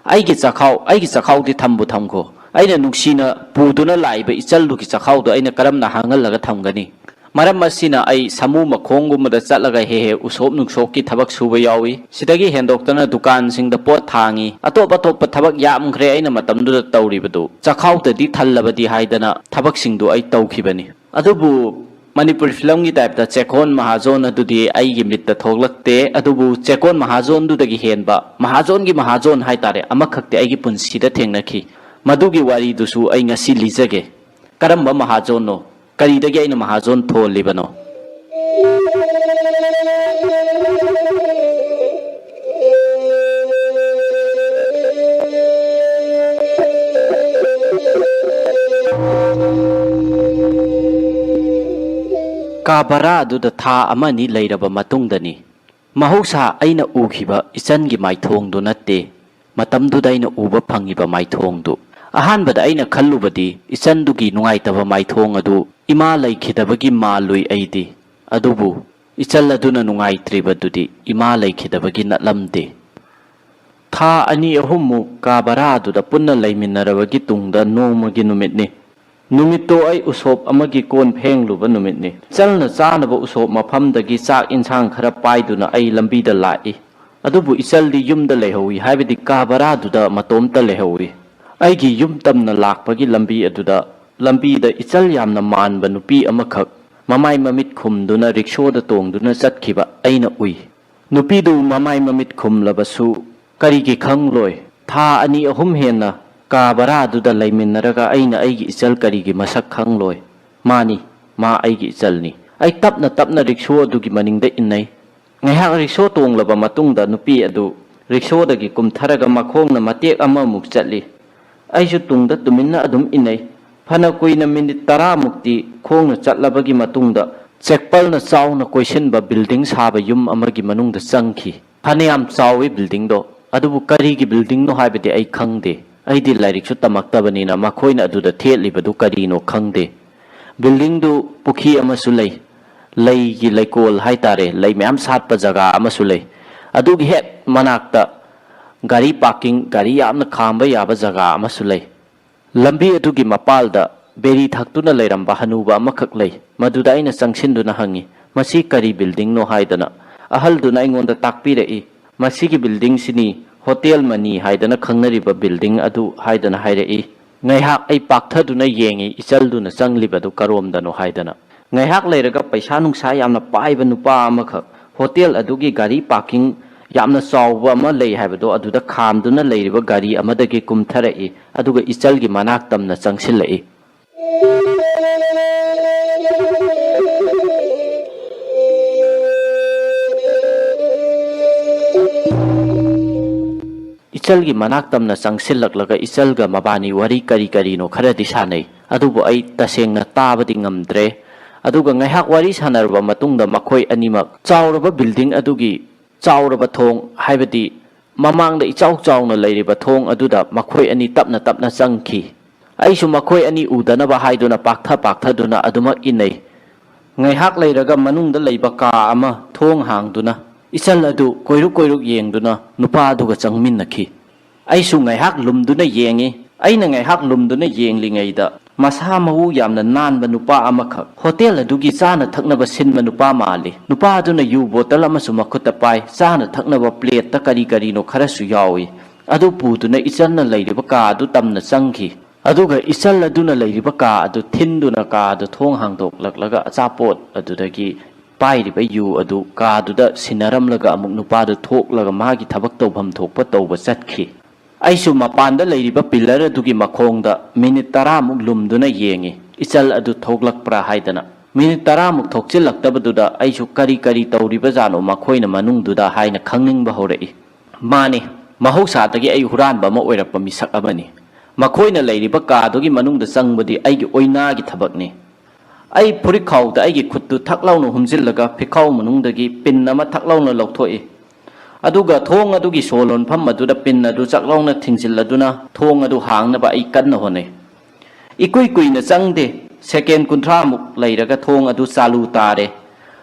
ꯑꯩꯒꯤ ꯆꯈꯥꯎ, ꯑꯩꯒꯤ ꯆꯈꯥꯎꯗꯤ ꯊꯝꯕꯨ ꯊꯝꯈꯣ꯫ ꯑꯩꯅ ꯅꯨꯡꯁꯤꯅ ꯄꯨꯗꯨꯅ ꯂꯥꯛꯏꯕ ꯏꯆꯜꯗꯨꯒꯤ ꯆꯈꯥꯎꯗꯣ ꯑꯩꯅ ꯀꯔꯝꯅ ꯍꯥꯡꯍꯜꯂꯒ ꯊꯝꯒꯅꯤ? ꯃꯔꯝ ꯑꯁꯤꯅ ꯑꯩ ꯁꯥꯃꯨ ꯃꯈꯣꯡꯒꯨꯝꯕꯗ ꯆꯠꯂꯒ ꯍꯦꯛ ꯍꯦꯛ ꯎꯁꯣꯞ ꯅꯨꯡꯁꯣꯞꯀꯤ ꯊꯕꯛ ꯁꯨꯕ ꯌꯥꯎꯏ꯫ ꯁꯤꯗꯒꯤ ꯍꯦꯟꯗꯣꯛꯇꯅ ꯗꯨꯀꯥꯟꯁꯤꯡꯗ ꯄꯣꯠ ꯊꯥꯡꯉꯤ, ꯑꯇꯣꯞ ꯑꯇꯣꯞꯄ ꯊꯕꯛ ꯌꯥꯝꯈ꯭ꯔꯦ ꯑꯩꯅ ꯃꯇꯝꯗꯨꯗ ꯇꯧꯔꯤꯕꯗꯨ꯫ ꯆꯈꯥꯎꯇꯗꯤ ꯊꯜꯂꯕꯗꯤ ꯍꯥꯏꯗꯅ ꯊꯕꯛꯁꯤꯡꯗꯨ ꯑꯩ ꯇꯧꯈꯤꯕꯅꯤ꯫ ꯑꯗꯨꯕꯨ ꯃꯅꯤꯄꯨꯔꯤ ꯐꯤꯂꯝꯒꯤ ꯇꯥꯏꯞꯇ ꯆꯦꯛꯀꯣꯟ ꯃꯍꯥꯖꯣꯟ ꯑꯗꯨꯗꯤ ꯑꯩꯒꯤ ꯃꯤꯠꯇ ꯊꯣꯛꯂꯛꯇꯦ꯫ ꯑꯗꯨꯕꯨ ꯆꯦꯛꯀꯣꯟ ꯃꯍꯥꯖꯣꯟꯗꯨꯗꯒꯤ ꯍꯦꯟꯕ ꯃꯍꯥꯖꯣꯟꯒꯤ ꯃꯍꯥꯖꯣꯟ ꯍꯥꯏꯇꯥꯔꯦ, ꯑꯃꯈꯛꯇꯤ ꯑꯩꯒꯤ ꯄꯨꯟꯁꯤꯗ ꯊꯦꯡꯅꯈꯤ꯫ ꯃꯗꯨꯒꯤ ꯋꯥꯔꯤꯗꯨꯁꯨ ꯑꯩ ꯉꯁꯤ ꯂꯤꯖꯒꯦ꯫ ꯀꯔꯝꯕ ꯃꯍꯥꯖꯣꯟꯅꯣ? ꯀꯔꯤꯗꯒꯤ ꯑꯩꯅ ꯃꯍꯥꯖꯣꯟ ꯊꯣꯜꯂꯤꯕꯅꯣ? ꯀꯥ ꯚꯔꯥ ꯑꯗꯨꯗ ꯊꯥ ꯑꯃ ꯑꯅꯤ ꯂꯩꯔꯕ ꯃꯇꯨꯡꯗꯅꯤ꯫ ꯃꯍꯧꯁꯥ ꯑꯩꯅ ꯎꯈꯤꯕ ꯏꯆꯟꯒꯤ ꯃꯥꯏꯊꯣꯡꯗꯨ ꯅꯠꯇꯦ, ꯃꯇꯝꯗꯨꯗ ꯑꯩꯅ ꯎꯕ ꯐꯪꯉꯤꯕ ꯃꯥꯏꯊꯣꯡꯗꯨ꯫ ꯑꯍꯥꯟꯕꯗ ꯑꯩꯅ ꯈꯜꯂꯨꯕꯗꯤ ꯏꯆꯟꯗꯨꯒꯤ ꯅꯨꯡꯉꯥꯏꯇꯕ ꯃꯥꯏꯊꯣꯡ ꯑꯗꯨ ꯏꯃꯥ ꯂꯩꯈꯤꯗꯕꯒꯤ ꯃꯥꯜꯂꯨꯏ ꯑꯩꯗꯤ꯫ ꯑꯗꯨꯕꯨ ꯏꯆꯜ ꯑꯗꯨꯅ ꯅꯨꯡꯉꯥꯏꯇ꯭ꯔꯤꯕꯗꯨꯗꯤ ꯏꯃꯥ ꯂꯩꯈꯤꯗꯕꯒꯤ ꯅꯠꯂꯝꯗꯦ꯫ ꯊꯥ ꯑꯅꯤ ꯑꯍꯨꯝꯃꯨꯛ ꯀꯥ ꯚꯔꯥ ꯑꯗꯨꯗ ꯄꯨꯟꯅ ꯂꯩꯃꯤꯟꯅꯔꯕꯒꯤ ꯇꯨꯡꯗ ꯅꯣꯡꯃꯒꯤ ꯅꯨꯃꯤꯠꯅꯤ꯫ ꯅꯨꯃꯤꯠꯇꯣ ꯑꯩ ꯎꯁꯣꯞ ꯑꯃꯒꯤ ꯀꯣꯟ ꯐꯦꯡꯂꯨꯕ ꯅꯨꯃꯤꯠꯅꯤ꯫ ꯏꯆꯜꯅ ꯆꯥꯅꯕ ꯎꯁꯣꯞ ꯃꯐꯝꯗꯒꯤ ꯆꯥꯛ ꯏꯟꯁꯥꯡ ꯈꯔ ꯄꯥꯏꯗꯨꯅ ꯑꯩ ꯂꯝꯕꯤꯗ ꯂꯥꯛꯏ꯫ ꯑꯗꯨꯕꯨ ꯏꯆꯜꯗꯤ ꯌꯨꯝꯗ ꯂꯩꯍꯧꯏ, ꯍꯥꯏꯕꯗꯤ ꯀꯥ ꯚꯔꯥꯗꯨꯗ ꯃꯇꯣꯝꯇ ꯂꯩꯍꯧꯏ꯫ ꯑꯩꯒꯤ ꯌꯨꯝ ꯇꯝꯅ ꯂꯥꯛꯄꯒꯤ ꯂꯝꯕꯤ ꯑꯗꯨꯗ, ꯂꯝꯕꯤꯗ ꯏꯆꯜ ꯌꯥꯝꯅ ꯃꯥꯟꯕ ꯅꯨꯄꯤ ꯑꯃꯈꯛ ꯃꯃꯥꯏ ꯃꯃꯤꯠ ꯈꯨꯝꯗꯨꯅ ꯔꯤꯛꯁꯣꯗ ꯇꯣꯡꯗꯨꯅ ꯆꯠꯈꯤꯕ ꯑꯩꯅ ꯎꯏ꯫ ꯅꯨꯄꯤꯗꯨ ꯃꯃꯥꯏ ꯃꯃꯤꯠ ꯈꯨꯝꯂꯕꯁꯨ ꯀꯔꯤꯒꯤ ꯈꯪꯂꯣꯏ? ꯊꯥ ꯑꯅꯤ ꯑꯍꯨꯝ ꯍꯦꯟꯅ ꯀꯥ ꯚꯔꯥꯗꯨꯗ ꯂꯩꯃꯤꯟꯅꯔꯒ ꯑꯩꯅ ꯑꯩꯒꯤ ꯏꯆꯜ ꯀꯔꯤꯒꯤ ꯃꯁꯛ ꯈꯪꯂꯣꯏ? ꯃꯥꯅꯤ, ꯃꯥ ꯑꯩꯒꯤ ꯏꯆꯜꯅꯤ꯫ ꯑꯩ ꯇꯞꯅ ꯇꯞꯅ ꯔꯤꯛꯁꯣ ꯑꯗꯨꯒꯤ ꯃꯅꯤꯡꯗ ꯏꯟꯅꯩ꯫ ꯉꯥꯏꯍꯥꯛ ꯔꯤꯛꯁꯣ ꯇꯣꯡꯂꯕ ꯃꯇꯨꯡꯗ ꯅꯨꯄꯤ ꯑꯗꯨ ꯔꯤꯛꯁꯣꯗꯒꯤ ꯀꯨꯝꯊꯔꯒ ꯃꯈꯣꯡꯅ ꯃꯇꯦꯛ ꯑꯃꯃꯨꯛ ꯆꯠꯂꯤ꯫ ꯑꯩꯁꯨ ꯇꯨꯡꯗ ꯇꯨꯃꯤꯟꯅ ꯑꯗꯨꯝ ꯏꯟꯅꯩ꯫ ꯐꯅ ꯀꯨꯏꯅ ꯃꯤꯅꯤꯠ ꯇꯔꯥꯃꯨꯛꯇꯤ ꯈꯣꯡꯅ ꯆꯠꯂꯕꯒꯤ ꯃꯇꯨꯡꯗ ꯆꯦꯛꯄꯜꯅ ꯆꯥꯎꯅ ꯀꯣꯏꯁꯤꯟꯕ ꯕꯤꯜꯗꯤꯡ ꯁꯥꯕ ꯌꯨꯝ ꯑꯃꯒꯤ ꯃꯅꯨꯡꯗ ꯆꯪꯈꯤ꯫ ꯐꯅꯌꯥꯝ ꯆꯥꯎꯏ ꯕꯤꯜꯗꯤꯡꯗꯣ, ꯑꯗꯨꯕꯨ ꯀꯔꯤꯒꯤ ꯕꯤꯜꯗꯤꯡꯅꯣ ꯍꯥꯏꯕꯗꯤ ꯑꯩ ꯈꯪꯗꯦ꯫ ꯑꯩꯗꯤ ꯂꯥꯏꯔꯤꯛꯁꯨ ꯇꯝꯃꯛꯇꯕꯅꯤꯅ ꯃꯈꯣꯏꯅ ꯑꯗꯨꯗ ꯊꯦꯠꯂꯤꯕꯗꯨ ꯀꯔꯤꯅꯣ ꯈꯪꯗꯦ꯫ ꯕꯤꯜꯗꯤꯡꯗꯨ ꯄꯨꯈ꯭ꯔꯤ ꯑꯃꯁꯨ ꯂꯩ, ꯂꯩꯒꯤ ꯂꯩꯀꯣꯜ ꯍꯥꯏꯇꯥꯔꯦ, ꯂꯩ ꯃꯌꯥꯝ ꯁꯥꯠꯄ ꯖꯒꯥ ꯑꯃꯁꯨ ꯂꯩ꯫ ꯑꯗꯨꯒꯤ ꯍꯦꯛ ꯃꯅꯥꯛꯇ ꯒꯥꯔꯤ ꯄꯥꯔꯀꯤꯡ, ꯒꯥꯔꯤ ꯌꯥꯝꯅ ꯈꯥꯝꯕ ꯌꯥꯕ ꯖꯒꯥ ꯑꯃꯁꯨ ꯂꯩ꯫ ꯂꯝꯕꯤ ꯑꯗꯨꯒꯤ ꯃꯄꯥꯜꯗ ꯕꯦꯔꯤ ꯊꯛꯇꯨꯅ ꯂꯩꯔꯝꯕ ꯍꯅꯨꯕ ꯑꯃꯈꯛ ꯂꯩ꯫ ꯃꯗꯨꯗ ꯑꯩꯅ ꯆꯪꯁꯤꯟꯗꯨꯅ ꯍꯪꯉꯤ, "ꯃꯁꯤ ꯀꯔꯤ ꯕꯤꯜꯗꯤꯡꯅꯣ?" ꯍꯥꯏꯗꯅ꯫ ꯑꯍꯜꯗꯨꯅ ꯑꯩꯉꯣꯟꯗ ꯇꯥꯛꯄꯤꯔꯛꯏ, "ꯃꯁꯤꯒꯤ ꯕꯤꯜꯗꯤꯡꯁꯤꯅꯤ ꯍꯣꯇꯦꯜ ꯃꯅꯤ ꯍꯥꯏꯗꯅ ꯈꯪꯅꯔꯤꯕ ꯕꯤꯜꯗꯤꯡ ꯑꯗꯨ" ꯍꯥꯏꯗꯅ ꯍꯥꯏꯔꯛꯏ꯫ ꯉꯥꯏꯍꯥꯛ ꯑꯩ ꯄꯥꯛꯊꯗꯨꯅ ꯌꯦꯡꯉꯤ, ꯏꯆꯜꯗꯨꯅ ꯆꯪꯂꯤꯕꯗꯨ ꯀꯔꯣꯝꯗꯅꯣ ꯍꯥꯏꯗꯅ꯫ ꯉꯥꯏꯍꯥꯛ ꯂꯩꯔꯒ ꯄꯩꯁꯥ ꯅꯨꯡꯁꯥ ꯌꯥꯝꯅ ꯄꯥꯏꯕ ꯅꯨꯄꯥ ꯑꯃꯈꯛ ꯍꯣꯇꯦꯜ ꯑꯗꯨꯒꯤ ꯒꯥꯔꯤ ꯄꯥꯔꯀꯤꯡ ꯌꯥꯝꯅ ꯆꯥꯎꯕ ꯑꯃ ꯂꯩ ꯍꯥꯏꯕꯗꯣ, ꯑꯗꯨꯗ ꯈꯥꯝꯗꯨꯅ ꯂꯩꯔꯤꯕ ꯒꯥꯔꯤ ꯑꯃꯗꯒꯤ ꯀꯨꯝꯊꯔꯛꯏ, ꯑꯗꯨꯒ ꯏꯆꯜꯒꯤ ꯃꯅꯥꯛ ꯇꯝꯅ ꯆꯪꯁꯤꯜꯂꯛꯏ꯫ ꯏꯆꯜꯒꯤ ꯃꯅꯥꯛ ꯇꯝꯅ ꯆꯪꯁꯤꯜꯂꯛꯂꯒ ꯏꯆꯜꯒ ꯃꯕꯥꯅꯤ ꯋꯥꯔꯤ ꯀꯔꯤ ꯀꯔꯤꯅꯣ ꯈꯔꯗꯤ ꯁꯥꯟꯅꯩ, ꯑꯗꯨꯕꯨ ꯑꯩ ꯇꯁꯦꯡꯅ ꯇꯥꯕꯗꯤ ꯉꯝꯗ꯭ꯔꯦ꯫ ꯑꯗꯨꯒ ꯉꯥꯏꯍꯥꯛ ꯋꯥꯔꯤ ꯁꯥꯟꯅꯔꯕ ꯃꯇꯨꯡꯗ ꯃꯈꯣꯏ ꯑꯅꯤꯃꯛ ꯆꯥꯎꯔꯕ ꯕꯤꯜꯗꯤꯡ ꯑꯗꯨꯒꯤ ꯆꯥꯎꯔꯕ ꯊꯣꯡ, ꯍꯥꯏꯕꯗꯤ ꯃꯃꯥꯡꯗ ꯏꯆꯥꯎ ꯆꯥꯎꯅ ꯂꯩꯔꯤꯕ ꯊꯣꯡ ꯑꯗꯨꯗ ꯃꯈꯣꯏ ꯑꯅꯤ ꯇꯞꯅ ꯇꯞꯅ ꯆꯪꯈꯤ꯫ ꯑꯩꯁꯨ ꯃꯈꯣꯏ ꯑꯅꯤ ꯎꯗꯅꯕ ꯍꯥꯏꯗꯨꯅ ꯄꯥꯛꯊ ꯄꯥꯛꯊꯗꯨꯅ ꯑꯗꯨꯃꯛ ꯏꯟꯅꯩ꯫ ꯉꯥꯏꯍꯥꯛ ꯂꯩꯔꯒ ꯃꯅꯨꯡꯗ ꯂꯩꯕ ꯀꯥ ꯑꯃ ꯊꯣꯡ ꯍꯥꯡꯗꯨꯅ ꯏꯆꯜ ꯑꯗꯨ ꯀꯣꯏꯔꯨꯛ ꯀꯣꯏꯔꯨꯛ ꯌꯦꯡꯗꯨꯅ ꯅꯨꯄꯥ ꯑꯗꯨꯒ ꯆꯪꯃꯤꯟꯅꯈꯤ꯫ ꯑꯩꯁꯨ ꯉꯥꯏꯍꯥꯛ ꯂꯨꯝꯗꯨꯅ ꯌꯦꯡꯉꯤ꯫ ꯑꯩꯅ ꯉꯥꯏꯍꯥꯛ ꯂꯨꯝꯗꯨꯅ ꯌꯦꯡꯂꯤꯉꯩꯗ ꯃꯁꯥ ꯃꯎ ꯌꯥꯝꯅ ꯅꯥꯟꯕ ꯅꯨꯄꯥ ꯑꯃꯈꯛ ꯍꯣꯇꯦꯜ ꯑꯗꯨꯒꯤ ꯆꯥꯅ ꯊꯛꯅꯕ ꯁꯤꯟꯕ ꯅꯨꯄꯥ ꯃꯥꯜꯂꯤ꯫ ꯅꯨꯄꯥ ꯑꯗꯨꯅ ꯌꯨ ꯕꯣꯇꯜ ꯑꯃꯁꯨ ꯃꯈꯨꯠꯇ ꯄꯥꯏ, ꯆꯥꯅ ꯊꯛꯅꯕ ꯄ꯭ꯂꯦꯠꯇ ꯀꯔꯤ ꯀꯔꯤꯅꯣ ꯈꯔꯁꯨ ꯌꯥꯎꯏ꯫ ꯑꯗꯨ ꯄꯨꯗꯨꯅ ꯏꯆꯜꯅ ꯂꯩꯔꯤꯕ ꯀꯥ ꯑꯗꯨ ꯇꯝꯅ ꯆꯪꯈꯤ꯫ ꯑꯗꯨꯒ ꯏꯆꯜ ꯑꯗꯨꯅ ꯂꯩꯔꯤꯕ ꯀꯥ ꯑꯗꯨ ꯊꯤꯟꯗꯨꯅ ꯀꯥ ꯑꯗꯨ ꯊꯣꯡ ꯍꯥꯡꯗꯣꯛꯂꯛꯂꯒ ꯑꯆꯥꯄꯣꯠ ꯑꯗꯨꯗꯒꯤ ꯄꯥꯏꯔꯤꯕ ꯌꯨ ꯑꯗꯨ ꯀꯥꯗꯨꯗ ꯁꯤꯟꯅꯔꯝꯂꯒ ꯑꯃꯨꯛ ꯅꯨꯄꯥꯗꯨ ꯊꯣꯛꯂꯒ ꯃꯥꯒꯤ ꯊꯕꯛ ꯇꯧꯐꯝ ꯊꯣꯛꯄ ꯇꯧꯕ ꯆꯠꯈꯤ꯫ ꯑꯩꯁꯨ ꯃꯄꯥꯟꯗ ꯂꯩꯔꯤꯕ ꯄꯤꯂꯔ ꯑꯗꯨꯒꯤ ꯃꯈꯣꯡꯗ ꯃꯤꯅꯤꯠ ꯇꯔꯥꯃꯨꯛ ꯂꯨꯝꯗꯨꯅ ꯌꯦꯡꯉꯤ, ꯏꯆꯜ ꯑꯗꯨ ꯊꯣꯛꯂꯛꯄ꯭ꯔꯥ ꯍꯥꯏꯗꯅ꯫ ꯃꯤꯅꯤꯠ ꯇꯔꯥꯃꯨꯛ ꯊꯣꯛꯆꯤꯜꯂꯛꯇꯕꯗꯨꯗ ꯑꯩꯁꯨ ꯀꯔꯤ ꯀꯔꯤ ꯇꯧꯔꯤꯕꯖꯥꯠꯅꯣ ꯃꯈꯣꯏꯅ ꯃꯅꯨꯡꯗꯨꯗ ꯍꯥꯏꯅ ꯈꯪꯅꯤꯡꯕ ꯍꯧꯔꯛꯏ꯫ ꯃꯥꯅꯤ, ꯃꯍꯧꯁꯥꯗꯒꯤ ꯑꯩ ꯍꯨꯔꯥꯟꯕ ꯑꯃ ꯑꯣꯏꯔꯛꯄ ꯃꯤꯁꯛ ꯑꯃꯅꯤ꯫ ꯃꯈꯣꯏꯅ ꯂꯩꯔꯤꯕ ꯀꯥꯗꯨꯒꯤ ꯃꯅꯨꯡꯗ ꯆꯪꯕꯗꯤ ꯑꯩꯒꯤ ꯑꯣꯏꯅꯥꯒꯤ ꯊꯕꯛꯅꯤ꯫ ꯑꯩ ꯐꯨꯔꯤꯠꯈꯥꯎꯗ ꯑꯩꯒꯤ ꯈꯨꯠꯇꯨ ꯊꯛ ꯂꯥꯎꯅ ꯍꯨꯝꯖꯤꯜꯂꯒ ꯐꯤꯈꯥꯎ ꯃꯅꯨꯡꯗꯒꯤ ꯄꯤꯟ ꯑꯃ ꯊꯛ ꯂꯥꯎꯅ ꯂꯧꯊꯣꯛꯏ꯫ ꯑꯗꯨꯒ ꯊꯣꯡ ꯑꯗꯨꯒꯤ ꯁꯣ ꯂꯣꯟꯐꯝ ꯑꯗꯨꯗ ꯄꯤꯟ ꯑꯗꯨ ꯆꯥꯛ ꯂꯥꯎꯅ ꯊꯤꯡꯖꯤꯜꯂꯗꯨꯅ ꯊꯣꯡ ꯑꯗꯨ ꯍꯥꯡꯅꯕ ꯑꯩ ꯀꯟꯅ ꯍꯣꯠꯅꯩ꯫ ꯏꯀꯨꯏ ꯀꯨꯏꯅ ꯆꯪꯗꯦ, ꯁꯦꯀꯦꯟ ꯀꯨꯟꯊ꯭ꯔꯥꯃꯨꯛ ꯂꯩꯔꯒ ꯊꯣꯡ ꯑꯗꯨ ꯆꯥꯂꯨ ꯇꯥꯔꯦ꯫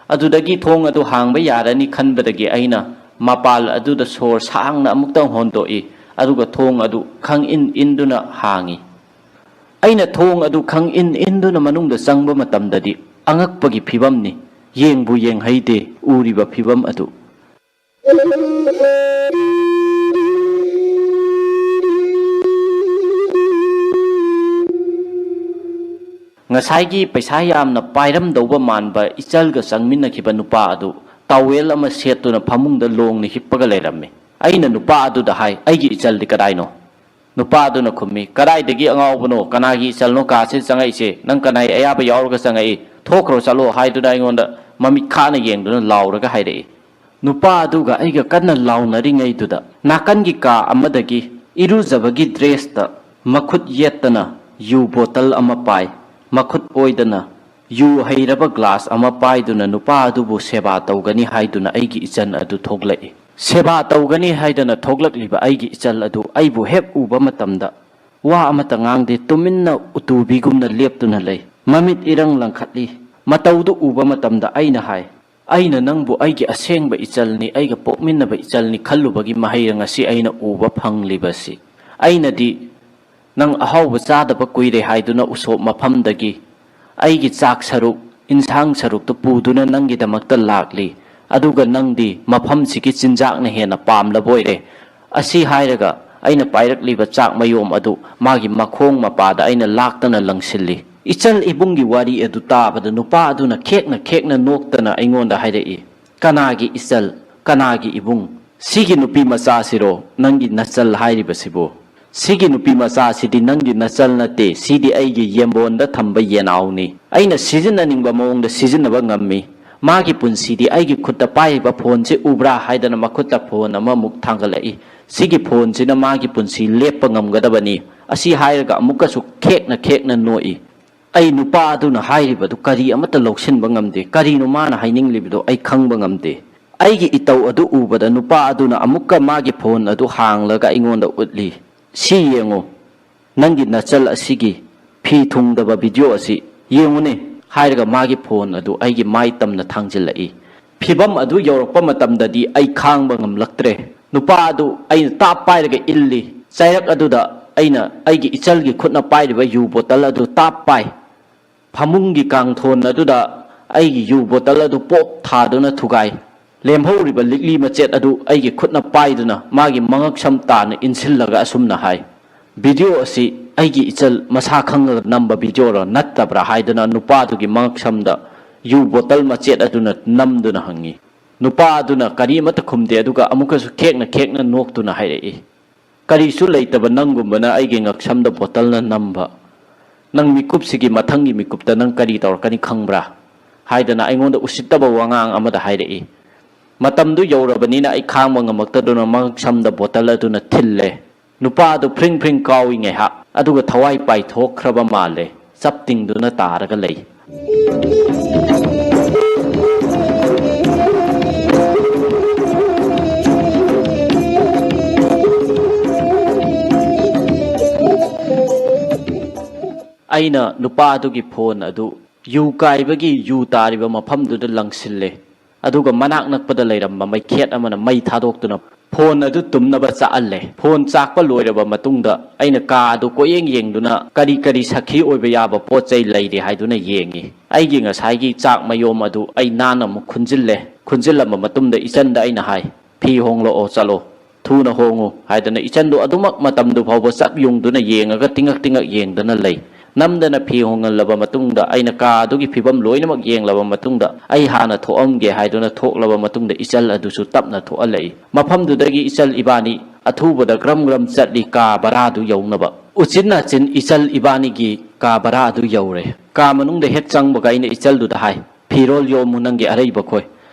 ꯑꯗꯨꯗꯒꯤ ꯊꯣꯡ ꯑꯗꯨ ꯍꯥꯡꯕ ꯌꯥꯔꯅꯤ ꯈꯟꯕꯗꯒꯤ ꯑꯩꯅ ꯃꯄꯥꯜ ꯑꯗꯨꯗ ꯁꯣꯔ ꯁꯥꯡꯅ ꯑꯃꯨꯛꯇꯪ ꯍꯣꯟꯗꯣꯛꯏ, ꯑꯗꯨꯒ ꯊꯣꯡ ꯑꯗꯨ ꯈꯪ ꯏꯟ ꯏꯟꯗꯨꯅ ꯍꯥꯡꯏ꯫ ꯑꯩꯅ ꯊꯣꯡ ꯑꯗꯨ ꯈꯪ ꯏꯟ ꯏꯟꯗꯨꯅ ꯃꯅꯨꯡꯗ ꯆꯪꯕ ꯃꯇꯝꯗꯗꯤ ꯑꯉꯛꯄꯒꯤ ꯐꯤꯕꯝꯅꯤ꯫ ꯌꯦꯡꯕꯨ ꯌꯦꯡꯍꯩꯗꯦ ꯎꯔꯤꯕ ꯐꯤꯕꯝ ꯑꯗꯨ꯫ ꯉꯁꯥꯏꯒꯤ ꯄꯩꯁꯥ ꯌꯥꯝꯅ ꯄꯥꯏꯔꯝꯗꯧꯕ ꯃꯥꯟꯕ ꯏꯆꯜꯒ ꯆꯪꯃꯤꯟꯅꯈꯤꯕ ꯅꯨꯄꯥ ꯑꯗꯨ ꯇꯥꯋꯦꯜ ꯑꯃ ꯁꯦꯠꯇꯨꯅ ꯐꯃꯨꯡꯗ ꯂꯣꯡꯅ ꯍꯤꯞꯄꯒ ꯂꯩꯔꯝꯃꯤ꯫ ꯑꯩꯅ ꯅꯨꯄꯥ ꯑꯗꯨꯗ ꯍꯥꯏ, "ꯑꯩꯒꯤ ꯏꯆꯜꯗꯤ ꯀꯗꯥꯏꯅꯣ?" ꯅꯨꯄꯥ ꯑꯗꯨꯅ ꯈꯨꯝꯃꯤ, "ꯀꯗꯥꯏꯗꯒꯤ ꯑꯉꯥꯎꯕꯅꯣ? ꯀꯅꯥꯒꯤ ꯏꯆꯜꯅꯣ ꯀꯥꯁꯤꯗ ꯆꯪꯉꯛꯏꯁꯦ? ꯅꯪ ꯀꯅꯥꯏ ꯑꯌꯥꯕ ꯌꯥꯎꯔꯒ ꯆꯪꯉꯛꯏ? ꯊꯣꯛꯈ꯭ꯔꯣ ꯆꯠꯂꯣ" ꯍꯥꯏꯗꯨꯅ ꯑꯩꯉꯣꯟꯗ ꯃꯃꯤꯠ ꯈꯥꯅ ꯌꯦꯡꯗꯨꯅ ꯂꯥꯎꯔꯒ ꯍꯥꯏꯔꯛꯏ꯫ ꯅꯨꯄꯥ ꯑꯗꯨꯒ ꯑꯩꯒ ꯀꯟꯅ ꯂꯥꯎꯅꯔꯤꯉꯩꯗꯨꯗ ꯅꯥꯀꯟꯒꯤ ꯀꯥ ꯑꯃꯗꯒꯤ ꯏꯔꯨꯖꯕꯒꯤ ꯗ꯭ꯔꯦꯁꯇ ꯃꯈꯨꯠ ꯌꯦꯠꯇꯅ ꯌꯨ ꯕꯣꯇꯜ ꯑꯃ ꯄꯥꯏ, ꯃꯈꯨꯠ ꯑꯣꯏꯗꯅ ꯌꯨ ꯍꯩꯔꯕ ꯒ꯭ꯂꯥꯁ ꯑꯃ ꯄꯥꯏꯗꯨꯅ ꯅꯨꯄꯥ ꯑꯗꯨꯕꯨ ꯁꯦꯕꯥ ꯇꯧꯒꯅꯤ ꯍꯥꯏꯗꯨꯅ ꯑꯩꯒꯤ ꯏꯆꯟ ꯑꯗꯨ ꯊꯣꯛꯂꯛꯏ꯫ ꯁꯦꯕꯥ ꯇꯧꯒꯅꯤ ꯍꯥꯏꯗꯅ ꯊꯣꯛꯂꯛꯂꯤꯕ ꯑꯩꯒꯤ ꯏꯆꯜ ꯑꯗꯨ ꯑꯩꯕꯨ ꯍꯦꯛ ꯎꯕ ꯃꯇꯝꯗ ꯋꯥ ꯑꯃꯠꯇ ꯉꯥꯡꯗꯦ, ꯇꯨꯃꯤꯟꯅ ꯎꯇꯨꯕꯤꯒꯨꯝꯅ ꯂꯦꯞꯇꯨꯅ ꯂꯩ꯫ ꯃꯃꯤꯠ ꯏꯔꯪ ꯂꯪꯈꯠꯂꯤ꯫ ꯃꯇꯧꯗꯨ ꯎꯕ ꯃꯇꯝꯗ ꯑꯩꯅ ꯍꯥꯏ, "ꯑꯩꯅ ꯅꯪꯕꯨ ꯑꯩꯒꯤ ꯑꯁꯦꯡꯕ ꯏꯆꯜꯅꯤ, ꯑꯩꯒ ꯄꯣꯛꯃꯤꯟꯅꯕ ꯏꯆꯜꯅꯤ ꯈꯜꯂꯨꯕꯒꯤ ꯃꯍꯩꯔ ꯉꯁꯤ ꯑꯩꯅ ꯎꯕ ꯐꯪꯂꯤꯕꯁꯤ꯫ ꯑꯩꯅꯗꯤ ꯅꯪ ꯑꯍꯥꯎꯕ ꯆꯥꯗꯕ ꯀꯨꯏꯔꯦ ꯍꯥꯏꯗꯨꯅ ꯎꯁꯣꯞ ꯃꯐꯝꯗꯒꯤ ꯑꯩꯒꯤ ꯆꯥꯛ ꯁꯔꯨꯛ, ꯏꯟꯁꯥꯡ ꯁꯔꯨꯛꯇꯨ ꯄꯨꯗꯨꯅ ꯅꯪꯒꯤꯗꯃꯛꯇ ꯂꯥꯛꯂꯤ, ꯑꯗꯨꯒ ꯅꯪꯗꯤ ꯃꯐꯝꯁꯤꯒꯤ ꯆꯤꯟꯖꯥꯛꯅ ꯍꯦꯟꯅ ꯄꯥꯝꯂꯕ ꯑꯣꯏꯔꯦ"꯫ ꯑꯁꯤ ꯍꯥꯏꯔꯒ ꯑꯩꯅ ꯄꯥꯏꯔꯛꯂꯤꯕ ꯆꯥꯛ ꯃꯌꯣꯝ ꯑꯗꯨ ꯃꯥꯒꯤ ꯃꯈꯣꯡ ꯃꯄꯥꯗ ꯑꯩꯅ ꯂꯥꯛꯇꯅ ꯂꯪꯁꯤꯜꯂꯤ꯫ ꯏꯆꯜ ꯏꯕꯨꯡꯒꯤ ꯋꯥꯔꯤ ꯑꯗꯨ ꯇꯥꯕꯗ ꯅꯨꯄꯥ ꯑꯗꯨꯅ ꯈꯦꯛꯅ ꯈꯦꯛꯅ ꯅꯣꯛꯇꯅ ꯑꯩꯉꯣꯟꯗ ꯍꯥꯏꯔꯛꯏ, "ꯀꯅꯥꯒꯤ ꯏꯆꯜ? ꯀꯅꯥꯒꯤ ꯏꯕꯨꯡ?" "ꯁꯤꯒꯤ ꯅꯨꯄꯤ ꯃꯆꯥꯁꯤꯔꯣ ꯅꯪꯒꯤ ꯅꯆꯜ ꯍꯥꯏꯔꯤꯕꯁꯤꯕꯨ? ꯁꯤꯒꯤ ꯅꯨꯄꯤ ꯃꯆꯥꯁꯤꯗꯤ ꯅꯪꯒꯤ ꯅꯆꯜ ꯅꯠꯇꯦ, ꯁꯤꯗꯤ ꯑꯩꯒꯤ ꯌꯦꯝꯕꯣꯟꯗ ꯊꯝꯕ ꯌꯦꯅꯥꯎꯅꯤ꯫ ꯑꯩꯅ ꯁꯤꯖꯤꯟꯅꯅꯤꯡꯕ ꯃꯑꯣꯡꯗ ꯁꯤꯖꯤꯟꯅꯕ ꯉꯝꯃꯤ꯫ ꯃꯥꯒꯤ ꯄꯨꯟꯁꯤꯗꯤ ꯑꯩꯒꯤ ꯈꯨꯠꯇ ꯄꯥꯏꯔꯤꯕ ꯐꯣꯟꯁꯤ ꯎꯕ꯭ꯔꯥ?" ꯍꯥꯏꯗꯅ ꯃꯈꯨꯠꯇ ꯐꯣꯟ ꯑꯃꯃꯨꯛ ꯊꯥꯡꯒꯠꯂꯛꯏ꯫ "ꯁꯤꯒꯤ ꯐꯣꯟꯁꯤꯅ ꯃꯥꯒꯤ ꯄꯨꯟꯁꯤ ꯂꯦꯞꯄ ꯉꯝꯒꯗꯕꯅꯤ꯫ ꯑꯁꯤ ꯍꯥꯏꯔꯒ ꯑꯃꯨꯛꯀꯁꯨ ꯈꯦꯛꯅ ꯈꯦꯛꯅ ꯅꯣꯛꯏ꯫ ꯑꯩ ꯅꯨꯄꯥ ꯑꯗꯨꯅ ꯍꯥꯏꯔꯤꯕꯗꯨ ꯀꯔꯤ ꯑꯃꯠꯇ ꯂꯧꯁꯤꯟꯕ ꯉꯝꯗꯦ꯫ ꯀꯔꯤꯅꯣ ꯃꯥꯅ ꯍꯥꯏꯅꯤꯡꯂꯤꯕꯗꯣ ꯑꯩ ꯈꯪꯕ ꯉꯝꯗꯦ꯫ ꯑꯩꯒꯤ ꯏꯇꯧ ꯑꯗꯨ ꯎꯕꯗ ꯅꯨꯄꯥ ꯑꯗꯨꯅ ꯑꯃꯨꯛꯀ ꯃꯥꯒꯤ ꯐꯣꯟ ꯑꯗꯨ ꯍꯥꯡꯂꯒ ꯑꯩꯉꯣꯟꯗ ꯎꯠꯂꯤ꯫ "ꯁꯤ ꯌꯦꯡꯉꯨ, ꯅꯪꯒꯤ ꯅꯆꯜ ꯑꯁꯤꯒꯤ ꯐꯤ ꯊꯨꯡꯗꯕ ꯚꯤꯗꯤꯑꯣ ꯑꯁꯤ ꯌꯦꯡꯉꯨꯅꯦ" ꯍꯥꯏꯔꯒ ꯃꯥꯒꯤ ꯐꯣꯟ ꯑꯗꯨ ꯑꯩꯒꯤ ꯃꯥꯏ ꯇꯝꯅ ꯊꯥꯡꯖꯤꯜꯂꯛꯏ꯫ ꯐꯤꯚꯝ ꯑꯗꯨ ꯌꯧꯔꯛꯄ ꯃꯇꯝꯗꯗꯤ ꯑꯩ ꯈꯥꯡꯕ ꯉꯝꯂꯛꯇ꯭ꯔꯦ꯫ ꯅꯨꯄꯥ ꯑꯗꯨ ꯑꯩꯅ ꯇꯥꯞ ꯄꯥꯏꯔꯒ ꯏꯜꯂꯤ꯫ ꯆꯩꯔꯛ ꯑꯗꯨꯗ ꯑꯩꯅ ꯑꯩꯒꯤ ꯏꯆꯜꯒꯤ ꯈꯨꯠꯅ ꯄꯥꯏꯔꯤꯕ ꯌꯨ ꯕꯣꯇꯜ ꯑꯗꯨ ꯇꯥꯞ ꯄꯥꯏ꯫ ꯐꯃꯨꯡꯒꯤ ꯀꯥꯡꯊꯣꯟ ꯑꯗꯨꯗ ꯑꯩꯒꯤ ꯌꯨ ꯕꯣꯇꯜ ꯑꯗꯨ ꯄꯣꯞ ꯊꯥꯗꯨꯅ ꯊꯨꯒꯥꯏ꯫ ꯂꯦꯝꯍꯧꯔꯤꯕ ꯂꯤꯛꯂꯤ ꯃꯆꯦꯠ ꯑꯗꯨ ꯑꯩꯒꯤ ꯈꯨꯠꯅ ꯄꯥꯏꯗꯨꯅ ꯃꯥꯒꯤ ꯃꯉꯛꯁꯝ ꯇꯥꯅ ꯏꯟꯁꯤꯜꯂꯒ ꯑꯁꯨꯝꯅ ꯍꯥꯏ, "ꯚꯤꯗꯤꯑꯣ ꯑꯁꯤ ꯑꯩꯒꯤ ꯏꯆꯜ ꯃꯁꯥ ꯈꯪꯂꯒ ꯅꯝꯕ ꯚꯤꯗꯤꯑꯣꯔꯣ ꯅꯠꯇꯕ꯭ꯔꯥ?" ꯍꯥꯏꯗꯨꯅ ꯅꯨꯄꯥꯗꯨꯒꯤ ꯃꯉꯛꯁꯝꯗ ꯌꯨ ꯕꯣꯇꯜ ꯃꯆꯦꯠ ꯑꯗꯨꯅ ꯅꯝꯗꯨꯅ ꯍꯪꯉꯤ꯫ ꯅꯨꯄꯥ ꯑꯗꯨꯅ ꯀꯔꯤ ꯑꯃꯠꯇ ꯈꯨꯝꯗꯦ, ꯑꯗꯨꯒ ꯑꯃꯨꯛꯀꯁꯨ ꯈꯦꯛꯅ ꯈꯦꯛꯅ ꯅꯣꯛꯇꯨꯅ ꯍꯥꯏꯔꯛꯏ, "ꯀꯔꯤꯁꯨ ꯂꯩꯇꯕ ꯅꯪꯒꯨꯝꯕꯅ ꯑꯩꯒꯤ ꯉꯛꯁꯝꯗ ꯕꯣꯇꯜꯅ ꯅꯝꯕ꯫ ꯅꯪ ꯃꯤꯀꯨꯞꯁꯤꯒꯤ ꯃꯊꯪꯒꯤ ꯃꯤꯀꯨꯞꯇ ꯅꯪ ꯀꯔꯤ ꯇꯧꯔꯛꯀꯅꯤ ꯈꯪꯕ꯭ꯔꯥ?" ꯍꯥꯏꯗꯅ ꯑꯩꯉꯣꯟꯗ ꯎꯁꯤꯠꯇꯕ ꯋꯥꯉꯥꯡ ꯑꯃꯗ ꯍꯥꯏꯔꯛꯏ꯫ ꯃꯇꯝꯗꯨ ꯌꯧꯔꯕꯅꯤꯅ ꯑꯩ ꯈꯥꯡꯕ ꯉꯝꯃꯛꯇꯗꯨꯅ ꯃꯉꯛꯁꯝꯗ ꯕꯣꯇꯜ ꯑꯗꯨꯅ ꯊꯤꯜꯂꯦ꯫ ꯅꯨꯄꯥ ꯑꯗꯨ ꯐ꯭ꯔꯤꯡ ꯐ꯭ꯔꯤꯡ ꯀꯥꯎꯏ ꯉꯥꯏꯍꯥꯛ, ꯑꯗꯨꯒ ꯊꯋꯥꯏ ꯄꯥꯏꯊꯣꯛꯈ꯭ꯔꯕ ꯃꯥꯜꯂꯦ꯫ ꯆꯞ ꯇꯤꯡꯗꯨꯅ ꯇꯥꯔꯒ ꯂꯩ꯫ ꯑꯩꯅ ꯅꯨꯄꯥꯗꯨꯒꯤ ꯐꯣꯟ ꯑꯗꯨ ꯌꯨ ꯀꯥꯏꯕꯒꯤ ꯌꯨ ꯇꯥꯔꯤꯕ ꯃꯐꯝꯗꯨꯗ ꯂꯪꯁꯤꯜꯂꯦ꯫ ꯑꯗꯨꯒ ꯃꯅꯥꯛ ꯅꯛꯄꯗ ꯂꯩꯔꯝꯕ ꯃꯩꯈꯦꯠ ꯑꯃꯅ ꯃꯩ ꯊꯥꯗꯣꯛꯇꯨꯅ ꯐꯣꯟ ꯑꯗꯨ ꯇꯨꯝꯅꯕ ꯆꯥꯛꯍꯜꯂꯦ꯫ ꯐꯣꯟ ꯆꯥꯛꯄ ꯂꯣꯏꯔꯕ ꯃꯇꯨꯡꯗ ꯑꯩꯅ ꯀꯥ ꯑꯗꯨ ꯀꯣꯏꯌꯦꯡ ꯌꯦꯡꯗꯨꯅ ꯀꯔꯤ ꯀꯔꯤ ꯁꯛꯈꯤ ꯑꯣꯏꯕ ꯌꯥꯕ ꯄꯣꯠ ꯆꯩ ꯂꯩꯔꯤ ꯍꯥꯏꯗꯨꯅ ꯌꯦꯡꯉꯤ꯫ ꯑꯩꯒꯤ ꯉꯁꯥꯏꯒꯤ ꯆꯥꯛ ꯃꯌꯣꯝ ꯑꯗꯨ ꯑꯩ ꯅꯥꯟꯅ ꯑꯃꯨꯛ ꯈꯨꯟꯖꯤꯜꯂꯦ꯫ ꯈꯨꯟꯖꯤꯜꯂꯝꯕ ꯃꯇꯨꯡꯗ ꯏꯆꯟꯗ ꯑꯩꯅ ꯍꯥꯏ, "ꯐꯤ ꯍꯣꯡꯂꯛꯑꯣ, ꯆꯠꯂꯣ, ꯊꯨꯅ ꯍꯣꯡꯉꯨ" ꯍꯥꯏꯗꯅ ꯏꯆꯟꯗꯨ ꯑꯗꯨꯃꯛ ꯃꯇꯝꯗꯨ ꯐꯥꯎꯕ ꯆꯞ ꯌꯨꯡꯗꯨꯅ ꯌꯦꯡꯉꯒ ꯇꯤꯡꯉꯛ ꯇꯤꯡꯉꯛ ꯌꯦꯡꯗꯅ ꯂꯩ꯫ ꯅꯝꯗꯅ ꯐꯤ ꯍꯣꯡꯍꯜꯂꯕ ꯃꯇꯨꯡꯗ, ꯑꯩꯅ ꯀꯥ ꯑꯗꯨꯒꯤ ꯐꯤꯕꯝ ꯂꯣꯏꯅꯃꯛ ꯌꯦꯡꯂꯕ ꯃꯇꯨꯡꯗ, ꯑꯩ ꯍꯥꯟꯅ ꯊꯣꯛꯑꯝꯒꯦ ꯍꯥꯏꯗꯨꯅ ꯊꯣꯛꯂꯕ ꯃꯇꯨꯡꯗ, ꯏꯆꯜ ꯑꯗꯨꯁꯨ ꯇꯞꯅ ꯊꯣꯛꯍꯜꯂꯛꯏ꯫ ꯃꯐꯝꯗꯨꯗꯒꯤ ꯏꯆꯜ ꯏꯕꯥꯅꯤ ꯑꯊꯨꯕꯗ ꯒ꯭ꯔꯝ ꯒ꯭ꯔꯝ ꯆꯠꯂꯤ ꯀꯥ ꯕꯔꯥꯗꯨ ꯌꯧꯅꯕ꯫ ꯎꯆꯤꯟ ꯅꯥꯆꯤꯟ ꯏꯆꯜ ꯏꯕꯥꯅꯤꯒꯤ ꯀꯥ ꯕꯔꯥ ꯑꯗꯨ ꯌꯧꯔꯦ꯫ ꯀꯥ ꯃꯅꯨꯡꯗ ꯍꯦꯛ ꯆꯪꯕꯒ ꯑꯩꯅ ꯏꯆꯜꯗꯨꯗ ꯍꯥꯏ, "ꯐꯤꯔꯣꯜ ꯌꯣꯝꯃꯨ ꯅꯪꯒꯤ ꯑꯔꯩꯕ ꯈꯣꯏ꯫"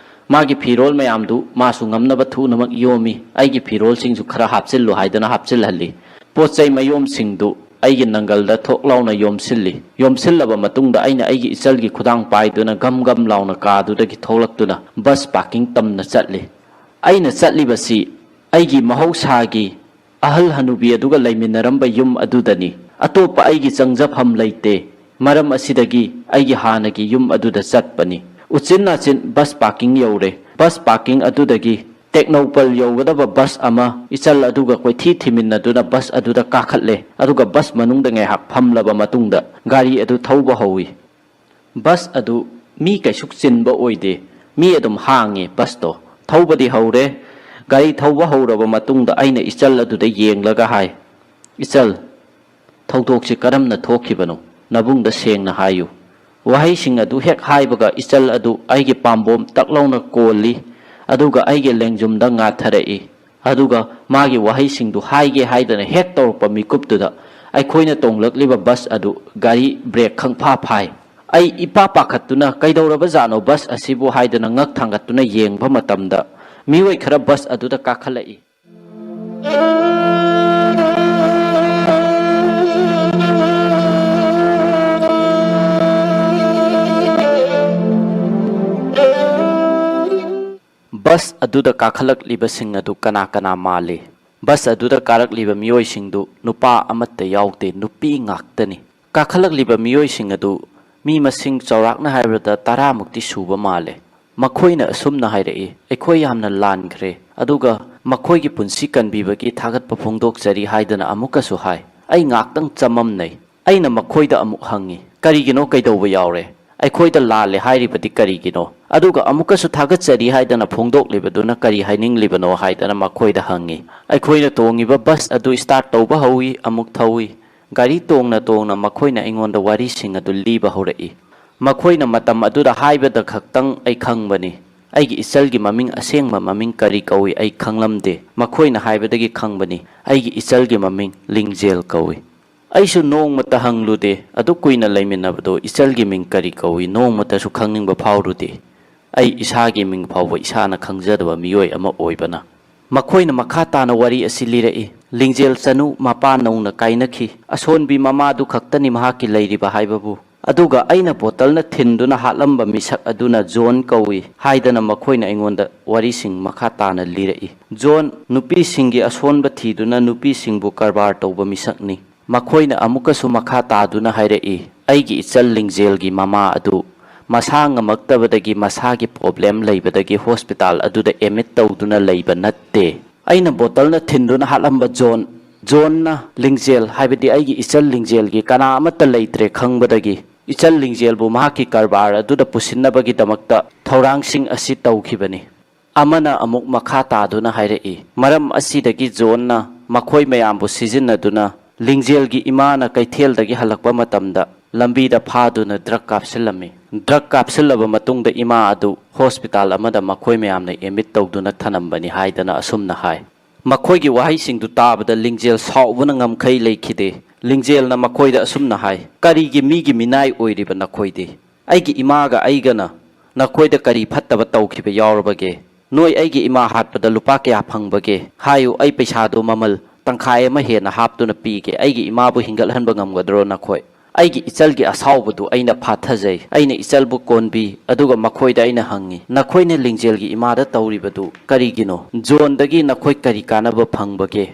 ꯃꯥꯒꯤ ꯐꯤꯔꯣꯜ ꯃꯌꯥꯝꯗꯨ ꯃꯥꯁꯨ ꯉꯝꯅꯕ ꯊꯨꯅꯃꯛ ꯌꯣꯝꯃꯤ꯫ ꯑꯩꯒꯤ ꯐꯤꯔꯣꯜꯁꯤꯡꯁꯨ ꯈꯔ ꯍꯥꯞꯆꯤꯜꯂꯨ ꯍꯥꯏꯗꯅ ꯍꯥꯞꯆꯤꯜꯍꯜꯂꯤ꯫ ꯄꯣꯠ ꯆꯩ ꯃꯌꯣꯝꯁꯤꯡꯗꯨ ꯑꯩꯒꯤ ꯅꯪꯒꯜꯗ ꯊꯣꯛ ꯂꯥꯎꯅ ꯌꯣꯝꯁꯤꯜꯂꯤ꯫ ꯌꯣꯝꯁꯤꯜꯂꯕ ꯃꯇꯨꯡꯗ ꯑꯩꯅ ꯑꯩꯒꯤ ꯏꯆꯜꯒꯤ ꯈꯨꯗꯥꯡ ꯄꯥꯏꯗꯨꯅ ꯒꯝ ꯒꯝ ꯂꯥꯎꯅ ꯀꯥꯗꯨꯗꯒꯤ ꯊꯣꯛꯂꯛꯇꯨꯅ ꯕꯁ ꯄꯥꯔꯀꯤꯡ ꯇꯝꯅ ꯆꯠꯂꯤ꯫ ꯑꯩꯅ ꯆꯠꯂꯤꯕꯁꯤ ꯑꯩꯒꯤ ꯃꯍꯧꯁꯥꯒꯤ ꯑꯍꯜ ꯍꯅꯨꯕꯤ ꯑꯗꯨꯒ ꯂꯩꯃꯤꯟꯅꯔꯝꯕ ꯌꯨꯝ ꯑꯗꯨꯗꯅꯤ꯫ ꯑꯇꯣꯞꯄ ꯑꯩꯒꯤ ꯆꯪꯖꯐꯝ ꯂꯩꯇꯦ꯫ ꯃꯔꯝ ꯑꯁꯤꯗꯒꯤ ꯑꯩꯒꯤ ꯍꯥꯟꯅꯒꯤ ꯌꯨꯝ ꯑꯗꯨꯗ ꯆꯠꯄꯅꯤ꯫ ꯎꯆꯤꯟ ꯅꯥꯆꯤꯟ ꯕꯁ ꯄꯥꯔꯀꯤꯡ ꯌꯧꯔꯦ꯫ ꯕꯁ ꯄꯥꯔꯀꯤꯡ ꯑꯗꯨꯗꯒꯤ ꯇꯦꯛꯅꯧꯄꯜ ꯌꯧꯒꯗꯕ ꯕꯁ ꯑꯃ ꯏꯆꯜ ꯑꯗꯨꯒ ꯀꯣꯏꯊꯤ ꯊꯤꯃꯤꯟꯅꯗꯨꯅ ꯕꯁ ꯑꯗꯨꯗ ꯀꯥꯈꯠꯂꯦ꯫ ꯑꯗꯨꯒ ꯕꯁ ꯃꯅꯨꯡꯗ ꯉꯥꯏꯍꯥꯛ ꯐꯝꯂꯕ ꯃꯇꯨꯡꯗ ꯒꯥꯔꯤ ꯑꯗꯨ ꯊꯧꯕ ꯍꯧꯏ꯫ ꯕꯁ ꯑꯗꯨ ꯃꯤ ꯀꯩꯁꯨ ꯆꯤꯟꯕ ꯑꯣꯏꯗꯦ꯫ ꯃꯤ ꯑꯗꯨꯝ ꯍꯥꯡꯉꯤ ꯕꯁꯇꯣ꯫ ꯊꯧꯕꯗꯤ ꯍꯧꯔꯦ꯫ ꯒꯥꯔꯤ ꯊꯧꯕ ꯍꯧꯔꯕ ꯃꯇꯨꯡꯗ ꯑꯩꯅ ꯏꯆꯜ ꯑꯗꯨꯗ ꯌꯦꯡꯂꯒ ꯍꯥꯏ, "ꯏꯆꯜ, ꯊꯧꯗꯣꯛꯁꯤ ꯀꯔꯝꯅ ꯊꯣꯛꯈꯤꯕꯅꯣ? ꯅꯕꯨꯡꯗ ꯁꯦꯡꯅ ꯍꯥꯏꯌꯨ꯫" ꯋꯥꯍꯩꯁꯤꯡ ꯑꯗꯨ ꯍꯦꯛ ꯍꯥꯏꯕꯒ ꯏꯆꯜ ꯑꯗꯨ ꯑꯩꯒꯤ ꯄꯥꯝꯕꯣꯝ ꯇꯛ ꯂꯥꯎꯅ ꯀꯣꯜꯂꯤ, ꯑꯗꯨꯒ ꯑꯩꯒꯤ ꯂꯦꯡꯖꯨꯝꯗ ꯉꯥꯊꯔꯛꯏ꯫ ꯑꯗꯨꯒ ꯃꯥꯒꯤ ꯋꯥꯍꯩꯁꯤꯡꯗꯨ ꯍꯥꯏꯒꯦ ꯍꯥꯏꯗꯅ ꯍꯦꯛ ꯇꯧꯔꯛꯄ ꯃꯤꯀꯨꯞꯇꯨꯗ ꯑꯩꯈꯣꯏꯅ ꯇꯣꯡꯂꯛꯂꯤꯕ ꯕꯁ ꯑꯗꯨ ꯒꯥꯔꯤ ꯕ꯭ꯔꯦꯛ ꯈꯪꯐꯥ ꯐꯥꯏ꯫ ꯑꯩ ꯏꯄꯥ ꯄꯥꯈꯠꯇꯨꯅ "ꯀꯩꯗꯧꯔꯕꯖꯥꯠꯅꯣ ꯕꯁ ꯑꯁꯤꯕꯨ?" ꯍꯥꯏꯗꯨꯅ ꯉꯛ ꯊꯥꯡꯒꯠꯇꯨꯅ ꯌꯦꯡꯕ ꯃꯇꯝꯗ ꯃꯤꯑꯣꯏ ꯈꯔ ꯕꯁ ꯑꯗꯨꯗ ꯀꯥꯈꯠꯂꯛꯏ꯫ ꯕꯁ ꯑꯗꯨꯗ ꯀꯥꯈꯠꯂꯛꯂꯤꯕꯁꯤꯡ ꯑꯗꯨ ꯀꯅꯥ ꯀꯅꯥ ꯃꯥꯜꯂꯤ? ꯕꯁ ꯑꯗꯨꯗ ꯀꯥꯔꯛꯂꯤꯕ ꯃꯤꯑꯣꯏꯁꯤꯡꯗꯨ ꯅꯨꯄꯥ ꯑꯃꯠꯇ ꯌꯥꯎꯗꯦ, ꯅꯨꯄꯤ ꯉꯥꯛꯇꯅꯤ꯫ ꯀꯥꯈꯠꯂꯛꯂꯤꯕ ꯃꯤꯑꯣꯏꯁꯤꯡ ꯑꯗꯨ ꯃꯤ ꯃꯁꯤꯡ ꯆꯥꯎꯔꯥꯛꯅ ꯍꯥꯏꯔꯕꯗ ꯇꯔꯥꯃꯨꯛꯇꯤ ꯁꯨꯕ ꯃꯥꯜꯂꯦ꯫ ꯃꯈꯣꯏꯅ ꯑꯁꯨꯝꯅ ꯍꯥꯏꯔꯛꯏ, "ꯑꯩꯈꯣꯏ ꯌꯥꯝꯅ ꯂꯥꯟꯈ꯭ꯔꯦ, ꯑꯗꯨꯒ ꯃꯈꯣꯏꯒꯤ ꯄꯨꯟꯁꯤ ꯀꯟꯕꯤꯕꯒꯤ ꯊꯥꯒꯠꯄ ꯐꯣꯡꯗꯣꯛꯆꯔꯤ" ꯍꯥꯏꯗꯅ ꯑꯃꯨꯛꯀꯁꯨ ꯍꯥꯏ꯫ ꯑꯩ ꯉꯥꯛꯇꯪ ꯆꯃꯝꯅꯩ꯫ ꯑꯩꯅ ꯃꯈꯣꯏꯗ ꯑꯃꯨꯛ ꯍꯪꯉꯤ, "ꯀꯔꯤꯒꯤꯅꯣ? ꯀꯩꯗꯧꯕ ꯌꯥꯎꯔꯦ? ꯑꯩꯈꯣꯏꯗ ꯂꯥꯜꯂꯦ ꯍꯥꯏꯔꯤꯕꯗꯤ ꯀꯔꯤꯒꯤꯅꯣ?" ꯑꯗꯨꯒ ꯑꯃꯨꯛꯀꯁꯨ "ꯊꯥꯒꯠꯆꯔꯤ" ꯍꯥꯏꯗꯅ ꯐꯣꯡꯗꯣꯛꯂꯤꯕꯗꯨꯅ ꯀꯔꯤ ꯍꯥꯏꯅꯤꯡꯂꯤꯕꯅꯣ ꯍꯥꯏꯗꯅ ꯃꯈꯣꯏꯗ ꯍꯪꯉꯤ꯫ ꯑꯩꯈꯣꯏꯅ ꯇꯣꯡꯉꯤꯕ ꯕꯁ ꯑꯗꯨ ꯁ꯭ꯇꯥꯔꯠ ꯇꯧꯕ ꯍꯧꯏ, ꯑꯃꯨꯛ ꯊꯧꯏ꯫ ꯒꯥꯔꯤ ꯇꯣꯡꯅ ꯇꯣꯡꯅ ꯃꯈꯣꯏꯅ ꯑꯩꯉꯣꯟꯗ ꯋꯥꯔꯤꯁꯤꯡ ꯑꯗꯨ ꯂꯤꯕ ꯍꯧꯔꯛꯏ꯫ ꯃꯈꯣꯏꯅ ꯃꯇꯝ ꯑꯗꯨꯗ ꯍꯥꯏꯕꯗ ꯈꯛꯇꯪ ꯑꯩ ꯈꯪꯕꯅꯤ꯫ ꯑꯩꯒꯤ ꯏꯆꯜꯒꯤ ꯃꯃꯤꯡ, ꯑꯁꯦꯡꯕ ꯃꯃꯤꯡ ꯀꯔꯤ ꯀꯧꯏ ꯑꯩ ꯈꯪꯂꯝꯗꯦ꯫ ꯃꯈꯣꯏꯅ ꯍꯥꯏꯕꯗꯒꯤ ꯈꯪꯕꯅꯤ꯫ ꯑꯩꯒꯤ ꯏꯆꯜꯒꯤ ꯃꯃꯤꯡ ꯂꯤꯡꯖꯦꯜ ꯀꯧꯏ꯫ ꯑꯩꯁꯨ ꯅꯣꯡꯃꯇ ꯍꯪꯂꯨꯗꯦ, ꯑꯗꯨꯛ ꯀꯨꯏꯅ ꯂꯩꯃꯤꯟꯅꯕꯗꯣ ꯏꯆꯜꯒꯤ ꯃꯤꯡ ꯀꯔꯤ ꯀꯧꯏ ꯅꯣꯡꯃꯇꯁꯨ ꯈꯪꯅꯤꯡꯕ ꯐꯥꯎꯔꯨꯗꯦ꯫ ꯑꯩ ꯏꯁꯥꯒꯤ ꯃꯤꯡ ꯐꯥꯎꯕ ꯏꯁꯥꯅ ꯈꯪꯖꯗꯕ ꯃꯤꯑꯣꯏ ꯑꯃ ꯑꯣꯏꯕꯅ꯫ ꯃꯈꯣꯏꯅ ꯃꯈꯥ ꯇꯥꯅ ꯋꯥꯔꯤ ꯑꯁꯤ ꯂꯤꯔꯛꯏ꯫ ꯂꯤꯡꯖꯦꯜ ꯆꯅꯨ ꯃꯄꯥ ꯅꯧꯅ ꯀꯥꯏꯅꯈꯤ꯫ ꯑꯁꯣꯟꯕꯤ ꯃꯃꯥꯗꯨ ꯈꯛꯇꯅꯤ ꯃꯍꯥꯛꯀꯤ ꯂꯩꯔꯤꯕ ꯍꯥꯏꯕꯕꯨ꯫ ꯑꯗꯨꯒ ꯑꯩꯅ ꯕꯣꯇꯜꯅ ꯊꯤꯟꯗꯨꯅ ꯍꯥꯠꯂꯝꯕ ꯃꯤꯁꯛ ꯑꯗꯨꯅ ꯖꯣꯟ ꯀꯧꯏ ꯍꯥꯏꯗꯅ ꯃꯈꯣꯏꯅ ꯑꯩꯉꯣꯟꯗ ꯋꯥꯔꯤꯁꯤꯡ ꯃꯈꯥ ꯇꯥꯅ ꯂꯤꯔꯛꯏ꯫ ꯖꯣꯟ ꯅꯨꯄꯤꯁꯤꯡꯒꯤ ꯑꯁꯣꯟꯕ ꯊꯤꯗꯨꯅ ꯅꯨꯄꯤꯁꯤꯡꯕꯨ ꯀꯔꯕꯥꯔ ꯇꯧꯕ ꯃꯤꯁꯛꯅꯤ꯫ ꯃꯈꯣꯏꯅ ꯑꯃꯨꯛꯀꯁꯨ ꯃꯈꯥ ꯇꯥꯗꯨꯅ ꯍꯥꯏꯔꯛꯏ, ꯑꯩꯒꯤ ꯏꯆꯜ ꯂꯤꯡꯖꯦꯜꯒꯤ ꯃꯃꯥ ꯑꯗꯨ ꯃꯁꯥ ꯉꯝꯃꯛꯇꯕꯗꯒꯤ, ꯃꯁꯥꯒꯤ ꯄ꯭ꯔꯣꯕ꯭ꯂꯦꯝ ꯂꯩꯕꯗꯒꯤ ꯍꯣꯁꯄꯤꯇꯥꯜ ꯑꯗꯨꯗ ꯑꯦꯗꯃꯤꯠ ꯇꯧꯗꯨꯅ ꯂꯩꯕ ꯅꯠꯇꯦ꯫ ꯑꯩꯅ ꯕꯣꯇꯜꯅ ꯊꯤꯟꯗꯨꯅ ꯍꯥꯠꯂꯝꯕ ꯖꯣꯟ, ꯖꯣꯟꯅ ꯂꯤꯡꯖꯦꯜ, ꯍꯥꯏꯕꯗꯤ ꯑꯩꯒꯤ ꯏꯆꯜ ꯂꯤꯡꯖꯦꯜꯒꯤ ꯀꯅꯥ ꯑꯃꯠꯇ ꯂꯩꯇ꯭ꯔꯦ ꯈꯪꯕꯗꯒꯤ, ꯏꯆꯜ ꯂꯤꯡꯖꯦꯜꯕꯨ ꯃꯍꯥꯛꯀꯤ ꯀꯔꯕꯥꯔ ꯑꯗꯨꯗ ꯄꯨꯁꯤꯟꯅꯕꯒꯤꯗꯃꯛꯇ ꯊꯧꯔꯥꯡꯁꯤꯡ ꯑꯁꯤ ꯇꯧꯈꯤꯕꯅꯤ꯫ ꯑꯃꯅ ꯑꯃꯨꯛ ꯃꯈꯥ ꯇꯥꯗꯨꯅ ꯍꯥꯏꯔꯛꯏ, ꯃꯔꯝ ꯑꯁꯤꯗꯒꯤ ꯖꯣꯟꯅ ꯃꯈꯣꯏ ꯃꯌꯥꯝꯕꯨ ꯁꯤꯖꯤꯟꯅꯗꯨꯅ ꯂꯤꯡꯖꯦꯜꯒꯤ ꯏꯃꯥꯅ ꯀꯩꯊꯦꯜꯗꯒꯤ ꯍꯜꯂꯛꯄ ꯃꯇꯝꯗ ꯂꯝꯕꯤꯗ ꯐꯥꯗꯨꯅ ꯗ꯭ꯔꯒ ꯀꯥꯞꯁꯤꯜꯂꯝꯃꯤ꯫ ꯗ꯭ꯔꯒ ꯀꯥꯞꯁꯤꯜꯂꯕ ꯃꯇꯨꯡꯗ ꯏꯃꯥ ꯑꯗꯨ ꯍꯣꯁꯄꯤꯇꯥꯜ ꯑꯃꯗ ꯃꯈꯣꯏ ꯃꯌꯥꯝꯅ ꯑꯦꯗꯃꯤꯠ ꯇꯧꯗꯨꯅ ꯊꯅꯝꯕꯅꯤ ꯍꯥꯏꯗꯅ ꯑꯁꯨꯝꯅ ꯍꯥꯏ꯫ ꯃꯈꯣꯏꯒꯤ ꯋꯥꯍꯩꯁꯤꯡꯗꯨ ꯇꯥꯕꯗ ꯂꯤꯡꯖꯦꯜ ꯁꯥꯎꯕꯅ ꯉꯝꯈꯩ ꯂꯩꯈꯤꯗꯦ꯫ ꯂꯤꯡꯖꯦꯜꯅ ꯃꯈꯣꯏꯗ ꯑꯁꯨꯝꯅ ꯍꯥꯏ, ꯀꯔꯤꯒꯤ ꯃꯤꯒꯤ ꯃꯤꯅꯥꯏ ꯑꯣꯏꯔꯤꯕ ꯅꯈꯣꯏꯗꯤ? ꯑꯩꯒꯤ ꯏꯃꯥꯒ ꯑꯩꯒꯅ ꯅꯈꯣꯏꯗ ꯀꯔꯤ ꯐꯠꯇꯕ ꯇꯧꯈꯤꯕ ꯌꯥꯎꯔꯕꯒꯦ? ꯅꯣꯏ ꯑꯩꯒꯤ ꯏꯃꯥ ꯍꯥꯠꯄꯗ ꯂꯨꯄꯥ ꯀꯌꯥ ꯐꯪꯕꯒꯦ? ꯍꯥꯏꯌꯨ, ꯑꯩ ꯄꯩꯁꯥꯗꯨ ꯃꯃꯜ ꯇꯪꯈꯥꯏ ꯑꯃ ꯍꯦꯟꯅ ꯍꯥꯞꯇꯨꯅ ꯄꯤꯒꯦ꯫ ꯑꯩꯒꯤ ꯏꯃꯥꯕꯨ ꯍꯤꯡꯒꯠꯍꯟꯕ ꯉꯝꯒꯗ꯭ꯔꯣ ꯅꯈꯣꯏ? ꯑꯩꯒꯤ ꯏꯆꯜꯒꯤ ꯑꯁꯥꯎꯕꯗꯨ ꯑꯩꯅ ꯐꯥꯊꯖꯩ꯫ ꯑꯩꯅ ꯏꯆꯜꯕꯨ ꯀꯣꯟꯕꯤ, ꯑꯗꯨꯒ ꯃꯈꯣꯏꯗ ꯑꯩꯅ ꯍꯪꯉꯤ, ꯅꯈꯣꯏꯅ ꯂꯤꯡꯖꯦꯜꯒꯤ ꯏꯃꯥꯗ ꯇꯧꯔꯤꯕꯗꯨ ꯀꯔꯤꯒꯤꯅꯣ? ꯖꯣꯟꯗꯒꯤ ꯅꯈꯣꯏ ꯀꯔꯤ ꯀꯥꯟꯅꯕ ꯐꯪꯕꯒꯦ?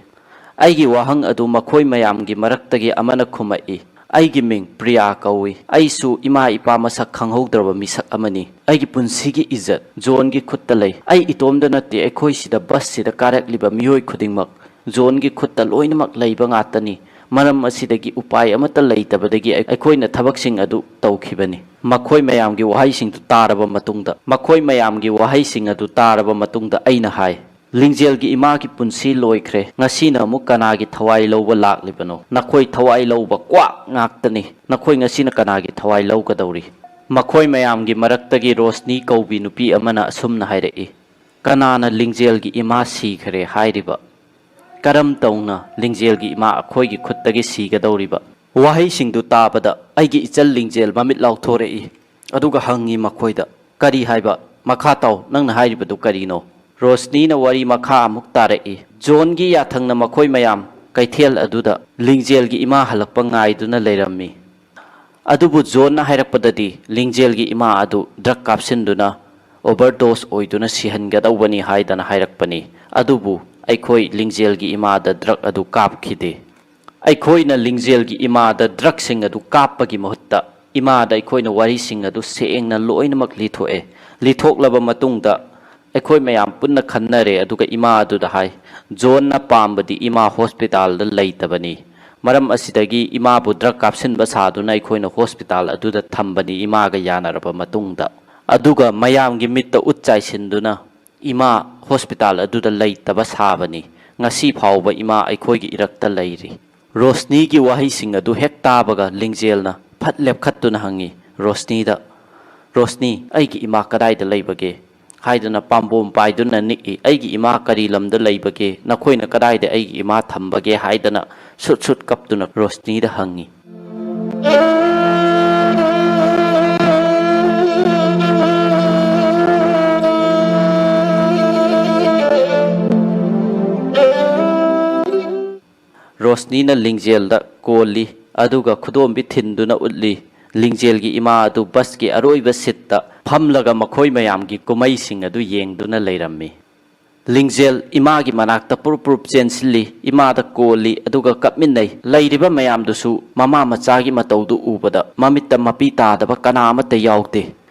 ꯑꯩꯒꯤ ꯋꯥꯍꯪ ꯑꯗꯨ ꯃꯈꯣꯏ ꯃꯌꯥꯝꯒꯤ ꯃꯔꯛꯇꯒꯤ ꯑꯃꯅ ꯈꯨꯝꯃꯛꯏ, ꯑꯩꯒꯤ ꯃꯤꯡ ꯄ꯭ꯔꯤꯌꯥ ꯀꯧꯏ꯫ ꯑꯩꯁꯨ ꯏꯃꯥ ꯏꯄꯥ ꯃꯁꯛ ꯈꯪꯍꯧꯗ꯭ꯔꯕ ꯃꯤꯁꯛ ꯑꯃꯅꯤ꯫ ꯑꯩꯒꯤ ꯄꯨꯟꯁꯤꯒꯤ ꯏꯖꯠ ꯖꯣꯟꯒꯤ ꯈꯨꯠꯇ ꯂꯩ꯫ ꯑꯩ ꯏꯇꯣꯝꯗ ꯅꯠꯇꯦ, ꯑꯩꯈꯣꯏ ꯁꯤꯗ ꯕꯁꯁꯤꯗ ꯀꯥꯔꯛꯂꯤꯕ ꯃꯤꯑꯣꯏ ꯈꯨꯗꯤꯡꯃꯛ ꯖꯣꯟꯒꯤ ꯈꯨꯠꯇ ꯂꯣꯏꯅꯃꯛ ꯂꯩꯕ ꯉꯥꯛꯇꯅꯤ꯫ ꯃꯔꯝ ꯑꯁꯤꯗꯒꯤ ꯎꯄꯥꯏ ꯑꯃꯠꯇ ꯂꯩꯇꯕꯗꯒꯤ ꯑꯩꯈꯣꯏꯅ ꯊꯕꯛꯁꯤꯡ ꯑꯗꯨ ꯇꯧꯈꯤꯕꯅꯤ꯫ ꯃꯈꯣꯏ ꯃꯌꯥꯝꯒꯤ ꯋꯥꯍꯩꯁꯤꯡꯗꯨ ꯇꯥꯔꯕ ꯃꯇꯨꯡꯗ, ꯃꯈꯣꯏ ꯃꯌꯥꯝꯒꯤ ꯋꯥꯍꯩꯁꯤꯡ ꯑꯗꯨ ꯇꯥꯔꯕ ꯃꯇꯨꯡꯗ ꯑꯩꯅ ꯍꯥꯏ, "ꯂꯤꯡꯖꯦꯜꯒꯤ ꯏꯃꯥꯒꯤ ꯄꯨꯟꯁꯤ ꯂꯣꯏꯈ꯭ꯔꯦ꯫ ꯉꯁꯤꯅ ꯑꯃꯨꯛ ꯀꯅꯥꯒꯤ ꯊꯋꯥꯏ ꯂꯧꯕ ꯂꯥꯛꯂꯤꯕꯅꯣ? ꯅꯈꯣꯏ ꯊꯋꯥꯏ ꯂꯧꯕ ꯀ꯭ꯋꯥꯛ ꯉꯥꯛꯇꯅꯤ꯫ ꯅꯈꯣꯏ ꯉꯁꯤꯅ ꯀꯅꯥꯒꯤ ꯊꯋꯥꯏ ꯂꯧꯒꯗꯧꯔꯤ?" ꯃꯈꯣꯏ ꯃꯌꯥꯝꯒꯤ ꯃꯔꯛꯇꯒꯤ ꯔꯣꯁꯅꯤ ꯀꯧꯕꯤ ꯅꯨꯄꯤ ꯑꯃꯅ ꯑꯁꯨꯝꯅ ꯍꯥꯏꯔꯛꯏ, "ꯀꯅꯥꯅ ꯂꯤꯡꯖꯦꯜꯒꯤ ꯏꯃꯥ ꯁꯤꯈ꯭ꯔꯦ ꯍꯥꯏꯔꯤꯕ? ꯀꯔꯝ ꯇꯧꯅ ꯂꯤꯡꯖꯦꯜꯒꯤ ꯏꯃꯥ ꯑꯩꯈꯣꯏꯒꯤ ꯈꯨꯠꯇꯒꯤ ꯁꯤꯒꯗꯧꯔꯤꯕ?" ꯋꯥꯍꯩꯁꯤꯡꯗꯨ ꯇꯥꯕꯗ ꯑꯩꯒꯤ ꯏꯆꯜ ꯂꯤꯡꯖꯦꯜ ꯃꯃꯤꯠ ꯂꯥꯎꯊꯣꯔꯛꯏ, ꯑꯗꯨꯒ ꯍꯪꯉꯤ ꯃꯈꯣꯏꯗ, "ꯀꯔꯤ ꯍꯥꯏꯕ? ꯃꯈꯥ ꯇꯥꯎ, ꯅꯪꯅ ꯍꯥꯏꯔꯤꯕꯗꯨ ꯀꯔꯤꯅꯣ?" ꯔꯣꯁꯅꯤꯅ ꯋꯥꯔꯤ ꯃꯈꯥ ꯑꯃꯨꯛ ꯇꯥꯔꯛꯏ, "ꯖꯣꯟꯒꯤ ꯌꯥꯊꯪꯅ ꯃꯈꯣꯏ ꯃꯌꯥꯝ ꯀꯩꯊꯦꯜ ꯑꯗꯨꯗ ꯂꯤꯡꯖꯦꯜꯒꯤ ꯏꯃꯥ ꯍꯜꯂꯛꯄ ꯉꯥꯏꯗꯨꯅ ꯂꯩꯔꯝꯃꯤ꯫ ꯑꯗꯨꯕꯨ ꯖꯣꯟꯅ ꯍꯥꯏꯔꯛꯄꯗꯗꯤ ꯂꯤꯡꯖꯦꯜꯒꯤ ꯏꯃꯥ ꯑꯗꯨ ꯗ꯭ꯔꯒ ꯀꯥꯞꯁꯤꯟꯗꯨꯅ ꯑꯣꯚꯔꯗꯣꯁ ꯑꯣꯏꯗꯨꯅ ꯁꯤꯍꯟꯒꯗꯧꯕꯅꯤ ꯍꯥꯏꯗꯅ ꯍꯥꯏꯔꯛꯄꯅꯤ꯫ ꯑꯗꯨꯕꯨ ꯑꯩꯈꯣꯏ ꯂꯤꯡꯖꯦꯜꯒꯤ ꯏꯃꯥꯗ ꯗ꯭ꯔꯒ ꯑꯗꯨ ꯀꯥꯞꯈꯤꯗꯦ꯫ ꯑꯩꯈꯣꯏꯅ ꯂꯤꯡꯖꯦꯜꯒꯤ ꯏꯃꯥꯗ ꯗ꯭ꯔꯒꯁꯤꯡ ꯑꯗꯨ ꯀꯥꯞꯄꯒꯤ ꯃꯍꯨꯠꯇ ꯏꯃꯥꯗ ꯑꯩꯈꯣꯏꯅ ꯋꯥꯔꯤꯁꯤꯡ ꯑꯗꯨ ꯁꯦꯡꯅ ꯂꯣꯏꯅꯃꯛ ꯂꯤꯊꯣꯛꯑꯦ꯫ ꯂꯤꯊꯣꯛꯂꯕ ꯃꯇꯨꯡꯗ ꯑꯩꯈꯣꯏ ꯃꯌꯥꯝ ꯄꯨꯟꯅ ꯈꯟꯅꯔꯦ, ꯑꯗꯨꯒ ꯏꯃꯥ ꯑꯗꯨꯗ ꯍꯥꯏ, ꯖꯣꯟꯅ ꯄꯥꯝꯕꯗꯤ ꯏꯃꯥ ꯍꯣꯁꯄꯤꯇꯥꯜꯗ ꯂꯩꯇꯕꯅꯤ꯫ ꯃꯔꯝ ꯑꯁꯤꯗꯒꯤ ꯏꯃꯥꯕꯨ ꯗ꯭ꯔꯒ ꯀꯥꯞꯁꯤꯟꯕ ꯁꯥꯗꯨꯅ ꯑꯩꯈꯣꯏꯅ ꯍꯣꯁꯄꯤꯇꯥꯜ ꯑꯗꯨꯗ ꯊꯝꯕꯅꯤ, ꯏꯃꯥꯒ ꯌꯥꯅꯔꯕ ꯃꯇꯨꯡꯗ꯫ ꯑꯗꯨꯒ ꯃꯌꯥꯝꯒꯤ ꯃꯤꯠꯇ ꯎꯠ ꯆꯥꯏꯁꯤꯟꯗꯨꯅ ꯏꯃꯥ ꯍꯣꯁꯄꯤꯇꯥꯜ ꯑꯗꯨꯗ ꯂꯩꯇꯕ ꯁꯥꯕꯅꯤ꯫ ꯉꯁꯤ ꯐꯥꯎꯕ ꯏꯃꯥ ꯑꯩꯈꯣꯏꯒꯤ ꯏꯔꯛꯇ ꯂꯩꯔꯤ꯫" ꯔꯣꯁꯅꯤꯒꯤ ꯋꯥꯍꯩꯁꯤꯡ ꯑꯗꯨ ꯍꯦꯛ ꯇꯥꯕꯒ ꯂꯤꯡꯖꯦꯜꯅ ꯐꯠ ꯂꯦꯞꯈꯠꯇꯨꯅ ꯍꯪꯉꯤ ꯔꯣꯁꯅꯤꯗ, "ꯔꯣꯁꯅꯤ, ꯑꯩꯒꯤ ꯏꯃꯥ ꯀꯗꯥꯏꯗ ꯂꯩꯕꯒꯦ?" ꯍꯥꯏꯗꯨꯅ ꯄꯥꯝꯕꯣꯝ ꯄꯥꯏꯗꯨꯅ ꯅꯤꯛꯏ꯫ "ꯑꯩꯒꯤ ꯏꯃꯥ ꯀꯔꯤ ꯂꯝꯗ ꯂꯩꯕꯒꯦ? ꯅꯈꯣꯏꯅ ꯀꯗꯥꯏꯗ ꯑꯩꯒꯤ ꯏꯃꯥ ꯊꯝꯕꯒꯦ?" ꯍꯥꯏꯗꯅ ꯁꯨꯠ ꯁꯨꯠ ꯀꯞꯇꯨꯅ ꯔꯣꯁꯅꯤꯗ ꯍꯪꯉꯤ꯫ ꯔꯣꯁꯅꯤꯅ ꯂꯤꯡꯖꯦꯜꯗ ꯀꯣꯜꯂꯤ, ꯑꯗꯨꯒ ꯈꯨꯗꯣꯝꯕꯤ ꯊꯤꯟꯗꯨꯅ ꯎꯠꯂꯤ꯫ ꯂꯤꯡꯖꯦꯜꯒꯤ ꯏꯃꯥ ꯑꯗꯨ ꯕꯁꯀꯤ ꯑꯔꯣꯏꯕ ꯁꯤꯠꯇ ꯐꯝꯂꯒ ꯃꯈꯣꯏ ꯃꯌꯥꯝꯒꯤ ꯀꯨꯝꯍꯩꯁꯤꯡ ꯑꯗꯨ ꯌꯦꯡꯗꯨꯅ ꯂꯩꯔꯝꯃꯤ꯫ ꯂꯤꯡꯖꯦꯜ ꯏꯃꯥꯒꯤ ꯃꯅꯥꯛꯇ ꯄꯨꯔꯨꯞ ꯄꯨꯔꯨꯞ ꯆꯦꯟꯁꯤꯜꯂꯤ, ꯏꯃꯥꯗ ꯀꯣꯜꯂꯤ, ꯑꯗꯨꯒ ꯀꯞꯃꯤꯟꯅꯩ꯫ ꯂꯩꯔꯤꯕ ꯃꯌꯥꯝꯗꯨꯁꯨ ꯃꯃꯥ ꯃꯆꯥꯒꯤ ꯃꯇꯧꯗꯨ ꯎꯕꯗ ꯃꯃꯤꯠꯇ ꯃꯄꯤ ꯇꯥꯗꯕ ꯀꯅꯥ ꯑꯃꯠꯇ ꯌꯥꯎꯗꯦ꯫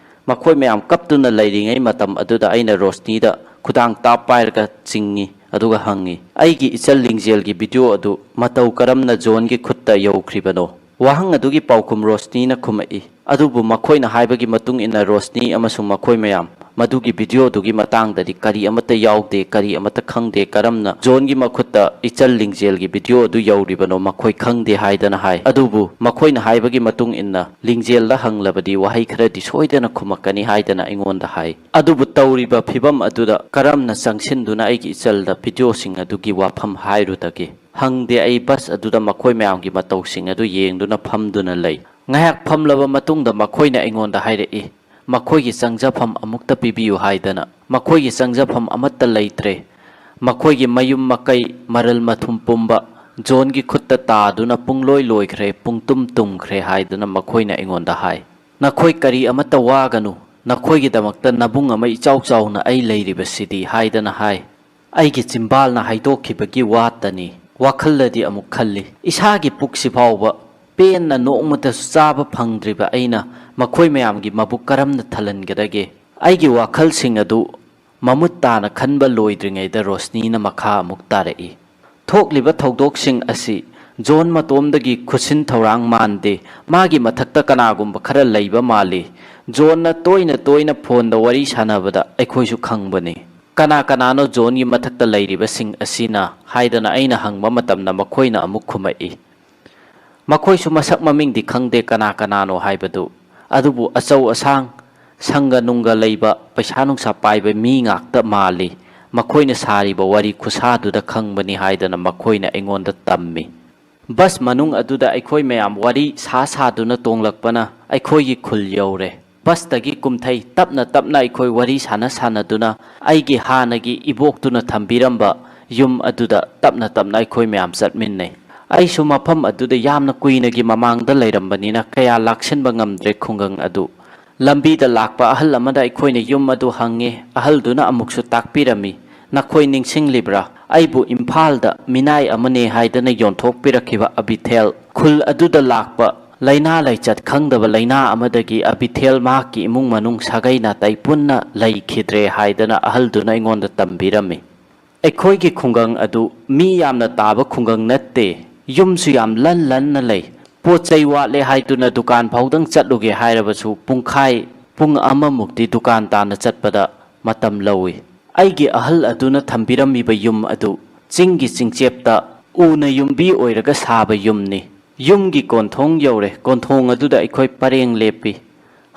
ꯃꯈꯣꯏ ꯃꯌꯥꯝ ꯀꯞꯇꯨꯅ ꯂꯩꯔꯤꯉꯩ ꯃꯇꯝ ꯑꯗꯨꯗ ꯑꯩꯅ ꯔꯣꯁꯅꯤꯗ ꯈꯨꯗꯥꯡ ꯇꯥꯞ ꯄꯥꯏꯔꯒ ꯆꯤꯡꯉꯤ, ꯑꯗꯨꯒ ꯍꯪꯉꯤ, "ꯑꯩꯒꯤ ꯏꯆꯜ ꯂꯤꯡꯖꯦꯜꯒꯤ ꯚꯤꯗꯤꯑꯣ ꯑꯗꯨ ꯃꯇꯧ ꯀꯔꯝꯅ ꯖꯣꯟꯒꯤ ꯈꯨꯠꯇ ꯌꯧꯈ꯭ꯔꯤꯕꯅꯣ?" ꯋꯥꯍꯪ ꯑꯗꯨꯒꯤ ꯄꯥꯎꯈꯨꯝ ꯔꯣꯁꯅꯤꯅ ꯈꯨꯝꯃꯛꯏ꯫ ꯑꯗꯨꯕꯨ ꯃꯈꯣꯏꯅ ꯍꯥꯏꯕꯒꯤ ꯃꯇꯨꯡ ꯏꯟꯅ ꯔꯣꯁꯅꯤ ꯑꯃꯁꯨꯡ ꯃꯈꯣꯏ ꯃꯌꯥꯝ ꯃꯗꯨꯒꯤ ꯚꯤꯗꯤꯑꯣꯗꯨꯒꯤ ꯃꯇꯥꯡꯗꯗꯤ ꯀꯔꯤ ꯑꯃꯠꯇ ꯌꯥꯎꯗꯦ, ꯀꯔꯤ ꯑꯃꯠꯇ ꯈꯪꯗꯦ, ꯀꯔꯝꯅ ꯖꯣꯟꯒꯤ ꯃꯈꯨꯠꯇ ꯏꯆꯜ ꯂꯤꯡꯖꯦꯜꯒꯤ ꯚꯤꯗꯤꯑꯣ ꯑꯗꯨ ꯌꯧꯔꯤꯕꯅꯣ ꯃꯈꯣꯏ ꯈꯪꯗꯦ ꯍꯥꯏꯗꯅ ꯍꯥꯏ꯫ ꯑꯗꯨꯕꯨ ꯃꯈꯣꯏꯅ ꯍꯥꯏꯕꯒꯤ ꯃꯇꯨꯡ ꯏꯟꯅ ꯂꯤꯡꯖꯦꯜꯗ ꯍꯪꯂꯕꯗꯤ ꯋꯥꯍꯩ ꯈꯔꯗꯤ ꯁꯣꯏꯗꯅ ꯈꯨꯝꯃꯛꯀꯅꯤ ꯍꯥꯏꯗꯅ ꯑꯩꯉꯣꯟꯗ ꯍꯥꯏ꯫ ꯑꯗꯨꯕꯨ ꯇꯧꯔꯤꯕ ꯐꯤꯚꯝ ꯑꯗꯨꯗ ꯀꯔꯝꯅ ꯆꯪꯁꯤꯟꯗꯨꯅ ꯑꯩꯒꯤ ꯏꯆꯜꯗ ꯚꯤꯗꯤꯑꯣꯁꯤꯡ ꯑꯗꯨꯒꯤ ꯋꯥꯐꯝ ꯍꯥꯏꯔꯨꯗꯒꯦ? ꯍꯪꯗꯦ꯫ ꯑꯩ ꯕꯁ ꯑꯗꯨꯗ ꯃꯈꯣꯏ ꯃꯌꯥꯝꯒꯤ ꯃꯇꯧꯁꯤꯡ ꯑꯗꯨ ꯌꯦꯡꯗꯨꯅ ꯐꯝꯗꯨꯅ ꯂꯩ꯫ ꯉꯥꯏꯍꯥꯛ ꯐꯝꯂꯕ ꯃꯇꯨꯡꯗ ꯃꯈꯣꯏꯅ ꯑꯩꯉꯣꯟꯗ ꯍꯥꯏꯔꯛꯏ, ꯃꯈꯣꯏꯒꯤ ꯆꯪꯖꯐꯝ ꯑꯃꯨꯛꯇ ꯄꯤꯕꯤꯌꯨ ꯍꯥꯏꯗꯅ꯫ ꯃꯈꯣꯏꯒꯤ ꯆꯪꯖꯐꯝ ꯑꯃꯠꯇ ꯂꯩꯇ꯭ꯔꯦ꯫ ꯃꯈꯣꯏꯒꯤ ꯃꯌꯨꯝ ꯃꯀꯩ, ꯃꯔꯜ ꯃꯊꯨꯝ ꯄꯨꯝꯕ ꯖꯣꯟꯒꯤ ꯈꯨꯠꯇ ꯇꯥꯗꯨꯅ ꯄꯨꯡꯂꯣꯏ ꯂꯣꯏꯈ꯭ꯔꯦ, ꯄꯨꯡꯇꯨꯝ ꯇꯨꯝꯈ꯭ꯔꯦ ꯍꯥꯏꯗꯨꯅ ꯃꯈꯣꯏꯅ ꯑꯩꯉꯣꯟꯗ ꯍꯥꯏ꯫ "ꯅꯈꯣꯏ ꯀꯔꯤ ꯑꯃꯠꯇ ꯋꯥꯒꯅꯨ, ꯅꯈꯣꯏꯒꯤꯗꯃꯛꯇ ꯅꯕꯨꯡ ꯑꯃ ꯏꯆꯥꯎ ꯆꯥꯎꯅ ꯑꯩ ꯂꯩꯔꯤꯕꯁꯤꯗꯤ" ꯍꯥꯏꯗꯅ ꯍꯥꯏ꯫ ꯑꯩꯒꯤ ꯆꯤꯝꯕꯥꯜꯅ ꯍꯥꯏꯗꯣꯛꯈꯤꯕꯒꯤ ꯋꯥꯇꯅꯤ꯫ ꯋꯥꯈꯜꯗꯗꯤ ꯑꯃꯨꯛ ꯈꯜꯂꯤ, ꯏꯁꯥꯒꯤ ꯄꯨꯛꯁꯤ ꯐꯥꯎꯕ ꯄꯦꯟꯅ ꯅꯣꯡꯃꯇꯁꯨ ꯆꯥꯕ ꯐꯪꯗ꯭ꯔꯤꯕ ꯑꯩꯅ ꯃꯈꯣꯏ ꯃꯌꯥꯝꯒꯤ ꯃꯕꯨꯛ ꯀꯔꯝꯅ ꯊꯜꯍꯟꯒꯗꯒꯦ? ꯑꯩꯒꯤ ꯋꯥꯈꯜꯁꯤꯡ ꯑꯗꯨ ꯃꯃꯨꯠ ꯇꯥꯅ ꯈꯟꯕ ꯂꯣꯏꯗ꯭ꯔꯤꯉꯩꯗ ꯔꯣꯁꯅꯤꯅ ꯃꯈꯥ ꯑꯃꯨꯛ ꯇꯥꯔꯛꯏ꯫ "ꯊꯣꯛꯂꯤꯕ ꯊꯧꯗꯣꯛꯁꯤꯡ ꯑꯁꯤ ꯖꯣꯟ ꯃꯇꯣꯝꯗꯒꯤ ꯈꯨꯠꯁꯤꯟ ꯊꯧꯔꯥꯡ ꯃꯥꯟꯗꯦ꯫ ꯃꯥꯒꯤ ꯃꯊꯛꯇ ꯀꯅꯥꯒꯨꯝꯕ ꯈꯔ ꯂꯩꯕ ꯃꯥꯜꯂꯤ꯫ ꯖꯣꯟꯅ ꯇꯣꯏꯅ ꯇꯣꯏꯅ ꯐꯣꯟꯗ ꯋꯥꯔꯤ ꯁꯥꯟꯅꯕꯗ ꯑꯩꯈꯣꯏꯁꯨ ꯈꯪꯕꯅꯤ꯫ ꯀꯅꯥ ꯀꯅꯥꯅꯣ ꯖꯣꯟꯒꯤ ꯃꯊꯛꯇ ꯂꯩꯔꯤꯕꯁꯤꯡ ꯑꯁꯤꯅ?" ꯍꯥꯏꯗꯅ ꯑꯩꯅ ꯍꯪꯕ ꯃꯇꯝꯗ ꯃꯈꯣꯏꯅ ꯑꯃꯨꯛ ꯈꯨꯝꯃꯛꯏ, "ꯃꯈꯣꯏꯁꯨ ꯃꯁꯛ ꯃꯃꯤꯡꯗꯤ ꯈꯪꯗꯦ ꯀꯅꯥ ꯀꯅꯥꯅꯣ ꯍꯥꯏꯕꯗꯨ, ꯑꯗꯨꯕꯨ ꯑꯆꯧ ꯑꯁꯥꯡ, ꯁꯪꯒ ꯅꯨꯡꯒ ꯂꯩꯕ, ꯄꯩꯁꯥ ꯅꯨꯡꯁꯥ ꯄꯥꯏꯕ ꯃꯤ ꯉꯥꯛꯇ ꯃꯥꯜꯂꯤ꯫ ꯃꯈꯣꯏꯅ ꯁꯥꯔꯤꯕ ꯋꯥꯔꯤ ꯈꯨꯁꯥꯗꯨꯗ ꯈꯪꯕꯅꯤ" ꯍꯥꯏꯗꯅ ꯃꯈꯣꯏꯅ ꯑꯩꯉꯣꯟꯗ ꯇꯝꯃꯤ꯫ ꯕꯁ ꯃꯅꯨꯡ ꯑꯗꯨꯗ ꯑꯩꯈꯣꯏ ꯃꯌꯥꯝ ꯋꯥꯔꯤ ꯁꯥ ꯁꯥꯗꯨꯅ ꯇꯣꯡꯂꯛꯄꯅ ꯑꯩꯈꯣꯏꯒꯤ ꯈꯨꯜ ꯌꯧꯔꯦ꯫ ꯕꯁꯇꯒꯤ ꯀꯨꯝꯊꯩ꯫ ꯇꯞꯅ ꯇꯞꯅ ꯑꯩꯈꯣꯏ ꯋꯥꯔꯤ ꯁꯥꯟꯅ ꯁꯥꯟꯅꯗꯨꯅ ꯑꯩꯒꯤ ꯍꯥꯟꯅꯒꯤ ꯏꯕꯣꯛꯇꯨꯅ ꯊꯝꯕꯤꯔꯝꯕ ꯌꯨꯝ ꯑꯗꯨꯗ ꯇꯞꯅ ꯇꯞꯅ ꯑꯩꯈꯣꯏ ꯃꯌꯥꯝ ꯆꯠꯃꯤꯟꯅꯩ꯫ ꯑꯩꯁꯨ ꯃꯐꯝ ꯑꯗꯨꯗ ꯌꯥꯝꯅ ꯀꯨꯏꯅꯒꯤ ꯃꯃꯥꯡꯗ ꯂꯩꯔꯝꯕꯅꯤꯅ ꯀꯌꯥ ꯂꯥꯛꯁꯤꯟꯕ ꯉꯝꯗ꯭ꯔꯦ ꯈꯨꯡꯒꯪ ꯑꯗꯨ꯫ ꯂꯝꯕꯤꯗ ꯂꯥꯛꯄ ꯑꯍꯜ ꯑꯃꯗ ꯑꯩꯈꯣꯏꯅ ꯌꯨꯝ ꯑꯗꯨ ꯍꯪꯉꯦ꯫ ꯑꯍꯜꯗꯨꯅ ꯑꯃꯨꯛꯁꯨ ꯇꯥꯛꯄꯤꯔꯝꯃꯤ, "ꯅꯈꯣꯏ ꯅꯤꯡꯁꯤꯡꯂꯤꯕ꯭ꯔꯥ? ꯑꯩꯕꯨ ꯏꯝꯐꯥꯜꯗ ꯃꯤꯅꯥꯏ ꯑꯃꯅꯦ ꯍꯥꯏꯗꯅ ꯌꯣꯟꯊꯣꯛꯄꯤꯔꯛꯈꯤꯕ ꯑꯕꯤꯊꯦꯜ꯫ ꯈꯨꯜ ꯑꯗꯨꯗ ꯂꯥꯛꯄ ꯂꯥꯏꯅꯥ ꯂꯥꯏꯆꯠ ꯈꯪꯗꯕ ꯂꯥꯏꯅꯥ ꯑꯃꯗꯒꯤ ꯑꯕꯤꯊꯦꯜ ꯃꯍꯥꯛꯀꯤ ꯏꯃꯨꯡ ꯃꯅꯨꯡ ꯁꯥꯒꯩ ꯅꯥꯇꯩ ꯄꯨꯟꯅ ꯂꯩꯈꯤꯗ꯭ꯔꯦ" ꯍꯥꯏꯗꯅ ꯑꯍꯜꯗꯨꯅ ꯑꯩꯉꯣꯟꯗ ꯇꯝꯕꯤꯔꯝꯃꯤ꯫ ꯑꯩꯈꯣꯏꯒꯤ ꯈꯨꯡꯒꯪ ꯑꯗꯨ ꯃꯤ ꯌꯥꯝꯅ ꯇꯥꯕ ꯈꯨꯡꯒꯪ ꯅꯠꯇꯦ꯫ ꯌꯨꯝꯁꯨ ꯌꯥꯝ ꯂꯟ ꯂꯟꯅ ꯂꯩ꯫ ꯄꯣꯠ ꯆꯩ ꯋꯥꯠꯂꯦ ꯍꯥꯏꯗꯨꯅ ꯗꯨꯀꯥꯟ ꯐꯥꯎꯗꯪ ꯆꯠꯂꯨꯒꯦ ꯍꯥꯏꯔꯕꯁꯨ ꯄꯨꯡꯈꯥꯏ ꯄꯨꯡ ꯑꯃꯃꯨꯛꯇꯤ ꯗꯨꯀꯥꯟ ꯇꯥꯟꯅ ꯆꯠꯄꯗ ꯃꯇꯝ ꯂꯧꯏ꯫ ꯑꯩꯒꯤ ꯑꯍꯜ ꯑꯗꯨꯅ ꯊꯝꯕꯤꯔꯝꯃꯤꯕ ꯌꯨꯝ ꯑꯗꯨ ꯆꯤꯡꯒꯤ ꯆꯤꯡꯆꯦꯞꯇ ꯎꯅ ꯌꯨꯝꯕꯤ ꯑꯣꯏꯔꯒ ꯁꯥꯕ ꯌꯨꯝꯅꯤ꯫ ꯌꯨꯝꯒꯤ ꯀꯣꯟꯊꯣꯡ ꯌꯧꯔꯦ꯫ ꯀꯣꯟꯊꯣꯡ ꯑꯗꯨꯗ ꯑꯩꯈꯣꯏ ꯄꯔꯦꯡ ꯂꯦꯞꯄꯤ꯫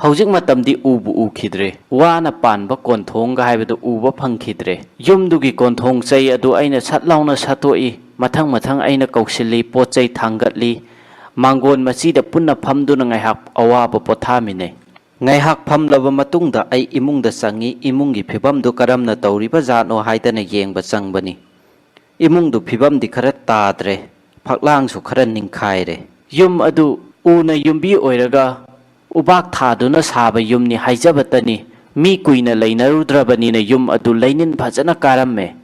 ꯍꯧꯖꯤꯛ ꯃꯇꯝꯗꯤ ꯎꯕꯨ ꯎꯈꯤꯗ꯭ꯔꯦ꯫ ꯋꯥꯅ ꯄꯥꯟꯕ ꯀꯣꯟꯊꯣꯡꯒ ꯍꯥꯏꯕꯗꯨ ꯎꯕ ꯐꯪꯈꯤꯗ꯭ꯔꯦ꯫ ꯌꯨꯝꯗꯨꯒꯤ ꯀꯣꯟꯊꯣꯡ ꯆꯩ ꯑꯗꯨ ꯑꯩꯅ ꯁꯠ ꯂꯥꯎꯅ ꯁꯠꯇꯣꯛꯏ꯫ ꯃꯊꯪ ꯃꯊꯪ ꯑꯩꯅ ꯀꯧꯁꯤꯜꯂꯤ, ꯄꯣꯠ ꯆꯩ ꯊꯥꯡꯒꯠꯂꯤ꯫ ꯃꯥꯡꯒꯣꯟ ꯃꯆꯤꯗ ꯄꯨꯟꯅ ꯐꯝꯗꯨꯅ ꯉꯥꯏꯍꯥꯛ ꯑꯋꯥꯕ ꯄꯣꯊꯥꯃꯤꯟꯅꯩ꯫ ꯉꯥꯏꯍꯥꯛ ꯐꯝꯂꯕ ꯃꯇꯨꯡꯗ ꯑꯩ ꯏꯃꯨꯡꯗ ꯆꯪꯉꯤ꯫ ꯏꯃꯨꯡꯒꯤ ꯐꯤꯕꯝꯗꯨ ꯀꯔꯝꯅ ꯇꯧꯔꯤꯕꯖꯥꯠꯅꯣ ꯍꯥꯏꯗꯅ ꯌꯦꯡꯕ ꯆꯪꯕꯅꯤ꯫ ꯏꯃꯨꯡꯗꯨ ꯐꯤꯕꯝꯗꯤ ꯈꯔ ꯇꯥꯗ꯭ꯔꯦ, ꯐꯛꯂꯥꯡꯁꯨ ꯈꯔ ꯅꯤꯡꯈꯥꯏꯔꯦ꯫ ꯌꯨꯝ ꯑꯗꯨ ꯎꯅ ꯌꯨꯝꯕꯤ ꯑꯣꯏꯔꯒ ꯎꯕꯥꯛ ꯊꯥꯗꯨꯅ ꯁꯥꯕ ꯌꯨꯝꯅꯤ ꯍꯥꯏꯖꯕꯇꯅꯤ꯫ ꯃꯤ ꯀꯨꯏꯅ ꯂꯩꯅꯔꯨꯗ꯭ꯔꯕꯅꯤꯅ ꯌꯨꯝ ꯑꯗꯨ ꯂꯩꯅꯤꯟ ꯐꯖꯅ ꯀꯥꯔꯝꯃꯦ꯫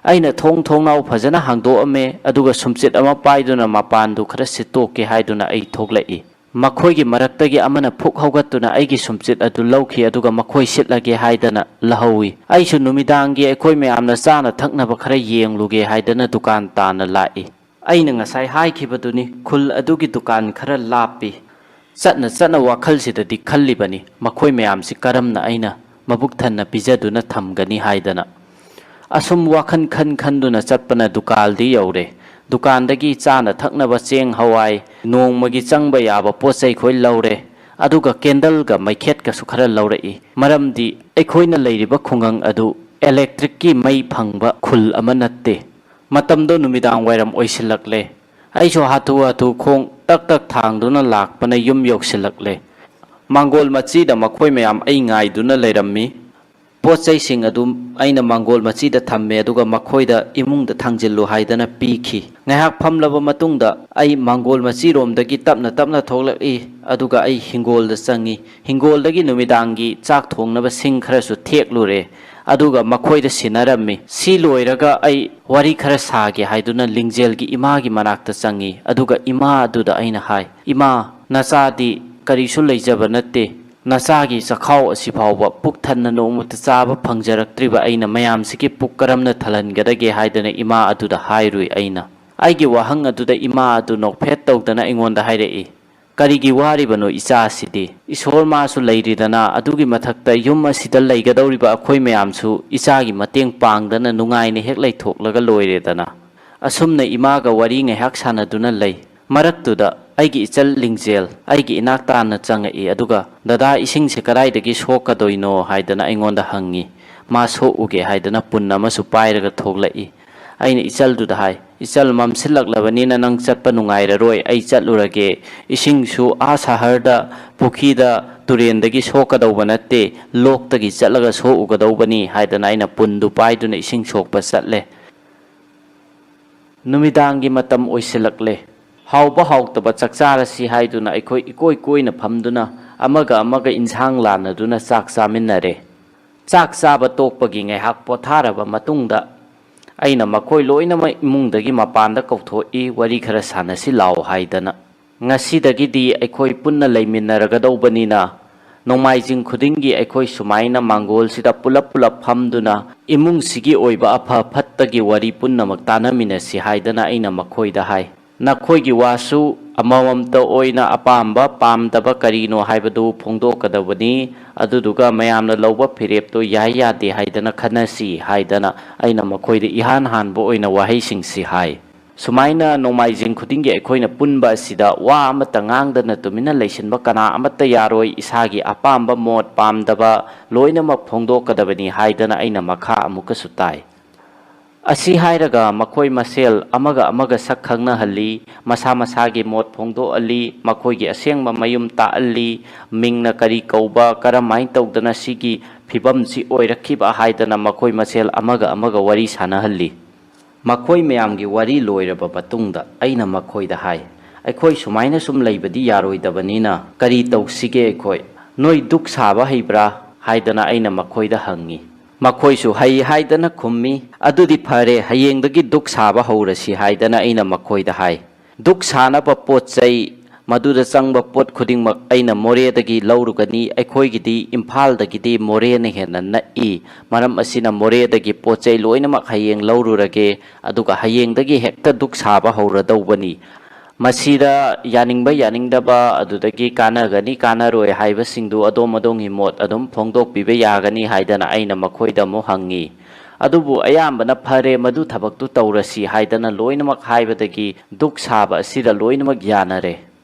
ꯑꯩꯅ ꯊꯣꯡ ꯊꯣꯡꯅꯥꯎ ꯐꯖꯅ ꯍꯥꯡꯗꯣꯛꯑꯝꯃꯦ, ꯑꯗꯨꯒ ꯁꯨꯝꯆꯤꯠ ꯑꯃ ꯄꯥꯏꯗꯨꯅ ꯃꯄꯥꯟꯗꯨ ꯈꯔ ꯁꯤꯠꯇꯣꯛꯀꯦ ꯍꯥꯏꯗꯨꯅ ꯑꯩ ꯊꯣꯛꯂꯛꯏ꯫ ꯃꯈꯣꯏꯒꯤ ꯃꯔꯛꯇꯒꯤ ꯑꯃꯅ ꯐꯨꯛ ꯍꯧꯒꯠꯇꯨꯅ ꯑꯩꯒꯤ ꯁꯨꯝꯆꯤꯠ ꯑꯗꯨ ꯂꯧꯈꯤ, ꯑꯗꯨꯒ ꯃꯈꯣꯏ ꯁꯤꯠꯂꯒꯦ ꯍꯥꯏꯗꯅ ꯂꯧꯍꯧꯏ꯫ ꯑꯩꯁꯨ ꯅꯨꯃꯤꯗꯥꯡꯒꯤ ꯑꯩꯈꯣꯏ ꯃꯌꯥꯝꯅ ꯆꯥꯅ ꯊꯛꯅꯕ ꯈꯔ ꯌꯦꯡꯂꯨꯒꯦ ꯍꯥꯏꯗꯅ ꯗꯨꯀꯥꯟ ꯇꯥꯟꯅ ꯂꯥꯛꯏ꯫ ꯑꯩꯅ ꯉꯁꯥꯏ ꯍꯥꯏꯈꯤꯕꯗꯨꯅꯤ, ꯈꯨꯜ ꯑꯗꯨꯒꯤ ꯗꯨꯀꯥꯟ ꯈꯔ ꯂꯥꯞꯄꯤ꯫ ꯆꯠꯅ ꯆꯠꯅ ꯋꯥꯈꯜꯁꯤꯗꯗꯤ ꯈꯜꯂꯤꯕꯅꯤ, ꯃꯈꯣꯏ ꯃꯌꯥꯝꯁꯤ ꯀꯔꯝꯅ ꯑꯩꯅ ꯃꯕꯨꯛ ꯊꯟꯅ ꯄꯤꯖꯗꯨꯅ ꯊꯝꯒꯅꯤ ꯍꯥꯏꯗꯅ꯫ ꯑꯁꯨꯝ ꯋꯥꯈꯜ ꯈꯟ ꯈꯟꯗꯨꯅ ꯆꯠꯄꯅ ꯗꯨꯀꯥꯟꯗꯤ ꯌꯧꯔꯦ꯫ ꯗꯨꯀꯥꯟꯗꯒꯤ ꯆꯥꯅ ꯊꯛꯅꯕ ꯆꯦꯡ, ꯍꯋꯥꯏ, ꯅꯣꯡꯃꯒꯤ ꯆꯪꯕ ꯌꯥꯕ ꯄꯣꯠ ꯆꯩꯈꯣꯏ ꯂꯧꯔꯦ꯫ ꯑꯗꯨꯒ ꯀꯦꯟꯗꯜꯒ ꯃꯩꯈꯦꯠꯀꯁꯨ ꯈꯔ ꯂꯧꯔꯛꯏ꯫ ꯃꯔꯝꯗꯤ ꯑꯩꯈꯣꯏꯅ ꯂꯩꯔꯤꯕ ꯈꯨꯡꯒꯪ ꯑꯗꯨ ꯏꯂꯦꯛꯇ꯭ꯔꯤꯛꯀꯤ ꯃꯩ ꯐꯪꯕ ꯈꯨꯜ ꯑꯃ ꯅꯠꯇꯦ꯫ ꯃꯇꯝꯗꯣ ꯅꯨꯃꯤꯗꯥꯡ ꯋꯥꯏꯔꯝ ꯑꯣꯏꯁꯤꯜꯂꯛꯂꯦ꯫ ꯑꯩꯁꯨ ꯍꯥꯊꯨ ꯍꯥꯊꯨ ꯈꯣꯡ ꯇꯛ ꯇꯛ ꯊꯥꯡꯗꯨꯅ ꯂꯥꯛꯄꯅ ꯌꯨꯝ ꯌꯧꯁꯤꯜꯂꯛꯂꯦ꯫ ꯃꯥꯡꯒꯣꯜ ꯃꯆꯤꯗ ꯃꯈꯣꯏ ꯃꯌꯥꯝ ꯑꯩ ꯉꯥꯏꯗꯨꯅ ꯂꯩꯔꯝꯃꯤ꯫ ꯄꯣꯠ ꯆꯩꯁꯤꯡ ꯑꯗꯨ ꯑꯩꯅ ꯃꯥꯡꯒꯣꯜ ꯃꯆꯤꯗ ꯊꯝꯃꯦ, ꯑꯗꯨꯒ ꯃꯈꯣꯏꯗ ꯏꯃꯨꯡꯗ ꯊꯥꯡꯖꯤꯜꯂꯨ ꯍꯥꯏꯗꯅ ꯄꯤꯈꯤ꯫ ꯉꯥꯏꯍꯥꯛ ꯐꯝꯂꯕ ꯃꯇꯨꯡꯗ ꯑꯩ ꯃꯥꯡꯒꯣꯜ ꯃꯆꯤꯔꯣꯝꯗꯒꯤ ꯇꯞꯅ ꯇꯞꯅ ꯊꯣꯛꯂꯛꯏ, ꯑꯗꯨꯒ ꯑꯩ ꯍꯤꯡꯒꯣꯜꯗ ꯆꯪꯉꯤ꯫ ꯍꯤꯡꯒꯣꯜꯗꯒꯤ ꯅꯨꯃꯤꯗꯥꯡꯒꯤ ꯆꯥꯛ ꯊꯣꯡꯅꯕ ꯁꯤꯡ ꯈꯔꯁꯨ ꯊꯦꯛꯂꯨꯔꯦ, ꯑꯗꯨꯒ ꯃꯈꯣꯏꯗ ꯁꯤꯟꯅꯔꯝꯃꯤ꯫ ꯁꯤ ꯂꯣꯏꯔꯒ ꯑꯩ ꯋꯥꯔꯤ ꯈꯔ ꯁꯥꯒꯦ ꯍꯥꯏꯗꯨꯅ ꯂꯤꯡꯖꯦꯜꯒꯤ ꯏꯃꯥꯒꯤ ꯃꯅꯥꯛꯇ ꯆꯪꯉꯤ, ꯑꯗꯨꯒ ꯏꯃꯥ ꯑꯗꯨꯗ ꯑꯩꯅ ꯍꯥꯏ, "ꯏꯃꯥ, ꯅꯆꯥꯗꯤ ꯀꯔꯤꯁꯨ ꯂꯩꯖꯕ ꯅꯠꯇꯦ꯫ ꯅꯆꯥꯒꯤ ꯆꯈꯥꯎ ꯑꯁꯤ ꯐꯥꯎꯕ ꯄꯨꯛ ꯊꯟꯅ ꯅꯣꯡꯃꯇ ꯆꯥꯕ ꯐꯪꯖꯔꯛꯇ꯭ꯔꯤꯕ ꯑꯩꯅ ꯃꯌꯥꯝꯁꯤꯒꯤ ꯄꯨꯛ ꯀꯔꯝꯅ ꯊꯜꯍꯟꯒꯗꯒꯦ?" ꯍꯥꯏꯗꯅ ꯏꯃꯥ ꯑꯗꯨꯗ ꯍꯥꯏꯔꯨꯏ ꯑꯩꯅ꯫ ꯑꯩꯒꯤ ꯋꯥꯍꯪ ꯑꯗꯨꯗ ꯏꯃꯥ ꯑꯗꯨ ꯅꯣꯛꯐꯦꯠ ꯇꯧꯗꯅ ꯑꯩꯉꯣꯟꯗ ꯍꯥꯏꯔꯛꯏ, "ꯀꯔꯤꯒꯤ ꯋꯥꯔꯤꯕꯅꯣ ꯏꯆꯥꯁꯤꯗꯤ? ꯏꯁꯣꯔ ꯃꯥꯁꯨ ꯂꯩꯔꯤꯗꯅ, ꯑꯗꯨꯒꯤ ꯃꯊꯛꯇ ꯌꯨꯝ ꯑꯁꯤꯗ ꯂꯩꯒꯗꯧꯔꯤꯕ ꯑꯩꯈꯣꯏ ꯃꯌꯥꯝꯁꯨ ꯏꯆꯥꯒꯤ ꯃꯇꯦꯡ ꯄꯥꯡꯗꯅ ꯅꯨꯡꯉꯥꯏꯅ ꯍꯦꯛ ꯂꯩꯊꯣꯛꯂꯒ ꯂꯣꯏꯔꯦꯗꯅ꯫" ꯑꯁꯨꯝꯅ ꯏꯃꯥꯒ ꯋꯥꯔꯤ ꯉꯥꯏꯍꯥꯛ ꯁꯥꯟꯅꯗꯨꯅ ꯂꯩ꯫ ꯃꯔꯛꯇꯨꯗ ꯑꯩꯒꯤ ꯏꯆꯜ ꯂꯤꯡꯖꯦꯜ ꯑꯩꯒꯤ ꯏꯅꯥꯛ ꯇꯥꯟꯅ ꯆꯪꯉꯛꯏ, ꯑꯗꯨꯒ "ꯗꯗꯥ, ꯏꯁꯤꯡꯁꯦ ꯀꯗꯥꯏꯗꯒꯤ ꯁꯣꯛꯀꯗꯣꯏꯅꯣ?" ꯍꯥꯏꯗꯅ ꯑꯩꯉꯣꯟꯗ ꯍꯪꯉꯤ꯫ ꯃꯥ ꯁꯣꯛꯎꯒꯦ ꯍꯥꯏꯗꯅ ꯄꯨꯟ ꯑꯃꯁꯨ ꯄꯥꯏꯔꯒ ꯊꯣꯛꯂꯛꯏ꯫ ꯑꯩꯅ ꯏꯆꯜꯗꯨꯗ ꯍꯥꯏ, "ꯏꯆꯜ, ꯃꯝꯁꯤꯜꯂꯛꯂꯕꯅꯤꯅ ꯅꯪ ꯆꯠꯄ ꯅꯨꯡꯉꯥꯏꯔꯔꯣꯏ, ꯑꯩ ꯆꯠꯂꯨꯔꯒꯦ꯫ ꯏꯁꯤꯡꯁꯨ ꯑꯥ ꯁꯍꯔꯗ ꯄꯨꯈ꯭ꯔꯤꯗ, ꯇꯨꯔꯦꯟꯗꯒꯤ ꯁꯣꯛꯀꯗꯧꯕ ꯅꯠꯇꯦ, ꯂꯣꯛꯇꯒꯤ ꯆꯠꯂꯒ ꯁꯣꯛꯎꯒꯗꯧꯕꯅꯤ" ꯍꯥꯏꯗꯅ ꯑꯩꯅ ꯄꯨꯟꯗꯨ ꯄꯥꯏꯗꯨꯅ ꯏꯁꯤꯡ ꯁꯣꯛꯄ ꯆꯠꯂꯦ꯫ ꯅꯨꯃꯤꯗꯥꯡꯒꯤ ꯃꯇꯝ ꯑꯣꯏꯁꯤꯜꯂꯛꯂꯦ꯫ ꯍꯥꯎꯕ ꯍꯥꯎꯇꯕ ꯆꯥꯛ ꯆꯥꯔꯁꯤ ꯍꯥꯏꯗꯨꯅ ꯑꯩꯈꯣꯏ ꯏꯀꯣꯏ ꯀꯣꯏꯅ ꯐꯝꯗꯨꯅ ꯑꯃꯒ ꯑꯃꯒ ꯏꯟꯁꯥꯡ ꯂꯥꯟꯅꯗꯨꯅ ꯆꯥꯛ ꯆꯥꯃꯤꯟꯅꯔꯦ꯫ ꯆꯥꯛ ꯆꯥꯕ ꯇꯣꯛꯄꯒꯤ ꯉꯥꯏꯍꯥꯛ ꯄꯣꯊꯥꯔꯕ ꯃꯇꯨꯡꯗ ꯑꯩꯅ ꯃꯈꯣꯏ ꯂꯣꯏꯅꯃꯛ ꯏꯃꯨꯡꯗꯒꯤ ꯃꯄꯥꯟꯗ ꯀꯧꯊꯣꯛꯏ, "ꯋꯥꯔꯤ ꯈꯔ ꯁꯥꯟꯅꯁꯤ ꯂꯥꯎ" ꯍꯥꯏꯗꯅ꯫ ꯉꯁꯤꯗꯒꯤꯗꯤ ꯑꯩꯈꯣꯏ ꯄꯨꯟꯅ ꯂꯩꯃꯤꯟꯅꯔꯒꯗꯧꯕꯅꯤꯅ, ꯅꯣꯡꯃꯥꯏꯖꯤꯡ ꯈꯨꯗꯤꯡꯒꯤ ꯑꯩꯈꯣꯏ ꯁꯨꯃꯥꯏꯅ ꯃꯥꯡꯒꯣꯜꯁꯤꯗ ꯄꯨꯂꯞ ꯄꯨꯂꯞ ꯐꯝꯗꯨꯅ ꯏꯃꯨꯡꯁꯤꯒꯤ ꯑꯣꯏꯕ ꯑꯐ ꯐꯠꯇꯒꯤ ꯋꯥꯔꯤ ꯄꯨꯝꯅꯃꯛ ꯇꯥꯟꯅꯃꯤꯟꯅꯁꯤ ꯍꯥꯏꯗꯅ ꯑꯩꯅ ꯃꯈꯣꯏꯗ ꯍꯥꯏ꯫ ꯅꯈꯣꯏꯒꯤ ꯋꯥꯁꯨ ꯑꯃꯃꯝꯇ ꯑꯣꯏꯅ ꯑꯄꯥꯝꯕ ꯄꯥꯝꯗꯕ ꯀꯔꯤꯅꯣ ꯍꯥꯏꯕꯗꯨ ꯐꯣꯡꯗꯣꯛꯀꯗꯕꯅꯤ, ꯑꯗꯨꯗꯨꯒ ꯃꯌꯥꯝꯅ ꯂꯧꯕ ꯐꯤꯔꯦꯞꯇꯨ ꯌꯥꯏ ꯌꯥꯗꯦ ꯍꯥꯏꯗꯅ ꯈꯟꯅꯁꯤ ꯍꯥꯏꯗꯅ ꯑꯩꯅ ꯃꯈꯣꯏꯗ ꯏꯍꯥꯟ ꯍꯥꯟꯕ ꯑꯣꯏꯅ ꯋꯥꯍꯩꯁꯤꯡꯁꯤ ꯍꯥꯏ꯫ ꯁꯨꯃꯥꯏꯅ ꯅꯣꯡꯃꯥꯏꯖꯤꯡ ꯈꯨꯗꯤꯡꯒꯤ ꯑꯩꯈꯣꯏꯅ ꯄꯨꯟꯕ ꯑꯁꯤꯗ ꯋꯥ ꯑꯃꯠꯇ ꯉꯥꯡꯗꯅ ꯇꯨꯃꯤꯟꯅ ꯂꯩꯁꯤꯟꯕ ꯀꯅꯥ ꯑꯃꯠꯇ ꯌꯥꯔꯣꯏ, ꯏꯁꯥꯒꯤ ꯑꯄꯥꯝꯕ ꯃꯣꯠ ꯄꯥꯝꯗꯕ ꯂꯣꯏꯅꯃꯛ ꯐꯣꯡꯗꯣꯛꯀꯗꯕꯅꯤ ꯍꯥꯏꯗꯅ ꯑꯩꯅ ꯃꯈꯥ ꯑꯃꯨꯛꯀꯁꯨ ꯇꯥꯏ꯫ ꯑꯁꯤ ꯍꯥꯏꯔꯒ ꯃꯈꯣꯏ ꯃꯁꯦꯜ ꯑꯃꯒ ꯑꯃꯒ ꯁꯛ ꯈꯪꯅꯍꯜꯂꯤ, ꯃꯁꯥ ꯃꯁꯥꯒꯤ ꯃꯣꯠ ꯐꯣꯡꯗꯣꯛꯍꯜꯂꯤ, ꯃꯈꯣꯏꯒꯤ ꯑꯁꯦꯡꯕ ꯃꯌꯨꯝ ꯇꯥꯛꯍꯜꯂꯤ, ꯃꯤꯡꯅ ꯀꯔꯤ ꯀꯧꯕ, ꯀꯔꯝꯍꯥꯏꯅ ꯇꯧꯗꯅ ꯁꯤꯒꯤ ꯐꯤꯕꯝꯁꯤ ꯑꯣꯏꯔꯛꯈꯤꯕ ꯍꯥꯏꯗꯅ ꯃꯈꯣꯏ ꯃꯁꯦꯜ ꯑꯃꯒ ꯑꯃꯒ ꯋꯥꯔꯤ ꯁꯥꯟꯅꯍꯜꯂꯤ꯫ ꯃꯈꯣꯏ ꯃꯌꯥꯝꯒꯤ ꯋꯥꯔꯤ ꯂꯣꯏꯔꯕ ꯃꯇꯨꯡꯗ ꯑꯩꯅ ꯃꯈꯣꯏꯗ ꯍꯥꯏ, "ꯑꯩꯈꯣꯏ ꯁꯨꯃꯥꯏꯅ ꯁꯨꯝ ꯂꯩꯕꯗꯤ ꯌꯥꯔꯣꯏꯗꯕꯅꯤꯅ ꯀꯔꯤ ꯇꯧꯁꯤꯒꯦ ꯑꯩꯈꯣꯏ? ꯅꯣꯏ ꯗꯨꯛ ꯁꯥꯕ ꯍꯩꯕ꯭ꯔꯥ?" ꯍꯥꯏꯗꯅ ꯑꯩꯅ ꯃꯈꯣꯏꯗ ꯍꯪꯉꯤ꯫ ꯃꯈꯣꯏꯁꯨ ꯍꯩ ꯍꯥꯏꯗꯅ ꯈꯨꯝꯃꯤ꯫ "ꯑꯗꯨꯗꯤ ꯐꯔꯦ, ꯍꯌꯦꯡꯗꯒꯤ ꯗꯨꯛ ꯁꯥꯕ ꯍꯧꯔꯁꯤ" ꯍꯥꯏꯗꯅ ꯑꯩꯅ ꯃꯈꯣꯏꯗ ꯍꯥꯏ꯫ ꯗꯨꯛ ꯁꯥꯅꯕ ꯄꯣꯠ ꯆꯩ, ꯃꯗꯨꯗ ꯆꯪꯕ ꯄꯣꯠ ꯈꯨꯗꯤꯡꯃꯛ ꯑꯩꯅ ꯃꯣꯔꯦꯗꯒꯤ ꯂꯧꯔꯨꯒꯅꯤ꯫ ꯑꯩꯈꯣꯏꯒꯤꯗꯤ ꯏꯝꯐꯥꯜꯗꯒꯤꯗꯤ ꯃꯣꯔꯦꯅ ꯍꯦꯟꯅ ꯅꯛꯏ꯫ ꯃꯔꯝ ꯑꯁꯤꯅ ꯃꯣꯔꯦꯗꯒꯤ ꯄꯣꯠ ꯆꯩ ꯂꯣꯏꯅꯃꯛ ꯍꯌꯦꯡ ꯂꯧꯔꯨꯔꯒꯦ, ꯑꯗꯨꯒ ꯍꯌꯦꯡꯗꯒꯤ ꯍꯦꯛꯇ ꯗꯨꯛ ꯁꯥꯕ ꯍꯧꯔꯗꯧꯕꯅꯤ꯫ ꯃꯁꯤꯗ ꯌꯥꯅꯤꯡꯕ ꯌꯥꯅꯤꯡꯗꯕ, ꯑꯗꯨꯗꯒꯤ ꯀꯥꯟꯅꯒꯅꯤ ꯀꯥꯟꯅꯔꯣꯏ ꯍꯥꯏꯕꯁꯤꯡꯗꯨ ꯑꯗꯣꯝ ꯑꯗꯣꯝꯒꯤ ꯃꯣꯠ ꯑꯗꯨꯝ ꯐꯣꯡꯗꯣꯛꯄꯤꯕ ꯌꯥꯒꯅꯤ ꯍꯥꯏꯗꯅ ꯑꯩꯅ ꯃꯈꯣꯏꯗ ꯑꯃꯨꯛ ꯍꯪꯉꯤ꯫ ꯑꯗꯨꯕꯨ ꯑꯌꯥꯝꯕꯅ "ꯐꯔꯦ, ꯃꯗꯨ ꯊꯕꯛꯇꯨ ꯇꯧꯔꯁꯤ" ꯍꯥꯏꯗꯅ ꯂꯣꯏꯅꯃꯛ ꯍꯥꯏꯕꯗꯒꯤ ꯗꯨꯛ ꯁꯥꯕ ꯑꯁꯤꯗ ꯂꯣꯏꯅꯃꯛ ꯌꯥꯅꯔꯦ꯫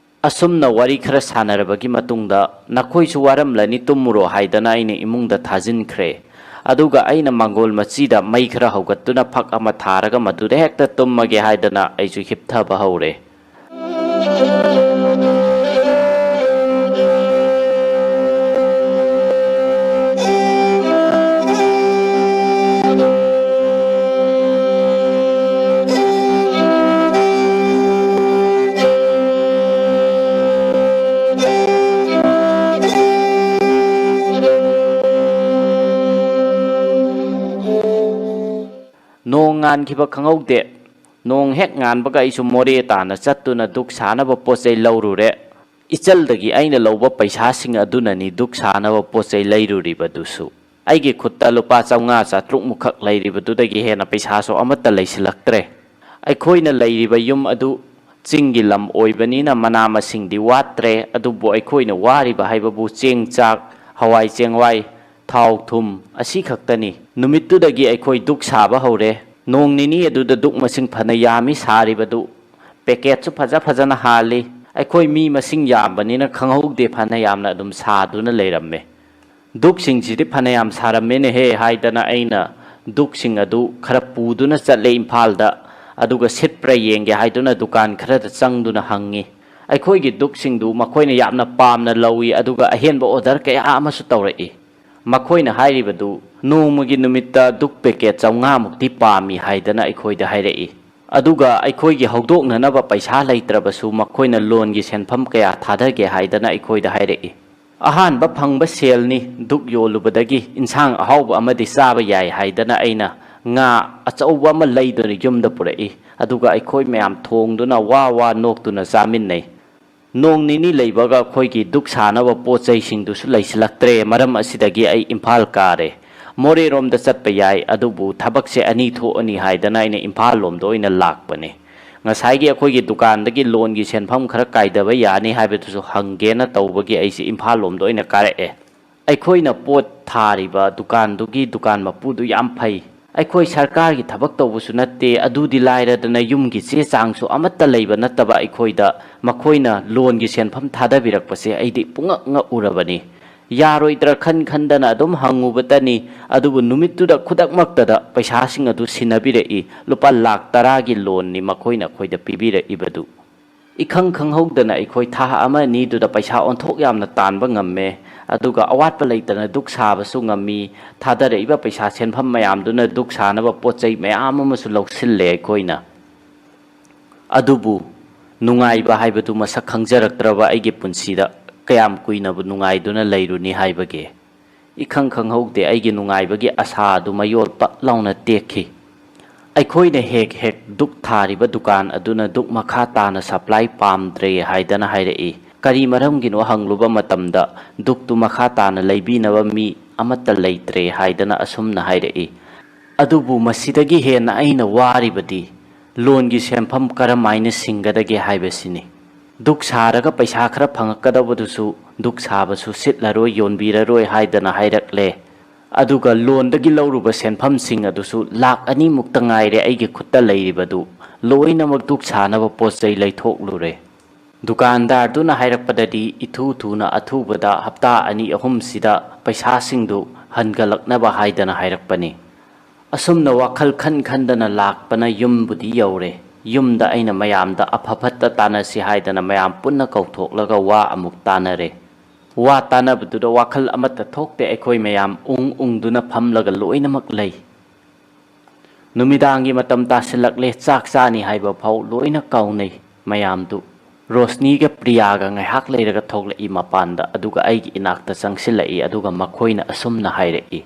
ꯑꯁꯨꯝꯅ ꯋꯥꯔꯤ ꯈꯔ ꯁꯥꯟꯅꯔꯕꯒꯤ ꯃꯇꯨꯡꯗ, "ꯅꯈꯣꯏꯁꯨ ꯋꯥꯔꯝꯂꯅꯤ, ꯇꯨꯝꯃꯨꯔꯣ" ꯍꯥꯏꯗꯅ ꯑꯩꯅ ꯏꯃꯨꯡꯗ ꯊꯥꯖꯤꯟꯈ꯭ꯔꯦ꯫ ꯑꯗꯨꯒ ꯑꯩꯅ ꯃꯥꯡꯒꯣꯜ ꯃꯆꯤꯗ ꯃꯩ ꯈꯔ ꯍꯧꯒꯠꯇꯨꯅ ꯐꯛ ꯑꯃ ꯊꯥꯔꯒ ꯃꯗꯨꯗ ꯍꯦꯛꯇ ꯇꯨꯝꯃꯒꯦ ꯍꯥꯏꯗꯅ ꯑꯩꯁꯨ ꯍꯤꯞꯊꯕ ꯍꯧꯔꯦ꯫ ꯅꯣꯡ ꯉꯥꯟꯈꯤꯕ ꯈꯪꯍꯧꯗꯦ꯫ ꯅꯣꯡ ꯍꯦꯛ ꯉꯥꯟꯕꯒ ꯑꯩꯁꯨ ꯃꯣꯔꯦ ꯇꯥꯅ ꯆꯠꯇꯨꯅ ꯗꯨꯛ ꯁꯥꯅꯕ ꯄꯣꯠ ꯆꯩ ꯂꯧꯔꯨꯔꯦ꯫ ꯏꯆꯜꯗꯒꯤ ꯑꯩꯅ ꯂꯧꯕ ꯄꯩꯁꯥꯁꯤꯡ ꯑꯗꯨꯅꯅꯤ ꯗꯨꯛ ꯁꯥꯅꯕ ꯄꯣꯠ ꯆꯩ ꯂꯩꯔꯨꯔꯤꯕꯗꯨꯁꯨ꯫ ꯑꯩꯒꯤ ꯈꯨꯠꯇ ꯂꯨꯄꯥ ꯆꯥꯝꯃꯉꯥ ꯆꯥꯇ꯭ꯔꯨꯛ ꯃꯨꯛꯈꯛ ꯂꯩꯔꯤꯕꯗꯨꯗꯒꯤ ꯍꯦꯟꯅ ꯄꯩꯁꯥꯁꯨ ꯑꯃꯠꯇ ꯂꯩꯁꯤꯜꯂꯛꯇ꯭ꯔꯦ꯫ ꯑꯩꯈꯣꯏꯅ ꯂꯩꯔꯤꯕ ꯌꯨꯝ ꯑꯗꯨ ꯆꯤꯡꯒꯤ ꯂꯝ ꯑꯣꯏꯕꯅꯤꯅ ꯃꯅꯥ ꯃꯁꯤꯡꯗꯤ ꯋꯥꯠꯇ꯭ꯔꯦ, ꯑꯗꯨꯕꯨ ꯑꯩꯈꯣꯏꯅ ꯋꯥꯔꯤꯕ ꯍꯥꯏꯕꯕꯨ ꯆꯦꯡ, ꯆꯥꯛ, ꯍꯋꯥꯏ ꯆꯦꯡꯋꯥꯏ, ꯊꯥꯎ, ꯊꯨꯝ ꯑꯁꯤ ꯈꯛꯇꯅꯤ꯫ ꯅꯨꯃꯤꯠꯇꯨꯗꯒꯤ ꯑꯩꯈꯣꯏ ꯗꯨꯛ ꯁꯥꯕ ꯍꯧꯔꯦ꯫ ꯅꯣꯡ ꯅꯤꯅꯤ ꯑꯗꯨꯗ ꯗꯨꯛ ꯃꯁꯤꯡ ꯐꯅ ꯌꯥꯝꯃꯤ ꯁꯥꯔꯤꯕꯗꯨ꯫ ꯄꯦꯀꯦꯠꯁꯨ ꯐꯖ ꯐꯖꯅ ꯍꯥꯜꯂꯤ꯫ ꯑꯩꯈꯣꯏ ꯃꯤ ꯃꯁꯤꯡ ꯌꯥꯝꯕꯅꯤꯅ ꯈꯪꯍꯧꯗꯦ, ꯐꯅ ꯌꯥꯝꯅ ꯑꯗꯨꯝ ꯁꯥꯗꯨꯅ ꯂꯩꯔꯝꯃꯦ꯫ "ꯗꯨꯛꯁꯤꯡꯁꯤꯗꯤ ꯐꯅꯌꯥꯝ ꯁꯥꯔꯝꯃꯦꯅꯦꯍꯦ" ꯍꯥꯏꯗꯅ ꯑꯩꯅ ꯗꯨꯛꯁꯤꯡ ꯑꯗꯨ ꯈꯔ ꯄꯨꯗꯨꯅ ꯆꯠꯂꯦ ꯏꯝꯐꯥꯜꯗ꯫ ꯑꯗꯨꯒ ꯁꯤꯠꯄ꯭ꯔꯥ ꯌꯦꯡꯒꯦ ꯍꯥꯏꯗꯨꯅ ꯗꯨꯀꯥꯟ ꯈꯔꯗ ꯆꯪꯗꯨꯅ ꯍꯪꯉꯤ꯫ ꯑꯩꯈꯣꯏꯒꯤ ꯗꯨꯛꯁꯤꯡꯗꯨ ꯃꯈꯣꯏꯅ ꯌꯥꯝꯅ ꯄꯥꯝꯅ ꯂꯧꯏ, ꯑꯗꯨꯒ ꯑꯍꯦꯟꯕ ꯑꯣꯔꯗꯔ ꯀꯌꯥ ꯑꯃꯁꯨ ꯇꯧꯔꯛꯏ꯫ ꯃꯈꯣꯏꯅ ꯍꯥꯏꯔꯤꯕꯗꯨ ꯅꯣꯡꯃꯒꯤ ꯅꯨꯃꯤꯠꯇ ꯗꯨꯛ ꯄꯦꯀꯦꯠ ꯆꯥꯝꯃꯉꯥ ꯃꯨꯛꯇꯤ ꯄꯥꯝꯃꯤ ꯍꯥꯏꯗꯅ ꯑꯩꯈꯣꯏꯗ ꯍꯥꯏꯔꯛꯏ꯫ ꯑꯗꯨꯒ ꯑꯩꯈꯣꯏꯒꯤ ꯍꯧꯗꯣꯛꯅꯅꯕ ꯄꯩꯁꯥ ꯂꯩꯇ꯭ꯔꯕꯁꯨ ꯃꯈꯣꯏꯅ ꯂꯣꯟꯒꯤ ꯁꯦꯟꯐꯝ ꯀꯌꯥ ꯊꯥꯗꯒꯦ ꯍꯥꯏꯗꯅ ꯑꯩꯈꯣꯏꯗ ꯍꯥꯏꯔꯛꯏ꯫ "ꯑꯍꯥꯟꯕ ꯐꯪꯕ ꯁꯦꯜꯅꯤ, ꯗꯨꯛ ꯌꯣꯜꯂꯨꯕꯗꯒꯤ ꯏꯟꯁꯥꯡ ꯑꯍꯥꯎꯕ ꯑꯃꯗꯤ ꯆꯥꯕ ꯌꯥꯏ" ꯍꯥꯏꯗꯅ ꯑꯩꯅ ꯉꯥ ꯑꯆꯧꯕ ꯑꯃ ꯂꯩꯗꯨꯅ ꯌꯨꯝꯗ ꯄꯨꯔꯛꯏ꯫ ꯑꯗꯨꯒ ꯑꯩꯈꯣꯏ ꯃꯌꯥꯝ ꯊꯣꯡꯗꯨꯅ ꯋꯥ ꯋꯥ ꯅꯣꯛꯇꯨꯅ ꯆꯥꯃꯤꯟꯅꯩ꯫ ꯅꯣꯡ ꯅꯤꯅꯤ ꯂꯩꯕꯒ ꯑꯩꯈꯣꯏꯒꯤ ꯗꯨꯛ ꯁꯥꯅꯕ ꯄꯣꯠ ꯆꯩꯁꯤꯡꯗꯨꯁꯨ ꯂꯩꯁꯤꯜꯂꯛꯇ꯭ꯔꯦ꯫ ꯃꯔꯝ ꯑꯁꯤꯗꯒꯤ ꯑꯩ ꯏꯝꯐꯥꯜ ꯀꯥꯔꯦ꯫ ꯃꯣꯔꯦꯔꯣꯝꯗ ꯆꯠꯄ ꯌꯥꯏ, ꯑꯗꯨꯕꯨ ꯊꯕꯛꯁꯦ ꯑꯅꯤ ꯊꯣꯛꯑꯅꯤ ꯍꯥꯏꯗꯅ ꯑꯩꯅ ꯏꯝꯐꯥꯜ ꯂꯣꯝꯗ ꯑꯣꯏꯅ ꯂꯥꯛꯄꯅꯦ꯫ ꯉꯁꯥꯏꯒꯤ ꯑꯩꯈꯣꯏꯒꯤ ꯗꯨꯀꯥꯟꯗꯒꯤ ꯂꯣꯟꯒꯤ ꯁꯦꯟꯐꯝ ꯈꯔ ꯀꯥꯏꯗꯕ ꯌꯥꯅꯤ ꯍꯥꯏꯕꯗꯨꯁꯨ ꯍꯪꯒꯦꯅ ꯇꯧꯕꯒꯤ ꯑꯩꯁꯦ ꯏꯝꯐꯥꯜ ꯂꯣꯝꯗ ꯑꯣꯏꯅ ꯀꯥꯔꯛꯑꯦ꯫ ꯑꯩꯈꯣꯏꯅ ꯄꯣꯠ ꯊꯥꯔꯤꯕ ꯗꯨꯀꯥꯟꯗꯨꯒꯤ ꯗꯨꯀꯥꯟ ꯃꯄꯨꯗꯨ ꯌꯥꯝ ꯐꯩ꯫ ꯑꯩꯈꯣꯏ ꯁꯔꯀꯥꯔꯒꯤ ꯊꯕꯛ ꯇꯧꯕꯁꯨ ꯅꯠꯇꯦ, ꯑꯗꯨꯗꯤ ꯂꯥꯏꯔꯗꯅ ꯌꯨꯝꯒꯤ ꯆꯦ ꯆꯥꯡꯁꯨ ꯑꯃꯠꯇ ꯂꯩꯕ ꯅꯠꯇꯕ ꯑꯩꯈꯣꯏꯗ ꯃꯈꯣꯏꯅ ꯂꯣꯟꯒꯤ ꯁꯦꯟꯐꯝ ꯊꯥꯗꯕꯤꯔꯛꯄꯁꯦ ꯑꯩꯗꯤ ꯄꯨꯡꯉꯛ ꯉꯛꯎꯔꯕꯅꯤ꯫ ꯌꯥꯔꯣꯏꯗ꯭ꯔꯥ ꯈꯟ ꯈꯟꯗꯅ ꯑꯗꯨꯝ ꯍꯪꯉꯨꯕꯇꯅꯤ, ꯑꯗꯨꯕꯨ ꯅꯨꯃꯤꯠꯇꯨꯗ ꯈꯨꯗꯛꯃꯛꯇꯗ ꯄꯩꯁꯥꯁꯤꯡ ꯑꯗꯨ ꯁꯤꯟꯅꯕꯤꯔꯛꯏ꯫ ꯂꯨꯄꯥ ꯂꯥꯈ ꯇꯔꯥꯒꯤ ꯂꯣꯟꯅꯤ ꯃꯈꯣꯏꯅ ꯑꯩꯈꯣꯏꯗ ꯄꯤꯕꯤꯔꯛꯏꯕꯗꯨ꯫ ꯏꯈꯪ ꯈꯪꯍꯧꯗꯅ ꯑꯩꯈꯣꯏ ꯊꯥ ꯑꯃ ꯑꯅꯤꯗꯨꯗ ꯄꯩꯁꯥ ꯑꯣꯟꯊꯣꯛ ꯌꯥꯝꯅ ꯇꯥꯟꯕ ꯉꯝꯃꯦ, ꯑꯗꯨꯒ ꯑꯋꯥꯠꯄ ꯂꯩꯇꯅ ꯗꯨꯛ ꯁꯥꯕꯁꯨ ꯉꯝꯃꯤ꯫ ꯊꯥꯗꯔꯛꯏꯕ ꯄꯩꯁꯥ ꯁꯦꯟꯐꯝ ꯃꯌꯥꯝꯗꯨꯅ ꯗꯨꯛ ꯁꯥꯅꯕ ꯄꯣꯠ ꯆꯩ ꯃꯌꯥꯝ ꯑꯃꯁꯨ ꯂꯧꯁꯤꯜꯂꯦ ꯑꯩꯈꯣꯏꯅ꯫ ꯑꯗꯨꯕꯨ ꯅꯨꯡꯉꯥꯏꯕ ꯍꯥꯏꯕꯗꯨ ꯃꯁꯛ ꯈꯪꯖꯔꯛꯇ꯭ꯔꯕ ꯑꯩꯒꯤ ꯄꯨꯟꯁꯤꯗ ꯀꯌꯥꯝ ꯀꯨꯏꯅꯕꯨ ꯅꯨꯡꯉꯥꯏꯗꯨꯅ ꯂꯩꯔꯨꯅꯤ ꯍꯥꯏꯕꯒꯦ? ꯏꯈꯪ ꯈꯪꯍꯧꯗꯦ, ꯑꯩꯒꯤ ꯅꯨꯡꯉꯥꯏꯕꯒꯤ ꯑꯁꯥ ꯑꯗꯨ ꯃꯌꯣꯜ ꯄꯠ ꯂꯥꯎꯅ ꯇꯦꯛꯈꯤ꯫ ꯑꯩꯈꯣꯏꯅ ꯍꯦꯛ ꯍꯦꯛ ꯗꯨꯛ ꯊꯥꯔꯤꯕ ꯗꯨꯀꯥꯟ ꯑꯗꯨꯅ ꯗꯨꯛ ꯃꯈꯥ ꯇꯥꯅ ꯁꯄ꯭ꯂꯥꯏ ꯄꯥꯝꯗ꯭ꯔꯦ ꯍꯥꯏꯗꯅ ꯍꯥꯏꯔꯛꯏ꯫ ꯀꯔꯤ ꯃꯔꯝꯒꯤꯅꯣ ꯍꯪꯂꯨꯕ ꯃꯇꯝꯗ, ꯗꯨꯛꯇꯨ ꯃꯈꯥ ꯇꯥꯅ ꯂꯩꯕꯤꯅꯕ ꯃꯤ ꯑꯃꯠꯇ ꯂꯩꯇ꯭ꯔꯦ ꯍꯥꯏꯗꯅ ꯑꯁꯨꯝꯅ ꯍꯥꯏꯔꯛꯏ꯫ ꯑꯗꯨꯕꯨ ꯃꯁꯤꯗꯒꯤ ꯍꯦꯟꯅ ꯑꯩꯅ ꯋꯥꯔꯤꯕꯗꯤ ꯂꯣꯟꯒꯤ ꯁꯦꯟꯐꯝ ꯀꯔꯝꯍꯥꯏꯅ ꯁꯤꯡꯒꯗꯒꯦ ꯍꯥꯏꯕꯁꯤꯅꯤ꯫ ꯗꯨꯛ ꯁꯥꯔꯒ ꯄꯩꯁꯥ ꯈꯔ ꯐꯪꯉꯛꯀꯗꯕꯗꯨꯁꯨ ꯗꯨꯛ ꯁꯥꯕꯁꯨ ꯁꯤꯠꯂꯔꯣꯏ, ꯌꯣꯟꯕꯤꯔꯔꯣꯏ ꯍꯥꯏꯗꯅ ꯍꯥꯏꯔꯛꯂꯦ꯫ ꯑꯗꯨꯒ ꯂꯣꯟꯗꯒꯤ ꯂꯧꯔꯨꯕ ꯁꯦꯟꯐꯝꯁꯤꯡ ꯑꯗꯨꯁꯨ ꯂꯥꯛ ꯑꯅꯤꯃꯨꯛꯇ ꯉꯥꯏꯔꯦ ꯑꯩꯒꯤ ꯈꯨꯠꯇ ꯂꯩꯔꯤꯕꯗꯨ꯫ ꯂꯣꯏꯅꯃꯛ ꯗꯨꯛ ꯁꯥꯅꯕ ꯄꯣꯠ ꯆꯩ ꯂꯩꯊꯣꯛꯂꯨꯔꯦ꯫ ꯗꯨꯀꯥꯟꯗꯥꯔꯗꯨꯅ ꯍꯥꯏꯔꯛꯄꯗꯗꯤ ꯏꯊꯨ ꯊꯨꯅ ꯑꯊꯨꯕꯗ ꯍꯞꯇꯥ ꯑꯅꯤ ꯑꯍꯨꯝꯁꯤꯗ ꯄꯩꯁꯥꯁꯤꯡꯗꯨ ꯍꯟꯒꯠꯂꯛꯅꯕ ꯍꯥꯏꯗꯅ ꯍꯥꯏꯔꯛꯄꯅꯤ꯫ ꯑꯁꯨꯝꯅ ꯋꯥꯈꯜ ꯈꯟ ꯈꯟꯗꯅ ꯂꯥꯛꯄꯅ ꯌꯨꯝꯕꯨꯗꯤ ꯌꯧꯔꯦ꯫ ꯌꯨꯝꯗ ꯑꯩꯅ ꯃꯌꯥꯝꯗ ꯑꯐ ꯐꯠꯇ ꯇꯥꯟꯅꯁꯤ ꯍꯥꯏꯗꯅ ꯃꯌꯥꯝ ꯄꯨꯟꯅ ꯀꯧꯊꯣꯛꯂꯒ ꯋꯥ ꯑꯃꯨꯛ ꯇꯥꯟꯅꯔꯦ꯫ ꯋꯥ ꯇꯥꯟꯅꯕꯗꯨꯗ ꯋꯥꯈꯜ ꯑꯃꯠꯇ ꯊꯣꯛꯇꯦ꯫ ꯑꯩꯈꯣꯏ ꯃꯌꯥꯝ ꯎꯪ ꯎꯪꯗꯨꯅ ꯐꯝꯂꯒ ꯂꯣꯏꯅꯃꯛ ꯂꯩ꯫ ꯅꯨꯃꯤꯗꯥꯡꯒꯤ ꯃꯇꯝ ꯇꯥꯁꯤꯜꯂꯛꯂꯦ꯫ ꯆꯥꯛ ꯆꯥꯅꯤ ꯍꯥꯏꯕ ꯐꯥꯎ ꯂꯣꯏꯅ ꯀꯥꯎꯅꯩ ꯃꯌꯥꯝꯗꯨ꯫ ꯔꯣꯁꯅꯤꯒ ꯄ꯭ꯔꯤꯌꯥꯒ ꯉꯥꯏꯍꯥꯛ ꯂꯩꯔꯒ ꯊꯣꯛꯂꯛꯏ ꯃꯄꯥꯟꯗ, ꯑꯗꯨꯒ ꯑꯩꯒꯤ ꯏꯅꯥꯛꯇ ꯆꯪꯁꯤꯜꯂꯛꯏ, ꯑꯗꯨꯒ ꯃꯈꯣꯏꯅ ꯑꯁꯨꯝꯅ ꯍꯥꯏꯔꯛꯏ,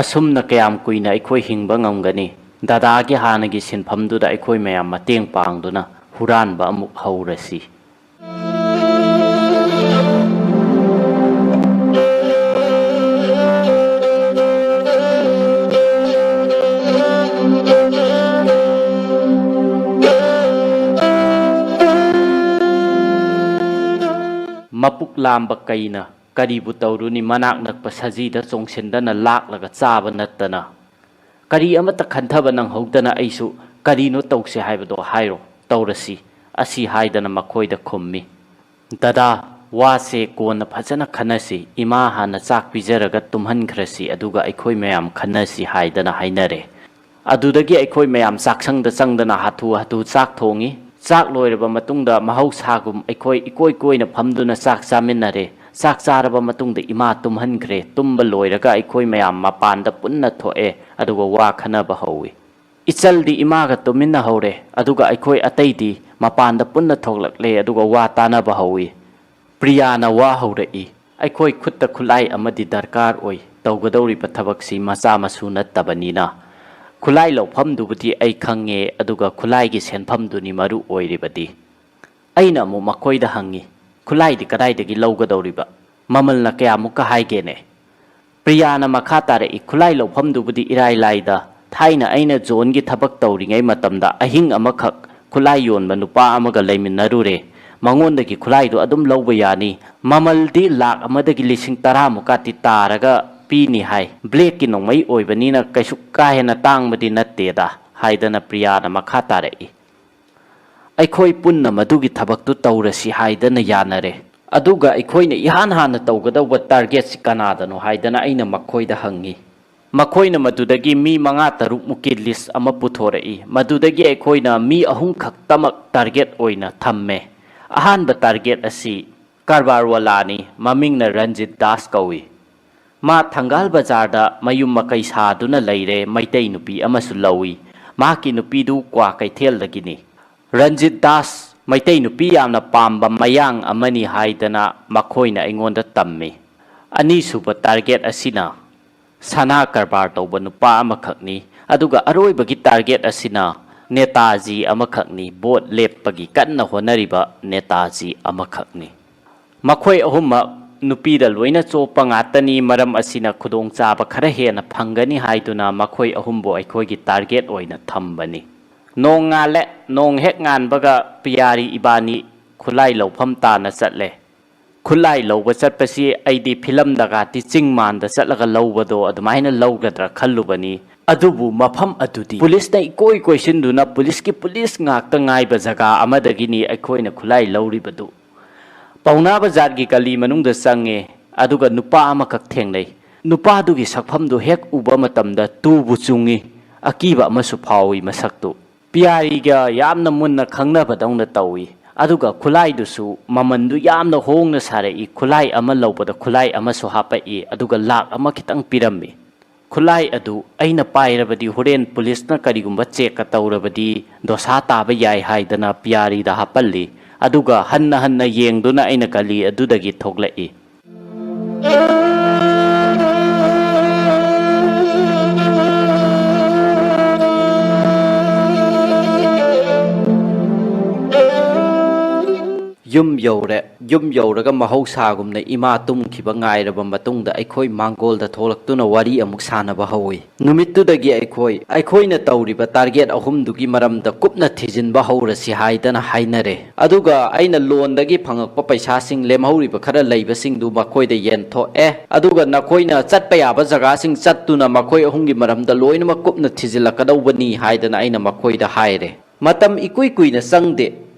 "ꯑꯁꯨꯝꯅ ꯀꯌꯥꯝ ꯀꯨꯏꯅ ꯑꯩꯈꯣꯏ ꯍꯤꯡꯕ ꯉꯝꯒꯅꯤ? ꯗꯗꯥꯒꯤ ꯍꯥꯟꯅꯒꯤ ꯁꯤꯟꯐꯝꯗꯨꯗ ꯑꯩꯈꯣꯏ ꯃꯌꯥꯝ ꯃꯇꯦꯡ ꯄꯥꯡꯗꯨꯅ ꯍꯨꯔꯥꯟꯕ ꯑꯃꯨꯛ ꯍꯧꯔꯁꯤ"꯫ ꯃꯄꯨꯛ ꯂꯥꯝꯕ ꯀꯩꯅ ꯀꯔꯤꯕꯨ ꯇꯧꯔꯨꯅꯤ? ꯃꯅꯥꯛ ꯅꯛꯄ ꯁꯖꯤꯗ ꯆꯣꯡꯁꯤꯟꯗꯅ ꯂꯥꯛꯂꯒ ꯆꯥꯕ ꯅꯠꯇꯅ꯫ ꯀꯔꯤ ꯑꯃꯠꯇ ꯈꯟꯊꯕ ꯅꯪꯍꯧꯗꯅ ꯑꯩꯁꯨ "ꯀꯔꯤꯅꯣ ꯇꯧꯁꯦ ꯍꯥꯏꯕꯗꯣ ꯍꯥꯏꯔꯣ, ꯇꯧꯔꯁꯤ" ꯑꯁꯤ ꯍꯥꯏꯗꯅ ꯃꯈꯣꯏꯗ ꯈꯨꯝꯃꯤ꯫ "ꯗꯗꯥ, ꯋꯥꯁꯦ ꯀꯣꯟꯅ ꯐꯖꯅ ꯈꯟꯅꯁꯤ꯫ ꯏꯃꯥ ꯍꯥꯟꯅ ꯆꯥꯛ ꯄꯤꯖꯔꯒ ꯇꯨꯝꯍꯟꯈ꯭ꯔꯁꯤ, ꯑꯗꯨꯒ ꯑꯩꯈꯣꯏ ꯃꯌꯥꯝ ꯈꯟꯅꯁꯤ" ꯍꯥꯏꯗꯅ ꯍꯥꯏꯅꯔꯦ꯫ ꯑꯗꯨꯗꯒꯤ ꯑꯩꯈꯣꯏ ꯃꯌꯥꯝ ꯆꯥꯛꯁꯪꯗ ꯆꯪꯗꯅ ꯍꯥꯊꯨ ꯍꯥꯊꯨ ꯆꯥꯛ ꯊꯣꯡꯉꯤ꯫ ꯆꯥꯛ ꯂꯣꯏꯔꯕ ꯃꯇꯨꯡꯗ ꯃꯍꯧꯁꯥꯒꯨꯝ ꯑꯩꯈꯣꯏ ꯏꯀꯣꯏ ꯀꯣꯏꯅ ꯐꯝꯗꯨꯅ ꯆꯥꯛ ꯆꯥꯃꯤꯟꯅꯔꯦ꯫ ꯆꯥꯛ ꯆꯥꯔꯕ ꯃꯇꯨꯡꯗ ꯏꯃꯥ ꯇꯨꯝꯍꯟꯈ꯭ꯔꯦ꯫ ꯇꯨꯝꯕ ꯂꯣꯏꯔꯒ ꯑꯩꯈꯣꯏ ꯃꯌꯥꯝ ꯃꯄꯥꯟꯗ ꯄꯨꯟꯅ ꯊꯣꯛꯑꯦ, ꯑꯗꯨꯒ ꯋꯥ ꯈꯟꯅꯕ ꯍꯧꯏ꯫ ꯏꯆꯜꯗꯤ ꯏꯃꯥꯒ ꯇꯨꯃꯤꯟꯅꯍꯧꯔꯦ, ꯑꯗꯨꯒ ꯑꯩꯈꯣꯏ ꯑꯇꯩꯗꯤ ꯃꯄꯥꯟꯗ ꯄꯨꯟꯅ ꯊꯣꯛꯂꯛꯂꯦ, ꯑꯗꯨꯒ ꯋꯥ ꯇꯥꯅꯕ ꯍꯧꯏ꯫ ꯄ꯭ꯔꯤꯌꯥꯅ ꯋꯥ ꯍꯧꯔꯛꯏ, "ꯑꯩꯈꯣꯏ ꯈꯨꯠꯇ ꯈꯨꯠꯂꯥꯏ ꯑꯃꯗꯤ ꯗꯔꯀꯥꯔ ꯑꯣꯏ꯫ ꯇꯧꯒꯗꯧꯔꯤꯕ ꯊꯕꯛꯁꯤ ꯃꯆꯥ ꯃꯁꯨ ꯅꯠꯇꯕꯅꯤꯅ꯫ ꯈꯨꯠꯂꯥꯏ ꯂꯧꯐꯝꯗꯨꯕꯨꯗꯤ ꯑꯩ ꯈꯪꯉꯦ, ꯑꯗꯨꯒ ꯈꯨꯠꯂꯥꯏꯒꯤ ꯁꯦꯟꯐꯝꯗꯨꯅꯤ ꯃꯔꯨ ꯑꯣꯏꯔꯤꯕꯗꯤ꯫" ꯑꯩꯅ ꯑꯃꯨꯛ ꯃꯈꯣꯏꯗ ꯍꯪꯉꯤ, "ꯈꯨꯠꯂꯥꯏꯗꯤ ꯀꯗꯥꯏꯗꯒꯤ ꯂꯧꯒꯗꯧꯔꯤꯕ? ꯃꯃꯜꯅ ꯀꯌꯥꯃꯨꯛꯀ ꯍꯥꯏꯒꯦꯅꯦ?" ꯄ꯭ꯔꯤꯌꯥꯅ ꯃꯈꯥ ꯇꯥꯔꯛꯏ, "ꯈꯨꯠꯂꯥꯏ ꯂꯧꯐꯝꯗꯨꯕꯨꯗꯤ ꯏꯔꯥꯏ ꯂꯥꯏꯗ꯫ ꯊꯥꯏꯅ ꯑꯩꯅ ꯖꯣꯟꯒꯤ ꯊꯕꯛ ꯇꯧꯔꯤꯉꯩ ꯃꯇꯝꯗ ꯑꯍꯤꯡ ꯑꯃꯈꯛ ꯈꯨꯠꯂꯥꯏ ꯌꯣꯟꯕ ꯅꯨꯄꯥ ꯑꯃꯒ ꯂꯩꯃꯤꯟꯅꯔꯨꯔꯦ꯫ ꯃꯉꯣꯟꯗꯒꯤ ꯈꯨꯠꯂꯥꯏꯗꯨ ꯑꯗꯨꯝ ꯂꯧꯕ ꯌꯥꯅꯤ꯫ ꯃꯃꯜꯗꯤ ꯂꯥꯛ ꯑꯃꯗꯒꯤ ꯂꯤꯁꯤꯡ ꯇꯔꯥꯃꯨꯛꯀꯥꯗꯤ ꯇꯥꯔꯒ ꯄꯤꯅꯤ ꯍꯥꯏ꯫ ꯕ꯭ꯂꯦꯛꯀꯤ ꯅꯣꯡꯃꯩ ꯑꯣꯏꯕꯅꯤꯅ ꯀꯩꯁꯨ ꯀꯥ ꯍꯦꯟꯅ ꯇꯥꯡꯕꯗꯤ ꯅꯠꯇꯦꯗ" ꯍꯥꯏꯗꯅ ꯄ꯭ꯔꯤꯌꯥꯅ ꯃꯈꯥ ꯇꯥꯔꯛꯏ꯫ ꯑꯩꯈꯣꯏ ꯄꯨꯟꯅ ꯃꯗꯨꯒꯤ ꯊꯕꯛꯇꯨ ꯇꯧꯔꯁꯤ ꯍꯥꯏꯗꯅ ꯌꯥꯅꯔꯦ꯫ ꯑꯗꯨꯒ ꯑꯩꯈꯣꯏꯅ ꯏꯍꯥꯟ ꯍꯥꯟꯅ ꯇꯧꯒꯗꯧꯕ ꯇꯥꯔꯒꯦꯠꯁꯤ ꯀꯅꯥꯗꯅꯣ ꯍꯥꯏꯗꯅ ꯑꯩꯅ ꯃꯈꯣꯏꯗ ꯍꯪꯉꯤ꯫ ꯃꯈꯣꯏꯅ ꯃꯗꯨꯗꯒꯤ ꯃꯤ ꯃꯉꯥ ꯇꯔꯨꯛ ꯃꯨꯛꯀꯤ ꯂꯤꯁ ꯑꯃ ꯄꯨꯊꯣꯔꯛꯏ꯫ ꯃꯗꯨꯗꯒꯤ ꯑꯩꯈꯣꯏꯅ ꯃꯤ ꯑꯍꯨꯝ ꯈꯛꯇꯃꯛ ꯇꯥꯔꯒꯦꯠ ꯑꯣꯏꯅ ꯊꯝꯃꯦ꯫ ꯑꯍꯥꯟꯕ ꯇꯥꯔꯒꯦꯠ ꯑꯁꯤ ꯀꯔꯕꯥꯔꯋꯥꯂꯥꯅꯤ, ꯃꯃꯤꯡꯅ ꯔꯟꯖꯤꯠ ꯗꯥꯁ ꯀꯧꯏ꯫ ꯃꯥ ꯊꯪꯒꯥꯜ ꯕꯖꯥꯔꯗ ꯃꯌꯨꯝ ꯃꯀꯩ ꯁꯥꯗꯨꯅ ꯂꯩꯔꯦ, ꯃꯩꯇꯩ ꯅꯨꯄꯤ ꯑꯃꯁꯨ ꯂꯧꯏ꯫ ꯃꯍꯥꯛꯀꯤ ꯅꯨꯄꯤꯗꯨ ꯀ꯭ꯋꯥ ꯀꯩꯊꯦꯜꯗꯒꯤꯅꯤ꯫ ꯔꯟꯖꯤꯠ ꯗꯥꯁ ꯃꯩꯇꯩ ꯅꯨꯄꯤ ꯌꯥꯝꯅ ꯄꯥꯝꯕ ꯃꯌꯥꯡ ꯑꯃꯅꯤ ꯍꯥꯏꯗꯅ ꯃꯈꯣꯏꯅ ꯑꯩꯉꯣꯟꯗ ꯇꯝꯃꯤ꯫ ꯑꯅꯤꯁꯨꯕ ꯇꯥꯔꯒꯦꯠ ꯑꯁꯤꯅ ꯁꯅꯥ ꯀꯔꯕꯥꯔ ꯇꯧꯕ ꯅꯨꯄꯥ ꯑꯃꯈꯛꯅꯤ, ꯑꯗꯨꯒ ꯑꯔꯣꯏꯕꯒꯤ ꯇꯥꯔꯒꯦꯠ ꯑꯁꯤꯅ ꯅꯦꯇꯥꯖꯤ ꯑꯃꯈꯛꯅꯤ, ꯚꯣꯠ ꯂꯦꯞꯄꯒꯤ ꯀꯟꯅ ꯍꯣꯠꯅꯔꯤꯕ ꯅꯦꯇꯥꯖꯤ ꯑꯃꯈꯛꯅꯤ꯫ ꯃꯈꯣꯏ ꯑꯍꯨꯝꯃꯛ ꯅꯨꯄꯤꯗ ꯂꯣꯏꯅ ꯆꯣꯞꯄ ꯉꯥꯛꯇꯅꯤ, ꯃꯔꯝ ꯑꯁꯤꯅ ꯈꯨꯗꯣꯡꯆꯥꯕ ꯈꯔ ꯍꯦꯟꯅ ꯐꯪꯒꯅꯤ ꯍꯥꯏꯗꯨꯅ ꯃꯈꯣꯏ ꯑꯍꯨꯝꯕꯨ ꯑꯩꯈꯣꯏꯒꯤ ꯇꯥꯔꯒꯦꯠ ꯑꯣꯏꯅ ꯊꯝꯕꯅꯤ꯫ ꯅꯣꯡ ꯉꯥꯜꯂꯦ꯫ ꯅꯣꯡ ꯍꯦꯛ ꯉꯥꯟꯕꯒ ꯄꯤꯌꯥꯔꯤ ꯏꯕꯥꯅꯤ ꯈꯨꯠꯂꯥꯏ ꯂꯧꯐꯝ ꯇꯥꯅ ꯆꯠꯂꯦ꯫ ꯈꯨꯠꯂꯥꯏ ꯂꯧꯕ ꯆꯠꯄꯁꯤ ꯑꯩꯗꯤ ꯐꯤꯂꯝꯗꯒꯗꯤ ꯆꯤꯡ ꯃꯥꯟꯗ ꯆꯠꯂꯒ ꯂꯧꯕꯗꯣ ꯑꯗꯨꯃꯥꯏꯅ ꯂꯧꯒꯗ꯭ꯔꯥ ꯈꯜꯂꯨꯕꯅꯤ꯫ ꯑꯗꯨꯕꯨ ꯃꯐꯝ ꯑꯗꯨꯗꯤ ꯄꯨꯂꯤꯁꯅ ꯏꯀꯣꯏ ꯀꯣꯏꯁꯤꯟꯗꯨꯅ ꯄꯨꯂꯤꯁꯀꯤ ꯄꯨꯂꯤꯁ ꯉꯥꯛꯇ ꯉꯥꯏꯕ ꯖꯒꯥ ꯑꯃꯗꯒꯤꯅꯤ ꯑꯩꯈꯣꯏꯅ ꯈꯨꯠꯂꯥꯏ ꯂꯧꯔꯤꯕꯗꯨ꯫ ꯄꯥꯎꯅꯥ ꯕꯖꯥꯔꯒꯤ ꯒꯂꯤ ꯃꯅꯨꯡꯗ ꯆꯪꯉꯦ, ꯑꯗꯨꯒ ꯅꯨꯄꯥ ꯑꯃꯈꯛ ꯊꯦꯡꯅꯩ꯫ ꯅꯨꯄꯥꯗꯨꯒꯤ ꯁꯛꯐꯝꯗꯨ ꯍꯦꯛ ꯎꯕ ꯃꯇꯝꯗ ꯇꯨꯕꯨ ꯆꯨꯡꯉꯤ, ꯑꯀꯤꯕ ꯑꯃꯁꯨ ꯐꯥꯎꯏ꯫ ꯃꯁꯛꯇꯨ ꯄꯤꯌꯥꯔꯤꯒ ꯌꯥꯝꯅ ꯃꯨꯟꯅ ꯈꯪꯅꯕꯗꯧꯅ ꯇꯧꯏ꯫ ꯑꯗꯨꯒ ꯈꯨꯠꯂꯥꯏꯗꯨꯁꯨ ꯃꯃꯟꯗꯨ ꯌꯥꯝꯅ ꯍꯣꯡꯅ ꯁꯥꯔꯛꯏ꯫ ꯈꯨꯠꯂꯥꯏ ꯑꯃ ꯂꯧꯕꯗ ꯈꯨꯠꯂꯥꯏ ꯑꯃꯁꯨ ꯍꯥꯞꯄꯛꯏ, ꯑꯗꯨꯒ ꯂꯥꯛ ꯑꯃ ꯈꯤꯇꯪ ꯄꯤꯔꯝꯃꯤ꯫ ꯈꯨꯠꯂꯥꯏ ꯑꯗꯨ ꯑꯩꯅ ꯄꯥꯏꯔꯕꯗꯤ ꯍꯣꯔꯦꯟ ꯄꯨꯂꯤꯁꯅ ꯀꯔꯤꯒꯨꯝꯕ ꯆꯦꯛꯀ ꯇꯧꯔꯕꯗꯤ ꯗꯣꯁꯥ ꯇꯥꯕ ꯌꯥꯏ ꯍꯥꯏꯗꯅ ꯄꯤꯌꯥꯔꯤꯗ ꯍꯥꯞꯄꯜꯂꯤ꯫ ꯑꯗꯨꯒ ꯍꯟꯅ ꯍꯟꯅ ꯌꯦꯡꯗꯨꯅ ꯑꯩꯅ ꯒꯂꯤ ꯑꯗꯨꯗꯒꯤ ꯊꯣꯛꯂꯛꯏ꯫ ꯌꯨꯝ ꯌꯧꯔꯦ꯫ ꯌꯨꯝ ꯌꯧꯔꯒ ꯃꯍꯧꯁꯥꯒꯨꯝꯅ ꯏꯃꯥ ꯇꯨꯝꯈꯤꯕ ꯉꯥꯏꯔꯕ ꯃꯇꯨꯡꯗ ꯑꯩꯈꯣꯏ ꯃꯥꯡꯒꯣꯜꯗ ꯊꯣꯛꯂꯛꯇꯨꯅ ꯋꯥꯔꯤ ꯑꯃꯨꯛ ꯁꯥꯟꯅꯕ ꯍꯧꯏ꯫ ꯅꯨꯃꯤꯠꯇꯨꯗꯒꯤ ꯑꯩꯈꯣꯏ, ꯑꯩꯈꯣꯏꯅ ꯇꯧꯔꯤꯕ target ꯑꯍꯨꯝꯗꯨꯒꯤ ꯃꯔꯝꯗ ꯀꯨꯞꯅ ꯊꯤꯖꯤꯟꯕ ꯍꯧꯔꯁꯤ ꯍꯥꯏꯗꯅ ꯍꯥꯏꯅꯔꯦ꯫ ꯑꯗꯨꯒ ꯑꯩꯅ ꯂꯣꯟꯗꯒꯤ ꯐꯪꯉꯛꯄ ꯄꯩꯁꯥꯁꯤꯡ ꯂꯦꯝꯍꯧꯔꯤꯕ ꯈꯔ ꯂꯩꯕꯁꯤꯡꯗꯨ ꯃꯈꯣꯏꯗ ꯌꯦꯟꯊꯣꯛꯑꯦ꯫ ꯑꯗꯨꯒ ꯅꯈꯣꯏꯅ ꯆꯠꯄ ꯌꯥꯕ ꯖꯒꯥꯁꯤꯡ ꯆꯠꯇꯨꯅ ꯃꯈꯣꯏ ꯑꯍꯨꯝꯒꯤ ꯃꯔꯝꯗ ꯂꯣꯏꯅꯃꯛ ꯀꯨꯞꯅ ꯊꯤꯖꯤꯜꯂꯛꯀꯗꯧꯕꯅꯤ ꯍꯥꯏꯗꯅ ꯑꯩꯅ ꯃꯈꯣꯏꯗ ꯍꯥꯏꯔꯦ꯫ ꯃꯇꯝ ꯏꯀꯨꯏ ꯀꯨꯏꯅ ꯆꯪꯗꯦ꯫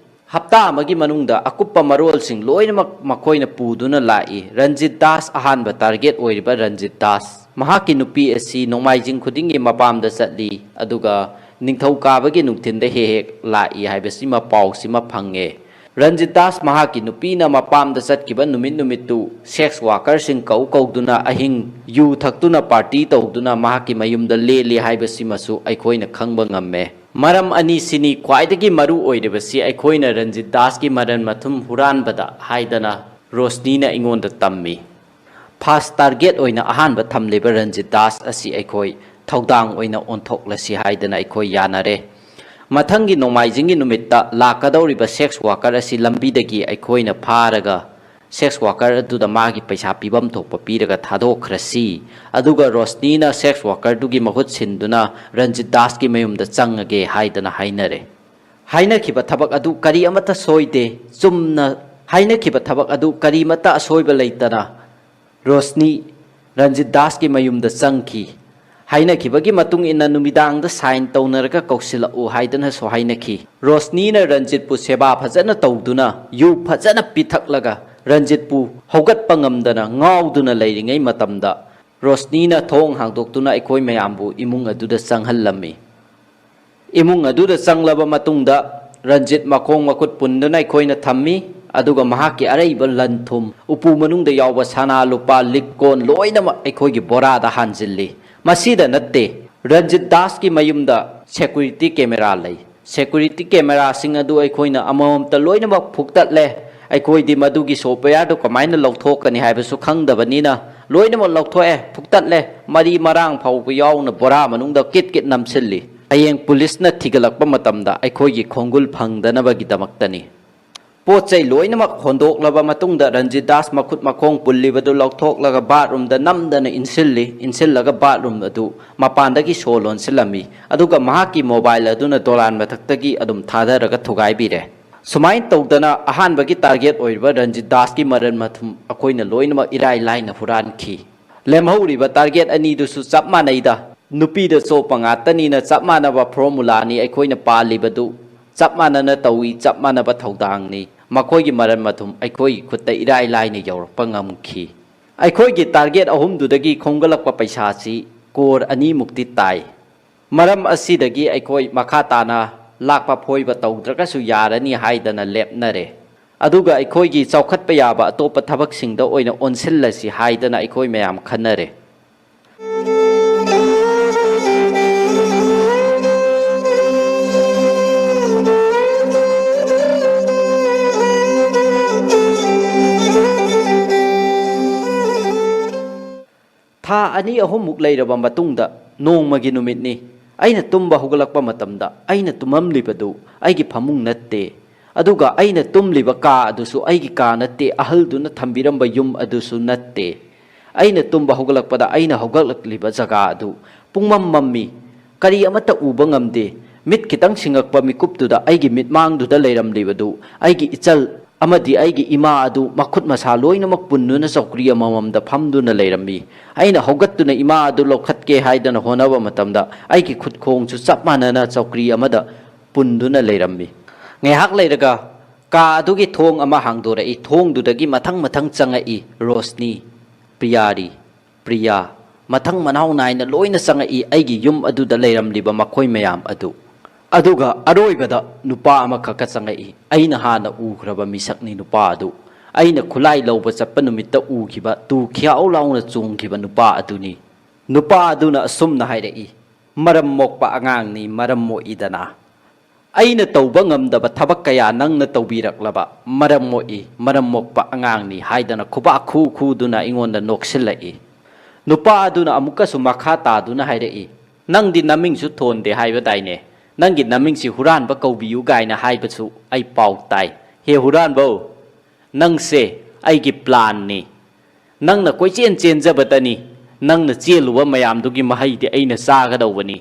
ꯍꯞꯇꯥ ꯑꯃꯒꯤ ꯃꯅꯨꯡꯗ ꯑꯀꯨꯞꯄ ꯃꯔꯣꯜꯁꯤꯡ ꯂꯣꯏꯅꯃꯛ ꯃꯈꯣꯏꯅ ꯄꯨꯗꯨꯅ ꯂꯥꯛꯏ꯫ ꯔꯟꯖꯤꯠ ꯗꯥꯁ, ꯑꯍꯥꯟꯕ target ꯑꯣꯏꯔꯤꯕ ꯔꯟꯖꯤꯠ ꯗꯥꯁ, ꯃꯍꯥꯛꯀꯤ ꯅꯨꯄꯤ ꯑꯁꯤ ꯅꯣꯡꯃꯥꯏꯖꯤꯡ ꯈꯨꯗꯤꯡꯒꯤ ꯃꯄꯥꯝꯗ ꯆꯠꯂꯤ, ꯑꯗꯨꯒ ꯅꯤꯡꯊꯧꯀꯥꯕꯒꯤ ꯅꯨꯡꯊꯤꯟꯗ ꯍꯦꯛ ꯍꯦꯛ ꯂꯥꯛꯏ ꯍꯥꯏꯕꯁꯤꯃ ꯄꯥꯎꯁꯤꯃ ꯐꯪꯉꯦ꯫ ꯔꯟꯖꯤꯠ ꯗꯥꯁ ꯃꯍꯥꯛꯀꯤ ꯅꯨꯄꯤꯅ ꯃꯄꯥꯝꯗ ꯆꯠꯈꯤꯕ ꯅꯨꯃꯤꯠ ꯅꯨꯃꯤꯠꯇꯨ sex workerꯁꯤꯡ ꯀꯧ ꯀꯧꯗꯨꯅ ꯑꯍꯤꯡ ꯌꯨ ꯊꯛꯇꯨꯅ party ꯇꯧꯗꯨꯅ ꯃꯍꯥꯛꯀꯤ ꯃꯌꯨꯝꯗ ꯂꯦꯜꯂꯤ ꯍꯥꯏꯕꯁꯤꯃꯁꯨ ꯑꯩꯈꯣꯏꯅ ꯈꯪꯕ ꯉꯝꯃꯦ꯫ ꯃꯔꯝ ꯑꯅꯤꯁꯤꯅꯤ ꯈ꯭ꯋꯥꯏꯗꯒꯤ ꯃꯔꯨ ꯑꯣꯏꯔꯤꯕꯁꯤ ꯑꯩꯈꯣꯏꯅ ꯔꯟꯖꯤꯠ ꯗꯥꯁꯀꯤ ꯃꯔꯟ ꯃꯊꯨꯝ ꯍꯨꯔꯥꯟꯕꯗ ꯍꯥꯏꯗꯅ ꯔꯣꯁꯅꯤꯅ ꯑꯩꯉꯣꯟꯗ ꯇꯝꯃꯤ꯫ First target ꯑꯣꯏꯅ ꯑꯍꯥꯟꯕ ꯊꯝꯂꯤꯕ ꯔꯟꯖꯤꯠ ꯗꯥꯁ ꯑꯁꯤ ꯑꯩꯈꯣꯏ ꯊꯧꯗꯥꯡ ꯑꯣꯏꯅ ꯑꯣꯟꯊꯣꯛꯂꯁꯤ ꯍꯥꯏꯗꯅ ꯑꯩꯈꯣꯏ ꯌꯥꯅꯔꯦ꯫ ꯃꯊꯪꯒꯤ ꯅꯣꯡꯃꯥꯏꯖꯤꯡꯒꯤ ꯅꯨꯃꯤꯠꯇ ꯂꯥꯛꯀꯗꯧꯔꯤꯕ sex worker ꯑꯁꯤ ꯂꯝꯕꯤꯗꯒꯤ ꯑꯩꯈꯣꯏꯅ ꯐꯥꯔꯒ sex worker ꯑꯗꯨꯗ ꯃꯥꯒꯤ ꯄꯩꯁꯥ ꯄꯤꯐꯝ ꯊꯣꯛꯄ ꯄꯤꯔꯒ ꯊꯥꯗꯣꯛꯈ꯭ꯔꯁꯤ꯫ ꯑꯗꯨꯒ ꯔꯣꯁꯅꯤꯅ sex workerꯗꯨꯒꯤ ꯃꯍꯨꯠ ꯁꯤꯟꯗꯨꯅ ꯔꯟꯖꯤꯠ ꯗꯥꯁꯀꯤ ꯃꯌꯨꯝꯗ ꯆꯪꯉꯒꯦ ꯍꯥꯏꯗꯅ ꯍꯥꯏꯅꯔꯦ꯫ ꯍꯥꯏꯅꯈꯤꯕ ꯊꯕꯛ ꯑꯗꯨ ꯀꯔꯤ ꯑꯃꯠꯇ ꯁꯣꯏꯗꯦ꯫ ꯆꯨꯝꯅ ꯍꯥꯏꯅꯈꯤꯕ ꯊꯕꯛ ꯑꯗꯨ ꯀꯔꯤꯃꯠꯇ ꯑꯁꯣꯏꯕ ꯂꯩꯇꯅ ꯔꯣꯁꯅꯤ ꯔꯟꯖꯤꯠ ꯗꯥꯁꯀꯤ ꯃꯌꯨꯝꯗ ꯆꯪꯈꯤ꯫ ꯍꯥꯏꯅꯈꯤꯕꯒꯤ ꯃꯇꯨꯡ ꯏꯟꯅ ꯅꯨꯃꯤꯗꯥꯡꯗ ꯁꯥꯏꯟ ꯇꯧꯅꯔꯒ ꯀꯧꯁꯤꯜꯂꯛꯎ ꯍꯥꯏꯗꯨꯅꯁꯨ ꯍꯥꯏꯅꯈꯤ꯫ ꯔꯣꯁꯅꯤꯅ ꯔꯟꯖꯤꯠꯄꯨ ꯁꯦꯕꯥ ꯐꯖꯅ ꯇꯧꯗꯨꯅ, ꯌꯨ ꯐꯖꯅ ꯄꯤꯊꯛꯂꯒ, ꯔꯟꯖꯤꯠꯄꯨ ꯍꯧꯒꯠꯄ ꯉꯝꯗꯅ ꯉꯥꯎꯗꯨꯅ ꯂꯩꯔꯤꯉꯩ ꯃꯇꯝꯗ, ꯔꯣꯁꯅꯤꯅ ꯊꯣꯡ ꯍꯥꯡꯗꯣꯛꯇꯨꯅ ꯑꯩꯈꯣꯏ ꯃꯌꯥꯝꯕꯨ ꯏꯃꯨꯡ ꯑꯗꯨꯗ ꯆꯪꯍꯜꯂꯝꯃꯤ꯫ ꯏꯃꯨꯡ ꯑꯗꯨꯗ ꯆꯪꯂꯕ ꯃꯇꯨꯡꯗ, ꯔꯟꯖꯤꯠ ꯃꯈꯣꯡ ꯃꯈꯨꯠ ꯄꯨꯟꯗꯨꯅ ꯑꯩꯈꯣꯏꯅ ꯊꯝꯃꯤ, ꯑꯗꯨꯒ ꯃꯍꯥꯛꯀꯤ ꯑꯔꯩꯕ ꯂꯟ ꯊꯨꯝ, ꯎꯄꯨ ꯃꯅꯨꯡꯗ ꯌꯥꯎꯕ ꯁꯅꯥ ꯂꯨꯄꯥ, ꯂꯤꯛ ꯀꯣꯟ ꯂꯣꯏꯅꯃꯛ ꯑꯩꯈꯣꯏꯒꯤ ꯕꯣꯔꯥꯗ ꯍꯥꯟꯖꯤꯜꯂꯤ꯫ ꯃꯁꯤꯗ ꯅꯠꯇꯦ, ꯔꯟꯖꯤꯠ ꯗꯥꯁꯀꯤ ꯃꯌꯨꯝꯗ ꯁꯦꯀ꯭ꯌꯨꯔꯤꯇꯤ ꯀꯦꯃꯦꯔꯥ ꯂꯩ꯫ ꯁꯦꯀ꯭ꯌꯨꯔꯤꯇꯤ ꯀꯦꯃꯦꯔꯥꯁꯤꯡ ꯑꯗꯨ ꯑꯩꯈꯣꯏꯅ ꯑꯃꯃꯝꯇ ꯂꯣꯏꯅꯃꯛ ꯐꯨꯛꯇꯠꯂꯦ꯫ ꯑꯩꯈꯣꯏꯗꯤ ꯃꯗꯨꯒꯤ ꯁꯣꯞꯋꯦꯌꯔꯗꯨ ꯀꯃꯥꯏꯅ ꯂꯧꯊꯣꯛꯀꯅꯤ ꯍꯥꯏꯕꯁꯨ ꯈꯪꯗꯕꯅꯤꯅ, ꯂꯣꯏꯅꯃꯛ ꯂꯧꯊꯣꯛꯑꯦ, ꯐꯨꯛꯇꯠꯂꯦ꯫ ꯃꯔꯤ ꯃꯔꯥꯡ ꯐꯥꯎꯕ ꯌꯥꯎꯅ ꯕꯣꯔꯥ ꯃꯅꯨꯡꯗ ꯀꯤꯠ ꯀꯤꯠ ꯅꯝꯁꯤꯜꯂꯤ꯫ ꯍꯌꯦꯡ ꯄꯨꯂꯤꯁꯅ ꯊꯤꯒꯠꯂꯛꯄ ꯃꯇꯝꯗ ꯑꯩꯈꯣꯏꯒꯤ ꯈꯣꯡꯒꯨꯜ ꯐꯪꯗꯅꯕꯒꯤꯗꯃꯛꯇꯅꯤ꯫ ꯄꯣꯠ ꯆꯩ ꯂꯣꯏꯅꯃꯛ ꯍꯣꯟꯗꯣꯛꯂꯕ ꯃꯇꯨꯡꯗ, ꯔꯟꯖꯤꯠ ꯗꯥꯁ ꯃꯈꯨꯠ ꯃꯈꯣꯡ ꯄꯨꯜꯂꯤꯕꯗꯨ ꯂꯧꯊꯣꯛꯂꯒ ꯕꯥꯠꯔꯨꯝꯗ ꯅꯝꯗꯅ ꯏꯟꯁꯤꯜꯂꯤ꯫ ꯏꯟꯁꯤꯜꯂꯒ ꯕꯥꯠꯔꯨꯝ ꯑꯗꯨ ꯃꯄꯥꯟꯗꯒꯤ ꯁꯣ ꯂꯣꯟꯁꯤꯜꯂꯝꯃꯤ, ꯑꯗꯨꯒ ꯃꯍꯥꯛꯀꯤ ꯃꯣꯕꯥꯏꯜ ꯑꯗꯨꯅ ꯗꯣꯂꯥꯟ ꯃꯊꯛꯇꯒꯤ ꯑꯗꯨꯝ ꯊꯥꯗꯔꯒ ꯊꯨꯒꯥꯏꯕꯤꯔꯦ꯫ ꯁꯨꯃꯥꯏꯅ ꯇꯧꯗꯅ, ꯑꯍꯥꯟꯕꯒꯤ ꯇꯥꯔꯒꯦꯠ ꯑꯣꯏꯔꯤꯕ ꯔꯟꯖꯤꯠ ꯗꯥꯁꯀꯤ ꯃꯔꯟ ꯃꯊꯨꯝ ꯑꯩꯈꯣꯏꯅ ꯂꯣꯏꯅꯃꯛ ꯏꯔꯥꯏ ꯂꯥꯏꯅ ꯍꯨꯔꯥꯟꯈꯤ꯫ ꯂꯦꯝꯍꯧꯔꯤꯕ ꯇꯥꯔꯒꯦꯠ ꯑꯅꯤꯗꯨꯁꯨ ꯆꯞ ꯃꯥꯟꯅꯩꯗ꯫ ꯅꯨꯄꯤꯗ ꯆꯣꯞꯄ ꯉꯥꯛꯇꯅꯤꯅ, ꯆꯞ ꯃꯥꯟꯅꯕ ꯐꯣꯔꯃꯨꯂꯥꯅꯤ ꯑꯩꯈꯣꯏꯅ ꯄꯥꯜꯂꯤꯕꯗꯨ꯫ ꯆꯞ ꯃꯥꯟꯅꯅ ꯇꯧꯏ, ꯆꯞ ꯃꯥꯟꯅꯕ ꯊꯧꯗꯥꯡꯅꯤ꯫ ꯃꯈꯣꯏꯒꯤ ꯃꯔꯟ ꯃꯊꯨꯝ ꯑꯩꯈꯣꯏꯒꯤ ꯈꯨꯠꯇ ꯏꯔꯥꯏ ꯂꯥꯏꯅ ꯌꯧꯔꯛꯄ ꯉꯝꯈꯤ꯫ ꯑꯩꯈꯣꯏꯒꯤ ꯇꯥꯔꯒꯦꯠ ꯑꯍꯨꯝꯗꯨꯗꯒꯤ ꯈꯣꯝꯒꯠꯂꯛꯄ ꯄꯩꯁꯥꯁꯤ ꯀꯣꯔ ꯑꯅꯤꯃꯨꯛꯇꯤ ꯇꯥꯏ꯫ ꯃꯔꯝ ꯑꯁꯤꯗꯒꯤ ꯑꯩꯈꯣꯏ ꯃꯈꯥ ꯇꯥꯅ ꯂꯥꯛꯄ ꯐꯣꯏꯕ ꯇꯧꯗ꯭ꯔꯒꯁꯨ ꯌꯥꯔꯅꯤ ꯍꯥꯏꯗꯅ ꯂꯦꯞꯅꯔꯦ꯫ ꯑꯗꯨꯒ ꯑꯩꯈꯣꯏꯒꯤ ꯆꯥꯎꯈꯠꯄ ꯌꯥꯕ ꯑꯇꯣꯞꯄ ꯊꯕꯛꯁꯤꯡꯗ ꯑꯣꯏꯅ ꯑꯣꯟꯁꯤꯜꯂꯁꯤ ꯍꯥꯏꯗꯅ ꯑꯩꯈꯣꯏ ꯃꯌꯥꯝ ꯈꯟꯅꯔꯦ꯫ ꯊꯥ ꯑꯅꯤ ꯑꯍꯨꯝꯃꯨꯛ ꯂꯩꯔꯕ ꯃꯇꯨꯡꯗ, ꯅꯣꯡꯃꯒꯤ ꯅꯨꯃꯤꯠꯅꯤ꯫ ꯑꯩꯅ ꯇꯨꯝꯕ ꯍꯧꯒꯠꯂꯛꯄ ꯃꯇꯝꯗ, ꯑꯩꯅ ꯇꯨꯝꯃꯝꯂꯤꯕꯗꯨ ꯑꯩꯒꯤ ꯐꯃꯨꯡ ꯅꯠꯇꯦ, ꯑꯗꯨꯒ ꯑꯩꯅ ꯇꯨꯝꯂꯤꯕ ꯀꯥ ꯑꯗꯨꯁꯨ ꯑꯩꯒꯤ ꯀꯥ ꯅꯠꯇꯦ, ꯑꯍꯜꯗꯨꯅ ꯊꯝꯕꯤꯔꯝꯕ ꯌꯨꯝ ꯑꯗꯨꯁꯨ ꯅꯠꯇꯦ꯫ ꯑꯩꯅ ꯇꯨꯝꯕ ꯍꯧꯒꯠꯂꯛꯄꯗ, ꯑꯩꯅ ꯍꯧꯒꯠꯂꯛꯂꯤꯕ ꯖꯒꯥ ꯑꯗꯨ ꯄꯨꯡꯃꯝ ꯃꯝꯃꯤ꯫ ꯀꯔꯤ ꯑꯃꯠꯇ ꯎꯕ ꯉꯝꯗꯦ꯫ ꯃꯤꯠ ꯈꯤꯇꯪ ꯁꯤꯡꯉꯛꯄ ꯃꯤꯀꯨꯞꯇꯨꯗ ꯑꯩꯒꯤ ꯃꯤꯠꯃꯥꯡꯗꯨꯗ ꯂꯩꯔꯝꯂꯤꯕꯗꯨ ꯑꯩꯒꯤ ꯏꯆꯜ ꯑꯃꯗꯤ ꯑꯩꯒꯤ ꯏꯃꯥ ꯑꯗꯨ ꯃꯈꯨꯠ ꯃꯁꯥ ꯂꯣꯏꯅꯃꯛ ꯄꯨꯟꯗꯨꯅ ꯆꯧꯀ꯭ꯔꯤ ꯑꯃꯃꯝꯗ ꯐꯝꯗꯨꯅ ꯂꯩꯔꯝꯃꯤ꯫ ꯑꯩꯅ ꯍꯧꯒꯠꯇꯨꯅ ꯏꯃꯥ ꯑꯗꯨ ꯂꯧꯈꯠꯀꯦ ꯍꯥꯏꯗꯅ ꯍꯣꯠꯅꯕ ꯃꯇꯝꯗ, ꯑꯩꯒꯤ ꯈꯨꯠ ꯈꯣꯡꯁꯨ ꯆꯞ ꯃꯥꯟꯅꯅ ꯆꯧꯀ꯭ꯔꯤ ꯑꯃꯗ ꯄꯨꯟꯗꯨꯅ ꯂꯩꯔꯝꯃꯤ꯫ ꯉꯥꯏꯍꯥꯛ ꯂꯩꯔꯒ ꯀꯥ ꯑꯗꯨꯒꯤ ꯊꯣꯡ ꯑꯃ ꯍꯥꯡꯗꯣꯔꯛꯏ꯫ ꯊꯣꯡꯗꯨꯗꯒꯤ ꯃꯊꯪ ꯃꯊꯪ ꯆꯪꯉꯛꯏ, ꯔꯣꯁꯅꯤ, ꯄ꯭ꯔꯤꯌꯥꯔꯤ, ꯄ꯭ꯔꯤꯌꯥ, ꯃꯊꯪ ꯃꯅꯥꯎ ꯅꯥꯏꯅ ꯂꯣꯏꯅ ꯆꯪꯉꯛꯏ, ꯑꯩꯒꯤ ꯌꯨꯝ ꯑꯗꯨꯗ ꯂꯩꯔꯝꯂꯤꯕ ꯃꯈꯣꯏ ꯃꯌꯥꯝ ꯑꯗꯨ꯫ ꯑꯗꯨꯒ ꯑꯔꯣꯏꯕꯗ ꯅꯨꯄꯥ ꯑꯃꯈꯛꯀ ꯆꯪꯉꯛꯏ, ꯑꯩꯅ ꯍꯥꯟꯅ ꯎꯈ꯭ꯔꯕ ꯃꯤꯁꯛꯅꯤ ꯅꯨꯄꯥ ꯑꯗꯨ꯫ ꯑꯩꯅ ꯈꯨꯠꯂꯥꯏ ꯂꯧꯕ ꯆꯠꯄ ꯅꯨꯃꯤꯠꯇ ꯎꯈꯤꯕ, ꯇꯨ ꯈ꯭ꯌꯥꯎ ꯂꯥꯎꯅ ꯆꯣꯡꯈꯤꯕ ꯅꯨꯄꯥ ꯑꯗꯨꯅꯤ꯫ ꯅꯨꯄꯥ ꯑꯗꯨꯅ ꯑꯁꯨꯝꯅ ꯍꯥꯏꯔꯛꯏ, "ꯃꯔꯝ ꯃꯣꯛꯄ ꯑꯉꯥꯡꯅꯤ, ꯃꯔꯝ ꯃꯣꯛꯏꯗꯅ꯫ ꯑꯩꯅ ꯇꯧꯕ ꯉꯝꯗꯕ ꯊꯕꯛ ꯀꯌꯥ ꯅꯪꯅ ꯇꯧꯕꯤꯔꯛꯂꯕ, ꯃꯔꯝ ꯃꯣꯛꯏ, ꯃꯔꯝ ꯃꯣꯛꯄ ꯑꯉꯥꯡꯅꯤ" ꯍꯥꯏꯗꯅ ꯈꯨꯕꯥꯛ ꯈꯨ ꯈꯨꯗꯨꯅ ꯑꯩꯉꯣꯟꯗ ꯅꯣꯛꯁꯤꯜꯂꯛꯏ꯫ ꯅꯨꯄꯥ ꯑꯗꯨꯅ ꯑꯃꯨꯛꯀꯁꯨ ꯃꯈꯥ ꯇꯥꯗꯨꯅ ꯍꯥꯏꯔꯛꯏ, "ꯅꯪꯗꯤ ꯅꯃꯤꯡꯁꯨ ꯊꯣꯟꯗꯦ ꯍꯥꯏꯕꯗꯥꯏꯅꯦ? ꯅꯪꯒꯤ ꯅꯃꯤꯡꯁꯤ ꯍꯨꯔꯥꯟꯕ ꯀꯧꯕꯤꯌꯨ ꯀꯥꯏꯅ ꯍꯥꯏꯕꯁꯨ ꯑꯩ ꯄꯥꯎ ꯇꯥꯏ꯫ ꯍꯦ ꯍꯨꯔꯥꯟꯕꯧ, ꯅꯪꯁꯦ ꯑꯩꯒꯤ ꯄ꯭ꯂꯥꯟꯅꯤ꯫ ꯅꯪꯅ ꯀꯣꯏꯆꯦꯟ ꯆꯦꯟꯖꯕꯇꯅꯤ꯫ ꯅꯪꯅ ꯆꯦꯜꯂꯨꯕ ꯃꯌꯥꯝꯗꯨꯒꯤ ꯃꯍꯩꯗꯤ ꯑꯩꯅ ꯆꯥꯒꯗꯧꯕꯅꯤ꯫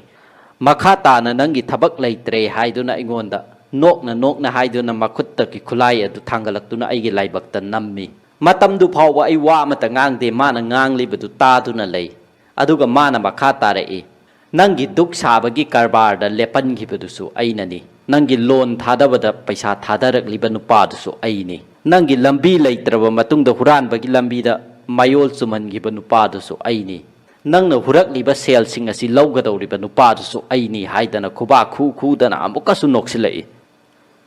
ꯃꯈꯥ ꯇꯥꯅ ꯅꯪꯒꯤ ꯊꯕꯛ ꯂꯩꯇ꯭ꯔꯦ" ꯍꯥꯏꯗꯨꯅ ꯑꯩꯉꯣꯟꯗ ꯅꯣꯛꯅ ꯅꯣꯛꯅ ꯍꯥꯏꯗꯨꯅ ꯃꯈꯨꯠꯇꯒꯤ ꯈꯨꯠꯂꯥꯏ ꯑꯗꯨ ꯊꯥꯡꯒꯠꯂꯛꯇꯨꯅ ꯑꯩꯒꯤ ꯂꯥꯏꯕꯛꯇ ꯅꯝꯃꯤ꯫ ꯃꯇꯝꯗꯨ ꯐꯥꯎꯕ ꯑꯩ ꯋꯥ ꯑꯃꯠꯇ ꯉꯥꯡꯗꯦ, ꯃꯥꯅ ꯉꯥꯡꯂꯤꯕꯗꯨ ꯇꯥꯗꯨꯅ ꯂꯩ꯫ ꯑꯗꯨꯒ ꯃꯥꯅ ꯃꯈꯥ ꯇꯥꯔꯛꯏ, "ꯅꯪꯒꯤ ꯗꯨꯛ ꯁꯥꯕꯒꯤ ꯀꯔꯕꯥꯔꯗ ꯂꯦꯞꯍꯟꯈꯤꯕꯗꯨꯁꯨ ꯑꯩꯅꯅꯤ꯫ ꯅꯪꯒꯤ ꯂꯣꯟ ꯊꯥꯗꯕꯗ ꯄꯩꯁꯥ ꯊꯥꯗꯔꯛꯂꯤꯕ ꯅꯨꯄꯥꯗꯨꯁꯨ ꯑꯩꯅꯤ꯫ ꯅꯪꯒꯤ ꯂꯝꯕꯤ ꯂꯩꯇ꯭ꯔꯕ ꯃꯇꯨꯡꯗ ꯍꯨꯔꯥꯟꯕꯒꯤ ꯂꯝꯕꯤꯗ ꯃꯌꯣꯜ ꯆꯨꯝꯍꯟꯈꯤꯕ ꯅꯨꯄꯥꯗꯨꯁꯨ ꯑꯩꯅꯤ꯫ ꯅꯪꯅ ꯍꯨꯔꯛꯂꯤꯕ ꯁꯦꯜꯁꯤꯡ ꯑꯁꯤ ꯂꯧꯒꯗꯧꯔꯤꯕ ꯅꯨꯄꯥꯗꯨꯁꯨ ꯑꯩꯅꯤ" ꯍꯥꯏꯗꯅ ꯈꯨꯕꯥꯛ ꯈꯨ ꯈꯨꯗꯅ ꯑꯃꯨꯛꯀꯁꯨ ꯅꯣꯛꯁꯤꯜꯂꯛꯏ꯫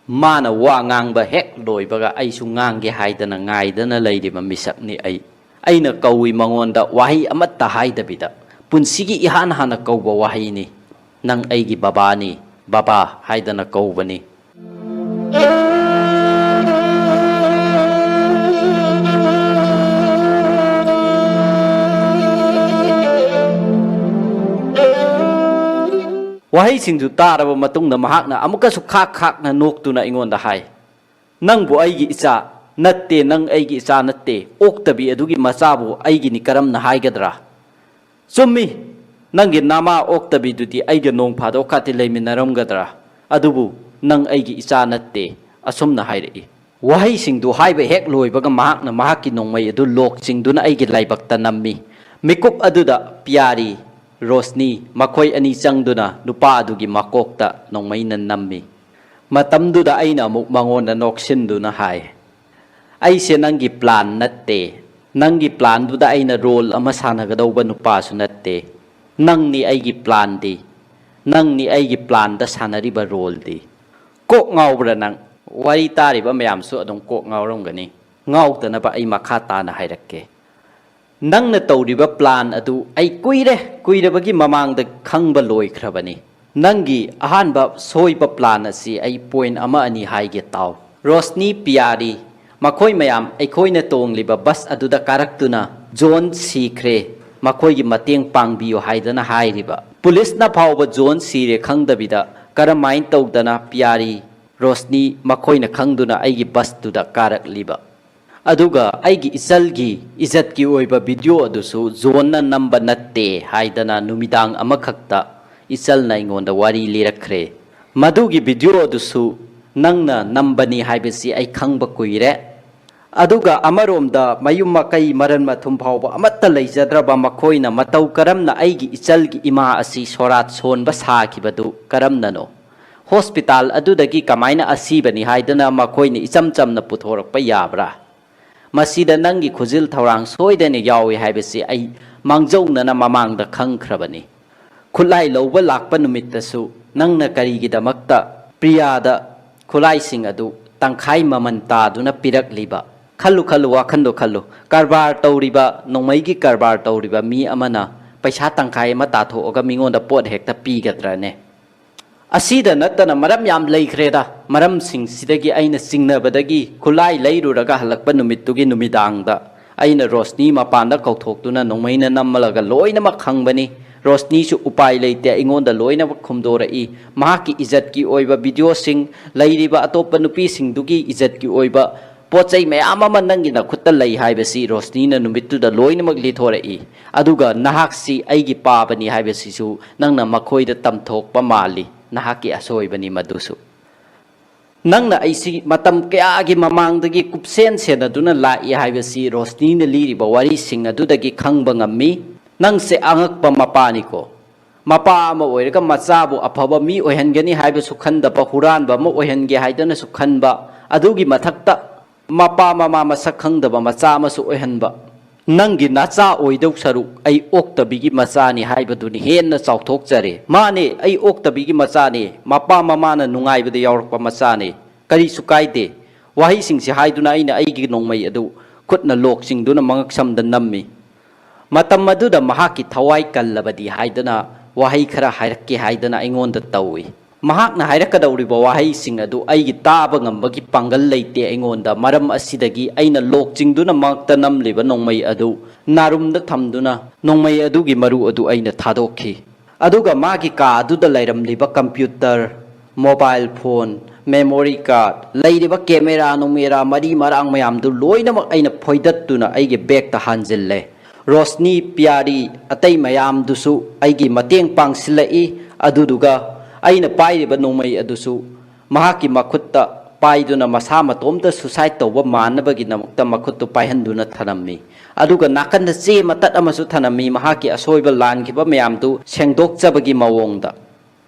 ꯃꯥꯅ ꯋꯥ ꯉꯥꯡꯕ ꯍꯦꯛ ꯂꯣꯏꯕꯒ ꯑꯩꯁꯨ ꯉꯥꯡꯒꯦ ꯍꯥꯏꯗꯅ ꯉꯥꯏꯗꯅ ꯂꯩꯔꯤꯕ ꯃꯤꯁꯛꯅꯤ ꯑꯩ꯫ ꯑꯩꯅ ꯀꯧꯏ ꯃꯉꯣꯟꯗ ꯋꯥꯍꯩ ꯑꯃꯠꯇ ꯍꯥꯏꯗꯕꯤꯗ, ꯄꯨꯟꯁꯤꯒꯤ ꯏꯍꯥꯟ ꯍꯥꯟꯅ ꯀꯧꯕ ꯋꯥꯍꯩꯅꯤ, "ꯅꯪ ꯑꯩꯒꯤ ꯕꯕꯥꯅꯤ, ꯕꯕꯥ" ꯍꯥꯏꯗꯅ ꯀꯧꯕꯅꯤ꯫ ꯋꯥꯍꯩꯁꯤꯡꯗꯨ ꯇꯥꯔꯕ ꯃꯇꯨꯡꯗ ꯃꯍꯥꯛꯅ ꯑꯃꯨꯛꯀꯁꯨ ꯈꯥꯛ ꯈꯥꯛꯅ ꯅꯣꯛꯇꯨꯅ ꯑꯩꯉꯣꯟꯗ ꯍꯥꯏ, "ꯅꯪꯕꯨ ꯑꯩꯒꯤ ꯏꯆꯥ ꯅꯠꯇꯦ, ꯅꯪ ꯑꯩꯒꯤ ꯏꯆꯥ ꯅꯠꯇꯦ, ꯑꯣꯛꯇꯕꯤ ꯑꯗꯨꯒꯤ ꯃꯆꯥꯕꯨ ꯑꯩꯒꯤꯅꯤ ꯀꯔꯝꯅ ꯍꯥꯏꯒꯗ꯭ꯔꯥ? ꯆꯨꯝꯃꯤ, ꯅꯪꯒꯤ ꯅꯃꯥ ꯑꯣꯛꯇꯕꯤꯗꯨꯗꯤ ꯑꯩꯒ ꯅꯣꯡ ꯐꯥꯗꯣꯛ ꯈꯛꯇꯤ ꯂꯩꯃꯤꯟꯅꯔꯝꯒꯗ꯭ꯔꯥ? ꯑꯗꯨꯕꯨ ꯅꯪ ꯑꯩꯒꯤ ꯏꯆꯥ ꯅꯠꯇꯦ", ꯑꯁꯨꯝꯅ ꯍꯥꯏꯔꯛꯏ꯫ ꯋꯥꯍꯩꯁꯤꯡꯗꯨ ꯍꯥꯏꯕ ꯍꯦꯛ ꯂꯣꯏꯕꯒ ꯃꯍꯥꯛꯅ ꯃꯍꯥꯛꯀꯤ ꯅꯣꯡꯃꯩ ꯑꯗꯨ ꯂꯣꯛ ꯆꯤꯡꯗꯨꯅ ꯑꯩꯒꯤ ꯂꯥꯏꯕꯛꯇ ꯅꯝꯃꯤ꯫ ꯃꯤꯀꯨꯞ ꯑꯗꯨꯗ ꯄꯤꯌꯥꯔꯤ, ꯔꯣꯁꯅꯤ, ꯃꯈꯣꯏ ꯑꯅꯤ ꯆꯪꯗꯨꯅ ꯅꯨꯄꯥ ꯑꯗꯨꯒꯤ ꯃꯀꯣꯛꯇ ꯅꯣꯡꯃꯩꯅ ꯅꯝꯃꯤ꯫ ꯃꯇꯝꯗꯨꯗ ꯑꯩꯅ ꯑꯃꯨꯛ ꯃꯉꯣꯟꯗ ꯅꯣꯛꯁꯤꯟꯗꯨꯅ ꯍꯥꯏ, "ꯑꯩꯁꯦ ꯅꯪꯒꯤ ꯄ꯭ꯂꯥꯟ ꯅꯠꯇꯦ꯫ ꯅꯪꯒꯤ ꯄ꯭ꯂꯥꯟꯗꯨꯗ ꯑꯩꯅ ꯔꯣꯜ ꯑꯃ ꯁꯥꯟꯅꯒꯗꯧꯕ ꯅꯨꯄꯥꯁꯨ ꯅꯠꯇꯦ꯫ ꯅꯪꯅꯤ ꯑꯩꯒꯤ ꯄ꯭ꯂꯥꯟꯗꯤ꯫ ꯅꯪꯅꯤ ꯑꯩꯒꯤ ꯄ꯭ꯂꯥꯟꯗ ꯁꯥꯟꯅꯔꯤꯕ ꯔꯣꯜꯗꯤ꯫" ꯀꯣꯛ ꯉꯥꯎꯕ꯭ꯔꯥ ꯅꯪ? ꯋꯥꯔꯤ ꯇꯥꯔꯤꯕ ꯃꯌꯥꯝꯁꯨ ꯑꯗꯨꯝ ꯀꯣꯛ ꯉꯥꯎꯔꯝꯒꯅꯤ꯫ ꯉꯥꯎꯗꯅꯕ ꯑꯩ ꯃꯈꯥ ꯇꯥꯅ ꯍꯥꯏꯔꯛꯀꯦ꯫ ꯅꯪꯅ ꯇꯧꯔꯤꯕ ꯄ꯭ꯂꯥꯟ ꯑꯗꯨ ꯑꯩ ꯀꯨꯏꯔꯦ, ꯀꯨꯏꯔꯕꯒꯤ ꯃꯃꯥꯡꯗ ꯈꯪꯕ ꯂꯣꯏꯈ꯭ꯔꯕꯅꯤ꯫ ꯅꯪꯒꯤ ꯑꯍꯥꯟꯕ ꯁꯣꯏꯕ ꯄ꯭ꯂꯥꯟ ꯑꯁꯤ ꯑꯩ ꯄꯣꯏꯟ ꯑꯃ ꯑꯅꯤ ꯍꯥꯏꯒꯦ ꯇꯥꯎ꯫ ꯔꯣꯁꯅꯤ, ꯄꯤꯌꯥꯔꯤ, ꯃꯈꯣꯏ ꯃꯌꯥꯝ ꯑꯩꯈꯣꯏꯅ ꯇꯣꯡꯂꯤꯕ ꯕꯁ ꯑꯗꯨꯗ ꯀꯥꯔꯛꯇꯨꯅ ꯖꯣꯟ ꯁꯤꯈ꯭ꯔꯦ, ꯃꯈꯣꯏꯒꯤ ꯃꯇꯦꯡ ꯄꯥꯡꯕꯤꯌꯨ ꯍꯥꯏꯗꯅ ꯍꯥꯏꯔꯤꯕ꯫ ꯄꯨꯂꯤꯁꯅ ꯐꯥꯎꯕ ꯖꯣꯟ ꯁꯤꯔꯦ ꯈꯪꯗꯕꯤꯗ ꯀꯔꯝꯍꯥꯏꯅ ꯇꯧꯗꯅ ꯄꯤꯌꯥꯔꯤ, ꯔꯣꯁꯅꯤ ꯃꯈꯣꯏꯅ ꯈꯪꯗꯨꯅ ꯑꯩꯒꯤ ꯕꯁꯇꯨꯗ ꯀꯥꯔꯛꯂꯤꯕ? ꯑꯗꯨꯒ ꯑꯩꯒꯤ ꯏꯆꯜꯒꯤ ꯏꯖꯠꯀꯤ ꯑꯣꯏꯕ ꯚꯤꯗꯤꯑꯣ ꯑꯗꯨꯁꯨ ꯖꯣꯟꯅ ꯅꯝꯕ ꯅꯠꯇꯦ ꯍꯥꯏꯗꯅ ꯅꯨꯃꯤꯗꯥꯡ ꯑꯃꯈꯛꯇ ꯏꯆꯜꯅ ꯑꯩꯉꯣꯟꯗ ꯋꯥꯔꯤ ꯂꯤꯔꯛꯈ꯭ꯔꯦ꯫ ꯃꯗꯨꯒꯤ ꯚꯤꯗꯤꯑꯣ ꯑꯗꯨꯁꯨ ꯅꯪꯅ ꯅꯝꯕꯅꯤ ꯍꯥꯏꯕꯁꯤ ꯑꯩ ꯈꯪꯕ ꯀꯨꯏꯔꯦ꯫ ꯑꯗꯨꯒ ꯑꯃꯔꯣꯝꯗ ꯃꯌꯨꯝ ꯃꯀꯩ ꯃꯔꯟ ꯃꯊꯨꯝ ꯐꯥꯎꯕ ꯑꯃꯠꯇ ꯂꯩꯖꯗ꯭ꯔꯕ ꯃꯈꯣꯏꯅ ꯃꯇꯧ ꯀꯔꯝꯅ ꯑꯩꯒꯤ ꯏꯆꯜꯒꯤ ꯏꯃꯥ ꯑꯁꯤ ꯁꯣꯔꯥꯠ ꯁꯣꯟꯕ ꯁꯥꯈꯤꯕꯗꯨ ꯀꯔꯝꯅꯅꯣ? ꯍꯣꯁꯄꯤꯇꯥꯜ ꯑꯗꯨꯗꯒꯤ ꯀꯃꯥꯏꯅ ꯑꯁꯤꯕꯅꯤ ꯍꯥꯏꯗꯅ ꯃꯈꯣꯏꯅ ꯏꯆꯝ ꯆꯝꯅ ꯄꯨꯊꯣꯔꯛꯄ ꯌꯥꯕ꯭ꯔꯥ? ꯃꯁꯤꯗ ꯅꯪꯒꯤ ꯈꯨꯖꯤꯜ ꯊꯧꯔꯥꯡ ꯁꯣꯏꯗꯅ ꯌꯥꯎꯏ ꯍꯥꯏꯕꯁꯤ ꯑꯩ ꯃꯥꯡꯖꯧꯅꯅ ꯃꯃꯥꯡꯗ ꯈꯪꯈ꯭ꯔꯕꯅꯤ꯫ ꯈꯨꯠꯂꯥꯏ ꯂꯧꯕ ꯂꯥꯛꯄ ꯅꯨꯃꯤꯠꯇꯁꯨ ꯅꯪꯅ ꯀꯔꯤꯒꯤꯗꯃꯛꯇ ꯄ꯭ꯔꯤꯌꯥꯗ ꯈꯨꯠꯂꯥꯏꯁꯤꯡ ꯑꯗꯨ ꯇꯪꯈꯥꯏ ꯃꯃꯜ ꯇꯥꯗꯨꯅ ꯄꯤꯔꯛꯂꯤꯕ? ꯈꯜꯂꯨ, ꯈꯜꯂꯨ, ꯋꯥꯈꯟꯗꯣ ꯈꯜꯂꯨ꯫ ꯀꯔꯕꯥꯔ ꯇꯧꯔꯤꯕ, ꯅꯣꯡꯃꯩꯒꯤ ꯀꯔꯕꯥꯔ ꯇꯧꯔꯤꯕ ꯃꯤ ꯑꯃꯅ ꯄꯩꯁꯥ ꯇꯪꯈꯥꯏ ꯑꯃ ꯇꯥꯊꯣꯛꯑꯒ ꯃꯤꯉꯣꯟꯗ ꯄꯣꯠ ꯍꯦꯛꯇ ꯄꯤꯒꯗ꯭ꯔꯅꯦ? ꯑꯁꯤꯗ ꯅꯠꯇꯅ ꯃꯔꯝ ꯌꯥꯝ ꯂꯩꯈ꯭ꯔꯦꯗ꯫ ꯃꯔꯝꯁꯤꯡꯁꯤꯗꯒꯤ ꯑꯩꯅ ꯆꯤꯡꯅꯕꯗꯒꯤ ꯈꯨꯠꯂꯥꯏ ꯂꯩꯔꯨꯔꯒ ꯍꯜꯂꯛꯄ ꯅꯨꯃꯤꯠꯇꯨꯒꯤ ꯅꯨꯃꯤꯗꯥꯡꯗ ꯑꯩꯅ ꯔꯣꯁꯅꯤ ꯃꯄꯥꯟꯗ ꯀꯧꯊꯣꯛꯇꯨꯅ ꯅꯣꯡꯃꯩꯅ ꯅꯝꯃꯂꯒ ꯂꯣꯏꯅꯃꯛ ꯈꯪꯕꯅꯤ꯫ ꯔꯣꯁꯅꯤꯁꯨ ꯎꯄꯥꯏ ꯂꯩꯇꯦ, ꯑꯩꯉꯣꯟꯗ ꯂꯣꯏꯅꯃꯛ ꯈꯨꯝꯗꯣꯔꯛꯏ꯫ ꯃꯍꯥꯛꯀꯤ ꯏꯖꯠꯀꯤ ꯑꯣꯏꯕ ꯚꯤꯗꯤꯑꯣꯁꯤꯡ, ꯂꯩꯔꯤꯕ ꯑꯇꯣꯞꯄ ꯅꯨꯄꯤꯁꯤꯡꯗꯨꯒꯤ ꯏꯖꯠꯀꯤ ꯑꯣꯏꯕ ꯄꯣꯠ ꯆꯩ ꯃꯌꯥꯝ ꯑꯃ ꯅꯪꯒꯤ ꯅꯈꯨꯠꯇ ꯂꯩ ꯍꯥꯏꯕꯁꯤ ꯔꯣꯁꯅꯤꯅ ꯅꯨꯃꯤꯠꯇꯨꯗ ꯂꯣꯏꯅꯃꯛ ꯂꯤꯊꯣꯔꯛꯏ꯫ ꯑꯗꯨꯒ ꯅꯍꯥꯛꯁꯤ ꯑꯩꯒꯤ ꯄꯥꯕꯅꯤ ꯍꯥꯏꯕꯁꯤꯁꯨ ꯅꯪꯅ ꯃꯈꯣꯏꯗ ꯇꯝꯊꯣꯛꯄ ꯃꯥꯜꯂꯤ꯫ ꯅꯍꯥꯛꯀꯤ ꯑꯁꯣꯏꯕꯅꯤ ꯃꯗꯨꯁꯨ꯫ ꯅꯪꯅ ꯑꯩꯁꯤ ꯃꯇꯝ ꯀꯌꯥꯒꯤ ꯃꯃꯥꯡꯗꯒꯤ ꯀꯨꯞꯁꯦꯟ ꯁꯦꯟꯅꯗꯨꯅ ꯂꯥꯛꯏ ꯍꯥꯏꯕꯁꯤ ꯔꯣꯁꯅꯤꯅ ꯂꯤꯔꯤꯕ ꯋꯥꯔꯤꯁꯤꯡ ꯑꯗꯨꯗꯒꯤ ꯈꯪꯕ ꯉꯝꯃꯤ꯫ ꯅꯪꯁꯦ ꯑꯉꯛꯄ ꯃꯄꯥꯅꯤꯀꯣ꯫ ꯃꯄꯥ ꯑꯃ ꯑꯣꯏꯔꯒ ꯃꯆꯥꯕꯨ ꯑꯐꯕ ꯃꯤ ꯑꯣꯏꯍꯟꯒꯅꯤ ꯍꯥꯏꯕꯁꯨ ꯈꯟꯗꯕ, ꯍꯨꯔꯥꯟꯕ ꯑꯃ ꯑꯣꯏꯍꯟꯒꯦ ꯍꯥꯏꯗꯅꯁꯨ ꯈꯟꯕ, ꯑꯗꯨꯒꯤ ꯃꯊꯛꯇ ꯃꯄꯥ ꯃꯃꯥ ꯃꯁꯛ ꯈꯪꯗꯕ ꯃꯆꯥ ꯑꯃꯁꯨ ꯑꯣꯏꯍꯟꯕ꯫ ꯅꯪꯒꯤ ꯅꯆꯥ ꯑꯣꯏꯗꯧ ꯁꯔꯨꯛ ꯑꯩ ꯑꯣꯛꯇꯕꯤꯒꯤ ꯃꯆꯥꯅꯤ ꯍꯥꯏꯕꯗꯨꯅꯤ ꯍꯦꯟꯅ ꯆꯥꯎꯊꯣꯛꯆꯔꯦ꯫ ꯃꯥꯅꯦ, ꯑꯩ ꯑꯣꯛꯇꯕꯤꯒꯤ ꯃꯆꯥꯅꯤ, ꯃꯄꯥ ꯃꯃꯥꯅ ꯅꯨꯡꯉꯥꯏꯕꯗ ꯌꯥꯎꯔꯛꯄ ꯃꯆꯥꯅꯤ, ꯀꯔꯤꯁꯨ ꯀꯥꯏꯗꯦ꯫ ꯋꯥꯍꯩꯁꯤꯡꯁꯤ ꯍꯥꯏꯗꯨꯅ ꯑꯩꯅ ꯑꯩꯒꯤ ꯅꯣꯡꯃꯩ ꯑꯗꯨ ꯈꯨꯠꯅ ꯂꯣꯛ ꯆꯤꯡꯗꯨꯅ ꯃꯉꯛꯁꯝꯗ ꯅꯝꯃꯤ꯫ ꯃꯇꯝ ꯑꯗꯨꯗ ꯃꯍꯥꯛꯀꯤ ꯊꯋꯥꯏ ꯀꯜꯂꯕꯗꯤ ꯍꯥꯏꯗꯅ ꯋꯥꯍꯩ ꯈꯔ ꯍꯥꯏꯔꯛꯀꯦ ꯍꯥꯏꯗꯅ ꯑꯩꯉꯣꯟꯗ ꯇꯧꯏ꯫ ꯃꯍꯥꯛꯅ ꯍꯥꯏꯔꯛꯀꯗꯧꯔꯤꯕ ꯋꯥꯍꯩꯁꯤꯡ ꯑꯗꯨ ꯑꯩꯒꯤ ꯇꯥꯕ ꯉꯝꯕꯒꯤ ꯄꯥꯡꯒꯜ ꯂꯩꯇꯦ ꯑꯩꯉꯣꯟꯗ꯫ ꯃꯔꯝ ꯑꯁꯤꯗꯒꯤ ꯑꯩꯅ ꯂꯣꯛ ꯆꯤꯡꯗꯨꯅ ꯃꯉꯛꯇ ꯅꯝꯂꯤꯕ ꯅꯣꯡꯃꯩ ꯑꯗꯨ ꯅꯥꯔꯨꯝꯗ ꯊꯝꯗꯨꯅ ꯅꯣꯡꯃꯩ ꯑꯗꯨꯒꯤ ꯃꯔꯨ ꯑꯗꯨ ꯑꯩꯅ ꯊꯥꯗꯣꯛꯈꯤ꯫ ꯑꯗꯨꯒ ꯃꯥꯒꯤ ꯀꯥ ꯑꯗꯨꯗ ꯂꯩꯔꯝꯂꯤꯕ computer, mobile phone, memory card, ꯂꯩꯔꯤꯕ camera ꯅꯨꯡꯃꯦꯔꯥ ꯃꯔꯤ ꯃꯔꯥꯡ ꯃꯌꯥꯝꯗꯨ ꯂꯣꯏꯅꯃꯛ ꯑꯩꯅ ꯐꯣꯏꯗꯠꯇꯨꯅ ꯑꯩꯒꯤ bagꯇ ꯍꯥꯟꯖꯤꯜꯂꯦ꯫ ꯔꯣꯁꯅꯤ, ꯄꯤꯌꯥꯔꯤ, ꯑꯇꯩ ꯃꯌꯥꯝꯗꯨꯁꯨ ꯑꯩꯒꯤ ꯃꯇꯦꯡ ꯄꯥꯡꯁꯤꯜꯂꯛꯏ꯫ ꯑꯗꯨꯗꯨꯒ ꯑꯩꯅ ꯄꯥꯏꯔꯤꯕ ꯅꯣꯡꯃꯩ ꯑꯗꯨꯁꯨ ꯃꯍꯥꯛꯀꯤ ꯃꯈꯨꯠꯇ ꯄꯥꯏꯗꯨꯅ ꯃꯁꯥ ꯃꯇꯣꯝꯇ suicide ꯇꯧꯕ ꯃꯥꯟꯅꯕꯒꯤꯗꯃꯛꯇ ꯃꯈꯨꯠꯇꯨ ꯄꯥꯏꯍꯟꯗꯨꯅ ꯊꯅꯝꯃꯤ꯫ ꯑꯗꯨꯒ ꯅꯥꯀꯟꯗ ꯆꯦ ꯃꯇꯠ ꯑꯃꯁꯨ ꯊꯅꯝꯃꯤ, ꯃꯍꯥꯛꯀꯤ ꯑꯁꯣꯏꯕ ꯂꯥꯟꯈꯤꯕ ꯃꯌꯥꯝꯗꯨ ꯁꯦꯡꯗꯣꯛꯆꯕꯒꯤ ꯃꯑꯣꯡꯗ꯫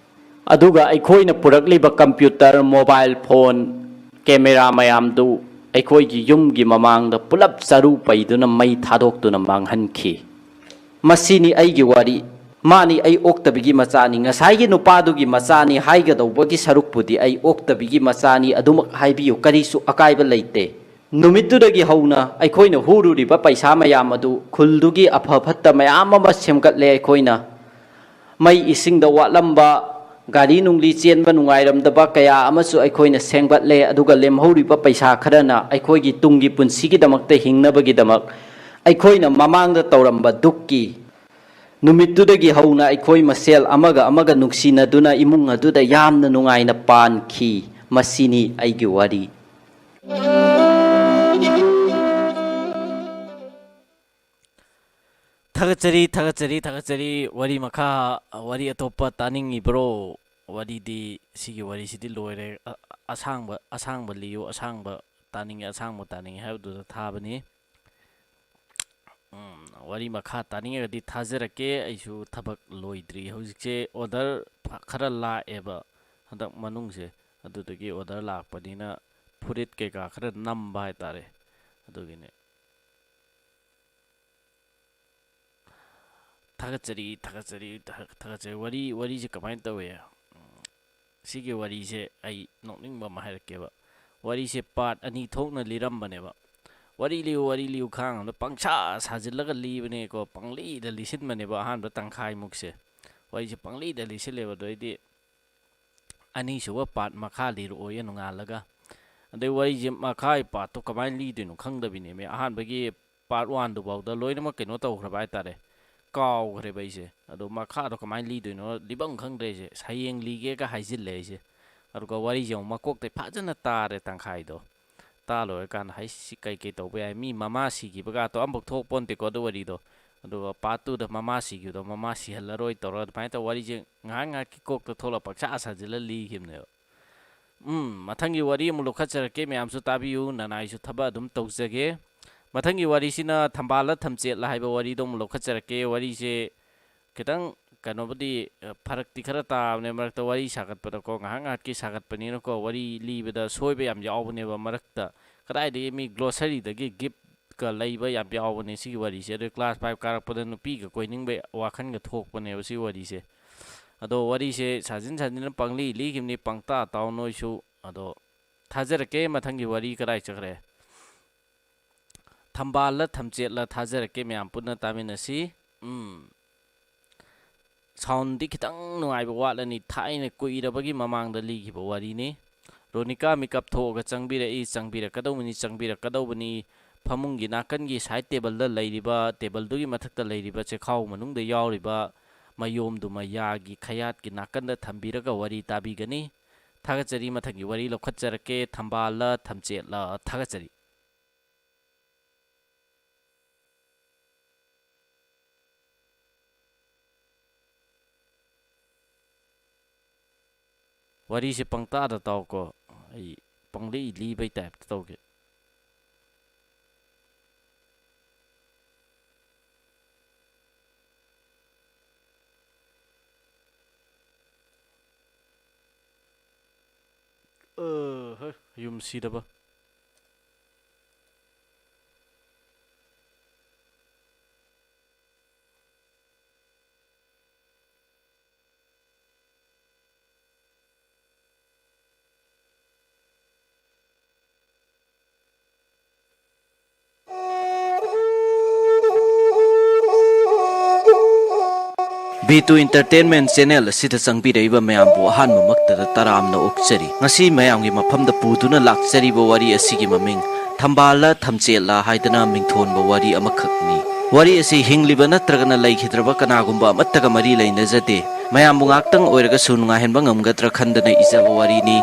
ꯑꯗꯨꯒ ꯑꯩꯈꯣꯏꯅ ꯄꯨꯔꯛꯂꯤꯕ computer, mobile phone, camera ꯃꯌꯥꯝꯗꯨ ꯑꯩꯈꯣꯏꯒꯤ ꯌꯨꯝꯒꯤ ꯃꯃꯥꯡꯗ ꯄꯨꯂꯞ ꯆꯔꯨ ꯄꯩꯗꯨꯅ ꯃꯩ ꯊꯥꯗꯣꯛꯇꯨꯅ ꯃꯥꯡꯍꯟꯈꯤ꯫ ꯃꯁꯤꯅꯤ ꯑꯩꯒꯤ ꯋꯥꯔꯤ꯫ ꯃꯥꯅꯤ ꯑꯩ ꯑꯣꯛꯇꯕꯤꯒꯤ ꯃꯆꯥꯅꯤ꯫ ꯉꯁꯥꯏꯒꯤ ꯅꯨꯄꯥꯗꯨꯒꯤ ꯃꯆꯥꯅꯤ ꯍꯥꯏꯒꯗꯧꯕꯒꯤ ꯁꯔꯨꯛꯄꯨꯗꯤ ꯑꯩ ꯑꯣꯛꯇꯕꯤꯒꯤ ꯃꯆꯥꯅꯤ ꯑꯗꯨꯃꯛ ꯍꯥꯏꯕꯤꯌꯨ, ꯀꯔꯤꯁꯨ ꯑꯀꯥꯏꯕ ꯂꯩꯇꯦ꯫ ꯅꯨꯃꯤꯠꯇꯨꯗꯒꯤ ꯍꯧꯅ ꯑꯩꯈꯣꯏꯅ ꯍꯨꯔꯨꯔꯤꯕ ꯄꯩꯁꯥ ꯃꯌꯥꯝ ꯑꯗꯨ ꯈꯨꯜꯗꯨꯒꯤ ꯑꯐ ꯐꯠꯇ ꯃꯌꯥꯝ ꯑꯃ ꯁꯦꯝꯒꯠꯂꯦ ꯑꯩꯈꯣꯏꯅ꯫ ꯃꯩ ꯏꯁꯤꯡꯗ ꯋꯥꯠꯂꯝꯕ, ꯒꯥꯔꯤ ꯅꯨꯡꯂꯤ ꯆꯦꯟꯕ ꯅꯨꯡꯉꯥꯏꯔꯝꯗꯕ ꯀꯌꯥ ꯑꯃꯁꯨ ꯑꯩꯈꯣꯏꯅ ꯁꯦꯝꯒꯠꯂꯦ꯫ ꯑꯗꯨꯒ ꯂꯦꯝꯍꯧꯔꯤꯕ ꯄꯩꯁꯥ ꯈꯔꯅ ꯑꯩꯈꯣꯏꯒꯤ ꯇꯨꯡꯒꯤ ꯄꯨꯟꯁꯤꯒꯤꯗꯃꯛꯇ ꯍꯤꯡꯅꯕꯒꯤꯗꯃꯛ ꯑꯩꯈꯣꯏꯅ ꯃꯃꯥꯡꯗ ꯇꯧꯔꯝꯕ ꯗꯨꯛꯀꯤ ꯅꯨꯃꯤꯠꯇꯨꯗꯒꯤ ꯍꯧꯅ ꯑꯩꯈꯣꯏ ꯃꯁꯦꯜ ꯑꯃꯒ ꯑꯃꯒ ꯅꯨꯡꯁꯤꯅꯗꯨꯅ ꯏꯃꯨꯡ ꯑꯗꯨꯗ ꯌꯥꯝꯅ ꯅꯨꯡꯉꯥꯏꯅ ꯄꯥꯟꯈꯤ꯫ ꯃꯁꯤꯅꯤ ꯑꯩꯒꯤ ꯋꯥꯔꯤ꯫ ꯊꯥꯒꯠꯆꯔꯤ, ꯊꯥꯒꯠꯆꯔꯤ, ꯊꯥꯒꯠꯆꯔꯤ꯫ ꯋꯥꯔꯤ ꯃꯈꯥ, ꯋꯥꯔꯤ ꯑꯇꯣꯞꯄ ꯇꯥꯅꯤꯡꯉꯤꯕ꯭ꯔꯣ? ꯋꯥꯔꯤꯗꯤ, ꯁꯤꯒꯤ ꯋꯥꯔꯤꯁꯤꯗꯤ ꯂꯣꯏꯔꯦ꯫ ꯑ, ꯑꯁꯥꯡꯕ, ꯑꯁꯥꯡꯕ ꯂꯤꯌꯨ, ꯑꯁꯥꯡꯕ ꯇꯥꯅꯤꯡꯉꯦ, ꯑꯁꯥꯡꯕ ꯇꯥꯅꯤꯡꯉꯦ ꯍꯥꯏꯕꯗꯨꯗ ꯊꯥꯕꯅꯤ꯫ ꯎꯝ, ꯋꯥꯔꯤ ꯃꯈꯥ ꯇꯥꯅꯤꯡꯉꯒꯗꯤ ꯊꯥꯖꯔꯛꯀꯦ꯫ ꯑꯩꯁꯨ ꯊꯕꯛ ꯂꯣꯏꯗ꯭ꯔꯤ꯫ ꯍꯧꯖꯤꯛꯁꯦ order ꯐ-, ꯈꯔ ꯂꯥꯛꯑꯦꯕ ꯍꯟꯗꯛ ꯃꯅꯨꯡꯁꯦ꯫ ꯑꯗꯨꯗꯒꯤ order ꯂꯥꯛꯄꯅꯤꯅ ꯐꯨꯔꯤꯠ ꯀꯩꯀꯥ ꯈꯔ ꯅꯝꯕ ꯍꯥꯏꯇꯥꯔꯦ꯫ ꯑꯗꯨꯒꯤꯅꯦ꯫ ꯊꯥꯒꯠꯆꯔꯤ, ꯊꯥꯒꯠꯆꯔꯤ, ꯊꯥꯒꯠ-, ꯊꯥꯒꯠꯆꯔꯤ꯫ ꯋꯥꯔꯤ, ꯋꯥꯔꯤꯁꯦ ꯀꯃꯥꯏꯅ ꯇꯧꯋꯦ? ꯎꯝ, ꯁꯤꯒꯤ ꯋꯥꯔꯤꯁꯦ ꯑꯩ ꯅꯣꯛꯅꯤꯡꯕ ꯑꯃ ꯍꯥꯏꯔꯛꯀꯦꯕ꯫ ꯋꯥꯔꯤꯁꯦ part ꯑꯅꯤ ꯊꯣꯛꯅ ꯂꯤꯔꯝꯕꯅꯦꯕ꯫ "ꯋꯥꯔꯤ ꯂꯤꯌꯨ, ꯋꯥꯔꯤ ꯂꯤꯌꯨ" ꯈꯥꯡ ꯑꯃꯗ ꯄꯪꯁꯥ ꯁꯥꯖꯤꯜꯂꯒ ꯂꯤꯕꯅꯦꯀꯣ, ꯄꯪꯂꯤꯗ ꯂꯤꯁꯤꯟꯕꯅꯦꯕ ꯑꯍꯥꯟꯕ ꯇꯪꯈꯥꯏꯃꯨꯛꯁꯦ꯫ ꯋꯥꯔꯤꯁꯦ ꯄꯪꯂꯤꯗ ꯂꯤꯁꯤꯜꯂꯦꯕ꯫ ꯑꯗꯨ ꯑꯩꯗꯤ ꯑꯅꯤꯁꯨꯕ part ꯃꯈꯥ ꯂꯤꯔꯛꯑꯣꯌꯦ ꯅꯣꯡꯉꯥꯜꯂꯒ꯫ ꯑꯗꯩ ꯋꯥꯔꯤꯁꯦ ꯃꯈꯥꯒꯤ partꯇꯣ ꯀꯃꯥꯏꯅ ꯂꯤꯗꯣꯏꯅꯣ ꯈꯪꯗꯕꯤꯅꯦꯃꯤ꯫ ꯑꯍꯥꯟꯕꯒꯤ part oneꯗꯨꯐꯥꯎꯗ ꯂꯣꯏꯅꯃꯛ ꯀꯩꯅꯣ ꯇꯧꯈ꯭ꯔꯕ ꯍꯥꯏꯇꯥꯔꯦ, ꯀꯥꯎꯈ꯭ꯔꯦꯕ ꯑꯩꯁꯦ꯫ ꯑꯗꯣ ꯃꯈꯥꯗꯣ ꯀꯃꯥꯏꯅ ꯂꯤꯗꯣꯏꯅꯣ ꯂꯤꯐꯝ ꯈꯪꯗ꯭ꯔꯦ ꯑꯩꯁꯦ꯫ "ꯍꯌꯦꯡ ꯂꯤꯒꯦꯒ" ꯍꯥꯏꯖꯤꯜꯂꯦ ꯑꯩꯁꯦ꯫ ꯑꯗꯨꯒ ꯋꯥꯔꯤꯁꯦ ꯑꯃꯨꯛ ꯃꯀꯣꯛꯇꯩ ꯐꯖꯅ ꯇꯥꯔꯦ ꯇꯪꯈꯥꯏꯗꯣ꯫ ꯇꯥ ꯂꯣꯏꯔꯀꯥꯟꯗ, "ꯍꯩꯁ, ꯁꯤ ꯀꯩ ꯀꯩ ꯇꯧꯕ ꯌꯥꯏ? ꯃꯤ ꯃꯃꯥ ꯁꯤꯈꯤꯕꯒꯇꯣ ꯑꯃꯐꯥꯎ ꯊꯣꯛꯄꯣꯟꯇꯦꯀꯣ ꯑꯗꯨ ꯋꯥꯔꯤꯗꯣ"꯫ ꯑꯗꯨꯒ part twoꯗ ꯃꯃꯥ ꯁꯤꯈꯤꯕꯗꯣ, "ꯃꯃꯥ ꯁꯤꯍꯜꯂꯔꯣꯏ" ꯇꯧꯔꯒ ꯑꯗꯨꯃꯥꯏꯅ ꯇꯧꯕ ꯋꯥꯔꯤꯁꯦ ꯉꯥꯏꯍꯥꯛ ꯉꯥꯏꯍꯥꯛꯀꯤ ꯀꯣꯛꯇ ꯊꯣꯛꯂꯛꯄ ꯄꯪꯁꯥ ꯁꯥꯖꯤꯜꯂ ꯂꯤꯈꯤꯕꯅꯦꯕ꯫ ꯎꯝ, ꯃꯊꯪꯒꯤ ꯋꯥꯔꯤ ꯑꯃꯨꯛ ꯂꯧꯈꯠꯆꯔꯛꯀꯦ, ꯃꯌꯥꯝꯁꯨ ꯇꯥꯕꯤꯌꯨ, ꯅꯅꯥꯏꯁꯨ ꯊꯕꯛ ꯑꯗꯨꯝ ꯇꯧꯖꯒꯦ꯫ ꯃꯊꯪꯒꯤ ꯋꯥꯔꯤꯁꯤꯅ ꯊꯝꯕꯥꯜꯂ ꯊꯝꯆꯦꯠꯂ ꯍꯥꯏꯕ ꯋꯥꯔꯤꯗꯣ ꯑꯃꯨꯛ ꯂꯧꯈꯠꯆꯔꯛꯀꯦ꯫ ꯋꯥꯔꯤꯁꯦ ꯈꯤꯇꯪ ꯀꯩꯅꯣꯕꯨꯗꯤ, ꯑ, ꯐꯔꯛꯇꯤ ꯈꯔ ꯇꯥꯕꯅꯦ ꯃꯔꯛꯇ ꯋꯥꯔꯤ ꯁꯥꯒꯠꯄꯗꯀꯣ, ꯉꯥꯏꯍꯥꯛ ꯉꯥꯏꯍꯥꯛꯀꯤ ꯁꯥꯒꯠꯄꯅꯤꯅꯀꯣ, ꯋꯥꯔꯤ ꯂꯤꯕꯗ ꯁꯣꯏꯕ ꯌꯥꯝ ꯌꯥꯎꯕꯅꯦꯕ ꯃꯔꯛꯇ꯫ ꯀꯗꯥꯏꯗꯒꯤ ꯃꯤ glossaryꯗꯒꯤ gift ꯀ ꯂꯩꯕ ꯌꯥꯝ ꯌꯥꯎꯕꯅꯦ ꯁꯤꯒꯤ ꯋꯥꯔꯤꯁꯦ꯫ ꯑꯗꯨ class five ꯀꯥꯔꯛꯄꯗ ꯅꯨꯄꯤꯒ ꯀꯣꯏꯅꯤꯡꯕ ꯋꯥꯈꯜꯒ ꯊꯣꯛꯄꯅꯦꯕ ꯁꯤ ꯋꯥꯔꯤꯁꯦ꯫ ꯑꯗꯣ ꯋꯥꯔꯤꯁꯦ ꯁꯥꯖꯤꯟ ꯁꯥꯖꯤꯟꯅ ꯄꯪꯂꯤ ꯂꯤꯈꯤꯕꯅꯤ, ꯄꯪꯇꯥ ꯇꯥꯎ ꯅꯣꯏꯁꯨ꯫ ꯑꯗꯣ ꯊꯥꯖꯔꯛꯀꯦ ꯃꯊꯪꯒꯤ ꯋꯥꯔꯤ ꯀꯗꯥꯏ ꯆꯠꯈ꯭ꯔꯦ꯫ ꯊꯝꯕꯥꯜꯂ ꯊꯝꯆꯦꯠꯂ ꯊꯥꯖꯔꯛꯀꯦ, ꯃꯌꯥꯝ ꯄꯨꯟꯅ ꯇꯥꯃꯤꯟꯅꯁꯤ꯫ ꯎꯝ꯫ Soundꯗꯤ ꯈꯤꯇꯪ ꯅꯨꯡꯉꯥꯏꯕ ꯋꯥꯠꯂꯅꯤ, ꯊꯥꯏꯅ ꯀꯨꯏꯔꯕꯒꯤ ꯃꯃꯥꯡꯗ ꯂꯤꯈꯤꯕ ꯋꯥꯔꯤꯅꯤ꯫ ꯔꯣꯅꯤꯀꯥ ꯃꯤꯀꯞ ꯊꯣꯛꯑꯒ ꯆꯪꯕꯤꯔꯛꯏ, ꯆꯪꯕꯤꯔꯛꯀꯗꯧꯕꯅꯤ, ꯆꯪꯕꯤꯔꯛꯀꯗꯧꯕꯅꯤ꯫ ꯐꯃꯨꯡꯒꯤ ꯅꯥꯀꯟꯒꯤ side tableꯗ ꯂꯩꯔꯤꯕ, tableꯗꯨꯒꯤ ꯃꯊꯛꯇ ꯂꯩꯔꯤꯕ ꯆꯦꯈꯥꯎ ꯃꯅꯨꯡꯗ ꯌꯥꯎꯔꯤꯕ ꯃꯌꯣꯝꯗꯨꯃ ꯌꯥꯒꯤ ꯈꯌꯥꯠꯀꯤ ꯅꯥꯀꯟꯗ ꯊꯝꯕꯤꯔꯒ ꯋꯥꯔꯤ ꯇꯥꯕꯤꯒꯅꯤ꯫ ꯊꯥꯒꯠꯆꯔꯤ, ꯃꯊꯪꯒꯤ ꯋꯥꯔꯤ ꯂꯧꯈꯠꯆꯔꯛꯀꯦ, ꯊꯝꯕꯥꯜꯂ ꯊꯝꯆꯦꯠꯂ꯫ ꯊꯥꯒꯠꯆꯔꯤ꯫ ꯋꯥꯔꯤꯁꯦ ꯄꯪꯇꯥꯗ ꯇꯥꯎꯀꯣ꯫ ꯑꯩ ꯄꯪꯂꯤ ꯂꯤꯕꯩ ꯇꯥꯏꯞꯇ ꯇꯧꯒꯦ꯫ ꯑ, ꯍꯩ, ꯌꯨꯝ ꯁꯤꯗꯕ꯫ ꯕꯤ ꯇꯨ Entertainment Channel ꯑꯁꯤꯗ ꯆꯪꯕꯤꯔꯛꯏꯕ ꯃꯌꯥꯝꯕꯨ ꯑꯍꯥꯟꯕꯃꯛꯇꯗ ꯇꯔꯥꯝꯅ ꯑꯣꯛꯆꯔꯤ꯫ ꯉꯁꯤ ꯃꯌꯥꯝꯒꯤ ꯃꯐꯝꯗ ꯄꯨꯗꯨꯅ ꯂꯥꯛꯆꯔꯤꯕ ꯋꯥꯔꯤ ꯑꯁꯤꯒꯤ ꯃꯃꯤꯡ ꯊꯝꯕꯥꯜꯂ ꯊꯝꯆꯦꯠꯂ ꯍꯥꯏꯗꯅ ꯃꯤꯡꯊꯣꯟꯕ ꯋꯥꯔꯤ ꯑꯃꯈꯛꯅꯤ꯫ ꯋꯥꯔꯤ ꯑꯁꯤ ꯍꯤꯡꯂꯤꯕ ꯅꯠꯇ꯭ꯔꯒꯅ ꯂꯩꯈꯤꯗ꯭ꯔꯕ ꯀꯅꯥꯒꯨꯝꯕ ꯑꯃꯠꯇꯒ ꯃꯔꯤ ꯂꯩꯅꯖꯗꯦ꯫ ꯃꯌꯥꯝꯕꯨ ꯉꯥꯛꯇꯪ ꯑꯣꯏꯔꯒꯁꯨ ꯅꯨꯡꯉꯥꯏꯍꯟꯕ ꯉꯝꯒꯗ꯭ꯔꯥ ꯈꯟꯗꯅ ꯏꯖꯕ ꯋꯥꯔꯤꯅꯤ꯫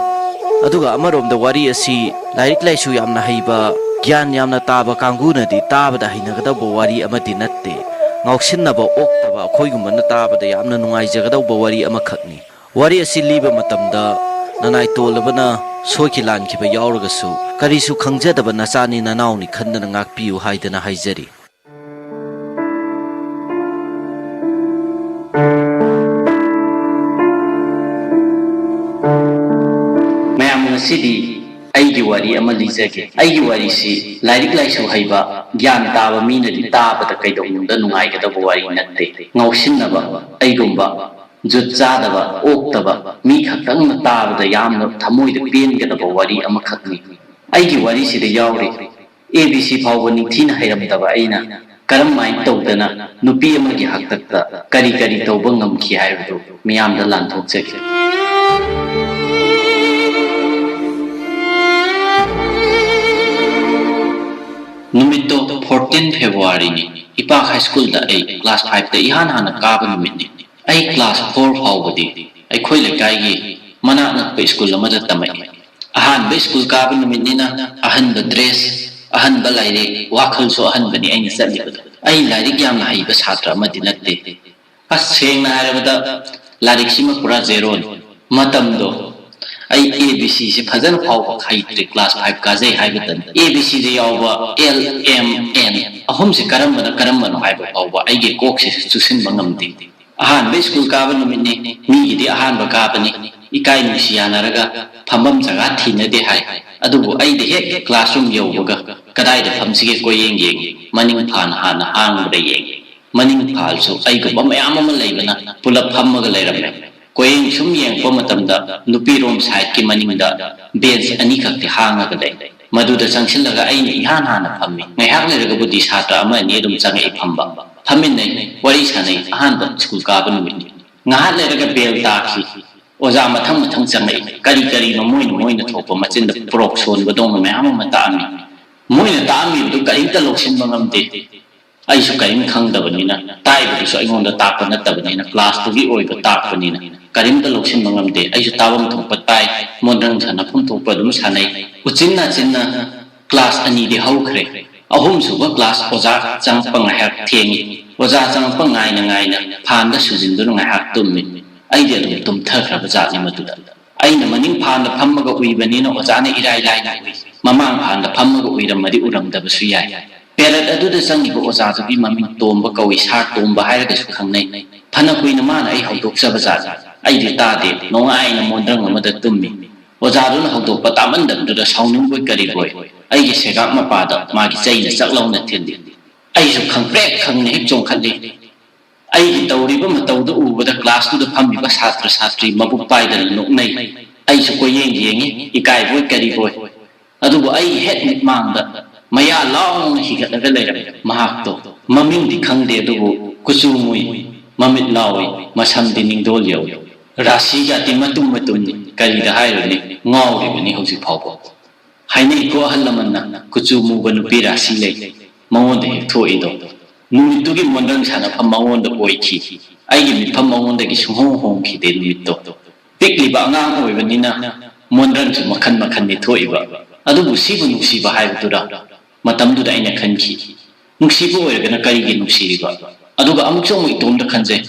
ꯑꯗꯨꯒ ꯑꯃꯔꯣꯝꯗ ꯋꯥꯔꯤ ꯑꯁꯤ ꯂꯥꯏꯔꯤꯛ ꯂꯥꯏꯁꯨ ꯌꯥꯝꯅ ꯍꯩꯕ, ꯒ꯭ꯌꯥꯟ ꯌꯥꯝꯅ ꯇꯥꯕ ꯀꯥꯡꯕꯨꯅꯗꯤ ꯇꯥꯕꯗ ꯍꯩꯅꯒꯗꯧꯕ ꯋꯥꯔꯤ ꯑꯃꯗꯤ ꯅꯠꯇꯦ꯫ ꯉꯥꯎꯁꯤꯟꯅꯕ ꯑꯣꯛꯇꯕ ꯑꯩꯈꯣꯏꯒꯨꯝꯕꯅ ꯇꯥꯕꯗ ꯌꯥꯝꯅ ꯅꯨꯡꯉꯥꯏꯖꯒꯗꯧꯕ ꯋꯥꯔꯤ ꯑꯃꯈꯛꯅꯤ꯫ ꯋꯥꯔꯤ ꯑꯁꯤ ꯂꯤꯕ ꯃꯇꯝꯗ ꯅꯅꯥꯏ ꯇꯣꯜꯂꯕꯅ ꯁꯣꯏꯈꯤ ꯂꯥꯟꯈꯤꯕ ꯌꯥꯎꯔꯒꯁꯨ, ꯀꯔꯤꯁꯨ ꯈꯪꯖꯗꯕ ꯅꯆꯥꯅꯤ ꯅꯅꯥꯎꯅꯤ ꯈꯟꯗꯅ ꯉꯥꯛꯄꯤꯌꯨ ꯍꯥꯏꯗꯅ ꯍꯥꯏꯖꯔꯤ꯫ ꯃꯌꯥꯝ, ꯉꯁꯤꯗꯤ ꯑꯩꯒꯤ ꯋꯥꯔꯤ ꯑꯃ ꯂꯤꯖꯒꯦ꯫ ꯑꯩꯒꯤ ꯋꯥꯔꯤꯁꯤ ꯂꯥꯏꯔꯤꯛ ꯂꯥꯏꯁꯨ ꯍꯩꯕ, ꯒ꯭ꯌꯥꯟ ꯇꯥꯕ ꯃꯤꯅꯗꯤ ꯇꯥꯕꯗ ꯀꯩꯗꯧꯅꯨꯡꯗ ꯅꯨꯡꯉꯥꯏꯒꯗꯕ ꯋꯥꯔꯤ ꯅꯠꯇꯦ꯫ ꯉꯥꯎꯁꯤꯟꯅꯕ ꯑꯩꯒꯨꯝꯕ, ꯖꯨꯠ ꯆꯥꯗꯕ, ꯑꯣꯛꯇꯕ ꯃꯤ ꯈꯛꯇꯪꯅ ꯇꯥꯕꯗ ꯌꯥꯝꯅ ꯊꯃꯣꯏꯗ ꯄꯦꯟꯒꯗꯕ ꯋꯥꯔꯤ ꯑꯃꯈꯛꯅꯤ꯫ ꯑꯩꯒꯤ ꯋꯥꯔꯤꯁꯤꯗ ꯌꯥꯎꯔꯤ ꯑꯦ ꯕꯤ ꯁꯤ ꯐꯥꯎꯕ ꯅꯤꯡꯊꯤꯅ ꯍꯩꯔꯝꯗꯕ ꯑꯩꯅ ꯀꯔꯝꯃꯥꯏꯅ ꯇꯧꯗꯅ ꯅꯨꯄꯤ ꯑꯃꯒꯤ ꯍꯥꯛꯇꯛꯇ ꯀꯔꯤ ꯀꯔꯤ ꯇꯧꯕ ꯉꯝꯈꯤ ꯍꯥꯏꯕꯗꯨ ꯃꯤꯌꯥꯝꯗ ꯂꯥꯟꯊꯣꯛꯆꯒꯦ꯫ ꯅꯨꯃꯤꯠꯇꯣ fourteen Februaryꯅꯤ꯫ ꯏꯄꯥꯛ High Schoolꯗ ꯑꯩ class fiveꯇ ꯏꯍꯥꯟ ꯍꯥꯟꯅ ꯀꯥꯕ ꯅꯨꯃꯤꯠꯅꯤ꯫ ꯑꯩ class four ꯐꯥꯎꯕꯗꯤ ꯑꯩꯈꯣꯏ ꯂꯩꯀꯥꯏꯒꯤ ꯃꯅꯥꯛ ꯅꯛꯄ school ꯑꯃꯗ ꯇꯝꯃꯛꯏ꯫ ꯑꯍꯥꯟꯕ school ꯀꯥꯕ ꯅꯨꯃꯤꯠꯅꯤꯅ ꯑꯍꯟꯕ dress, ꯑꯍꯟꯕ ꯂꯥꯏꯔꯤꯛ, ꯋꯥꯈꯜꯁꯨ ꯑꯍꯟꯕꯅꯤ ꯑꯩꯅ ꯆꯠꯂꯤꯕꯗꯣ꯫ ꯑꯩ ꯂꯥꯏꯔꯤꯛ ꯌꯥꯝꯅ ꯍꯩꯕ ꯁꯥꯇ꯭ꯔ ꯑꯃꯗꯤ ꯅꯠꯇꯦ꯫ ꯑꯁ, ꯁꯦꯡꯅ ꯍꯥꯏꯔꯕꯗ ꯂꯥꯏꯔꯤꯛꯁꯤꯃ ꯄꯨꯔꯥ zeroꯅꯤ꯫ ꯃꯇꯝꯗꯣ ꯑꯩ ꯑꯦ ꯕꯤ ꯁꯤꯁꯦ ꯐꯖꯅ ꯐꯥꯎꯕ ꯍꯩꯇ꯭ꯔꯤ, ꯀ꯭ꯂꯥꯁ ꯐꯥꯏꯚ ꯀꯥꯖꯩ ꯍꯥꯏꯕꯇꯅꯤ꯫ ꯑꯦ ꯕꯤ ꯁꯤꯗ ꯌꯥꯎꯕ ꯑꯦꯜ ꯑꯦꯝ ꯑꯦꯟ ꯑꯍꯨꯝꯁꯦ ꯀꯔꯝꯕꯅ ꯀꯔꯝꯕꯅꯣ ꯍꯥꯏꯕ ꯐꯥꯎꯕ ꯑꯩꯒꯤ ꯀꯣꯛꯁꯤꯁꯨ ꯆꯨꯁꯤꯟꯕ ꯉꯝꯗꯦ꯫ ꯑꯍꯥꯟꯕ ꯁ꯭ꯀꯨꯜ ꯀꯥꯕ ꯅꯨꯃꯤꯠꯅꯤ, ꯃꯤꯒꯤꯗꯤ ꯑꯍꯥꯟꯕ ꯀꯥꯕꯅꯤ, ꯏꯀꯥꯏ ꯅꯨꯡꯁꯤ ꯌꯥꯅꯔꯒ ꯐꯝꯐꯝ ꯖꯒꯥ ꯊꯤꯅꯗꯦ ꯍꯥꯏ꯫ ꯑꯗꯨꯕꯨ ꯑꯩꯗꯤ ꯍꯦꯛ ꯀ꯭ꯂꯥꯁꯔꯨꯝ ꯌꯧꯕꯒ ꯀꯗꯥꯏꯗ ꯐꯝꯁꯤꯒꯦ ꯀꯣꯏꯌꯦꯡ ꯌꯦꯡꯉꯤ꯫ ꯃꯅꯤꯡ ꯐꯥꯟ ꯍꯥꯟꯅ ꯍꯥꯡꯕ꯭ꯔꯥ ꯌꯦꯡꯉꯤ꯫ ꯃꯅꯤꯡ ꯐꯥꯜꯁꯨ ꯑꯩꯒꯨꯝꯕ ꯃꯌꯥꯝ ꯑꯃ ꯂꯩꯕꯅ ꯄꯨꯂꯞ ꯐꯝꯃꯒ ꯂꯩꯔꯝꯃꯦ꯫ ꯀꯣꯏꯌꯦꯡ ꯁꯨꯝ ꯌꯦꯡꯉꯛꯄ ꯃꯇꯝꯗ ꯅꯨꯄꯤꯔꯣꯝ ꯁꯥꯏꯠꯀꯤ ꯃꯅꯤꯡꯗ ꯕꯦꯟꯁ ꯑꯅꯤꯈꯛꯇꯤ ꯍꯥꯡꯉꯒ ꯂꯩ꯫ ꯃꯗꯨꯗ ꯆꯪꯁꯤꯜꯂꯒ ꯑꯩꯅ ꯏꯍꯥꯟ ꯍꯥꯟꯅ ꯐꯝꯃꯤ꯫ ꯉꯥꯏꯍꯥꯛ ꯂꯩꯔꯒꯕꯨꯗꯤ ꯁꯥꯇ꯭ꯔ ꯑꯃ ꯑꯅꯤ ꯑꯗꯨꯝ ꯆꯪꯉꯛꯏ ꯐꯝꯕ꯫ ꯐꯝꯃꯤꯟꯅꯩ, ꯋꯥꯔꯤ ꯁꯥꯟꯅꯩ꯫ ꯑꯍꯥꯟꯕ ꯁ꯭ꯀꯨꯜ ꯀꯥꯕ ꯅꯨꯃꯤꯠꯅꯤ꯫ ꯉꯥꯏꯍꯥꯛ ꯂꯩꯔꯒ ꯕꯦꯜ ꯇꯥꯈꯤ꯫ ꯑꯣꯖꯥ ꯃꯊꯪ ꯃꯊꯪ ꯆꯪꯉꯛꯏ꯫ ꯀꯔꯤ ꯀꯔꯤꯅꯣ ꯃꯣꯏꯅ ꯃꯣꯏꯅ ꯊꯣꯛꯄ ꯃꯆꯤꯟꯗ ꯄ꯭ꯔꯣꯛ ꯁꯣꯟꯕꯗꯧꯅ ꯃꯌꯥꯝ ꯑꯃ ꯇꯥꯛꯑꯝꯃꯤ꯫ ꯃꯣꯏꯅ ꯇꯥꯛꯑꯝꯃꯤꯕꯗꯨ ꯀꯔꯤꯝꯇ ꯂꯧꯁꯤꯟꯕ ꯉꯝꯗꯦ꯫ ꯑꯩꯁꯨ ꯀꯔꯤꯝ ꯈꯪꯗꯕꯅꯤꯅ, ꯇꯥꯛꯏꯕꯗꯨꯁꯨ ꯑꯩꯉꯣꯟꯗ ꯇꯥꯛꯄ ꯅꯠꯇꯕꯅꯤꯅ, ꯀ꯭ꯂꯥꯁꯇꯨꯒꯤ ꯑꯣꯏꯕ ꯇꯥꯛꯄꯅꯤꯅ ꯀꯔꯤꯝꯇ ꯂꯧꯁꯤꯟꯕ ꯉꯝꯗꯦ꯫ ꯑꯩꯁꯨ ꯇꯥꯐꯝ ꯊꯣꯛꯄ ꯇꯥꯏ, ꯃꯣꯟꯗ꯭ꯔꯪ ꯁꯥꯟꯅꯐꯝ ꯊꯣꯛꯄ ꯑꯗꯨꯝ ꯁꯥꯟꯅꯩ꯫ ꯎꯆꯤꯟ ꯅꯥꯆꯤꯟꯅ ꯀ꯭ꯂꯥꯁ ꯑꯅꯤꯗꯤ ꯍꯧꯈ꯭ꯔꯦ꯫ ꯑꯍꯨꯝꯁꯨꯕ ꯀ꯭ꯂꯥꯁ ꯑꯣꯖꯥ ꯆꯪꯉꯛꯄ ꯉꯥꯏꯍꯥꯛ ꯊꯦꯡꯉꯤ꯫ ꯑꯣꯖꯥ ꯆꯪꯉꯛꯄ ꯉꯥꯏꯅ ꯉꯥꯏꯅ ꯐꯥꯟꯗ ꯁꯨꯖꯤꯟꯗꯨꯅ ꯉꯥꯏꯍꯥꯛ ꯇꯨꯝꯃꯤ꯫ ꯑꯩꯗꯤ ꯑꯗꯨꯝ ꯇꯨꯝꯊꯈ꯭ꯔꯕ ꯖꯥꯠꯅꯤ ꯃꯗꯨꯗ꯫ ꯑꯩꯅ ꯃꯅꯤꯡ ꯐꯥꯟꯗ ꯐꯝꯃꯒ ꯎꯏꯕꯅꯤꯅ ꯑꯣꯖꯥꯅ ꯏꯔꯥꯏ ꯂꯥꯏꯅ ꯎꯏ꯫ ꯃꯃꯥꯡ ꯐꯥꯟꯗ ꯐꯝꯃꯒ ꯎꯏꯔꯝꯃꯗꯤ ꯎꯔꯝꯗꯕꯁꯨ ꯌꯥꯏ꯫ ꯄꯦꯔꯠ ꯑꯗꯨꯗ ꯆꯪꯉꯤꯕ ꯑꯣꯖꯥꯗꯨꯒꯤ ꯃꯃꯤꯡ ꯇꯣꯝꯕ ꯀꯧꯏ, ꯁꯥꯔ ꯇꯣꯝꯕ ꯍꯥꯏꯔꯒꯁꯨ ꯈꯪꯅꯩ꯫ ꯐꯅ ꯀꯨꯏꯅ ꯃꯥꯅ ꯑꯩ ꯍꯧꯗꯣꯛꯆꯕ ꯖꯥꯠꯅꯤ꯫ ꯑꯩꯗꯤ ꯇꯥꯗꯦ, ꯅꯨꯡꯉꯥꯏꯅ ꯃꯣꯟꯗ꯭ꯔꯪ ꯑꯃꯗ ꯇꯨꯝꯃꯤ꯫ ꯑꯣꯖꯥꯗꯨꯅ ꯍꯧꯗꯣꯛꯄ ꯇꯥꯃꯟꯗꯕꯗꯨꯗ ꯁꯥꯎꯅꯤꯡꯕꯣꯏ ꯀꯔꯤꯕꯣꯏ ꯑꯩꯒꯤ ꯁꯦꯒꯥꯛ ꯃꯄꯥꯗ ꯃꯥꯒꯤ ꯆꯩꯅ ꯆꯥꯛ ꯂꯥꯎꯅ ꯊꯤꯜꯂꯤ꯫ ꯑꯩꯁꯨ ꯈꯪꯄ꯭ꯔꯦꯛ ꯈꯪꯅ ꯍꯦꯛ ꯆꯣꯡꯈꯠꯂꯤ꯫ ꯑꯩꯒꯤ ꯇꯧꯔꯤꯕ ꯃꯇꯧꯗꯨ ꯎꯕꯗ ꯀ꯭ꯂꯥꯁꯇꯨꯗ ꯐꯝꯃꯤꯕ ꯁꯥꯇ꯭ꯔ ꯁꯥꯇ꯭ꯔꯤ ꯃꯕꯨꯛ ꯄꯥꯏꯗꯅ ꯅꯣꯛꯅꯩ꯫ ꯑꯩꯁꯨ ꯀꯣꯏꯌꯦꯡ ꯌꯦꯡꯉꯤ, ꯏꯀꯥꯏꯕꯣꯏ ꯀꯔꯤꯕꯣꯏ꯫ ꯑꯗꯨꯕꯨ ꯑꯩꯒꯤ ꯍꯦꯛ ꯃꯤꯠꯃꯥꯡꯗ ꯃꯌꯥ ꯂꯥꯎꯅ ꯍꯤꯒꯠꯂꯒ ꯂꯩꯔꯝꯃꯤ ꯃꯍꯥꯛꯇꯣ꯫ ꯃꯃꯤꯡꯗꯤ ꯈꯪꯗꯦ, ꯑꯗꯨꯕꯨ ꯀꯨꯆꯨ ꯃꯨꯏ, ꯃꯃꯤꯠ ꯂꯥꯎꯏ, ꯃꯁꯝꯗꯤ ꯅꯤꯡꯗꯣꯜ ꯌꯧꯏ꯫ ꯔꯥꯁꯤꯒꯗꯤ ꯃꯇꯨꯝ ꯃꯇꯨꯝꯅꯤ, ꯀꯔꯤꯗ ꯍꯥꯏꯔꯨꯅꯤ, ꯉꯥꯎꯔꯤꯕꯅꯤ ꯍꯧꯖꯤꯛ ꯐꯥꯎꯕ꯫ ꯍꯥꯏꯅꯩꯀꯣ ꯑꯍꯜ ꯂꯃꯟꯅ, ꯀꯨꯆꯨ ꯃꯨꯕ ꯅꯨꯄꯤ ꯔꯥꯁꯤ ꯂꯩ, ꯃꯉꯣꯟꯗ ꯍꯦꯛ ꯊꯣꯛꯏꯗꯣ꯫ ꯅꯨꯃꯤꯠꯇꯨꯒꯤ ꯃꯣꯟꯗ꯭ꯔꯪ ꯁꯥꯟꯅꯐꯝ ꯃꯉꯣꯟꯗ ꯑꯣꯏꯈꯤ꯫ ꯑꯩꯒꯤ ꯃꯤꯠꯐꯝ ꯃꯉꯣꯟꯗꯒꯤ ꯁꯨꯡꯍꯣꯡ ꯍꯣꯡꯈꯤꯗꯦ ꯅꯨꯃꯤꯠꯇꯣ꯫ ꯄꯤꯛꯂꯤꯕ ꯑꯉꯥꯡ ꯑꯣꯏꯕꯅꯤꯅ ꯃꯣꯟꯗ꯭ꯔꯪꯁꯨ ꯃꯈꯟ ꯃꯈꯟꯅꯤ ꯊꯣꯛꯏꯕ꯫ ꯑꯗꯨꯕꯨ ꯁꯤꯕꯨ ꯅꯨꯡꯁꯤꯕ ꯍꯥꯏꯕꯗꯨꯔ? ꯃꯇꯝꯗꯨꯗ ꯑꯩꯅ ꯈꯟꯈꯤ, ꯅꯨꯡꯁꯤꯕ ꯑꯣꯏꯔꯒꯅ ꯀꯔꯤꯒꯤ ꯅꯨꯡꯁꯤꯔꯤꯕ? ꯑꯗꯨꯒ ꯑꯃꯨꯛꯁꯨ ꯑꯃꯨꯛ ꯏꯇꯣꯝꯗ ꯈꯟꯖꯩ,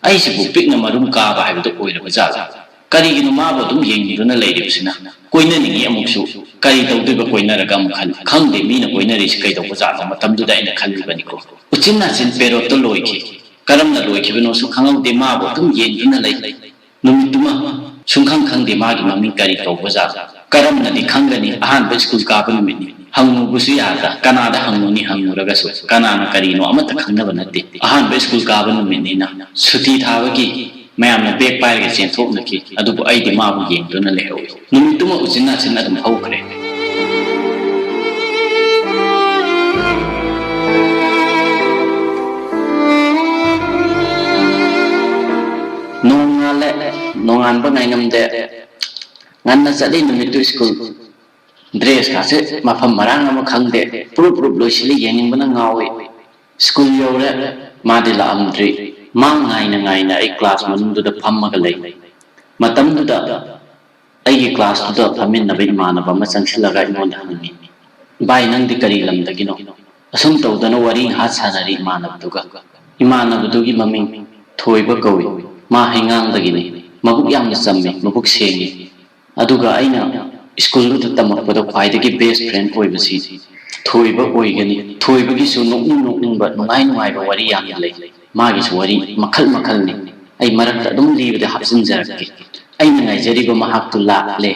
ꯑꯩꯁꯤꯕꯨ ꯄꯤꯛꯅ ꯃꯔꯨꯝ ꯀꯥꯕ ꯍꯥꯏꯕꯗꯨ ꯑꯣꯏꯔꯕ ꯖꯥꯠꯂ? ꯀꯔꯤꯒꯤꯅꯣ ꯃꯥꯕꯨ ꯑꯗꯨꯝ ꯌꯦꯡꯗꯨꯅ ꯂꯩꯔꯤꯕꯁꯤꯅ? ꯀꯣꯏꯅꯅꯤꯡꯉꯤ ꯑꯃꯨꯛꯁꯨ꯫ ꯀꯔꯤ ꯇꯧꯗꯣꯏꯕ ꯀꯣꯏꯅꯔꯒ ꯑꯃꯨꯛ ꯈꯜꯂꯤ꯫ ꯈꯪꯗꯦ ꯃꯤꯅ ꯀꯣꯏꯅꯔꯤꯁꯤ ꯀꯩꯗꯧꯕ ꯖꯥꯠꯅꯣ ꯃꯇꯝꯗꯨꯗ ꯑꯩꯅ ꯈꯜꯂꯤꯕꯅꯤꯀꯣ꯫ ꯎꯆꯤꯟ ꯅꯥꯆꯤꯟ ꯄꯦꯔꯣꯠꯇꯣ ꯂꯣꯏꯈꯤ꯫ ꯀꯔꯝꯅ ꯂꯣꯏꯈꯤꯕꯅꯣꯁꯨ ꯈꯪꯍꯧꯗꯦ, ꯃꯥꯕꯨ ꯑꯗꯨꯝ ꯌꯦꯡꯗꯨꯅ ꯂꯩ꯫ ꯅꯨꯃꯤꯠꯇꯨꯃ ꯁꯨꯡꯈꯪ ꯈꯪꯗꯦ ꯃꯥꯒꯤ ꯃꯃꯤꯡ ꯀꯔꯤ ꯀꯧꯕꯖꯥꯠꯅꯣ꯫ ꯀꯔꯝꯅꯗꯤ ꯈꯪꯒꯅꯤ? ꯑꯍꯥꯟꯕ ꯁ꯭ꯀꯨꯜ ꯀꯥꯕ ꯅꯨꯃꯤꯠꯅꯤ꯫ ꯍꯪꯉꯨꯕꯁꯨ ꯌꯥꯗ꯫ ꯀꯅꯥꯗ ꯍꯪꯉꯨꯅꯤ? ꯍꯪꯉꯨꯔꯒꯁꯨ ꯀꯅꯥꯅ ꯀꯔꯤꯅꯣ ꯑꯃꯠꯇ ꯈꯪꯅꯕ ꯅꯠꯇꯦ꯫ ꯑꯍꯥꯟꯕ ꯁ꯭ꯀꯨꯜ ꯀꯥꯕ ꯅꯨꯃꯤꯠꯅꯤꯅ ꯁꯨꯇꯤ ꯊꯥꯕꯒꯤ ꯃꯌꯥꯝꯅ ꯕꯦꯒ ꯄꯥꯏꯔꯒ ꯆꯦꯟꯊꯣꯛꯅꯈꯤ꯫ ꯑꯗꯨꯕꯨ ꯑꯩꯗꯤ ꯃꯥꯕꯨ ꯌꯦꯡꯗꯨꯅ ꯂꯩꯍꯧꯏ꯫ ꯅꯨꯃꯤꯠꯇꯨꯃ ꯎꯆꯤꯟ ꯅꯥꯆꯤꯟ ꯑꯗꯨꯝ ꯍꯧꯈ꯭ꯔꯦ꯫ ꯅꯣꯡꯉꯥꯜꯂꯦ꯫ ꯅꯣꯡꯉꯥꯟꯕ ꯉꯥꯏꯉꯝꯗꯦ꯫ ꯉꯟꯅ ꯆꯠꯂꯤ ꯅꯨꯃꯤꯠꯇꯨ ꯁ꯭ꯀꯨꯜ꯫ ꯗ꯭ꯔꯦꯁꯀꯥꯁꯦ ꯃꯐꯝ ꯃꯔꯥꯡ ꯑꯃ ꯈꯪꯗꯦ꯫ ꯄꯨꯔꯨꯞ ꯄꯨꯔꯨꯞ ꯂꯣꯏꯁꯤꯜꯂꯤ, ꯌꯦꯡꯅꯤꯡꯕꯅ ꯉꯥꯎꯏ꯫ ꯁ꯭ꯀꯨꯜ ꯌꯧꯔꯦ꯫ ꯃꯥꯗꯤ ꯂꯥꯛꯑꯝꯗ꯭ꯔꯤ꯫ ꯃꯥ ꯉꯥꯏꯅ ꯉꯥꯏꯅ ꯑꯩ ꯀ꯭ꯂꯥꯁ ꯃꯅꯨꯡꯗꯨꯗ ꯐꯝꯃꯒ ꯂꯩ꯫ ꯃꯇꯝꯗꯨꯗ ꯑꯩꯒꯤ ꯀ꯭ꯂꯥꯁꯇꯨꯗ ꯐꯝꯃꯤꯟꯅꯕ ꯏꯃꯥꯟꯅꯕ ꯑꯃ ꯆꯪꯁꯤꯜꯂꯒ ꯑꯩꯉꯣꯟꯗ ꯍꯪꯉꯤ, "ꯚꯥꯏ, ꯅꯪꯗꯤ ꯀꯔꯤ ꯂꯝꯗꯒꯤꯅꯣ?" ꯑꯁꯨꯝ ꯇꯧꯗꯅ ꯋꯥꯔꯤ ꯉꯥꯏꯍꯥꯛ ꯁꯥꯟꯅꯔꯤ ꯏꯃꯥꯟꯅꯕꯗꯨꯒ꯫ ꯏꯃꯥꯟꯅꯕꯗꯨꯒꯤ ꯃꯃꯤꯡ ꯊꯣꯏꯕ ꯀꯧꯏ꯫ ꯃꯥ ꯍꯩꯉꯥꯡꯗꯒꯤꯅꯤ꯫ ꯃꯕꯨꯛ ꯌꯥꯝꯅ ꯆꯝꯃꯤ, ꯃꯕꯨꯛ ꯁꯦꯡꯉꯤ꯫ ꯑꯗꯨꯒ ꯑꯩꯅ ꯁ꯭ꯀꯨꯜꯗꯨꯗ ꯇꯝꯃꯛꯄꯗ ꯈ꯭ꯋꯥꯏꯗꯒꯤ ꯕꯦꯁ ꯐ꯭ꯔꯦꯟ ꯑꯣꯏꯕꯁꯤ ꯊꯣꯏꯕ ꯑꯣꯏꯒꯅꯤ꯫ ꯊꯣꯏꯕꯒꯤꯁꯨ ꯅꯣꯛꯅꯤꯡ ꯅꯣꯛꯅꯤꯡꯕ, ꯅꯨꯡꯉꯥꯏ ꯅꯨꯡꯉꯥꯏꯕ ꯋꯥꯔꯤ ꯌꯥꯝꯅ ꯂꯩ꯫ ꯃꯥꯒꯤꯁꯨ ꯋꯥꯔꯤ ꯃꯈꯜ ꯃꯈꯜꯅꯤ꯫ ꯑꯩ ꯃꯔꯛꯇ ꯑꯗꯨꯝ ꯂꯤꯕꯗ ꯍꯥꯞꯆꯤꯟꯖꯔꯛꯀꯦ꯫ ꯑꯩꯅ ꯉꯥꯏꯖꯔꯤꯕ ꯃꯍꯥꯛꯇꯨ ꯂꯥꯛꯂꯦ꯫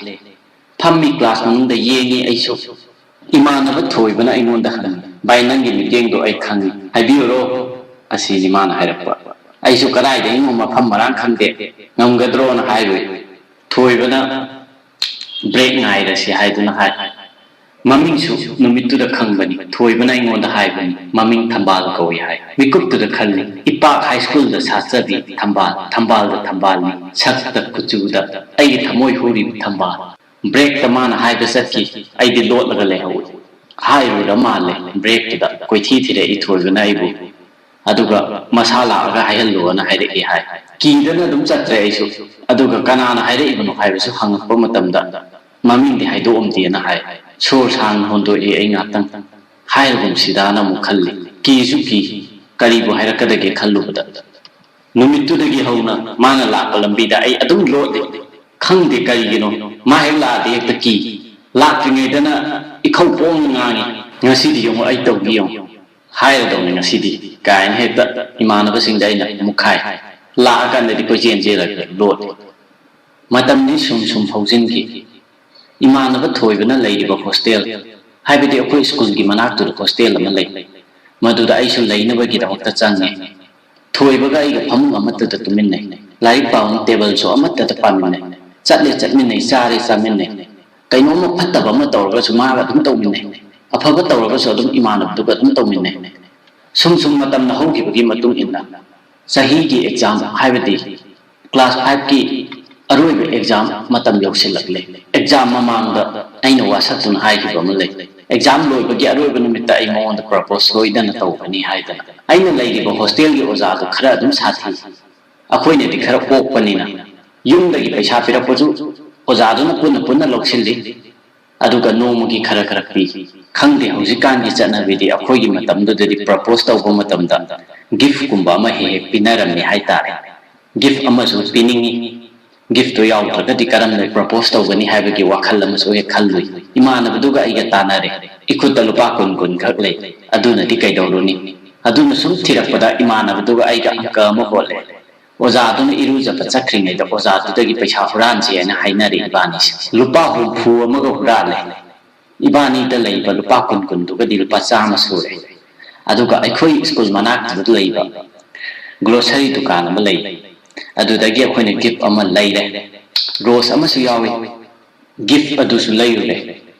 ꯐꯝꯃꯤ ꯀ꯭ꯂꯥꯁ ꯃꯅꯨꯡꯗ ꯌꯦꯡꯉꯤ ꯑꯩꯁꯨ꯫ ꯏꯃꯥꯟꯅꯕ ꯊꯣꯏꯕꯅ ꯑꯩꯉꯣꯟꯗ ꯍꯪꯉꯤ, "ꯚꯥꯏ, ꯅꯪꯒꯤ ꯃꯤꯠꯌꯦꯡꯗꯣ ꯑꯩ ꯈꯪꯉꯤ꯫ ꯍꯥꯏꯕꯤꯌꯨꯔꯣ?" ꯑꯁꯤꯅꯤ ꯃꯥꯅ ꯍꯥꯏꯔꯛꯄ꯫ ꯑꯩꯁꯨ ꯀꯗꯥꯏꯗꯒꯤꯅꯣ ꯃꯐꯝ ꯃꯔꯥꯡ ꯈꯪꯗꯦ, ꯉꯝꯒꯗ꯭ꯔꯣꯅ ꯍꯥꯏꯔꯨꯏ꯫ ꯊꯣꯏꯕꯅ ꯕ꯭ꯔꯦꯛ ꯉꯥꯏꯔꯁꯤ ꯍꯥꯏꯗꯨꯅ ꯍꯥꯏ꯫ ꯃꯃꯤꯡꯁꯨ ꯅꯨꯃꯤꯠꯇꯨꯗ ꯈꯪꯕꯅꯤ꯫ ꯊꯣꯏꯕꯅ ꯑꯩꯉꯣꯟꯗ ꯍꯥꯏꯕꯅꯤ, "ꯃꯃꯤꯡ ꯊꯝꯕꯥꯜ ꯀꯧꯏ" ꯍꯥꯏ꯫ ꯃꯤꯀꯨꯞꯇꯨꯗ ꯈꯜꯂꯤ, ꯏꯄꯥꯛ ꯍꯥꯏ ꯁ꯭ꯀꯨꯜꯗ ꯁꯥꯠꯆꯕꯤ ꯊꯝꯕꯥꯜ, ꯊꯝꯕꯥꯜꯗ ꯊꯝꯕꯥꯜꯅꯤ꯫ ꯁꯛꯇ ꯀꯨꯆꯨꯗ ꯑꯩꯒꯤ ꯊꯃꯣꯏ ꯍꯨꯔꯤꯕ ꯊꯝꯕꯥꯜ꯫ ꯕ꯭ꯔꯦꯛꯇ ꯃꯥꯅ ꯍꯥꯏꯕ ꯆꯠꯈꯤ, ꯑꯩꯗꯤ ꯂꯣꯠꯂꯒ ꯂꯩꯍꯧꯏ꯫ ꯍꯥꯏꯔꯨꯔ ꯃꯥꯜꯂꯦ ꯕ꯭ꯔꯦꯛꯇꯨꯗ ꯀꯣꯏꯊꯤ ꯊꯤꯔꯛꯏ ꯊꯣꯏꯕꯅ ꯑꯩꯕꯨ꯫ ꯑꯗꯨꯒ ꯃꯁꯥ ꯂꯥꯛꯑꯒ ꯍꯥꯏꯍꯜꯂꯣꯅ ꯍꯥꯏꯔꯛꯏ ꯍꯥꯏ꯫ ꯀꯤꯗꯅ ꯑꯗꯨꯝ ꯆꯠꯇ꯭ꯔꯦ ꯑꯩꯁꯨ꯫ ꯑꯗꯨꯒ ꯀꯅꯥꯅ ꯍꯥꯏꯔꯛꯏꯕꯅꯣ ꯍꯥꯏꯕꯁꯨ ꯍꯪꯉꯛꯄ ꯃꯇꯝꯗ ꯃꯃꯤꯡꯗꯤ ꯍꯥꯏꯗꯣꯛꯑꯝꯗꯦꯅ ꯍꯥꯏ꯫ ꯁꯣꯔ ꯁꯥꯡꯅ ꯍꯣꯟꯗꯣꯛꯏ ꯑꯩ ꯉꯥꯛꯇꯪ꯫ ꯍꯥꯏꯔꯒꯨꯝꯁꯤꯗꯥꯅ ꯑꯃꯨꯛ ꯈꯜꯂꯤ꯫ ꯀꯤꯁꯨ ꯀꯤ, ꯀꯔꯤꯕꯨ ꯍꯥꯏꯔꯛꯀꯗꯒꯦ ꯈꯜꯂꯨꯕꯗ꯫ ꯅꯨꯃꯤꯠꯇꯨꯗꯒꯤ ꯍꯧꯅ ꯃꯥꯅ ꯂꯥꯛꯄ ꯂꯝꯕꯤꯗ ꯑꯩ ꯑꯗꯨꯝ ꯂꯣꯠꯂꯤ꯫ ꯈꯪꯗꯦ ꯀꯔꯤꯒꯤꯅꯣ, ꯃꯥ ꯍꯦꯛ ꯂꯥꯛꯑꯗꯤ ꯍꯦꯛꯇ ꯀꯤ꯫ ꯂꯥꯛꯇ꯭ꯔꯤꯉꯩꯗꯅ ꯏꯈꯧ ꯄꯣꯡꯅ ꯉꯥꯡꯉꯤ, "ꯉꯁꯤꯗꯤ ꯌꯦꯡꯉꯣ, ꯑꯩ ꯇꯧꯒꯦ ꯌꯦꯡꯉꯣ, ꯍꯥꯏꯔꯗꯧꯅꯤ ꯉꯁꯤꯗꯤ" ꯀꯥꯏꯅ ꯍꯦꯛꯇ ꯏꯃꯥꯟꯅꯕꯁꯤꯡꯗ ꯑꯩꯅ ꯑꯃꯨꯛ ꯍꯥꯏ꯫ ꯂꯥꯛꯑꯀꯥꯟꯗꯗꯤ ꯀꯣꯏꯆꯦꯟ ꯆꯦꯜꯂꯒ ꯂꯣꯠꯂꯤ꯫ ꯃꯇꯝꯗꯤ ꯁꯨꯝ ꯁꯨꯝ ꯍꯧꯖꯤꯟꯈꯤ꯫ ꯏꯃꯥꯟꯅꯕ ꯊꯣꯏꯕꯅ ꯂꯩꯔꯤꯕ ꯍꯣꯁꯇꯦꯜ, ꯍꯥꯏꯕꯗꯤ ꯑꯩꯈꯣꯏ ꯁ꯭ꯀꯨꯜꯒꯤ ꯃꯅꯥꯛꯇꯨꯗ ꯍꯣꯁꯇꯦꯜ ꯑꯃ ꯂꯩ, ꯃꯗꯨꯗ ꯑꯩꯁꯨ ꯂꯩꯅꯕꯒꯤꯗꯃꯛꯇ ꯆꯪꯉꯦ꯫ ꯊꯣꯏꯕꯒ ꯑꯩꯒ ꯐꯃꯨꯡ ꯑꯃꯠꯇꯗ ꯇꯨꯃꯤꯟꯅꯩ꯫ ꯂꯥꯏꯔꯤꯛ ꯄꯥꯐꯝ ꯇꯦꯕꯜꯁꯨ ꯑꯃꯠꯇꯗ ꯄꯥꯃꯤꯟꯅꯩ꯫ ꯆꯠꯂꯦ ꯆꯠꯃꯤꯟꯅꯩ, ꯆꯥꯔꯦ ꯆꯥꯃꯤꯟꯅꯩ꯫ ꯀꯩꯅꯣꯝꯃ ꯐꯠꯇꯕ ꯑꯃ ꯇꯧꯔꯒꯁꯨ ꯃꯥꯒ ꯑꯗꯨꯝ ꯇꯧꯃꯤꯟꯅꯩ꯫ ꯑꯐꯕ ꯇꯧꯔꯒꯁꯨ ꯑꯗꯨꯝ ꯏꯃꯥꯟꯅꯕꯗꯨꯒ ꯑꯗꯨꯝ ꯇꯧꯃꯤꯟꯅꯩ꯫ ꯁꯨꯝ ꯁꯨꯝ ꯃꯇꯝꯅ ꯍꯧꯈꯤꯕꯒꯤ ꯃꯇꯨꯡ ꯏꯟꯅ ꯆꯍꯤꯒꯤ ꯑꯦꯛꯖꯥꯝ, ꯍꯥꯏꯕꯗꯤ ꯀ꯭ꯂꯥꯁ ꯐꯥꯏꯚꯀꯤ ꯑꯔꯣꯏꯕ ꯑꯦꯛꯖꯥꯝ ꯃꯇꯝ ꯌꯧꯁꯤꯜꯂꯛꯂꯦ꯫ ꯑꯦꯛꯖꯥꯝ ꯃꯃꯥꯡꯗ ꯑꯩꯅ ꯋꯥꯁꯛꯇꯨꯅ ꯍꯥꯏꯈꯤꯕ ꯑꯃ ꯂꯩ, "ꯑꯦꯛꯖꯥꯝ ꯂꯣꯏꯕꯒꯤ ꯑꯔꯣꯏꯕ ꯅꯨꯃꯤꯠꯇ ꯑꯩ ꯃꯉꯣꯟꯗ ꯄ꯭ꯔꯄꯣꯁ ꯁꯣꯏꯗꯅ ꯇꯧꯒꯅꯤ" ꯍꯥꯏꯗꯅ꯫ ꯑꯩꯅ ꯂꯩꯔꯤꯕ ꯍꯣꯁꯇꯦꯜꯒꯤ ꯑꯣꯖꯥꯗꯨ ꯈꯔ ꯑꯗꯨꯝ ꯁꯥꯊꯤ꯫ ꯑꯩꯈꯣꯏꯅꯗꯤ ꯈꯔ ꯑꯣꯛꯄꯅꯤꯅ ꯌꯨꯝꯗꯒꯤ ꯄꯩꯁꯥ ꯄꯤꯔꯛꯄꯁꯨ ꯑꯣꯖꯥꯗꯨꯅ ꯄꯨꯟꯅ ꯄꯨꯟꯅ ꯂꯧꯁꯤꯜꯂꯤ꯫ ꯑꯗꯨꯒ ꯅꯣꯡꯃꯒꯤ ꯈꯔ ꯈꯔ ꯄꯤ꯫ ꯈꯪꯗꯦ, ꯍꯧꯖꯤꯛꯀꯥꯟꯒꯤ ꯆꯠꯅꯕꯤꯗꯤ ꯑꯩꯈꯣꯏꯒꯤ ꯃꯇꯝꯗꯨꯗꯗꯤ ꯄ꯭ꯔꯄꯣꯁ ꯇꯧꯕ ꯃꯇꯝꯗ ꯒꯤꯐꯀꯨꯝꯕ ꯑꯃ ꯍꯦꯛ ꯍꯦꯛ ꯄꯤꯅꯔꯝꯃꯤ ꯍꯥꯏꯇꯥꯔꯦ꯫ ꯒꯤꯐ ꯑꯃꯁꯨ ꯄꯤꯅꯤꯡꯉꯤ꯫ ꯒꯤꯐꯇꯨ ꯌꯥꯎꯗ꯭ꯔꯒꯗꯤ ꯀꯔꯝꯅ ꯄ꯭ꯔꯄꯣꯁ ꯇꯧꯒꯅꯤ ꯍꯥꯏꯕꯒꯤ ꯋꯥꯈꯜ ꯑꯃꯁꯨ ꯍꯦꯛ ꯈꯜꯂꯨꯏ꯫ ꯏꯃꯥꯟꯅꯕꯗꯨꯒ ꯑꯩꯒ ꯇꯥꯟꯅꯔꯦ꯫ "ꯏꯈꯨꯠꯇ ꯂꯨꯄꯥ ꯀꯨꯟ ꯀꯨꯟ ꯈꯛ ꯂꯩ, ꯑꯗꯨꯅꯗꯤ ꯀꯩꯗꯧꯔꯨꯅꯤ?" ꯑꯗꯨꯅ ꯁꯨꯝ ꯊꯤꯔꯛꯄꯗ ꯏꯃꯥꯟꯅꯕꯗꯨꯒ ꯑꯩꯒ ꯑꯪꯀ ꯑꯃ ꯍꯣꯠꯂꯦ꯫ ꯑꯣꯖꯥꯗꯨꯅ ꯏꯔꯨꯖꯕ ꯆꯠꯈ꯭ꯔꯤꯉꯩꯗ ꯑꯣꯖꯥꯗꯨꯗꯒꯤ ꯄꯩꯁꯥ ꯍꯨꯔꯥꯟꯁꯤ ꯍꯥꯏꯅ ꯍꯥꯏꯅꯔꯦ ꯏꯕꯥꯅꯤꯁꯦ꯫ ꯂꯨꯄꯥ ꯍꯨꯝꯐꯨ ꯑꯃꯒ ꯍꯨꯔꯥꯜꯂꯦ꯫ ꯏꯕꯥꯅꯤꯗ ꯂꯩꯕ ꯂꯨꯄꯥ ꯀꯨꯟ ꯀꯨꯟꯗꯨꯒꯗꯤ ꯂꯨꯄꯥ ꯆꯥꯝꯃ ꯁꯨꯔꯦ꯫ ꯑꯗꯨꯒ ꯑꯩꯈꯣꯏ ꯁ꯭ꯀꯨꯜ ꯃꯅꯥꯛꯇꯨꯗ ꯂꯩꯕ ꯒ꯭ꯔꯣꯁꯔꯤ ꯗꯨꯀꯥꯟ ꯑꯃ ꯂꯩ꯫ ꯑꯗꯨꯗꯒꯤ ꯑꯩꯈꯣꯏꯅ ꯒꯤꯐ ꯑꯃ ꯂꯩꯔꯦ꯫ ꯔꯣꯁ ꯑꯃꯁꯨ ꯌꯥꯎꯏ꯫ ꯒꯤꯐ ꯑꯗꯨꯁꯨ ꯂꯩꯔꯨꯔꯦ꯫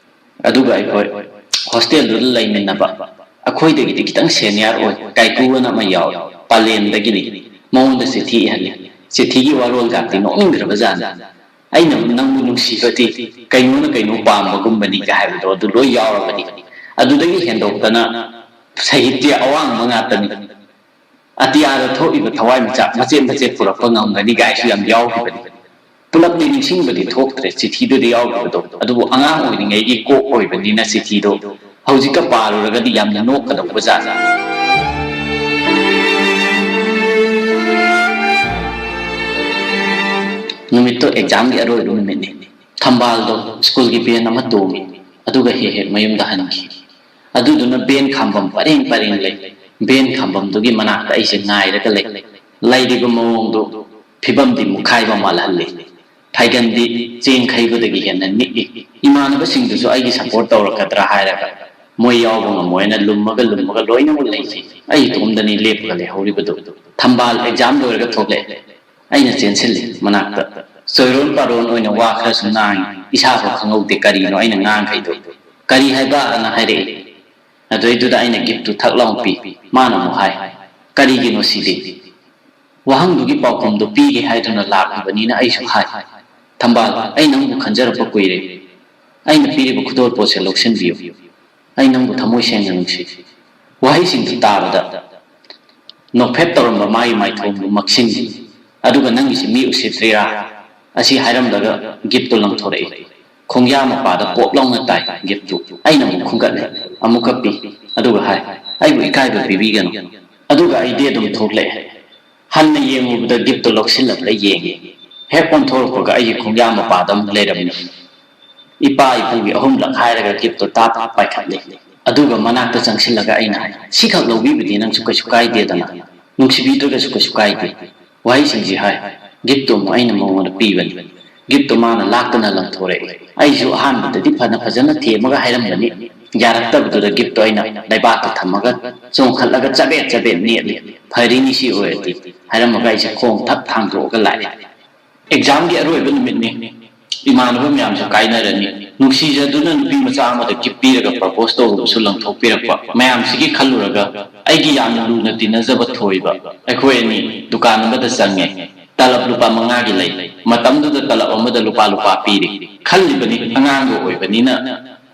ꯑꯗꯨꯒ ꯑꯩꯈꯣꯏ ꯍꯣꯁꯇꯦꯜꯗꯨꯗ ꯂꯩꯃꯤꯟꯅꯕ ꯑꯩꯈꯣꯏꯗꯒꯤꯗꯤ ꯈꯤꯇꯪ ꯁꯦꯅꯤꯌꯔ ꯑꯣꯏ, ꯀꯥꯏꯀꯨ ꯑꯅ ꯑꯃ ꯌꯥꯎꯏ, ꯄꯂꯦꯟꯗꯒꯤꯅꯤ꯫ ꯃꯉꯣꯟꯗ ꯆꯤꯊꯤ ꯏꯍꯜꯂꯤ꯫ ꯆꯤꯊꯤꯒꯤ ꯋꯥꯔꯣꯜꯒꯥꯛꯇꯤ ꯅꯣꯛꯅꯤꯡꯈ꯭ꯔꯕꯖꯥꯠꯅꯤ꯫ "ꯑꯩꯅ ꯅꯪꯕꯨ ꯅꯨꯡꯁꯤꯕꯗꯤ ꯀꯩꯅꯣꯅ ꯀꯩꯅꯣ ꯄꯥꯝꯕꯒꯨꯝꯕꯅꯤꯒ" ꯍꯥꯏꯕꯗꯣ ꯑꯗꯨ ꯂꯣꯏ ꯌꯥꯎꯔꯕꯅꯤ꯫ ꯑꯗꯨꯗꯒꯤ ꯍꯦꯟꯗꯣꯛꯇꯅ ꯁꯥꯍꯤꯇ꯭ꯌ ꯑꯋꯥꯡꯕ ꯉꯥꯛꯇꯅꯤ꯫ "ꯑꯇꯤꯌꯥꯗ ꯊꯣꯛꯏꯕ ꯊꯋꯥꯏꯃꯤꯆꯥꯛ ꯃꯆꯦꯠ ꯃꯆꯦꯠ ꯄꯨꯔꯛꯄ ꯉꯝꯒꯅꯤ" ꯒꯥꯏꯁꯨ ꯌꯥꯝ ꯌꯥꯎꯈꯤꯕꯅꯤ꯫ ꯄꯨꯂꯞꯇꯤ ꯅꯤꯡꯁꯤꯡꯕꯗꯤ ꯊꯣꯛꯇ꯭ꯔꯦ ꯆꯤꯊꯤꯗꯨꯗꯤ ꯌꯥꯎꯈꯤꯕꯗꯣ, ꯑꯗꯨꯕꯨ ꯑꯉꯥꯡ ꯑꯣꯏꯔꯤꯉꯩꯒꯤ ꯀꯣꯛ ꯑꯣꯏꯕꯅꯤꯅ ꯆꯤꯊꯤꯗꯣ ꯍꯧꯖꯤꯛꯀ ꯄꯥꯔꯨꯔꯒꯗꯤ ꯌꯥꯝꯅ ꯅꯣꯛꯀꯗꯧꯕ ꯖꯥꯠꯅꯤ꯫ ꯅꯨꯃꯤꯠꯇꯣ ꯑꯦꯛꯖꯥꯝꯒꯤ ꯑꯔꯣꯏꯕ ꯅꯨꯃꯤꯠꯅꯤ꯫ ꯊꯝꯕꯥꯜꯗꯣ ꯁ꯭ꯀꯨꯜꯒꯤ ꯚꯦꯟ ꯑꯃ ꯇꯣꯡꯉꯤ, ꯑꯗꯨꯒ ꯍꯦꯛ ꯍꯦꯛ ꯃꯌꯨꯝꯗ ꯍꯟꯈꯤ꯫ ꯑꯗꯨꯗꯨꯅ ꯚꯦꯟ ꯈꯥꯝꯕꯝ ꯄꯔꯦꯡ ꯄꯔꯦꯡ ꯂꯩ꯫ ꯚꯦꯟ ꯈꯥꯝꯕꯝꯗꯨꯒꯤ ꯃꯅꯥꯛꯇ ꯑꯩꯁꯦ ꯉꯥꯏꯔꯒ ꯂꯩ꯫ ꯂꯩꯔꯤꯕ ꯃꯑꯣꯡꯗꯨ ꯐꯤꯕꯝꯗꯤ ꯃꯨꯛꯈꯥꯏꯕ ꯃꯥꯜꯍꯜꯂꯤ꯫ ꯐꯥꯏꯒꯟꯗꯤ ꯆꯦꯡ ꯈꯩꯕꯗꯒꯤ ꯍꯦꯟꯅ ꯅꯤꯛꯏ꯫ ꯏꯃꯥꯟꯅꯕꯁꯤꯡꯗꯨꯁꯨ ꯑꯩꯒꯤ ꯁꯄꯣꯔꯠ ꯇꯧꯔꯛꯀꯗ꯭ꯔꯥ ꯍꯥꯏꯔꯒ ꯃꯣꯏ ꯌꯥꯎꯕ ꯉꯝꯃꯣꯏꯅ ꯂꯨꯝꯃꯒ ꯂꯨꯝꯃꯒ ꯂꯣꯏꯅꯃꯛ ꯂꯩꯈꯤ꯫ ꯑꯩ ꯏꯇꯣꯝꯗꯅꯤ ꯂꯦꯞꯄꯒ ꯂꯩꯍꯧꯔꯤꯕꯗꯨ꯫ ꯊꯝꯕꯥꯜ ꯑꯦꯛꯖꯥꯝ ꯂꯣꯏꯔꯒ ꯊꯣꯛꯂꯛꯑꯦ꯫ ꯑꯩꯅ ꯆꯦꯟꯁꯤꯜꯂꯤ ꯃꯅꯥꯛꯇ꯫ ꯆꯣꯏꯔꯣꯟ ꯄꯥꯔꯣꯟ ꯑꯣꯏꯅ ꯋꯥ ꯈꯔꯁꯨ ꯉꯥꯡꯉꯤ꯫ ꯏꯁꯥꯐꯥꯎ ꯈꯪꯍꯧꯗꯦ ꯀꯔꯤꯅꯣ ꯑꯩꯅ ꯉꯥꯡꯈꯩꯗꯣ꯫ "ꯀꯔꯤ ꯍꯥꯏꯕ?" ꯑꯅ ꯍꯥꯏꯔꯛꯏ꯫ ꯑꯗꯨꯗꯩꯗꯨꯗ ꯑꯩꯅ ꯒꯤꯐꯇꯨ ꯊꯛ ꯂꯥꯎꯅ ꯄꯤ꯫ ꯃꯥꯅ ꯑꯃꯨꯛ ꯍꯥꯏ, "ꯀꯔꯤꯒꯤꯅꯣ ꯁꯤꯗꯤ?" ꯋꯥꯍꯪꯗꯨꯒꯤ ꯄꯥꯎꯈꯨꯝꯗꯨ ꯄꯤꯒꯦ ꯍꯥꯏꯗꯨꯅ ꯂꯥꯛꯂꯤꯕꯅꯤꯅ ꯑꯩꯁꯨ ꯍꯥꯏ, "ꯊꯝꯕꯥꯜ, ꯑꯩ ꯅꯪꯕꯨ ꯈꯟꯖꯔꯛꯄ ꯀꯨꯏꯔꯦ꯫ ꯑꯩꯅ ꯄꯤꯔꯤꯕ ꯈꯨꯗꯣꯜ ꯄꯣꯠꯁꯦ ꯂꯧꯁꯤꯟꯕꯤꯌꯨ꯫ ꯑꯩ ꯅꯪꯕꯨ ꯊꯃꯣꯏ ꯁꯦꯡꯅ ꯅꯨꯡꯁꯤ꯫" ꯋꯥꯍꯩꯁꯤꯡꯗꯨ ꯇꯥꯕꯗ ꯅꯣꯛꯐꯦꯠ ꯇꯧꯔꯝꯕ ꯃꯥꯒꯤ ꯃꯥꯏꯊꯣꯡꯗꯨ ꯃꯛꯁꯤꯟꯈꯤ꯫ ꯑꯗꯨꯒ "ꯅꯪꯒꯤꯁꯤ ꯃꯤ ꯎꯁꯤꯠꯇ꯭ꯔꯤꯔꯥ?" ꯑꯁꯤ ꯍꯥꯏꯔꯝꯂꯒ ꯒꯤꯐꯇꯨ ꯂꯪꯊꯣꯔꯛꯏ꯫ ꯈꯣꯡꯌꯥ ꯃꯄꯥꯗ ꯄꯣꯞ ꯂꯥꯎꯅ ꯇꯥꯏ ꯒꯤꯐꯇꯨ꯫ ꯑꯩꯅ ꯑꯃꯨꯛ ꯈꯨꯝꯒꯠꯂꯦ, ꯑꯃꯨꯛꯀ ꯄꯤ, ꯑꯗꯨꯒ ꯍꯥꯏ, "ꯑꯩꯕꯨ ꯏꯀꯥꯏꯕ ꯄꯤꯕꯤꯒꯅꯨ꯫" ꯑꯗꯨꯒ ꯑꯩꯗꯤ ꯑꯗꯨꯝ ꯊꯣꯛꯂꯛꯑꯦ꯫ ꯍꯟꯅ ꯌꯦꯡꯉꯨꯕꯗ ꯒꯤꯐꯇꯨ ꯂꯧꯁꯤꯜꯂꯛꯂꯦ ꯌꯦꯡꯉꯤ꯫ ꯍꯦꯛ ꯑꯣꯟꯊꯣꯔꯛꯄꯒ ꯑꯩꯒꯤ ꯈꯣꯡꯌꯥ ꯃꯄꯥꯗ ꯑꯃꯨꯛ ꯂꯩꯔꯝꯃꯤ꯫ ꯏꯄꯥ ꯏꯄꯨꯒꯤ ꯑꯍꯨꯝꯂꯛ ꯍꯥꯏꯔꯒ ꯒꯤꯐꯇꯨ ꯇꯥꯞ ꯄꯥꯏꯈꯠꯂꯤ꯫ ꯑꯗꯨꯒ ꯃꯅꯥꯛꯇ ꯆꯪꯁꯤꯜꯂꯒ ꯑꯩꯅ ꯍꯥꯏ, "ꯁꯤꯈꯛ ꯂꯧꯕꯤꯕꯗꯤ ꯅꯪꯁꯨ ꯀꯩꯁꯨ ꯀꯥꯏꯗꯦꯗꯅ, ꯅꯨꯡꯁꯤꯕꯤꯗ꯭ꯔꯒꯁꯨ ꯀꯩꯁꯨ ꯀꯥꯏꯗꯦ꯫" ꯋꯥꯍꯩꯁꯤꯡꯁꯤ ꯍꯥꯏ꯫ ꯒꯤꯐꯇꯨ ꯑꯃꯨꯛ ꯑꯩꯅ ꯃꯉꯣꯟꯗ ꯄꯤꯕꯅꯤ꯫ ꯒꯤꯐꯇꯨ ꯃꯥꯅ ꯂꯥꯛꯇꯅ ꯂꯪꯊꯣꯔꯛꯏ꯫ ꯑꯩꯁꯨ ꯑꯍꯥꯟꯕꯗꯗꯤ ꯐꯅ ꯐꯖꯅ ꯊꯦꯝꯃꯒ ꯍꯥꯏꯔꯝꯕꯅꯤ꯫ ꯌꯥꯔꯛꯇꯕꯗꯨꯗ ꯒꯤꯐꯇꯨ ꯑꯩꯅ ꯂꯩꯕꯥꯛꯇ ꯊꯝꯃꯒ ꯆꯣꯡꯈꯠꯂꯒ ꯆꯕꯦꯠ ꯆꯕꯦꯠ ꯅꯦꯠꯂꯤ꯫ "ꯐꯔꯤꯅꯤ ꯁꯤ ꯑꯣꯏꯔꯗꯤ" ꯍꯥꯏꯔꯝꯃꯒ ꯑꯩꯁꯦ ꯈꯣꯡ ꯊꯛ ꯊꯥꯡꯗꯣꯛꯑꯒ ꯂꯥꯛꯑꯦ꯫ ꯑꯦꯛꯖꯥꯝꯒꯤ ꯑꯔꯣꯏꯕ ꯅꯨꯃꯤꯠꯅꯤ꯫ ꯏꯃꯥꯟꯅꯕ ꯃꯌꯥꯝꯁꯨ ꯀꯥꯏꯅꯔꯅꯤ꯫ ꯅꯨꯡꯁꯤꯖꯗꯨꯅ ꯅꯨꯄꯤ ꯃꯆꯥ ꯑꯃꯗ ꯒꯤꯐ ꯄꯤꯔꯒ ꯄ꯭ꯔꯄꯣꯁ ꯇꯧꯔꯨꯕꯁꯨ ꯂꯪꯊꯣꯛꯄꯤꯔꯛꯄ꯫ ꯃꯌꯥꯝꯁꯤꯒꯤ ꯈꯜꯂꯨꯔꯒ ꯑꯩꯒꯤ ꯌꯥꯝꯅ ꯂꯨꯅ ꯇꯤꯟꯅꯖꯕ ꯊꯣꯏꯕ, ꯑꯩꯈꯣꯏ ꯑꯅꯤ ꯗꯨꯀꯥꯟ ꯑꯃꯗ ꯆꯪꯉꯦ꯫ ꯇꯂꯕ ꯂꯨꯄꯥ ꯃꯉꯥꯒꯤ ꯂꯩ꯫ ꯃꯇꯝꯗꯨꯗ ꯇꯂꯕ ꯑꯃꯗ ꯂꯨꯄꯥ ꯂꯨꯄꯥ ꯄꯤꯔꯤ꯫ ꯈꯜꯂꯤꯕꯅꯤ, ꯑꯉꯥꯡꯒ ꯑꯣꯏꯕꯅꯤꯅ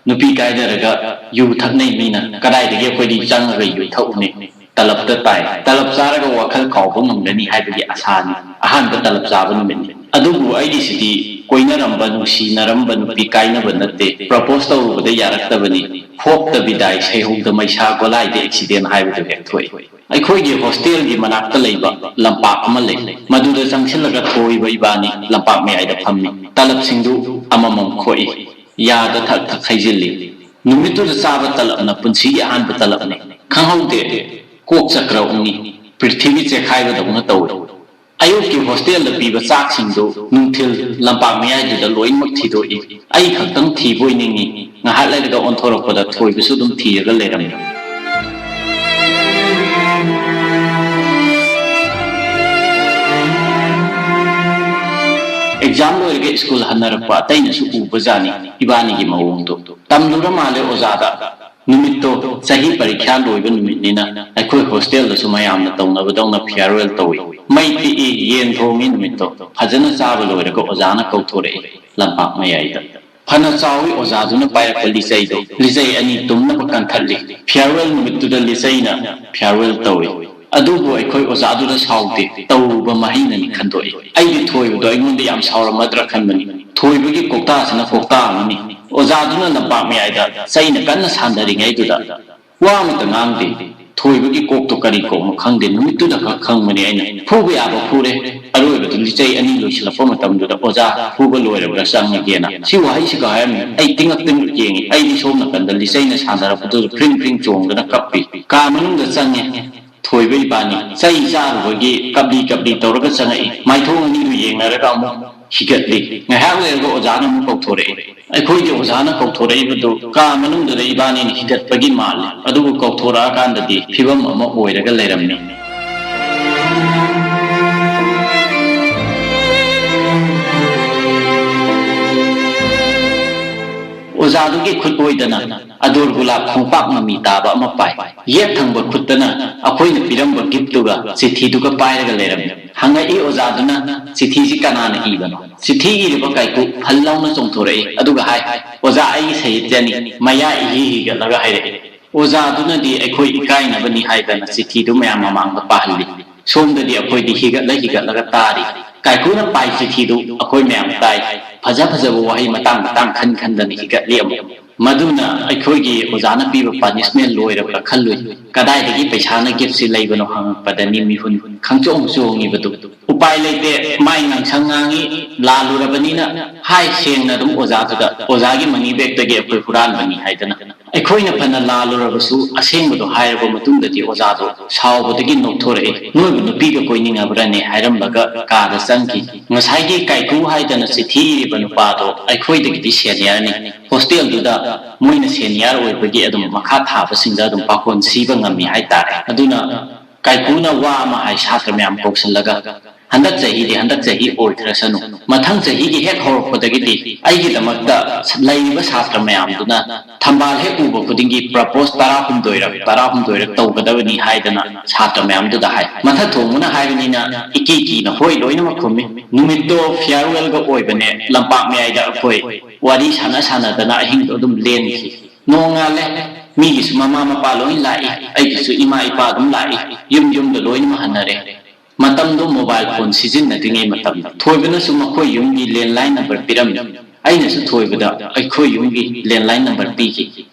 ꯅꯨꯄꯤ ꯀꯥꯏꯅꯔꯒ ꯌꯨ ꯊꯛꯅꯩ ꯃꯤꯅ, ꯀꯗꯥꯏꯗꯒꯤ ꯑꯩꯈꯣꯏꯗꯤ ꯆꯪꯉꯒ ꯌꯨ ꯊꯛꯎꯅꯤ? ꯇꯂꯞꯇ ꯇꯥꯏ꯫ ꯇꯂꯞ ꯆꯥꯔꯒ ꯋꯥꯈꯜ ꯀꯥꯎꯕ ꯉꯝꯒꯅꯤ ꯍꯥꯏꯕꯒꯤ ꯑꯁꯥꯅꯤ꯫ ꯑꯍꯥꯟꯕ ꯇꯂꯞ ꯆꯥꯕ ꯅꯨꯃꯤꯠꯅꯤ꯫ ꯑꯗꯨꯕꯨ ꯑꯩꯒꯤꯁꯤꯗꯤ ꯀꯣꯏꯅꯔꯝꯕ, ꯅꯨꯡꯁꯤꯅꯔꯝꯕ ꯅꯨꯄꯤ ꯀꯥꯏꯅꯕ ꯅꯠꯇꯦ, ꯄ꯭ꯔꯄꯣꯁ ꯇꯧꯔꯨꯕꯗ ꯌꯥꯔꯛꯇꯕꯅꯤ, ꯍꯣꯞꯇ ꯕꯤꯗꯥꯏ, ꯁꯩꯍꯧꯗ ꯃꯩꯁꯥ, ꯒꯣꯂꯥꯏꯗ ꯑꯦꯛꯁꯤꯗꯦꯟ ꯍꯥꯏꯕꯗꯨ ꯍꯦꯛ ꯊꯣꯛꯏ꯫ ꯑꯩꯈꯣꯏꯒꯤ ꯍꯣꯁꯇꯦꯜꯒꯤ ꯃꯅꯥꯛꯇ ꯂꯩꯕ ꯂꯝꯄꯥꯛ ꯑꯃ ꯂꯩ꯫ ꯃꯗꯨꯗ ꯆꯪꯁꯤꯜꯂꯒ ꯊꯣꯏꯕ ꯏꯕꯥꯅꯤ ꯂꯝꯄꯥꯛ ꯃꯌꯥꯏꯗ ꯐꯝꯃꯤ꯫ ꯇꯂꯞꯁꯤꯡꯗꯨ ꯑꯃꯃꯝ ꯈꯣꯛꯏ꯫ ꯌꯥꯗ ꯊꯛ ꯊꯛ ꯍꯩꯖꯤꯜꯂꯤ꯫ ꯅꯨꯃꯤꯠꯇꯨꯗ ꯆꯥꯕ ꯇꯂꯞꯅ ꯄꯨꯟꯁꯤꯒꯤ ꯑꯍꯥꯟꯕ ꯇꯂꯞꯅꯤ꯫ ꯈꯪꯍꯧꯗꯦ꯫ ꯀꯣꯛ ꯆꯀ꯭ꯔ ꯎꯪꯉꯤ꯫ ꯄ꯭ꯔꯤꯊꯤꯕꯤ ꯆꯦꯛꯈꯥꯏꯕꯗꯧꯅ ꯇꯧꯏ꯫ ꯑꯌꯨꯛꯀꯤ ꯍꯣꯁꯇꯦꯜꯗ ꯄꯤꯕ ꯆꯥꯛꯁꯤꯡꯗꯨ ꯅꯨꯡꯊꯤꯜ ꯂꯝꯄꯥꯛ ꯃꯌꯥꯏꯗꯨꯗ ꯂꯣꯏꯅꯃꯛ ꯊꯤꯗꯣꯛꯏ꯫ ꯑꯩ ꯈꯛꯇꯪ ꯊꯤꯕ ꯑꯣꯏ ꯅꯤꯡꯏ꯫ ꯉꯥꯏꯍꯥꯛ ꯂꯩꯔꯒ ꯑꯣꯟꯊꯣꯔꯛꯄꯗ ꯊꯣꯏꯕꯁꯨ ꯑꯗꯨꯝ ꯊꯤꯔꯒ ꯂꯩꯔꯝꯃꯤ꯫ ꯑꯦꯛꯖꯥꯝ ꯂꯣꯏꯔꯒ ꯁ꯭ꯀꯨꯜ ꯍꯟꯅꯔꯛꯄ ꯑꯇꯩꯅꯁꯨ ꯎꯕꯖꯥꯠꯅꯤ ꯏꯕꯥꯅꯤꯒꯤ ꯃꯑꯣꯡꯗꯣ꯫ ꯇꯝꯂꯨꯔ ꯃꯥꯜꯂꯦ ꯑꯣꯖꯥꯗ꯫ ꯅꯨꯃꯤꯠꯇꯣ ꯆꯍꯤ ꯄꯔꯤꯈ꯭ꯌꯥ ꯂꯣꯏꯕ ꯅꯨꯃꯤꯠꯅꯤꯅ ꯑꯩꯈꯣꯏ ꯍꯣꯁꯇꯦꯜꯗꯁꯨ ꯃꯌꯥꯝꯅ ꯇꯧꯅꯕꯗꯧꯅ ꯐꯤꯌꯥꯔꯋꯦꯜ ꯇꯧꯏ꯫ ꯃꯩ ꯇꯤꯛꯏ, ꯌꯦꯟ ꯊꯣꯡꯉꯤ ꯅꯨꯃꯤꯠꯇꯣ꯫ ꯐꯖꯅ ꯆꯥꯕ ꯂꯣꯏꯔꯒ ꯑꯣꯖꯥꯅ ꯀꯧꯊꯣꯔꯛꯏ ꯂꯝꯄꯥꯛ ꯃꯌꯥꯏꯗ꯫ ꯐꯅ ꯆꯥꯎꯏ ꯑꯣꯖꯥꯗꯨꯅ ꯄꯥꯏꯔꯛꯄ ꯂꯤꯆꯩꯗꯣ꯫ ꯂꯤꯆꯩ ꯑꯅꯤ ꯇꯨꯝꯅꯕ ꯀꯟꯊꯠꯂꯤ꯫ ꯐꯤꯌꯥꯔꯋꯦꯜ ꯅꯨꯃꯤꯠꯇꯨꯗ ꯂꯤꯆꯩꯅ ꯐꯤꯌꯥꯔꯋꯦꯜ ꯇꯧꯏ꯫ ꯑꯗꯨꯕꯨ ꯑꯩꯈꯣꯏ ꯑꯣꯖꯥꯗꯨꯗ ꯁꯥꯎꯗꯦ, ꯇꯧꯔꯨꯕ ꯃꯍꯩꯅꯅꯤ ꯈꯟꯗꯣꯛꯏ꯫ ꯑꯩꯗꯤ ꯊꯣꯏꯕꯗꯣ ꯑꯩꯉꯣꯟꯗ ꯌꯥꯝ ꯁꯥꯎꯔꯝꯃꯗ꯭ꯔꯥ ꯈꯟꯕꯅꯤ꯫ ꯊꯣꯏꯕꯒꯤ ꯀꯣꯛꯇꯥꯁꯤꯅ ꯀꯣꯛꯇꯥ ꯑꯃꯅꯤ꯫ ꯑꯣꯖꯥꯗꯨꯅ ꯂꯝꯄꯥꯛ ꯃꯌꯥꯏꯗ ꯆꯩꯅ ꯀꯟꯅ ꯁꯥꯟꯗꯔꯤꯉꯩꯗꯨꯗ ꯋꯥ ꯑꯃꯇ ꯉꯥꯡꯗꯦ꯫ ꯊꯣꯏꯕꯒꯤ ꯀꯣꯛꯇꯣ ꯀꯔꯤ ꯀꯣꯛꯅꯣ ꯈꯪꯗꯦ꯫ ꯅꯨꯃꯤꯠꯇꯨꯗ ꯈꯛ ꯈꯪꯕꯅꯤ ꯑꯩꯅ꯫ ꯐꯨꯕ ꯌꯥꯕ ꯐꯨꯔꯦ꯫ ꯑꯔꯣꯏꯕꯗ ꯂꯤꯆꯩ ꯑꯅꯤ ꯂꯣꯏꯁꯤꯜꯂꯛꯄ ꯃꯇꯝꯗꯨꯗ ꯑꯣꯖꯥ ꯐꯨꯕ ꯂꯣꯏꯔꯕ꯭ꯔꯥ ꯆꯪꯉꯒꯦꯅ ꯁꯤ ꯋꯥꯍꯩꯁꯤꯒ ꯍꯥꯏꯔꯝꯃꯤ꯫ ꯑꯩ ꯇꯤꯡꯉꯛ ꯇꯤꯡꯉꯛ ꯌꯦꯡꯉꯤ꯫ ꯑꯩꯗꯤ ꯁꯣꯝ ꯅꯥꯀꯟꯗ ꯂꯤꯆꯩꯅ ꯁꯥꯟꯅꯔꯛꯄꯗꯨꯗ ꯐ꯭ꯔꯤꯡ ꯐ꯭ꯔꯤꯡ ꯆꯣꯡꯗꯅ ꯀꯞꯄꯤ꯫ ꯀꯥ ꯃꯅꯨꯡꯗ ꯆꯪꯉꯦ꯫ ꯊꯣꯏꯕ ꯏꯕꯥꯅꯤ ꯆꯩ ꯆꯥꯔꯨꯕꯒꯤ ꯀꯞꯂꯤ ꯀꯞꯂꯤ ꯇꯧꯔꯒ ꯆꯪꯉꯛꯏ꯫ ꯃꯥꯏꯊꯣꯡ ꯑꯅꯤꯗꯨ ꯌꯦꯡꯅꯔꯒ ꯑꯃꯨꯛ ꯍꯤꯒꯠꯂꯤ꯫ ꯉꯥꯏꯍꯥꯛ ꯂꯩꯔꯒ ꯑꯣꯖꯥꯅ ꯑꯃꯨꯛ ꯀꯧꯊꯣꯔꯛꯏ꯫ ꯑꯩꯈꯣꯏꯒꯤ ꯑꯣꯖꯥꯅ ꯀꯧꯊꯣꯔꯛꯏꯕꯗꯨ ꯀꯥ ꯃꯅꯨꯡꯗꯨꯗ ꯏꯕꯥꯅꯤꯅ ꯍꯤꯒꯠꯄꯒꯤ ꯃꯥꯜꯂꯤ꯫ ꯑꯗꯨꯕꯨ ꯀꯧꯊꯣꯔꯛꯑꯀꯥꯟꯗꯗꯤ ꯐꯤꯕꯝ ꯑꯃ ꯑꯣꯏꯔꯒ ꯂꯩꯔꯝꯃꯤ꯫ ꯑꯣꯖꯥꯗꯨꯒꯤ ꯈꯨꯠ ꯑꯣꯏꯗꯅ ꯑꯗꯣꯔ ꯒꯨꯂꯥꯞ ꯈꯣꯡꯄꯥꯛ ꯃꯃꯤ ꯇꯥꯕ ꯑꯃ ꯄꯥꯏ꯫ ꯌꯦꯠ ꯊꯪꯕ ꯈꯨꯠꯇꯅ ꯑꯩꯈꯣꯏꯅ ꯄꯤꯔꯝꯕ ꯒꯤꯐꯇꯨꯒ ꯆꯤꯊꯤꯗꯨꯒ ꯄꯥꯏꯔꯒ ꯂꯩꯔꯝꯃꯤ꯫ ꯍꯪꯉꯛꯏ ꯑꯣꯖꯥꯗꯨꯅ, "ꯆꯤꯊꯤꯁꯤ ꯀꯅꯥꯅ ꯏꯕꯅꯣ?" ꯆꯤꯊꯤ ꯏꯔꯤꯕ ꯀꯥꯏꯀꯨ ꯐꯜ ꯂꯥꯎꯅ ꯆꯣꯡꯊꯣꯔꯛꯏ, ꯑꯗꯨꯒ ꯍꯥꯏ, "ꯑꯣꯖꯥ, ꯑꯩꯒꯤ ꯁꯥꯍꯤꯇ꯭ꯌꯅꯤ", ꯃꯌꯥ ꯏꯍꯤ ꯍꯤꯒꯠꯂꯒ ꯍꯥꯏꯔꯛꯏ꯫ ꯑꯣꯖꯥꯗꯨꯅꯗꯤ ꯑꯩꯈꯣꯏ ꯏꯀꯥꯏꯅꯕꯅꯤ ꯍꯥꯏꯗꯅ ꯆꯤꯊꯤꯗꯨ ꯃꯌꯥꯝ ꯃꯃꯥꯡꯗ ꯄꯥꯍꯜꯂꯤ꯫ ꯁꯣꯝꯗꯗꯤ ꯑꯩꯈꯣꯏꯗꯤ ꯍꯤꯒꯠꯂ ꯍꯤꯒꯠꯂꯒ ꯇꯥꯔꯤ꯫ ꯀꯥꯏꯀꯨꯅ ꯄꯥꯏ ꯆꯤꯊꯤꯗꯨ ꯑꯩꯈꯣꯏ ꯃꯌꯥꯝ ꯇꯥꯏ꯫ ꯐꯖ ꯐꯖꯕ ꯋꯥꯍꯩ ꯃꯇꯥꯡ ꯃꯇꯥꯡ ꯈꯟ ꯈꯟꯗꯅ ꯍꯤꯒꯠꯂꯤ ꯑꯃꯨꯛ꯫ ꯃꯗꯨꯅ ꯑꯩꯈꯣꯏꯒꯤ ꯑꯣꯖꯥꯅ ꯄꯤꯕ punishment ꯂꯣꯏꯔꯕ꯭ꯔꯥ ꯈꯜꯂꯨꯏ꯫ ꯀꯗꯥꯏꯗꯒꯤ ꯄꯩꯁꯥꯅ gift ꯁꯤ ꯂꯩꯕꯅꯣ ꯍꯪꯉꯛꯄꯗꯅꯤ ꯃꯤꯍꯨꯟ ꯈꯪꯆꯣꯡ ꯆꯣꯡꯉꯤꯕꯗꯨ꯫ ꯎꯄꯥꯏ ꯂꯩꯇꯦ, ꯃꯥꯏ ꯉꯥꯡꯁꯪ ꯉꯥꯡꯉꯤ, ꯂꯥꯜꯂꯨꯔꯕꯅꯤꯅ ꯍꯥꯏ ꯁꯦꯡꯅ ꯑꯗꯨꯝ ꯑꯣꯖꯥꯗꯨꯗ, "ꯑꯣꯖꯥꯒꯤ money bag ꯇꯒꯤ ꯑꯩꯈꯣꯏ ꯍꯨꯔꯥꯟꯕꯅꯤ" ꯍꯥꯏꯗꯅ꯫ ꯑꯩꯈꯣꯏꯅ ꯐꯅ ꯂꯥꯜꯂꯨꯔꯕꯁꯨ ꯑꯁꯦꯡꯕꯗꯣ ꯍꯥꯏꯔꯕ ꯃꯇꯨꯡꯗꯗꯤ ꯑꯣꯖꯥꯗꯣ ꯁꯥꯎꯕꯗꯒꯤ ꯅꯣꯛꯊꯣꯔꯛꯏ꯫ "ꯅꯣꯏꯕꯨ ꯅꯨꯄꯤꯒ ꯀꯣꯏꯅꯤꯡꯉꯕ꯭ꯔꯅꯦ?" ꯍꯥꯏꯔꯝꯂꯒ ꯀꯥꯗ ꯆꯪꯈꯤ꯫ ꯉꯁꯥꯏꯒꯤ ꯀꯥꯏꯀꯨ ꯍꯥꯏꯗꯅ ꯆꯤꯊꯤ ꯏꯔꯤꯕ ꯅꯨꯄꯥꯗꯣ ꯑꯩꯈꯣꯏꯗꯒꯤꯗꯤ senior ꯅꯤ꯫ Hostel ꯗꯨꯗ ꯃꯣꯏꯅ senior ꯑꯣꯏꯕꯒꯤ ꯑꯗꯨꯝ ꯃꯈꯥ ꯊꯥꯕꯁꯤꯡꯗ ꯑꯗꯨꯝ ꯄꯥꯈꯣꯟ ꯁꯤꯕ ꯉꯝꯃꯤ ꯍꯥꯏꯇꯥꯔꯦ꯫ ꯑꯗꯨꯅ ꯀꯥꯏꯀꯨꯅ ꯋꯥ ꯑꯃ ꯍꯥꯏ ꯁꯥꯇ꯭ꯔ ꯃꯌꯥꯝ ꯀꯧꯁꯤꯜꯂꯒ, "ꯍꯟꯗꯛ ꯆꯍꯤꯗꯤ ꯍꯟꯗꯛ ꯆꯍꯤ ꯑꯣꯏꯈ꯭ꯔꯁꯅꯨ꯫ ꯃꯊꯪ ꯆꯍꯤꯒꯤ ꯍꯦꯛ ꯍꯧꯔꯛꯄꯗꯒꯤꯗꯤ ꯑꯩꯒꯤꯗꯃꯛꯇ ꯂꯩꯔꯤꯕ ꯁꯥꯇ꯭ꯔ ꯃꯌꯥꯝꯗꯨꯅ ꯊꯝꯕꯥꯜ ꯍꯦꯛ ꯎꯕ ꯈꯨꯗꯤꯡꯒꯤ propose ꯇꯔꯥꯍꯨꯝꯗꯣꯏꯔꯛ, ꯇꯔꯥꯍꯨꯝꯗꯣꯏꯔꯛ ꯇꯧꯒꯗꯕꯅꯤ" ꯍꯥꯏꯗꯅ ꯁꯥꯇ꯭ꯔ ꯃꯌꯥꯝꯗꯨꯗ ꯍꯥꯏ꯫ ꯃꯊꯛ ꯊꯣꯡꯕꯅ ꯍꯥꯏꯕꯅꯤꯅ ꯏꯀꯤ ꯀꯤꯅ ꯍꯣꯏ ꯂꯣꯏꯅꯃꯛ ꯈꯨꯝꯃꯤ꯫ ꯅꯨꯃꯤꯠꯇꯣ farewell ꯒ ꯑꯣꯏꯕꯅꯦ꯫ ꯂꯝꯄꯥꯛ ꯃꯌꯥꯏꯗ ꯑꯩꯈꯣꯏ ꯋꯥꯔꯤ ꯁꯥꯟꯅ ꯁꯥꯟꯅꯗꯅ ꯑꯍꯤꯡꯗꯣ ꯑꯗꯨꯝ ꯂꯦꯟꯈꯤ꯫ ꯅꯣꯡꯉꯥꯜꯂꯦ꯫ ꯃꯤꯒꯤꯁꯨ ꯃꯃꯥ ꯃꯄꯥ ꯂꯣꯏ ꯂꯥꯛꯏ, ꯑꯩꯒꯤꯁꯨ ꯏꯃꯥ ꯏꯄꯥ ꯑꯗꯨꯝ ꯂꯥꯛꯏ, ꯌꯨꯝ ꯌꯨꯝꯗ ꯂꯣꯏꯅꯃꯛ ꯍꯟꯅꯔꯦ꯫ ꯃꯇꯝꯗꯣ mobile phone ꯁꯤꯖꯤꯟꯅꯗ꯭ꯔꯤꯉꯩ ꯃꯇꯝ꯫ ꯊꯣꯏꯕꯅꯁꯨ ꯃꯈꯣꯏ ꯌꯨꯝꯒꯤ landline number ꯄꯤꯔꯝꯃꯤ꯫ ꯑꯩꯅꯁꯨ ꯊꯣꯏꯕꯗ ꯑꯩꯈꯣꯏ ꯌꯨꯝꯒꯤ landline number ꯄꯤꯈꯤ꯫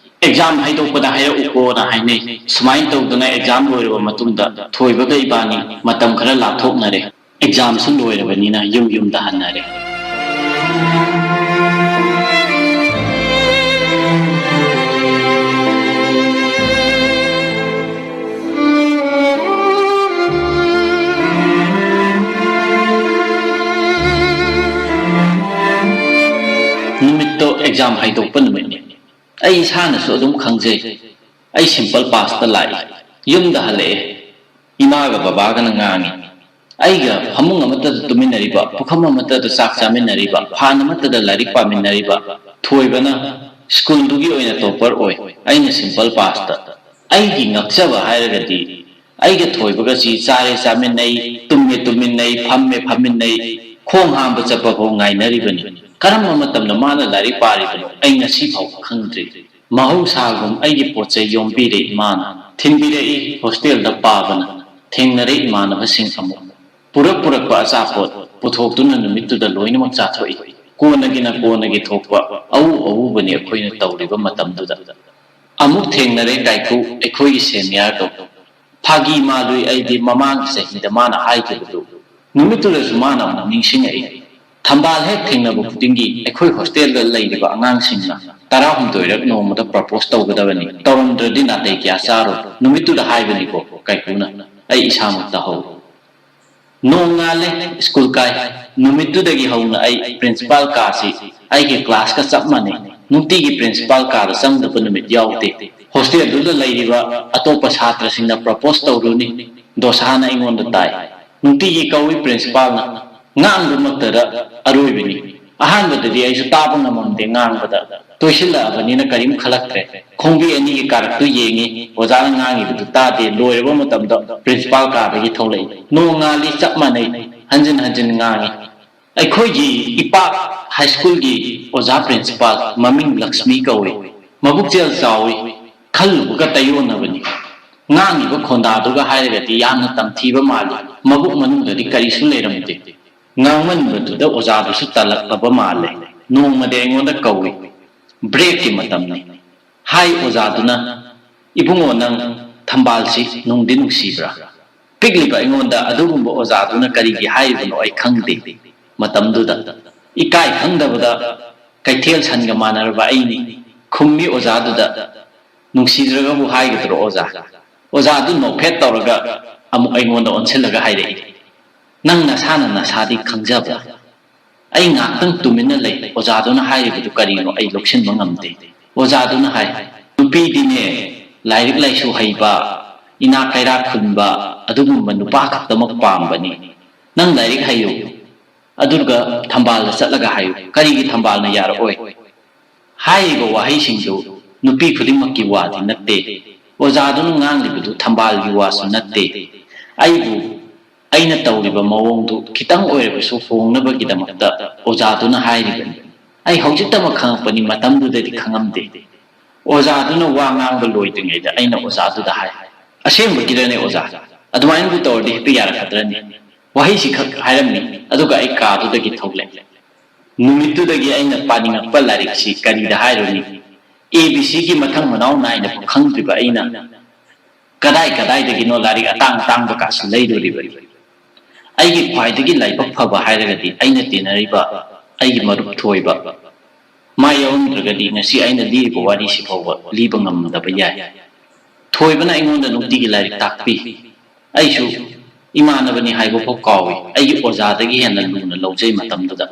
"Exam ꯍꯥꯏꯗꯣꯛꯄꯗ ꯍꯥꯏꯔꯛꯎꯀꯣꯅ" ꯍꯥꯏꯅꯩ꯫ ꯁꯨꯃꯥꯏꯅ ꯇꯧꯗꯅ exam ꯂꯣꯏꯔꯕ ꯃꯇꯨꯡꯗ ꯊꯣꯏꯕꯒ ꯏꯕꯥꯅꯤ ꯃꯇꯝ ꯈꯔ ꯂꯥꯞꯊꯣꯛꯅꯔꯦ꯫ Exam ꯁꯨ ꯂꯣꯏꯔꯕꯅꯤꯅ ꯌꯨꯝ ꯌꯨꯝꯗ ꯍꯟꯅꯔꯦ꯫ ꯅꯨꯃꯤꯠꯇꯣ exam ꯍꯥꯏꯗꯣꯛꯄ ꯅꯨꯃꯤꯠꯅꯤ꯫ ꯑꯩ ꯏꯁꯥꯅꯁꯨ ꯑꯗꯨꯝ ꯈꯪꯖꯩ꯫ ꯑꯩ simple pass ꯇ ꯂꯥꯛꯏ꯫ ꯌꯨꯝꯗ ꯍꯜꯂꯛꯑꯦ꯫ ꯏꯃꯥꯒ ꯕꯕꯥꯒꯅ ꯉꯥꯡꯉꯤ꯫ ꯑꯩꯒ ꯐꯃꯨꯡ ꯑꯃꯠꯇꯗ ꯇꯨꯃꯤꯟꯅꯔꯤꯕ, ꯄꯨꯈꯝ ꯑꯃꯠꯇꯗ ꯆꯥꯛ ꯆꯥꯃꯤꯟꯅꯔꯤꯕ, ꯐꯥꯟ ꯑꯃꯠꯇꯗ ꯂꯥꯏꯔꯤꯛ ꯄꯥꯃꯤꯟꯅꯔꯤꯕ ꯊꯣꯏꯕꯅ school ꯗꯨꯒꯤ ꯑꯣꯏꯅ topper ꯑꯣꯏ, ꯑꯩꯅ simple pass ꯇ꯫ ꯑꯩꯒꯤ ꯉꯛꯆꯕ ꯍꯥꯏꯔꯒꯗꯤ ꯑꯩꯒ ꯊꯣꯏꯕꯒꯁꯤ ꯆꯥꯔꯦ ꯆꯥꯃꯤꯟꯅꯩ, ꯇꯨꯝꯃꯦ ꯇꯨꯝꯃꯤꯟꯅꯩ, ꯐꯝꯃꯦ ꯐꯝꯃꯤꯟꯅꯩ, ꯈꯣꯡ ꯍꯥꯝꯕ ꯆꯠꯄ ꯐꯥꯎ ꯉꯥꯏꯅꯔꯤꯕꯅꯤ꯫ ꯀꯔꯝꯕ ꯃꯇꯝꯗ ꯃꯥꯅ ꯂꯥꯏꯔꯤꯛ ꯄꯥꯔꯤꯕꯅꯣ ꯑꯩ ꯉꯁꯤ ꯐꯥꯎꯕ ꯈꯪꯗ꯭ꯔꯤ꯫ ꯃꯍꯧꯁꯥꯒꯨꯝ ꯑꯩꯒꯤ ꯄꯣꯠ ꯆꯩ ꯌꯣꯝꯕꯤꯔꯦ ꯏꯃꯥꯅ꯫ ꯊꯤꯟꯕꯤꯔꯛꯏ hostel ꯗ ꯄꯥꯕꯅ꯫ ꯊꯦꯡꯅꯔꯦ ꯏꯃꯥꯟꯅꯕꯁꯤꯡ ꯑꯃꯨꯛ꯫ ꯄꯨꯔꯛ ꯄꯨꯔꯛꯄ ꯑꯆꯥꯄꯣꯠ꯫ ꯄꯨꯊꯣꯛꯇꯨꯅ ꯅꯨꯃꯤꯠꯇꯨꯗ ꯂꯣꯏꯅꯃꯛ ꯆꯥꯊꯣꯛꯏ꯫ ꯀꯣꯟꯅꯒꯤꯅ ꯀꯣꯟꯅꯒꯤ ꯊꯣꯛꯄ ꯑꯎ ꯑꯎꯕꯅꯤ ꯑꯩꯈꯣꯏꯅ ꯇꯧꯔꯤꯕ ꯃꯇꯝꯗꯨꯗ꯫ ꯑꯃꯨꯛ ꯊꯦꯡꯅꯔꯦ ꯀꯥꯏꯀꯨ, ꯑꯩꯈꯣꯏꯒꯤ ꯁꯦꯅꯤꯌꯔꯗꯣ꯫ ꯐꯥꯒꯤ ꯃꯥꯜꯂꯨꯏ ꯑꯩꯗꯤ ꯃꯃꯥꯡꯒꯤ ꯆꯍꯤꯗ ꯃꯥꯅ ꯍꯥꯏꯈꯤꯕꯗꯨ꯫ ꯅꯨꯃꯤꯠꯇꯨꯗꯁꯨ ꯃꯥꯅ ꯑꯃꯨꯛ ꯅꯤꯡꯁꯤꯡꯉꯛꯏ꯫ ꯊꯝꯕꯥꯜ ꯍꯦꯛ ꯊꯦꯡꯅꯕ ꯈꯨꯗꯤꯡꯒꯤ ꯑꯩꯈꯣꯏ ꯍꯣꯁꯇꯦꯜꯗ ꯂꯩꯔꯤꯕ ꯑꯉꯥꯡꯁꯤꯡꯅ ꯇꯔꯥꯍꯨꯝꯗꯣꯏꯔꯛ ꯅꯣꯡꯃꯗ ꯄ꯭ꯔꯄꯣꯁ ꯇꯧꯒꯗꯕꯅꯤ, ꯇꯧꯔꯝꯗ꯭ꯔꯗꯤ ꯅꯥꯇꯩ ꯀꯌꯥ ꯆꯥꯔꯣꯏ꯫ ꯅꯨꯃꯤꯠꯇꯨꯗ ꯍꯥꯏꯕꯅꯤꯀꯣ ꯀꯥꯏꯀꯨꯅ꯫ ꯑꯩ ꯏꯁꯥꯃꯛ ꯇꯥꯍꯧꯏ꯫ ꯅꯣꯡ ꯉꯥꯜꯂꯦ, ꯁ꯭ꯀꯨꯜ ꯀꯥꯏ꯫ ꯅꯨꯃꯤꯠꯇꯨꯗꯒꯤ ꯍꯧꯅ ꯑꯩ ꯄ꯭ꯔꯤꯟꯁꯤꯄꯥꯜ ꯀꯥꯁꯤ ꯑꯩꯒꯤ ꯀ꯭ꯂꯥꯁꯀ ꯆꯞ ꯃꯥꯟꯅꯩ꯫ ꯅꯨꯡꯇꯤꯒꯤ ꯄ꯭ꯔꯤꯟꯁꯤꯄꯥꯜ ꯀꯥꯗ ꯆꯪꯗꯕ ꯅꯨꯃꯤꯠ ꯌꯥꯎꯗꯦ꯫ ꯍꯣꯁꯇꯦꯜꯗꯨꯗ ꯂꯩꯔꯤꯕ ꯑꯇꯣꯞꯄ ꯁꯥꯇ꯭ꯔꯁꯤꯡꯅ ꯄ꯭ꯔꯄꯣꯁ ꯇꯧꯔꯨꯅꯤ꯫ ꯗꯣꯁꯥꯅ ꯑꯩꯉꯣꯟꯗ ꯇꯥꯏ꯫ ꯅꯨꯡꯇꯤꯒꯤ ꯀꯧꯏ ꯄ꯭ꯔꯤꯟꯁꯤꯄꯥꯜꯅ꯫ ꯉꯥꯡꯕꯃꯛꯇꯗ ꯑꯔꯣꯏꯕꯅꯤ꯫ ꯑꯍꯥꯟꯕꯗꯗꯤ ꯑꯩꯁꯨ ꯇꯥꯕ ꯉꯝꯃꯝꯗꯦ ꯉꯥꯡꯕꯗ꯫ ꯇꯣꯏꯁꯤꯜꯂꯛꯑꯕꯅꯤꯅ ꯀꯔꯤꯝ ꯈꯜꯂꯛꯇ꯭ꯔꯦ꯫ ꯈꯣꯡꯕꯤ ꯑꯅꯤꯒꯤ ꯀꯥꯔꯛꯇꯨ ꯌꯦꯡꯉꯤ꯫ ꯑꯣꯖꯥꯅ ꯉꯥꯡꯉꯤꯕꯗꯨ ꯇꯥꯗꯦ꯫ ꯂꯣꯏꯔꯕ ꯃꯇꯝꯗ ꯄ꯭ꯔꯤꯟꯁꯤꯄꯥꯜ ꯀꯥꯗꯒꯤ ꯊꯣꯛꯂꯛꯏ꯫ ꯅꯣꯡ ꯉꯥꯜꯂꯤ ꯆꯞ ꯃꯥꯟꯅꯩ꯫ ꯍꯟꯖꯤꯟ ꯍꯟꯖꯤꯟ ꯉꯥꯡꯉꯤ꯫ ꯑꯩꯈꯣꯏꯒꯤ ꯏꯄꯥꯛ ꯍꯥꯏ ꯁ꯭ꯀꯨꯜꯒꯤ ꯑꯣꯖꯥ ꯄ꯭ꯔꯤꯟꯁꯤꯄꯥꯜ, ꯃꯃꯤꯡ ꯂꯛꯁꯃꯤ ꯀꯧꯏ꯫ ꯃꯕꯨꯛꯆꯦꯜ ꯆꯥꯎꯏ꯫ ꯈꯜꯂꯨꯕꯒ ꯇꯥꯏꯌꯣꯟꯅꯕꯅꯤ꯫ ꯉꯥꯡꯉꯤꯕ ꯈꯣꯟꯗꯥꯗꯨꯒ ꯍꯥꯏꯔꯒꯗꯤ ꯌꯥꯝꯅ ꯇꯝꯊꯤꯕ ꯃꯥꯜꯂꯤ꯫ ꯃꯕꯨꯛ ꯃꯅꯨꯡꯗꯗꯤ ꯀꯔꯤꯁꯨ ꯂꯩꯔꯝꯗꯦ꯫ ꯉꯥꯡꯃꯟꯕꯗꯨꯗ ꯑꯣꯖꯥꯗꯨꯁꯨ ꯇꯜꯂꯛꯂꯕ ꯃꯥꯜꯂꯦ꯫ ꯅꯣꯡꯃꯗꯤ ꯑꯩꯉꯣꯟꯗ ꯀꯧꯏ꯫ ꯕ꯭ꯔꯦꯛꯀꯤ ꯃꯇꯝꯅꯤ꯫ ꯍꯥꯏ ꯑꯣꯖꯥꯗꯨꯅ, "ꯏꯕꯨꯡꯉꯣ, ꯅꯪ ꯊꯝꯕꯥꯜꯁꯤ ꯅꯨꯡꯗꯤ ꯅꯨꯡꯁꯤꯕ꯭ꯔꯥ?" ꯄꯤꯛꯂꯤꯕ ꯑꯩꯉꯣꯟꯗ ꯑꯗꯨꯒꯨꯝꯕ ꯑꯣꯖꯥꯗꯨꯅ ꯀꯔꯤꯒꯤ ꯍꯥꯏꯔꯤꯕꯅꯣ ꯑꯩ ꯈꯪꯗꯦ꯫ ꯃꯇꯝꯗꯨꯗ ꯏꯀꯥꯏ ꯈꯪꯗꯕꯗ ꯀꯩꯊꯦꯜ ꯁꯟꯒ ꯃꯥꯟꯅꯔꯕ ꯑꯩꯅꯤ꯫ ꯈꯨꯝꯃꯤ ꯑꯣꯖꯥꯗꯨꯗ, "ꯅꯨꯡꯁꯤꯗ꯭ꯔꯒꯕꯨ ꯍꯥꯏꯒꯗ꯭ꯔꯣ ꯑꯣꯖꯥ?" ꯑꯣꯖꯥꯗꯨ ꯅꯣꯛꯐꯦꯠ ꯇꯧꯔꯒ ꯑꯃꯨꯛ ꯑꯩꯉꯣꯟꯗ ꯑꯣꯟꯁꯤꯜꯂꯒ ꯍꯥꯏꯔꯛꯏ, "ꯅꯪ ꯅꯁꯥꯅ ꯅꯁꯥꯗꯤ ꯈꯪꯖꯕ꯭ꯔꯥ?" ꯑꯩ ꯉꯥꯏꯍꯥꯛꯇꯪ ꯇꯨꯃꯤꯟꯅ ꯂꯩ꯫ ꯑꯣꯖꯥꯗꯨꯅ ꯍꯥꯏꯔꯤꯕꯗꯨ ꯀꯔꯤꯅꯣ ꯑꯩ ꯂꯧꯁꯤꯟꯕ ꯉꯝꯗꯦ꯫ ꯑꯣꯖꯥꯗꯨꯅ ꯍꯥꯏ, "ꯅꯨꯄꯤꯗꯤꯅꯦ, ꯂꯥꯏꯔꯤꯛ ꯂꯥꯏꯁꯨ ꯍꯩꯕ, ꯏꯅꯥꯛ ꯀꯩꯔꯥꯛ ꯈꯨꯟꯕ, ꯑꯗꯨꯒꯨꯝꯕ ꯅꯨꯄꯥ ꯈꯛꯇꯃꯛ ꯄꯥꯝꯕꯅꯤ꯫ ꯅꯪ ꯂꯥꯏꯔꯤꯛ ꯍꯩꯌꯨ, ꯑꯗꯨꯒ ꯊꯝꯕꯥꯜꯗ ꯆꯠꯂꯒ ꯍꯥꯏꯌꯨ꯫ ꯀꯔꯤꯒꯤ ꯊꯝꯕꯥꯜꯅ ꯌꯥꯔꯛꯑꯣꯏ?" ꯍꯥꯏꯔꯤꯕ ꯋꯥꯍꯩꯁꯤꯡꯗꯨ ꯅꯨꯄꯤ ꯈꯨꯗꯤꯡꯃꯛꯀꯤ ꯋꯥꯗꯤ ꯅꯠꯇꯦ꯫ ꯑꯣꯖꯥꯗꯨꯅ ꯉꯥꯡꯂꯤꯕꯗꯨ ꯊꯝꯕꯥꯜꯒꯤ ꯋꯥꯁꯨ ꯅꯠꯇꯦ꯫ ꯑꯩꯕꯨ, ꯑꯩꯅ ꯇꯧꯔꯤꯕ ꯃꯑꯣꯡꯗꯨ ꯈꯤꯇꯪ ꯑꯣꯏꯔꯕꯁꯨ ꯍꯣꯡꯅꯕꯒꯤꯗꯃꯛꯇ ꯑꯣꯖꯥꯗꯨꯅ ꯍꯥꯏꯔꯤꯕꯅꯤ꯫ ꯑꯩ ꯍꯧꯖꯤꯛꯇꯃꯛ ꯈꯪꯉꯛꯄꯅꯤ, ꯃꯇꯝꯗꯨꯗꯗꯤ ꯈꯪꯉꯝꯗꯦ꯫ ꯑꯣꯖꯥꯗꯨꯅ ꯋꯥ ꯉꯥꯡꯕ ꯂꯣꯏꯗ꯭ꯔꯤꯉꯩꯗ ꯑꯩꯅ ꯑꯣꯖꯥꯗꯨꯗ ꯍꯥꯏ, "ꯑꯁꯦꯡꯕꯒꯤꯔꯅꯦ ꯑꯣꯖꯥ? ꯑꯗꯨꯃꯥꯏꯅꯕꯨ ꯇꯧꯔꯗꯤ ꯍꯦꯛꯇ ꯌꯥꯔꯛꯀꯗ꯭ꯔꯅꯦ?" ꯋꯥꯍꯩꯁꯤ ꯈꯛ ꯍꯥꯏꯔꯝꯃꯤ, ꯑꯗꯨꯒ ꯑꯩ ꯀꯥꯗꯨꯗꯒꯤ ꯊꯣꯛꯂꯛꯑꯦ꯫ ꯅꯨꯃꯤꯠꯇꯨꯗꯒꯤ ꯑꯩꯅ ꯄꯥꯅꯤꯡꯉꯛꯄ ꯂꯥꯏꯔꯤꯛꯁꯤ ꯀꯔꯤꯗ ꯍꯥꯏꯔꯨꯅꯤ? ꯑꯦ ꯕꯤ ꯁꯤꯒꯤ ꯃꯊꯪ ꯃꯅꯥꯎ ꯅꯥꯏꯅ ꯈꯪꯗ꯭ꯔꯤꯕ ꯑꯩꯅ ꯀꯗꯥꯏ ꯀꯗꯥꯏꯗꯒꯤꯅꯣ ꯂꯥꯏꯔꯤꯛ ꯑꯇꯥꯡ ꯑꯇꯥꯡꯕ ꯀꯥꯁꯨ ꯂꯩꯔꯨꯔꯤꯕꯅꯤ꯫ ꯑꯩꯒꯤ ꯈ꯭ꯋꯥꯏꯗꯒꯤ ꯂꯥꯏꯕꯛ ꯐꯕ ꯍꯥꯏꯔꯒꯗꯤ ꯑꯩꯅ ꯇꯤꯟꯅꯔꯤꯕ ꯑꯩꯒꯤ ꯃꯔꯨꯞ ꯊꯣꯏꯕ, ꯃꯥ ꯌꯥꯎꯔꯝꯗ꯭ꯔꯒꯗꯤ ꯉꯁꯤ ꯑꯩꯅ ꯂꯤꯔꯤꯕ ꯋꯥꯔꯤꯁꯤ ꯐꯥꯎꯕ ꯂꯤꯕ ꯉꯝꯗꯕ ꯌꯥꯏ꯫ ꯊꯣꯏꯕꯅ ꯑꯩꯉꯣꯟꯗ ꯅꯨꯡꯇꯤꯒꯤ ꯂꯥꯏꯔꯤꯛ ꯇꯥꯛꯄꯤ꯫ ꯑꯩꯁꯨ ꯏꯃꯥꯟꯅꯕꯅꯤ ꯍꯥꯏꯕ ꯐꯥꯎ ꯀꯥꯎꯏ꯫ ꯑꯩꯒꯤ ꯑꯣꯖꯥꯗꯒꯤ ꯍꯦꯟꯅ ꯂꯨꯅ ꯂꯧꯖꯩ ꯃꯇꯝꯗꯨꯗ꯫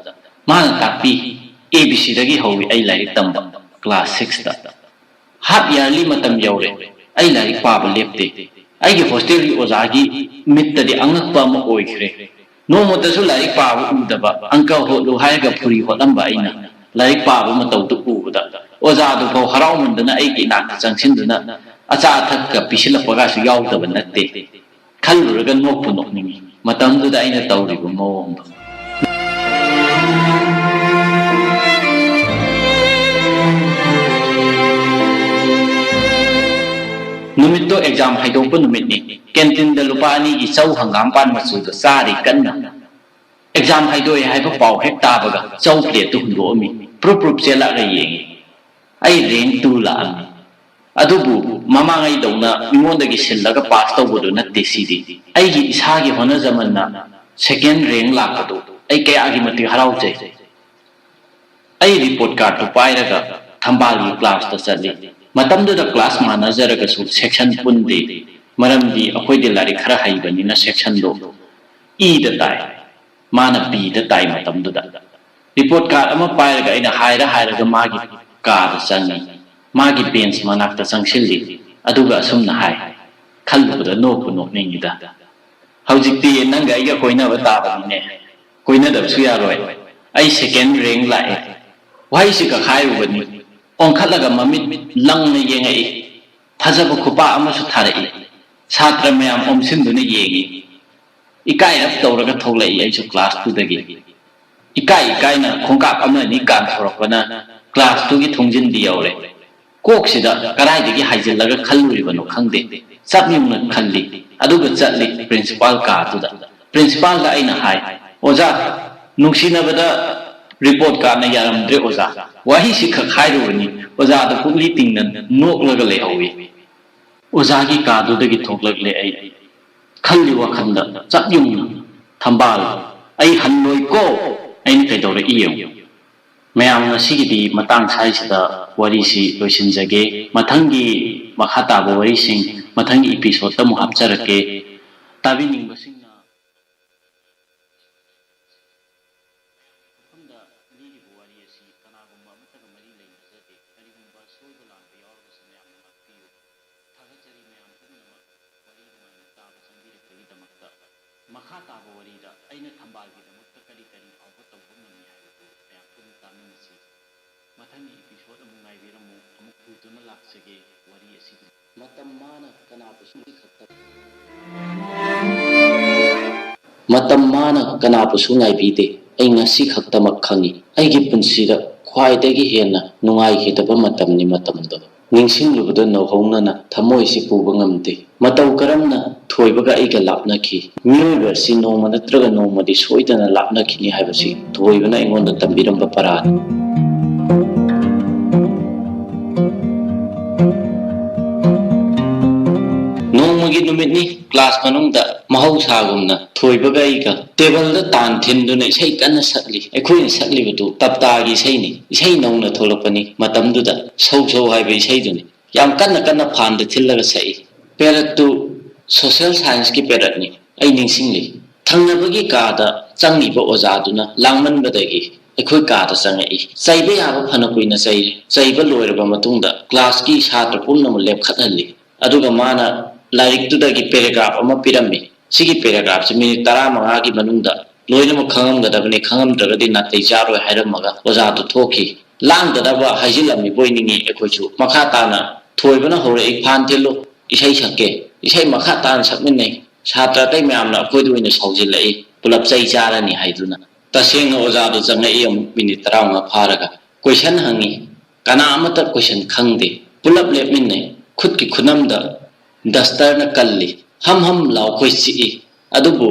ꯃꯥꯅ ꯇꯥꯛꯄꯤ꯫ ꯑꯦ ꯕꯤ ꯁꯤꯗꯒꯤ ꯍꯧꯏ ꯑꯩ ꯂꯥꯏꯔꯤꯛ ꯇꯝꯕ, ꯀ꯭ꯂꯥꯁ ꯁꯤꯛꯁꯇ꯫ ꯍꯥꯐ ꯌꯥꯔꯂꯤ ꯃꯇꯝ ꯌꯧꯔꯦ꯫ ꯑꯩ ꯂꯥꯏꯔꯤꯛ ꯄꯥꯕ ꯂꯦꯞꯇꯦ꯫ ꯑꯩꯒꯤ ꯍꯣꯁꯇꯦꯜꯒꯤ ꯑꯣꯖꯥꯒꯤ ꯃꯤꯠꯇꯗꯤ ꯑꯉꯛꯄ ꯑꯃ ꯑꯣꯏꯈ꯭ꯔꯦ꯫ ꯅꯣꯡꯃꯇꯁꯨ ꯂꯥꯏꯔꯤꯛ ꯄꯥꯕ ꯎꯗꯕ, ꯑꯪꯀ ꯍꯣꯠꯂꯨ ꯍꯥꯏꯔꯒ ꯐꯨꯔꯤ ꯍꯣꯠꯂꯝꯕ ꯑꯩꯅ ꯂꯥꯏꯔꯤꯛ ꯄꯥꯕ ꯃꯇꯧꯗꯨ ꯎꯕꯗ ꯑꯣꯖꯥꯗꯨ ꯐꯥꯎ ꯍꯔꯥꯎꯃꯟꯗꯅ ꯑꯩꯒꯤ ꯏꯅꯥꯛꯇ ꯆꯪꯁꯤꯟꯗꯨꯅ ꯑꯆꯥ ꯑꯊꯛꯀ ꯄꯤꯁꯤꯜꯂꯛꯄꯒꯁꯨ ꯌꯥꯎꯗꯕ ꯅꯠꯇꯦ꯫ ꯈꯜꯂꯨꯔꯒ ꯅꯣꯛꯄꯨ ꯅꯣꯛꯅꯤꯡꯏ꯫ ꯃꯇꯝꯗꯨꯗ ꯑꯩꯅ ꯇꯧꯔꯤꯕ ꯃꯑꯣꯡꯗꯣ꯫ ꯅꯨꯃꯤꯠꯇꯣ ꯑꯦꯛꯖꯥꯝ ꯍꯥꯏꯗꯣꯛꯄ ꯅꯨꯃꯤꯠꯅꯤ꯫ ꯀꯦꯟꯇꯤꯟꯗ ꯂꯨꯄꯥ ꯑꯅꯤꯒꯤ ꯆꯧ ꯍꯪꯒꯥꯝꯄꯥꯟ ꯃꯆꯨꯗꯣ ꯆꯥꯔꯤ ꯀꯟꯅ꯫ ꯑꯦꯛꯖꯥꯝ ꯍꯥꯏꯗꯣꯛꯑꯦ ꯍꯥꯏꯕ ꯄꯥꯎ ꯍꯦꯛ ꯇꯥꯕꯒ ꯆꯧ ꯄ꯭ꯂꯦꯠꯇꯨ ꯍꯨꯟꯗꯣꯛꯑꯝꯃꯤ꯫ ꯄ꯭ꯔꯨꯞ ꯄ꯭ꯔꯨꯞ ꯆꯦꯜꯂꯛꯑꯒ ꯌꯦꯡꯉꯤ꯫ ꯑꯩ ꯔꯦꯡ ꯇꯨ ꯂꯥꯛꯑꯝꯃꯤ꯫ ꯑꯗꯨꯕꯨ ꯃꯃꯥꯡꯉꯩꯗꯧꯅ ꯃꯤꯉꯣꯟꯗꯒꯤ ꯁꯤꯜꯂꯒ ꯄꯥꯁ ꯇꯧꯕꯗꯨ ꯅꯠꯇꯦ ꯁꯤꯗꯤ꯫ ꯑꯩꯒꯤ ꯏꯁꯥꯒꯤ ꯍꯣꯠꯅꯖꯃꯟꯅ ꯁꯦꯀꯦꯟ ꯔꯦꯡ ꯂꯥꯛꯄꯗꯨ ꯑꯩ ꯀꯌꯥꯒꯤ ꯃꯇꯤꯛ ꯍꯔꯥꯎꯖꯩ꯫ ꯑꯩ ꯔꯤꯄꯣꯔꯠ ꯀꯥꯔꯠꯇꯨ ꯄꯥꯏꯔꯒ ꯊꯝꯕꯥꯜꯒꯤ ꯀ꯭ꯂꯥꯁꯇ ꯆꯠꯂꯤ꯫ ꯃꯇꯝꯗꯨꯗ ꯀ꯭ꯂꯥꯁ ꯃꯥꯟꯅꯖꯔꯒꯁꯨ ꯁꯦꯛꯁꯟ ꯄꯨꯟꯗꯦ꯫ ꯃꯔꯝꯗꯤ ꯑꯩꯈꯣꯏꯗꯤ ꯂꯥꯏꯔꯤꯛ ꯈꯔ ꯍꯩꯕꯅꯤꯅ ꯁꯦꯛꯁꯟꯗꯣ ꯏꯗ ꯇꯥꯏ꯫ ꯃꯥꯅ ꯕꯤꯗ ꯇꯥꯏ ꯃꯇꯝꯗꯨꯗ꯫ ꯔꯤꯄꯣꯔꯠ ꯀꯥꯔꯠ ꯑꯃ ꯄꯥꯏꯔꯒ ꯑꯩꯅ ꯍꯥꯏꯔ ꯍꯥꯏꯔꯒ ꯃꯥꯒꯤ ꯀꯥꯗ ꯆꯪꯉꯤ꯫ ꯃꯥꯒꯤ ꯕꯦꯟꯁ ꯃꯅꯥꯛꯇ ꯆꯪꯁꯤꯜꯂꯤ꯫ ꯑꯗꯨꯒ ꯑꯁꯨꯝꯅ ꯍꯥꯏ, ꯈꯜꯂꯨꯕꯗ ꯅꯣꯛꯄꯨ ꯅꯣꯛꯅꯤꯡꯉꯤꯗ꯫ "ꯍꯧꯖꯤꯛꯇꯤ ꯅꯪꯒ ꯑꯩꯒ ꯀꯣꯏꯅꯕ ꯇꯥꯕꯅꯤꯅꯦ꯫ ꯀꯣꯏꯅꯗꯕꯁꯨ ꯌꯥꯔꯣꯏ꯫ ꯑꯩ ꯁꯦꯀꯦꯟ ꯔꯦꯡ ꯂꯥꯛꯑꯦ꯫" ꯋꯥꯍꯩꯁꯤ ꯀꯛꯈꯥꯏꯔꯨꯕꯅꯤ꯫ ꯑꯣꯟꯈꯠꯂꯒ ꯃꯃꯤꯠ ꯂꯪꯅ ꯌꯦꯡꯉꯛꯏ꯫ ꯐꯖꯕ ꯈꯨꯄꯥꯛ ꯑꯃꯁꯨ ꯊꯥꯔꯛꯏ꯫ ꯁꯥꯇ꯭ꯔ ꯃꯌꯥꯝ ꯑꯣꯝꯁꯤꯟꯗꯨꯅ ꯌꯦꯡꯉꯤ꯫ ꯏꯀꯥꯏꯔꯞ ꯇꯧꯔꯒ ꯊꯣꯛꯂꯛꯏ ꯑꯩꯁꯨ ꯀ꯭ꯂꯥꯁꯇꯨꯗꯒꯤ꯫ ꯏꯀꯥꯏ ꯏꯀꯥꯏꯅ ꯈꯣꯡꯀꯥꯞ ꯑꯃ ꯑꯅꯤ ꯀꯥꯟꯊꯣꯔꯛꯄꯅ ꯀ꯭ꯂꯥꯁꯇꯨꯒꯤ ꯊꯣꯡꯖꯤꯟꯗꯤ ꯌꯧꯔꯦ꯫ ꯀꯣꯛꯁꯤꯗ ꯀꯗꯥꯏꯗꯒꯤ ꯍꯥꯏꯖꯤꯜꯂꯒ ꯈꯜꯂꯨꯔꯤꯕꯅꯣ ꯈꯪꯗꯦ꯫ ꯆꯞ ꯌꯨꯡꯅ ꯈꯜꯂꯤ꯫ ꯑꯗꯨꯒ ꯆꯠꯂꯤ ꯄ꯭ꯔꯤꯟꯁꯤꯄꯥꯜ ꯀꯥꯗꯨꯗ꯫ ꯄ꯭ꯔꯤꯟꯁꯤꯄꯥꯜꯗ ꯑꯩꯅ ꯍꯥꯏ, "ꯑꯣꯖꯥ, ꯅꯨꯡꯁꯤꯅꯕꯗ ꯔꯤꯄꯣꯔꯠ ꯀꯥꯔꯗꯅ ꯌꯥꯔꯝꯗ꯭ꯔꯦ ꯑꯣꯖꯥ꯫ ꯋꯥꯍꯩꯁꯤ ꯈꯛ ꯍꯥꯏꯔꯨꯕꯅꯤ, ꯑꯣꯖꯥꯗ ꯄꯨꯛꯂꯤ ꯇꯤꯡꯅ ꯅꯣꯛꯂꯒ ꯂꯩꯍꯧꯏ꯫" ꯑꯣꯖꯥꯒꯤ ꯀꯥꯗꯨꯗꯒꯤ ꯊꯣꯛꯂꯛꯂꯦ ꯑꯩ꯫ ꯈꯜꯂꯤ ꯋꯥꯈꯜꯗ ꯆꯞ ꯌꯨꯡꯅ, "ꯊꯝꯕꯥꯜ, ꯑꯩ ꯍꯟꯂꯣꯏꯀꯣ, ꯑꯩꯅ ꯀꯩꯗꯧꯔꯛꯏ ꯌꯦꯡꯉꯨ꯫" ꯃꯌꯥꯝ, ꯉꯁꯤꯒꯤꯗꯤ ꯃꯇꯥꯡ ꯁ꯭ꯋꯥꯏꯁꯤꯗ ꯋꯥꯔꯤꯁꯤ ꯂꯣꯏꯁꯤꯟꯖꯒꯦ꯫ ꯃꯊꯪꯒꯤ ꯃꯈꯥ ꯇꯥꯕ ꯋꯥꯔꯤꯁꯤꯡ ꯃꯊꯪꯒꯤ ꯏꯄꯤꯁꯣꯗꯇ ꯑꯃꯨꯛ ꯍꯥꯞꯆꯔꯛꯀꯦ꯫ ꯇꯥꯕꯤꯅꯤꯡꯕꯁꯤꯡꯅ ꯃꯐꯝꯗ ꯂꯤꯔꯤꯕ ꯋꯥꯔꯤ ꯑꯁꯤ ꯀꯅꯥꯒꯨꯝꯕ ꯑꯃꯠꯇꯒ ꯃꯔꯤ ꯂꯩꯅꯖꯗꯦ꯫ ꯀꯔꯤꯒꯨꯝꯕ ꯁꯣꯏꯕ ꯂꯥꯟꯕ ꯌꯥꯎꯔꯒꯁꯨ ꯃꯌꯥꯝꯅ ꯉꯥꯛꯄꯤꯌꯨ꯫ ꯊꯥꯒꯠꯆꯔꯤ ꯃꯌꯥꯝ ꯄꯨꯝꯅꯃꯛ ꯋꯥꯔꯤ ꯅꯨꯡꯉꯥꯏꯅ ꯇꯥꯕ ꯆꯪꯕꯤꯔꯛꯄꯒꯤꯗꯃꯛꯇ꯫ ꯃꯈꯥ ꯇꯥꯕ ꯋꯥꯔꯤꯗ ꯑꯩꯅ ꯊꯝꯕꯥꯜꯒꯤꯗꯃꯛꯇ ꯀꯔꯤ ꯀꯔꯤ ꯐꯥꯎꯕ ꯇꯧꯕ ꯉꯝꯃꯤ ꯍꯥꯏꯕꯗꯨ ꯃꯌꯥꯝ ꯄꯨꯟꯅ ꯇꯥꯃꯤꯟꯅꯁꯤ꯫ ꯃꯊꯪꯒꯤ ꯏꯄꯤꯁꯣꯗ ꯑꯃꯨꯛ ꯉꯥꯏꯕꯤꯔꯝꯃꯨ, ꯑꯃꯨꯛ ꯄꯨꯗꯨꯅ ꯂꯥꯛꯆꯒꯦ ꯋꯥꯔꯤ ꯑꯁꯤꯒꯤ꯫ ꯃꯇꯝ ꯃꯥꯅ ꯀꯅꯥꯕꯨꯁꯨ ꯈꯛꯇ ꯃꯇꯝ ꯃꯥꯅ ꯀꯅꯥꯕꯨꯁꯨ ꯉꯥꯏꯕꯤꯗꯦ꯫ ꯑꯩ ꯉꯁꯤ ꯈꯛꯇꯃꯛ ꯈꯪꯏ꯫ ꯑꯩꯒꯤ ꯄꯨꯟꯁꯤꯗ ꯈ꯭ꯋꯥꯏꯗꯒꯤ ꯍꯦꯟꯅ ꯅꯨꯡꯉꯥꯏꯈꯤꯗꯕ ꯃꯇꯝꯅꯤ ꯃꯇꯝꯗꯣ꯫ ꯅꯤꯡꯁꯤꯡꯂꯨꯕꯗ ꯅꯧꯍꯧꯅꯅ ꯊꯃꯣꯏꯁꯤ ꯄꯨꯕ ꯉꯝꯗꯦ꯫ ꯃꯇꯧ ꯀꯔꯝꯅ ꯊꯣꯏꯕꯒ ꯑꯩꯒ ꯂꯥꯞꯅꯈꯤ? ꯃꯤꯑꯣꯏꯕ ꯑꯁꯤ ꯅꯣꯡꯃ ꯅꯠꯇ꯭ꯔꯒ ꯅꯣꯡꯃꯗꯤ ꯁꯣꯏꯗꯅ ꯂꯥꯞꯅꯈꯤꯅꯤ ꯍꯥꯏꯕꯁꯤ ꯊꯣꯏꯕꯅ ꯑꯩꯉꯣꯟꯗ ꯇꯝꯕꯤꯔꯝꯕ ꯄꯔꯥꯅꯤ꯫ ꯅꯣꯡꯃꯒꯤ ꯅꯨꯃꯤꯠꯅꯤ꯫ ꯀ꯭ꯂꯥꯁ ꯃꯅꯨꯡꯗ ꯃꯍꯧꯁꯥꯒꯨꯝꯅ ꯊꯣꯏꯕꯒ ꯑꯩꯒ ꯇꯦꯕꯜꯗ ꯇꯥꯟ ꯊꯤꯟꯗꯨꯅ ꯏꯁꯩ ꯀꯟꯅ ꯁꯛꯂꯤ꯫ ꯑꯩꯈꯣꯏꯅ ꯁꯛꯂꯤꯕꯗꯨ ꯇꯞꯇꯥꯒꯤ ꯏꯁꯩꯅꯤ꯫ ꯏꯁꯩ ꯅꯧꯅ ꯊꯣꯛꯂꯛꯄꯅꯤ꯫ ꯃꯇꯝꯗꯨꯗ "ꯁꯧ ꯁꯧ" ꯍꯥꯏꯕ ꯏꯁꯩꯗꯨꯅꯤ꯫ ꯌꯥꯝ ꯀꯟꯅ ꯀꯟꯅ ꯐꯥꯟꯗ ꯊꯤꯜꯂꯒ ꯁꯛꯏ꯫ ꯄꯦꯔꯠꯇꯨ ꯁꯣꯁꯦꯜ ꯁꯥꯏꯟꯁꯀꯤ ꯄꯦꯔꯠꯅꯤ꯫ ꯑꯩ ꯅꯤꯡꯁꯤꯡꯂꯤ꯫ ꯊꯪꯅꯕꯒꯤ ꯀꯥꯗ ꯆꯪꯉꯤꯕ ꯑꯣꯖꯥꯗꯨꯅ ꯂꯥꯡꯃꯟꯕꯗꯒꯤ ꯑꯩꯈꯣꯏ ꯀꯥꯗ ꯆꯪꯉꯛꯏ꯫ ꯆꯩꯕ ꯌꯥꯕ ꯐꯅ ꯀꯨꯏꯅ ꯆꯩꯔꯦ꯫ ꯆꯩꯕ ꯂꯣꯏꯔꯕ ꯃꯇꯨꯡꯗ ꯀ꯭ꯂꯥꯁꯀꯤ ꯁꯥꯇ꯭ꯔ ꯄꯨꯝꯅꯃꯛ ꯂꯦꯞꯈꯠꯍꯜꯂꯤ꯫ ꯑꯗꯨꯒ ꯃꯥꯅ ꯂꯥꯏꯔꯤꯛꯇꯨꯗꯒꯤ ꯄꯦꯔꯥꯒ꯭ꯔꯥꯐ ꯑꯃ ꯄꯤꯔꯝꯃꯤ꯫ ꯁꯤꯒꯤ ꯄꯦꯔꯥꯒ꯭ꯔꯥꯐꯁꯤ ꯃꯤꯅꯤꯠ ꯇꯔꯥꯃꯉꯥꯒꯤ ꯃꯅꯨꯡꯗ ꯂꯣꯏꯅꯃꯛ ꯈꯪꯉꯝꯒꯗꯕꯅꯤ, ꯈꯪꯉꯝꯗ꯭ꯔꯒꯗꯤ ꯅꯥꯇꯩ ꯆꯥꯔꯣꯏ ꯍꯥꯏꯔꯝꯃꯒ ꯑꯣꯖꯥꯗꯨ ꯊꯣꯛꯈꯤ꯫ ꯂꯥꯡꯗꯅꯕ ꯍꯥꯏꯖꯤꯜꯂꯝꯃꯤꯕꯣꯏ ꯅꯤꯡꯉꯤ ꯑꯩꯈꯣꯏꯁꯨ꯫ ꯃꯈꯥ ꯇꯥꯅ ꯊꯣꯏꯕꯅ ꯍꯧꯔꯛꯏ, "ꯐꯥꯟ ꯊꯤꯜꯂꯨ, ꯏꯁꯩ ꯁꯛꯀꯦ꯫" ꯏꯁꯩ ꯃꯈꯥ ꯇꯥꯅ ꯁꯛꯃꯤꯟꯅꯩ꯫ ꯁꯥꯇ꯭ꯔ ꯑꯇꯩ ꯃꯌꯥꯝꯅ ꯑꯩꯈꯣꯏꯗ ꯑꯣꯏꯅ ꯁꯥꯎꯖꯤꯜꯂꯛꯏ, ꯄꯨꯂꯞ ꯆꯩ ꯆꯥꯔꯅꯤ ꯍꯥꯏꯗꯨꯅ꯫ ꯇꯁꯦꯡꯅ ꯑꯣꯖꯥꯗꯨ ꯆꯪꯉꯛꯏ ꯑꯃꯨꯛ ꯃꯤꯅꯤꯠ ꯇꯔꯥꯃꯉꯥ ꯐꯥꯔꯒ꯫ ꯀꯣꯏꯁꯟ ꯍꯪꯉꯤ꯫ ꯀꯅꯥ ꯑꯃꯠꯇ ꯀꯣꯏꯁꯟ ꯈꯪꯗꯦ꯫ ꯄꯨꯂꯞ ꯂꯦꯞꯃꯤꯟꯅꯩ꯫ ꯈꯨꯠꯀꯤ ꯈꯨꯅꯝꯗ ꯗꯁꯇꯔꯅ ꯀꯜꯂꯤ꯫ ꯍꯝ ꯍꯝ ꯂꯥꯎꯈꯣꯏ ꯆꯤꯛꯏ꯫ ꯑꯗꯨꯕꯨ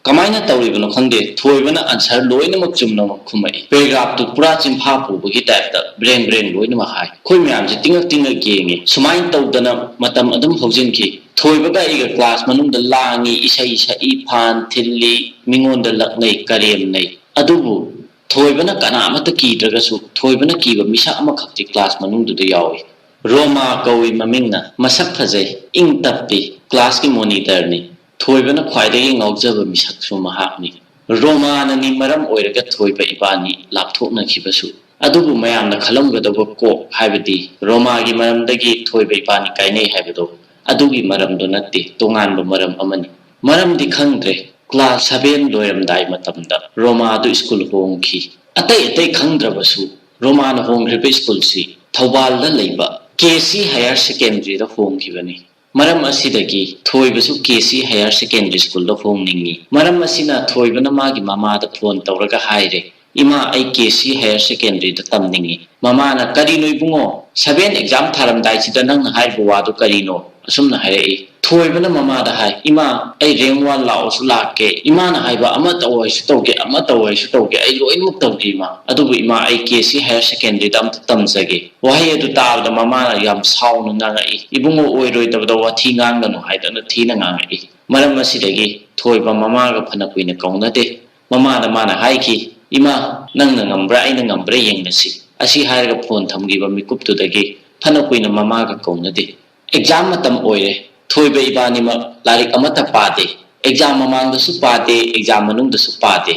ꯀꯃꯥꯏꯅ ꯇꯧꯔꯤꯕꯅꯣ ꯈꯪꯗꯦ, ꯊꯣꯏꯕꯅ answer ꯂꯣꯏꯅꯃꯛ ꯆꯨꯝꯅꯃꯛ ꯈꯨꯝꯃꯛꯏ꯫ Paragraphꯇꯨ ꯄꯨꯔꯥ ꯆꯤꯟꯐꯥ ꯄꯨꯕꯒꯤ typeꯇ ꯕ꯭ꯔꯦꯡ ꯕ꯭ꯔꯦꯡ ꯂꯣꯏꯅꯃꯛ ꯍꯥꯏ꯫ ꯑꯩꯈꯣꯏ ꯃꯌꯥꯝꯁꯦ ꯇꯤꯡꯉꯛ ꯇꯤꯡꯉꯛ ꯌꯦꯡꯉꯤ꯫ ꯁꯨꯃꯥꯏꯅ ꯇꯧꯗꯅ ꯃꯇꯝ ꯑꯗꯨꯝ ꯍꯧꯖꯤꯟꯈꯤ꯫ ꯊꯣꯏꯕꯒ ꯑꯩꯒ class ꯃꯅꯨꯡꯗ ꯂꯥꯡꯉꯤ, ꯏꯁꯩ ꯁꯛꯏ, ꯐꯥꯟ ꯊꯤꯜꯂꯤ, ꯃꯤꯉꯣꯟꯗ ꯂꯛꯅꯩ, ꯀꯔꯦꯝꯅꯩ꯫ ꯑꯗꯨꯕꯨ ꯊꯣꯏꯕꯅ ꯀꯅꯥꯃꯠꯇ ꯀꯤꯗ꯭ꯔꯒꯁꯨ, ꯊꯣꯏꯕꯅ ꯀꯤꯕ ꯃꯤꯁꯛ ꯑꯃꯈꯛꯇꯤ class ꯃꯅꯨꯡꯗꯨꯗ ꯌꯥꯎꯏ꯫ ꯔꯣꯃꯥ ꯀꯧꯏ ꯃꯃꯤꯡꯅ, ꯃꯁꯛ ꯐꯖꯩ, ꯏꯪ ꯇꯞꯄꯤ, classꯀꯤ monitorꯅꯤ꯫ ꯊꯣꯏꯕꯅ ꯈ꯭ꯋꯥꯏꯗꯒꯤ ꯉꯥꯎꯖꯕ ꯃꯤꯁꯛꯁꯨ ꯃꯍꯥꯛꯅꯤ꯫ ꯔꯣꯃꯥꯅꯅꯤ ꯃꯔꯝ ꯑꯣꯏꯔꯒ ꯊꯣꯏꯕ ꯏꯕꯥꯅꯤ ꯂꯥꯞꯊꯣꯛꯅꯈꯤꯕꯁꯨ꯫ ꯑꯗꯨꯕꯨ ꯃꯌꯥꯝꯅ ꯈꯜꯂꯝꯒꯗꯧꯕ ꯀꯣꯛ, ꯍꯥꯏꯕꯗꯤ ꯔꯣꯃꯥꯒꯤ ꯃꯔꯝꯗꯒꯤ ꯊꯣꯏꯕ ꯏꯕꯥꯅꯤ ꯀꯥꯏꯅꯩ ꯍꯥꯏꯕꯗꯣ, ꯑꯗꯨꯒꯤ ꯃꯔꯝꯗꯣ ꯅꯠꯇꯦ, ꯇꯣꯉꯥꯟꯕ ꯃꯔꯝ ꯑꯃꯅꯤ꯫ ꯃꯔꯝꯗꯤ ꯈꯪꯗ꯭ꯔꯦ꯫ Class seven ꯂꯣꯏꯔꯝꯗꯥꯏ ꯃꯇꯝꯗ ꯔꯣꯃꯥꯗꯨ school ꯍꯣꯡꯈꯤ꯫ ꯑꯇꯩ ꯑꯇꯩ ꯈꯪꯗ꯭ꯔꯕꯁꯨ, ꯔꯣꯃꯥꯅ ꯍꯣꯡꯈ꯭ꯔꯤꯕ schoolꯁꯤ ꯊꯧꯕꯥꯜꯗ ꯂꯩꯕ K C Higher Secondaryꯗ ꯍꯣꯡꯈꯤꯕꯅꯤ꯫ ꯃꯔꯝ ꯑꯁꯤꯗꯒꯤ ꯊꯣꯏꯕꯁꯨ K C Higher Secondary Schoolꯗ ꯍꯣꯡꯅꯤꯡꯏ꯫ ꯃꯔꯝ ꯑꯁꯤꯅ ꯊꯣꯏꯕꯅ ꯃꯥꯒꯤ ꯃꯃꯥꯗ phone ꯇꯧꯔꯒ ꯍꯥꯏꯔꯦ, "ꯏꯃꯥ, ꯑꯩ K C Higher Secondaryꯗ ꯇꯝꯅꯤꯡꯏ꯫" ꯃꯃꯥꯅ, "ꯀꯔꯤꯅꯣ ꯏꯕꯨꯡꯉꯣ? Seven exam ꯊꯥꯔꯝꯗꯥꯏꯁꯤꯗ ꯅꯪꯅ ꯍꯥꯏꯔꯤꯕ ꯋꯥꯗꯨ ꯀꯔꯤꯅꯣ?" ꯑꯁꯨꯝꯅ ꯍꯥꯏꯔꯛꯏ꯫ ꯊꯣꯏꯕꯅ ꯃꯃꯥꯗ ꯍꯥꯏ, "ꯏꯃꯥ, ꯑꯩ rank one ꯂꯥꯛꯑꯣꯁꯨ ꯂꯥꯛꯀꯦ꯫ ꯏꯃꯥꯅ ꯍꯥꯏꯕ ꯑꯃ ꯇꯧ ꯍꯥꯏꯁꯨ ꯇꯧꯒꯦ, ꯑꯃ ꯇꯧ ꯍꯥꯏꯁꯨ ꯇꯧꯒꯦ꯫ ꯑꯩ ꯂꯣꯏꯅꯃꯛ ꯇꯧꯒꯦ ꯏꯃꯥ꯫ ꯑꯗꯨꯕꯨ ꯏꯃꯥ, ꯑꯩ K C Higher Secondaryꯗ ꯑꯝꯇ ꯇꯝꯖꯒꯦ꯫" ꯋꯥꯍꯩ ꯑꯗꯨ ꯇꯥꯕꯗ ꯃꯃꯥꯅ ꯌꯥꯝ ꯁꯥꯎꯅ ꯉꯥꯡꯉꯛꯏ꯫ "ꯏꯕꯨꯡꯉꯣ, ꯑꯣꯏꯔꯣꯏꯗꯕꯗ ꯋꯥꯊꯤ ꯉꯥꯡꯒꯅꯨ" ꯍꯥꯏꯗꯅ ꯊꯤꯅ ꯉꯥꯡꯉꯛꯏ꯫ ꯃꯔꯝ ꯑꯁꯤꯗꯒꯤ ꯊꯣꯏꯕ ꯃꯃꯥꯒ ꯐꯅ ꯀꯨꯏꯅ ꯀꯧꯅꯗꯦ꯫ ꯃꯃꯥꯗ ꯃꯥꯅ ꯍꯥꯏꯈꯤ, "ꯏꯃꯥ, ꯅꯪꯅ ꯉꯝꯕ꯭ꯔꯥ ꯑꯩꯅ ꯉꯝꯕ꯭ꯔꯥ ꯌꯦꯡꯅꯁꯤ꯫" ꯑꯁꯤ ꯍꯥꯏꯔꯒ phone ꯊꯝꯈꯤꯕ ꯃꯤꯀꯨꯞꯇꯨꯗꯒꯤ ꯐꯅ ꯀꯨꯏꯅ ꯃꯃꯥꯒ ꯀꯧꯅꯗꯦ꯫ Exam ꯃꯇꯝ ꯑꯣꯏꯔꯦ꯫ ꯊꯣꯏꯕ ꯏꯕꯥꯅꯤꯃꯛ ꯂꯥꯏꯔꯤꯛ ꯑꯃꯠꯇ ꯄꯥꯗꯦ꯫ Exam ꯃꯃꯥꯡꯗꯁꯨ ꯄꯥꯗꯦ, exam ꯃꯅꯨꯡꯗꯁꯨ ꯄꯥꯗꯦ꯫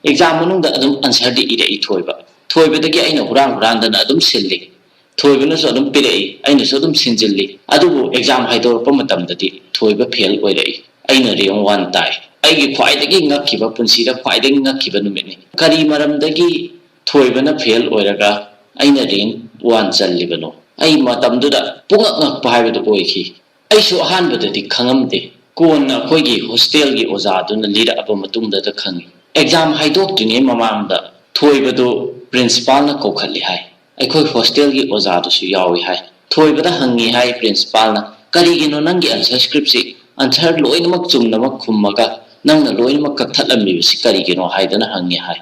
Exam ꯃꯅꯨꯡꯗ ꯑꯗꯨꯝ answerꯗꯤ ꯏꯔꯛꯏ ꯊꯣꯏꯕ꯫ ꯊꯣꯏꯕꯗꯒꯤ ꯑꯩꯅ ꯍꯨꯔꯥꯟ ꯍꯨꯔꯥꯟꯗꯅ ꯑꯗꯨꯝ ꯁꯤꯜꯂꯤ꯫ ꯊꯣꯏꯕꯅꯁꯨ ꯑꯗꯨꯝ ꯄꯤꯔꯛꯏ, ꯑꯩꯅꯁꯨ ꯑꯗꯨꯝ ꯁꯤꯟꯖꯤꯜꯂꯤ꯫ ꯑꯗꯨꯕꯨ exam ꯍꯥꯏꯗꯣꯔꯛꯄ ꯃꯇꯝꯗꯗꯤ ꯊꯣꯏꯕ fail ꯑꯣꯏꯔꯛꯏ꯫ ꯑꯩꯅ rank one ꯇꯥꯏ꯫ ꯑꯩꯒꯤ ꯈ꯭ꯋꯥꯏꯗꯒꯤ ꯉꯛꯈꯤꯕ, ꯄꯨꯟꯁꯤꯗ ꯈ꯭ꯋꯥꯏꯗꯒꯤ ꯉꯛꯈꯤꯕ ꯅꯨꯃꯤꯠꯅꯤ꯫ ꯀꯔꯤ ꯃꯔꯝꯗꯒꯤ ꯊꯣꯏꯕꯅ fail ꯑꯣꯏꯔꯒ ꯑꯩꯅ rank one ꯆꯜꯂꯤꯕꯅꯣ? ꯑꯩ ꯃꯇꯝꯗꯨꯗ ꯄꯨꯡꯉꯛ ꯉꯛꯄ ꯍꯥꯏꯕꯗꯨ ꯑꯣꯏꯈꯤ꯫ ꯑꯩꯁꯨ ꯑꯍꯥꯟꯕꯗꯗꯤ ꯈꯪꯉꯝꯗꯦ꯫ ꯀꯣꯟꯅ ꯑꯩꯈꯣꯏꯒꯤ hostelꯒꯤ ꯑꯣꯖꯥꯗꯨꯅ ꯂꯤꯔꯛꯑꯕ ꯃꯇꯨꯡꯗꯗ ꯈꯪꯉꯤ꯫ Exam ꯍꯥꯏꯗꯣꯛꯇ꯭ꯔꯤꯉꯩ ꯃꯃꯥꯡꯗ ꯊꯣꯏꯕꯗꯨ principalꯅ ꯀꯧꯈꯠꯂꯤ ꯍꯥꯏ꯫ ꯑꯩꯈꯣꯏ hostelꯒꯤ ꯑꯣꯖꯥꯗꯨꯁꯨ ꯌꯥꯎꯏ ꯍꯥꯏ꯫ ꯊꯣꯏꯕꯗ ꯍꯪꯉꯤ ꯍꯥꯏ principalꯅ, "ꯀꯔꯤꯒꯤꯅꯣ ꯅꯪꯒꯤ answer scriptꯁꯤ answer ꯂꯣꯏꯅꯃꯛ ꯆꯨꯝꯅꯃꯛ ꯈꯨꯝꯃꯒ "ꯅꯪꯅ ꯂꯣꯏꯅꯃꯛ ꯀꯛꯊꯠꯂꯝꯃꯤꯕꯁꯤ ꯀꯔꯤꯒꯤꯅꯣ?" ꯍꯥꯏꯗꯅ ꯍꯪꯉꯤ ꯍꯥꯏ꯫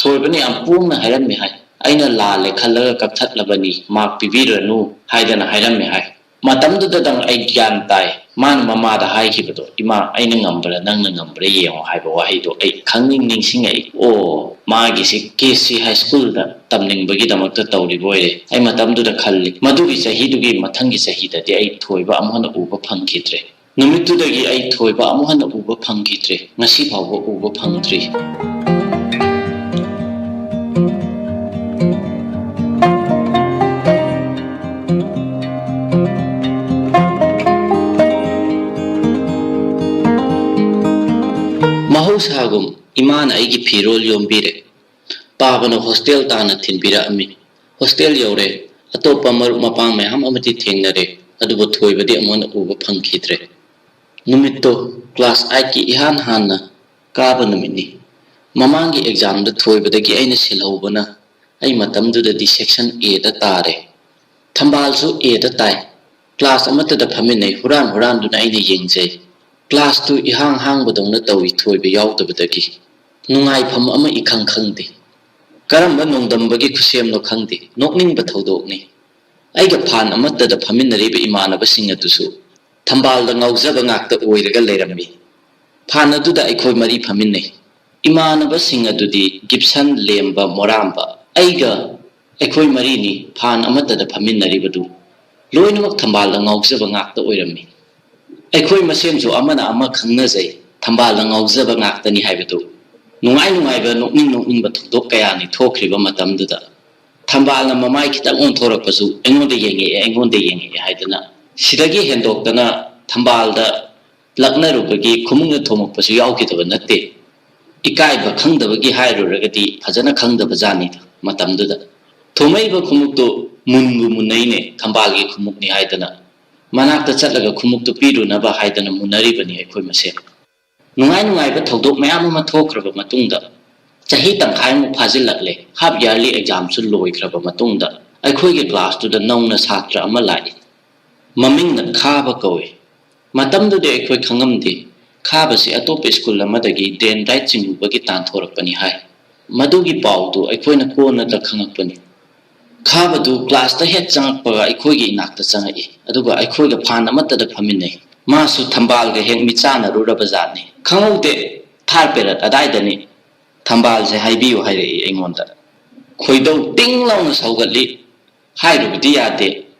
ꯊꯣꯏꯕꯅ ꯌꯥꯝ ꯄꯣꯡꯅ ꯍꯥꯏꯔꯝꯃꯤ ꯍꯥꯏ, "ꯑꯩꯅ ꯂꯥꯜꯂꯦ ꯈꯜꯂꯒ ꯀꯛꯊꯠꯂꯕꯅꯤ, ꯃꯥꯔꯛ ꯄꯤꯕꯤꯔꯅꯨ" ꯍꯥꯏꯗꯅ ꯍꯥꯏꯔꯝꯃꯤ ꯍꯥꯏ꯫ ꯃꯇꯝꯗꯨꯗꯗꯪ ꯑꯩ ꯒ꯭ꯌꯥꯟ ꯇꯥꯏ, ꯃꯥꯅ ꯃꯃꯥꯗ ꯍꯥꯏꯈꯤꯕꯗꯣ, "ꯏꯃꯥ, ꯑꯩꯅ ꯉꯝꯕ꯭ꯔꯥ, ꯅꯪꯅ ꯉꯝꯕ꯭ꯔꯥ ꯌꯦꯡꯉꯣ" ꯍꯥꯏꯕ ꯋꯥꯍꯩꯗꯣ ꯑꯩ ꯈꯪꯅꯤꯡ ꯅꯤꯡꯁꯤꯡꯉꯛꯏ꯫ ꯑꯣ, ꯃꯥꯒꯤꯁꯤ ꯀꯦ ꯁꯤ ꯍꯥꯏ ꯁ꯭ꯀꯨꯜꯗ ꯇꯝꯅꯤꯡꯕꯒꯤꯗꯃꯛꯇ ꯇꯧꯔꯤꯕ ꯑꯣꯏꯔꯦ꯫ ꯑꯩ ꯃꯇꯝꯗꯨꯗ ꯈꯜꯂꯤ, ꯃꯗꯨꯒꯤ ꯆꯍꯤꯗꯨꯒꯤ ꯃꯊꯪꯒꯤ ꯆꯍꯤꯗꯗꯤ ꯑꯩ ꯊꯣꯏꯕ ꯑꯃꯨꯛ ꯍꯟꯅ ꯎꯕ ꯐꯪꯈꯤꯗ꯭ꯔꯦ꯫ ꯅꯨꯃꯤꯠꯇꯨꯗꯒꯤ ꯑꯩ ꯊꯣꯏꯕ ꯑꯃꯨꯛ ꯍꯟꯅ ꯎꯕ ꯐꯪꯈꯤꯗ꯭ꯔꯦ, ꯉꯁꯤ ꯐꯥꯎꯕ ꯎꯕ ꯐꯪꯗ꯭ꯔꯤ꯫ ꯃꯍꯧꯁꯥꯒꯨꯝ ꯏꯃꯥꯅ ꯑꯩꯒꯤ ꯐꯤꯔꯣꯜ ꯌꯣꯝꯕꯤꯔꯦ꯫ ꯄꯥꯕꯅ ꯍꯣꯁꯇꯦꯜ ꯇꯥꯟꯅ ꯊꯤꯟꯕꯤꯔꯛꯑꯝꯃꯤ꯫ ꯍꯣꯁꯇꯦꯜ ꯌꯧꯔꯦ꯫ ꯑꯇꯣꯞꯄ ꯃꯔꯨꯞ ꯃꯄꯥꯡ ꯃꯌꯥꯝ ꯑꯃꯗꯤ ꯊꯦꯡꯅꯔꯦ, ꯑꯗꯨꯕꯨ ꯊꯣꯏꯕꯗꯤ ꯑꯃꯨꯛ ꯍꯟꯅ ꯎꯕ ꯐꯪꯈꯤꯗ꯭ꯔꯦ꯫ ꯅꯨꯃꯤꯠꯇꯣ ꯀ꯭ꯂꯥꯁ ꯑꯥꯏꯠꯀꯤ ꯏꯍꯥꯟ ꯍꯥꯟꯅ ꯀꯥꯕ ꯅꯨꯃꯤꯠꯅꯤ꯫ ꯃꯃꯥꯡꯒꯤ ꯑꯦꯛꯖꯥꯝꯗ ꯊꯣꯏꯕꯗꯒꯤ ꯑꯩꯅ ꯁꯤꯜꯍꯧꯕꯅ ꯑꯩ ꯃꯇꯝꯗꯨꯗꯗꯤ ꯁꯦꯛꯁꯟ ꯑꯦꯗ ꯇꯥꯔꯦ꯫ ꯊꯝꯕꯥꯜꯁꯨ ꯑꯦꯗ ꯇꯥꯏ꯫ ꯀ꯭ꯂꯥꯁ ꯑꯃꯠꯇꯗ ꯐꯝꯃꯤꯟꯅꯩ, ꯍꯨꯔꯥꯟ ꯍꯨꯔꯥꯟꯗꯨꯅ ꯑꯩꯅ ꯌꯦꯡꯖꯩ꯫ ꯀ꯭ꯂꯥꯁꯇꯨ ꯏꯍꯥꯡ ꯍꯥꯡꯕꯗꯧꯅ ꯇꯧꯏ ꯊꯣꯏꯕ ꯌꯥꯎꯗꯕꯗꯒꯤ꯫ ꯅꯨꯡꯉꯥꯏꯐꯝ ꯑꯃ ꯏꯈꯪ ꯈꯪꯗꯦ꯫ ꯀꯔꯝꯕ ꯅꯣꯡꯗꯝꯕꯒꯤ ꯈꯨꯠꯁꯦꯝꯅꯣ ꯈꯪꯗꯦ, ꯅꯣꯛꯅꯤꯡꯕ ꯊꯧꯗꯣꯛꯅꯤ꯫ ꯑꯩꯒ ꯐꯥꯟ ꯑꯃꯠꯇꯗ ꯐꯝꯃꯤꯟꯅꯔꯤꯕ ꯏꯃꯥꯟꯅꯕꯁꯤꯡ ꯑꯗꯨꯁꯨ ꯊꯝꯕꯥꯜꯗ ꯉꯥꯎꯖꯕ ꯉꯥꯛꯇ ꯑꯣꯏꯔꯒ ꯂꯩꯔꯝꯃꯤ꯫ ꯐꯥꯟ ꯑꯗꯨꯗ ꯑꯩꯈꯣꯏ ꯃꯔꯤ ꯐꯝꯃꯤꯟꯅꯩ꯫ ꯏꯃꯥꯟꯅꯕꯁꯤꯡ ꯑꯗꯨꯗꯤ ꯒꯤꯞꯁꯟ, ꯂꯦꯝꯕ, ꯃꯣꯔꯥꯝꯕ, ꯑꯩꯒ ꯑꯩꯈꯣꯏ ꯃꯔꯤꯅꯤ ꯐꯥꯟ ꯑꯃꯠꯇꯗ ꯐꯝꯃꯤꯟꯅꯔꯤꯕꯗꯨ꯫ ꯂꯣꯏꯅꯃꯛ ꯊꯝꯕꯥꯜꯗ ꯉꯥꯎꯖꯕ ꯉꯥꯛꯇ ꯑꯣꯏꯔꯝꯃꯤ꯫ ꯑꯩꯈꯣꯏ ꯃꯁꯦꯟꯁꯨ ꯑꯃꯅ ꯑꯃ ꯈꯪꯅꯖꯩ, ꯊꯝꯕꯥꯜꯗ ꯉꯥꯎꯖꯕ ꯉꯥꯛꯇꯅꯤ ꯍꯥꯏꯕꯗꯨ꯫ ꯅꯨꯡꯉꯥꯏ ꯅꯨꯡꯉꯥꯏꯕ, ꯅꯣꯛꯅꯤꯡ ꯅꯣꯛꯅꯤꯡꯕ ꯊꯧꯗꯣꯛ ꯀꯌꯥꯅꯤ ꯊꯣꯛꯈ꯭ꯔꯤꯕ ꯃꯇꯝꯗꯨꯗ꯫ ꯊꯝꯕꯥꯜꯅ ꯃꯃꯥꯏ ꯈꯤꯇꯪ ꯑꯣꯟꯊꯣꯔꯛꯄꯁꯨ ꯑꯩꯉꯣꯟꯗ ꯌꯦꯡꯉꯛꯑꯦ, ꯑꯩꯉꯣꯟꯗ ꯌꯦꯡꯉꯛꯑꯦ ꯍꯥꯏꯗꯅ꯫ ꯁꯤꯗꯒꯤ ꯍꯦꯟꯗꯣꯛꯇꯅ ꯊꯝꯕꯥꯜꯗ ꯂꯛꯅꯔꯨꯕꯒꯤ ꯈꯨꯃꯨꯛꯅ ꯊꯣꯝꯃꯛꯄꯁꯨ ꯌꯥꯎꯈꯤꯗꯕ ꯅꯠꯇꯦ꯫ ꯏꯀꯥꯏꯕ ꯈꯪꯗꯕꯒꯤ ꯍꯥꯏꯔꯨꯔꯒꯗꯤ ꯐꯖꯅ ꯈꯪꯗꯕ ꯖꯥꯠꯅꯤꯗ ꯃꯇꯝꯗꯨꯗ꯫ ꯊꯣꯝꯃꯛꯏꯕ ꯈꯨꯃꯨꯛꯇꯨ ꯃꯨꯟꯕꯨ ꯃꯨꯟꯅꯩꯅꯦ, ꯊꯝꯕꯥꯜꯒꯤ ꯈꯨꯃꯨꯛꯅꯤ ꯍꯥꯏꯗꯅ꯫ ꯃꯅꯥꯛꯇ ꯆꯠꯂꯒ ꯈꯨꯃꯨꯛꯇꯨ ꯄꯤꯔꯨꯅꯕ ꯍꯥꯏꯗꯅ ꯃꯨꯟꯅꯔꯤꯕꯅꯤ ꯑꯩꯈꯣꯏ ꯃꯁꯦꯟ꯫ ꯅꯨꯡꯉꯥꯏ ꯅꯨꯡꯉꯥꯏꯕ ꯊꯧꯗꯣꯛ ꯃꯌꯥꯝ ꯑꯃ ꯊꯣꯛꯈ꯭ꯔꯕ ꯃꯇꯨꯡꯗ, ꯆꯍꯤ ꯇꯪꯈꯥꯏꯃꯨꯛ ꯐꯥꯖꯤꯜꯂꯛꯂꯦ꯫ ꯍꯥꯐ ꯌꯔꯂꯤ ꯑꯦꯛꯖꯥꯝꯁꯨ ꯂꯣꯏꯈ꯭ꯔꯕ ꯃꯇꯨꯡꯗ, ꯑꯩꯈꯣꯏꯒꯤ ꯀ꯭ꯂꯥꯁꯇꯨꯗ ꯅꯧꯅ ꯁꯥꯇ꯭ꯔ ꯑꯃ ꯂꯥꯛꯏ꯫ ꯃꯃꯤꯡꯅ ꯈꯥꯕ ꯀꯧꯏ꯫ ꯃꯇꯝꯗꯨꯗꯤ ꯑꯩꯈꯣꯏ ꯈꯪꯉꯝꯗꯦ꯫ ꯈꯥꯕꯁꯤ ꯑꯇꯣꯞꯄ ꯁ꯭ꯀꯨꯜ ꯑꯃꯗꯒꯤ ꯗꯦꯟꯗ꯭ꯔꯥꯏꯠ ꯆꯤꯡꯉꯨꯕꯒꯤ ꯇꯥꯟꯊꯣꯔꯛꯄꯅꯤ ꯍꯥꯏ꯫ ꯃꯗꯨꯒꯤ ꯄꯥꯎꯗꯨ ꯑꯩꯈꯣꯏꯅ ꯀꯣꯟꯅꯗ ꯈꯪꯉꯛꯄꯅꯤ꯫ ꯈꯥꯕꯗꯨ ꯀ꯭ꯂꯥꯁꯇ ꯍꯦꯛ ꯆꯪꯉꯛꯄꯒ ꯑꯩꯈꯣꯏꯒꯤ ꯏꯅꯥꯛꯇ ꯆꯪꯉꯛꯏ, ꯑꯗꯨꯒ ꯑꯩꯈꯣꯏꯒ ꯐꯥꯟ ꯑꯃꯠꯇꯗ ꯐꯝꯃꯤꯟꯅꯩ꯫ ꯃꯥꯁꯨ ꯊꯝꯕꯥꯜꯒ ꯍꯦꯛ ꯃꯤꯠꯆꯥꯟꯅꯔꯨꯔꯕ ꯖꯥꯠꯅꯤ꯫ ꯈꯪꯍꯧꯗꯦ, ꯊꯥꯔ ꯄꯦꯔꯠ ꯑꯗꯥꯏꯗꯅꯤ ꯊꯝꯕꯥꯜꯁꯦ ꯍꯥꯏꯕꯤꯌꯨ ꯍꯥꯏꯔꯛꯏ ꯑꯩꯉꯣꯟꯗ꯫ ꯈꯣꯏꯗꯧ ꯇꯤꯡ ꯂꯥꯎꯅ ꯁꯧꯒꯠꯂꯤ꯫ ꯍꯥꯏꯔꯨꯕꯗꯤ ꯌꯥꯗꯦ꯫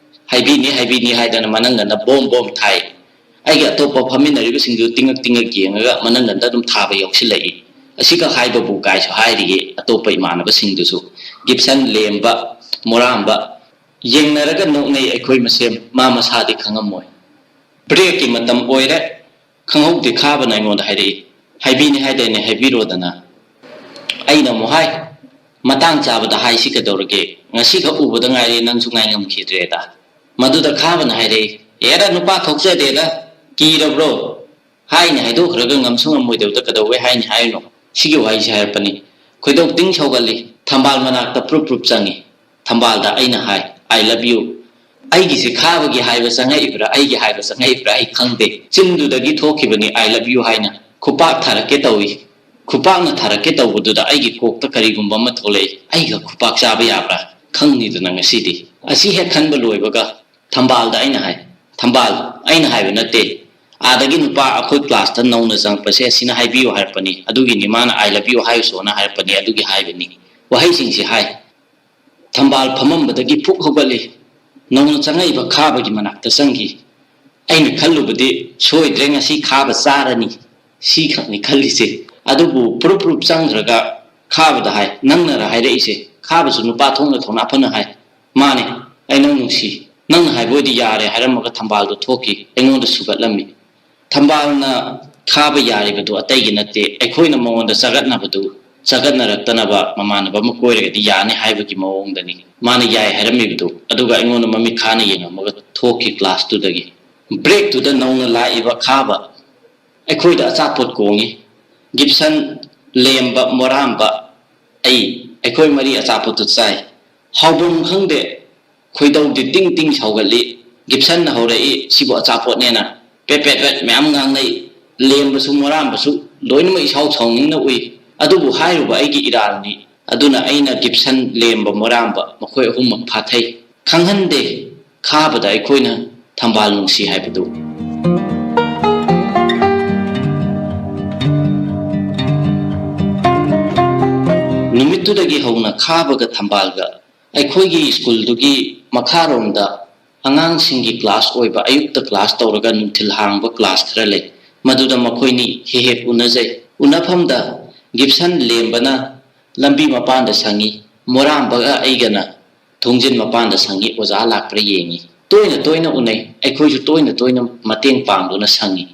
ꯍꯥꯏꯕꯤꯅꯤ, ꯍꯥꯏꯕꯤꯅꯤ ꯍꯥꯏꯗꯅ ꯃꯅꯪꯒꯟꯗ ꯕꯣꯝ ꯕꯣꯝ ꯊꯥꯏ꯫ ꯑꯩꯒꯤ ꯑꯇꯣꯞꯄ ꯐꯝꯃꯤꯟꯅꯔꯤꯕꯁꯤꯡꯗꯨ ꯇꯤꯡꯉꯛ ꯇꯤꯡꯉꯛ ꯌꯦꯡꯉꯒ ꯃꯅꯪꯒꯟꯗ ꯑꯗꯨꯝ ꯊꯥꯕ ꯌꯥꯎꯁꯤꯜꯂꯛꯏ꯫ ꯑꯁꯤꯈꯛ ꯍꯥꯏꯕꯕꯨ ꯀꯥꯏꯁꯨ ꯍꯥꯏꯔꯤꯌꯦ ꯑꯇꯣꯞꯄ ꯏꯃꯥꯟꯅꯕꯁꯤꯡꯗꯨꯁꯨ꯫ ꯒꯤꯞꯁꯟ, ꯂꯦꯝꯕ, ꯃꯣꯔꯥꯝꯕ ꯌꯦꯡꯅꯔꯒ ꯅꯣꯛꯅꯩ ꯑꯩꯈꯣꯏ ꯃꯁꯦꯟ꯫ ꯃꯥ ꯃꯁꯥꯗꯤ ꯈꯪꯉꯝꯃꯣꯏ꯫ ꯕ꯭ꯔꯦꯛꯀꯤ ꯃꯇꯝ ꯑꯣꯏꯔꯦ꯫ ꯈꯪꯍꯧꯗꯦ, ꯈꯥꯕꯅ ꯑꯩꯉꯣꯟꯗ ꯍꯥꯏꯔꯛꯏ, "ꯍꯥꯏꯕꯤꯅꯤ ꯍꯥꯏꯗꯥꯏꯅꯦ, ꯍꯥꯏꯕꯤꯔꯣꯗꯅ"꯫ ꯑꯩꯅ ꯑꯃꯨꯛ ꯍꯥꯏ, "ꯃꯇꯥꯡ ꯆꯥꯕꯗ ꯍꯥꯏꯁꯤ ꯀꯩꯗꯧꯔꯒꯦ, ꯉꯁꯤꯈꯛ ꯎꯕꯗ ꯉꯥꯏꯔꯤ, ꯅꯪꯁꯨ ꯉꯥꯏ ꯉꯝꯈꯤꯗ꯭ꯔꯦꯗ"꯫ ꯃꯗꯨꯗ ꯈꯥꯕꯅ ꯍꯥꯏꯔꯛꯏ, "ꯑꯦꯔꯥ ꯅꯨꯄꯥ ꯊꯣꯛꯆꯗꯦꯗ, ꯀꯤꯔꯕ꯭ꯔꯣ? ꯍꯥꯏꯅꯤ ꯍꯥꯏꯗꯣꯛꯈ꯭ꯔꯒ ꯉꯝꯁꯨ ꯉꯝꯃꯣꯏꯗꯕꯗ ꯀꯩꯗꯧꯕꯩ ꯍꯥꯏꯅꯤ ꯍꯥꯏꯔꯤꯅꯣ?" ꯁꯤꯒꯤ ꯋꯥꯍꯩꯁꯦ ꯍꯥꯏꯔꯛꯄꯅꯤ꯫ ꯈꯣꯏꯗꯧ ꯇꯤꯡ ꯁꯧꯒꯠꯂꯤ꯫ ꯊꯝꯕꯥꯜ ꯃꯅꯥꯛꯇ ꯄ꯭ꯔꯨꯞ ꯄ꯭ꯔꯨꯞ ꯆꯪꯉꯤ꯫ ꯊꯝꯕꯥꯜꯗ ꯑꯩꯅ ꯍꯥꯏ, "I love you"꯫ ꯑꯩꯒꯤꯁꯦ ꯈꯥꯕꯒꯤ ꯍꯥꯏꯕ ꯆꯪꯉꯛꯏꯕ꯭ꯔꯥ, ꯑꯩꯒꯤ ꯍꯥꯏꯕ ꯆꯪꯉꯛꯏꯕ꯭ꯔꯥ ꯑꯩ ꯈꯪꯗꯦ꯫ ꯆꯤꯟꯗꯨꯗꯒꯤ ꯊꯣꯛꯈꯤꯕꯅꯤ "I love you" ꯍꯥꯏꯅ꯫ ꯈꯨꯄꯥꯛ ꯊꯥꯔꯛꯀꯦ ꯇꯧꯏ꯫ ꯈꯨꯄꯥꯛꯅ ꯊꯥꯔꯛꯀꯦ ꯇꯧꯕꯗꯨꯗ ꯑꯩꯒꯤ ꯀꯣꯛꯇ ꯀꯔꯤꯒꯨꯝꯕ ꯑꯃ ꯊꯣꯛꯂꯛꯏ꯫ ꯑꯩꯒ ꯈꯨꯄꯥꯛ ꯆꯥꯕ ꯌꯥꯕ꯭ꯔꯥ? ꯈꯪꯅꯤꯗꯅ ꯉꯁꯤꯗꯤ꯫ ꯑꯁꯤ ꯍꯦꯛ ꯈꯟꯕ ꯂꯣꯏꯕꯒ ꯊꯝꯕꯥꯜꯗ ꯑꯩꯅ ꯍꯥꯏ, "ꯊꯝꯕꯥꯜ, ꯑꯩꯅ ꯍꯥꯏꯕ ꯅꯠꯇꯦ꯫ ꯑꯥꯗꯒꯤ ꯅꯨꯄꯥ ꯑꯩꯈꯣꯏ ꯀ꯭ꯂꯥꯁꯇ ꯅꯧꯅ ꯆꯪꯉꯛꯄꯁꯦ ꯑꯁꯤꯅ ꯍꯥꯏꯕꯤꯌꯨ ꯍꯥꯏꯔꯛꯄꯅꯤ꯫ ꯑꯗꯨꯒꯤꯅꯤ ꯃꯥꯅ 'I love you' ꯍꯥꯏꯔꯨꯆꯣꯅ ꯍꯥꯏꯔꯛꯄꯅꯤ꯫ ꯑꯗꯨꯒꯤ ꯍꯥꯏꯕꯅꯤ"꯫ ꯋꯥꯍꯩꯁꯤꯡꯁꯤ ꯍꯥꯏ꯫ ꯊꯝꯕꯥꯜ ꯐꯝꯃꯝꯕꯗꯒꯤ ꯐꯨꯛ ꯍꯧꯒꯠꯂꯤ꯫ ꯅꯧꯅ ꯆꯪꯉꯛꯏꯕ ꯈꯥꯕꯒꯤ ꯃꯅꯥꯛꯇ ꯆꯪꯈꯤ꯫ ꯑꯩꯅ ꯈꯜꯂꯨꯕꯗꯤ, "ꯁꯣꯏꯗ꯭ꯔꯦ, ꯉꯁꯤ ꯈꯥꯕ ꯆꯥꯔꯅꯤ", ꯁꯤꯈꯛꯅꯤ ꯈꯜꯂꯤꯁꯦ꯫ ꯑꯗꯨꯕꯨ ꯄꯨꯔꯨꯞ ꯄꯨꯔꯨꯞ ꯆꯪꯈ꯭ꯔꯒ ꯈꯥꯕꯗ ꯍꯥꯏ, "ꯅꯪꯅꯔ ꯍꯥꯏꯔꯛꯏꯁꯦ?" ꯈꯥꯕꯁꯨ ꯅꯨꯄꯥ ꯊꯣꯛꯅ ꯊꯧꯅꯥ ꯐꯅ ꯍꯥꯏ, "ꯃꯥꯅꯦ, ꯑꯩ ꯅꯪ ꯅꯨꯡꯁꯤ꯫ ꯅꯪꯅ ꯍꯥꯏꯕ ꯑꯣꯏꯗꯤ ꯌꯥꯔꯦ" ꯍꯥꯏꯔꯝꯃꯒ ꯊꯝꯕꯥꯜꯗꯣ ꯊꯣꯛꯈꯤ꯫ ꯑꯩꯉꯣꯟꯗ ꯁꯨꯒꯠꯂꯝꯃꯤ꯫ ꯊꯝꯕꯥꯜꯅ ꯈꯥꯕ ꯌꯥꯔꯤꯕꯗꯨ ꯑꯇꯩꯒꯤ ꯅꯠꯇꯦ, ꯑꯩꯈꯣꯏꯅ ꯃꯉꯣꯟꯗ ꯆꯒꯠꯅꯕꯗꯨ, ꯆꯒꯠꯅꯔꯛꯇꯅꯕ ꯃꯃꯥꯟꯅꯕ ꯑꯃ ꯀꯣꯏꯔꯒꯗꯤ ꯌꯥꯅꯤ ꯍꯥꯏꯕꯒꯤ ꯃꯑꯣꯡꯗꯅꯤ ꯃꯥꯅ ꯌꯥꯏ ꯍꯥꯏꯔꯝꯃꯤꯕꯗꯨ꯫ ꯑꯗꯨꯒ ꯑꯩꯉꯣꯟꯗ ꯃꯃꯤꯠ ꯈꯥꯅ ꯌꯦꯡꯉꯝꯃꯒ ꯊꯣꯛꯈꯤ ꯀ꯭ꯂꯥꯁꯇꯨꯗꯒꯤ꯫ ꯕ꯭ꯔꯦꯛꯇꯨꯗ ꯅꯧꯅ ꯂꯥꯛꯏꯕ ꯈꯥꯕ ꯑꯩꯈꯣꯏꯗ ꯑꯆꯥꯄꯣꯠ ꯀꯣꯡꯉꯤ꯫ ꯒꯤꯞꯁꯟ, ꯂꯦꯝꯕ, ꯃꯣꯔꯥꯝꯕ, ꯑꯩ, ꯑꯩꯈꯣꯏ ꯃꯔꯤ ꯑꯆꯥꯄꯣꯠꯇꯨ ꯆꯥꯏ꯫ ꯍꯥꯎꯐꯝ ꯈꯪꯗꯦ꯫ ꯈꯣꯏꯗꯧꯗꯤ ꯇꯤꯡ ꯇꯤꯡ ꯁꯧꯒꯠꯂꯤ꯫ ꯒꯤꯞꯁꯟꯅ ꯍꯧꯔꯛꯏ, "ꯁꯤꯕꯨ ꯑꯆꯥꯄꯣꯠꯅꯦꯅ?" ꯄꯦꯠ ꯄꯦꯠ ꯄꯦꯠ ꯃꯌꯥꯝ ꯉꯥꯡꯅꯩ꯫ ꯂꯦꯝꯕꯁꯨ ꯃꯣꯔꯥꯝꯕꯁꯨ ꯂꯣꯏꯅꯃꯛ ꯏꯁꯥꯎ ꯁꯥꯎꯅꯤꯡꯅ ꯎꯏ꯫ ꯑꯗꯨꯕꯨ ꯍꯥꯏꯔꯨꯕ ꯑꯩꯒꯤ ꯏꯔꯥꯜꯅꯤ꯫ ꯑꯗꯨꯅ ꯑꯩꯅ ꯒꯤꯞꯁꯟ, ꯂꯦꯝꯕ, ꯃꯣꯔꯥꯝꯕ ꯃꯈꯣꯏ ꯑꯍꯨꯝꯃꯛ ꯐꯥꯊꯩ꯫ ꯈꯪꯍꯟꯗꯦ ꯈꯥꯕꯗ ꯑꯩꯈꯣꯏꯅ ꯊꯝꯕꯥꯜ ꯅꯨꯡꯁꯤ ꯍꯥꯏꯕꯗꯨ꯫ ꯅꯨꯃꯤꯠꯇꯨꯗꯒꯤ ꯍꯧꯅ ꯈꯥꯕꯒ ꯊꯝꯕꯥꯜꯒ ꯑꯩꯈꯣꯏꯒꯤ ꯁ꯭ꯀꯨꯜꯗꯨꯒꯤ ꯃꯈꯥꯔꯣꯝꯗ ꯑꯉꯥꯡꯁꯤꯡꯒꯤ ꯀ꯭ꯂꯥꯁ ꯑꯣꯏꯕ ꯑꯌꯨꯛꯇ ꯀ꯭ꯂꯥꯁ ꯇꯧꯔꯒ ꯅꯨꯡꯊꯤꯜ ꯍꯥꯡꯕ ꯀ꯭ꯂꯥꯁ ꯈꯔ ꯂꯩ꯫ ꯃꯗꯨꯗ ꯃꯈꯣꯏꯅꯤ ꯍꯦꯛ ꯍꯦꯛ ꯎꯅꯖꯩ꯫ ꯎꯅꯐꯝꯗ ꯒꯤꯞꯁꯟ, ꯂꯦꯝꯕꯅ ꯂꯝꯕꯤ ꯃꯄꯥꯟꯗ ꯁꯪꯉꯤ, ꯃꯣꯔꯥꯝꯕꯒ ꯑꯩꯒꯅ ꯊꯣꯡꯖꯤꯟ ꯃꯄꯥꯟꯗ ꯁꯪꯉꯤ꯫ ꯑꯣꯖꯥ ꯂꯥꯛꯄ꯭ꯔꯥ ꯌꯦꯡꯉꯤ꯫ ꯇꯣꯏꯅ ꯇꯣꯏꯅ ꯎꯅꯩ꯫ ꯑꯩꯈꯣꯏꯁꯨ ꯇꯣꯏꯅ ꯇꯣꯏꯅ ꯃꯇꯦꯡ ꯄꯥꯡꯗꯨꯅ ꯁꯪꯉꯤ꯫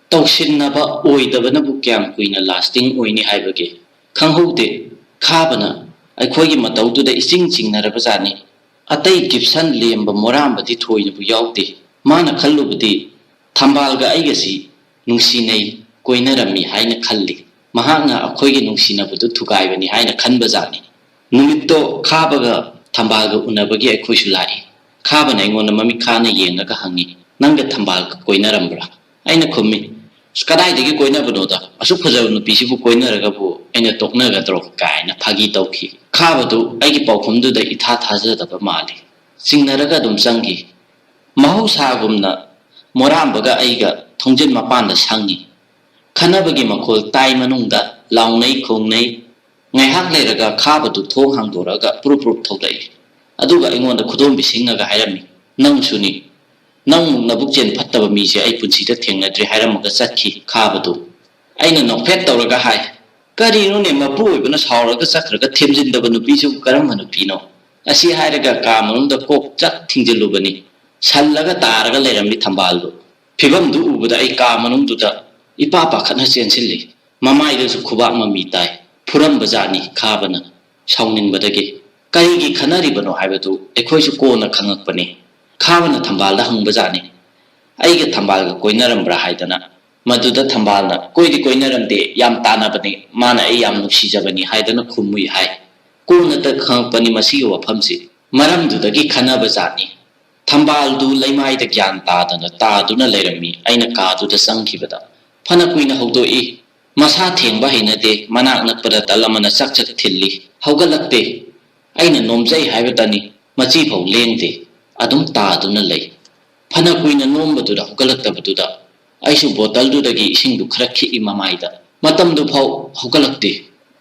ꯇꯧꯁꯤꯟꯅꯕ ꯑꯣꯏꯗꯕꯅꯕꯨ ꯀꯌꯥꯝ ꯀꯨꯏꯅ lasting ꯑꯣꯏꯅꯤ ꯍꯥꯏꯕꯒꯦ? ꯈꯪꯍꯧꯗꯦ꯫ ꯈꯥꯕꯅ ꯑꯩꯈꯣꯏꯒꯤ ꯃꯇꯧꯗꯨꯗ ꯏꯆꯤꯡ ꯆꯤꯡꯅꯔꯕꯖꯥꯠꯅꯤ꯫ ꯑꯇꯩ ꯒꯤꯞꯁꯟ, ꯂꯦꯝꯕ, ꯃꯣꯔꯥꯝꯕꯗꯤ ꯊꯣꯏꯅꯕꯨ ꯌꯥꯎꯗꯦ꯫ ꯃꯥꯅ ꯈꯜꯂꯨꯕꯗꯤ ꯊꯝꯕꯥꯜꯒ ꯑꯩꯒꯁꯤ ꯅꯨꯡꯁꯤꯅꯩ, ꯀꯣꯏꯅꯔꯝꯃꯤ ꯍꯥꯏꯅ ꯈꯜꯂꯤ꯫ ꯃꯍꯥꯛꯅ ꯑꯩꯈꯣꯏꯒꯤ ꯅꯨꯡꯁꯤꯅꯕꯗꯨ ꯊꯨꯒꯥꯏꯕꯅꯤ ꯍꯥꯏꯅ ꯈꯟꯕꯖꯥꯠꯅꯤ꯫ ꯅꯨꯃꯤꯠꯇꯣ ꯈꯥꯕꯒ ꯊꯝꯕꯥꯜꯒ ꯎꯅꯕꯒꯤ ꯑꯩꯈꯣꯏꯁꯨ ꯂꯥꯛꯏ꯫ ꯈꯥꯕꯅ ꯑꯩꯉꯣꯟꯗ ꯃꯃꯤꯠ ꯈꯥꯅ ꯌꯦꯡꯂꯒ ꯍꯪꯉꯤ, "ꯅꯪꯒ ꯊꯝꯕꯥꯜꯒ ꯀꯣꯏꯅꯔꯝꯕ꯭ꯔꯥ?" ꯑꯩꯅ ꯈꯨꯝꯃꯤ, "ꯑꯁ, ꯀꯗꯥꯏꯗꯒꯤ ꯀꯣꯏꯅꯕꯅꯣꯗ? ꯑꯁꯨꯛ ꯐꯖꯕ ꯅꯨꯄꯤꯁꯤꯕꯨ ꯀꯣꯏꯅꯔꯒꯕꯨ ꯑꯩꯅ ꯇꯣꯛꯅꯒꯗ꯭ꯔꯣ?" ꯀꯥꯏꯅ ꯐꯥꯒꯤ ꯇꯧꯈꯤ꯫ ꯈꯥꯕꯗꯨ ꯑꯩꯒꯤ ꯄꯥꯎꯈꯨꯝꯗꯨꯗ ꯏꯊꯥ ꯊꯥꯖꯗꯕ ꯃꯥꯜꯂꯤ꯫ ꯆꯤꯡꯅꯔꯒ ꯑꯗꯨꯝ ꯆꯪꯈꯤ꯫ ꯃꯍꯧꯁꯥꯒꯨꯝꯅ ꯃꯣꯔꯥꯝꯕꯒ ꯑꯩꯒ ꯊꯣꯡꯖꯤꯟ ꯃꯄꯥꯟꯗ ꯁꯪꯉꯤ꯫ ꯈꯟꯅꯕꯒꯤ ꯃꯈꯣꯜ ꯇꯥꯏ ꯃꯅꯨꯡꯗ ꯂꯥꯎꯅꯩ ꯈꯣꯡꯅꯩ꯫ ꯉꯥꯏꯍꯥꯛ ꯂꯩꯔꯒ ꯈꯥꯕꯗꯨ ꯊꯣꯡ ꯍꯥꯡꯗꯣꯔꯛꯑꯒ ꯄꯨꯔꯨꯞ ꯄꯨꯔꯨꯞ ꯊꯣꯛꯂꯛꯏ꯫ ꯑꯗꯨꯒ ꯑꯩꯉꯣꯟꯗ ꯈꯨꯗꯣꯝꯕꯤ ꯁꯤꯡꯉꯒ ꯍꯥꯏꯔꯝꯃꯤ, "ꯅꯪꯁꯨꯅꯤ꯫ ꯅꯪꯃꯨꯛ ꯅꯕꯨꯛ ꯆꯦꯟ ꯐꯠꯇꯕ ꯃꯤꯁꯦ ꯑꯩ ꯄꯨꯟꯁꯤꯗ ꯊꯦꯡꯅꯗ꯭ꯔꯤ" ꯍꯥꯏꯔꯝꯃꯒ ꯆꯠꯈꯤ ꯈꯥꯕꯗꯨ꯫ ꯑꯩꯅ ꯅꯣꯛꯐꯦꯠ ꯇꯧꯔꯒ ꯍꯥꯏ, "ꯀꯔꯤꯅꯣꯅꯦ, ꯃꯄꯨ ꯑꯣꯏꯕꯅ ꯁꯥꯎꯔꯒ ꯆꯠꯈ꯭ꯔꯒ ꯊꯦꯝꯖꯤꯟꯗꯕ ꯅꯨꯄꯤꯁꯤꯕꯨ ꯀꯔꯝꯕ ꯅꯨꯄꯤꯅꯣ?" ꯑꯁꯤ ꯍꯥꯏꯔꯒ ꯀꯥ ꯃꯅꯨꯡꯗ ꯀꯣꯛ ꯆꯠ ꯊꯤꯡꯖꯤꯜꯂꯨꯕꯅꯤ꯫ ꯁꯜꯂꯒ ꯇꯥꯔꯒ ꯂꯩꯔꯝꯃꯤ ꯊꯝꯕꯥꯜꯗꯨ꯫ ꯐꯤꯕꯝꯗꯨ ꯎꯕꯗ ꯑꯩ ꯀꯥ ꯃꯅꯨꯡꯗꯨꯗ ꯏꯄꯥ ꯄꯥꯈꯠꯅ ꯆꯦꯟꯁꯤꯜꯂꯤ꯫ ꯃꯃꯥꯏꯗꯁꯨ ꯈꯨꯕꯥꯛ ꯃꯃꯤ ꯇꯥꯏ꯫ ꯐꯨꯔꯝꯕ ꯖꯥꯠꯅꯤ ꯈꯥꯕꯅ ꯁꯥꯎꯅꯤꯡꯕꯗꯒꯤ꯫ ꯀꯔꯤꯒꯤ ꯈꯟꯅꯔꯤꯕꯅꯣ ꯍꯥꯏꯕꯗꯨ ꯑꯩꯈꯣꯏꯁꯨ ꯀꯣꯟꯅ ꯈꯪꯉꯛꯄꯅꯤ꯫ ꯈꯥꯕꯅ ꯊꯝꯕꯥꯜꯗ ꯍꯪꯕ ꯖꯥꯠꯅꯤ, "ꯑꯩꯒ ꯊꯝꯕꯥꯜꯒ ꯀꯣꯏꯅꯔꯝꯕ꯭ꯔꯥ?" ꯍꯥꯏꯗꯅ꯫ ꯃꯗꯨꯗ ꯊꯝꯕꯥꯜꯅ, "ꯀꯣꯏꯗꯤ ꯀꯣꯏꯅꯔꯝꯗꯦ, ꯌꯥꯝ ꯇꯥꯟꯅꯕꯅꯤ, ꯃꯥꯅ ꯑꯩ ꯌꯥꯝ ꯅꯨꯡꯁꯤꯖꯕꯅꯤ" ꯍꯥꯏꯗꯅ ꯈꯨꯝꯃꯨꯏ ꯍꯥꯏ꯫ ꯀꯣꯟꯅꯇ ꯈꯪꯉꯛꯄꯅꯤ ꯃꯁꯤꯒꯤ ꯋꯥꯐꯝꯁꯤ꯫ ꯃꯔꯝꯗꯨꯗꯒꯤ ꯈꯟꯅꯕ ꯖꯥꯠꯅꯤ꯫ ꯊꯝꯕꯥꯜꯗꯨ ꯂꯩꯃꯥꯏꯗ ꯒ꯭ꯌꯥꯟ ꯇꯥꯗꯅ ꯇꯥꯗꯨꯅ ꯂꯩꯔꯝꯃꯤ꯫ ꯑꯩꯅ ꯀꯥꯗꯨꯗ ꯆꯪꯈꯤꯕꯗ ꯐꯅ ꯀꯨꯏꯅ ꯍꯧꯗꯣꯛꯏ꯫ ꯃꯁꯥ ꯊꯦꯡꯕ ꯍꯩꯅꯗꯦ, ꯃꯅꯥꯛ ꯅꯛꯄꯗ ꯇꯜ ꯑꯃꯅ ꯆꯛ ꯆꯛ ꯊꯤꯜꯂꯤ꯫ ꯍꯧꯒꯠꯂꯛꯇꯦ꯫ ꯑꯩꯅ ꯅꯣꯝꯖꯩ ꯍꯥꯏꯕꯇꯅꯤ, ꯃꯆꯤꯐꯥꯎ ꯂꯦꯡꯗꯦ꯫ ꯑꯗꯨꯝ ꯇꯥꯗꯨꯅ ꯂꯩ꯫ ꯐꯅ ꯀꯨꯏꯅ ꯅꯣꯝꯕꯗꯨꯗ ꯍꯧꯒꯠꯂꯛꯇꯕꯗꯨꯗ ꯑꯩꯁꯨ ꯕꯣꯇꯜꯗꯨꯗꯒꯤ ꯏꯁꯤꯡꯗꯨ ꯈꯔ ꯈꯤꯛꯏ ꯃꯃꯥꯏꯗ꯫ ꯃꯇꯝꯗꯨ ꯐꯥꯎ ꯍꯧꯒꯠꯂꯛꯇꯦ꯫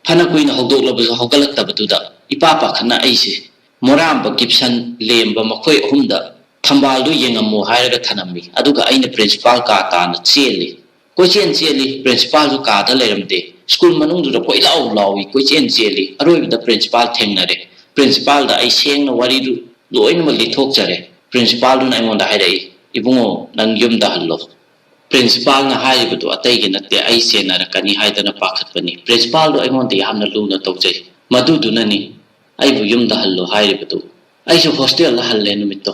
ꯐꯅ ꯀꯨꯏꯅ ꯍꯧꯗꯣꯛꯂꯕꯁꯨ ꯍꯧꯒꯠꯂꯛꯇꯕꯗꯨꯗ ꯏꯄꯥ ꯄꯥꯈꯠꯅ ꯑꯩꯁꯦ ꯃꯣꯔꯥꯝꯕ, ꯒꯤꯞꯁꯟ, ꯂꯦꯝꯕ ꯃꯈꯣꯏ ꯑꯍꯨꯝꯗ "ꯊꯝꯕꯥꯜꯗꯨ ꯌꯦꯡꯉꯝꯃꯨ" ꯍꯥꯏꯔꯒ ꯊꯅꯝꯃꯤ꯫ ꯑꯗꯨꯒ ꯑꯩꯅ ꯄ꯭ꯔꯤꯟꯁꯤꯄꯥꯜ ꯀꯥ ꯇꯥꯅ ꯆꯦꯜꯂꯤ꯫ ꯀꯣꯏꯆꯦꯟ ꯆꯦꯜꯂꯤ꯫ ꯄ꯭ꯔꯤꯟꯁꯤꯄꯥꯜꯁꯨ ꯀꯥꯗ ꯂꯩꯔꯝꯗꯦ꯫ ꯁ꯭ꯀꯨꯜ ꯃꯅꯨꯡꯗꯨꯗ ꯀꯣꯏꯂꯥꯎ ꯂꯥꯎꯏ, ꯀꯣꯏꯆꯦꯟ ꯆꯦꯜꯂꯤ꯫ ꯑꯔꯣꯏꯕꯗ ꯄ꯭ꯔꯤꯟꯁꯤꯄꯥꯜ ꯊꯦꯡꯅꯔꯦ꯫ ꯄ꯭ꯔꯤꯟꯁꯤꯄꯥꯜꯗ ꯑꯩ ꯁꯦꯡꯅ ꯋꯥꯔꯤꯗꯨ ꯂꯣꯏꯅꯃꯛ ꯂꯤꯊꯣꯛꯆꯔꯦ꯫ ꯄ꯭ꯔꯤꯟꯁꯤꯄꯥꯜꯗꯨꯅ ꯑꯩꯉꯣꯟꯗ ꯍꯥꯏꯔꯛꯏ, "ꯏꯕꯨꯡꯉꯣ, ꯅꯪ ꯌꯨꯝꯗ ꯍꯜꯂꯣ"꯫ ꯄ꯭ꯔꯤꯟꯁꯤꯄꯥꯜꯅ ꯍꯥꯏꯔꯤꯕꯗꯨ ꯑꯇꯩꯒꯤ ꯅꯠꯇꯦ, ꯑꯩ ꯆꯦꯟꯅꯔꯛꯀꯅꯤ ꯍꯥꯏꯗꯅ ꯄꯥꯈꯠꯄꯅꯤ꯫ ꯄ꯭ꯔꯤꯟꯁꯤꯄꯥꯜꯗꯨ ꯑꯩꯉꯣꯟꯗ ꯌꯥꯝꯅ ꯂꯨꯅ ꯇꯧꯖꯩ꯫ ꯃꯗꯨꯗꯨꯅꯅꯤ ꯑꯩꯕꯨ ꯌꯨꯝꯗ ꯍꯜꯂꯣ ꯍꯥꯏꯔꯤꯕꯗꯨ꯫ ꯑꯩꯁꯨ ꯍꯣꯁꯇꯦꯜꯗ ꯍꯜꯂꯦ ꯅꯨꯃꯤꯠꯇꯣ꯫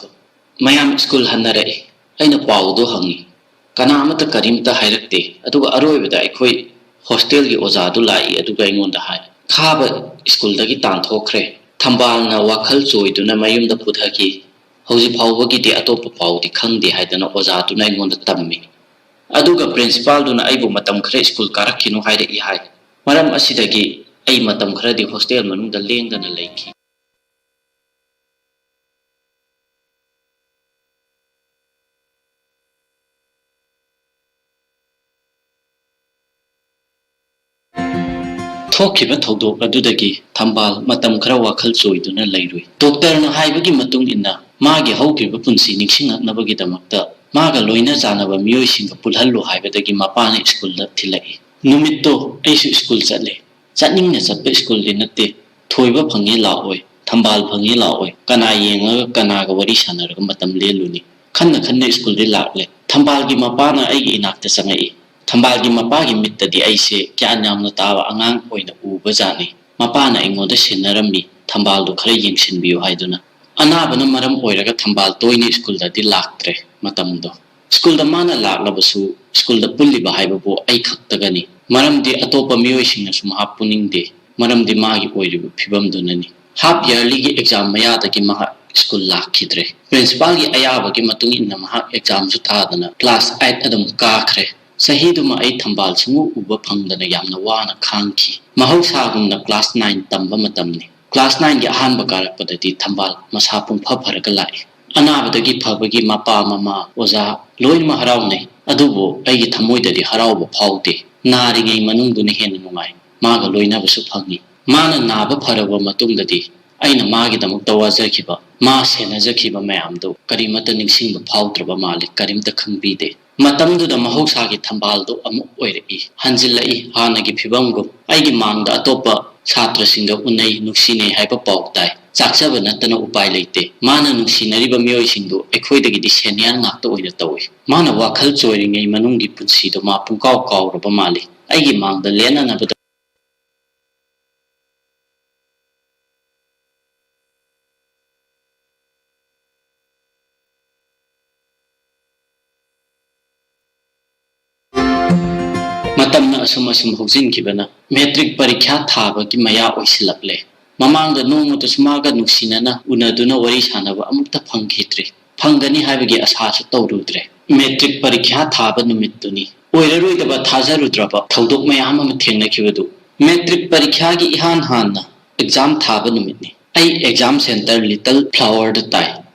ꯃꯌꯥꯝ ꯁ꯭ꯀꯨꯜ ꯍꯟꯅꯔꯛꯏ꯫ ꯑꯩꯅ ꯄꯥꯎꯗꯨ ꯍꯪꯉꯤ꯫ ꯀꯅꯥ ꯑꯃꯠꯇ ꯀꯔꯤꯝꯇ ꯍꯥꯏꯔꯛꯇꯦ꯫ ꯑꯗꯨꯒ ꯑꯔꯣꯏꯕꯗ ꯑꯩꯈꯣꯏ ꯍꯣꯁꯇꯦꯜꯒꯤ ꯑꯣꯖꯥꯗꯨ ꯂꯥꯛꯏ, ꯑꯗꯨꯒ ꯑꯩꯉꯣꯟꯗ ꯍꯥꯏ, "ꯈꯥꯕ ꯁ꯭ꯀꯨꯜꯗꯒꯤ ꯇꯥꯟꯊꯣꯛꯈ꯭ꯔꯦ꯫ ꯊꯝꯕꯥꯜꯅ ꯋꯥꯈꯜ ꯆꯣꯏꯗꯨꯅ ꯃꯌꯨꯝꯗ ꯄꯨꯊꯈꯤ꯫ ꯍꯧꯖꯤꯛ ꯐꯥꯎꯕꯒꯤꯗꯤ ꯑꯇꯣꯞꯄ ꯄꯥꯎꯗꯤ ꯈꯪꯗꯦ" ꯍꯥꯏꯗꯅ ꯑꯣꯖꯥꯗꯨꯅ ꯑꯩꯉꯣꯟꯗ ꯇꯝꯃꯤ꯫ ꯑꯗꯨꯒ ꯄ꯭ꯔꯤꯟꯁꯤꯄꯥꯜꯗꯨꯅ ꯑꯩꯕꯨ ꯃꯇꯝ ꯈꯔ ꯁ꯭ꯀꯨꯜ ꯀꯥꯔꯛꯈꯤꯅꯨ ꯍꯥꯏꯔꯛꯏ ꯍꯥꯏ꯫ ꯃꯔꯝ ꯑꯁꯤꯗꯒꯤ ꯑꯩ ꯃꯇꯝ ꯈꯔꯗꯤ ꯍꯣꯁꯇꯦꯜ ꯃꯅꯨꯡꯗ ꯂꯦꯡꯗꯅ ꯂꯩꯈꯤ꯫ ꯊꯣꯛꯈꯤꯕ ꯊꯧꯗꯣꯛ ꯑꯗꯨꯗꯒꯤ ꯊꯝꯕꯥꯜ ꯃꯇꯝ ꯈꯔ ꯋꯥꯈꯜ ꯆꯣꯏꯗꯨꯅ ꯂꯩꯔꯨꯏ꯫ ꯗꯣꯛꯇꯔꯅ ꯍꯥꯏꯕꯒꯤ ꯃꯇꯨꯡ ꯏꯟꯅ, ꯃꯥꯒꯤ ꯍꯧꯈꯤꯕ ꯄꯨꯟꯁꯤ ꯅꯤꯡꯁꯤꯡꯂꯛꯅꯕꯒꯤꯗꯃꯛꯇ ꯃꯥꯒ ꯂꯣꯏꯅ ꯆꯥꯟꯅꯕ ꯃꯤꯑꯣꯏꯁꯤꯡꯒ ꯄꯨꯜꯍꯜꯂꯨ ꯍꯥꯏꯕꯗꯒꯤ ꯃꯄꯥꯅ ꯁ꯭ꯀꯨꯜꯗ ꯊꯤꯜꯂꯛꯏ꯫ ꯅꯨꯃꯤꯠꯇꯣ ꯑꯩꯁꯨ ꯁ꯭ꯀꯨꯜ ꯆꯠꯂꯦ꯫ ꯆꯠꯅꯤꯡꯅ ꯆꯠꯄ ꯁ꯭ꯀꯨꯜꯗꯤ ꯅꯠꯇꯦ꯫ ꯊꯣꯏꯕ ꯐꯪꯉꯤ ꯂꯥꯛꯑꯣꯏ, ꯊꯝꯕꯥꯜ ꯐꯪꯉꯤ ꯂꯥꯛꯑꯣꯏ, ꯀꯅꯥ ꯌꯦꯡꯉꯒ ꯀꯅꯥꯒ ꯋꯥꯔꯤ ꯁꯥꯟꯅꯔꯒ ꯃꯇꯝ ꯂꯦꯜꯂꯨꯅꯤ? ꯈꯟꯅ ꯈꯟꯅ ꯁ꯭ꯀꯨꯜꯗꯤ ꯂꯥꯛꯂꯦ꯫ ꯊꯝꯕꯥꯜꯒꯤ ꯃꯄꯥꯅ ꯑꯩꯒꯤ ꯏꯅꯥꯛꯇ ꯆꯪꯉꯛꯏ꯫ ꯊꯝꯕꯥꯜꯒꯤ ꯃꯄꯥꯒꯤ ꯃꯤꯠꯇꯗꯤ ꯑꯩꯁꯦ ꯒ꯭ꯌꯥꯟ ꯌꯥꯝꯅ ꯇꯥꯕ ꯑꯉꯥꯡ ꯑꯣꯏꯅ ꯎꯕ ꯖꯥꯠꯅꯤ꯫ ꯃꯄꯥꯅ ꯑꯩꯉꯣꯟꯗ ꯁꯤꯟꯅꯔꯝꯃꯤ, "ꯊꯝꯕꯥꯜꯗꯨ ꯈꯔ ꯌꯦꯡꯁꯤꯟꯕꯤꯌꯨ" ꯍꯥꯏꯗꯨꯅ꯫ ꯑꯅꯥꯕꯅ ꯃꯔꯝ ꯑꯣꯏꯔꯒ ꯊꯝꯕꯥꯜ ꯇꯣꯏꯅ ꯁ꯭ꯀꯨꯜꯗꯗꯤ ꯂꯥꯛꯇ꯭ꯔꯦ ꯃꯇꯝꯗꯣ꯫ ꯁ꯭ꯀꯨꯜꯗ ꯃꯥꯅ ꯂꯥꯛꯂꯕꯁꯨ ꯁ꯭ꯀꯨꯜꯗ ꯄꯨꯜꯂꯤꯕ ꯍꯥꯏꯕꯕꯨ ꯑꯩ ꯈꯛꯇꯒꯅꯤ꯫ ꯃꯔꯝꯗꯤ ꯑꯇꯣꯞꯄ ꯃꯤꯑꯣꯏꯁꯤꯡꯅꯁꯨ ꯃꯍꯥꯛ ꯄꯨꯅꯤꯡꯗꯦ꯫ ꯃꯔꯝꯗꯤ ꯃꯥꯒꯤ ꯑꯣꯏꯔꯤꯕ ꯐꯤꯕꯝꯗꯨꯅꯅꯤ꯫ ꯍꯥꯐ ꯌꯔꯂꯤꯒꯤ ꯑꯦꯛꯖꯥꯝ ꯃꯌꯥꯗꯒꯤ ꯃꯍꯥꯛ ꯁ꯭ꯀꯨꯜ ꯂꯥꯛꯈꯤꯗ꯭ꯔꯦ꯫ ꯄ꯭ꯔꯤꯟꯁꯤꯄꯥꯜꯒꯤ ꯑꯌꯥꯕꯒꯤ ꯃꯇꯨꯡ ꯏꯟꯅ ꯃꯍꯥꯛ ꯑꯦꯛꯖꯥꯝꯁꯨ ꯊꯥꯗꯅ ꯀ꯭ꯂꯥꯁ ꯑꯥꯏꯠ ꯑꯗꯨꯝ ꯀꯥꯈ꯭ꯔꯦ꯫ ꯆꯍꯤꯗꯨꯃ ꯑꯩ ꯊꯝꯕꯥꯜ ꯁꯨꯡꯎ ꯎꯕ ꯐꯪꯗꯅ ꯌꯥꯝꯅ ꯋꯥꯅ ꯈꯥꯡꯈꯤ꯫ ꯃꯍꯧꯁꯥꯒꯨꯝꯅ class nine ꯇꯝꯕ ꯃꯇꯝꯅꯤ꯫ Class nineꯒꯤ ꯑꯍꯥꯟꯕ ꯀꯥꯔꯛꯄꯗꯗꯤ ꯊꯝꯕꯥꯜ ꯃꯁꯥ ꯄꯨꯡꯐ ꯐꯔꯒ ꯂꯥꯛꯏ꯫ ꯑꯅꯥꯕꯗꯒꯤ ꯐꯕꯒꯤ ꯃꯄꯥ, ꯃꯃꯥ, ꯑꯣꯖꯥ ꯂꯣꯏꯅꯃꯛ ꯍꯔꯥꯎꯅꯩ꯫ ꯑꯗꯨꯕꯨ ꯑꯩꯒꯤ ꯊꯃꯣꯏꯗꯗꯤ ꯍꯔꯥꯎꯕ ꯐꯥꯎꯗꯦ꯫ ꯅꯥꯔꯤꯉꯩ ꯃꯅꯨꯡꯗꯨꯅ ꯍꯦꯟꯅ ꯅꯨꯡꯉꯥꯏ꯫ ꯃꯥꯒ ꯂꯣꯏꯅꯕꯁꯨ ꯐꯪꯉꯤ꯫ ꯃꯥꯅ ꯅꯥꯕ ꯐꯔꯕ ꯃꯇꯨꯡꯗꯗꯤ ꯑꯩꯅ ꯃꯥꯒꯤꯗꯃꯛꯇ ꯋꯥꯖꯈꯤꯕ, ꯃꯥ ꯁꯦꯟꯅꯖꯈꯤꯕ ꯃꯌꯥꯝꯗꯨ ꯀꯔꯤꯃꯠꯇ ꯅꯤꯡꯁꯤꯡꯕ ꯐꯥꯎꯗ꯭ꯔꯕ ꯃꯥꯜꯂꯤ, ꯀꯔꯤꯝꯇ ꯈꯪꯕꯤꯗꯦ꯫ ꯃꯇꯝꯗꯨꯗ ꯃꯍꯧꯁꯥꯒꯤ ꯊꯝꯕꯥꯜꯗꯨ ꯑꯃꯨꯛ ꯑꯣꯏꯔꯛꯏ, ꯍꯟꯖꯤꯜꯂꯛꯏ, ꯍꯥꯟꯅꯒꯤ ꯐꯤꯕꯝꯒꯨꯝ꯫ ꯑꯩꯒꯤ ꯃꯥꯡꯗ ꯑꯇꯣꯞꯄ ꯁꯥꯇ꯭ꯔꯁꯤꯡꯒ ꯎꯅꯩ, ꯅꯨꯡꯁꯤꯅꯩ ꯍꯥꯏꯕ ꯄꯥꯎ ꯇꯥꯏ꯫ ꯆꯥꯛꯆꯕ ꯅꯠꯇꯅ ꯎꯄꯥꯏ ꯂꯩꯇꯦ꯫ ꯃꯥꯅ ꯅꯨꯡꯁꯤꯅꯔꯤꯕ ꯃꯤꯑꯣꯏꯁꯤꯡꯗꯨ ꯑꯩꯈꯣꯏꯗꯒꯤꯗꯤ senior ꯉꯥꯛꯇ ꯑꯣꯏꯅ ꯇꯧꯏ꯫ ꯃꯥꯅ ꯋꯥꯈꯜ ꯆꯣꯏꯔꯤꯉꯩ ꯃꯅꯨꯡꯒꯤ ꯄꯨꯟꯁꯤꯗꯨ ꯃꯥ ꯄꯨꯡꯀꯥꯎ ꯀꯥꯎꯔꯕ ꯃꯥꯜꯂꯤ꯫ ꯑꯩꯒꯤ ꯃꯥꯡꯗ ꯂꯦꯟꯅꯅꯕꯗ ꯃꯇꯝꯅ ꯑꯁꯨꯝ ꯑꯁꯨꯝ ꯍꯧꯖꯤꯟꯈꯤꯕꯅ ꯃꯦꯇ꯭ꯔꯤꯛ ꯄꯔꯤꯈ꯭ꯌꯥ ꯊꯥꯕꯒꯤ ꯃꯌꯥ ꯑꯣꯏꯁꯤꯜꯂꯛꯂꯦ꯫ ꯃꯃꯥꯡꯗ ꯅꯣꯡꯃꯇꯁꯨ ꯃꯥꯒ ꯅꯨꯡꯁꯤꯅꯅ ꯎꯅꯗꯨꯅ ꯋꯥꯔꯤ ꯁꯥꯟꯅꯕ ꯑꯃꯨꯛꯇ ꯐꯪꯈꯤꯗ꯭ꯔꯤ꯫ ꯐꯪꯒꯅꯤ ꯍꯥꯏꯕꯒꯤ ꯑꯁꯥꯁꯨ ꯇꯧꯔꯨꯗ꯭ꯔꯦ꯫ ꯃꯦꯇ꯭ꯔꯤꯛ ꯄꯔꯤꯈ꯭ꯌꯥ ꯊꯥꯕ ꯅꯨꯃꯤꯠꯇꯨꯅꯤ ꯑꯣꯏꯔꯔꯣꯏꯗꯕ ꯊꯥꯖꯔꯨꯗ꯭ꯔꯕ ꯊꯧꯗꯣꯛ ꯃꯌꯥꯝ ꯑꯃ ꯊꯦꯡꯅꯈꯤꯕꯗꯨ꯫ ꯃꯦꯇ꯭ꯔꯤꯛ ꯄꯔꯤꯈ꯭ꯌꯥꯒꯤ ꯏꯍꯥꯟ ꯍꯥꯟꯅ exam ꯊꯥꯕ ꯅꯨꯃꯤꯠꯅꯤ꯫ ꯑꯩ exam centre Little Flowerꯗ ꯇꯥꯏ꯫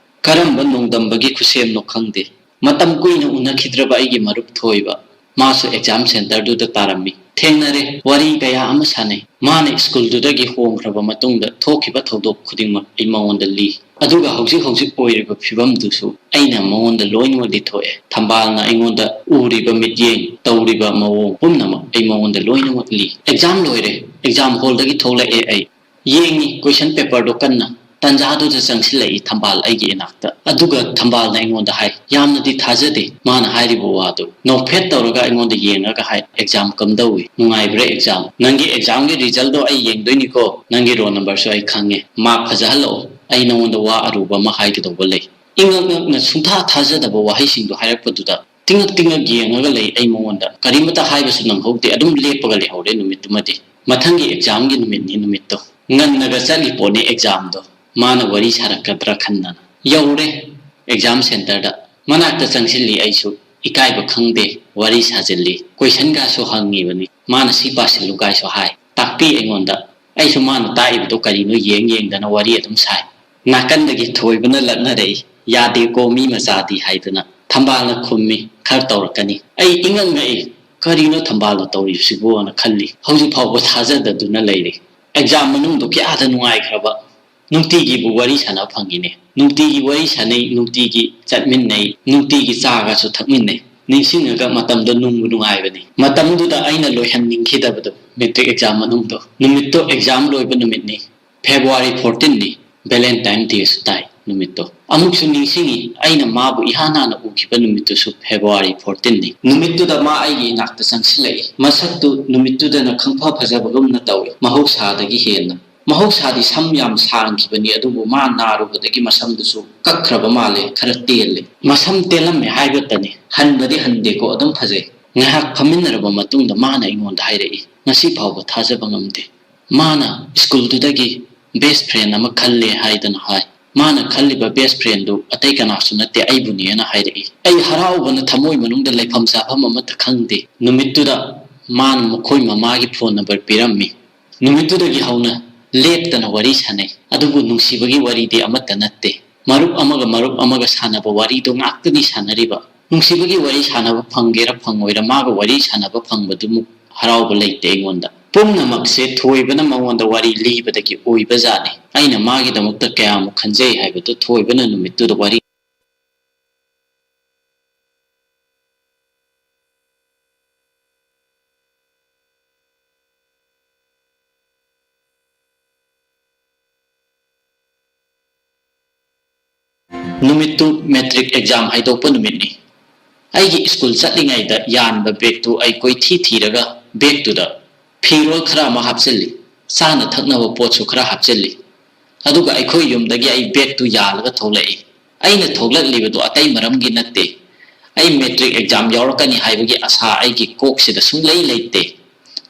ꯀꯔꯝꯕ ꯅꯣꯡꯗꯝꯕꯒꯤ ꯈꯨꯠꯁꯦꯝꯅꯣ ꯈꯪꯗꯦ꯫ ꯃꯇꯝ ꯀꯨꯏꯅ ꯎꯅꯈꯤꯗ꯭ꯔꯕ ꯑꯩꯒꯤ ꯃꯔꯨꯞ ꯊꯣꯏꯕ, ꯃꯥꯁꯨ exam centreꯗꯨꯗ ꯇꯥꯔꯝꯃꯤ꯫ ꯊꯦꯡꯅꯔꯦ, ꯋꯥꯔꯤ ꯀꯌꯥ ꯑꯃ ꯁꯥꯟꯅꯩ꯫ ꯃꯥꯅ ꯁ꯭ꯀꯨꯜꯗꯨꯗꯒꯤ ꯍꯣꯡꯈ꯭ꯔꯕ ꯃꯇꯨꯡꯗ ꯊꯣꯛꯈꯤꯕ ꯊꯧꯗꯣꯛ ꯈꯨꯗꯤꯡꯃꯛ ꯑꯩ ꯃꯉꯣꯟꯗ ꯂꯤ꯫ ꯑꯗꯨꯒ ꯍꯧꯖꯤꯛ ꯍꯧꯖꯤꯛ ꯑꯣꯏꯔꯤꯕ ꯐꯤꯕꯝꯗꯨꯁꯨ ꯑꯩꯅ ꯃꯉꯣꯟꯗ ꯂꯣꯏꯅꯃꯛ ꯂꯤꯊꯣꯛꯑꯦ꯫ ꯊꯝꯕꯥꯜꯅ ꯑꯩꯉꯣꯟꯗ ꯎꯔꯤꯕ ꯃꯤꯠꯌꯦꯡ, ꯇꯧꯔꯤꯕ ꯃꯑꯣꯡ ꯄꯨꯝꯅꯃꯛ ꯑꯩ ꯃꯉꯣꯟꯗ ꯂꯣꯏꯅꯃꯛ ꯂꯤ꯫ Exam ꯂꯣꯏꯔꯦ, exam hallꯗꯒꯤ ꯊꯣꯛꯂꯛꯑꯦ ꯑꯩ꯫ ꯌꯦꯡꯉꯤ question paperꯗꯣ ꯀꯟꯅ꯫ ꯇꯟꯖꯥꯗꯨꯗ ꯆꯪꯁꯤꯜꯂꯛꯏ ꯊꯝꯕꯥꯜ ꯑꯩꯒꯤ ꯏꯅꯥꯛꯇ꯫ ꯑꯗꯨꯒ ꯊꯝꯕꯥꯜꯅ ꯑꯩꯉꯣꯟꯗ ꯍꯥꯏ, ꯌꯥꯝꯅꯗꯤ ꯊꯥꯖꯗꯦ ꯃꯥꯅ ꯍꯥꯏꯔꯤꯕ ꯋꯥꯗꯨ꯫ ꯅꯣꯛꯐꯦꯠ ꯇꯧꯔꯒ ꯑꯩꯉꯣꯟꯗ ꯌꯦꯡꯉꯒ ꯍꯥꯏ, exam ꯀꯝꯗꯧꯏ? ꯅꯨꯡꯉꯥꯏꯕ꯭ꯔꯥ exam? ꯅꯪꯒꯤ examꯒꯤ resultꯗꯣ ꯑꯩ ꯌꯦꯡꯗꯣꯏꯅꯤꯀꯣ꯫ ꯅꯪꯒꯤ roll numberꯁꯨ ꯑꯩ ꯈꯪꯉꯦ꯫ Mark ꯐꯖꯍꯜꯂꯛꯑꯣ꯫ ꯑꯩ ꯅꯉꯣꯟꯗ ꯋꯥ ꯑꯔꯨꯕ ꯑꯃ ꯍꯥꯏꯒꯗꯧꯕ ꯂꯩ꯫ ꯏꯉꯛ ꯉꯛꯅ ꯁꯨꯡꯊꯥ ꯊꯥꯖꯗꯕ ꯋꯥꯍꯩꯁꯤꯡꯗꯣ ꯍꯥꯏꯔꯛꯄꯗꯨꯗ ꯇꯤꯉꯛ ꯇꯤꯉꯛ ꯌꯦꯡꯉꯒ ꯂꯩ ꯑꯩ ꯃꯉꯣꯟꯗ꯫ ꯀꯔꯤꯃꯇ ꯍꯥꯏꯕꯁꯨ ꯅꯪꯍꯧꯗꯦ꯫ ꯑꯗꯨꯝ ꯂꯦꯞꯄꯒ ꯂꯩꯍꯧꯔꯦ ꯅꯨꯃꯤꯠꯇꯨꯃꯗꯤ꯫ ꯃꯊꯪꯒꯤ examꯒꯤ ꯅꯨꯃꯤꯠꯅꯤ ꯅꯨꯃꯤꯠꯇꯣ꯫ ꯉꯟꯅꯒ ꯆꯠꯂꯤ ꯄꯣꯠꯅꯤ examꯗꯣ꯫ ꯃꯥꯅ ꯋꯥꯔꯤ ꯁꯥꯔꯛꯀꯗ꯭ꯔꯥ ꯈꯟꯗꯅ꯫ ꯌꯧꯔꯦ exam centreꯗ꯫ ꯃꯅꯥꯛꯇ ꯆꯪꯁꯤꯜꯂꯤ ꯑꯩꯁꯨ꯫ ꯏꯀꯥꯏꯕ ꯈꯪꯗꯦ, ꯋꯥꯔꯤ ꯁꯥꯖꯤꯜꯂꯤ꯫ ꯀꯣꯏꯁꯟꯒꯁꯨ ꯍꯪꯉꯤꯕꯅꯤ꯫ ꯃꯥꯅ "ꯁꯤ ꯄꯥꯁꯤꯜꯂꯨ" ꯀꯥꯏꯁꯨ ꯍꯥꯏ꯫ ꯇꯥꯛꯄꯤ ꯑꯩꯉꯣꯟꯗ꯫ ꯑꯩꯁꯨ ꯃꯥꯅ ꯇꯥꯛꯏꯕꯗꯣ ꯀꯔꯤꯅꯣ ꯌꯦꯡ ꯌꯦꯡꯗꯅ ꯋꯥꯔꯤ ꯑꯗꯨꯝ ꯁꯥꯏ꯫ ꯅꯥꯀꯟꯗꯒꯤ ꯊꯣꯏꯕꯅ ꯂꯛꯅꯔꯛꯏ꯫ "ꯌꯥꯗꯦꯀꯣ ꯃꯤ ꯃꯆꯥꯗꯤ" ꯍꯥꯏꯗꯨꯅ꯫ ꯊꯝꯕꯥꯜꯅ ꯈꯨꯝꯃꯤ, "ꯈꯔ ꯇꯧꯔꯛꯀꯅꯤ"꯫ ꯑꯩ ꯏꯉꯛ ꯉꯛꯏ꯫ "ꯀꯔꯤꯅꯣ ꯊꯝꯕꯥꯜꯅ ꯇꯧꯔꯤꯕꯁꯤꯕꯣꯅ" ꯈꯜꯂꯤ꯫ ꯍꯧꯖꯤꯛ ꯐꯥꯎꯕ ꯊꯥꯖꯗꯗꯨꯅ ꯂꯩꯔꯤ꯫ ꯑꯦꯛꯖꯥꯝ ꯃꯅꯨꯡꯗꯨ ꯀꯌꯥꯗ ꯅꯨꯡꯉꯥꯏꯈ꯭ꯔꯕ! ꯅꯨꯡꯇꯤꯒꯤꯕꯨ ꯋꯥꯔꯤ ꯁꯥꯟꯅ ꯐꯪꯉꯤꯅꯦ꯫ ꯅꯨꯡꯇꯤꯒꯤ ꯋꯥꯔꯤ ꯁꯥꯟꯅꯩ, ꯅꯨꯡꯇꯤꯒꯤ ꯆꯠꯃꯤꯟꯅꯩ, ꯅꯨꯡꯇꯤꯒꯤ ꯆꯥꯒꯁꯨ ꯊꯛꯃꯤꯟꯅꯩ꯫ ꯅꯤꯡꯁꯤꯡꯉꯒ ꯃꯇꯝꯗꯣ ꯅꯨꯡꯕꯨ ꯅꯨꯡꯉꯥꯏꯕꯅꯤ꯫ ꯃꯇꯝꯗꯨꯗ ꯑꯩꯅ ꯂꯣꯏꯍꯟꯅꯤꯡꯈꯤꯗꯕꯗꯣ, ꯃꯦꯇ꯭ꯔꯤꯛ ꯑꯦꯛꯖꯥꯝ ꯃꯅꯨꯡꯗꯣ꯫ ꯅꯨꯃꯤꯠꯇꯣ ꯑꯦꯛꯖꯥꯝ ꯂꯣꯏꯕ ꯅꯨꯃꯤꯠꯅꯤ꯫ ꯐꯦꯕ꯭ꯔꯨꯋꯥꯔꯤ ꯐꯣꯔꯇꯤꯟꯅꯤ, ꯚꯦꯂꯦꯟꯇꯥꯏꯟ ꯗꯦꯁꯨ ꯇꯥꯏ ꯅꯨꯃꯤꯠꯇꯣ꯫ ꯑꯃꯨꯛꯁꯨ ꯅꯤꯡꯁꯤꯡꯉꯤ, ꯑꯩꯅ ꯃꯥꯕꯨ ꯏꯍꯥꯟ ꯍꯥꯟꯅ ꯎꯈꯤꯕ ꯅꯨꯃꯤꯠꯇꯨꯁꯨ ꯐꯦꯕ꯭ꯔꯨꯋꯥꯔꯤ ꯐꯣꯔꯇꯤꯟꯅꯤ꯫ ꯅꯨꯃꯤꯠꯇꯨꯗ ꯃꯥ ꯑꯩꯒꯤ ꯏꯅꯥꯛꯇ ꯆꯪꯁꯤꯜꯂꯛꯏ꯫ ꯃꯁꯛꯇꯨ ꯅꯨꯃꯤꯠꯇꯨꯗꯅ ꯈꯪꯐ ꯐꯖꯕꯒꯨꯝꯅ ꯇꯧꯏ, ꯃꯍꯧꯁꯥꯗꯒꯤ ꯍꯦꯟꯅ꯫ ꯃꯍꯧꯁꯥꯗꯤ ꯁꯝ ꯌꯥꯝ ꯁꯥꯡꯈꯤꯕꯅꯤ, ꯑꯗꯨꯕꯨ ꯃꯥ ꯅꯥꯔꯨꯕꯗꯒꯤ ꯃꯁꯝꯗꯨꯁꯨ ꯀꯛꯈ꯭ꯔꯕ ꯃꯥꯜꯂꯦ, ꯈꯔ ꯇꯦꯜꯂꯦ꯫ ꯃꯁꯝ ꯇꯦꯜꯂꯝꯃꯦ ꯍꯥꯏꯕꯇꯅꯤ, ꯍꯟꯕꯗꯤ ꯍꯟꯗꯦꯀꯣ, ꯑꯗꯨꯝ ꯐꯖꯩ꯫ ꯉꯥꯏꯍꯥꯛ ꯐꯝꯃꯤꯟꯅꯔꯕ ꯃꯇꯨꯡꯗ ꯃꯥꯅ ꯑꯩꯉꯣꯟꯗ ꯍꯥꯏꯔꯛꯏ, "ꯉꯁꯤ ꯐꯥꯎꯕ ꯊꯥꯖꯕ ꯉꯝꯗꯦ꯫ ꯃꯥꯅ ꯁ꯭ꯀꯨꯜꯗꯨꯗꯒꯤ ꯕꯦꯁ ꯐ꯭ꯔꯦꯟ ꯑꯃ ꯈꯜꯂꯦ ꯍꯥꯏꯗꯅ ꯍꯥꯏ꯫ ꯃꯥꯅ ꯈꯜꯂꯤꯕ ꯕꯦꯁ ꯐ꯭ꯔꯦꯟꯗꯨ ꯑꯇꯩ ꯀꯅꯥꯁꯨ ꯅꯠꯇꯦ, ꯑꯩꯕꯨꯅꯦꯅ" ꯍꯥꯏꯔꯛꯏ꯫ ꯑꯩ ꯍꯔꯥꯎꯕꯅ ꯊꯃꯣꯏ ꯃꯅꯨꯡꯗ ꯂꯩꯐꯝ ꯆꯥꯐꯝ ꯑꯃꯠꯇ ꯈꯪꯗꯦ꯫ ꯅꯨꯃꯤꯠꯇꯨꯗ ꯃꯥꯅ ꯃꯈꯣꯏ ꯃꯃꯥꯒꯤ ꯐꯣꯟ ꯅꯝꯕꯔ ꯄꯤꯔꯝꯃꯤ꯫ ꯅꯨꯃꯤꯠꯇꯨꯗꯒꯤ ꯍꯧꯅ ꯂꯦꯞꯇꯅ ꯋꯥꯔꯤ ꯁꯥꯟꯅꯩ꯫ ꯑꯗꯨꯕꯨ ꯅꯨꯡꯁꯤꯕꯒꯤ ꯋꯥꯔꯤꯗꯤ ꯑꯃꯠꯇ ꯅꯠꯇꯦ꯫ ꯃꯔꯨꯞ ꯑꯃꯒ ꯃꯔꯨꯞ ꯑꯃꯒ ꯁꯥꯟꯅꯕ ꯋꯥꯔꯤꯗꯨ ꯉꯥꯛꯇꯅꯤ ꯁꯥꯟꯅꯔꯤꯕ꯫ ꯅꯨꯡꯁꯤꯕꯒꯤ ꯋꯥꯔꯤ ꯁꯥꯟꯅꯕ ꯐꯪꯒꯦꯔꯥ ꯐꯪꯉꯣꯏꯔꯥ, ꯃꯥꯒ ꯋꯥꯔꯤ ꯁꯥꯟꯅꯕ ꯐꯪꯕꯗꯨꯃꯨꯛ ꯍꯔꯥꯎꯕ ꯂꯩꯇꯦ ꯑꯩꯉꯣꯟꯗ꯫ ꯄꯨꯝꯅꯃꯛꯁꯦ ꯊꯣꯏꯕꯅ ꯃꯉꯣꯟꯗ ꯋꯥꯔꯤ ꯂꯤꯕꯗꯒꯤ ꯑꯣꯏꯕ ꯖꯥꯠꯅꯤ꯫ ꯑꯩꯅ ꯃꯥꯒꯤꯗꯃꯛꯇ ꯀꯌꯥꯃꯨꯛ ꯈꯟꯖꯩ ꯍꯥꯏꯕꯗꯨ ꯊꯣꯏꯕꯅ ꯅꯨꯃꯤꯠꯇꯨꯗ ꯋꯥꯔꯤ ꯅꯨꯃꯤꯠꯇꯨ ꯃꯦꯇ꯭ꯔꯤꯛ ꯑꯦꯛꯖꯥꯝ ꯍꯥꯏꯗꯣꯛꯄ ꯅꯨꯃꯤꯠꯅꯤ꯫ ꯑꯩꯒꯤ ꯁ꯭ꯀꯨꯜ ꯆꯠꯂꯤꯉꯩꯗ ꯌꯥꯟꯕ ꯕꯦꯒꯇꯨ ꯑꯩ ꯀꯣꯏꯊꯤ ꯊꯤꯔꯒ ꯕꯦꯒꯇꯨꯗ ꯐꯤꯔꯣꯜ ꯈꯔ ꯑꯃ ꯍꯥꯞꯆꯤꯜꯂꯤ, ꯆꯥꯅ ꯊꯛꯅꯕ ꯄꯣꯠꯁꯨ ꯈꯔ ꯍꯥꯞꯆꯤꯜꯂꯤ꯫ ꯑꯗꯨꯒ ꯑꯩꯈꯣꯏ ꯌꯨꯝꯗꯒꯤ ꯑꯩ ꯕꯦꯒꯇꯨ ꯌꯥꯜꯂꯒ ꯊꯣꯛꯂꯛꯏ꯫ ꯑꯩꯅ ꯊꯣꯛꯂꯛꯂꯤꯕꯗꯨ ꯑꯇꯩ ꯃꯔꯝꯒꯤ ꯅꯠꯇꯦ꯫ ꯑꯩ ꯃꯦꯇ꯭ꯔꯤꯛ ꯑꯦꯛꯖꯥꯝ ꯌꯥꯎꯔꯛꯀꯅꯤ ꯍꯥꯏꯕꯒꯤ ꯑꯁꯥ ꯑꯩꯒꯤ ꯀꯣꯛꯁꯤꯗ ꯁꯨꯡꯂꯩ ꯂꯩꯇꯦ꯫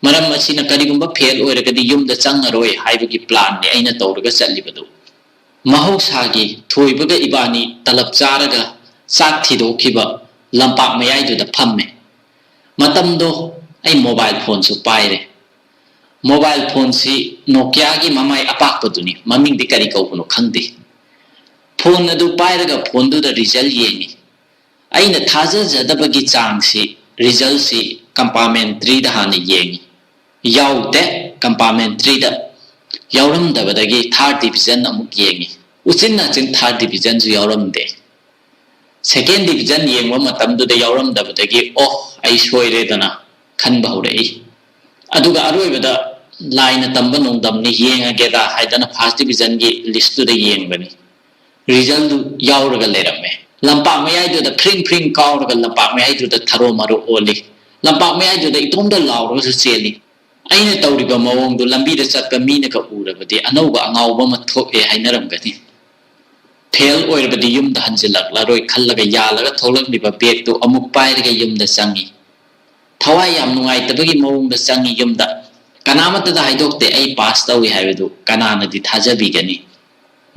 ꯃꯔꯝ ꯑꯁꯤꯅ ꯀꯔꯤꯒꯨꯝꯕ ꯐꯦꯜ ꯑꯣꯏꯔꯒꯗꯤ ꯌꯨꯝꯗ ꯆꯪꯉꯔꯣꯏ ꯍꯥꯏꯕꯒꯤ ꯄ꯭ꯂꯥꯟꯅꯤ ꯑꯩꯅ ꯇꯧꯔꯒ ꯆꯠꯂꯤꯕꯗꯨ꯫ ꯃꯍꯧꯁꯥꯒꯤ ꯊꯣꯏꯕꯒ ꯏꯕꯥꯅꯤ ꯇꯂꯞ ꯆꯥꯔꯒ ꯆꯥꯛ ꯊꯤꯗꯣꯛꯈꯤꯕ ꯂꯝꯄꯥꯛ ꯃꯌꯥꯏꯗꯨꯗ ꯐꯝꯃꯦ꯫ ꯃꯇꯝꯗꯣ ꯑꯩ ꯃꯣꯕꯥꯏꯜ ꯐꯣꯟꯁꯨ ꯄꯥꯏꯔꯦ꯫ ꯃꯣꯕꯥꯏꯜ ꯐꯣꯟꯁꯤ ꯅꯣꯀꯤꯌꯥꯒꯤ ꯃꯃꯥꯏ ꯑꯄꯥꯛꯄꯗꯨꯅꯤ, ꯃꯃꯤꯡꯗꯤ ꯀꯔꯤ ꯀꯧꯕꯅꯣ ꯈꯪꯗꯦ꯫ ꯐꯣꯟ ꯑꯗꯨ ꯄꯥꯏꯔꯒ ꯐꯣꯟꯗꯨꯗ ꯔꯤꯖꯜ ꯌꯦꯡꯉꯤ꯫ ꯑꯩꯅ ꯊꯥꯖꯖꯗꯕꯒꯤ ꯆꯥꯡꯁꯤ, ꯔꯤꯖꯜꯁꯤ ꯀꯝꯄꯥꯔꯃꯦꯟꯇ꯭ꯔꯤꯗ ꯍꯥꯟꯅ ꯌꯦꯡꯉꯤ꯫ ꯌꯥꯎꯗꯦ꯫ ꯀꯝꯄꯥꯔꯃꯦꯟꯇ꯭ꯔꯤꯗ ꯌꯥꯎꯔꯝꯗꯕꯗꯒꯤ ꯊꯥꯔꯠ ꯗꯤꯕꯤꯖꯟ ꯑꯃꯨꯛ ꯌꯦꯡꯉꯤ꯫ ꯎꯆꯤꯟ ꯅꯥꯆꯤꯟ ꯊꯥꯔꯠ ꯗꯤꯕꯤꯖꯟꯁꯨ ꯌꯥꯎꯔꯝꯗꯦ꯫ ꯁꯦꯀꯦꯟ ꯗꯤꯕꯤꯖꯟ ꯌꯦꯡꯕ ꯃꯇꯝꯗꯨꯗ ꯌꯥꯎꯔꯝꯗꯕꯗꯒꯤ, "ꯑꯣ, ꯑꯩ ꯁꯣꯏꯔꯦꯗꯅ" ꯈꯟꯕ ꯍꯧꯔꯛꯏ꯫ ꯑꯗꯨꯒ ꯑꯔꯣꯏꯕꯗ ꯂꯥꯏꯅ ꯇꯝꯕ ꯅꯣꯡꯗꯝꯅꯤ, ꯌꯦꯡꯉꯒꯦꯗ ꯍꯥꯏꯗꯅ ꯐꯥꯔꯁ ꯗꯤꯕꯤꯖꯟꯒꯤ ꯂꯤꯁꯇꯨꯗ ꯌꯦꯡꯕꯅꯤ꯫ ꯔꯤꯖꯜꯗꯨ ꯌꯥꯎꯔꯒ ꯂꯩꯔꯝꯃꯦ꯫ ꯂꯝꯄꯥꯛ ꯃꯌꯥꯏꯗꯨꯗ ꯐ꯭ꯔꯤꯡ ꯐ꯭ꯔꯤꯡ ꯀꯥꯎꯔꯒ ꯂꯝꯄꯥꯛ ꯃꯌꯥꯏꯗꯨꯗ ꯊꯔꯣ ꯃꯔꯣ ꯑꯣꯜꯂꯤ꯫ ꯂꯝꯄꯥꯛ ꯃꯌꯥꯏꯗꯨꯗ ꯏꯇꯣꯝꯇ ꯂꯥꯎꯔꯒꯁꯨ ꯆꯦꯜꯂꯤ꯫ ꯑꯩꯅ ꯇꯧꯔꯤꯕ ꯃꯑꯣꯡꯗꯨ ꯂꯝꯕꯤꯗ ꯆꯠꯄ ꯃꯤꯅꯒ ꯎꯔꯕꯗꯤ ꯑꯅꯧꯕ ꯑꯉꯥꯎꯕ ꯑꯃ ꯊꯣꯛꯑꯦ ꯍꯥꯏꯅꯔꯝꯒꯅꯤ꯫ ꯐꯦꯜ ꯑꯣꯏꯔꯕꯗꯤ ꯌꯨꯝꯗ ꯍꯟꯖꯤꯜꯂꯛꯂꯔꯣꯏ ꯈꯜꯂꯒ ꯌꯥꯜꯂꯒ ꯊꯣꯛꯂꯛꯂꯤꯕ ꯕꯦꯒꯇꯨ ꯑꯃꯨꯛ ꯄꯥꯏꯔꯒ ꯌꯨꯝꯗ ꯆꯪꯉꯤ꯫ ꯊꯋꯥꯏ ꯌꯥꯝ ꯅꯨꯡꯉꯥꯏꯇꯕꯒꯤ ꯃꯑꯣꯡꯗ ꯆꯪꯉꯤ ꯌꯨꯝꯗ꯫ ꯀꯅꯥꯃꯠꯇꯗ ꯍꯥꯏꯗꯣꯛꯇꯦ ꯑꯩ ꯄꯥꯁ ꯇꯧꯏ ꯍꯥꯏꯕꯗꯨ꯫ ꯀꯅꯥꯅꯗꯤ ꯊꯥꯖꯕꯤꯒꯅꯤ?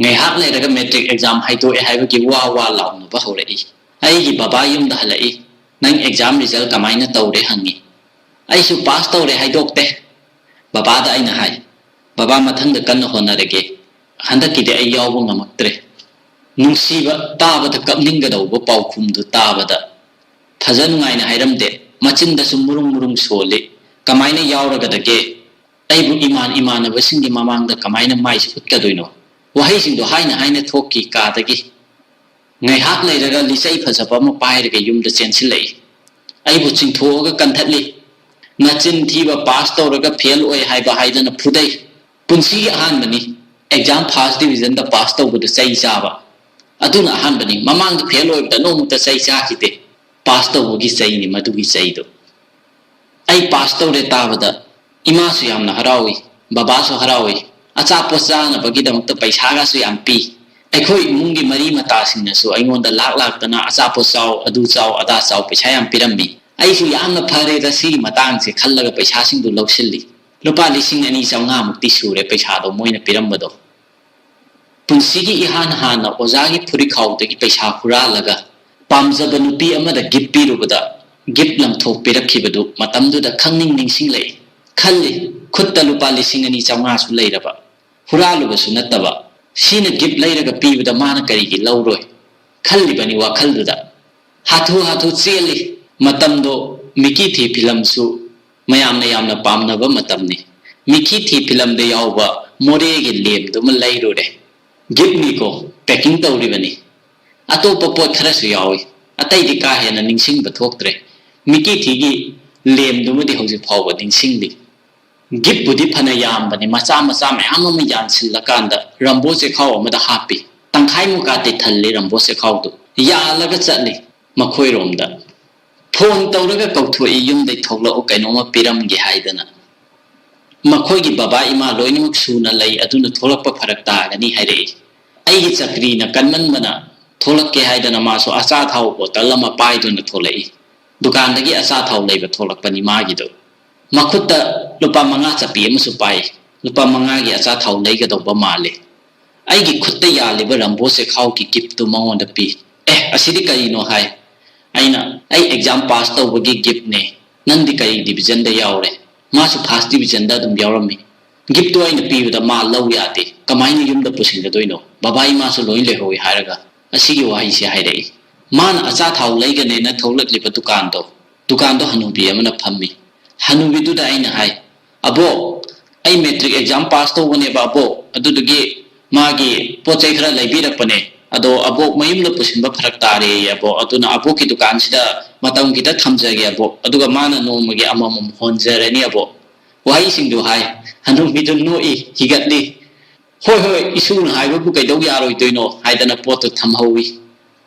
ꯉꯥꯏꯍꯥꯛ ꯂꯩꯔꯒ ꯃꯦꯇ꯭ꯔꯤꯛ ꯑꯦꯛꯖꯥꯝ ꯍꯥꯏꯗꯣꯛꯑꯦ ꯍꯥꯏꯕꯒꯤ ꯋꯥ ꯋꯥ ꯂꯥꯎꯅꯕ ꯍꯧꯔꯛꯏ꯫ ꯑꯩꯒꯤ ꯕꯕꯥ ꯌꯨꯝꯗ ꯍꯜꯂꯛꯏ꯫ "ꯅꯪ ꯑꯦꯛꯖꯥꯝ ꯔꯤꯖꯜ ꯀꯃꯥꯏꯅ ꯇꯧꯔꯦ?" ꯍꯪꯉꯤ꯫ "ꯑꯩꯁꯨ ꯄꯥꯁ ꯇꯧꯔꯦ ꯍꯥꯏꯗꯣꯛꯇꯦ" ꯕꯕꯥꯗ ꯑꯩꯅ ꯍꯥꯏ꯫ "ꯕꯕꯥ, ꯃꯊꯪꯗ ꯀꯟꯅ ꯍꯣꯠꯅꯔꯒꯦ꯫ ꯍꯟꯗꯛꯀꯤꯗꯤ ꯑꯩ ꯌꯥꯎꯕ ꯉꯝꯃꯛꯇ꯭ꯔꯦ"꯫ ꯅꯨꯡꯁꯤꯕ, ꯇꯥꯕꯗ ꯀꯞꯅꯤꯡꯒꯗꯧꯕ ꯄꯥꯎꯈꯨꯝꯗꯨ ꯇꯥꯕꯗ ꯐꯖ ꯅꯨꯡꯉꯥꯏꯅ ꯍꯥꯏꯔꯝꯗꯦ꯫ ꯃꯆꯤꯟꯗꯁꯨ ꯃꯨꯔꯨꯡ ꯃꯨꯔꯨꯡ ꯁꯣꯜꯂꯤ꯫ ꯀꯃꯥꯏꯅ ꯌꯥꯎꯔꯒꯗꯒꯦ? ꯑꯩꯕꯨ ꯏꯃꯥꯟ ꯏꯃꯥꯟꯅꯕꯁꯤꯡꯒꯤ ꯃꯃꯥꯡꯗ ꯀꯃꯥꯏꯅ ꯃꯥꯏꯁꯦ ꯎꯠꯀꯗꯣꯏꯅꯣ? ꯋꯥꯍꯩꯁꯤꯡꯗꯣ ꯍꯥꯏꯅ ꯍꯥꯏꯅ ꯊꯣꯛꯈꯤ ꯀꯥꯗꯒꯤ꯫ ꯉꯥꯏꯍꯥꯛ ꯂꯩꯔꯒ ꯂꯤꯆꯩ ꯐꯖꯕ ꯑꯃ ꯄꯥꯏꯔꯒ ꯌꯨꯝꯗ ꯆꯦꯟꯁꯤꯜꯂꯛꯏ꯫ ꯑꯩꯕꯨ ꯆꯤꯡꯊꯣꯛꯑꯒ ꯀꯟꯊꯠꯂꯤ꯫ "ꯅꯆꯤꯟ ꯊꯤꯕ, ꯄꯥꯁ ꯇꯧꯔꯒ ꯐꯦꯜ ꯑꯣꯏ ꯍꯥꯏꯕ" ꯍꯥꯏꯗꯅ ꯐꯨꯗꯩ꯫ ꯄꯨꯟꯁꯤꯒꯤ ꯑꯍꯥꯟꯕꯅꯤ ꯑꯦꯛꯖꯥꯝ ꯐꯥꯔꯁ ꯗꯤꯕꯤꯖꯟꯗ ꯄꯥꯁ ꯇꯧꯕꯗ ꯆꯩ ꯆꯥꯕ꯫ ꯑꯗꯨꯅ ꯑꯍꯥꯟꯕꯅꯤ꯫ ꯃꯃꯥꯡꯗ ꯐꯦꯜ ꯑꯣꯏꯕꯗ ꯅꯣꯡꯃꯇ ꯆꯩ ꯆꯥꯈꯤꯗꯦ꯫ ꯄꯥꯁ ꯇꯧꯕꯒꯤ ꯆꯩꯅꯤ ꯃꯗꯨꯒꯤ ꯆꯩꯗꯣ꯫ ꯑꯩ ꯄꯥꯁ ꯇꯧꯔꯦ ꯇꯥꯕꯗ ꯏꯃꯥꯁꯨ ꯌꯥꯝꯅ ꯍꯔꯥꯎꯏ, ꯕꯕꯥꯁꯨ ꯍꯔꯥꯎꯏ꯫ ꯑꯆꯥꯄꯣꯠ ꯆꯥꯅꯕꯒꯤꯗꯃꯛꯇ ꯄꯩꯁꯥꯒꯁꯨ ꯌꯥꯝ ꯄꯤ꯫ ꯑꯩꯈꯣꯏ ꯏꯃꯨꯡꯒꯤ ꯃꯔꯤ ꯃꯇꯥꯁꯤꯡꯅꯁꯨ ꯑꯩꯉꯣꯟꯗ ꯂꯥꯛ ꯂꯥꯛꯇꯅ "ꯑꯆꯥꯄꯣꯠ ꯆꯥꯎ, ꯑꯗꯨ ꯆꯥꯎ, ꯑꯗꯥ ꯆꯥꯎ" ꯄꯩꯁꯥ ꯌꯥꯝ ꯄꯤꯔꯝꯃꯤ꯫ ꯑꯩꯁꯨ ꯌꯥꯝꯅ ꯐꯔꯦꯗ ꯁꯤꯒꯤ ꯃꯇꯥꯡꯁꯦ ꯈꯜꯂꯒ ꯄꯩꯁꯥꯁꯤꯡꯗꯨ ꯂꯧꯁꯤꯜꯂꯤ꯫ ꯂꯨꯄꯥ ꯂꯤꯁꯤꯡ ꯑꯅꯤ ꯆꯥꯝꯃꯉꯥ ꯃꯨꯛꯇꯤ ꯁꯨꯔꯦ ꯄꯩꯁꯥꯗꯣ ꯃꯣꯏꯅ ꯄꯤꯔꯝꯕꯗꯣ꯫ ꯄꯨꯟꯁꯤꯒꯤ ꯏꯍꯥꯟ ꯍꯥꯟꯅ ꯑꯣꯖꯥꯒꯤ ꯐꯨꯔꯤꯠꯈꯥꯎꯗꯒꯤ ꯄꯩꯁꯥ ꯍꯨꯔꯥꯜꯂꯒ ꯄꯥꯝꯖꯕ ꯅꯨꯄꯤ ꯑꯃꯗ ꯒꯤꯐ ꯄꯤꯔꯨꯕꯗ ꯒꯤꯐ ꯂꯪꯊꯣꯛ ꯄꯤꯔꯛꯈꯤꯕꯗꯨ ꯃꯇꯝꯗꯨꯗ ꯈꯪꯅꯤꯡ ꯅꯤꯡꯁꯤꯡꯂꯛꯏ꯫ ꯈꯜꯂꯤ, ꯈꯨꯠꯇ ꯂꯨꯄꯥ ꯂꯤꯁꯤꯡ ꯑꯅꯤ ꯆꯥꯝꯃꯉꯥꯁꯨ ꯂꯩꯔꯕ, ꯍꯨꯔꯥꯜꯂꯨꯕꯁꯨ ꯅꯠꯇꯕ, ꯁꯤꯅ ꯒꯤꯐ ꯂꯩꯔꯒ ꯄꯤꯕꯗ ꯃꯥꯅ ꯀꯔꯤꯒꯤ ꯂꯧꯔꯣꯏ? ꯈꯜꯂꯤꯕꯅꯤ ꯋꯥꯈꯜꯗꯨꯗ꯫ ꯍꯥꯊꯨ ꯍꯥꯊꯨ ꯆꯦꯜꯂꯤ꯫ ꯃꯇꯝꯗꯣ ꯃꯤꯀꯤ ꯊꯤ ꯐꯤꯂꯝꯁꯨ ꯃꯌꯥꯝꯅ ꯌꯥꯝꯅ ꯄꯥꯝꯅꯕ ꯃꯇꯝꯅꯤ꯫ ꯃꯤꯀꯤ ꯊꯤ ꯐꯤꯂꯝꯗ ꯌꯥꯎꯕ ꯃꯣꯔꯦꯒꯤ ꯂꯦꯝꯗꯨꯃ ꯂꯩꯔꯨꯔꯦ꯫ ꯒꯤꯐꯅꯤꯀꯣ, ꯄꯦꯀꯤꯡ ꯇꯧꯔꯤꯕꯅꯤ꯫ ꯑꯇꯣꯞꯄ ꯄꯣꯠ ꯈꯔꯁꯨ ꯌꯥꯎꯏ꯫ ꯑꯇꯩꯗꯤ ꯀꯥ ꯍꯦꯟꯅ ꯅꯤꯡꯁꯤꯡꯕ ꯊꯣꯛꯇ꯭ꯔꯦ꯫ ꯃꯤꯀꯤ ꯊꯤꯒꯤ ꯂꯦꯝꯗꯨꯃꯗꯤ ꯍꯧꯖꯤꯛ ꯐꯥꯎꯕ ꯅꯤꯡꯁꯤꯡꯂꯤ꯫ ꯒꯤꯐꯄꯨꯗꯤ ꯐꯅ ꯌꯥꯝꯕꯅꯤ, ꯃꯆꯥ ꯃꯆꯥ ꯃꯌꯥꯝ ꯑꯃ ꯌꯥꯟꯁꯤꯜꯂꯀꯥꯟꯗ ꯔꯝꯕꯣ ꯆꯦꯈꯥꯎ ꯑꯃꯗ ꯍꯥꯞꯄꯤ꯫ ꯇꯪꯈꯥꯏꯃꯨꯛꯀꯥꯗꯤ ꯊꯜꯂꯤ ꯔꯝꯕꯣ ꯆꯦꯈꯥꯎꯗꯨ꯫ ꯌꯥꯜꯂꯒ ꯆꯠꯂꯤ ꯃꯈꯣꯏꯔꯣꯝꯗ꯫ ꯐꯣꯟ ꯇꯧꯔꯒ ꯀꯧꯊꯣꯛꯏ, "ꯌꯨꯝꯗꯩ ꯊꯣꯛꯂꯛꯎ, ꯀꯩꯅꯣꯝꯃ ꯄꯤꯔꯝꯒꯦ" ꯍꯥꯏꯗꯅ꯫ ꯃꯈꯣꯏꯒꯤ ꯕꯕꯥ ꯏꯃꯥ ꯂꯣꯏꯅꯃꯛ ꯁꯨꯅ ꯂꯩ, ꯑꯗꯨꯅ ꯊꯣꯛꯂꯛꯄ ꯐꯔꯛ ꯇꯥꯒꯅꯤ ꯍꯥꯏꯔꯛꯏ꯫ ꯑꯩꯒꯤ ꯆꯀ꯭ꯔꯤꯅ ꯀꯟꯃꯟꯕꯅ ꯊꯣꯛꯂꯛꯀꯦ ꯍꯥꯏꯗꯅ ꯃꯥꯁꯨ ꯑꯆꯥꯊꯥꯎ ꯕꯣꯇꯜ ꯑꯃ ꯄꯥꯏꯗꯨꯅ ꯊꯣꯛꯂꯛꯏ꯫ ꯗꯨꯀꯥꯟꯗꯒꯤ ꯑꯆꯥꯊꯥꯎ ꯂꯩꯕ ꯊꯣꯛꯂꯛꯄꯅꯤ ꯃꯥꯒꯤꯗꯣ꯫ ꯃꯈꯨꯠꯇ ꯂꯨꯄꯥ ꯃꯉꯥ ꯆꯞꯄꯤ ꯑꯃꯁꯨ ꯄꯥꯏ꯫ ꯂꯨꯄꯥ ꯃꯉꯥꯒꯤ ꯑꯆꯥꯊꯥꯎ ꯂꯩꯒꯗꯧꯕ ꯃꯥꯜꯂꯦ꯫ ꯑꯩꯒꯤ ꯈꯨꯠꯇ ꯌꯥꯜꯂꯤꯕ ꯔꯝꯕꯣ ꯆꯦꯈꯥꯎꯒꯤ ꯒꯤꯐꯇꯨ ꯃꯉꯣꯟꯗ ꯄꯤ꯫ "ꯑꯦ, ꯑꯁꯤꯗꯤ ꯀꯔꯤꯅꯣ?" ꯍꯥꯏ꯫ ꯑꯩꯅ, "ꯑꯩ ꯑꯦꯛꯖꯥꯝ ꯄꯥꯁ ꯇꯧꯕꯒꯤ ꯒꯤꯐꯅꯦ꯫ ꯅꯪꯗꯤ ꯀꯔꯤ ꯗꯤꯕꯤꯖꯟꯗ ꯌꯥꯎꯔꯦ?" ꯃꯥꯁꯨ ꯐꯥꯔꯁ ꯗꯤꯕꯤꯖꯟꯗ ꯑꯗꯨꯝ ꯌꯥꯎꯔꯝꯃꯤ꯫ ꯒꯤꯐꯇꯨ ꯑꯩꯅ ꯄꯤꯕꯗ ꯃꯥ ꯂꯧ ꯌꯥꯗꯦ꯫ "ꯀꯃꯥꯏꯅ ꯌꯨꯝꯗ ꯄꯨꯁꯤꯟꯒꯗꯣꯏꯅꯣ? ꯕꯕꯥ ꯏꯃꯥꯁꯨ ꯂꯣꯏ ꯂꯩꯍꯧꯏ" ꯍꯥꯏꯔꯒ ꯑꯁꯤꯒꯤ ꯋꯥꯍꯩꯁꯤ ꯍꯥꯏꯔꯛꯏ꯫ ꯃꯥꯅ ꯑꯆꯥꯊꯥꯎ ꯂꯩꯒꯅꯦꯅ ꯊꯣꯛꯂꯛꯂꯤꯕ ꯗꯨꯀꯥꯟꯗꯣ, ꯗꯨꯀꯥꯟꯗꯣ ꯍꯅꯨꯕꯤ ꯑꯃꯅ ꯐꯝꯃꯤ꯫ ꯍꯅꯨꯕꯤꯗꯨꯗ ꯑꯩꯅ ꯍꯥꯏ, "ꯑꯕꯣꯛ, ꯑꯩ ꯃꯦꯇ꯭ꯔꯤꯛ ꯑꯦꯛꯖꯥꯝ ꯄꯥꯁ ꯇꯧꯕꯅꯦꯕ ꯑꯕꯣꯛ, ꯑꯗꯨꯗꯨꯒꯤ ꯃꯥꯒꯤ ꯄꯣꯠ ꯆꯩ ꯈꯔ ꯂꯩꯕꯤꯔꯛꯄꯅꯦ꯫ ꯑꯗꯣ ꯑꯕꯣꯛ ꯃꯌꯨꯝꯗ ꯄꯨꯁꯤꯟꯕ ꯐꯔꯛ ꯇꯥꯔꯦꯌꯦ ꯑꯕꯣꯛ, ꯑꯗꯨꯅ ꯑꯕꯣꯛꯀꯤ ꯗꯨꯀꯥꯟꯁꯤꯗ ꯃꯇꯝ ꯈꯤꯇ ꯊꯝꯖꯒꯦ ꯑꯕꯣꯛ, ꯑꯗꯨꯒ ꯃꯥꯅ ꯅꯣꯡꯃꯒꯤ ꯑꯃꯃꯝ ꯍꯣꯟꯖꯔꯅꯤ ꯑꯕꯣꯛ"꯫ ꯋꯥꯍꯩꯁꯤꯡꯗꯨ ꯍꯥꯏ꯫ ꯍꯅꯨꯕꯤꯗꯨ ꯅꯣꯛꯏ, ꯍꯤꯒꯠꯂꯤ꯫ "ꯍꯣꯏ, ꯍꯣꯏ, ꯏꯁꯨꯅ ꯍꯥꯏꯕꯕꯨ ꯀꯩꯗꯧ ꯌꯥꯔꯣꯏꯗꯣꯏꯅꯣ?" ꯍꯥꯏꯗꯅ ꯄꯣꯠꯇꯨ ꯊꯝꯍꯧꯏ꯫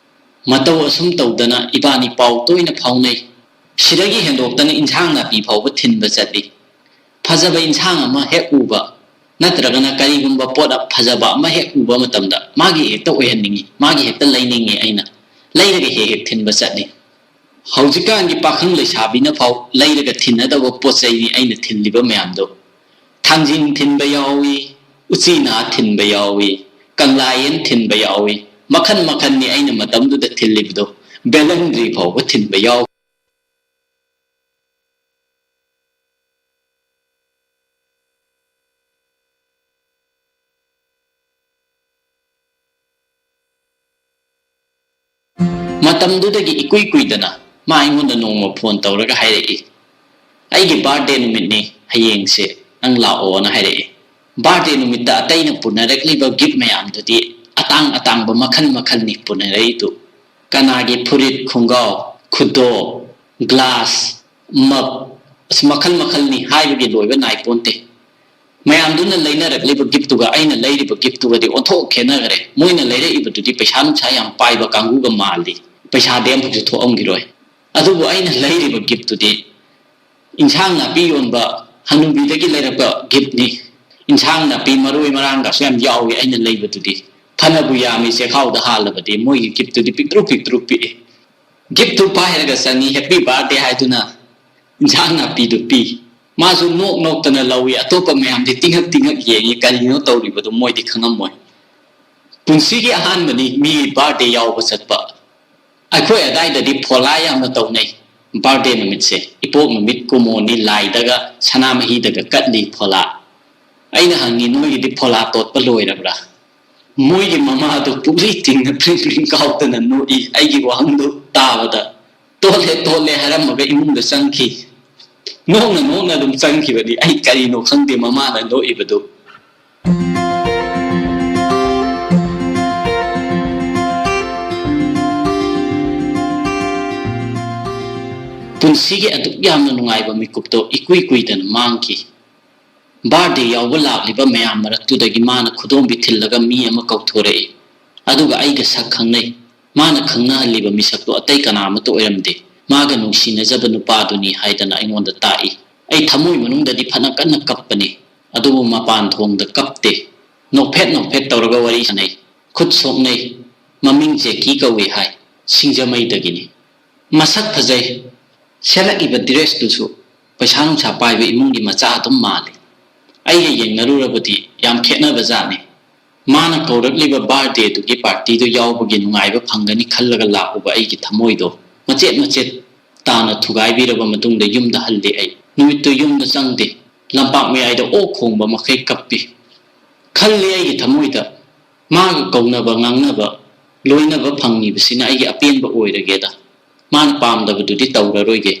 ꯃꯇꯧ ꯑꯁꯨꯝ ꯇꯧꯗꯅ ꯏꯕꯥꯅꯤ ꯄꯥꯎ ꯇꯣꯏꯅ ꯐꯥꯎꯅꯩ꯫ ꯁꯤꯗꯒꯤ ꯍꯦꯟꯗꯣꯛꯇꯅ ꯏꯟꯁꯥꯡ ꯅꯥꯄꯤ ꯐꯥꯎꯕ ꯊꯤꯟꯕ ꯆꯠꯂꯤ꯫ ꯐꯖꯕ ꯏꯟꯁꯥꯡ ꯑꯃ ꯍꯦꯛ ꯎꯕ, ꯅꯠꯇ꯭ꯔꯒꯅ ꯀꯔꯤꯒꯨꯝꯕ ꯄꯣꯠ ꯐꯖꯕ ꯑꯃ ꯍꯦꯛ ꯎꯕ ꯃꯇꯝꯗ ꯃꯥꯒꯤ ꯍꯦꯛꯇ ꯑꯣꯏꯍꯟꯅꯤꯡꯏ, ꯃꯥꯒꯤ ꯍꯦꯛꯇ ꯂꯩꯅꯤꯡꯏ꯫ ꯑꯩꯅ ꯂꯩꯔꯒ ꯍꯦꯛ ꯍꯦꯛ ꯊꯤꯟꯕ ꯆꯠꯂꯤ꯫ ꯍꯧꯖꯤꯛꯀꯥꯟꯒꯤ ꯄꯥꯈꯪ ꯂꯩꯁꯥꯕꯤꯅ ꯐꯥꯎ ꯂꯩꯔꯒ ꯊꯤꯟꯅꯗꯕ ꯄꯣꯠ ꯆꯩꯅꯤ ꯑꯩꯅ ꯊꯤꯜꯂꯤꯕ ꯃꯌꯥꯝꯗꯣ꯫ ꯊꯥꯡꯖꯤꯟ ꯊꯤꯟꯕ ꯌꯥꯎꯏ, ꯎꯆꯤꯅꯥ ꯊꯤꯟꯕ ꯌꯥꯎꯏ, ꯀꯪꯂꯥꯌꯦꯟ ꯊꯤꯟꯕ ꯌꯥꯎꯏ, ꯃꯈꯟ ꯃꯈꯟꯅꯤ ꯑꯩꯅ ꯃꯇꯝꯗꯨꯗ ꯊꯤꯜꯂꯤꯕꯗꯣ꯫ ꯕꯦꯂꯟꯗ꯭ꯔꯤ ꯐꯥꯎꯕ ꯊꯤꯟꯕ ꯌꯥꯎ꯫ ꯃꯇꯝꯗꯨꯗꯒꯤ ꯏꯀꯨꯏ ꯀꯨꯏꯗꯅ ꯃꯥ ꯑꯩꯉꯣꯟꯗ ꯅꯣꯡꯃ ꯐꯣꯟ ꯇꯧꯔꯒ ꯍꯥꯏꯔꯛꯏ, "ꯑꯩꯒꯤ ꯕꯥꯔꯗꯦ ꯅꯨꯃꯤꯠꯅꯤ, ꯍꯌꯦꯡꯁꯦ ꯅꯪ ꯂꯥꯛꯑꯣꯅ" ꯍꯥꯏꯔꯛꯏ꯫ ꯕꯥꯔꯗꯦ ꯅꯨꯃꯤꯠꯇ ꯑꯇꯩꯅ ꯄꯨꯅꯔꯛꯂꯤꯕ ꯒꯤꯐ ꯃꯌꯥꯝꯗꯨꯗꯤ ꯑꯇꯥꯡ ꯑꯇꯥꯡꯕ ꯃꯈꯜ ꯃꯈꯜꯅꯤ ꯄꯨꯅꯔꯛꯏꯗꯨ꯫ ꯀꯅꯥꯒꯤ ꯐꯨꯔꯤꯠ, ꯈꯣꯡꯒ꯭ꯔꯥꯎ, ꯈꯨꯗꯣꯞ, ꯒ꯭ꯂꯥꯁ, ꯃꯛ, ꯑꯁ, ꯃꯈꯜ ꯃꯈꯜꯅꯤ, ꯍꯥꯏꯕꯒꯤ ꯂꯣꯏꯕ ꯅꯥꯏꯄꯣꯟꯇꯦ꯫ ꯃꯌꯥꯝꯗꯨꯅ ꯂꯩꯅꯔꯛꯂꯤꯕ ꯒꯤꯐꯇꯨꯒ ꯑꯩꯅ ꯂꯩꯔꯤꯕ ꯒꯤꯐꯇꯨꯒꯗꯤ ꯑꯣꯟꯊꯣꯛ ꯈꯦꯠꯅꯈ꯭ꯔꯦ꯫ ꯃꯣꯏꯅ ꯂꯩꯔꯛꯏꯕꯗꯨꯗꯤ ꯄꯩꯁꯥ ꯅꯨꯡꯁꯥ ꯌꯥꯝ ꯄꯥꯏꯕ ꯀꯥꯡꯕꯨꯒ ꯃꯥꯜꯂꯤ, ꯄꯩꯁꯥꯗꯤ ꯑꯃꯐꯥꯎꯁꯨ ꯊꯣꯛꯑꯝꯈꯤꯔꯣꯏ꯫ ꯑꯗꯨꯕꯨ ꯑꯩꯅ ꯂꯩꯔꯤꯕ ꯒꯤꯐꯇꯨꯗꯤ ꯏꯟꯁꯥꯡ ꯅꯥꯄꯤ ꯌꯣꯟꯕ ꯍꯅꯨꯕꯤꯗꯒꯤ ꯂꯩꯔꯛꯄ ꯒꯤꯐꯅꯤ꯫ ꯏꯟꯁꯥꯡ ꯅꯥꯄꯤ ꯃꯔꯣꯏ ꯃꯔꯥꯡꯒꯁꯨ ꯌꯥꯝ ꯌꯥꯎꯏ ꯑꯩꯅ ꯂꯩꯕꯗꯨꯗꯤ꯫ ꯐꯅꯕꯨ ꯌꯥꯝꯃꯤ ꯆꯦꯈꯥꯎꯗ ꯍꯥꯜꯂꯕꯗꯤ, ꯃꯣꯏꯒꯤ ꯒꯤꯐꯇꯨꯗꯤ ꯄꯤꯛꯇ꯭ꯔꯨ ꯄꯤꯛꯇ꯭ꯔꯨ ꯄꯤꯛꯏ꯫ ꯒꯤꯐꯇꯨ ꯄꯥꯏꯔꯒ ꯆꯪꯉꯤ, "ꯍꯦꯄꯤ ꯕꯥꯔꯗꯦ" ꯍꯥꯏꯗꯨꯅ ꯏꯟꯁꯥꯡ ꯅꯥꯄꯤꯗꯨ ꯄꯤ꯫ ꯃꯥꯁꯨ ꯅꯣꯛ ꯅꯣꯛꯇꯅ ꯂꯧꯏ, ꯑꯇꯣꯞꯄ ꯃꯌꯥꯝꯗꯤ ꯇꯤꯡꯉꯛ ꯇꯤꯡꯉꯛ ꯌꯦꯡꯉꯤ, ꯀꯔꯤꯅꯣ ꯇꯧꯔꯤꯕꯗꯨ ꯃꯣꯏꯗꯤ ꯈꯪꯉꯝꯃꯣꯏ꯫ ꯄꯨꯟꯁꯤꯒꯤ ꯑꯍꯥꯟꯕꯅꯤ ꯃꯤ ꯕꯥꯔꯗꯦ ꯌꯥꯎꯕ ꯆꯠꯄ꯫ ꯑꯩꯈꯣꯏ ꯑꯗꯥꯏꯗꯗꯤ ꯐꯣꯂꯥ ꯌꯥꯝꯅ ꯇꯧꯅꯩ꯫ ꯕꯥꯔꯗꯦ ꯅꯨꯃꯤꯠꯁꯦ, ꯏꯄꯣꯛ ꯅꯨꯃꯤꯠ ꯀꯨꯝꯃꯣꯅꯤ, ꯂꯥꯏꯗꯒ ꯁꯅꯥꯃꯍꯤꯗꯒ ꯀꯠꯂꯤ ꯐꯣꯂꯥ꯫ ꯑꯩꯅ ꯍꯪꯉꯤ, "ꯅꯣꯏꯒꯤꯗꯤ ꯐꯣꯂꯥ ꯇꯣꯠꯄ ꯂꯣꯏꯔꯕ꯭ꯔꯥ?" ꯃꯣꯏꯒꯤ ꯃꯃꯥꯗꯨ ꯄꯨꯛꯂꯤ ꯇꯤꯡꯅ ꯄ꯭ꯔꯤꯡ ꯄ꯭ꯔꯤꯡ ꯀꯥꯎꯗꯅ ꯅꯣꯛꯏ꯫ ꯑꯩꯒꯤ ꯋꯥꯍꯪꯗꯨ ꯇꯥꯕꯗ, "ꯇꯣꯠꯂꯦ, ꯇꯣꯠꯂꯦ" ꯍꯥꯏꯔꯝꯃꯒ ꯏꯃꯨꯡꯗ ꯆꯪꯈꯤ꯫ ꯅꯣꯛꯅ ꯅꯣꯛꯅ ꯑꯗꯨꯝ ꯆꯪꯈꯤꯕꯅꯤ꯫ ꯑꯩ ꯀꯔꯤꯅꯣ ꯈꯪꯗꯦ ꯃꯃꯥꯅ ꯅꯣꯛꯏꯕꯗꯨ꯫ ꯄꯨꯟꯁꯤꯒꯤ ꯑꯗꯨꯛ ꯌꯥꯝꯅ ꯅꯨꯡꯉꯥꯏꯕ ꯃꯤꯀꯨꯞꯇꯣ ꯏꯀꯨꯏ ꯀꯨꯏꯗꯅ ꯃꯥꯡꯈꯤ꯫ ꯕꯥꯔꯗꯦ ꯌꯥꯎꯕ ꯂꯥꯛꯂꯤꯕ ꯃꯌꯥꯝ ꯃꯔꯛꯇꯨꯗꯒꯤ ꯃꯥꯅ ꯈꯨꯗꯣꯝꯕꯤ ꯊꯤꯜꯂꯒ ꯃꯤ ꯑꯃ ꯀꯧꯊꯣꯔꯛꯏ꯫ ꯑꯗꯨꯒ ꯑꯩꯒ ꯁꯛ ꯈꯪꯅꯩ꯫ ꯃꯥꯅ ꯈꯪꯅꯍꯜꯂꯤꯕ ꯃꯤꯁꯛꯇꯣ ꯑꯇꯩ ꯀꯅꯥ ꯑꯃꯠꯇ ꯑꯣꯏꯔꯝꯗꯦ꯫ ꯃꯥꯒ ꯅꯨꯡꯁꯤꯅꯖꯕ ꯅꯨꯄꯥꯗꯨꯅꯤ ꯍꯥꯏꯗꯅ ꯑꯩꯉꯣꯟꯗ ꯇꯥꯛꯏ꯫ ꯑꯩ ꯊꯃꯣꯏ ꯃꯅꯨꯡꯗꯗꯤ ꯐꯅ ꯀꯟꯅ ꯀꯞꯄꯅꯤ, ꯑꯗꯨꯕꯨ ꯃꯄꯥꯟ ꯊꯣꯡꯗ ꯀꯞꯇꯦ꯫ ꯅꯣꯛꯐꯦꯠ ꯅꯣꯛꯐꯦꯠ ꯇꯧꯔꯒ ꯋꯥꯔꯤ ꯁꯥꯟꯅꯩ꯫ ꯈꯨꯠ ꯁꯣꯛꯅꯩ꯫ ꯃꯃꯤꯡ ꯖꯦꯀꯤ ꯀꯧꯏ ꯍꯥꯏ꯫ ꯁꯤꯡꯖꯃꯩꯗꯒꯤꯅꯤ꯫ ꯃꯁꯛ ꯐꯖꯩ꯫ ꯁꯦꯠꯂꯛꯏꯕ ꯗ꯭ꯔꯦꯁꯇꯨꯁꯨ ꯄꯩꯁꯥ ꯅꯨꯡꯁꯥ ꯄꯥꯏꯕ ꯏꯃꯨꯡꯒꯤ ꯃꯆꯥ ꯑꯗꯨꯝ ꯃꯥꯜꯂꯤ꯫ ꯑꯩꯒ ꯌꯦꯡꯅꯔꯨꯔꯕꯗꯤ ꯌꯥꯝ ꯈꯦꯠꯅꯕ ꯖꯥꯠꯅꯤ꯫ ꯃꯥꯅ ꯀꯧꯔꯛꯂꯤꯕ ꯕꯥꯔꯗꯦꯗꯨꯒꯤ ꯄꯥꯔꯇꯤꯗꯨ ꯌꯥꯎꯕꯒꯤ ꯅꯨꯡꯉꯥꯏꯕ ꯐꯪꯒꯅꯤ ꯈꯜꯂꯒ ꯂꯥꯛꯎꯕ ꯑꯩꯒꯤ ꯊꯃꯣꯏꯗꯣ ꯃꯆꯦꯠ ꯃꯆꯦꯠ ꯇꯥꯅ ꯊꯨꯒꯥꯏꯕꯤꯔꯕ ꯃꯇꯨꯡꯗ ꯌꯨꯝꯗ ꯍꯜꯂꯤ ꯑꯩ꯫ ꯅꯨꯃꯤꯠꯇꯨ ꯌꯨꯝꯗ ꯆꯪꯗꯦ꯫ ꯂꯝꯄꯥꯛ ꯃꯌꯥꯏꯗ ꯑꯣꯛ ꯈꯣꯡꯕ ꯃꯈꯩ ꯀꯞꯄꯤ꯫ ꯈꯜꯂꯤ ꯑꯩꯒꯤ ꯊꯃꯣꯏꯗ, "ꯃꯥꯒ ꯀꯧꯅꯕ, ꯉꯥꯡꯅꯕ, ꯂꯣꯏꯅꯕ ꯐꯪꯉꯤꯕꯁꯤꯅ ꯑꯩꯒꯤ ꯑꯄꯦꯟꯕ ꯑꯣꯏꯔꯒꯦꯗ꯫ ꯃꯥꯅ ꯄꯥꯝꯗꯕꯗꯨꯗꯤ ꯇꯧꯔꯔꯣꯏꯒꯦ꯫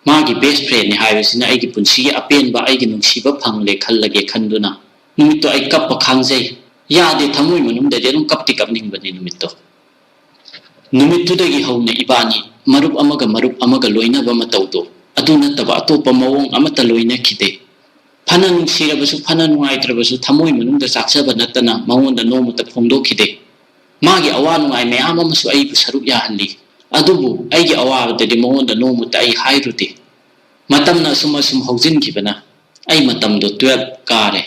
ꯃꯥꯒꯤ ꯕꯦꯁ ꯐ꯭ꯔꯦꯟꯅꯤ ꯍꯥꯏꯕꯁꯤꯅ ꯑꯩꯒꯤ ꯄꯨꯟꯁꯤꯒꯤ ꯑꯄꯦꯟꯕ, ꯑꯩꯒꯤ ꯅꯨꯡꯁꯤꯕ ꯐꯪꯂꯦ ꯈꯜꯂꯒꯦ" ꯈꯟꯗꯨꯅ ꯅꯨꯃꯤꯠꯇꯣ ꯑꯩ ꯀꯞꯄ ꯈꯥꯡꯖꯩ꯫ ꯌꯥꯗꯦ, ꯊꯃꯣꯏ ꯃꯅꯨꯡꯗꯗꯤ ꯑꯗꯨꯝ ꯀꯞꯇꯤ ꯀꯞꯅꯤꯡꯕꯅꯤ ꯅꯨꯃꯤꯠꯇꯣ꯫ ꯅꯨꯃꯤꯠꯇꯨꯗꯒꯤ ꯍꯧꯅ ꯏꯕꯥꯅꯤ ꯃꯔꯨꯞ ꯑꯃꯒ ꯃꯔꯨꯞ ꯑꯃꯒ ꯂꯣꯏꯅꯕ ꯃꯇꯧꯗꯣ ꯑꯗꯨ ꯅꯠꯇꯕ ꯑꯇꯣꯞꯄ ꯃꯑꯣꯡ ꯑꯃꯠꯇ ꯂꯣꯏꯅꯈꯤꯗꯦ꯫ ꯐꯅ ꯅꯨꯡꯁꯤꯔꯕꯁꯨ, ꯐꯅ ꯅꯨꯡꯉꯥꯏꯇ꯭ꯔꯕꯁꯨ, ꯊꯃꯣꯏ ꯃꯅꯨꯡꯗ ꯆꯥꯛꯆꯕ ꯅꯠꯇꯅ ꯃꯉꯣꯟꯗ ꯅꯣꯡꯃꯇ ꯐꯣꯡꯗꯣꯛꯈꯤꯗꯦ꯫ ꯃꯥꯒꯤ ꯑꯋꯥ ꯅꯨꯡꯉꯥꯏ ꯃꯌꯥꯝ ꯑꯃꯁꯨ ꯑꯩꯕꯨ ꯁꯔꯨꯛ ꯌꯥꯍꯜꯂꯤ꯫ ꯑꯗꯨꯕꯨ ꯑꯩꯒꯤ ꯑꯋꯥꯕꯗꯗꯤ ꯃꯉꯣꯟꯗ ꯅꯣꯡꯃꯇ ꯑꯩ ꯍꯥꯏꯔꯨꯗꯦ꯫ ꯃꯇꯝꯅ ꯑꯁꯨꯝ ꯑꯁꯨꯝ ꯍꯧꯖꯤꯟꯈꯤꯕꯅ ꯑꯩ ꯃꯇꯝꯗꯣ ꯇꯨꯋꯦꯜꯐ ꯀꯥꯔꯦ꯫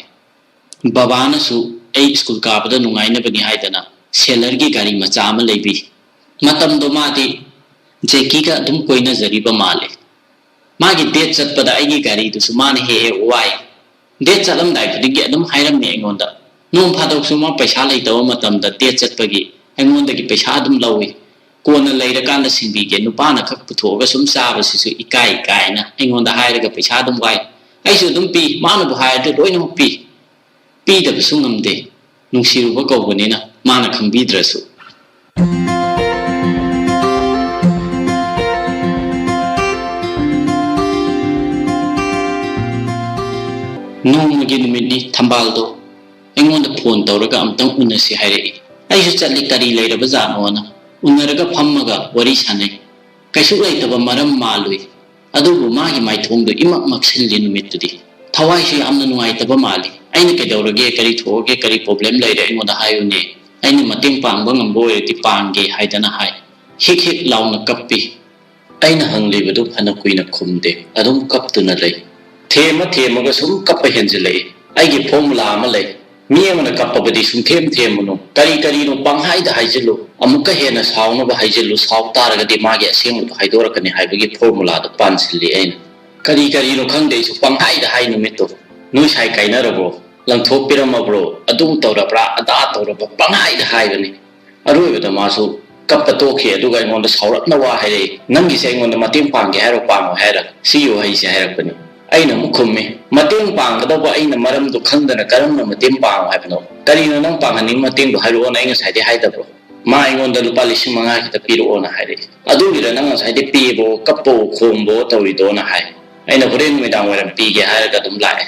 ꯕꯕꯥꯅꯁꯨ ꯑꯩ ꯁ꯭ꯀꯨꯜ ꯀꯥꯕꯗ ꯅꯨꯡꯉꯥꯏꯅꯕꯅꯤ ꯍꯥꯏꯗꯅ ꯁꯦꯂꯔꯒꯤ ꯒꯥꯔꯤ ꯃꯆꯥ ꯑꯃ ꯂꯩꯕꯤ꯫ ꯃꯇꯝꯗꯣ ꯃꯥꯗꯤ ꯖꯦꯀꯤꯒ ꯑꯗꯨꯝ ꯀꯣꯏꯅꯖꯔꯤꯕ ꯃꯥꯜꯂꯦ꯫ ꯃꯥꯒꯤ ꯗꯦꯠ ꯆꯠꯄꯗ ꯑꯩꯒꯤ ꯒꯥꯔꯤꯗꯨꯁꯨ ꯃꯥꯅ ꯍꯦꯛ ꯍꯦꯛ ꯋꯥꯏ꯫ ꯗꯦꯠ ꯆꯠꯂꯝꯗꯥꯏ ꯈꯨꯗꯤꯡꯒꯤ ꯑꯗꯨꯝ ꯍꯥꯏꯔꯝꯃꯤ ꯑꯩꯉꯣꯟꯗ꯫ ꯅꯣꯡ ꯐꯥꯗꯣꯛꯁꯨ ꯃꯥ ꯄꯩꯁꯥ ꯂꯩꯇꯕ ꯃꯇꯝꯗ ꯗꯦꯠ ꯆꯠꯄꯒꯤ ꯑꯩꯉꯣꯟꯗꯒꯤ ꯄꯩꯁꯥ ꯑꯗꯨꯝ ꯂꯧꯏ꯫ ꯀꯣꯟꯅ ꯂꯩꯔꯀꯥꯟꯗ ꯁꯤꯡꯕꯤꯒꯦ, ꯅꯨꯄꯥꯅ ꯈꯛ ꯄꯨꯊꯣꯛꯑꯒ ꯁꯨꯝ ꯆꯥꯕꯁꯤꯁꯨ ꯏꯀꯥꯏ ꯀꯥꯏꯅ ꯑꯩꯉꯣꯟꯗ ꯍꯥꯏꯔꯒ ꯄꯩꯁꯥ ꯑꯗꯨꯝ ꯋꯥꯏ꯫ ꯑꯩꯁꯨ ꯑꯗꯨꯝ ꯄꯤ, ꯃꯥꯅꯕꯨ ꯍꯥꯏꯔꯗꯤ ꯂꯣꯏꯅꯃꯛ ꯄꯤ꯫ ꯄꯤꯗꯕꯁꯨ ꯉꯝꯗꯦ, ꯅꯨꯡꯁꯤꯔꯨꯕ ꯀꯧꯕꯅꯤꯅ ꯃꯥꯅ ꯈꯪꯕꯤꯗ꯭ꯔꯁꯨ꯫ ꯅꯣꯡꯃꯒꯤ ꯅꯨꯃꯤꯠꯅꯤ, ꯊꯝꯕꯥꯜꯗꯣ ꯑꯩꯉꯣꯟꯗ ꯐꯣꯟ ꯇꯧꯔꯒ "ꯑꯝꯇꯪ ꯎꯅꯁꯤ" ꯍꯥꯏꯔꯛꯏ꯫ ꯑꯩꯁꯨ ꯆꯠꯂꯤ, ꯀꯔꯤ ꯂꯩꯔꯕ ꯖꯥꯠꯅꯣꯅ꯫ ꯎꯅꯔꯒ ꯐꯝꯃꯒ ꯋꯥꯔꯤ ꯁꯥꯟꯅꯩ꯫ ꯀꯩꯁꯨ ꯂꯩꯇꯕ ꯃꯔꯝ ꯃꯥꯜꯂꯨꯏ꯫ ꯑꯗꯨꯕꯨ ꯃꯥꯒꯤ ꯃꯥꯏꯊꯣꯡꯗꯨ ꯏꯃꯛ ꯃꯛꯁꯤꯜꯂꯤ ꯅꯨꯃꯤꯠꯇꯨꯗꯤ꯫ ꯊꯋꯥꯏꯁꯨ ꯌꯥꯝꯅ ꯅꯨꯡꯉꯥꯏꯇꯕ ꯃꯥꯜꯂꯤ꯫ ꯑꯩꯅ "ꯀꯩꯗꯧꯔꯒꯦ, ꯀꯔꯤ ꯊꯣꯛꯑꯒꯦ, ꯀꯔꯤ ꯄ꯭ꯔꯣꯕ꯭ꯂꯦꯝ ꯂꯩꯔꯦ ꯑꯩꯉꯣꯟꯗ ꯍꯥꯏꯌꯨꯅꯦ꯫ ꯑꯩꯅ ꯃꯇꯦꯡ ꯄꯥꯡꯕ ꯉꯝꯕ ꯑꯣꯏꯔꯗꯤ ꯄꯥꯡꯒꯦ" ꯍꯥꯏꯗꯅ ꯍꯥꯏ꯫ ꯍꯤꯛ ꯍꯤꯛ ꯂꯥꯎꯅ ꯀꯞꯄꯤ꯫ ꯑꯩꯅ ꯍꯪꯂꯤꯕꯗꯨ ꯐꯅ ꯀꯨꯏꯅ ꯈꯨꯝꯗꯦ꯫ ꯑꯗꯨꯝ ꯀꯞꯇꯨꯅ ꯂꯩ꯫ ꯊꯦꯝꯃ ꯊꯦꯝꯃꯒ ꯁꯨꯝ ꯀꯞꯄ ꯍꯦꯟꯖꯤꯜꯂꯛꯏ꯫ ꯑꯩꯒꯤ ꯐꯣꯔꯃꯨꯂꯥ ꯑꯃ ꯂꯩ꯫ ꯃꯤ ꯑꯃꯅ ꯀꯞꯄꯕꯗꯤ ꯁꯨꯡꯊꯦꯝ ꯊꯦꯝꯃꯨꯅꯨ꯫ ꯀꯔꯤ ꯀꯔꯤꯅꯣ ꯄꯪꯍꯥꯏꯗ ꯍꯥꯏꯖꯤꯜꯂꯨ꯫ ꯑꯃꯨꯛꯀ ꯍꯦꯟꯅ ꯁꯥꯎꯅꯕ ꯍꯥꯏꯖꯤꯜꯂꯨ꯫ ꯁꯥꯎ ꯇꯥꯔꯒꯗꯤ ꯃꯥꯒꯤ ꯑꯁꯦꯡꯕꯗꯣ ꯍꯥꯏꯗꯣꯔꯛꯀꯅꯤ ꯍꯥꯏꯕꯒꯤ ꯐꯣꯔꯃꯨꯂꯥꯗꯣ ꯄꯥꯟꯁꯤꯜꯂꯤ ꯑꯩꯅ꯫ ꯀꯔꯤ ꯀꯔꯤꯅꯣ ꯈꯪꯗꯦ, ꯑꯩꯁꯨ ꯄꯪꯍꯥꯏꯗ ꯍꯥꯏ ꯅꯨꯃꯤꯠꯇꯣ꯫ "ꯅꯣꯏ ꯁꯥꯏ ꯀꯥꯏꯅꯔꯕꯣ?" ꯂꯪꯊꯣꯛꯄꯤꯔꯝꯃꯕ꯭ꯔꯣ? ꯑꯗꯨ ꯇꯧꯔꯕ꯭ꯔꯥ? ꯑꯗꯥ ꯇꯧꯔꯕ?" ꯄꯪꯍꯥꯏꯗ ꯍꯥꯏꯕꯅꯤ꯫ ꯑꯔꯣꯏꯕꯗ ꯃꯥꯁꯨ ꯀꯞꯄ ꯇꯣꯛꯈꯤ꯫ ꯑꯗꯨꯒ ꯑꯩꯉꯣꯟꯗ ꯁꯥꯎꯔꯞꯅ ꯋꯥ ꯍꯥꯏꯔꯛꯏ, "ꯅꯪꯒꯤꯁꯦ ꯑꯩꯉꯣꯟꯗ ꯃꯇꯦꯡ ꯄꯥꯡꯒꯦ ꯍꯥꯏꯔꯣ, ꯄꯥꯡꯉꯣ ꯍꯥꯏꯔ?" ꯁꯤꯒꯤ ꯋꯥꯍꯩꯁꯦ ꯍꯥꯏꯔꯛꯄꯅꯤ꯫ ꯑꯩꯅ ꯑꯃꯨꯛ ꯈꯨꯝꯃꯤ, "ꯃꯇꯦꯡ ꯄꯥꯡꯒꯗꯧꯕ ꯑꯩꯅ ꯃꯔꯝꯗꯣ ꯈꯪꯗꯅ ꯀꯔꯝꯅ ꯃꯇꯦꯡ ꯄꯥꯡꯉꯣ ꯍꯥꯏꯕꯅꯣ? ꯀꯔꯤꯅꯣ ꯅꯪ ꯄꯥꯡꯍꯟꯅꯤꯡꯕ ꯃꯇꯦꯡꯗꯣ ꯍꯥꯏꯔꯛꯑꯣꯅ ꯑꯩ ꯉꯁꯥꯏꯗꯩ ꯍꯥꯏꯗꯕ꯭ꯔꯣ?" ꯃꯥ ꯑꯩꯉꯣꯟꯗ ꯂꯨꯄꯥ ꯂꯤꯁꯤꯡ ꯃꯉꯥ ꯈꯤꯇ ꯄꯤꯔꯛꯑꯣꯅ ꯍꯥꯏꯔꯛꯏ꯫ "ꯑꯗꯨꯒꯤꯔ ꯅꯪ ꯉꯁꯥꯏꯗꯩ ꯄꯦꯕꯣ, ꯀꯞꯄꯣ, ꯈꯣꯡꯕꯣ ꯇꯧꯔꯤꯗꯣꯅ ꯍꯥꯏ꯫ ꯑꯩꯅ ꯍꯣꯔꯦꯟ ꯅꯨꯃꯤꯗꯥꯡ ꯋꯥꯏꯔꯝ ꯄꯤꯒꯦ ꯍꯥꯏꯔꯒ ꯑꯗꯨꯝ ꯂꯥꯛꯑꯦ꯫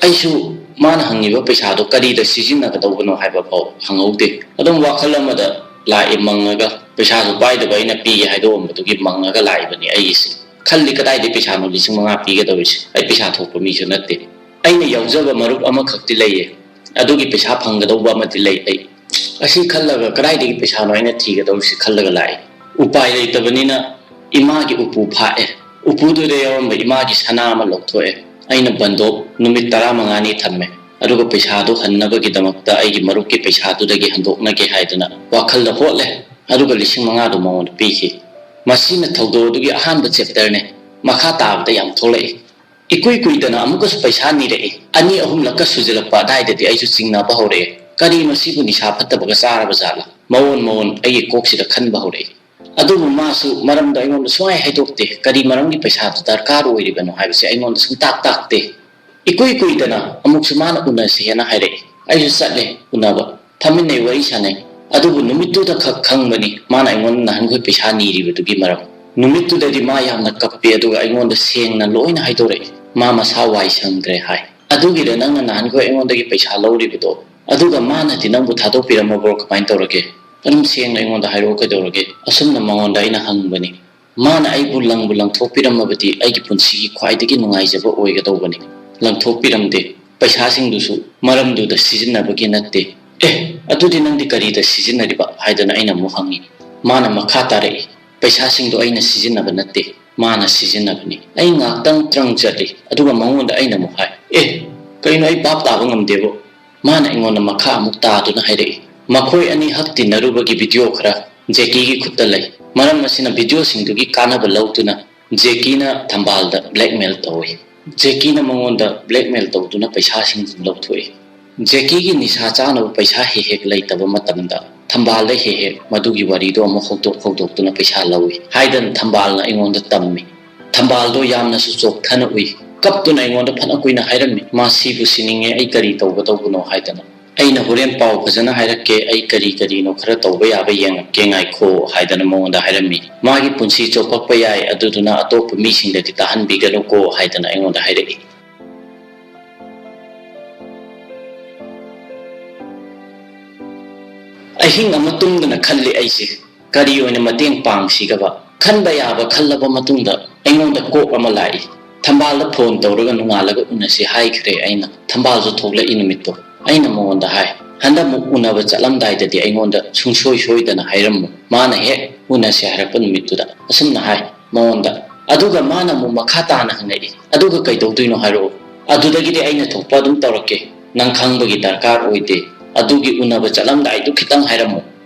ꯑꯩꯁꯨ ꯃꯥꯅ ꯍꯪꯉꯤꯕ ꯄꯩꯁꯥꯗꯣ ꯀꯔꯤꯗ ꯁꯤꯖꯤꯟꯅꯒꯗꯧꯕꯅꯣ ꯍꯥꯏꯕ ꯐꯥꯎ ꯍꯪꯍꯧꯗꯦ꯫ ꯑꯗꯨꯝ ꯋꯥꯈꯜ ꯑꯃꯗ ꯂꯥꯛꯑꯦ ꯃꯪꯉꯒ, ꯄꯩꯁꯥꯁꯨ ꯄꯥꯏꯗꯕ ꯑꯩꯅ ꯄꯤꯒꯦ ꯍꯥꯏꯗꯣꯛꯑꯝꯕꯗꯨꯒꯤ ꯃꯪꯉꯒ ꯂꯥꯛꯏꯕꯅꯤ ꯑꯩꯒꯤꯁꯦ꯫ ꯈꯜꯂꯤ, ꯀꯗꯥꯏꯗꯒꯤ ꯄꯩꯁꯥꯅꯣ ꯂꯤꯁꯤꯡ ꯃꯉꯥ ꯄꯤꯒꯗꯧꯔꯤꯁꯦ? ꯑꯩ ꯄꯩꯁꯥ ꯊꯣꯛꯄ ꯃꯤꯁꯨ ꯅꯠꯇꯦ꯫ ꯑꯩꯅ ꯌꯥꯎꯖꯕ ꯃꯔꯨꯞ ꯑꯃꯈꯛꯇꯤ ꯂꯩꯌꯦ, ꯑꯗꯨꯒꯤ ꯄꯩꯁꯥ ꯐꯪꯒꯗꯧꯕ ꯑꯃꯗꯤ ꯂꯩ꯫ ꯑꯩ ꯑꯁꯤ ꯈꯜꯂꯒ ꯀꯗꯥꯏꯗꯒꯤ ꯄꯩꯁꯥꯅꯣ ꯑꯩꯅ ꯊꯤꯒꯗꯧꯔꯤꯁꯤ ꯈꯜꯂꯒ ꯂꯥꯛꯏ꯫ ꯎꯄꯥꯏ ꯂꯩꯇꯕꯅꯤꯅ ꯏꯃꯥꯒꯤ ꯎꯄꯨ ꯐꯥꯛꯑꯦ꯫ ꯎꯄꯨꯗꯨꯗ ꯌꯥꯎꯔꯝꯕ ꯏꯃꯥꯒꯤ ꯁꯅꯥ ꯑꯃ ꯂꯧꯊꯣꯛꯑꯦ꯫ ꯑꯩꯅ ꯕꯟꯗꯣꯞ ꯅꯨꯃꯤꯠ ꯇꯔꯥꯃꯉꯥꯅꯤ ꯊꯝꯃꯦ꯫ ꯑꯗꯨꯒ ꯄꯩꯁꯥꯗꯨ ꯍꯟꯅꯕꯒꯤꯗꯃꯛꯇ ꯑꯩꯒꯤ ꯃꯔꯨꯞꯀꯤ ꯄꯩꯁꯥꯗꯨꯗꯒꯤ ꯍꯟꯗꯣꯛꯅꯒꯦ ꯍꯥꯏꯗꯨꯅ ꯋꯥꯈꯜꯗ ꯍꯣꯠꯂꯦ꯫ ꯑꯗꯨꯒ ꯂꯤꯁꯤꯡ ꯃꯉꯥꯗꯨ ꯃꯉꯣꯟꯗ ꯄꯤꯈꯤ꯫ ꯃꯁꯤꯅ ꯊꯧꯗꯣꯛ ꯑꯗꯨꯒꯤ ꯑꯍꯥꯟꯕ ꯆꯦꯞꯇꯔꯅꯦ꯫ ꯃꯈꯥ ꯇꯥꯕꯗ ꯌꯥꯝ ꯊꯣꯛꯂꯛꯏ꯫ ꯏꯀꯨꯏ ꯀꯨꯏꯗꯅ ꯑꯃꯨꯛꯀꯁꯨ ꯄꯩꯁꯥ ꯅꯤꯔꯛꯏ꯫ ꯑꯅꯤ ꯑꯍꯨꯝꯂꯛꯀ ꯁꯨꯖꯤꯜꯂꯛꯄ ꯑꯗꯥꯏꯗꯗꯤ ꯑꯩꯁꯨ ꯆꯤꯡꯅꯕ ꯍꯧꯔꯛꯑꯦ꯫ ꯀꯔꯤ ꯃꯁꯤꯕꯨ ꯅꯤꯁꯥ ꯐꯠꯇꯕꯒ ꯆꯥꯔꯕ ꯖꯥꯠꯂ? ꯃꯑꯣꯟ ꯃꯑꯣꯟ ꯑꯩꯒꯤ ꯀꯣꯛꯁꯤꯗ ꯈꯟꯕ ꯍꯧꯔꯛꯏ꯫ ꯑꯗꯨꯕꯨ ꯃꯥꯁꯨ ꯃꯔꯝꯗꯣ ꯑꯩꯉꯣꯟꯗ ꯁꯨꯡꯍꯥꯏ ꯍꯥꯏꯗꯣꯛꯇꯦ꯫ ꯀꯔꯤ ꯃꯔꯝꯒꯤ ꯄꯩꯁꯥꯗꯨ ꯗꯔꯀꯥꯔ ꯑꯣꯏꯔꯤꯕꯅꯣ ꯍꯥꯏꯕꯁꯦ ꯑꯩꯉꯣꯟꯗ ꯁꯨꯡꯇꯥꯛ ꯇꯥꯛꯇꯦ꯫ ꯏꯀꯨꯏ ꯀꯨꯏꯗꯅ ꯑꯃꯨꯛꯁꯨ ꯃꯥꯅ ꯎꯅꯁꯦꯅ ꯍꯥꯏꯔꯛꯏ꯫ ꯑꯩꯁꯨ ꯆꯠꯂꯦ ꯎꯅꯕ꯫ ꯐꯝꯃꯤꯟꯅꯩ, ꯋꯥꯔꯤ ꯁꯥꯟꯅꯩ꯫ ꯑꯗꯨꯕꯨ ꯅꯨꯃꯤꯠꯇꯨꯗ ꯈꯛ ꯈꯪꯕꯅꯤ ꯃꯥꯅ ꯑꯩꯉꯣꯟꯗ ꯅꯍꯥꯟꯈꯣꯏ ꯄꯩꯁꯥ ꯅꯤꯔꯤꯕꯗꯨꯒꯤ ꯃꯔꯝ꯫ ꯅꯨꯃꯤꯠꯇꯨꯗꯗꯤ ꯃꯥ ꯌꯥꯝꯅ ꯀꯞꯄꯤ, ꯑꯗꯨꯒ ꯑꯩꯉꯣꯟꯗ ꯁꯦꯡꯅ ꯂꯣꯏꯅ ꯍꯥꯏꯗꯣꯔꯛꯏ꯫ ꯃꯥ ꯃꯁꯥ ꯋꯥꯏ ꯁꯪꯗ꯭ꯔꯦ ꯍꯥꯏ꯫ "ꯑꯗꯨꯒꯤꯔ ꯅꯪꯅ ꯅꯍꯥꯟꯈꯣꯏ ꯑꯩꯉꯣꯟꯗꯒꯤ ꯄꯩꯁꯥ ꯂꯧꯔꯤꯕꯗꯣ? ꯑꯗꯨꯒ ꯃꯥꯅꯗꯤ ꯅꯪꯕꯨ ꯊꯥꯗꯣꯛꯄꯤꯔꯝꯃꯕ꯭ꯔꯣ? ꯀꯃꯥꯏꯅ ꯇꯧꯔꯒꯦ? ꯑꯗꯨꯝ ꯁꯦꯡꯅ ꯑꯩꯉꯣꯟꯗ ꯍꯥꯏꯔꯛꯑꯣ ꯀꯩꯗꯧꯔꯒꯦ?" ꯑꯁꯨꯝꯅ ꯃꯉꯣꯟꯗ ꯑꯩꯅ ꯍꯪꯕꯅꯤ꯫ ꯃꯥꯅ ꯑꯩꯕꯨ ꯂꯪꯕꯨ ꯂꯪꯊꯣꯛꯄꯤꯔꯝꯃꯕꯗꯤ ꯑꯩꯒꯤ ꯄꯨꯟꯁꯤꯒꯤ ꯈ꯭ꯋꯥꯏꯗꯒꯤ ꯅꯨꯡꯉꯥꯏꯖꯕ ꯑꯣꯏꯒꯗꯧꯕꯅꯤ꯫ ꯂꯪꯊꯣꯛꯄꯤꯔꯝꯗꯦ꯫ ꯄꯩꯁꯥꯁꯤꯡꯗꯨꯁꯨ ꯃꯔꯝꯗꯨꯗ ꯁꯤꯖꯤꯟꯅꯕꯒꯤ ꯅꯠꯇꯦ꯫ "ꯑꯦ, ꯑꯗꯨꯗꯤ ꯅꯪꯗꯤ ꯀꯔꯤꯗ ꯁꯤꯖꯤꯟꯅꯔꯤꯕ?" ꯍꯥꯏꯗꯅ ꯑꯩꯅ ꯑꯃꯨꯛ ꯍꯪꯉꯤ꯫ ꯃꯥꯅ ꯃꯈꯥ ꯇꯥꯔꯛꯏ, "ꯄꯩꯁꯥꯁꯤꯡꯗꯣ ꯑꯩꯅ ꯁꯤꯖꯤꯟꯅꯕ ꯅꯠꯇꯦ, ꯃꯥꯅ ꯁꯤꯖꯤꯟꯅꯕꯅꯤ꯫" ꯑꯩ ꯉꯥꯏꯍꯥꯛꯇꯪ ꯇ꯭ꯔꯪ ꯆꯠꯂꯤ, ꯑꯗꯨꯒ ꯃꯉꯣꯟꯗ ꯑꯩꯅ ꯑꯃꯨꯛ ꯍꯥꯏ, "ꯑꯦ, ꯀꯩꯅꯣ, ꯑꯩ ꯚꯥꯞ ꯇꯥꯕ ꯉꯝꯗꯦꯕꯣ꯫" ꯃꯥꯅ ꯑꯩꯉꯣꯟꯗ ꯃꯈꯥ ꯑꯃꯨꯛ ꯇꯥꯗꯨꯅ ꯍꯥꯏꯔꯛꯏ, "ꯃꯈꯣꯏ ꯑꯅꯤ ꯍꯛ ꯇꯤꯟꯅꯔꯨꯕꯒꯤ ꯚꯤꯗꯤꯑꯣ ꯈꯔ ꯖꯦꯀꯤꯒꯤ ꯈꯨꯠꯇ ꯂꯩ꯫ ꯃꯔꯝ ꯑꯁꯤꯅ ꯚꯤꯗꯤꯑꯣꯁꯤꯡꯗꯨꯒꯤ ꯀꯥꯟꯅꯕ ꯂꯧꯗꯨꯅ ꯖꯦꯀꯤꯅ ꯊꯝꯕꯥꯜꯗ blackmail ꯇꯧꯏ꯫ ꯖꯦꯀꯤꯅ ꯃꯉꯣꯟꯗ blackmail ꯇꯧꯗꯨꯅ ꯄꯩꯁꯥꯁꯤꯡ ꯂꯧꯊꯣꯛꯏ꯫ ꯖꯦꯀꯤꯒꯤ ꯅꯤꯁꯥ ꯆꯥꯅꯕ ꯄꯩꯁꯥ ꯍꯦꯛ ꯍꯦꯛ ꯂꯩꯇꯕ ꯃꯇꯝꯗ ꯊꯝꯕꯥꯜꯗ ꯍꯦꯛ ꯍꯦꯛ ꯃꯗꯨꯒꯤ ꯋꯥꯔꯤꯗꯣ ꯑꯃꯨꯛ ꯍꯧꯗꯣꯛ ꯍꯧꯗꯣꯛꯇꯨꯅ ꯄꯩꯁꯥ ꯂꯧꯏ ꯍꯥꯏꯗꯅ ꯊꯝꯕꯥꯜꯅ ꯑꯩꯉꯣꯟꯗ ꯇꯝꯃꯤ꯫ ꯊꯝꯕꯥꯜꯗꯣ ꯌꯥꯝꯅꯁꯨ ꯆꯣꯛꯊꯅ ꯎꯏ꯫ ꯀꯞꯇꯨꯅ ꯑꯩꯉꯣꯟꯗ ꯐꯅ ꯀꯨꯏꯅ ꯍꯥꯏꯔꯝꯃꯤ, "ꯃꯥ ꯁꯤꯕꯨ ꯁꯤꯅꯤꯡꯉꯦ, ꯑꯩ ꯀꯔꯤ ꯇꯧꯒꯗꯧꯕꯅꯣ?" ꯍꯥꯏꯗꯅ꯫ ꯑꯩꯅ, "ꯍꯣꯔꯦꯟ ꯄꯥꯎ ꯐꯖꯅ ꯍꯥꯏꯔꯛꯀꯦ, ꯑꯩ ꯀꯔꯤ ꯀꯔꯤꯅꯣ ꯈꯔ ꯇꯧꯕ ꯌꯥꯕ ꯌꯦꯡꯉꯛꯀꯦ, ꯉꯥꯏꯈꯣ" ꯍꯥꯏꯗꯅ ꯃꯉꯣꯟꯗ ꯍꯥꯏꯔꯝꯃꯤ꯫ "ꯃꯥꯒꯤ ꯄꯨꯟꯁꯤ ꯆꯣꯞꯄꯛꯄ ꯌꯥꯏ, ꯑꯗꯨꯗꯨꯅ ꯑꯇꯣꯞꯄ ꯃꯤꯁꯤꯡꯗꯗꯤ ꯇꯥꯍꯟꯕꯤꯒꯅꯨꯀꯣ" ꯍꯥꯏꯗꯅ ꯑꯩꯉꯣꯟꯗ ꯍꯥꯏꯔꯛꯏ꯫ ꯑꯍꯤꯡ ꯑꯃ ꯇꯨꯝꯗꯅ ꯈꯜꯂꯤ ꯑꯩꯁꯦ, ꯀꯔꯤ ꯑꯣꯏꯅ ꯃꯇꯦꯡ ꯄꯥꯡꯁꯤꯒꯕ? ꯈꯟꯕ ꯌꯥꯕ ꯈꯜꯂꯕ ꯃꯇꯨꯡꯗ ꯑꯩꯉꯣꯟꯗ ꯀꯣꯛ ꯑꯃ ꯂꯥꯛꯏ꯫ ꯊꯝꯕꯥꯜꯗ phone ꯇꯧꯔꯒ ꯅꯣꯡꯉꯥꯜꯂꯒ ꯎꯅꯁꯤ ꯍꯥꯏꯈ꯭ꯔꯦ ꯑꯩꯅ꯫ ꯊꯝꯕꯥꯜꯁꯨ ꯊꯣꯛꯂꯛꯏ ꯅꯨꯃꯤꯠꯇꯣ꯫ ꯑꯩꯅ ꯃꯉꯣꯟꯗ ꯍꯥꯏ, "ꯍꯟꯗꯛꯃꯨꯛ ꯎꯅꯕ ꯆꯠꯂꯝꯗꯥꯏꯗꯗꯤ ꯑꯩꯉꯣꯟꯗ ꯁꯨꯡꯁꯣꯏ ꯁꯣꯏꯗꯅ ꯍꯥꯏꯔꯝꯃꯨ"꯫ ꯃꯥꯅ ꯍꯦꯛ ꯎꯅꯁꯦ ꯍꯥꯏꯔꯛꯄ ꯅꯨꯃꯤꯠꯇꯨꯗ ꯑꯁꯨꯝꯅ ꯍꯥꯏ ꯃꯉꯣꯟꯗ꯫ ꯑꯗꯨꯒ ꯃꯥꯅ ꯑꯃꯨꯛ ꯃꯈꯥ ꯇꯥꯅ ꯍꯪꯉꯛꯏ, "ꯑꯗꯨꯒ ꯀꯩꯗꯧꯗꯣꯏꯅꯣ ꯍꯥꯏꯔꯛꯑꯣ, ꯑꯗꯨꯗꯒꯤꯗꯤ ꯑꯩꯅ ꯊꯣꯛꯄ ꯑꯗꯨꯝ ꯇꯧꯔꯛꯀꯦ, ꯅꯪ ꯈꯪꯕꯒꯤ ꯗꯔꯀꯥꯔ ꯑꯣꯏꯗꯦ, ꯑꯗꯨꯒꯤ ꯎꯅꯕ ꯆꯠꯂꯝꯗꯥꯏꯗꯨ ꯈꯤꯇꯪ ꯍꯥꯏꯔꯝꯃꯨ"꯫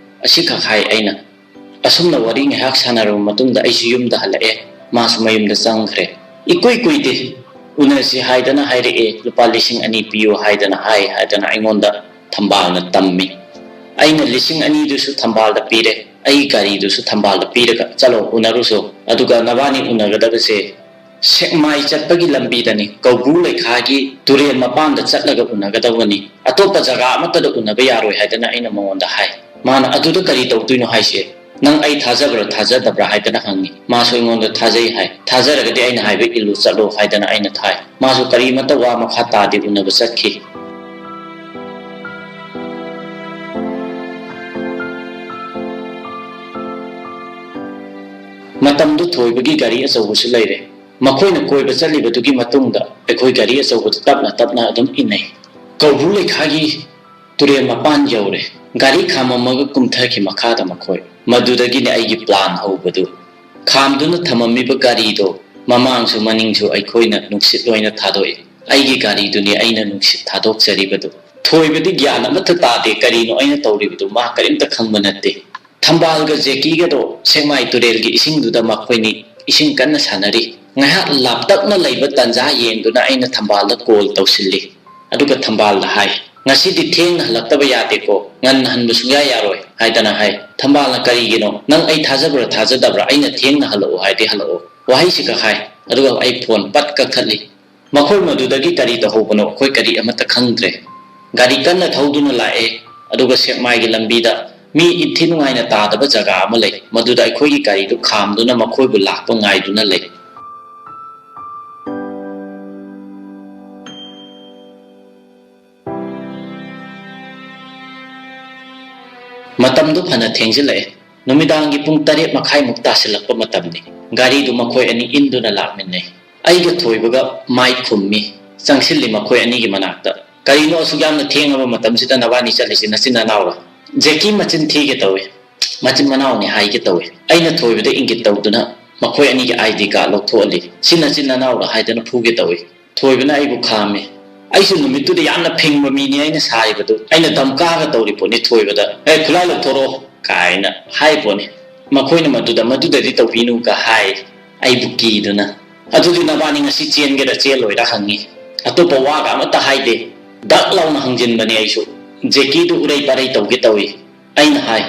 ꯑꯁꯤꯈꯛ ꯍꯥꯏ ꯑꯩꯅ꯫ ꯑꯁꯨꯝꯅ ꯋꯥꯔꯤ ꯉꯥꯏꯍꯥꯛ ꯁꯥꯟꯅꯔꯕ ꯃꯇꯨꯡꯗ ꯑꯩꯁꯨ ꯌꯨꯝꯗ ꯍꯜꯂꯛꯑꯦ, ꯃꯥꯁꯨ ꯃꯌꯨꯝꯗ ꯆꯪꯈ꯭ꯔꯦ꯫ ꯏꯀꯨꯏ ꯀꯨꯏꯗꯦ, ꯎꯅꯁꯤ ꯍꯥꯏꯗꯅ ꯍꯥꯏꯔꯛꯑꯦ, "ꯂꯨꯄꯥ ꯂꯤꯁꯤꯡ ꯑꯅꯤ ꯄꯤꯌꯨ" ꯍꯥꯏꯗꯅ ꯍꯥꯏ ꯍꯥꯏꯗꯅ ꯑꯩꯉꯣꯟꯗ ꯊꯝꯕꯥꯜꯅ ꯇꯝꯃꯤ꯫ ꯑꯩꯅ ꯂꯤꯁꯤꯡ ꯑꯅꯤꯗꯨꯁꯨ ꯊꯝꯕꯥꯜꯗ ꯄꯤꯔꯦ, ꯑꯩꯒꯤ ꯒꯥꯔꯤꯗꯨꯁꯨ ꯊꯝꯕꯥꯜꯗ ꯄꯤꯔꯒ, "ꯆꯠꯂꯣ ꯎꯅꯔꯨꯁꯣ, ꯑꯗꯨꯒ ꯅꯕꯥꯅꯤ ꯎꯅꯒꯗꯕꯁꯦ ꯁꯦꯛꯃꯥꯏ ꯆꯠꯄꯒꯤ ꯂꯝꯕꯤꯗꯅꯤ, ꯀꯧꯕ꯭ꯔꯨ ꯂꯩꯈꯥꯒꯤ ꯇꯨꯔꯦꯜ ꯃꯄꯥꯟꯗ ꯆꯠꯂꯒ ꯎꯅꯒꯗꯕꯅꯤ, ꯑꯇꯣꯞꯄ ꯖꯒꯥ ꯑꯃꯠꯇꯗ ꯎꯅꯕ ꯌꯥꯔꯣꯏ" ꯍꯥꯏꯗꯅ ꯑꯩꯅ ꯃꯉꯣꯟꯗ ꯍꯥꯏ꯫ ꯃꯥꯅ, "ꯑꯗꯨꯗ ꯀꯔꯤ ꯇꯧꯗꯣꯏꯅꯣ ꯍꯥꯏꯁꯦ? ꯅꯪ ꯑꯩ ꯊꯥꯖꯕ꯭ꯔꯥ ꯊꯥꯖꯗꯕ꯭ꯔꯥ?" ꯍꯥꯏꯗꯅ ꯍꯪꯉꯤ꯫ ꯃꯥꯁꯨ ꯑꯩꯉꯣꯟꯗ ꯊꯥꯖꯩ ꯍꯥꯏ꯫ "ꯊꯥꯖꯔꯒꯗꯤ ꯑꯩꯅ ꯍꯥꯏꯕ ꯏꯜꯂꯨ, ꯆꯠꯂꯣ" ꯍꯥꯏꯗꯅ ꯑꯩꯅ ꯊꯥꯏ꯫ ꯃꯥꯁꯨ ꯀꯔꯤꯃꯠꯇ ꯋꯥ ꯃꯈꯥ ꯇꯥꯗꯦ, ꯎꯅꯕ ꯆꯠꯈꯤ꯫ ꯃꯇꯝꯗꯨ ꯊꯣꯏꯕꯒꯤ ꯒꯥꯔꯤ ꯑꯆꯧꯕꯁꯨ ꯂꯩꯔꯦ꯫ ꯃꯈꯣꯏꯅ ꯀꯣꯏꯕ ꯆꯠꯂꯤꯕꯗꯨꯒꯤ ꯃꯇꯨꯡꯗ ꯑꯩꯈꯣꯏ ꯒꯥꯔꯤ ꯑꯆꯧꯕꯗꯨ ꯇꯞꯅ ꯇꯞꯅ ꯑꯗꯨꯝ ꯏꯟꯅꯩ꯫ ꯀꯧꯕ꯭ꯔꯨ ꯂꯩꯈꯥꯒꯤ ꯇꯨꯔꯦꯜ ꯃꯄꯥꯟ ꯌꯧꯔꯦ꯫ ꯒꯥꯔꯤ ꯈꯥꯝꯃꯝꯃꯒ ꯀꯨꯝꯊꯈꯤ ꯃꯈꯥꯗ ꯃꯈꯣꯏ꯫ ꯃꯗꯨꯗꯒꯤꯅꯤ ꯑꯩꯒꯤ plan ꯍꯧꯕꯗꯨ꯫ ꯈꯥꯝꯗꯨꯅ ꯊꯝꯃꯝꯃꯤꯕ ꯒꯥꯔꯤꯗꯣ ꯃꯃꯥꯡꯁꯨ ꯃꯅꯤꯡꯁꯨ ꯑꯩꯈꯣꯏꯅ ꯅꯨꯡꯁꯤꯠ ꯂꯣꯏꯅ ꯊꯥꯗꯣꯛꯏ꯫ ꯑꯩꯒꯤ ꯒꯥꯔꯤꯗꯨꯅꯤ ꯑꯩꯅ ꯅꯨꯡꯁꯤꯠ ꯊꯥꯗꯣꯛꯆꯔꯤꯕꯗꯨ꯫ ꯊꯣꯏꯕꯗꯤ ꯒ꯭ꯌꯥꯟ ꯑꯃꯠꯇ ꯇꯥꯗꯦ, ꯀꯔꯤꯅꯣ ꯑꯩꯅ ꯇꯧꯔꯤꯕꯗꯨ ꯃꯥ ꯀꯔꯤꯝꯇ ꯈꯪꯕ ꯅꯠꯇꯦ꯫ ꯊꯝꯕꯥꯜꯒ ꯖꯦꯀꯤꯒꯗꯣ ꯁꯦꯛꯃꯥꯏ ꯇꯨꯔꯦꯜꯒꯤ ꯏꯁꯤꯡꯗꯨꯗ ꯃꯈꯣꯏꯅꯤ ꯏꯁꯤꯡ ꯀꯟꯅ ꯁꯥꯟꯅꯔꯤ꯫ ꯉꯥꯏꯍꯥꯛ ꯂꯥꯞꯇꯛꯅ ꯂꯩꯕ ꯇꯥꯟꯖꯥ ꯌꯦꯡꯗꯨꯅ ꯑꯩꯅ ꯊꯝꯕꯥꯜꯗ ꯀꯣꯜ ꯇꯧꯁꯤꯜꯂꯤ꯫ ꯑꯗꯨꯒ ꯊꯝꯕꯥꯜꯗ ꯍꯥꯏ, "ꯉꯁꯤꯗꯤ ꯊꯦꯡꯅ ꯍꯜꯂꯛꯇꯕ ꯌꯥꯗꯦꯀꯣ, ꯉꯟꯅ ꯍꯟꯕ ꯁꯨꯡꯌꯥ ꯌꯥꯔꯣꯏ" ꯍꯥꯏꯗꯅ ꯍꯥꯏ꯫ ꯊꯝꯕꯥꯜꯅ, "ꯀꯔꯤꯒꯤꯅꯣ? ꯅꯪ ꯑꯩ ꯊꯥꯖꯕ꯭ꯔꯥ ꯊꯥꯖꯗꯕ꯭ꯔꯥ? ꯑꯩꯅ ꯊꯦꯡꯅ ꯍꯜꯂꯛꯑꯣ ꯍꯥꯏꯗꯤ ꯍꯜꯂꯛꯑꯣ" ꯋꯥꯍꯩꯁꯤꯈꯛ ꯍꯥꯏ꯫ ꯑꯗꯨꯒ ꯑꯩ ꯐꯣꯟ ꯄꯠ ꯀꯛꯊꯠꯂꯤ꯫ ꯃꯈꯣꯏ ꯃꯗꯨꯗꯒꯤ ꯀꯔꯤ ꯇꯧꯍꯧꯕꯅꯣ ꯑꯩꯈꯣꯏ ꯀꯔꯤ ꯑꯃꯠꯇ ꯈꯪꯗ꯭ꯔꯦ꯫ ꯒꯥꯔꯤ ꯀꯟꯅ ꯊꯧꯗꯨꯅ ꯂꯥꯛꯑꯦ, ꯑꯗꯨꯒ ꯁꯦꯛꯃꯥꯏꯒꯤ ꯂꯝꯕꯤꯗ ꯃꯤ ꯏꯟꯊꯤ ꯅꯨꯡꯉꯥꯏꯅ ꯇꯥꯗꯕ ꯖꯒꯥ ꯑꯃ ꯂꯩ, ꯃꯗꯨꯗ ꯑꯩꯈꯣꯏꯒꯤ ꯒꯥꯔꯤꯗꯨ ꯈꯥꯝꯗꯨꯅ ꯃꯈꯣꯏꯕꯨ ꯂꯥꯛꯄ ꯉꯥꯏꯗꯨꯅ ꯂꯩ꯫ ꯃꯇꯝꯗꯨ ꯐꯅ ꯊꯦꯡꯖꯤꯜꯂꯛꯑꯦ꯫ ꯅꯨꯃꯤꯗꯥꯡꯒꯤ ꯄꯨꯡ ꯇꯔꯦꯠ ꯃꯈꯥꯏꯃꯨꯛ ꯇꯥꯁꯤꯜꯂꯛꯄ ꯃꯇꯝꯅꯤ꯫ ꯒꯥꯔꯤꯗꯨ ꯃꯈꯣꯏ ꯑꯅꯤ ꯏꯟꯗꯨꯅ ꯂꯥꯛꯃꯤꯟꯅꯩ꯫ ꯑꯩꯒ ꯊꯣꯏꯕꯒ ꯃꯥꯏ ꯈꯨꯝꯃꯤ꯫ ꯆꯪꯁꯤꯜꯂꯤ ꯃꯈꯣꯏ ꯑꯅꯤꯒꯤ ꯃꯅꯥꯛꯇ꯫ "ꯀꯔꯤꯅꯣ ꯑꯁꯨꯛ ꯌꯥꯝꯅ ꯊꯦꯡꯉꯕ ꯃꯇꯝꯁꯤꯗ ꯅꯕꯥꯅꯤ ꯆꯠꯂꯤꯁꯤ, ꯅꯆꯤꯟ ꯅꯅꯥꯎꯔ?" "ꯖꯦꯀꯤ ꯃꯆꯤꯟ ꯊꯤꯒꯦ ꯇꯧꯏ, ꯃꯆꯤꯟ ꯃꯅꯥꯎꯅꯤ ꯍꯥꯏꯒꯦ ꯇꯧꯏ"꯫ ꯑꯩꯅ ꯊꯣꯏꯕꯗ ꯏꯪꯒꯤꯠ ꯇꯧꯗꯨꯅ ꯃꯈꯣꯏ ꯑꯅꯤꯒꯤ ꯑꯥꯏ ꯗꯤ ꯀꯥꯔꯗ ꯂꯧꯊꯣꯛꯍꯜꯂꯤ꯫ "ꯁꯤ ꯅꯆꯤꯟ ꯅꯅꯥꯎꯔ?" ꯍꯥꯏꯗꯅ ꯐꯨꯒꯦ ꯇꯧꯏ꯫ ꯊꯣꯏꯕꯅ ꯑꯩꯕꯨ ꯈꯥꯝꯃꯤ꯫ ꯑꯩꯁꯨ ꯅꯨꯃꯤꯠꯇꯨꯗ ꯌꯥꯝꯅ ꯐꯤꯡꯕ ꯃꯤꯅꯤ ꯑꯩꯅ ꯁꯥꯔꯤꯕꯗꯨ꯫ ꯑꯩꯅ ꯗꯝꯀꯥꯒ ꯇꯧꯔꯤ ꯄꯣꯠꯅꯤ ꯊꯣꯏꯕꯗ, "ꯑꯦ, ꯈꯨꯠꯂꯥꯏ ꯂꯧꯊꯣꯔꯛꯑꯣ" ꯀꯥꯏꯅ ꯍꯥꯏ ꯄꯣꯠꯅꯤ꯫ ꯃꯈꯣꯏꯅ ꯃꯗꯨꯗ, "ꯃꯗꯨꯗꯗꯤ ꯇꯧꯕꯤꯅꯨꯒ" ꯍꯥꯏ, ꯑꯩꯕꯨ ꯀꯤꯗꯨꯅ꯫ "ꯑꯗꯨꯗꯤ ꯅꯕꯥꯅꯤ ꯉꯁꯤ ꯆꯦꯟꯒꯦꯔꯥ ꯆꯦꯜꯂꯣꯏꯔꯥ?" ꯍꯪꯉꯤ꯫ ꯑꯇꯣꯞꯄ ꯋꯥꯒ ꯑꯃꯠꯇ ꯍꯥꯏꯗꯦ꯫ ꯗꯛ ꯂꯥꯎꯅ ꯍꯪꯖꯤꯟꯕꯅꯤ ꯑꯩꯁꯨ꯫ ꯖꯦꯀꯤꯗꯨ ꯎꯔꯩ ꯄꯥꯔꯩ ꯇꯧꯒꯦ ꯇꯧꯏ꯫ ꯑꯩꯅ ꯍꯥꯏ,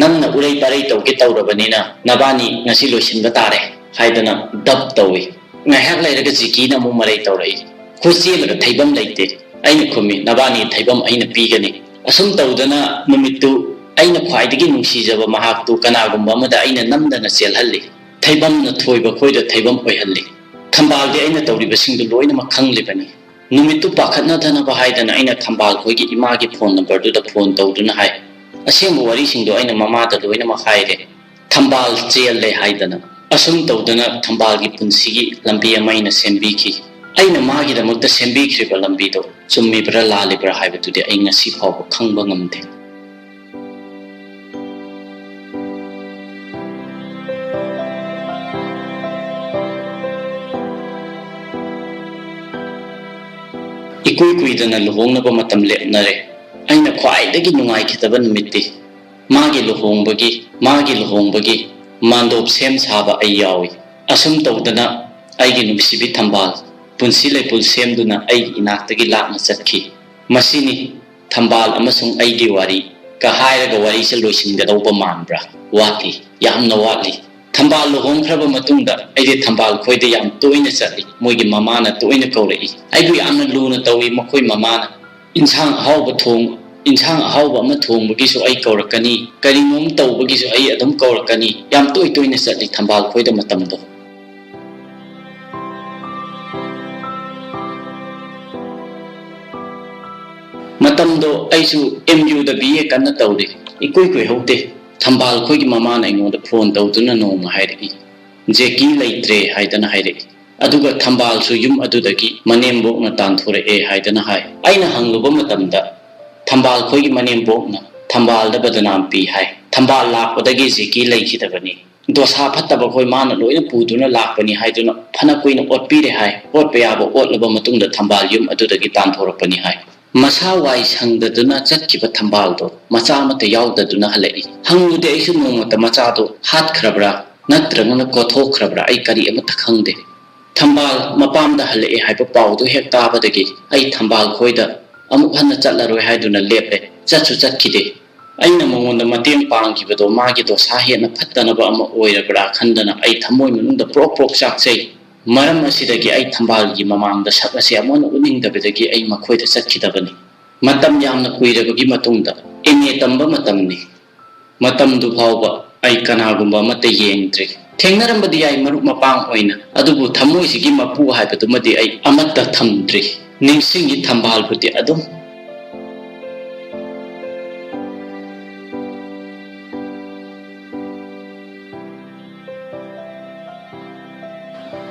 "ꯅꯪꯅ ꯎꯔꯩ ꯄꯥꯔꯩ ꯇꯧꯒꯦ ꯇꯧꯔꯕꯅꯤꯅ ꯅꯕꯥꯅꯤ ꯉꯁꯤ ꯂꯣꯏꯁꯤꯟꯕ ꯇꯥꯔꯦ" ꯍꯥꯏꯗꯅ ꯗꯞ ꯇꯧꯏ꯫ ꯉꯥꯏꯍꯥꯛ ꯂꯩꯔꯒ ꯖꯤꯀꯤꯅ ꯑꯃꯨꯛ ꯃꯔꯩ ꯇꯧꯔꯛꯏ꯫ "ꯑꯩꯈꯣꯏ ꯆꯦꯜꯂꯒ ꯊꯩꯐꯝ ꯂꯩꯇꯦ" ꯑꯩꯅ ꯈꯨꯝꯃꯤ꯫ "ꯅꯕꯥꯅꯤ ꯊꯩꯐꯝ ꯑꯩꯅ ꯄꯤꯒꯅꯤ"꯫ ꯑꯁꯨꯝ ꯇꯧꯗꯅ ꯅꯨꯃꯤꯠꯇꯨ ꯑꯩꯅ ꯈ꯭ꯋꯥꯏꯗꯒꯤ ꯅꯨꯡꯁꯤꯖꯕ ꯃꯍꯥꯛꯇꯨ ꯀꯅꯥꯒꯨꯝꯕ ꯑꯃꯗ ꯑꯩꯅ ꯅꯝꯗꯅ ꯆꯦꯜꯍꯜꯂꯤ꯫ ꯊꯩꯐꯝꯅ ꯊꯣꯏꯕ ꯈꯣꯏꯗ ꯊꯩꯐꯝ ꯑꯣꯏꯍꯜꯂꯤ꯫ ꯊꯝꯕꯥꯜꯗꯤ ꯑꯩꯅ ꯇꯧꯔꯤꯕꯁꯤꯡꯗꯨ ꯂꯣꯏꯅꯃꯛ ꯈꯪꯂꯤꯕꯅꯤ꯫ ꯅꯨꯃꯤꯠꯇꯨ ꯄꯥꯈꯠꯅꯗꯅꯕ ꯍꯥꯏꯗꯅ ꯑꯩꯅ ꯊꯝꯕꯥꯜ ꯈꯣꯏꯒꯤ ꯏꯃꯥꯒꯤ ꯐꯣꯟ ꯅꯝꯕꯔꯗꯨꯗ ꯐꯣꯟ ꯇꯧꯗꯨꯅ ꯍꯥꯏ꯫ ꯑꯁꯦꯡꯕ ꯋꯥꯔꯤꯁꯤꯡꯗꯣ ꯑꯩꯅ ꯃꯃꯥꯗ ꯂꯣꯏꯅꯃꯛ ꯍꯥꯏꯔꯦ꯫ ꯊꯝꯕꯥꯜ ꯆꯦꯜꯂꯦ ꯍꯥꯏꯗꯅ꯫ ꯑꯁꯨꯝ ꯇꯧꯗꯅ ꯊꯝꯕꯥꯜꯒꯤ ꯄꯨꯟꯁꯤꯒꯤ ꯂꯝꯕꯤ ꯑꯃ ꯑꯩꯅ ꯁꯦꯝꯕꯤꯈꯤ꯫ ꯑꯩꯅ ꯃꯥꯒꯤꯗꯃꯛꯇ ꯁꯦꯝꯕꯤꯈ꯭ꯔꯤꯕ ꯂꯝꯕꯤꯗꯣ ꯆꯨꯝꯃꯤꯕ꯭ꯔꯥ ꯂꯥꯜꯂꯤꯕ꯭ꯔꯥ ꯍꯥꯏꯕꯗꯨꯗꯤ ꯑꯩ ꯉꯁꯤ ꯐꯥꯎꯕ ꯈꯪꯕ ꯉꯝꯗꯦ꯫ ꯏꯀꯨꯏ ꯀꯨꯏꯗꯅ ꯂꯨꯍꯣꯡꯅꯕ ꯃꯇꯝ ꯂꯦꯞꯅꯔꯦ꯫ ꯑꯩꯅ ꯈ꯭ꯋꯥꯏꯗꯒꯤ ꯅꯨꯡꯉꯥꯏꯈꯤꯗꯕ ꯅꯨꯃꯤꯠꯇꯤ ꯃꯥꯒꯤ ꯂꯨꯍꯣꯡꯕꯒꯤ, ꯃꯥꯒꯤ ꯂꯨꯍꯣꯡꯕꯒꯤ ꯃꯥꯟꯗꯣꯞ ꯁꯦꯝ ꯁꯥꯕ ꯑꯩ ꯌꯥꯎꯏ꯫ ꯑꯁꯨꯝ ꯇꯧꯗꯅ ꯑꯩꯒꯤ ꯅꯨꯡꯁꯤꯕꯤ ꯊꯝꯕꯥꯜ ꯄꯨꯟꯁꯤ ꯂꯩꯄꯨꯟ ꯁꯦꯝꯗꯨꯅ ꯑꯩꯒꯤ ꯏꯅꯥꯛꯇꯒꯤ ꯂꯥꯞꯅ ꯆꯠꯈꯤ꯫ ꯃꯁꯤꯅꯤ ꯊꯝꯕꯥꯜ ꯑꯃꯁꯨꯡ ꯑꯩꯒꯤ ꯋꯥꯔꯤ꯫ ꯀ ꯍꯥꯏꯔꯒ ꯋꯥꯔꯤꯁꯦ ꯂꯣꯏꯁꯤꯟꯒꯗꯧꯕ ꯃꯥꯟꯕ꯭ꯔꯥ? ꯋꯥꯠꯂꯤ, ꯌꯥꯝꯅ ꯋꯥꯠꯂꯤ꯫ ꯊꯝꯕꯥꯜ ꯂꯨꯍꯣꯡꯈ꯭ꯔꯕ ꯃꯇꯨꯡꯗ ꯑꯩꯗꯤ ꯊꯝꯕꯥꯜ ꯈꯣꯏꯗ ꯌꯥꯝ ꯇꯣꯏꯅ ꯆꯠꯂꯤ꯫ ꯃꯣꯏꯒꯤ ꯃꯃꯥꯅ ꯇꯣꯏꯅ ꯀꯧꯔꯛꯏ꯫ ꯑꯩꯕꯨ ꯌꯥꯝꯅ ꯂꯨꯅ ꯇꯧꯏ ꯃꯈꯣꯏ ꯃꯃꯥꯅ꯫ ꯏꯟꯁꯥꯡ ꯑꯍꯥꯎꯕ ꯊꯣꯡ-, ꯏꯟꯁꯥꯡ ꯑꯍꯥꯎꯕ ꯑꯃ ꯊꯣꯡꯕꯒꯤꯁꯨ ꯑꯩ ꯀꯧꯔꯛꯀꯅꯤ, ꯀꯔꯤꯅꯣꯝ ꯇꯧꯕꯒꯤꯁꯨ ꯑꯩ ꯑꯗꯨꯝ ꯀꯧꯔꯛꯀꯅꯤ꯫ ꯌꯥꯝ ꯇꯣꯏ ꯇꯣꯏꯅ ꯆꯠꯂꯤ ꯊꯝꯕꯥꯜ ꯈꯣꯏꯗ ꯃꯇꯝꯗꯣ꯫ ꯃꯇꯝꯗꯣ ꯑꯩꯁꯨ ꯑꯦꯝ ꯌꯨꯗ ꯕꯤ ꯑꯦ ꯀꯟꯅ ꯇꯧꯔꯤ꯫ ꯏꯀꯨꯏ ꯀꯨꯏꯍꯧꯗꯦ, ꯊꯝꯕꯥꯜ ꯈꯣꯏꯒꯤ ꯃꯃꯥꯅ ꯑꯩꯉꯣꯟꯗ ꯐꯣꯟ ꯇꯧꯗꯨꯅ ꯅꯣꯡꯃ ꯍꯥꯏꯔꯛꯏ, "ꯖꯦꯀꯤ ꯂꯩꯇ꯭ꯔꯦ" ꯍꯥꯏꯗꯅ ꯍꯥꯏꯔꯛꯏ꯫ ꯑꯗꯨꯒ ꯊꯝꯕꯥꯜꯁꯨ ꯌꯨꯝ ꯑꯗꯨꯗꯒꯤ ꯃꯅꯦꯝꯕꯣꯛꯅ ꯇꯥꯟꯊꯣꯔꯛꯑꯦ ꯍꯥꯏꯗꯅ ꯍꯥꯏ꯫ ꯑꯩꯅ ꯍꯪꯂꯨꯕ ꯃꯇꯝꯗ ꯊꯝꯕꯥꯜ ꯈꯣꯏꯒꯤ ꯃꯅꯦꯝꯕꯣꯛꯅ ꯊꯝꯕꯥꯜꯗ ꯕꯗꯅꯥꯝ ꯄꯤ ꯍꯥꯏ꯫ ꯊꯝꯕꯥꯜ ꯂꯥꯛꯄꯗꯒꯤ ꯖꯦꯀꯤ ꯂꯩꯈꯤꯗꯕꯅꯤ꯫ ꯗꯣꯁꯥ ꯐꯠꯇꯕ ꯈꯣꯏ ꯃꯥꯅ ꯂꯣꯏꯅ ꯄꯨꯗꯨꯅ ꯂꯥꯛꯄꯅꯤ ꯍꯥꯏꯗꯨꯅ ꯐꯅ ꯀꯨꯏꯅ ꯑꯣꯠꯄꯤꯔꯦ ꯍꯥꯏ꯫ ꯑꯣꯠꯄ ꯌꯥꯕ ꯑꯣꯠꯂꯕ ꯃꯇꯨꯡꯗ ꯊꯝꯕꯥꯜ ꯌꯨꯝ ꯑꯗꯨꯗꯒꯤ ꯇꯥꯟꯊꯣꯔꯛꯄꯅꯤ ꯍꯥꯏ꯫ ꯃꯁꯥ ꯋꯥꯏ ꯁꯪꯗꯗꯨꯅ ꯆꯠꯈꯤꯕ ꯊꯝꯕꯥꯜꯗꯣ ꯃꯆꯥ ꯑꯃꯠꯇ ꯌꯥꯎꯗꯗꯨꯅ ꯍꯜꯂꯛꯏ꯫ ꯍꯪꯂꯨꯗꯦ ꯑꯩꯁꯨ ꯅꯣꯡꯃꯇ ꯃꯆꯥꯗꯣ ꯍꯥꯠꯈ꯭ꯔꯕ꯭ꯔꯥ ꯅꯠꯇ꯭ꯔꯒꯅ ꯀꯣꯊꯣꯛꯈ꯭ꯔꯕ꯭ꯔꯥ, ꯑꯩ ꯀꯔꯤ ꯑꯃꯠꯇ ꯈꯪꯗꯦ꯫ ꯊꯝꯕꯥꯜ ꯃꯄꯥꯝꯗ ꯍꯜꯂꯛꯑꯦ ꯍꯥꯏꯕ ꯄꯥꯎꯗꯨ ꯍꯦꯛ ꯇꯥꯕꯗꯒꯤ ꯑꯩ ꯊꯝꯕꯥꯜ ꯈꯣꯏꯗ ꯑꯃꯨꯛ ꯍꯟꯅ ꯆꯠꯂꯔꯣꯏ ꯍꯥꯏꯗꯨꯅ ꯂꯦꯞꯂꯦ꯫ ꯆꯠꯁꯨ ꯆꯠꯈꯤꯗꯦ꯫ ꯑꯩꯅ ꯃꯉꯣꯟꯗ ꯃꯇꯦꯡ ꯄꯥꯡꯈꯤꯕꯗꯣ ꯃꯥꯒꯤ ꯗꯣꯁꯥ ꯍꯦꯟꯅ ꯐꯠꯇꯅꯕ ꯑꯃ ꯑꯣꯏꯔꯕ꯭ꯔꯥ ꯈꯟꯗꯅ ꯑꯩ ꯊꯃꯣꯏ ꯃꯅꯨꯡꯗ ꯄ꯭ꯔꯣꯛ ꯄ꯭ꯔꯣꯛ ꯆꯥꯛꯆꯩ꯫ ꯃꯔꯝ ꯑꯁꯤꯗꯒꯤ ꯑꯩ ꯊꯝꯕꯥꯜꯒꯤ ꯃꯃꯥꯡꯗ ꯁꯛ ꯑꯁꯤ ꯑꯃꯨꯛ ꯍꯟꯅ ꯎꯠꯅꯤꯡꯗꯕꯗꯒꯤ ꯑꯩ ꯃꯈꯣꯏꯗ ꯆꯠꯈꯤꯗꯕꯅꯤ꯫ ꯃꯇꯝ ꯌꯥꯝꯅ ꯀꯨꯏꯔꯕꯒꯤ ꯃꯇꯨꯡꯗ ꯑꯦꯝ ꯑꯦ ꯇꯝꯕ ꯃꯇꯝꯅꯤ꯫ ꯃꯇꯝꯗꯨ ꯐꯥꯎꯕ ꯑꯩ ꯀꯅꯥꯒꯨꯝꯕ ꯑꯃꯠꯇ ꯌꯦꯡꯗ꯭ꯔꯤ꯫ ꯊꯦꯡꯅꯔꯝꯕꯗꯤ ꯌꯥꯏ ꯃꯔꯨꯞ ꯃꯄꯥꯡ ꯑꯣꯏꯅ, ꯑꯗꯨꯕꯨ ꯊꯃꯣꯏꯁꯤꯒꯤ ꯃꯄꯨ ꯍꯥꯏꯕꯗꯨꯃꯗꯤ ꯑꯩ ꯑꯃꯠꯇ ꯊꯝꯗ꯭ꯔꯤ꯫ ꯅꯤꯡꯁꯤꯡꯉꯤ ꯊꯝꯕꯥꯜꯕꯨꯗꯤ ꯑꯗꯨꯝ꯫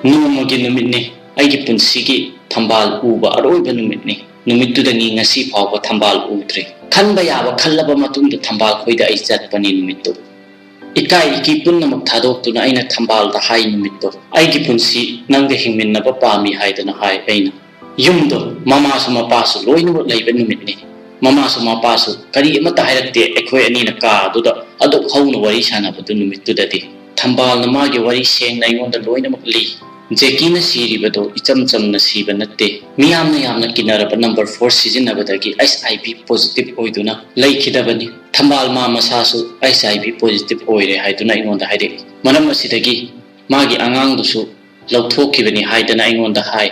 ꯅꯣꯡꯃꯒꯤ ꯅꯨꯃꯤꯠꯅꯤ꯫ ꯑꯩꯒꯤ ꯄꯨꯟꯁꯤꯒꯤ ꯊꯝꯕꯥꯜ ꯎꯕ ꯑꯔꯣꯏꯕ ꯅꯨꯃꯤꯠꯅꯤ꯫ ꯅꯨꯃꯤꯠꯇꯨꯗꯒꯤ ꯉꯁꯤ ꯐꯥꯎꯕ ꯊꯝꯕꯥꯜ ꯎꯗ꯭ꯔꯤ꯫ ꯈꯟꯕ ꯌꯥꯕ ꯈꯜꯂꯕ ꯃꯇꯨꯡꯗ ꯊꯝꯕꯥꯜ ꯈꯣꯏꯗ ꯑꯩ ꯆꯠꯄꯅꯤ ꯅꯨꯃꯤꯠꯇꯨ꯫ ꯏꯀꯥꯏ ꯏꯀꯤ ꯄꯨꯝꯅꯃꯛ ꯊꯥꯗꯣꯛꯇꯨꯅ ꯑꯩꯅ ꯊꯝꯕꯥꯜꯗ ꯍꯥꯏ ꯅꯨꯃꯤꯠꯇꯨ, "ꯑꯩꯒꯤ ꯄꯨꯟꯁꯤ ꯅꯪꯒ ꯍꯤꯡꯃꯤꯟꯅꯕ ꯄꯥꯝꯃꯤ" ꯍꯥꯏꯗꯅ ꯍꯥꯏ ꯑꯩꯅ꯫ ꯌꯨꯝꯗꯣ ꯃꯃꯥꯁꯨ ꯃꯄꯥꯁꯨ ꯂꯣꯏꯅꯃꯛ ꯂꯩꯕ ꯅꯨꯃꯤꯠꯅꯤ꯫ ꯃꯃꯥꯁꯨ ꯃꯄꯥꯁꯨ ꯀꯔꯤ ꯑꯃꯠꯇ ꯍꯥꯏꯔꯛꯇꯦ꯫ ꯑꯩꯈꯣꯏ ꯑꯅꯤꯅ ꯀꯥ ꯑꯗꯨꯗ ꯑꯗꯨꯛ ꯍꯧꯅ ꯋꯥꯔꯤ ꯁꯥꯟꯅꯕꯗꯨ ꯅꯨꯃꯤꯠꯇꯨꯗꯗꯤ꯫ ꯊꯝꯕꯥꯜꯅ ꯃꯥꯒꯤ ꯋꯥꯔꯤ ꯁꯦꯡꯅ ꯑꯩꯉꯣꯟꯗ ꯂꯣꯏꯅꯃꯛ ꯂꯤ꯫ ꯖꯦꯀꯤꯅ ꯁꯤꯔꯤꯕꯗꯣ ꯏꯆꯝ ꯆꯝꯅ ꯁꯤꯕ ꯅꯠꯇꯦ꯫ ꯃꯤꯌꯥꯝꯅ ꯌꯥꯝꯅ ꯀꯤꯅꯔꯕ ꯅꯝꯕꯔ ꯐꯣꯔ ꯁꯤꯖꯤꯟꯅꯕꯗꯒꯤ ꯑꯩꯆ ꯑꯥꯏ ꯚꯤ ꯄꯣꯖꯤꯇꯤꯚ ꯑꯣꯏꯗꯨꯅ ꯂꯩꯈꯤꯗꯕꯅꯤ꯫ ꯊꯝꯕꯥꯜ ꯃꯥ ꯃꯁꯥꯁꯨ ꯑꯩꯆ ꯑꯥꯏ ꯚꯤ ꯄꯣꯖꯤꯇꯤꯚ ꯑꯣꯏꯔꯦ ꯍꯥꯏꯗꯨꯅ ꯑꯩꯉꯣꯟꯗ ꯍꯥꯏꯔꯛꯏ꯫ ꯃꯔꯝ ꯑꯁꯤꯗꯒꯤ ꯃꯥꯒꯤ ꯑꯉꯥꯡꯗꯨꯁꯨ ꯂꯧꯊꯣꯛꯈꯤꯕꯅꯤ ꯍꯥꯏꯗꯅ ꯑꯩꯉꯣꯟꯗ ꯍꯥꯏ꯫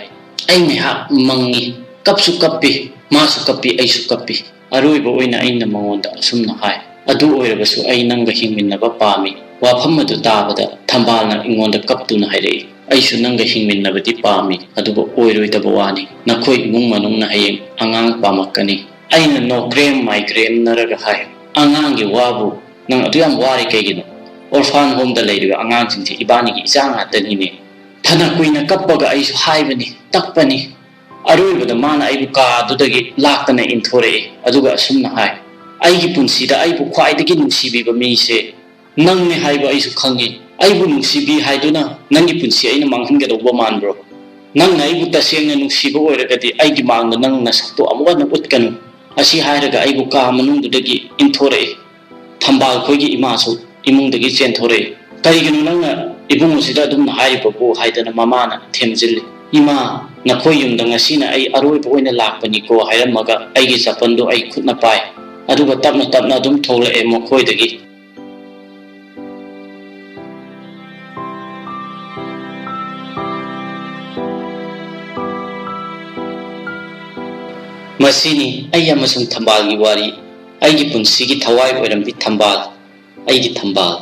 ꯑꯩ ꯉꯥꯏꯍꯥꯛ ꯃꯪꯉꯤ꯫ ꯀꯞꯁꯨ ꯀꯞꯄꯤ, ꯃꯥꯁꯨ ꯀꯞꯄꯤ, ꯑꯩꯁꯨ ꯀꯞꯄꯤ꯫ ꯑꯔꯣꯏꯕ ꯑꯣꯏꯅ ꯑꯩꯅ ꯃꯉꯣꯟꯗ ꯑꯁꯨꯝꯅ ꯍꯥꯏ, "ꯑꯗꯨ ꯑꯣꯏꯔꯕꯁꯨ ꯑꯩ ꯅꯪꯒ ꯍꯤꯡꯃꯤꯟꯅꯕ ꯄꯥꯝꯃꯤ꯫" ꯋꯥꯐꯝ ꯑꯗꯨ ꯇꯥꯕꯗ ꯊꯝꯕꯥꯜꯅ ꯑꯩꯉꯣꯟꯗ ꯀꯞꯇꯨꯅ ꯍꯥꯏꯔꯛꯏ, "ꯑꯩꯁꯨ ꯅꯪꯒ ꯍꯤꯡꯃꯤꯟꯅꯕꯗꯤ ꯄꯥꯝꯃꯤ, ꯑꯗꯨꯕꯨ ꯑꯣꯏꯔꯣꯏꯗꯕ ꯋꯥꯅꯤ꯫ ꯅꯈꯣꯏ ꯏꯃꯨꯡ ꯃꯅꯨꯡꯅ ꯍꯌꯦꯡ ꯑꯉꯥꯡ ꯄꯥꯝꯃꯛꯀꯅꯤ꯫" ꯑꯩꯅ "No ꯀ꯭ꯔꯦꯝ ꯃꯥꯏ ꯀ꯭ꯔꯦꯝ ꯅꯔꯒ ꯍꯥꯏ, "ꯑꯉꯥꯡꯒꯤ ꯋꯥꯕꯨ ꯅꯪ ꯑꯗꯨ ꯌꯥꯝ ꯋꯥꯔꯤ ꯀꯩꯒꯤꯅꯣ? ꯑꯣꯔꯐꯥꯟ ꯍꯣꯝꯗ ꯂꯩꯔꯤꯕ ꯑꯉꯥꯡꯁꯤꯡꯁꯦ ꯏꯕꯥꯅꯤꯒꯤ ꯏꯆꯥ ꯉꯥꯛꯇꯅꯤꯅꯦ꯫" ꯐꯅ ꯀꯨꯏꯅ ꯀꯞꯄꯒ ꯑꯩꯁꯨ ꯍꯥꯏꯕꯅꯤ, ꯇꯞꯄꯅꯤ꯫ ꯑꯔꯣꯏꯕꯗ ꯃꯥꯅ ꯑꯩꯕꯨ ꯀꯥ ꯑꯗꯨꯗꯒꯤ ꯂꯥꯛꯇꯅ ꯏꯟꯊꯣꯔꯛꯏ, ꯑꯗꯨꯒ ꯑꯁꯨꯝꯅ ꯍꯥꯏ, "ꯑꯩꯒꯤ ꯄꯨꯟꯁꯤꯗ ꯑꯩꯕꯨ ꯈ꯭ꯋꯥꯏꯗꯒꯤ ꯅꯨꯡꯁꯤꯕꯤꯕ ꯃꯤꯁꯦ ꯅꯪꯅꯦ ꯍꯥꯏꯕ ꯑꯩꯁꯨ ꯈꯪꯉꯤ꯫ ꯑꯩꯕꯨ ꯅꯨꯡꯁꯤꯕꯤ ꯍꯥꯏꯗꯨꯅ ꯅꯪꯒꯤ ꯄꯨꯟꯁꯤ ꯑꯩꯅ ꯃꯥꯡꯍꯟꯒꯗꯧꯕ ꯃꯥꯟꯕ꯭ꯔꯣ? ꯅꯪꯅ ꯑꯩꯕꯨ ꯇꯁꯦꯡꯅ ꯅꯨꯡꯁꯤꯕ ꯑꯣꯏꯔꯒꯗꯤ ꯑꯩꯒꯤ ꯃꯥꯡꯗ ꯅꯪ ꯅꯁꯛꯇꯣ ꯑꯃꯨꯛ ꯍꯟꯅ ꯎꯠꯀꯅꯨ꯫" ꯑꯁꯤ ꯍꯥꯏꯔꯒ ꯑꯩꯕꯨ ꯀꯥ ꯃꯅꯨꯡꯗꯨꯗꯒꯤ ꯏꯟꯊꯣꯔꯛꯏ꯫ ꯊꯝꯕꯥꯜ ꯈꯣꯏꯒꯤ ꯏꯃꯥꯁꯨ ꯏꯃꯨꯡꯗꯒꯤ ꯆꯦꯟꯊꯣꯔꯛꯏ꯫ "ꯀꯔꯤꯒꯤꯅꯣ ꯅꯪꯅ ꯏꯕꯨꯡꯉꯣꯁꯤꯗ ꯑꯗꯨꯝꯅ ꯍꯥꯏꯔꯤꯕꯕꯨ?" ꯍꯥꯏꯗꯅ ꯃꯃꯥꯅ ꯊꯦꯝꯖꯤꯜꯂꯤ꯫ "ꯏꯃꯥ, ꯅꯈꯣꯏ ꯌꯨꯝꯗ ꯉꯁꯤꯅ ꯑꯩ ꯑꯔꯣꯏꯕ ꯑꯣꯏꯅ ꯂꯥꯛꯄꯅꯤꯀꯣ" ꯍꯥꯏꯔꯝꯃꯒ ꯑꯩꯒꯤ ꯆꯄꯟꯗꯨ ꯑꯩ ꯈꯨꯠꯅ ꯄꯥꯏ꯫ ꯑꯗꯨꯒ ꯇꯞꯅ ꯇꯞꯅ ꯑꯗꯨꯝ ꯊꯣꯛꯂꯛꯑꯦ ꯃꯈꯣꯏꯗꯒꯤ꯫ ꯃꯁꯤꯅꯤ ꯑꯩ ꯑꯃꯁꯨꯡ ꯊꯝꯕꯥꯜꯒꯤ ꯋꯥꯔꯤ꯫ ꯑꯩꯒꯤ ꯄꯨꯟꯁꯤꯒꯤ ꯊꯋꯥꯏ ꯑꯣꯏꯔꯝꯕꯤ ꯊꯝꯕꯥꯜ, ꯑꯩꯒꯤ ꯊꯝꯕꯥꯜ꯫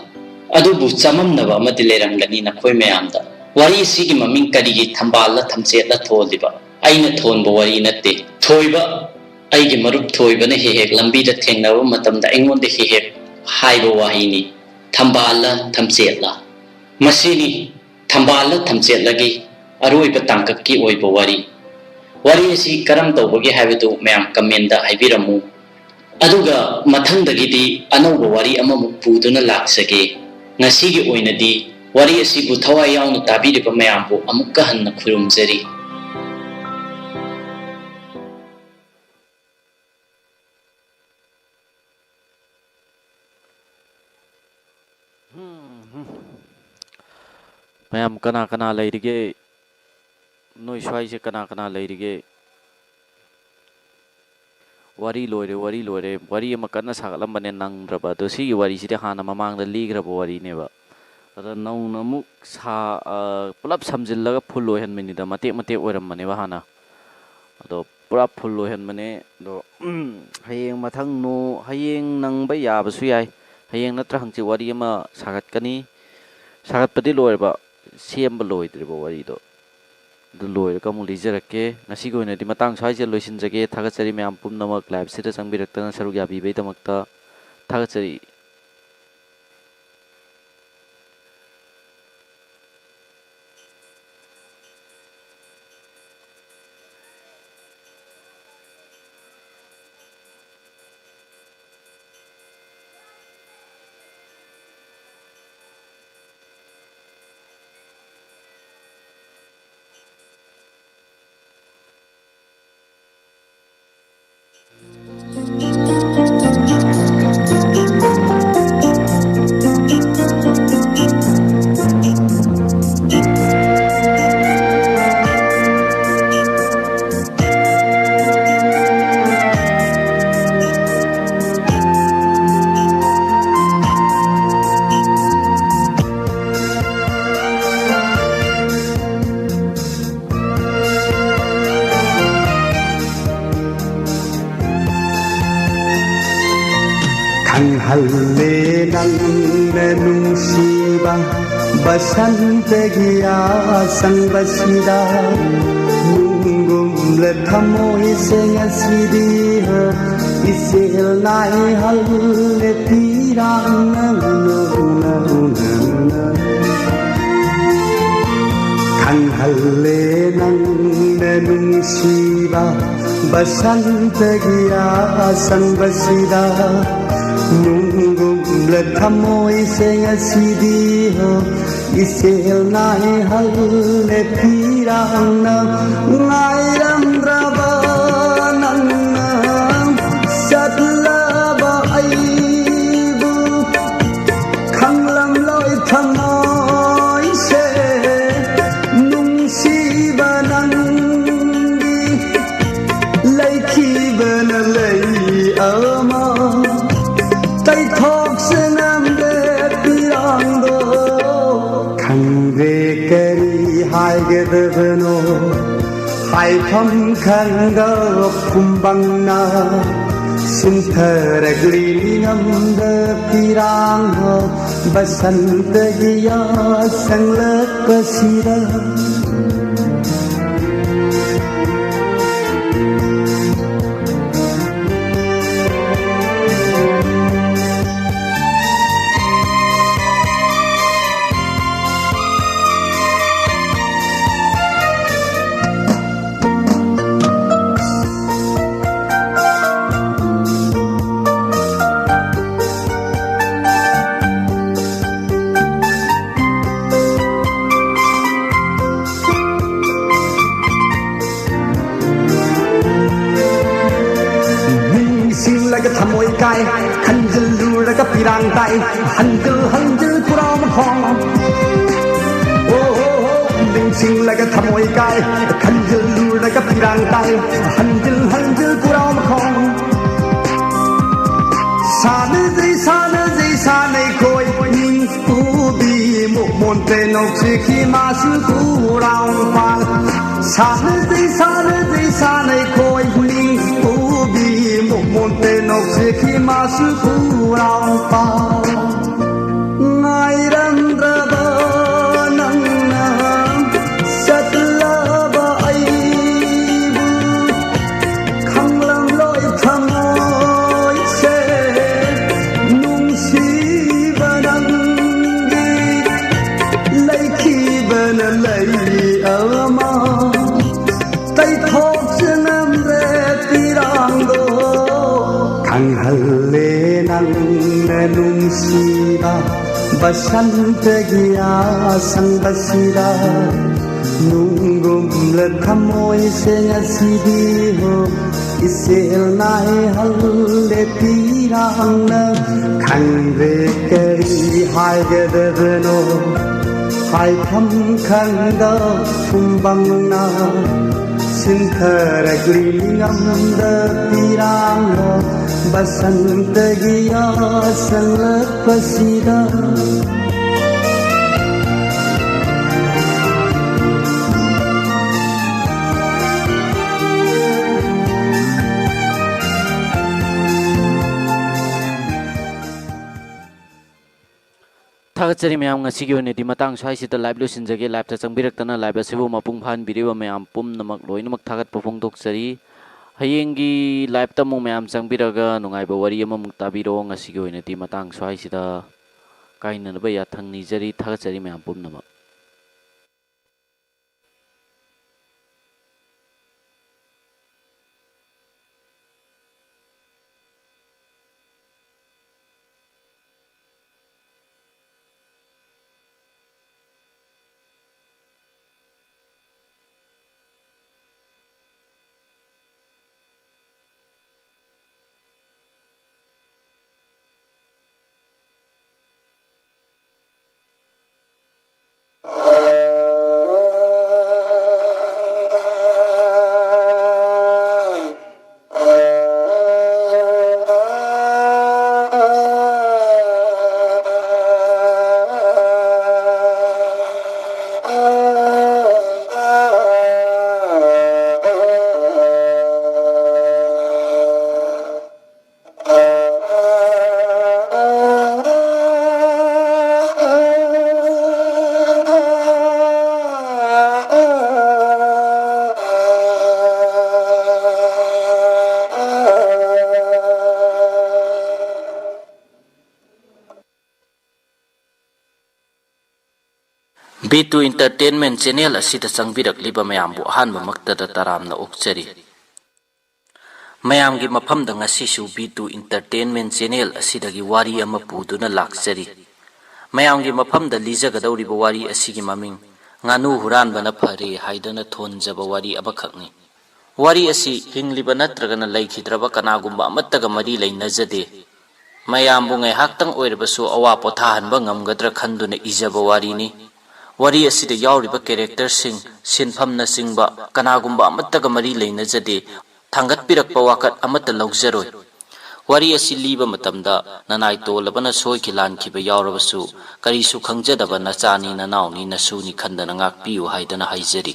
ꯑꯗꯨꯕꯨ ꯆꯃꯝꯅꯕ ꯑꯃꯗꯤ ꯂꯩꯔꯝꯒꯅꯤ ꯅꯈꯣꯏ ꯃꯌꯥꯝꯗ꯫ ꯋꯥꯔꯤ ꯑꯁꯤꯒꯤ ꯃꯃꯤꯡ ꯀꯔꯤꯒꯤ ꯊꯝꯕꯥꯜꯂ ꯊꯝꯆꯦꯠꯂ ꯊꯣꯜꯂꯤꯕ? ꯑꯩꯅ ꯊꯣꯟꯕ ꯋꯥꯔꯤ ꯅꯠꯇꯦ꯫ ꯊꯣꯏꯕ, ꯑꯩꯒꯤ ꯃꯔꯨꯞ ꯊꯣꯏꯕꯅ ꯍꯦꯛ ꯍꯦꯛ ꯂꯝꯕꯤꯗ ꯊꯦꯡꯅꯕ ꯃꯇꯝꯗ ꯑꯩꯉꯣꯟꯗ ꯍꯦꯛ ꯍꯦꯛ ꯍꯥꯏꯕ ꯋꯥꯍꯩꯅꯤ, "ꯊꯝꯕꯥꯜꯂ ꯊꯝꯆꯦꯠꯂ?" ꯃꯁꯤꯅꯤ ꯊꯝꯕꯥꯜꯂ ꯊꯝꯆꯦꯠꯂꯒꯤ ꯑꯔꯣꯏꯕ ꯇꯥꯡꯀꯛꯀꯤ ꯑꯣꯏꯕ ꯋꯥꯔꯤ꯫ ꯋꯥꯔꯤ ꯑꯁꯤ ꯀꯔꯝ ꯇꯧꯕꯒꯦ ꯍꯥꯏꯕꯗꯨ ꯃꯌꯥꯝ ꯀꯃꯦꯟꯗ ꯍꯥꯏꯕꯤꯔꯝꯃꯨ꯫ ꯑꯗꯨꯒ ꯃꯊꯪꯗꯒꯤꯗꯤ ꯑꯅꯧꯕ ꯋꯥꯔꯤ ꯑꯃꯃꯨꯛ ꯄꯨꯗꯨꯅ ꯂꯥꯛꯆꯒꯦ꯫ ꯉꯁꯤꯒꯤ ꯑꯣꯏꯅꯗꯤ ꯋꯥꯔꯤ ꯑꯁꯤꯕꯨ ꯊꯋꯥꯏ ꯌꯥꯎꯅ ꯇꯥꯕꯤꯔꯤꯕ ꯃꯌꯥꯝꯕꯨ ꯑꯃꯨꯛꯀ ꯍꯟꯅ ꯈꯨꯔꯨꯝꯖꯔꯤ꯫ ꯃꯌꯥꯝ ꯀꯅꯥ ꯀꯅꯥ ꯂꯩꯔꯤꯒꯦ? ꯅꯣꯏ ꯁ꯭ꯋꯥꯏꯁꯦ ꯀꯅꯥ ꯀꯅꯥ ꯂꯩꯔꯤꯒꯦ? ꯋꯥꯔꯤ ꯂꯣꯏꯔꯦ, ꯋꯥꯔꯤ ꯂꯣꯏꯔꯦ꯫ ꯋꯥꯔꯤ ꯑꯃ ꯀꯟꯅ ꯁꯥꯒꯠꯂꯝꯕꯅꯦ, ꯅꯪꯗ꯭ꯔꯕ꯫ ꯑꯗꯣ ꯁꯤꯒꯤ ꯋꯥꯔꯤꯁꯤꯗꯤ ꯍꯥꯟꯅ ꯃꯃꯥꯡꯗ ꯂꯤꯈ꯭ꯔꯕ ꯋꯥꯔꯤꯅꯦꯕ꯫ ꯑꯗ ꯅꯧꯅ ꯑꯃꯨꯛ ꯁꯥ-, ꯑ, ꯄꯨꯂꯞ ꯁꯝꯖꯤꯜꯂꯒ ꯐꯨꯜ ꯑꯣꯏꯍꯟꯕꯅꯤꯗ, ꯃꯇꯦꯛ ꯃꯇꯦꯛ ꯑꯣꯏꯔꯝꯕꯅꯦꯕ ꯍꯥꯟꯅ꯫ ꯑꯗꯣ ꯄꯨꯔꯥ ꯐꯨꯜ ꯑꯣꯏꯍꯟꯕꯅꯦ꯫ ꯑꯗꯣ, ꯎꯝ, ꯍꯌꯦꯡ ꯃꯊꯪ ꯅꯣ-, ꯍꯌꯦꯡ ꯅꯪꯕ ꯌꯥꯕꯁꯨ ꯌꯥꯏ꯫ ꯍꯌꯦꯡ ꯅꯠꯇ꯭ꯔ ꯍꯪꯆꯤꯠ ꯋꯥꯔꯤ ꯑꯃ ꯁꯥꯒꯠꯀꯅꯤ꯫ ꯁꯥꯒꯠꯄꯗꯤ ꯂꯣꯏꯔꯕ, ꯁꯦꯝꯕ ꯂꯣꯏꯗ꯭ꯔꯤꯕ ꯋꯥꯔꯤꯗꯣ꯫ ꯑꯗꯨ ꯂꯣꯏꯔꯒ ꯑꯃꯨꯛ ꯂꯤꯖꯔꯛꯀꯦ꯫ ꯉꯁꯤꯒꯤ ꯑꯣꯏꯅꯗꯤ ꯃꯇꯥꯡ ꯁ꯭ꯋꯥꯏꯁꯤꯗ ꯂꯣꯏꯁꯤꯟꯖꯒꯦ꯫ ꯊꯥꯒꯠꯆꯔꯤ ꯃꯌꯥꯝ ꯄꯨꯝꯅꯃꯛ live ꯁꯤꯗ ꯆꯪꯕꯤꯔꯛꯇꯅ ꯁꯔꯨꯛ ꯌꯥꯕꯤꯕꯩꯗꯃꯛꯇ꯫ ꯊꯥꯒꯠꯆꯔꯤ꯫ ꯈꯪꯍꯜꯂꯦ ꯅꯪꯅ ꯅꯨꯡꯁꯤꯕ ꯕꯁꯟꯇꯒꯤ ꯑꯁꯪꯕꯁꯤꯗ, ꯅꯨꯡꯒꯨꯝꯂ ꯊꯃꯣꯏꯁꯦ ꯉꯁꯤꯗꯤ ꯏꯆꯦꯜ ꯅꯥꯏꯍꯜꯂꯦ ꯄꯤꯔꯥꯡꯅ꯫ ꯈꯪꯍꯜꯂꯦ ꯅꯪꯅ ꯅꯨꯡꯁꯤꯕ ꯕꯁꯟꯇꯒꯤ ꯑꯁꯪꯕꯁꯤꯗ, ꯅꯨꯡꯒꯨꯝꯂ ꯊꯃꯣꯏꯁꯦ ꯉꯁꯤꯗꯤ ꯏꯆꯦꯜ ꯅꯥꯏꯍꯜꯂꯦ ꯄꯤꯔꯥꯡꯅ꯫ ꯉꯥꯏꯔꯝꯗ꯭ꯔꯕ ꯅꯪꯅ ꯆꯠꯂꯕ ꯑꯩꯕꯨ ꯈꯪꯂꯝꯂꯣꯏ ꯊꯃꯣꯏꯁꯦ꯫ ꯀꯔꯤ ꯍꯥꯏꯒꯗꯕꯅꯣ ꯍꯥꯏꯐꯝ ꯈꯪꯗ ꯀꯨꯝꯕꯪꯅ ꯁꯤꯟꯊꯔꯛꯂꯤ ꯅꯤꯡꯉꯝꯗ ꯄꯤꯔꯥꯡ ꯕꯁꯟꯇꯒꯤ ꯌꯥꯁꯪꯂꯛꯄꯁꯤꯗ꯫ ꯅꯤꯡꯁꯤꯡꯂꯒ ꯊꯃꯣꯏ ꯀꯥꯏ, ꯈꯟꯖꯤꯜꯂꯨꯔꯒ ꯄꯤꯔꯥꯡ ꯇꯥꯏ, ꯍꯟꯖꯤꯜ ꯍꯟꯖꯤꯜ ꯄꯨꯔꯥ ꯃꯈꯣꯡ꯫ ꯑꯣ ꯍꯣ ꯍꯣ, ꯅꯤꯡꯁꯤꯡꯂꯒ ꯊꯃꯣꯏ ꯀꯥꯏ, ꯈꯟꯖꯤꯜꯂꯨꯔꯒ ꯄꯤꯔꯥꯡ ꯇꯥꯏ, ꯍꯟꯖꯤꯜ ꯍꯟꯖꯤꯜ ꯄꯨꯔꯥ ꯃꯈꯣꯡ꯫ ꯁꯥꯟꯅꯖꯩ ꯁꯥꯟꯅꯖꯩ ꯁꯥꯟꯅꯩ ꯈꯣꯏ ꯄꯨꯕꯤ ꯃꯨꯛ ꯃꯣꯟꯇꯦ ꯅꯣꯛꯁꯤꯈꯤ ꯃꯥꯁꯨ ꯀꯨꯔꯥꯎ ꯄꯥꯜ꯫ ꯁꯥꯟꯅꯖꯩ ꯁꯥꯟꯅꯖꯩ ꯁꯥꯟꯅꯩ ꯈꯣꯏ ꯍꯨꯅꯤꯡ ꯄꯨꯕꯤ ꯃꯨꯛ ꯃꯣꯟꯇꯦ ꯅꯣꯛꯁꯤꯈꯤ ꯃꯥꯁꯨ ꯀꯨꯔꯥꯎ ꯄꯥꯜ꯫ ꯉꯥꯏꯔꯝꯗ꯭ꯔꯕ ꯅꯪꯅ ꯆꯠꯂꯕ ꯑꯩꯕꯨ ꯈꯪꯂꯝꯂꯣꯏ ꯊꯃꯣꯏꯁꯦ ꯅꯨꯡꯁꯤꯕ ꯅꯪꯒꯤ ꯂꯩꯈꯤꯕꯅ ꯂꯩ ꯑꯃ ꯇꯩꯊꯣꯛꯆ ꯉꯝꯗ꯭ꯔꯦ ꯄꯤꯔꯥꯡꯗꯣ ꯈꯪꯍꯜꯂꯦ ꯅꯪꯅ ꯅꯨꯡꯁꯤꯕ ꯕꯁꯟꯇꯒꯤ ꯑꯁꯪꯕꯁꯤꯗ ꯅꯨꯡꯒꯨꯝꯂ ꯊꯃꯣꯏꯁꯦ ꯉꯁꯤꯗꯤ ꯍꯣ ꯏꯆꯦꯜ ꯅꯥꯏꯍꯜꯂꯦ ꯄꯤꯔꯥꯡꯅ ꯈꯪꯗ꯭ꯔꯦ ꯀꯔꯤ ꯍꯥꯏꯒꯗꯕꯅꯣ ꯍꯥꯏꯐꯝ ꯈꯪꯗ ꯐꯨꯝꯕꯪꯅ ꯁꯤꯟꯊꯔꯛꯂꯤ ꯅꯤꯡꯉꯝꯗ ꯄꯤꯔꯥꯡꯅ ꯕꯁꯟꯇꯒꯤ ꯌꯥꯁꯪꯂꯛꯄꯁꯤꯗ꯫ ꯊꯥꯒꯠꯆꯔꯤ ꯃꯌꯥꯝ, ꯉꯁꯤꯒꯤ ꯑꯣꯏꯅꯗꯤ ꯃꯇꯥꯡ ꯁ꯭ꯋꯥꯏꯁꯤꯗ꯫ Live ꯂꯣꯏꯁꯤꯟꯖꯒꯦ꯫ Live ꯇ ꯆꯪꯕꯤꯔꯛꯇꯅ live ꯑꯁꯤꯕꯨ ꯃꯄꯨꯡ ꯐꯥꯍꯟꯕꯤꯔꯤꯕ ꯃꯌꯥꯝ ꯄꯨꯝꯅꯃꯛ ꯂꯣꯏꯅꯃꯛ ꯊꯥꯒꯠꯄ ꯐꯣꯡꯗꯣꯛꯆꯔꯤ꯫ ꯍꯌꯦꯡꯒꯤ live ꯇ ꯑꯃꯨꯛ ꯃꯌꯥꯝ ꯆꯪꯕꯤꯔꯒ ꯅꯨꯡꯉꯥꯏꯕ ꯋꯥꯔꯤ ꯑꯃꯃꯨꯛ ꯇꯥꯕꯤꯔꯣ꯫ ꯉꯁꯤꯒꯤ ꯑꯣꯏꯅꯗꯤ ꯃꯇꯥꯡ ꯁ꯭ꯋꯥꯏꯁꯤꯗ ꯀꯥꯏꯅꯅꯕ ꯌꯥꯊꯪ ꯅꯤꯖꯔꯤ꯫ ꯊꯥꯒꯠꯆꯔꯤ ꯃꯌꯥꯝ ꯄꯨꯝꯅꯃꯛ꯫ B two Entertainment Channel ꯑꯁꯤꯗ ꯆꯪꯕꯤꯔꯛꯂꯤꯕ ꯃꯌꯥꯝꯕꯨ ꯑꯍꯥꯟꯕꯃꯛꯇꯗ ꯇꯔꯥꯝꯅ ꯑꯣꯛꯆꯔꯤ꯫ ꯃꯌꯥꯝꯒꯤ ꯃꯐꯝꯗ ꯉꯁꯤꯁꯨ B two Entertainment Channel ꯑꯁꯤꯗꯒꯤ ꯋꯥꯔꯤ ꯑꯃ ꯄꯨꯗꯨꯅ ꯂꯥꯛꯆꯔꯤ꯫ ꯃꯌꯥꯝꯒꯤ ꯃꯐꯝꯗ ꯂꯤꯖꯒꯗꯧꯔꯤꯕ ꯋꯥꯔꯤ ꯑꯁꯤꯒꯤ ꯃꯃꯤꯡ "ꯉꯥꯅꯨ ꯍꯨꯔꯥꯟꯕꯅ ꯐꯔꯦ" ꯍꯥꯏꯗꯅ ꯊꯣꯟꯖꯕ ꯋꯥꯔꯤ ꯑꯃꯈꯛꯅꯤ꯫ ꯋꯥꯔꯤ ꯑꯁꯤ ꯍꯤꯡꯂꯤꯕ ꯅꯠꯇ꯭ꯔꯒꯅ ꯂꯩꯈꯤꯗ꯭ꯔꯕ ꯀꯅꯥꯒꯨꯝꯕ ꯑꯃꯠꯇꯒ ꯃꯔꯤ ꯂꯩꯅꯖꯗꯦ꯫ ꯃꯌꯥꯝꯕꯨ ꯉꯥꯏꯍꯥꯛꯇꯪ ꯑꯣꯏꯔꯕꯁꯨ ꯑꯋꯥ ꯄꯣꯊꯥꯍꯟꯕ ꯉꯝꯒꯗ꯭ꯔꯥ ꯈꯟꯗꯨꯅ ꯏꯖꯕ ꯋꯥꯔꯤꯅꯤ꯫ ꯋꯥꯔꯤ ꯑꯁꯤꯗ ꯌꯥꯎꯔꯤꯕ characterꯁꯤꯡ, ꯁꯤꯟꯐꯝꯅꯆꯤꯡꯕ ꯀꯅꯥꯒꯨꯝꯕ ꯑꯃꯠꯇꯒ ꯃꯔꯤ ꯂꯩꯅꯖꯗꯦ꯫ ꯊꯥꯡꯒꯠꯄꯤꯔꯛꯄ ꯋꯥꯀꯠ ꯑꯃꯠꯇ ꯂꯧꯖꯔꯣꯏ꯫ ꯋꯥꯔꯤ ꯑꯁꯤ ꯂꯤꯕ ꯃꯇꯝꯗ ꯅꯅꯥꯏ ꯇꯣꯜꯂꯕꯅ ꯁꯣꯏꯈꯤ ꯂꯥꯟꯈꯤꯕ ꯌꯥꯎꯔꯕꯁꯨ, ꯀꯔꯤꯁꯨ ꯈꯪꯖꯗꯕ ꯅꯆꯥꯅꯤ, ꯅꯅꯥꯎꯅꯤ, ꯅꯁꯨꯅꯤ ꯈꯟꯗꯅ ꯉꯥꯛꯄꯤꯌꯨ ꯍꯥꯏꯗꯅ ꯍꯥꯏꯖꯔꯤ꯫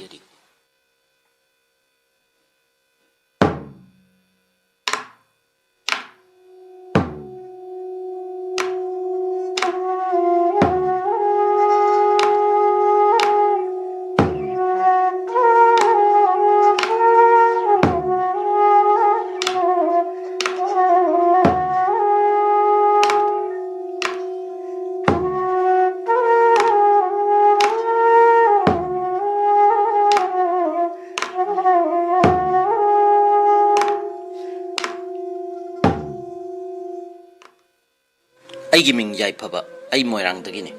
ꯑꯩꯒꯤ ꯃꯤꯡ ꯌꯥꯏꯐꯕ, ꯑꯩ ꯃꯣꯏꯔꯥꯡꯗꯒꯤꯅꯤ꯫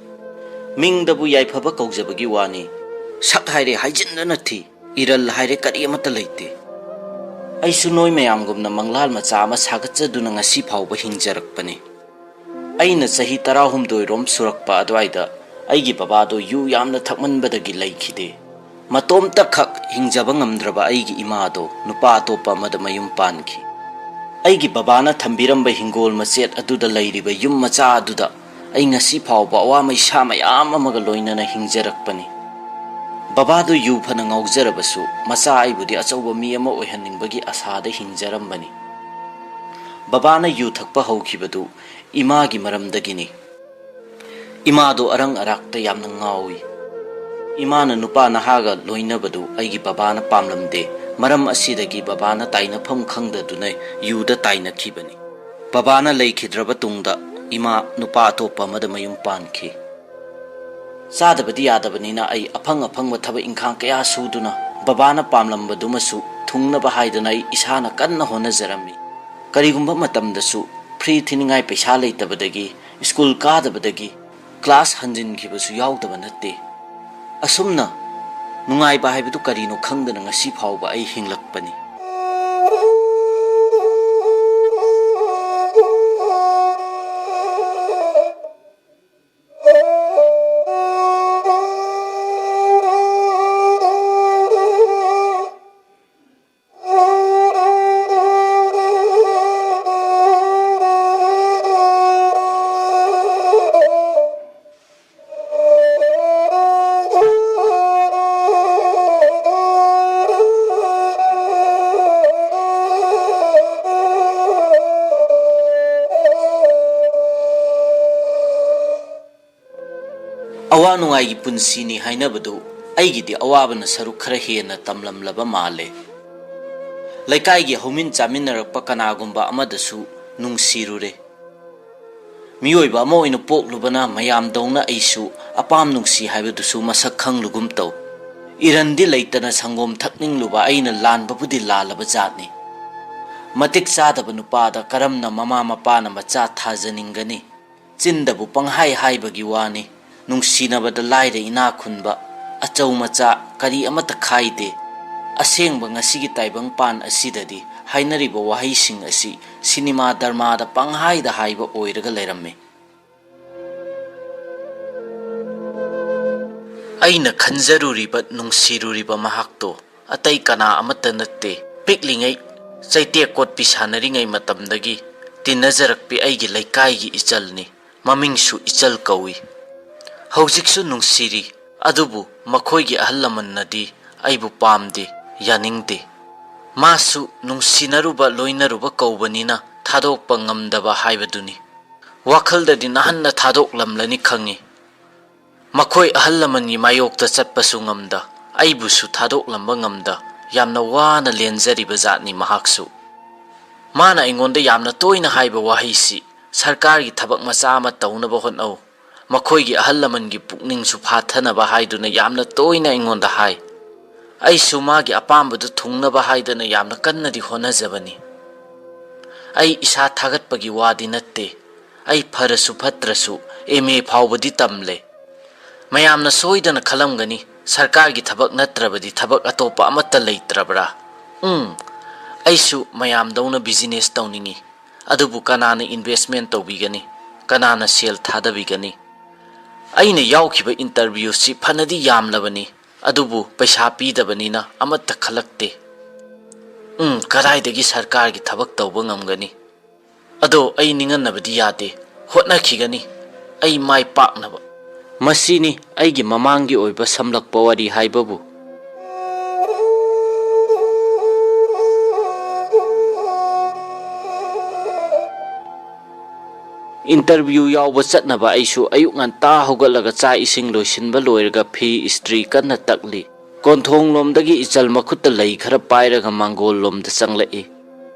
ꯃꯤꯡꯗꯕꯨ ꯌꯥꯏꯐꯕ ꯀꯧꯖꯕꯒꯤ ꯋꯥꯅꯤ, ꯁꯛ ꯍꯥꯏꯔꯦ ꯍꯥꯏꯖꯤꯟꯗꯅ ꯊꯤ, ꯏꯔꯜ ꯍꯥꯏꯔꯦ ꯀꯔꯤ ꯑꯃꯠꯇ ꯂꯩꯇꯦ꯫ ꯑꯩꯁꯨ ꯅꯣꯏ ꯃꯌꯥꯝꯒꯨꯝꯅ ꯃꯪꯂꯥꯜ ꯃꯆꯥ ꯑꯃ ꯁꯥꯒꯠꯆꯗꯨꯅ ꯉꯁꯤ ꯐꯥꯎꯕ ꯍꯤꯡꯖꯔꯛꯄꯅꯤ꯫ ꯑꯩꯅ ꯆꯍꯤ ꯇꯔꯥꯍꯨꯝꯗꯣꯏ ꯔꯣꯝ ꯁꯨꯔꯛꯄ ꯑꯗꯨꯋꯥꯏꯗ ꯑꯩꯒꯤ ꯕꯕꯥꯗꯣ ꯌꯨ ꯌꯥꯝꯅ ꯊꯛꯃꯟꯕꯗꯒꯤ ꯂꯩꯈꯤꯗꯦ꯫ ꯃꯇꯣꯝꯇꯈꯛ ꯍꯤꯡꯖꯕ ꯉꯝꯗ꯭ꯔꯕ ꯑꯩꯒꯤ ꯏꯃꯥꯗꯣ ꯅꯨꯄꯥ ꯑꯇꯣꯞꯄ ꯑꯃꯗ ꯃꯌꯨꯝ ꯄꯥꯟꯈꯤ꯫ ꯑꯩꯒꯤ ꯕꯕꯥꯅ ꯊꯝꯕꯤꯔꯝꯕ ꯍꯤꯡꯒꯣꯜ ꯃꯆꯦꯠ ꯑꯗꯨꯗ ꯂꯩꯔꯤꯕ ꯌꯨꯝ ꯃꯆꯥ ꯑꯗꯨꯗ ꯑꯩ ꯉꯁꯤ ꯐꯥꯎꯕ ꯑꯋꯥ ꯃꯩꯁꯥ ꯃꯌꯥꯝ ꯑꯃꯒ ꯂꯣꯏꯅꯅ ꯍꯤꯡꯖꯔꯛꯄꯅꯤ꯫ ꯕꯕꯥꯗꯨ ꯌꯨ ꯐꯅ ꯉꯥꯎꯖꯔꯕꯁꯨ, ꯃꯆꯥ ꯑꯩꯕꯨꯗꯤ ꯑꯆꯧꯕ ꯃꯤ ꯑꯃ ꯑꯣꯏꯍꯟꯅꯤꯡꯕꯒꯤ ꯑꯁꯥꯗ ꯍꯤꯡꯖꯔꯝꯕꯅꯤ꯫ ꯕꯕꯥꯅ ꯌꯨ ꯊꯛꯄ ꯍꯧꯈꯤꯕꯗꯨ ꯏꯃꯥꯒꯤ ꯃꯔꯝꯗꯒꯤꯅꯤ꯫ ꯏꯃꯥꯗꯣ ꯑꯔꯪ ꯑꯔꯥꯛꯇ ꯌꯥꯝꯅ ꯉꯥꯎꯏ꯫ ꯏꯃꯥꯅ ꯅꯨꯄꯥ ꯅꯍꯥꯒ ꯂꯣꯏꯅꯕꯗꯨ ꯑꯩꯒꯤ ꯕꯕꯥꯅ ꯄꯥꯝꯂꯝꯗꯦ꯫ ꯃꯔꯝ ꯑꯁꯤꯗꯒꯤ ꯕꯕꯥꯅ ꯇꯥꯏꯅꯐꯝ ꯈꯪꯗꯗꯨꯅ ꯌꯨꯗ ꯇꯥꯏꯅꯈꯤꯕꯅꯤ꯫ ꯕꯕꯥꯅ ꯂꯩꯈꯤꯗ꯭ꯔꯕ ꯇꯨꯡꯗ ꯏꯃꯥ ꯅꯨꯄꯥ ꯑꯇꯣꯞꯄ ꯑꯃꯗ ꯃꯌꯨꯝ ꯄꯥꯟꯈꯤ꯫ ꯆꯥꯗꯕꯗꯤ ꯌꯥꯗꯕꯅꯤꯅ ꯑꯩ ꯑꯐꯪ ꯑꯐꯪꯕ ꯊꯕꯛ ꯏꯪꯈꯥꯡ ꯀꯌꯥ ꯁꯨꯗꯨꯅ ꯕꯕꯥꯅ ꯄꯥꯝꯂꯝꯕꯗꯨꯃꯁꯨ ꯊꯨꯡꯅꯕ ꯍꯥꯏꯗꯅ ꯑꯩ ꯏꯁꯥꯅ ꯀꯟꯅ ꯍꯣꯠꯅꯖꯔꯝꯃꯤ꯫ ꯀꯔꯤꯒꯨꯝꯕ ꯃꯇꯝꯗꯁꯨ ꯐ꯭ꯔꯤ ꯊꯤꯅꯤꯡꯉꯥꯏ ꯄꯩꯁꯥ ꯂꯩꯇꯕꯗꯒꯤ, ꯁ꯭ꯀꯨꯜ ꯀꯥꯗꯕꯗꯒꯤ ꯀ꯭ꯂꯥꯁ ꯍꯟꯖꯤꯟꯈꯤꯕꯁꯨ ꯌꯥꯎꯗꯕ ꯅꯠꯇꯦ꯫ ꯑꯁꯨꯝꯅ ꯅꯨꯡꯉꯥꯏꯕ ꯍꯥꯏꯕꯗꯨ ꯀꯔꯤꯅꯣ ꯈꯪꯗꯅ ꯉꯁꯤ ꯐꯥꯎꯕ ꯑꯩ ꯍꯤꯡꯂꯛꯄꯅꯤ꯫ ꯑꯋꯥ ꯅꯨꯡꯉꯥꯏꯒꯤ ꯄꯨꯟꯁꯤꯅꯤ ꯍꯥꯏꯅꯕꯗꯨ ꯑꯩꯒꯤꯗꯤ ꯑꯋꯥꯕꯅ ꯁꯔꯨꯛ ꯈꯔ ꯍꯦꯟꯅ ꯇꯝꯂꯝꯂꯕ ꯃꯥꯜꯂꯦ꯫ ꯂꯩꯀꯥꯏꯒꯤ ꯍꯧꯃꯤꯟ ꯆꯥꯃꯤꯟꯅꯔꯛꯄ ꯀꯅꯥꯒꯨꯝꯕ ꯑꯃꯗꯁꯨ ꯅꯨꯡꯁꯤꯔꯨꯔꯦ꯫ ꯃꯤꯑꯣꯏꯕ ꯑꯃ ꯑꯣꯏꯅ ꯄꯣꯛꯂꯨꯕꯅ ꯃꯌꯥꯝꯗꯧꯅ ꯑꯩꯁꯨ ꯑꯄꯥꯝ ꯅꯨꯡꯁꯤ ꯍꯥꯏꯕꯗꯨꯁꯨ ꯃꯁꯛ ꯈꯪꯂꯨꯒꯨꯝ ꯇꯧ꯫ ꯏꯔꯟꯗꯤ ꯂꯩꯇꯅ ꯁꯪꯒꯣꯝ ꯊꯛꯅꯤꯡꯂꯨꯕ ꯑꯩꯅ ꯂꯥꯟꯕꯕꯨꯗꯤ ꯂꯥꯜꯂꯕ ꯖꯥꯠꯅꯤ꯫ ꯃꯇꯤꯛ ꯆꯥꯗꯕ ꯅꯨꯄꯥꯗ ꯀꯔꯝꯅ ꯃꯃꯥ ꯃꯄꯥꯅ ꯃꯆꯥ ꯊꯥꯖꯅꯤꯡꯒꯅꯤ? ꯆꯤꯟꯗꯕꯨ ꯄꯪꯍꯥꯏ ꯍꯥꯏꯕꯒꯤ ꯋꯥꯅꯤ꯫ ꯅꯨꯡꯁꯤꯅꯕꯗ ꯂꯥꯏꯔ ꯏꯅꯥ ꯈꯨꯟꯕ, ꯑꯆꯧ ꯃꯆꯥ ꯀꯔꯤ ꯑꯃꯠꯇ ꯈꯥꯏꯗꯦ꯫ ꯑꯁꯦꯡꯕ ꯉꯁꯤꯒꯤ ꯇꯥꯏꯕꯪꯄꯥꯟ ꯑꯁꯤꯗꯗꯤ ꯍꯥꯏꯅꯔꯤꯕ ꯋꯥꯍꯩꯁꯤꯡ ꯑꯁꯤ ꯁꯤꯅꯦꯃꯥ ꯗꯔꯃꯥꯗ ꯄꯪꯍꯥꯏꯗ ꯍꯥꯏꯕ ꯑꯣꯏꯔꯒ ꯂꯩꯔꯝꯃꯤ꯫ ꯑꯩꯅ ꯈꯟꯖꯔꯨꯔꯤꯕ, ꯅꯨꯡꯁꯤꯔꯨꯔꯤꯕ ꯃꯍꯥꯛꯇꯣ ꯑꯇꯩ ꯀꯅꯥ ꯑꯃꯠꯇ ꯅꯠꯇꯦ꯫ ꯄꯤꯛꯂꯤꯉꯩ ꯆꯩꯇꯦꯛ ꯀꯣꯠꯄꯤ ꯁꯥꯟꯅꯔꯤꯉꯩ ꯃꯇꯝꯗꯒꯤ ꯇꯤꯟꯅꯖꯔꯛꯄꯤ ꯑꯩꯒꯤ ꯂꯩꯀꯥꯏꯒꯤ ꯏꯆꯜꯅꯤ꯫ ꯃꯃꯤꯡꯁꯨ ꯏꯆꯜ ꯀꯧꯏ꯫ ꯍꯧꯖꯤꯛꯁꯨ ꯅꯨꯡꯁꯤꯔꯤ, ꯑꯗꯨꯕꯨ ꯃꯈꯣꯏꯒꯤ ꯑꯍꯜ ꯂꯃꯟꯅꯗꯤ ꯑꯩꯕꯨ ꯄꯥꯝꯗꯦ, ꯌꯥꯅꯤꯡꯗꯦ꯫ ꯃꯥꯁꯨ ꯅꯨꯡꯁꯤꯅꯔꯨꯕ, ꯂꯣꯏꯅꯔꯨꯕ ꯀꯧꯕꯅꯤꯅ ꯊꯥꯗꯣꯛꯄ ꯉꯝꯗꯕ ꯍꯥꯏꯕꯗꯨꯅꯤ꯫ ꯋꯥꯈꯜꯗꯗꯤ ꯅꯍꯥꯟꯅ ꯊꯥꯗꯣꯛꯂꯝꯂꯅꯤ ꯈꯪꯏ꯫ ꯃꯈꯣꯏ ꯑꯍꯜ ꯂꯃꯟꯒꯤ ꯃꯥꯌꯣꯛꯇ ꯆꯠꯄꯁꯨ ꯉꯝꯗ, ꯑꯩꯕꯨꯁꯨ ꯊꯥꯗꯣꯛꯂꯝꯕ ꯉꯝꯗ, ꯌꯥꯝꯅ ꯋꯥꯅ ꯂꯦꯟꯖꯔꯤꯕ ꯖꯥꯠꯅꯤ ꯃꯍꯥꯛꯁꯨ꯫ ꯃꯥꯅ ꯑꯩꯉꯣꯟꯗ ꯌꯥꯝꯅ ꯇꯣꯏꯅ ꯍꯥꯏꯕ ꯋꯥꯍꯩꯁꯤ, "ꯁꯔꯀꯥꯔꯒꯤ ꯊꯕꯛ ꯃꯆꯥ ꯑꯃ ꯇꯧꯅꯕ ꯍꯣꯠꯅꯧ, ꯃꯈꯣꯏꯒꯤ ꯑꯍꯜ ꯂꯃꯟꯒꯤ ꯄꯨꯛꯅꯤꯡꯁꯨ ꯐꯥꯊꯅꯕ" ꯍꯥꯏꯗꯨꯅ ꯌꯥꯝꯅ ꯇꯣꯏꯅ ꯑꯩꯉꯣꯟꯗ ꯍꯥꯏ꯫ ꯑꯩꯁꯨ ꯃꯥꯒꯤ ꯑꯄꯥꯝꯕꯗꯨ ꯊꯨꯡꯅꯕ ꯍꯥꯏꯗꯅ ꯌꯥꯝꯅ ꯀꯟꯅꯗꯤ ꯍꯣꯠꯅꯖꯕꯅꯤ꯫ ꯑꯩ ꯏꯁꯥ ꯊꯥꯒꯠꯄꯒꯤ ꯋꯥꯗꯤ ꯅꯠꯇꯦ꯫ ꯑꯩ ꯐꯔꯁꯨ ꯐꯠꯇ꯭ꯔꯁꯨ ꯑꯦꯝ ꯑꯦ ꯐꯥꯎꯕꯗꯤ ꯇꯝꯂꯦ꯫ ꯃꯌꯥꯝꯅ ꯁꯣꯏꯗꯅ ꯈꯜꯂꯝꯒꯅꯤ, ꯁꯔꯀꯥꯔꯒꯤ ꯊꯕꯛ ꯅꯠꯇ꯭ꯔꯕꯗꯤ ꯊꯕꯛ ꯑꯇꯣꯞꯄ ꯑꯃꯠꯇ ꯂꯩꯇ꯭ꯔꯕ꯭ꯔꯥ? ꯎꯝ, ꯑꯩꯁꯨ ꯃꯌꯥꯝꯗꯧꯅ ꯕꯤꯖꯤꯅꯦꯁ ꯇꯧꯅꯤꯡꯏ꯫ ꯑꯗꯨꯕꯨ ꯀꯅꯥꯅ ꯏꯟꯚꯦꯁ꯭ꯠꯃꯦꯟꯠ ꯇꯧꯕꯤꯒꯅꯤ? ꯀꯅꯥꯅ ꯁꯦꯜ ꯊꯥꯗꯕꯤꯒꯅꯤ? ꯑꯩꯅ ꯌꯥꯎꯈꯤꯕ ꯏꯟꯇꯔꯚ꯭ꯌꯨꯁꯤ ꯐꯅꯗꯤ ꯌꯥꯝꯂꯕꯅꯤ, ꯑꯗꯨꯕꯨ ꯄꯩꯁꯥ ꯄꯤꯗꯕꯅꯤꯅ ꯑꯃꯠꯇ ꯈꯜꯂꯛꯇꯦ꯫ ꯎꯝ, ꯀꯗꯥꯏꯗꯒꯤ ꯁꯔꯀꯥꯔꯒꯤ ꯊꯕꯛ ꯇꯧꯕ ꯉꯝꯒꯅꯤ? ꯑꯗꯣ ꯑꯩ ꯅꯤꯡꯍꯟꯅꯕꯗꯤ ꯌꯥꯗꯦ, ꯍꯣꯠꯅꯈꯤꯒꯅꯤ ꯑꯩ ꯃꯥꯏ ꯄꯥꯛꯅꯕ꯫ ꯃꯁꯤꯅꯤ ꯑꯩꯒꯤ ꯃꯃꯥꯡꯒꯤ ꯑꯣꯏꯕ ꯁꯝꯂꯛꯄ ꯋꯥꯔꯤ ꯍꯥꯏꯕꯕꯨ꯫ ꯏꯟꯇꯔꯚ꯭ꯌꯨ ꯌꯥꯎꯕ ꯆꯠꯅꯕ ꯑꯩꯁꯨ ꯑꯌꯨꯛ ꯉꯟꯇꯥ ꯍꯧꯒꯠꯂꯒ ꯆꯥꯛ ꯏꯁꯤꯡ ꯂꯣꯏꯁꯤꯟꯕ ꯂꯣꯏꯔꯒ ꯐꯤ ꯏꯁꯇ꯭ꯔꯤ ꯀꯟꯅ ꯇꯛꯂꯤ꯫ ꯀꯣꯟꯊꯣꯡꯂꯣꯝꯗꯒꯤ ꯏꯆꯜ ꯃꯈꯨꯠꯇ ꯂꯩ ꯈꯔ ꯄꯥꯏꯔꯒ ꯃꯥꯡꯒꯣꯜꯂꯣꯝꯗ ꯆꯪꯂꯛꯏ꯫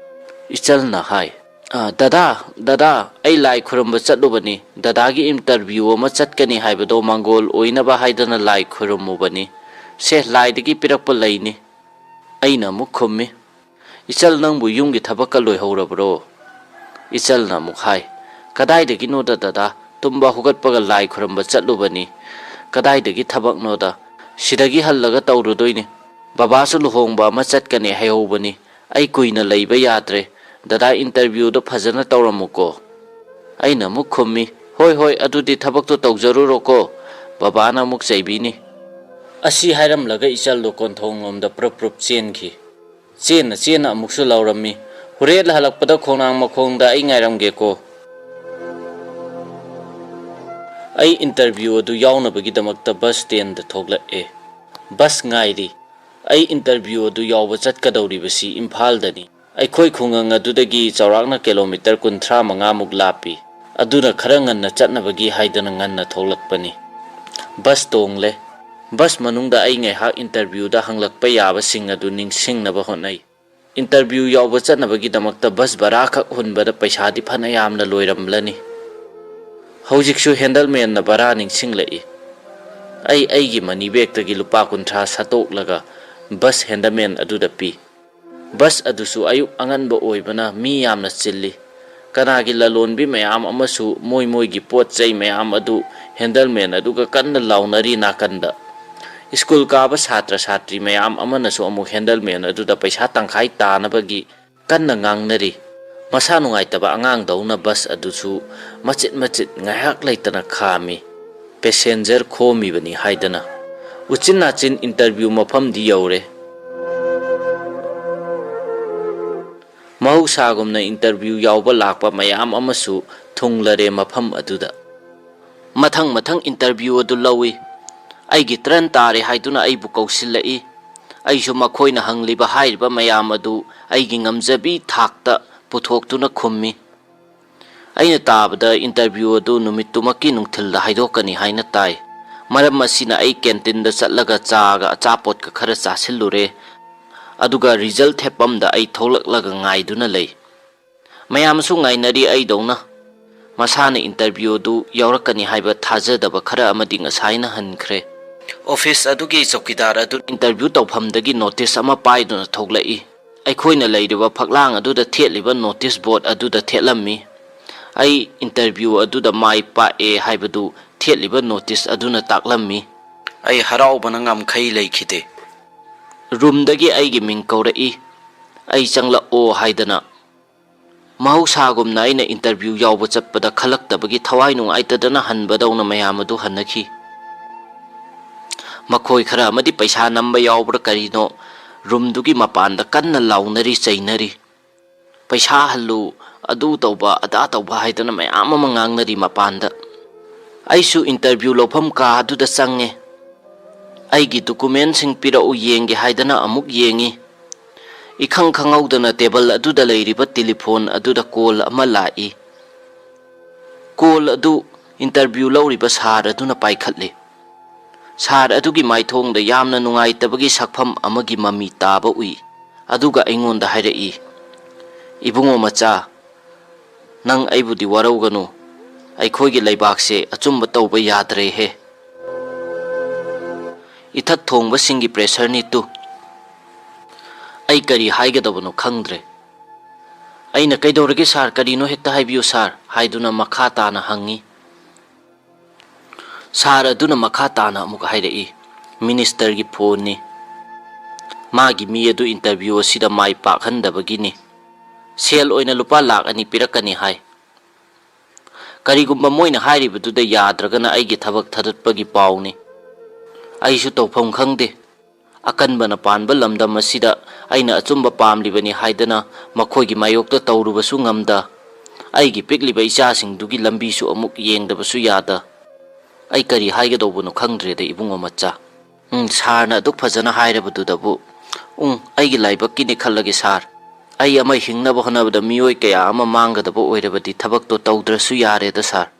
ꯏꯆꯜꯅ ꯍꯥꯏ, "ꯑ, ꯗꯗꯥ, ꯗꯗꯥ, ꯑꯩ ꯂꯥꯏ ꯈꯨꯔꯨꯝꯕ ꯆꯠꯂꯨꯕꯅꯤ꯫ ꯗꯗꯥꯒꯤ ꯏꯟꯇꯔꯚ꯭ꯌꯨ ꯑꯃ ꯆꯠꯀꯅꯤ ꯍꯥꯏꯕꯗꯣ ꯃꯥꯡꯒꯣꯜ ꯑꯣꯏꯅꯕ ꯍꯥꯏꯗꯅ ꯂꯥꯏ ꯈꯨꯔꯨꯝꯃꯨꯕꯅꯤ꯫ ꯁꯦ, ꯂꯥꯏꯗꯒꯤ ꯄꯤꯔꯛꯄ ꯂꯩꯅꯤ꯫" ꯑꯩꯅ ꯑꯃꯨꯛ ꯈꯨꯝꯃꯤ, "ꯏꯆꯜ, ꯅꯪꯕꯨ ꯌꯨꯝꯒꯤ ꯊꯕꯛꯀ ꯂꯣꯏꯍꯧꯔꯕ꯭ꯔꯣ?" ꯏꯆꯜꯅ ꯑꯃꯨꯛ ꯍꯥꯏ, "ꯀꯗꯥꯏꯗꯒꯤꯅꯣꯗ ꯗꯗꯥ? ꯇꯨꯝꯕ ꯍꯧꯒꯠꯄꯒ ꯂꯥꯏ ꯈꯨꯔꯝꯕ ꯆꯠꯂꯨꯕꯅꯤ꯫ ꯀꯗꯥꯏꯗꯒꯤ ꯊꯕꯛꯅꯣꯗ? ꯁꯤꯗꯒꯤ ꯍꯜꯂꯒ ꯇꯧꯔꯨꯗꯣꯏꯅꯤ꯫ ꯕꯕꯥꯁꯨ ꯂꯨꯍꯣꯡꯕ ꯑꯃ ꯆꯠꯀꯅꯤ ꯍꯥꯏꯍꯧꯕꯅꯤ꯫ ꯑꯩ ꯀꯨꯏꯅ ꯂꯩꯕ ꯌꯥꯗ꯭ꯔꯦ꯫ ꯗꯗꯥ, ꯏꯟꯇꯔꯚ꯭ꯌꯨꯗꯣ ꯐꯖꯅ ꯇꯧꯔꯝꯃꯨꯀꯣ꯫" ꯑꯩꯅ ꯑꯃꯨꯛ ꯈꯨꯝꯃꯤ, "ꯍꯣꯏ, ꯍꯣꯏ, ꯑꯗꯨꯗꯤ ꯊꯕꯛꯇꯣ ꯇꯧꯖꯔꯨꯔꯣꯀꯣ꯫" ꯕꯕꯥꯅ ꯑꯃꯨꯛ ꯆꯩꯕꯤꯅꯤ꯫ ꯑꯁꯤ ꯍꯥꯏꯔꯝꯂꯒ ꯏꯆꯜꯗꯣ ꯀꯣꯟꯊꯣꯡꯂꯣꯝꯗ ꯄ꯭ꯔꯨꯞ ꯄ꯭ꯔꯨꯞ ꯆꯦꯟꯈꯤ꯫ ꯆꯦꯟꯅ ꯆꯦꯟꯅ ꯑꯃꯨꯛꯁꯨ ꯂꯥꯎꯔꯝꯃꯤ, "ꯍꯣꯔꯦꯟ ꯍꯜꯂꯛꯄꯗ ꯈꯣꯡꯅꯥꯡ ꯃꯈꯣꯡꯗ ꯑꯩ ꯉꯥꯏꯔꯝꯒꯦꯀꯣ꯫" ꯑꯩ ꯏꯟꯇꯔꯚ꯭ꯌꯨ ꯑꯗꯨ ꯌꯥꯎꯅꯕꯒꯤꯗꯃꯛꯇ ꯕꯁ ꯁ꯭ꯇꯦꯟꯗ ꯊꯣꯛꯂꯛꯑꯦ꯫ ꯕꯁ ꯉꯥꯏꯔꯤ꯫ ꯑꯩ ꯏꯟꯇꯔꯚ꯭ꯌꯨ ꯑꯗꯨ ꯌꯥꯎꯕ ꯆꯠꯀꯗꯧꯔꯤꯕꯁꯤ ꯏꯝꯐꯥꯜꯗꯅꯤ꯫ ꯑꯩꯈꯣꯏ ꯈꯨꯡꯒꯪ ꯑꯗꯨꯗꯒꯤ ꯆꯥꯎꯔꯥꯛꯅ ꯀꯤꯂꯣꯃꯤꯇꯔ ꯀꯨꯟꯊ꯭ꯔꯥ ꯃꯉꯥꯃꯨꯛ ꯂꯥꯞꯄꯤ꯫ ꯑꯗꯨꯅ ꯈꯔ ꯉꯟꯅ ꯆꯠꯅꯕꯒꯤ ꯍꯥꯏꯗꯅ ꯉꯟꯅ ꯊꯣꯛꯂꯛꯄꯅꯤ꯫ ꯕꯁ ꯇꯣꯡꯂꯦ꯫ ꯕꯁ ꯃꯅꯨꯡꯗ ꯑꯩ ꯉꯥꯏꯍꯥꯛ ꯏꯟꯇꯔꯚ꯭ꯌꯨꯗ ꯍꯪꯂꯛꯄ ꯌꯥꯕꯁꯤꯡ ꯑꯗꯨ ꯅꯤꯡꯁꯤꯡꯅꯕ ꯍꯣꯠꯅꯩ꯫ ꯏꯟꯇꯔꯚ꯭ꯌꯨ ꯌꯥꯎꯕ ꯆꯠꯅꯕꯒꯤꯗꯃꯛꯇ ꯕꯁ ꯚꯔꯥꯈꯛ ꯍꯨꯟꯕꯗ ꯄꯩꯁꯥꯗꯤ ꯐꯅ ꯌꯥꯝꯅ ꯂꯣꯏꯔꯝꯂꯅꯤ꯫ ꯍꯧꯖꯤꯛꯁꯨ ꯍꯦꯟꯗꯜꯃꯦꯟꯅ ꯚꯔꯥ ꯅꯤꯡꯁꯤꯡꯂꯛꯏ꯫ ꯑꯩ ꯑꯩꯒꯤ ꯃꯅꯤ ꯕꯦꯒꯇꯒꯤ ꯂꯨꯄꯥ ꯀꯨꯟꯊ꯭ꯔꯥ ꯁꯠꯇꯣꯛꯂꯒ ꯕꯁ ꯍꯦꯟꯗꯜꯃꯦꯟ ꯑꯗꯨꯗ ꯄꯤ꯫ ꯕꯁ ꯑꯗꯨꯁꯨ ꯑꯌꯨꯛ ꯑꯉꯟꯕ ꯑꯣꯏꯕꯅ ꯃꯤ ꯌꯥꯝꯅ ꯆꯤꯜꯂꯤ꯫ ꯀꯅꯥꯒꯤ ꯂꯂꯣꯟꯕꯤ ꯃꯌꯥꯝ ꯑꯃꯁꯨ ꯃꯣꯏ ꯃꯣꯏꯒꯤ ꯄꯣꯠ ꯆꯩ ꯃꯌꯥꯝ ꯑꯗꯨ ꯍꯦꯟꯗꯜꯃꯦꯟ ꯑꯗꯨꯒ ꯀꯟꯅ ꯂꯥꯎꯅꯔꯤ ꯅꯥꯀꯟꯗ꯫ ꯁ꯭ꯀꯨꯜ ꯀꯥꯕ ꯁꯥꯇ꯭ꯔ ꯁꯥꯇ꯭ꯔꯤ ꯃꯌꯥꯝ ꯑꯃꯅꯁꯨ ꯑꯃꯨꯛ ꯍꯦꯟꯗꯜꯃꯦꯟ ꯑꯗꯨꯗ ꯄꯩꯁꯥ ꯇꯪꯈꯥꯏ ꯇꯥꯅꯕꯒꯤ ꯀꯟꯅ ꯉꯥꯡꯅꯔꯤ꯫ ꯃꯁꯥ ꯅꯨꯡꯉꯥꯏꯇꯕ ꯑꯉꯥꯡꯗꯧꯅ ꯕꯁ ꯑꯗꯨꯁꯨ ꯃꯆꯤꯠ ꯃꯆꯤꯠ ꯉꯥꯏꯍꯥꯛ ꯂꯩꯇꯅ ꯈꯥꯝꯃꯤ꯫ ꯄꯦꯁꯦꯟꯖꯔ ꯈꯣꯝꯃꯤꯕꯅꯤ ꯍꯥꯏꯗꯅ꯫ ꯎꯆꯤꯟ ꯅꯥꯆꯤꯟ ꯏꯟꯇꯔꯚ꯭ꯌꯨ ꯃꯐꯝꯗꯤ ꯌꯧꯔꯦ꯫ ꯃꯍꯧꯁꯥꯒꯨꯝꯅ ꯏꯟꯇꯔꯚ꯭ꯌꯨ ꯌꯥꯎꯕ ꯂꯥꯛꯄ ꯃꯌꯥꯝ ꯑꯃꯁꯨ ꯊꯨꯡꯂꯔꯦ ꯃꯐꯝ ꯑꯗꯨꯗ꯫ ꯃꯊꯪ ꯃꯊꯪ ꯏꯟꯇꯔꯚ꯭ꯌꯨ ꯑꯗꯨ ꯂꯧꯏ꯫ ꯑꯩꯒꯤ ꯇ꯭ꯔꯟ ꯇꯥꯔꯦ ꯍꯥꯏꯗꯨꯅ ꯑꯩꯕꯨ ꯀꯧꯁꯤꯜꯂꯛꯏ꯫ ꯑꯩꯁꯨ ꯃꯈꯣꯏꯅ ꯍꯪꯂꯤꯕ ꯍꯥꯏꯔꯤꯕ ꯃꯌꯥꯝ ꯑꯗꯨ ꯑꯩꯒꯤ ꯉꯝꯖꯕꯤ ꯊꯥꯛꯇ ꯄꯨꯊꯣꯛꯇꯨꯅ ꯈꯨꯝꯃꯤ꯫ ꯑꯩꯅ ꯇꯥꯕꯗ ꯏꯟꯇꯔꯚ꯭ꯌꯨ ꯑꯗꯨ ꯅꯨꯃꯤꯠꯇꯨꯃꯛꯀꯤ ꯅꯨꯡꯊꯤꯜꯗ ꯍꯥꯏꯗꯣꯛꯀꯅꯤ ꯍꯥꯏꯅ ꯇꯥꯏ꯫ ꯃꯔꯝ ꯑꯁꯤꯅ ꯑꯩ ꯀꯦꯟꯇꯤꯟꯗ ꯆꯠꯂꯒ ꯆꯥꯒ ꯑꯆꯥꯄꯣꯠꯀ ꯈꯔ ꯆꯥꯁꯤꯜꯂꯨꯔꯦ꯫ ꯑꯗꯨꯒ ꯔꯤꯖꯜ ꯊꯦꯠꯐꯝꯗ ꯑꯩ ꯊꯣꯛꯂꯛꯂꯒ ꯉꯥꯏꯗꯨꯅ ꯂꯩ꯫ ꯃꯌꯥꯝꯁꯨ ꯉꯥꯏꯅꯔꯤ ꯑꯩꯗꯧꯅ꯫ ꯃꯁꯥꯅ ꯏꯟꯇꯔꯚ꯭ꯌꯨ ꯑꯗꯨ ꯌꯥꯎꯔꯛꯀꯅꯤ ꯍꯥꯏꯕ ꯊꯥꯖꯗꯕ ꯈꯔ ꯑꯃꯗꯤ ꯉꯁꯥꯏꯅ ꯍꯟꯈ꯭ꯔꯦ꯫ ꯑꯣꯐꯤꯁ ꯑꯗꯨꯒꯤ ꯆꯧꯀꯤꯗꯥꯔ ꯑꯗꯨ ꯏꯟꯇꯔꯚ꯭ꯌꯨ ꯇꯧꯐꯝꯗꯒꯤ ꯅꯣꯇꯤꯁ ꯑꯃ ꯄꯥꯏꯗꯨꯅ ꯊꯣꯛꯂꯛꯏ꯫ ꯑꯩꯈꯣꯏꯅ ꯂꯩꯔꯤꯕ ꯐꯛꯂꯥꯡ ꯑꯗꯨꯗ ꯊꯦꯠꯂꯤꯕ ꯅꯣꯇꯤꯁ ꯕꯣꯔꯗ ꯑꯗꯨꯗ ꯊꯦꯠꯂꯝꯃꯤ꯫ ꯑꯩ ꯏꯟꯇꯔꯚ꯭ꯌꯨ ꯑꯗꯨꯗ ꯃꯥꯏ ꯄꯥꯛꯑꯦ ꯍꯥꯏꯕꯗꯨ ꯊꯦꯠꯂꯤꯕ ꯅꯣꯇꯤꯁ ꯑꯗꯨꯅ ꯇꯥꯛꯂꯝꯃꯤ꯫ ꯑꯩ ꯍꯔꯥꯎꯕꯅ ꯉꯝꯈꯩ ꯂꯩꯈꯤꯗꯦ꯫ ꯔꯨꯝꯗꯒꯤ ꯑꯩꯒꯤ ꯃꯤꯡ ꯀꯧꯔꯛꯏ꯫ ꯑꯩ ꯆꯪꯂꯛꯑꯣ ꯍꯥꯏꯗꯅ꯫ ꯃꯍꯧꯁꯥꯒꯨꯝꯅ ꯑꯩꯅ ꯏꯟꯇꯔꯚ꯭ꯌꯨ ꯌꯥꯎꯕ ꯆꯠꯄꯗ ꯈꯜꯂꯛꯇꯕꯒꯤ ꯊꯋꯥꯏ ꯅꯨꯡꯉꯥꯏꯇꯗꯅ ꯍꯟꯕꯗꯧꯅ ꯃꯌꯥꯝ ꯑꯗꯨ ꯍꯟꯅꯈꯤ꯫ ꯃꯈꯣꯏ ꯈꯔ ꯑꯃꯗꯤ ꯄꯩꯁꯥ ꯅꯝꯕ ꯌꯥꯎꯕ꯭ꯔꯥ ꯀꯔꯤꯅꯣ, ꯔꯨꯝꯗꯨꯒꯤ ꯃꯄꯥꯟꯗ ꯀꯟꯅ ꯂꯥꯎꯅꯔꯤ ꯆꯩꯅꯔꯤ꯫ "ꯄꯩꯁꯥ ꯍꯜꯂꯨ, ꯑꯗꯨ ꯇꯧꯕ, ꯑꯗꯥ ꯇꯧꯕ" ꯍꯥꯏꯗꯅ ꯃꯌꯥꯝ ꯑꯃ ꯉꯥꯡꯅꯔꯤ ꯃꯄꯥꯟꯗ꯫ ꯑꯩꯁꯨ ꯏꯟꯇꯔꯚ꯭ꯌꯨ ꯂꯧꯐꯝ ꯀꯥ ꯑꯗꯨꯗ ꯆꯪꯉꯦ꯫ ꯑꯩꯒꯤ ꯗꯣꯀꯨꯃꯦꯟꯁꯤꯡ ꯄꯤꯔꯛꯎ ꯌꯦꯡꯒꯦ ꯍꯥꯏꯗꯅ ꯑꯃꯨꯛ ꯌꯦꯡꯉꯤ꯫ ꯏꯈꯪ ꯈꯪꯍꯧꯗꯅ ꯇꯦꯕꯜ ꯑꯗꯨꯗ ꯂꯩꯔꯤꯕ ꯇꯦꯂꯤꯐꯣꯟ ꯑꯗꯨꯗ ꯀꯣꯜ ꯑꯃ ꯂꯥꯛꯏ꯫ ꯀꯣꯜ ꯑꯗꯨ ꯏꯟꯇꯔꯚ꯭ꯌꯨ ꯂꯧꯔꯤꯕ ꯁꯥꯔ ꯑꯗꯨꯅ ꯄꯥꯏꯈꯠꯂꯤ꯫ ꯁꯥꯔ ꯑꯗꯨꯒꯤ ꯃꯥꯏꯊꯣꯡꯗ ꯌꯥꯝꯅ ꯅꯨꯡꯉꯥꯏꯇꯕꯒꯤ ꯁꯛꯐꯝ ꯑꯃꯒꯤ ꯃꯃꯤ ꯇꯥꯕ ꯎꯏ꯫ ꯑꯗꯨꯒ ꯑꯩꯉꯣꯟꯗ ꯍꯥꯏꯔꯛꯏ, "ꯏꯕꯨꯡꯉꯣ ꯃꯆꯥ, ꯅꯪ ꯑꯩꯕꯨꯗꯤ ꯋꯥꯔꯧꯒꯅꯨ꯫ ꯑꯩꯈꯣꯏꯒꯤ ꯂꯩꯕꯥꯛꯁꯦ ꯑꯆꯨꯝꯕ ꯇꯧꯕ ꯌꯥꯗ꯭ꯔꯦꯍꯦ꯫ ꯏꯊꯛ ꯊꯣꯡꯕꯁꯤꯡꯒꯤ ꯄ꯭ꯔꯦꯁꯔꯅꯤ ꯇꯨ꯫" ꯑꯩ ꯀꯔꯤ ꯍꯥꯏꯒꯗꯕꯅꯣ ꯈꯪꯗ꯭ꯔꯦ꯫ ꯑꯩꯅ, "ꯀꯩꯗꯧꯔꯒꯦ ꯁꯥꯔ, ꯀꯔꯤꯅꯣ ꯍꯦꯛꯇ ꯍꯥꯏꯕꯤꯌꯨ ꯁꯥꯔ" ꯍꯥꯏꯗꯨꯅ ꯃꯈꯥ ꯇꯥꯅ ꯍꯪꯉꯤ꯫ ꯁꯥꯔ ꯑꯗꯨꯅ ꯃꯈꯥ ꯇꯥꯅ ꯑꯃꯨꯛ ꯍꯥꯏꯔꯛꯏ, "ꯃꯤꯅꯤꯁꯇꯔꯒꯤ ꯐꯣꯟꯅꯤ꯫ ꯃꯥꯒꯤ ꯃꯤ ꯑꯗꯨ ꯏꯟꯇꯔꯚ꯭ꯌꯨ ꯑꯁꯤꯗ ꯃꯥꯏ ꯄꯥꯛꯍꯟꯗꯕꯒꯤꯅꯤ꯫ ꯁꯦꯜ ꯑꯣꯏꯅ ꯂꯨꯄꯥ ꯂꯥꯈ ꯑꯅꯤ ꯄꯤꯔꯛꯀꯅꯤ ꯍꯥꯏ꯫ ꯀꯔꯤꯒꯨꯝꯕ ꯃꯣꯏꯅ ꯍꯥꯏꯔꯤꯕꯗꯨꯗ ꯌꯥꯗ꯭ꯔꯒꯅ ꯑꯩꯒꯤ ꯊꯕꯛ ꯊꯥꯗꯠꯄꯒꯤ ꯄꯥꯎꯅꯤ꯫ ꯑꯩꯁꯨ ꯇꯧꯐꯝ ꯈꯪꯗꯦ꯫ ꯑꯀꯟꯕꯅ ꯄꯥꯟꯕ ꯂꯝꯗꯝ ꯑꯁꯤꯗ ꯑꯩꯅ ꯑꯆꯨꯝꯕ ꯄꯥꯝꯂꯤꯕꯅꯤ ꯍꯥꯏꯗꯅ ꯃꯈꯣꯏꯒꯤ ꯃꯥꯌꯣꯛꯇ ꯇꯧꯔꯨꯕꯁꯨ ꯉꯝꯗ, ꯑꯩꯒꯤ ꯄꯤꯛꯂꯤꯕ ꯏꯆꯥꯁꯤꯡꯗꯨꯒꯤ ꯂꯝꯕꯤꯁꯨ ꯑꯃꯨꯛ ꯌꯦꯡꯗꯕꯁꯨ ꯌꯥꯗ꯫ ꯑꯩ ꯀꯔꯤ ꯍꯥꯏꯒꯗꯧꯕꯅꯣ ꯈꯪꯗ꯭ꯔꯦꯗ, ꯏꯕꯨꯡꯉꯣ ꯃꯆꯥ꯫ ꯎꯝ, ꯁꯥꯔꯅ ꯑꯗꯨꯛ ꯐꯖꯅ ꯍꯥꯏꯔꯕꯗꯨꯗꯕꯨ, ꯎꯝ, ꯑꯩꯒꯤ ꯂꯥꯏꯕꯛꯀꯤꯅꯤ ꯈꯜꯂꯒꯦ ꯁꯥꯔ꯫ ꯑꯩ ꯑꯃ ꯍꯤꯡꯅꯕ ꯍꯣꯠꯅꯕꯗ ꯃꯤꯑꯣꯏ ꯀꯌꯥ ꯑꯃ ꯃꯥꯡꯒꯗꯕ ꯑꯣꯏꯔꯕꯗꯤ ꯊꯕꯛꯇꯣ ꯇꯧꯗ꯭ꯔꯁꯨ ꯌꯥꯔꯦꯗ ꯁꯥꯔ꯫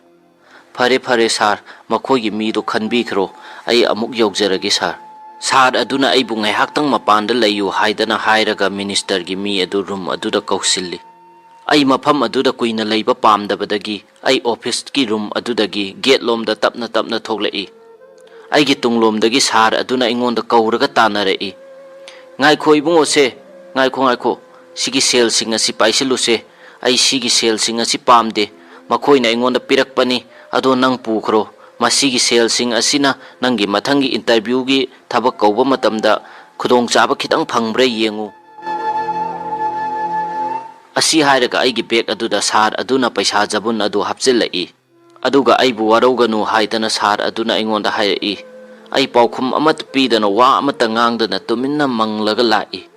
ꯐꯔꯦ, ꯐꯔꯦ ꯁꯥꯔ, ꯃꯈꯣꯏꯒꯤ ꯃꯤꯗꯣ ꯈꯟꯕꯤꯈ꯭ꯔꯣ, ꯑꯩ ꯑꯃꯨꯛ ꯌꯧꯖꯔꯒꯦ ꯁꯥꯔ꯫" ꯁꯥꯔ ꯑꯗꯨꯅ ꯑꯩꯕꯨ ꯉꯥꯏꯍꯥꯛꯇꯪ ꯃꯄꯥꯟꯗ ꯂꯩꯌꯨ ꯍꯥꯏꯗꯅ ꯍꯥꯏꯔꯒ ꯃꯤꯅꯤꯁꯇꯔꯒꯤ ꯃꯤ ꯑꯗꯨ ꯔꯨꯝ ꯑꯗꯨꯗ ꯀꯧꯁꯤꯜꯂꯤ꯫ ꯑꯩ ꯃꯐꯝ ꯑꯗꯨꯗ ꯀꯨꯏꯅ ꯂꯩꯕ ꯄꯥꯝꯗꯕꯗꯒꯤ ꯑꯩ ꯑꯣꯐꯤꯁꯀꯤ ꯔꯨꯝ ꯑꯗꯨꯗꯒꯤ ꯒꯦꯠꯂꯣꯝꯗ ꯇꯞꯅ ꯇꯞꯅ ꯊꯣꯛꯂꯛꯏ꯫ ꯑꯩꯒꯤ ꯇꯨꯡꯂꯣꯝꯗꯒꯤ ꯁꯥꯔ ꯑꯗꯨꯅ ꯑꯩꯉꯣꯟꯗ ꯀꯧꯔꯒ ꯇꯥꯟꯅꯔꯛꯏ꯫ "ꯉꯥꯏꯈꯣ ꯏꯕꯨꯡꯉꯣꯁꯦ, ꯉꯥꯏꯈꯣ, ꯉꯥꯏꯈꯣ, ꯁꯤꯒꯤ ꯁꯦꯜꯁꯤꯡ ꯑꯁꯤ ꯄꯥꯏꯁꯤꯜꯂꯨꯁꯦ, ꯑꯩ ꯁꯤꯒꯤ ꯁꯦꯜꯁꯤꯡ ꯑꯁꯤ ꯄꯥꯝꯗꯦ, ꯃꯈꯣꯏꯅ ꯑꯩꯉꯣꯟꯗ ꯄꯤꯔꯛꯄꯅꯤ, ꯑꯗꯣ ꯅꯪ ꯄꯨꯈ꯭ꯔꯣ꯫ ꯃꯁꯤꯒꯤ ꯁꯦꯜꯁꯤꯡ ꯑꯁꯤꯅ ꯅꯪꯒꯤ ꯃꯊꯪꯒꯤ ꯏꯟꯇꯔꯚ꯭ꯌꯨꯒꯤ ꯊꯕꯛ ꯀꯧꯕ ꯃꯇꯝꯗ ꯈꯨꯗꯣꯡꯆꯥꯕ ꯈꯤꯇꯪ ꯐꯪꯕ꯭ꯔꯥ ꯌꯦꯡꯉꯨ꯫ ꯑꯁꯤ ꯍꯥꯏꯔꯒ ꯑꯩꯒꯤ ꯕꯦꯒ ꯑꯗꯨꯗ ꯁꯥꯔ ꯑꯗꯨꯅ ꯄꯩꯁꯥ ꯖꯕꯨꯟ ꯑꯗꯨ ꯍꯥꯞꯆꯤꯜꯂꯛꯏ꯫ ꯑꯗꯨꯒ ꯑꯩꯕꯨ ꯋꯥꯔꯧꯒꯅꯨ ꯍꯥꯏꯗꯅ ꯁꯥꯔ ꯑꯗꯨꯅ ꯑꯩꯉꯣꯟꯗ ꯍꯥꯏꯔꯛꯏ꯫ ꯑꯩ ꯄꯥꯎꯈꯨꯝ ꯑꯃꯠꯇ ꯄꯤꯗꯅ, ꯋꯥ ꯑꯃꯠꯇ ꯉꯥꯡꯗꯅ ꯇꯨꯃꯤꯟꯅ ꯃꯪꯂꯒ ꯂꯥꯛꯏ꯫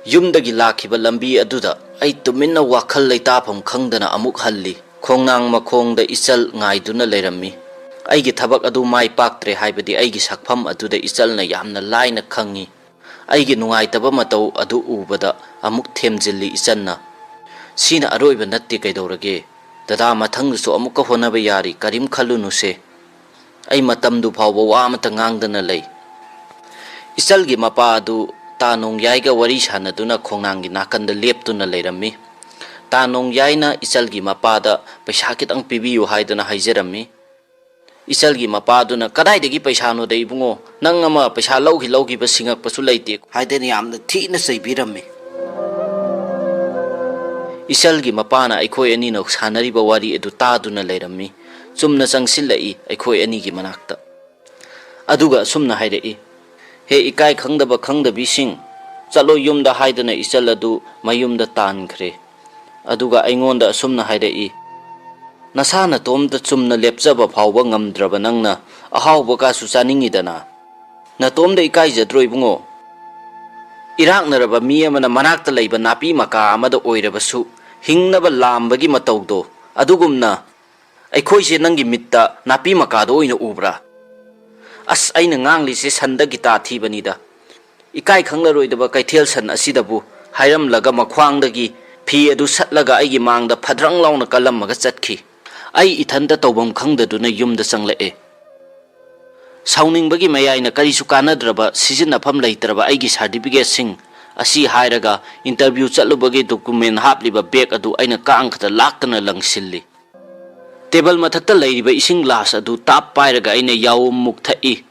ꯌꯨꯝꯗꯒꯤ ꯂꯥꯛꯈꯤꯕ ꯂꯝꯕꯤ ꯑꯗꯨꯗ ꯑꯩ ꯇꯨꯃꯤꯟꯅ ꯋꯥꯈꯜ ꯂꯩꯇꯥꯐꯝ ꯈꯪꯗꯅ ꯑꯃꯨꯛ ꯍꯜꯂꯤ꯫ ꯈꯣꯡꯅꯥꯡ ꯃꯈꯣꯡꯗ ꯏꯆꯜ ꯉꯥꯏꯗꯨꯅ ꯂꯩꯔꯝꯃꯤ꯫ ꯑꯩꯒꯤ ꯊꯕꯛ ꯑꯗꯨ ꯃꯥꯏ ꯄꯥꯛꯇ꯭ꯔꯦ ꯍꯥꯏꯕꯗꯤ ꯑꯩꯒꯤ ꯁꯛꯐꯝ ꯑꯗꯨꯗ ꯏꯆꯜꯅ ꯌꯥꯝꯅ ꯂꯥꯏꯅ ꯈꯪꯏ꯫ ꯑꯩꯒꯤ ꯅꯨꯡꯉꯥꯏꯇꯕ ꯃꯇꯧ ꯑꯗꯨ ꯎꯕꯗ ꯑꯃꯨꯛ ꯊꯦꯝꯖꯤꯜꯂꯤ ꯏꯆꯟꯅ꯫ "ꯁꯤꯅ ꯑꯔꯣꯏꯕ ꯅꯠꯇꯦ, ꯀꯩꯗꯧꯔꯒꯦ? ꯗꯗꯥ, ꯃꯊꯪꯗꯁꯨ ꯑꯃꯨꯛꯀ ꯍꯣꯠꯅꯕ ꯌꯥꯔꯤ, ꯀꯔꯤꯝ ꯈꯜꯂꯨꯅꯨꯁꯦ꯫" ꯑꯩ ꯃꯇꯝꯗꯨ ꯐꯥꯎꯕ ꯋꯥ ꯑꯃꯠꯇ ꯉꯥꯡꯗꯅ ꯂꯩ꯫ ꯏꯆꯜꯒꯤ ꯃꯄꯥ ꯑꯗꯨ ꯇꯥ ꯅꯣꯡꯌꯥꯏꯒ ꯋꯥꯔꯤ ꯁꯥꯟꯅꯗꯨꯅ ꯈꯣꯡꯅꯥꯡꯒꯤ ꯅꯥꯀꯟꯗ ꯂꯦꯞꯇꯨꯅ ꯂꯩꯔꯝꯃꯤ꯫ ꯇꯥ ꯅꯣꯡꯌꯥꯏꯅ ꯏꯆꯜꯒꯤ ꯃꯄꯥꯗ ꯄꯩꯁꯥ ꯈꯤꯇꯪ ꯄꯤꯕꯤꯌꯨ ꯍꯥꯏꯗꯨꯅ ꯍꯥꯏꯖꯔꯝꯃꯤ꯫ ꯏꯆꯜꯒꯤ ꯃꯄꯥꯗꯨꯅ, "ꯀꯗꯥꯏꯗꯒꯤ ꯄꯩꯁꯥꯅꯣꯗ ꯏꯕꯨꯡꯉꯣ? ꯅꯪ ꯑꯃ ꯄꯩꯁꯥ ꯂꯧꯈꯤ ꯂꯧꯈꯤꯕ ꯁꯤꯡꯉꯛꯄꯁꯨ ꯂꯩꯇꯦ" ꯍꯥꯏꯗꯅ ꯌꯥꯝꯅ ꯊꯤꯅ ꯆꯩꯕꯤꯔꯝꯃꯤ꯫ ꯏꯆꯜꯒꯤ ꯃꯄꯥꯅ ꯑꯩꯈꯣꯏ ꯑꯅꯤꯅ ꯁꯥꯟꯅꯔꯤꯕ ꯋꯥꯔꯤ ꯑꯗꯨ ꯇꯥꯗꯨꯅ ꯂꯩꯔꯝꯃꯤ꯫ ꯆꯨꯝꯅ ꯆꯪꯁꯤꯜꯂꯛꯏ ꯑꯩꯈꯣꯏ ꯑꯅꯤꯒꯤ ꯃꯅꯥꯛꯇ꯫ ꯑꯗꯨꯒ ꯑꯁꯨꯝꯅ ꯍꯥꯏꯔꯛꯏ, "ꯍꯦ ꯏꯀꯥꯏ ꯈꯪꯗꯕ ꯈꯪꯗꯕꯤꯁꯤꯡ, ꯆꯠꯂꯣ ꯌꯨꯝꯗ" ꯍꯥꯏꯗꯨꯅ ꯏꯆꯜ ꯑꯗꯨ ꯃꯌꯨꯝꯗ ꯇꯥꯟꯈ꯭ꯔꯦ꯫ ꯑꯗꯨꯒ ꯑꯩꯉꯣꯟꯗ ꯑꯁꯨꯝꯅ ꯍꯥꯏꯔꯛꯏ, "ꯅꯁꯥ ꯅꯇꯣꯝꯇ ꯆꯨꯝꯅ ꯂꯦꯞꯆꯕ ꯐꯥꯎꯕ ꯉꯝꯗ꯭ꯔꯕ ꯅꯪꯅ ꯑꯍꯥꯎꯕ ꯀꯥꯁꯨ ꯆꯥꯅꯤꯡꯉꯤꯗꯅ? ꯅꯇꯣꯝꯗ ꯏꯀꯥꯏꯖꯗ꯭ꯔꯣ ꯏꯕꯨꯡꯉꯣ? ꯏꯔꯥꯛꯅꯔꯕ ꯃꯤ ꯑꯃꯅ ꯃꯅꯥꯛꯇ ꯂꯩꯕ ꯅꯥꯄꯤ ꯃꯀꯥ ꯑꯃꯗ ꯑꯣꯏꯔꯕꯁꯨ ꯍꯤꯡꯅꯕ ꯂꯥꯝꯕꯒꯤ ꯃꯇꯧꯗꯣ, ꯑꯗꯨꯒꯨꯝꯅ ꯑꯩꯈꯣꯏꯁꯦ ꯅꯪꯒꯤ ꯃꯤꯠꯇ ꯅꯥꯄꯤ ꯃꯀꯥꯗ ꯑꯣꯏꯅ ꯎꯕ꯭ꯔꯥ?" ꯑꯁ, ꯑꯩꯅ ꯉꯥꯡꯂꯤꯁꯦ ꯁꯟꯗ ꯒꯤꯇꯥ ꯊꯤꯕꯅꯤꯗ꯫ ꯏꯀꯥꯏ ꯈꯪꯂꯔꯣꯏꯗꯕ ꯀꯩꯊꯦꯜ ꯁꯟ ꯑꯁꯤꯗꯕꯨ ꯍꯥꯏꯔꯝꯂꯒ ꯃꯈ꯭ꯋꯥꯡꯗꯒꯤ ꯐꯤ ꯑꯗꯨ ꯁꯠꯂꯒ ꯑꯩꯒꯤ ꯃꯥꯡꯗ ꯐꯗ꯭ꯔꯪ ꯂꯥꯎꯅ ꯀꯜꯂꯝꯃꯒ ꯆꯠꯈꯤ꯫ ꯑꯩ ꯏꯊꯟꯇ ꯇꯧꯐꯝ ꯈꯪꯗꯗꯨꯅ ꯌꯨꯝꯗ ꯆꯪꯂꯛꯑꯦ꯫ ꯁꯥꯎꯅꯤꯡꯕꯒꯤ ꯃꯌꯥꯏꯅ ꯀꯔꯤꯁꯨ ꯀꯥꯟꯅꯗ꯭ꯔꯕ, ꯁꯤꯖꯤꯟꯅꯐꯝ ꯂꯩꯇ꯭ꯔꯕ ꯑꯩꯒꯤ ꯁꯥꯔꯇꯤꯐꯤꯀꯦꯠꯁꯤꯡ ꯑꯁꯤ ꯍꯥꯏꯔꯒ ꯏꯟꯇꯔꯚ꯭ꯌꯨ ꯆꯠꯂꯨꯕꯒꯤ ꯗꯣꯀꯨꯃꯦꯟ ꯍꯥꯞꯂꯤꯕ ꯕꯦꯒ ꯑꯗꯨ ꯑꯩꯅ ꯀꯥꯡꯈꯗ ꯂꯥꯛꯇꯅ ꯂꯪꯁꯤꯜꯂꯤ꯫ ꯇꯦꯕꯜ ꯃꯊꯛꯇ ꯂꯩꯔꯤꯕ ꯏꯁꯤꯡ ꯒ꯭ꯂꯥꯁ ꯑꯗꯨ ꯇꯥꯞ ꯄꯥꯏꯔꯒ ꯑꯩꯅ ꯌꯥꯎꯝ ꯃꯨꯛ ꯊꯛꯏ꯫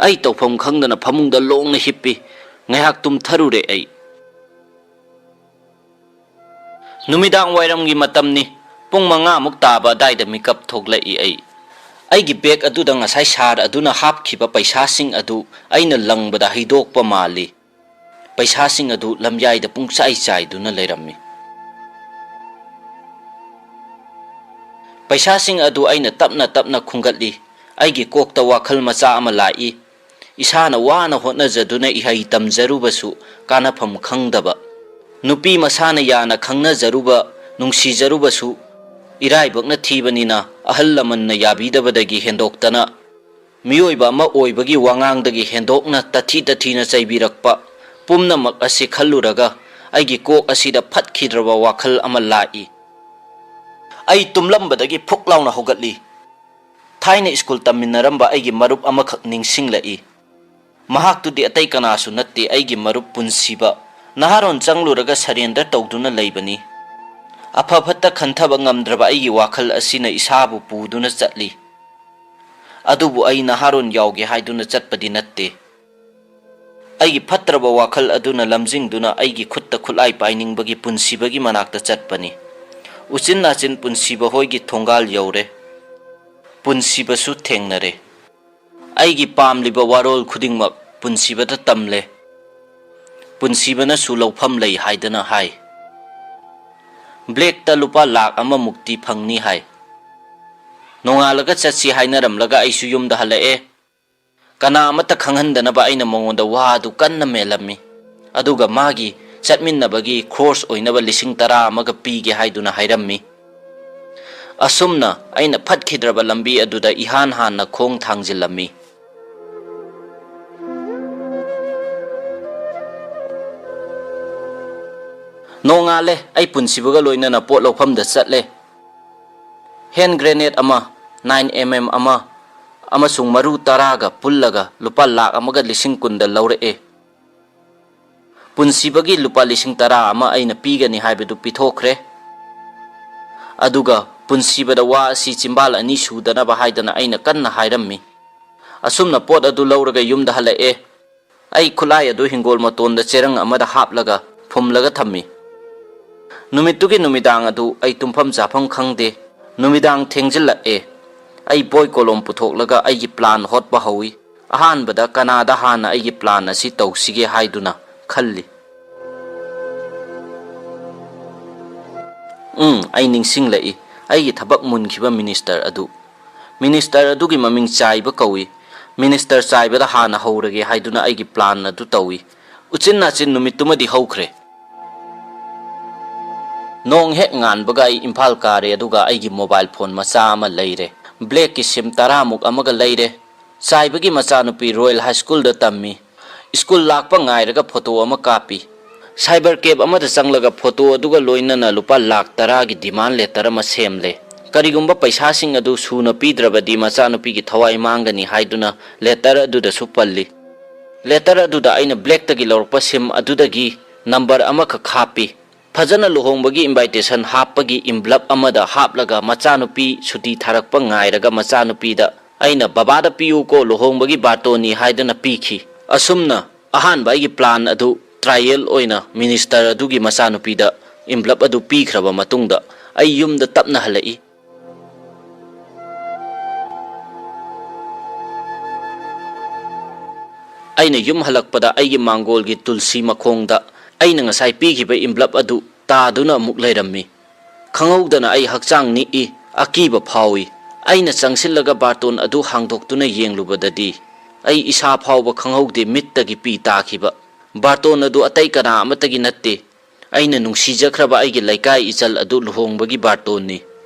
ꯑꯩ ꯇꯧꯐꯝ ꯈꯪꯗꯅ ꯐꯃꯨꯡꯗ ꯂꯣꯡꯅ ꯍꯤꯞꯄꯤ꯫ ꯉꯥꯏꯍꯥꯛ ꯇꯨꯝꯊꯔꯨꯔꯦ ꯑꯩ꯫ ꯅꯨꯃꯤꯗꯥꯡ ꯋꯥꯏꯔꯝꯒꯤ ꯃꯇꯝꯅꯤ꯫ ꯄꯨꯡ ꯃꯉꯥꯃꯨꯛ ꯇꯥꯕ ꯑꯗꯥꯏꯗ ꯃꯤꯀꯞ ꯊꯣꯛꯂꯛꯏ ꯑꯩ꯫ ꯑꯩꯒꯤ ꯕꯦꯒ ꯑꯗꯨꯗ ꯉꯁꯥꯏ ꯁꯥꯔ ꯑꯗꯨꯅ ꯍꯥꯞꯈꯤꯕ ꯄꯩꯁꯥꯁꯤꯡ ꯑꯗꯨ ꯑꯩꯅ ꯂꯪꯕꯗ ꯍꯩꯗꯣꯛꯄ ꯃꯥꯜꯂꯤ꯫ ꯄꯩꯁꯥꯁꯤꯡ ꯑꯗꯨ ꯂꯝꯌꯥꯏꯗ ꯄꯨꯡꯆꯥꯏ ꯆꯥꯏꯗꯨꯅ ꯂꯩꯔꯝꯃꯤ꯫ ꯄꯩꯁꯥꯁꯤꯡ ꯑꯗꯨ ꯑꯩꯅ ꯇꯞꯅ ꯇꯞꯅ ꯈꯨꯝꯒꯠꯂꯤ꯫ ꯑꯩꯒꯤ ꯀꯣꯛꯇ ꯋꯥꯈꯜ ꯃꯆꯥ ꯑꯃ ꯂꯥꯛꯏ꯫ ꯏꯁꯥꯅ ꯋꯥꯅ ꯍꯣꯠꯅꯖꯗꯨꯅ ꯏꯍꯩ ꯇꯝꯖꯔꯨꯕꯁꯨ ꯀꯥꯟꯅꯐꯝ ꯈꯪꯗꯕ, ꯅꯨꯄꯤ ꯃꯁꯥꯅ ꯌꯥꯅ ꯈꯪꯅꯖꯔꯨꯕ, ꯅꯨꯡꯁꯤꯖꯔꯨꯕꯁꯨ ꯏꯔꯥꯏꯕꯛꯅ ꯊꯤꯕꯅꯤꯅ ꯑꯍꯜ ꯂꯃꯟꯅ ꯌꯥꯕꯤꯗꯕꯗꯒꯤ ꯍꯦꯟꯗꯣꯛꯇꯅ ꯃꯤꯑꯣꯏꯕ ꯑꯃ ꯑꯣꯏꯕꯒꯤ ꯋꯥꯉꯥꯡꯗꯒꯤ ꯍꯦꯟꯗꯣꯛꯅ ꯇꯊꯤ ꯇꯊꯤꯅ ꯆꯩꯕꯤꯔꯛꯄ ꯄꯨꯝꯅꯃꯛ ꯑꯁꯤ ꯈꯜꯂꯨꯔꯒ ꯑꯩꯒꯤ ꯀꯣꯛ ꯑꯁꯤꯗ ꯐꯠꯈꯤꯗ꯭ꯔꯕ ꯋꯥꯈꯜ ꯑꯃ ꯂꯥꯛꯏ꯫ ꯑꯩ ꯇꯨꯝꯂꯝꯕꯗꯒꯤ ꯐꯨꯛ ꯂꯥꯎꯅ ꯍꯧꯒꯠꯂꯤ꯫ ꯊꯥꯏꯅ ꯁ꯭ꯀꯨꯜ ꯇꯝꯃꯤꯟꯅꯔꯝꯕ ꯑꯩꯒꯤ ꯃꯔꯨꯞ ꯑꯃꯈꯛ ꯅꯤꯡꯁꯤꯡꯂꯛꯏ꯫ ꯃꯍꯥꯛꯇꯨꯗꯤ ꯑꯇꯩ ꯀꯅꯥꯁꯨ ꯅꯠꯇꯦ, ꯑꯩꯒꯤ ꯃꯔꯨꯞ ꯄꯨꯟꯁꯤꯕ꯫ ꯅꯍꯥꯔꯣꯟ ꯆꯪꯂꯨꯔꯒ ꯁꯔꯦꯟꯗꯔ ꯇꯧꯗꯨꯅ ꯂꯩꯕꯅꯤ꯫ ꯑꯐ ꯐꯠꯇ ꯈꯟꯊꯕ ꯉꯝꯗ꯭ꯔꯕ ꯑꯩꯒꯤ ꯋꯥꯈꯜ ꯑꯁꯤꯅ ꯏꯁꯥꯕꯨ ꯄꯨꯗꯨꯅ ꯆꯠꯂꯤ꯫ ꯑꯗꯨꯕꯨ ꯑꯩ ꯅꯍꯥꯔꯣꯟ ꯌꯥꯎꯒꯦ ꯍꯥꯏꯗꯨꯅ ꯆꯠꯄꯗꯤ ꯅꯠꯇꯦ꯫ ꯑꯩꯒꯤ ꯐꯠꯇ꯭ꯔꯕ ꯋꯥꯈꯜ ꯑꯗꯨꯅ ꯂꯝꯖꯤꯡꯗꯨꯅ ꯑꯩꯒꯤ ꯈꯨꯠꯇ ꯈꯨꯠꯂꯥꯏ ꯄꯥꯏꯅꯤꯡꯕꯒꯤ ꯄꯨꯟꯁꯤꯕꯒꯤ ꯃꯅꯥꯛꯇ ꯆꯠꯄꯅꯤ꯫ ꯎꯆꯤꯟ ꯅꯥꯆꯤꯟ ꯄꯨꯟꯁꯤꯕ ꯍꯣꯏꯒꯤ ꯊꯣꯡꯒꯥꯜ ꯌꯧꯔꯦ꯫ ꯄꯨꯟꯁꯤꯕꯁꯨ ꯊꯦꯡꯅꯔꯦ꯫ ꯑꯩꯒꯤ ꯄꯥꯝꯂꯤꯕ ꯋꯥꯔꯣꯜ ꯈꯨꯗꯤꯡꯃꯛ ꯄꯨꯟꯁꯤꯕꯗ ꯇꯝꯂꯦ꯫ ꯄꯨꯟꯁꯤꯕꯅꯁꯨ ꯂꯧꯐꯝ ꯂꯩ ꯍꯥꯏꯗꯅ ꯍꯥꯏ꯫ ꯕ꯭ꯂꯦꯛꯇ ꯂꯨꯄꯥ ꯂꯥꯛ ꯑꯃꯃꯨꯛꯇꯤ ꯐꯪꯅꯤ ꯍꯥꯏ꯫ ꯅꯣꯡꯉꯥꯜꯂꯒ ꯆꯠꯁꯤ ꯍꯥꯏꯅꯔꯝꯂꯒ ꯑꯩꯁꯨ ꯌꯨꯝꯗ ꯍꯜꯂꯛꯑꯦ꯫ ꯀꯅꯥ ꯑꯃꯠꯇ ꯈꯪꯍꯟꯗꯅꯕ ꯑꯩꯅ ꯃꯉꯣꯟꯗ ꯋꯥ ꯑꯗꯨ ꯀꯟꯅ ꯃꯦꯜꯂꯝꯃꯤ꯫ ꯑꯗꯨꯒ ꯃꯥꯒꯤ ꯆꯠꯃꯤꯟꯅꯕꯒꯤ ꯈꯣꯔꯁ ꯑꯣꯏꯅꯕ ꯂꯤꯁꯤꯡ ꯇꯔꯥ ꯑꯃꯒ ꯄꯤꯒꯦ ꯍꯥꯏꯗꯨꯅ ꯍꯥꯏꯔꯝꯃꯤ꯫ ꯑꯁꯨꯝꯅ ꯑꯩꯅ ꯐꯠꯈꯤꯗ꯭ꯔꯕ ꯂꯝꯕꯤ ꯑꯗꯨꯗ ꯏꯍꯥꯟ ꯍꯥꯟꯅ ꯈꯣꯡ ꯊꯥꯡꯖꯤꯜꯂꯝꯃꯤ꯫ ꯅꯣꯡꯉꯥꯜꯂꯦ, ꯑꯩ ꯄꯨꯟꯁꯤꯕꯒ ꯂꯣꯏꯅꯅ ꯄꯣꯠ ꯂꯧꯐꯝꯗ ꯆꯠꯂꯦ꯫ ꯍꯦꯟ ꯒ꯭ꯔꯦꯅꯦꯗ ꯑꯃ, ꯅꯥꯏꯟ ꯑꯦꯝ ꯑꯦꯝ ꯑꯃ ꯑꯃꯁꯨꯡ ꯃꯔꯨ ꯇꯔꯥꯒ ꯄꯨꯜꯂꯒ ꯂꯨꯄꯥ ꯂꯥꯛ ꯑꯃꯒ ꯂꯤꯁꯤꯡ ꯀꯨꯟꯗ ꯂꯧꯔꯛꯑꯦ꯫ ꯄꯨꯟꯁꯤꯕꯒꯤ ꯂꯨꯄꯥ ꯂꯤꯁꯤꯡ ꯇꯔꯥ ꯑꯃ ꯑꯩꯅ ꯄꯤꯒꯅꯤ ꯍꯥꯏꯕꯗꯨ ꯄꯤꯊꯣꯛꯈ꯭ꯔꯦ꯫ ꯑꯗꯨꯒ ꯄꯨꯟꯁꯤꯕꯗ ꯋꯥ ꯑꯁꯤ ꯆꯤꯝꯕꯥꯜ ꯑꯅꯤ ꯁꯨꯗꯅꯕ ꯍꯥꯏꯗꯅ ꯑꯩꯅ ꯀꯟꯅ ꯍꯥꯏꯔꯝꯃꯤ꯫ ꯑꯁꯨꯝꯅ ꯄꯣꯠ ꯑꯗꯨ ꯂꯧꯔꯒ ꯌꯨꯝꯗ ꯍꯜꯂꯛꯑꯦ꯫ ꯑꯩ ꯈꯨꯠꯂꯥꯏ ꯑꯗꯨ ꯍꯤꯡꯒꯣꯜ ꯃꯇꯣꯟꯗ ꯆꯦꯔꯪ ꯑꯃꯗ ꯍꯥꯞꯂꯒ ꯐꯨꯝꯂꯒ ꯊꯝꯃꯤ꯫ ꯅꯨꯃꯤꯠꯇꯨꯒꯤ ꯅꯨꯃꯤꯗꯥꯡ ꯑꯗꯨ ꯑꯩ ꯇꯨꯝꯐꯝ ꯆꯥꯐꯝ ꯈꯪꯗꯦ꯫ ꯅꯨꯃꯤꯗꯥꯡ ꯊꯦꯡꯖꯤꯜꯂꯛꯑꯦ꯫ ꯑꯩ ꯕꯣꯏ ꯀꯣꯂꯣꯝ ꯄꯨꯊꯣꯛꯂꯒ ꯑꯩꯒꯤ ꯄ꯭ꯂꯥꯟ ꯍꯣꯠꯄ ꯍꯧꯏ꯫ ꯑꯍꯥꯟꯕꯗ ꯀꯅꯥꯗ ꯍꯥꯟꯅ ꯑꯩꯒꯤ ꯄ꯭ꯂꯥꯟ ꯑꯁꯤ ꯇꯧꯁꯤꯒꯦ ꯍꯥꯏꯗꯨꯅ ꯈꯜꯂꯤ꯫ ꯎꯝ, ꯑꯩ ꯅꯤꯡꯁꯤꯡꯂꯛꯏ, ꯑꯩꯒꯤ ꯊꯕꯛ ꯃꯨꯟꯈꯤꯕ ꯃꯤꯅꯤꯁꯇꯔ ꯑꯗꯨ꯫ ꯃꯤꯅꯤꯁꯇꯔ ꯑꯗꯨꯒꯤ ꯃꯃꯤꯡ ꯆꯥꯏꯕ ꯀꯧꯏ꯫ ꯃꯤꯅꯤꯁꯇꯔ ꯆꯥꯏꯕꯗ ꯍꯥꯟꯅ ꯍꯧꯔꯒꯦ ꯍꯥꯏꯗꯨꯅ ꯑꯩꯒꯤ ꯄ꯭ꯂꯥꯟ ꯑꯗꯨ ꯇꯧꯏ꯫ ꯎꯆꯤꯟ ꯅꯥꯆꯤꯟ ꯅꯨꯃꯤꯠꯇꯨꯃꯗꯤ ꯍꯧꯈ꯭ꯔꯦ꯫ ꯅꯣꯡ ꯍꯦꯛ ꯉꯥꯟꯕꯒ ꯑꯩ ꯏꯝꯐꯥꯜ ꯀꯥꯔꯦ, ꯑꯗꯨꯒ ꯑꯩꯒꯤ ꯃꯣꯕꯥꯏꯜ ꯐꯣꯟ ꯃꯆꯥ ꯑꯃ ꯂꯩꯔꯦ꯫ ꯕ꯭ꯂꯦꯛꯀꯤ ꯁꯤꯝ ꯇꯔꯥꯃꯨꯛ ꯑꯃꯒ ꯂꯩꯔꯦ꯫ ꯆꯥꯏꯕꯒꯤ ꯃꯆꯥꯅꯨꯄꯤ ꯔꯣꯌꯦꯜ ꯍꯥꯏ ꯁ꯭ꯀꯨꯜꯗ ꯇꯝꯃꯤ꯫ ꯁ꯭ꯀꯨꯜ ꯂꯥꯛꯄ ꯉꯥꯏꯔꯒ ꯐꯣꯇꯣ ꯑꯃ ꯀꯥꯞꯄꯤ꯫ ꯁꯥꯏꯕꯔ ꯀꯦꯞ ꯑꯃꯗ ꯆꯪꯂꯒ ꯐꯣꯇꯣ ꯑꯗꯨꯒ ꯂꯣꯏꯅꯅ ꯂꯨꯄꯥ ꯂꯥꯈ ꯇꯔꯥꯒꯤ ꯗꯤꯃꯥꯟ ꯂꯦꯇꯔ ꯑꯃ ꯁꯦꯝꯂꯦ꯫ ꯀꯔꯤꯒꯨꯝꯕ ꯄꯩꯁꯥꯁꯤꯡ ꯑꯗꯨ ꯁꯨꯅ ꯄꯤꯗ꯭ꯔꯕꯗꯤ ꯃꯆꯥꯅꯨꯄꯤꯒꯤ ꯊꯋꯥꯏ ꯃꯥꯡꯒꯅꯤ ꯍꯥꯏꯗꯨꯅ ꯂꯦꯇꯔ ꯑꯗꯨꯗꯁꯨ ꯄꯜꯂꯤ꯫ ꯂꯦꯇꯔ ꯑꯗꯨꯗ ꯑꯩꯅ ꯕ꯭ꯂꯦꯛꯇꯒꯤ ꯂꯧꯔꯛꯄ ꯁꯤꯝ ꯑꯗꯨꯗꯒꯤ ꯅꯝꯕꯔ ꯑꯃꯈꯛ ꯍꯥꯞꯄꯤ꯫ ꯐꯖꯅ ꯂꯨꯍꯣꯡꯕꯒꯤ ꯏꯟꯚꯥꯏꯇꯦꯁꯟ ꯍꯥꯞꯄꯒꯤ ꯏꯟꯚ꯭ꯂꯞ ꯑꯃꯗ ꯍꯥꯞꯂꯒ ꯃꯆꯥꯅꯨꯄꯤ ꯁꯨꯇꯤ ꯊꯥꯔꯛꯄ ꯉꯥꯏꯔꯒ ꯃꯆꯥꯅꯨꯄꯤꯗ ꯑꯩꯅ "ꯕꯕꯥꯗ ꯄꯤꯌꯨꯀꯣ, ꯂꯨꯍꯣꯡꯕꯒꯤ ꯕꯥꯔꯇꯣꯟꯅꯤ" ꯍꯥꯏꯗꯨꯅ ꯄꯤꯈꯤ꯫ ꯑꯁꯨꯝꯅ ꯑꯍꯥꯟꯕ ꯑꯩꯒꯤ ꯄ꯭ꯂꯥꯟ ꯑꯗꯨ ꯇ꯭ꯔꯥꯏꯌꯦꯜ ꯑꯣꯏꯅ ꯃꯤꯅꯤꯁꯇꯔ ꯑꯗꯨꯒꯤ ꯃꯆꯥꯅꯨꯄꯤꯗ ꯏꯟꯚ꯭ꯂꯞ ꯑꯗꯨ ꯄꯤꯈ꯭ꯔꯕ ꯃꯇꯨꯡꯗ ꯑꯩ ꯌꯨꯝꯗ ꯇꯞꯅ ꯍꯜꯂꯛꯏ꯫ ꯑꯩꯅ ꯌꯨꯝ ꯍꯜꯂꯛꯄꯗ ꯑꯩꯒꯤ ꯃꯥꯡꯒꯣꯜꯒꯤ ꯇꯨꯜꯁꯤ ꯃꯈꯣꯡꯗ ꯑꯩꯅ ꯉꯁꯥꯏ ꯄꯤꯈꯤꯕ ꯏꯟꯚ꯭ꯂꯞ ꯑꯗꯨ ꯇꯥꯗꯨꯅ ꯑꯃꯨꯛ ꯂꯩꯔꯝꯃꯤ꯫ ꯈꯪꯍꯧꯗꯅ ꯑꯩ ꯍꯛꯆꯥꯡ ꯅꯤꯛꯏ, ꯑꯀꯤꯕ ꯐꯥꯎꯏ꯫ ꯑꯩꯅ ꯆꯪꯁꯤꯜꯂꯒ ꯕꯥꯔꯇꯣꯟ ꯑꯗꯨ ꯍꯥꯡꯗꯣꯛꯇꯨꯅ ꯌꯦꯡꯂꯨꯕꯗꯗꯤ ꯑꯩ ꯏꯁꯥ ꯐꯥꯎꯕ ꯈꯪꯍꯧꯗꯦ, ꯃꯤꯠꯇꯒꯤ ꯄꯤ ꯇꯥꯈꯤꯕ꯫ ꯕꯥꯔꯇꯣꯟ ꯑꯗꯨ ꯑꯇꯩ ꯀꯅꯥ ꯑꯃꯠꯇꯒꯤ ꯅꯠꯇꯦ, ꯑꯩꯅ ꯅꯨꯡꯁꯤꯖꯈ꯭ꯔꯕ ꯑꯩꯒꯤ ꯂꯩꯀꯥꯏ ꯏꯆꯜ ꯑꯗꯨ ꯂꯨꯍꯣꯡꯕꯒꯤ ꯕꯥꯔꯇꯣꯟꯅꯤ꯫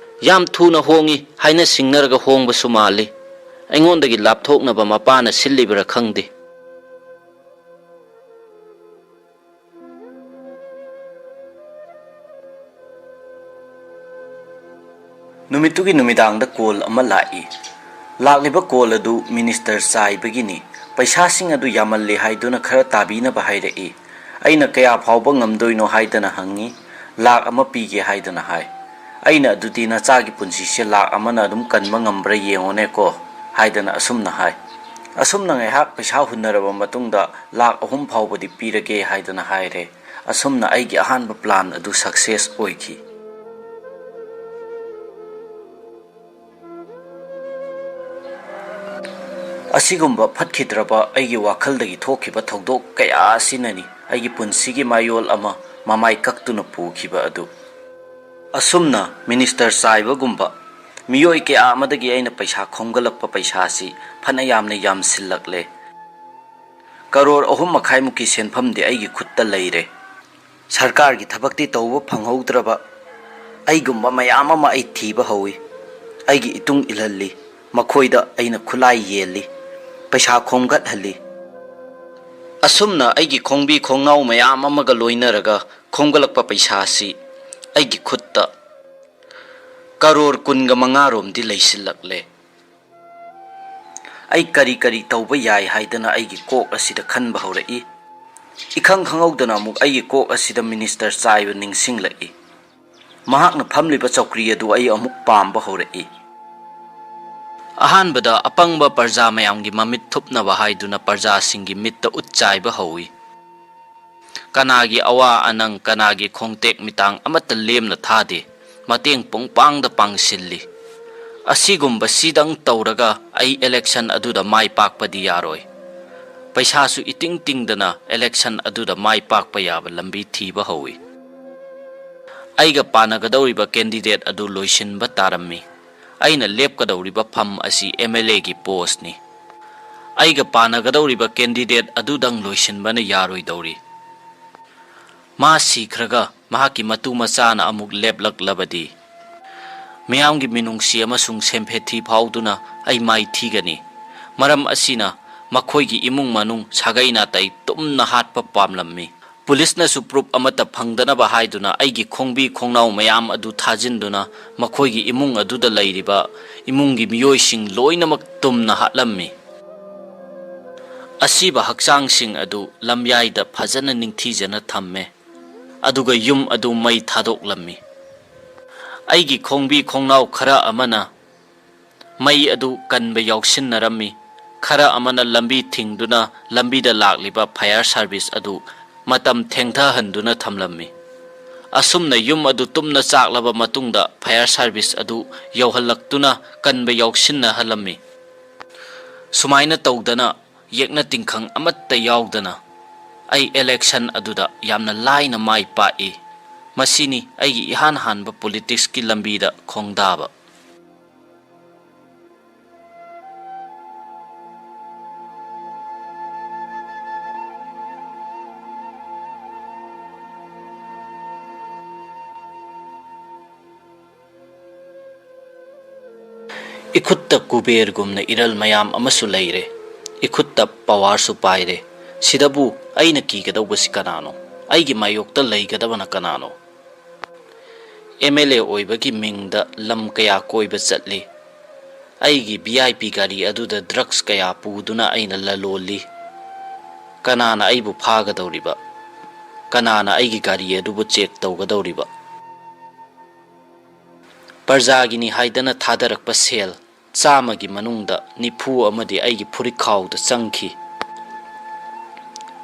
ꯌꯥꯝ ꯊꯨꯅ ꯍꯣꯡꯏ ꯍꯥꯏꯅ ꯁꯤꯡꯅꯔꯒ ꯍꯣꯡꯕꯁꯨ ꯃꯥꯜꯂꯤ꯫ ꯑꯩꯉꯣꯟꯗꯒꯤ ꯂꯥꯞꯊꯣꯛꯅꯕ ꯃꯄꯥꯅ ꯁꯤꯜꯂꯤꯕꯔꯥ ꯈꯪꯗꯦ꯫ ꯅꯨꯃꯤꯠꯇꯨꯒꯤ ꯅꯨꯃꯤꯗꯥꯡꯗ ꯀꯣꯜ ꯑꯃ ꯂꯥꯛꯏ꯫ ꯂꯥꯛꯂꯤꯕ ꯀꯣꯜ ꯑꯗꯨ ꯃꯤꯅꯤꯁꯇꯔ ꯆꯥꯏꯕꯒꯤꯅꯤ꯫ ꯄꯩꯁꯥꯁꯤꯡ ꯑꯗꯨ ꯌꯥꯝꯃꯜꯂꯦ ꯍꯥꯏꯗꯨꯅ ꯈꯔ ꯇꯥꯕꯤꯅꯕ ꯍꯥꯏꯔꯛꯏ꯫ ꯑꯩꯅ "ꯀꯌꯥ ꯐꯥꯎꯕ ꯉꯝꯗꯣꯏꯅꯣ?" ꯍꯥꯏꯗꯅ ꯍꯪꯉꯤ꯫ "ꯂꯥꯛ ꯑꯃ ꯄꯤꯒꯦ" ꯍꯥꯏꯗꯅ ꯍꯥꯏ꯫ ꯑꯩꯅ "ꯑꯗꯨꯗꯤ ꯅꯆꯥꯒꯤ ꯄꯨꯟꯁꯤꯁꯦ ꯂꯥꯛ ꯑꯃꯅ ꯑꯗꯨꯝ ꯀꯟꯕ ꯉꯝꯕ꯭ꯔꯥ ꯌꯦꯡꯉꯣꯅꯦꯀꯣ" ꯍꯥꯏꯗꯅ ꯑꯁꯨꯝꯅ ꯍꯥꯏ꯫ ꯑꯁꯨꯝꯅ ꯉꯥꯏꯍꯥꯛ ꯄꯩꯁꯥ ꯍꯨꯟꯅꯔꯕ ꯃꯇꯨꯡꯗ "ꯂꯥꯛ ꯑꯍꯨꯝ ꯐꯥꯎꯕꯗꯤ ꯄꯤꯔꯒꯦ" ꯍꯥꯏꯗꯅ ꯍꯥꯏꯔꯦ꯫ ꯑꯁꯨꯝꯅ ꯑꯩꯒꯤ ꯑꯍꯥꯟꯕ plan ꯑꯗꯨ success ꯑꯣꯏꯈꯤ꯫ ꯑꯁꯤꯒꯨꯝꯕ ꯐꯠꯈꯤꯗ꯭ꯔꯕ ꯑꯩꯒꯤ ꯋꯥꯈꯜꯗꯒꯤ ꯊꯣꯛꯈꯤꯕ ꯊꯧꯗꯣꯛ ꯀꯌꯥ ꯑꯁꯤꯅꯅꯤ ꯑꯩꯒꯤ ꯄꯨꯟꯁꯤꯒꯤ ꯃꯌꯣꯜ ꯑꯃ ꯃꯃꯥꯏ ꯀꯛꯇꯨꯅ ꯄꯨꯈꯤꯕ ꯑꯗꯨ꯫ ꯑꯁꯨꯝꯅ ꯃꯤꯅꯤꯁꯇꯔ ꯆꯥꯏꯕꯒꯨꯝꯕ ꯃꯤꯑꯣꯏ ꯀꯌꯥ ꯑꯃꯗꯒꯤ ꯑꯩꯅ ꯄꯩꯁꯥ ꯈꯣꯝꯒꯠꯂꯛꯄ ꯄꯩꯁꯥ ꯑꯁꯤ ꯐꯅ ꯌꯥꯝꯅ ꯌꯥꯝꯁꯤꯜꯂꯛꯂꯦ꯫ ꯀꯔꯣꯔ ꯑꯍꯨꯝ ꯃꯈꯥꯏꯃꯨꯛꯀꯤ ꯁꯦꯟꯐꯝꯗꯤ ꯑꯩꯒꯤ ꯈꯨꯠꯇ ꯂꯩꯔꯦ꯫ ꯁꯔꯀꯥꯔꯒꯤ ꯊꯕꯛꯇꯤ ꯇꯧꯕ ꯐꯪꯍꯧꯗ꯭ꯔꯕ ꯑꯩꯒꯨꯝꯕ ꯃꯌꯥꯝ ꯑꯃ ꯑꯩ ꯊꯤꯕ ꯍꯧꯏ꯫ ꯑꯩꯒꯤ ꯏꯇꯨꯡ ꯏꯜꯍꯜꯂꯤ꯫ ꯃꯈꯣꯏꯗ ꯑꯩꯅ ꯈꯨꯠꯂꯥꯏ ꯌꯦꯜꯂꯤ꯫ ꯄꯩꯁꯥ ꯈꯣꯝꯒꯠꯍꯜꯂꯤ꯫ ꯑꯁꯨꯝꯅ ꯑꯩꯒꯤ ꯈꯣꯡꯕꯤ ꯈꯣꯡꯅꯥꯎ ꯃꯌꯥꯝ ꯑꯃꯒ ꯂꯣꯏꯅꯔꯒ ꯈꯣꯝꯒꯠꯂꯛꯄ ꯄꯩꯁꯥ ꯑꯁꯤ ꯑꯩꯒꯤ ꯈꯨꯠꯇ ꯀꯔꯣꯔ ꯀꯨꯟꯒ ꯃꯉꯥ ꯔꯣꯝꯗꯤ ꯂꯩꯁꯤꯜꯂꯛꯂꯦ꯫ ꯑꯩ ꯀꯔꯤ ꯀꯔꯤ ꯇꯧꯕ ꯌꯥꯏ ꯍꯥꯏꯗꯅ ꯑꯩꯒꯤ ꯀꯣꯛ ꯑꯁꯤꯗ ꯈꯟꯕ ꯍꯧꯔꯛꯏ꯫ ꯏꯈꯪ ꯈꯪꯍꯧꯗꯅ ꯑꯃꯨꯛ ꯑꯩꯒꯤ ꯀꯣꯛ ꯑꯁꯤꯗ ꯃꯤꯅꯤꯁꯇꯔ ꯆꯥꯏꯕ ꯅꯤꯡꯁꯤꯡꯂꯛꯏ꯫ ꯃꯍꯥꯛꯅ ꯐꯝꯂꯤꯕ ꯆꯧꯀ꯭ꯔꯤ ꯑꯗꯨ ꯑꯩ ꯑꯃꯨꯛ ꯄꯥꯝꯕ ꯍꯧꯔꯛꯏ꯫ ꯑꯍꯥꯟꯕꯗ ꯑꯄꯪꯕ ꯄ꯭ꯔꯖꯥ ꯃꯌꯥꯝꯒꯤ ꯃꯃꯤꯠ ꯊꯨꯞꯅꯕ ꯍꯥꯏꯗꯨꯅ ꯄ꯭ꯔꯖꯥꯁꯤꯡꯒꯤ ꯃꯤꯠꯇ ꯎꯠ ꯆꯥꯏꯕ ꯍꯧꯏ꯫ ꯀꯅꯥꯒꯤ ꯑꯋꯥ ꯑꯅꯪ, ꯀꯅꯥꯒꯤ ꯈꯣꯡꯇꯦꯛ ꯃꯤꯇꯥꯡ ꯑꯃꯠꯇ ꯂꯦꯝꯅ ꯊꯥꯗꯦ꯫ ꯃꯇꯦꯡ ꯄꯨꯡꯄꯥꯡꯗ ꯄꯥꯡꯁꯤꯜꯂꯤ꯫ ꯑꯁꯤꯒꯨꯝꯕꯁꯤꯗꯪ ꯇꯧꯔꯒ ꯑꯩ election ꯑꯗꯨꯗ ꯃꯥꯏ ꯄꯥꯛꯄꯗꯤ ꯌꯥꯔꯣꯏ꯫ ꯄꯩꯁꯥꯁꯨ ꯏꯇꯤꯡ ꯇꯤꯡꯗꯅ election ꯑꯗꯨꯗ ꯃꯥꯏ ꯄꯥꯛꯄ ꯌꯥꯕ ꯂꯝꯕꯤ ꯊꯤꯕ ꯍꯧꯏ꯫ ꯑꯩꯒ ꯄꯥꯟꯅꯒꯗꯧꯔꯤꯕ candidate ꯑꯗꯨ ꯂꯣꯏꯁꯤꯟꯕ ꯇꯥꯔꯝꯃꯤ꯫ ꯑꯩꯅ ꯂꯦꯞꯀꯗꯧꯔꯤꯕ ꯐꯝ ꯑꯁꯤ MLAꯒꯤ postꯅꯤ꯫ ꯑꯩꯒ ꯄꯥꯟꯅꯒꯗꯧꯔꯤꯕ candidate ꯑꯗꯨꯗꯪ ꯂꯣꯏꯁꯤꯟꯕꯅ ꯌꯥꯔꯣꯏꯗꯧꯔꯤ꯫ ꯃꯥ ꯁꯤꯈ꯭ꯔꯒ ꯃꯍꯥꯛꯀꯤ ꯃꯇꯨ ꯃꯆꯥꯅ ꯑꯃꯨꯛ ꯂꯦꯞꯂꯛꯂꯕꯗꯤ, ꯃꯤꯌꯥꯝꯒꯤ ꯃꯤꯅꯨꯡꯁꯤ ꯑꯃꯁꯨꯡ ꯁꯦꯝꯐꯦꯊꯤ ꯐꯥꯎꯗꯨꯅ ꯑꯩ ꯃꯥꯏ ꯊꯤꯒꯅꯤ꯫ ꯃꯔꯝ ꯑꯁꯤꯅ ꯃꯈꯣꯏꯒꯤ ꯏꯃꯨꯡ ꯃꯅꯨꯡ ꯁꯥꯒꯩ ꯅꯥꯇꯩ ꯇꯨꯝꯅ ꯍꯥꯠꯄ ꯄꯥꯝꯂꯝꯃꯤ꯫ ꯄꯨꯂꯤꯁꯅꯁꯨ proof ꯑꯃꯠꯇ ꯐꯪꯗꯅꯕ ꯍꯥꯏꯗꯨꯅ ꯑꯩꯒꯤ ꯈꯣꯡꯕꯤ ꯈꯣꯡꯅꯥꯎ ꯃꯌꯥꯝ ꯑꯗꯨ ꯊꯥꯖꯤꯟꯗꯨꯅ ꯃꯈꯣꯏꯒꯤ ꯏꯃꯨꯡ ꯑꯗꯨꯗ ꯂꯩꯔꯤꯕ ꯏꯃꯨꯡꯒꯤ ꯃꯤꯑꯣꯏꯁꯤꯡ ꯂꯣꯏꯅꯃꯛ ꯇꯨꯝꯅ ꯍꯥꯠꯂꯝꯃꯤ꯫ ꯑꯁꯤꯕ ꯍꯛꯆꯥꯡꯁꯤꯡ ꯑꯗꯨ ꯂꯝꯌꯥꯏꯗ ꯐꯖꯅ ꯅꯤꯡꯊꯤꯖꯅ ꯊꯝꯃꯦ, ꯑꯗꯨꯒ ꯌꯨꯝ ꯑꯗꯨ ꯃꯩ ꯊꯥꯗꯣꯛꯂꯝꯃꯤ꯫ ꯑꯩꯒꯤ ꯈꯣꯡꯕꯤ ꯈꯣꯡꯅꯥꯎ ꯈꯔ ꯑꯃꯅ ꯃꯩ ꯑꯗꯨ ꯀꯟꯕ ꯌꯥꯎꯁꯤꯟꯅꯔꯝꯃꯤ, ꯈꯔ ꯑꯃꯅ ꯂꯝꯕꯤ ꯊꯤꯡꯗꯨꯅ ꯂꯝꯕꯤꯗ ꯂꯥꯛꯂꯤꯕ fire service ꯑꯗꯨ ꯃꯇꯝ ꯊꯦꯡꯊꯍꯟꯗꯨꯅ ꯊꯝꯂꯝꯃꯤ꯫ ꯑꯁꯨꯝꯅ ꯌꯨꯝ ꯑꯗꯨ ꯇꯨꯝꯅ ꯆꯥꯛꯂꯕ ꯃꯇꯨꯡꯗ fire service ꯑꯗꯨ ꯌꯧꯍꯜꯂꯛꯇꯨꯅ ꯀꯟꯕ ꯌꯥꯎꯁꯤꯟꯅꯍꯜꯂꯝꯃꯤ꯫ ꯁꯨꯃꯥꯏꯅ ꯇꯧꯗꯅ, ꯌꯦꯛꯅ ꯇꯤꯡꯈꯪ ꯑꯃꯠꯇ ꯌꯥꯎꯗꯅ ꯑꯩ election ꯑꯗꯨꯗ ꯌꯥꯝꯅ ꯂꯥꯏꯅ ꯃꯥꯏ ꯄꯥꯛꯏ꯫ ꯃꯁꯤꯅꯤ ꯑꯩꯒꯤ ꯏꯍꯥꯟ ꯍꯥꯟꯕ politicsꯀꯤ ꯂꯝꯕꯤꯗ ꯈꯣꯡꯗꯥꯕ꯫ ꯏꯈꯨꯠꯇ ꯀꯨꯕꯦꯔꯒꯨꯝꯅ ꯏꯔꯜ ꯃꯌꯥꯝ ꯑꯃꯁꯨ ꯂꯩꯔꯦ꯫ ꯏꯈꯨꯠꯇ powerꯁꯨ ꯄꯥꯏꯔꯦ꯫ ꯁꯤꯗꯕꯨ ꯑꯩꯅ ꯀꯤꯒꯗꯧꯕꯁꯤ ꯀꯅꯥꯅꯣ? ꯑꯩꯒꯤ ꯃꯥꯌꯣꯛꯇ ꯂꯩꯒꯗꯕꯅ ꯀꯅꯥꯅꯣ? MLA ꯑꯣꯏꯕꯒꯤ ꯃꯤꯡꯗ ꯂꯝ ꯀꯌꯥ ꯀꯣꯏꯕ ꯆꯠꯂꯤ꯫ ꯑꯩꯒꯤ VIP ꯒꯥꯔꯤ ꯑꯗꯨꯗ drugs ꯀꯌꯥ ꯄꯨꯗꯨꯅ ꯑꯩꯅ ꯂꯂꯣꯜꯂꯤ꯫ ꯀꯅꯥꯅ ꯑꯩꯕꯨ ꯐꯥꯒꯗꯧꯔꯤꯕ? ꯀꯅꯥꯅ ꯑꯩꯒꯤ ꯒꯥꯔꯤ ꯑꯗꯨꯕꯨ check ꯇꯧꯒꯗꯧꯔꯤꯕ? ꯄ꯭ꯔꯖꯥꯒꯤꯅꯤ ꯍꯥꯏꯗꯅ ꯊꯥꯗꯔꯛꯄ ꯁꯦꯜ ꯆꯥꯝꯃꯒꯤ ꯃꯅꯨꯡꯗ ꯅꯤꯐꯨ ꯑꯃꯗꯤ ꯑꯩꯒꯤ ꯐꯨꯔꯤꯠꯈꯥꯎꯗ ꯆꯪꯈꯤ꯫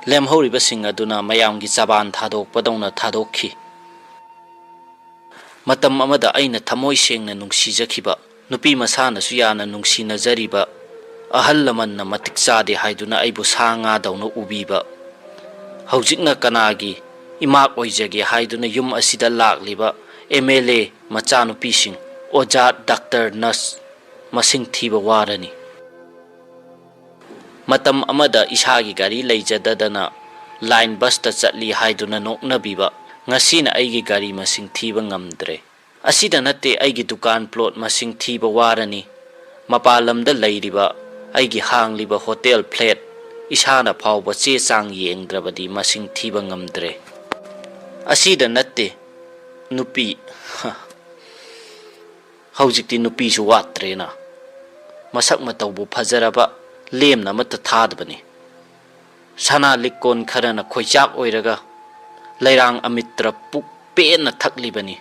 ꯂꯦꯝꯍꯧꯔꯤꯕꯁꯤꯡ ꯑꯗꯨꯅ ꯃꯌꯥꯝꯒꯤ ꯆꯕꯥꯟ ꯊꯥꯗꯣꯛꯄꯗꯧꯅ ꯊꯥꯗꯣꯛꯈꯤ꯫ ꯃꯇꯝ ꯑꯃꯗ ꯑꯩꯅ ꯊꯃꯣꯏ ꯁꯦꯡꯅ ꯅꯨꯡꯁꯤꯖꯈꯤꯕ, ꯅꯨꯄꯤ ꯃꯁꯥꯅꯁꯨ ꯌꯥꯅ ꯅꯨꯡꯁꯤꯅꯖꯔꯤꯕ ꯑꯍꯜ ꯂꯃꯟꯅ ꯃꯇꯤꯛ ꯆꯥꯗꯦ ꯍꯥꯏꯗꯨꯅ ꯑꯩꯕꯨ ꯁꯥ ꯉꯥꯗꯧꯅ ꯎꯕꯤꯕ, ꯍꯧꯖꯤꯛꯅ ꯀꯅꯥꯒꯤ ꯏꯃꯥꯛ ꯑꯣꯏꯖꯒꯦ ꯍꯥꯏꯗꯨꯅ ꯌꯨꯝ ꯑꯁꯤꯗ ꯂꯥꯛꯂꯤꯕ MLA ꯃꯆꯥꯅꯨꯄꯤꯁꯤꯡ, ꯑꯣꯖꯥ, doctor, nurse, ꯃꯁꯤꯡ ꯊꯤꯕ ꯋꯥꯔꯅꯤ꯫ ꯃꯇꯝ ꯑꯃꯗ ꯏꯁꯥꯒꯤ ꯒꯥꯔꯤ ꯂꯩꯖꯗꯗꯅ line busꯇ ꯆꯠꯂꯤ ꯍꯥꯏꯗꯨꯅ ꯅꯣꯛꯅꯕꯤꯕ, ꯉꯁꯤꯅ ꯑꯩꯒꯤ ꯒꯥꯔꯤ ꯃꯁꯤꯡ ꯊꯤꯕ ꯉꯝꯗ꯭ꯔꯦ꯫ ꯑꯁꯤꯗ ꯅꯠꯇꯦ, ꯑꯩꯒꯤ ꯗꯨꯀꯥꯟ plot ꯃꯁꯤꯡ ꯊꯤꯕ ꯋꯥꯔꯅꯤ꯫ ꯃꯄꯥꯟ ꯂꯝꯗ ꯂꯩꯔꯤꯕ ꯑꯩꯒꯤ ꯍꯥꯡꯂꯤꯕ hotel, flat, ꯏꯁꯥꯅ ꯐꯥꯎꯕ ꯆꯦ ꯆꯥꯡ ꯌꯦꯡꯗ꯭ꯔꯕꯗꯤ ꯃꯁꯤꯡ ꯊꯤꯕ ꯉꯝꯗ꯭ꯔꯦ꯫ ꯑꯁꯤꯗ ꯅꯠꯇꯦ, ꯅꯨꯄꯤ, ꯍ, ꯍꯧꯖꯤꯛꯇꯤ ꯅꯨꯄꯤꯁꯨ ꯋꯥꯠꯇ꯭ꯔꯦꯅ꯫ ꯃꯁꯛ ꯃꯇꯧꯕꯨ ꯐꯖꯔꯕ ꯂꯦꯝꯅ ꯑꯃꯠꯇ ꯊꯥꯗꯕꯅꯤ꯫ ꯁꯅꯥ ꯂꯤꯛꯀꯣꯟ ꯈꯔꯅ ꯈꯣꯏꯆꯥꯛ ꯑꯣꯏꯔꯒ ꯂꯩꯔꯥꯡ ꯑꯃꯤꯇ꯭ꯔ ꯄꯨꯛ ꯄꯦꯟꯅ ꯊꯛꯂꯤꯕꯅꯤ꯫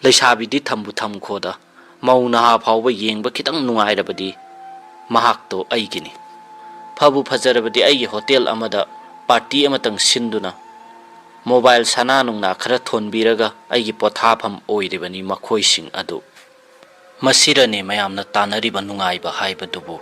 ꯂꯩꯁꯥꯕꯤꯗꯤ ꯊꯝꯕꯨ ꯊꯝꯈꯣꯗ, ꯃꯧ ꯅꯍꯥ ꯐꯥꯎꯕ ꯌꯦꯡꯕ ꯈꯤꯇꯪ ꯅꯨꯡꯉꯥꯏꯔꯕꯗꯤ ꯃꯍꯥꯛꯇꯣ ꯑꯩꯒꯤꯅꯤ꯫ ꯐꯕꯨ ꯐꯖꯔꯕꯗꯤ ꯑꯩꯒꯤ hotel ꯑꯃꯗ ꯄꯥꯔꯇꯤ ꯑꯃꯇꯪ ꯁꯤꯟꯗꯨꯅ ꯃꯣꯕꯥꯏꯜ ꯁꯅꯥ ꯅꯨꯡꯅꯥ ꯈꯔ ꯊꯣꯟꯕꯤꯔꯒ ꯑꯩꯒꯤ ꯄꯣꯊꯥꯐꯝ ꯑꯣꯏꯔꯤꯕꯅꯤ ꯃꯈꯣꯏꯁꯤꯡ ꯑꯗꯨ꯫ ꯃꯁꯤꯔꯅꯦ ꯃꯌꯥꯝꯅ ꯇꯥꯟꯅꯔꯤꯕ ꯅꯨꯡꯉꯥꯏꯕ ꯍꯥꯏꯕꯗꯨꯕꯨ꯫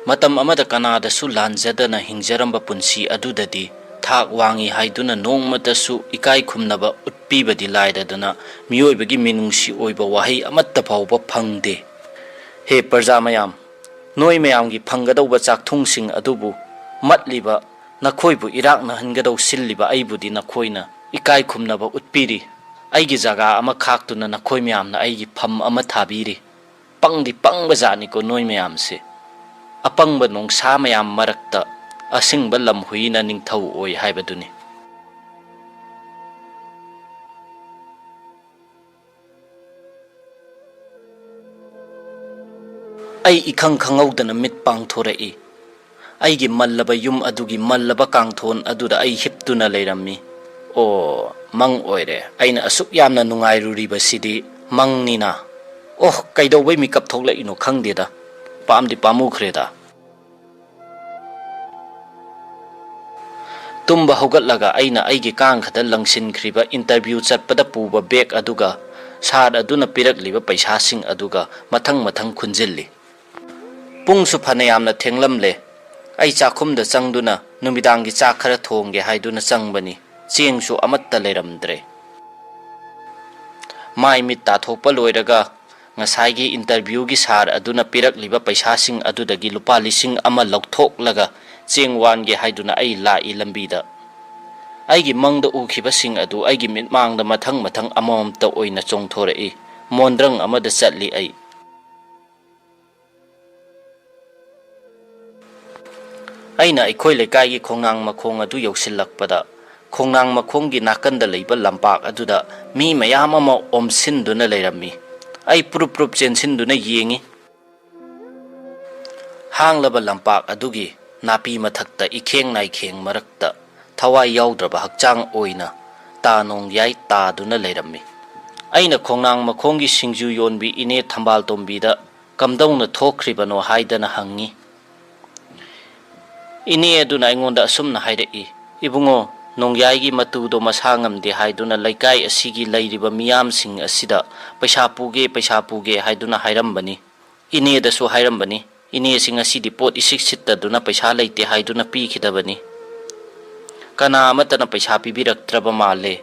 ꯃꯇꯝ ꯑꯃꯗ ꯀꯅꯥꯗꯁꯨ ꯂꯥꯟꯖꯗꯅ ꯍꯤꯡꯖꯔꯝꯕ ꯄꯨꯟꯁꯤ ꯑꯗꯨꯗꯗꯤ ꯊꯥꯛ ꯋꯥꯡꯏ ꯍꯥꯏꯗꯨꯅ ꯅꯣꯡꯃꯇꯁꯨ ꯏꯀꯥꯏ ꯈꯨꯝꯅꯕ ꯎꯠꯄꯤꯕꯗꯤ ꯂꯥꯏꯔꯗꯅ ꯃꯤꯑꯣꯏꯕꯒꯤ ꯃꯤꯅꯨꯡꯁꯤ ꯑꯣꯏꯕ ꯋꯥꯍꯩ ꯑꯃꯠꯇ ꯐꯥꯎꯕ ꯐꯪꯗꯦ꯫ ꯍꯦ ꯄ꯭ꯔꯖꯥ ꯃꯌꯥꯝ, ꯅꯣꯏ ꯃꯌꯥꯝꯒꯤ ꯐꯪꯒꯗꯧꯕ ꯆꯥꯛꯊꯨꯡꯁꯤꯡ ꯑꯗꯨꯕꯨ ꯃꯠꯂꯤꯕ ꯅꯈꯣꯏꯕꯨ ꯏꯔꯥꯛꯅꯍꯟꯒꯗꯧ ꯁꯤꯜꯂꯤꯕ ꯑꯩꯕꯨꯗꯤ ꯅꯈꯣꯏꯅ ꯏꯀꯥꯏ ꯈꯨꯝꯅꯕ ꯎꯠꯄꯤꯔꯤ꯫ ꯑꯩꯒꯤ ꯖꯒꯥ ꯑꯃ ꯈꯥꯛꯇꯨꯅ ꯅꯈꯣꯏ ꯃꯌꯥꯝꯅ ꯑꯩꯒꯤ ꯐꯝ ꯑꯃ ꯊꯥꯕꯤꯔꯤ꯫ ꯄꯪꯗꯤ ꯄꯪꯕ ꯖꯥꯠꯅꯤꯀꯣ ꯅꯣꯏ ꯃꯌꯥꯝꯁꯦ꯫ ꯑꯄꯪꯕ ꯅꯣꯡꯁꯥ ꯃꯌꯥꯝ ꯃꯔꯛꯇ ꯑꯁꯤꯡꯕ ꯂꯝꯍꯨꯏꯅ ꯅꯤꯡꯊꯧ ꯑꯣꯏ ꯍꯥꯏꯕꯗꯨꯅꯤ꯫ ꯑꯩ ꯏꯈꯪ ꯈꯪꯍꯧꯗꯅ ꯃꯤꯠ ꯄꯥꯡꯊꯣꯔꯛꯏ꯫ ꯑꯩꯒꯤ ꯃꯜꯂꯕ ꯌꯨꯝ ꯑꯗꯨꯒꯤ ꯃꯜꯂꯕ ꯀꯥꯡꯊꯣꯟ ꯑꯗꯨꯗ ꯑꯩ ꯍꯤꯞꯇꯨꯅ ꯂꯩꯔꯝꯃꯤ꯫ ꯑꯣ, ꯃꯪ ꯑꯣꯏꯔꯦ꯫ ꯑꯩꯅ ꯑꯁꯨꯛ ꯌꯥꯝꯅ ꯅꯨꯡꯉꯥꯏꯔꯨꯔꯤꯕꯁꯤꯗꯤ ꯃꯪꯅꯤꯅ꯫ ꯑꯣ, ꯀꯩꯗꯧꯕꯩ ꯃꯤꯀꯞ ꯊꯣꯛꯂꯛꯏꯅꯣ ꯈꯪꯗꯦꯗ꯫ ꯄꯥꯝꯗꯤ ꯄꯥꯝꯃꯨꯈ꯭ꯔꯦꯗ꯫ ꯇꯨꯝꯕ ꯍꯧꯒꯠꯂꯒ ꯑꯩꯅ ꯑꯩꯒꯤ ꯀꯥꯡꯈꯗ ꯂꯪꯁꯤꯟꯈ꯭ꯔꯤꯕ ꯏꯟꯇꯔꯚ꯭ꯌꯨ ꯆꯠꯄꯗ ꯄꯨꯕ ꯕꯦꯒ ꯑꯗꯨꯒ ꯁꯥꯔ ꯑꯗꯨꯅ ꯄꯤꯔꯛꯂꯤꯕ ꯄꯩꯁꯥꯁꯤꯡ ꯑꯗꯨꯒ ꯃꯊꯪ ꯃꯊꯪ ꯈꯨꯟꯖꯤꯜꯂꯤ꯫ ꯄꯨꯡꯁꯨ ꯐꯅꯌꯥꯝꯅ ꯊꯦꯡꯂꯝꯂꯦ꯫ ꯑꯩ ꯆꯥꯛꯈꯨꯝꯗ ꯆꯪꯗꯨꯅ ꯅꯨꯃꯤꯗꯥꯡꯒꯤ ꯆꯥꯛ ꯈꯔ ꯊꯣꯡꯒꯦ ꯍꯥꯏꯗꯨꯅ ꯆꯪꯕꯅꯤ꯫ ꯆꯦꯡꯁꯨ ꯑꯃꯠꯇ ꯂꯩꯔꯝꯗ꯭ꯔꯦ꯫ ꯃꯥꯏ ꯃꯤꯠ ꯇꯥꯊꯣꯛꯄ ꯂꯣꯏꯔꯒ ꯉꯁꯥꯏꯒꯤ ꯏꯟꯇꯔꯚ꯭ꯌꯨꯒꯤ ꯁꯥꯔ ꯑꯗꯨꯅ ꯄꯤꯔꯛꯂꯤꯕ ꯄꯩꯁꯥꯁꯤꯡ ꯑꯗꯨꯗꯒꯤ ꯂꯨꯄꯥ ꯂꯤꯁꯤꯡ ꯑꯃ ꯂꯧꯊꯣꯛꯂꯒ ꯆꯦꯡ ꯋꯥꯟꯒꯦ ꯍꯥꯏꯗꯨꯅ ꯑꯩ ꯂꯥꯛꯏ ꯂꯝꯕꯤꯗ꯫ ꯑꯩꯒꯤ ꯃꯪꯗ ꯎꯈꯤꯕꯁꯤꯡ ꯑꯗꯨ ꯑꯩꯒꯤ ꯃꯤꯠꯃꯥꯡꯗ ꯃꯊꯪ ꯃꯊꯪ ꯑꯃꯃꯝꯇ ꯑꯣꯏꯅ ꯆꯣꯡꯊꯣꯔꯛꯏ꯫ ꯃꯣꯟꯗ꯭ꯔꯪ ꯑꯃꯗ ꯆꯠꯂꯤ ꯑꯩ꯫ ꯑꯩꯅ ꯑꯩꯈꯣꯏ ꯂꯩꯀꯥꯏꯒꯤ ꯈꯣꯡꯅꯥꯡ ꯃꯈꯣꯡ ꯑꯗꯨ ꯌꯧꯁꯤꯜꯂꯛꯄꯗ, ꯈꯣꯡꯅꯥꯡ ꯃꯈꯣꯡꯒꯤ ꯅꯥꯀꯟꯗ ꯂꯩꯕ ꯂꯝꯄꯥꯛ ꯑꯗꯨꯗ ꯃꯤ ꯃꯌꯥꯝ ꯑꯃ ꯑꯣꯝꯁꯤꯟꯗꯨꯅ ꯂꯩꯔꯝꯃꯤ꯫ ꯑꯩ ꯄꯨꯔꯨꯞ ꯄꯨꯔꯨꯞ ꯆꯦꯟꯁꯤꯟꯗꯨꯅ ꯌꯦꯡꯉꯤ꯫ ꯍꯥꯡꯂꯕ ꯂꯝꯄꯥꯛ ꯑꯗꯨꯒꯤ ꯅꯥꯄꯤ ꯃꯊꯛꯇ ꯏꯈꯦꯡ ꯅꯥꯏꯈꯦꯡ ꯃꯔꯛꯇ ꯊꯋꯥꯏ ꯌꯥꯎꯗ꯭ꯔꯕ ꯍꯛꯆꯥꯡ ꯑꯣꯏꯅ ꯇꯥ ꯅꯣꯡꯌꯥꯏ ꯇꯥꯗꯨꯅ ꯂꯩꯔꯝꯃꯤ꯫ ꯑꯩꯅ ꯈꯣꯡꯅꯥꯡ ꯃꯈꯣꯡꯒꯤ ꯁꯤꯡꯖꯨ ꯌꯣꯟꯕꯤ ꯏꯅꯦ ꯊꯝꯕꯥꯜ ꯇꯣꯝꯕꯤꯗ ꯀꯝꯗꯧꯅ ꯊꯣꯛꯈ꯭ꯔꯤꯕꯅꯣ ꯍꯥꯏꯗꯅ ꯍꯪꯉꯤ꯫ ꯏꯅꯦ ꯑꯗꯨꯅ ꯑꯩꯉꯣꯟꯗ ꯑꯁꯨꯝꯅ ꯍꯥꯏꯔꯛꯏ, "ꯏꯕꯨꯡꯉꯣ, ꯅꯣꯡꯌꯥꯏꯒꯤ ꯃꯇꯨꯗꯣ ꯃꯁꯥ ꯉꯝꯗꯦ ꯍꯥꯏꯗꯨꯅ ꯂꯩꯀꯥꯏ ꯑꯁꯤꯒꯤ ꯂꯩꯔꯤꯕ ꯃꯤꯌꯥꯝꯁꯤꯡ ꯑꯁꯤꯗ ꯄꯩꯁꯥ ꯄꯨꯒꯦ, ꯄꯩꯁꯥ ꯄꯨꯒꯦ ꯍꯥꯏꯗꯨꯅ ꯍꯥꯏꯔꯝꯕꯅꯤ꯫ ꯏꯅꯦꯗꯁꯨ ꯍꯥꯏꯔꯝꯕꯅꯤ꯫ ꯏꯅꯦꯁꯤ ꯉꯁꯤꯗꯤ ꯄꯣꯠ ꯏꯁꯤꯠ ꯁꯤꯠꯇꯗꯨꯅ ꯄꯩꯁꯥ ꯂꯩꯇꯦ ꯍꯥꯏꯗꯨꯅ ꯄꯤꯈꯤꯗꯕꯅꯤ꯫ ꯀꯅꯥ ꯑꯃꯠꯇꯅ ꯄꯩꯁꯥ ꯄꯤꯕꯤꯔꯛꯇ꯭ꯔꯕ ꯃꯥꯜꯂꯦ꯫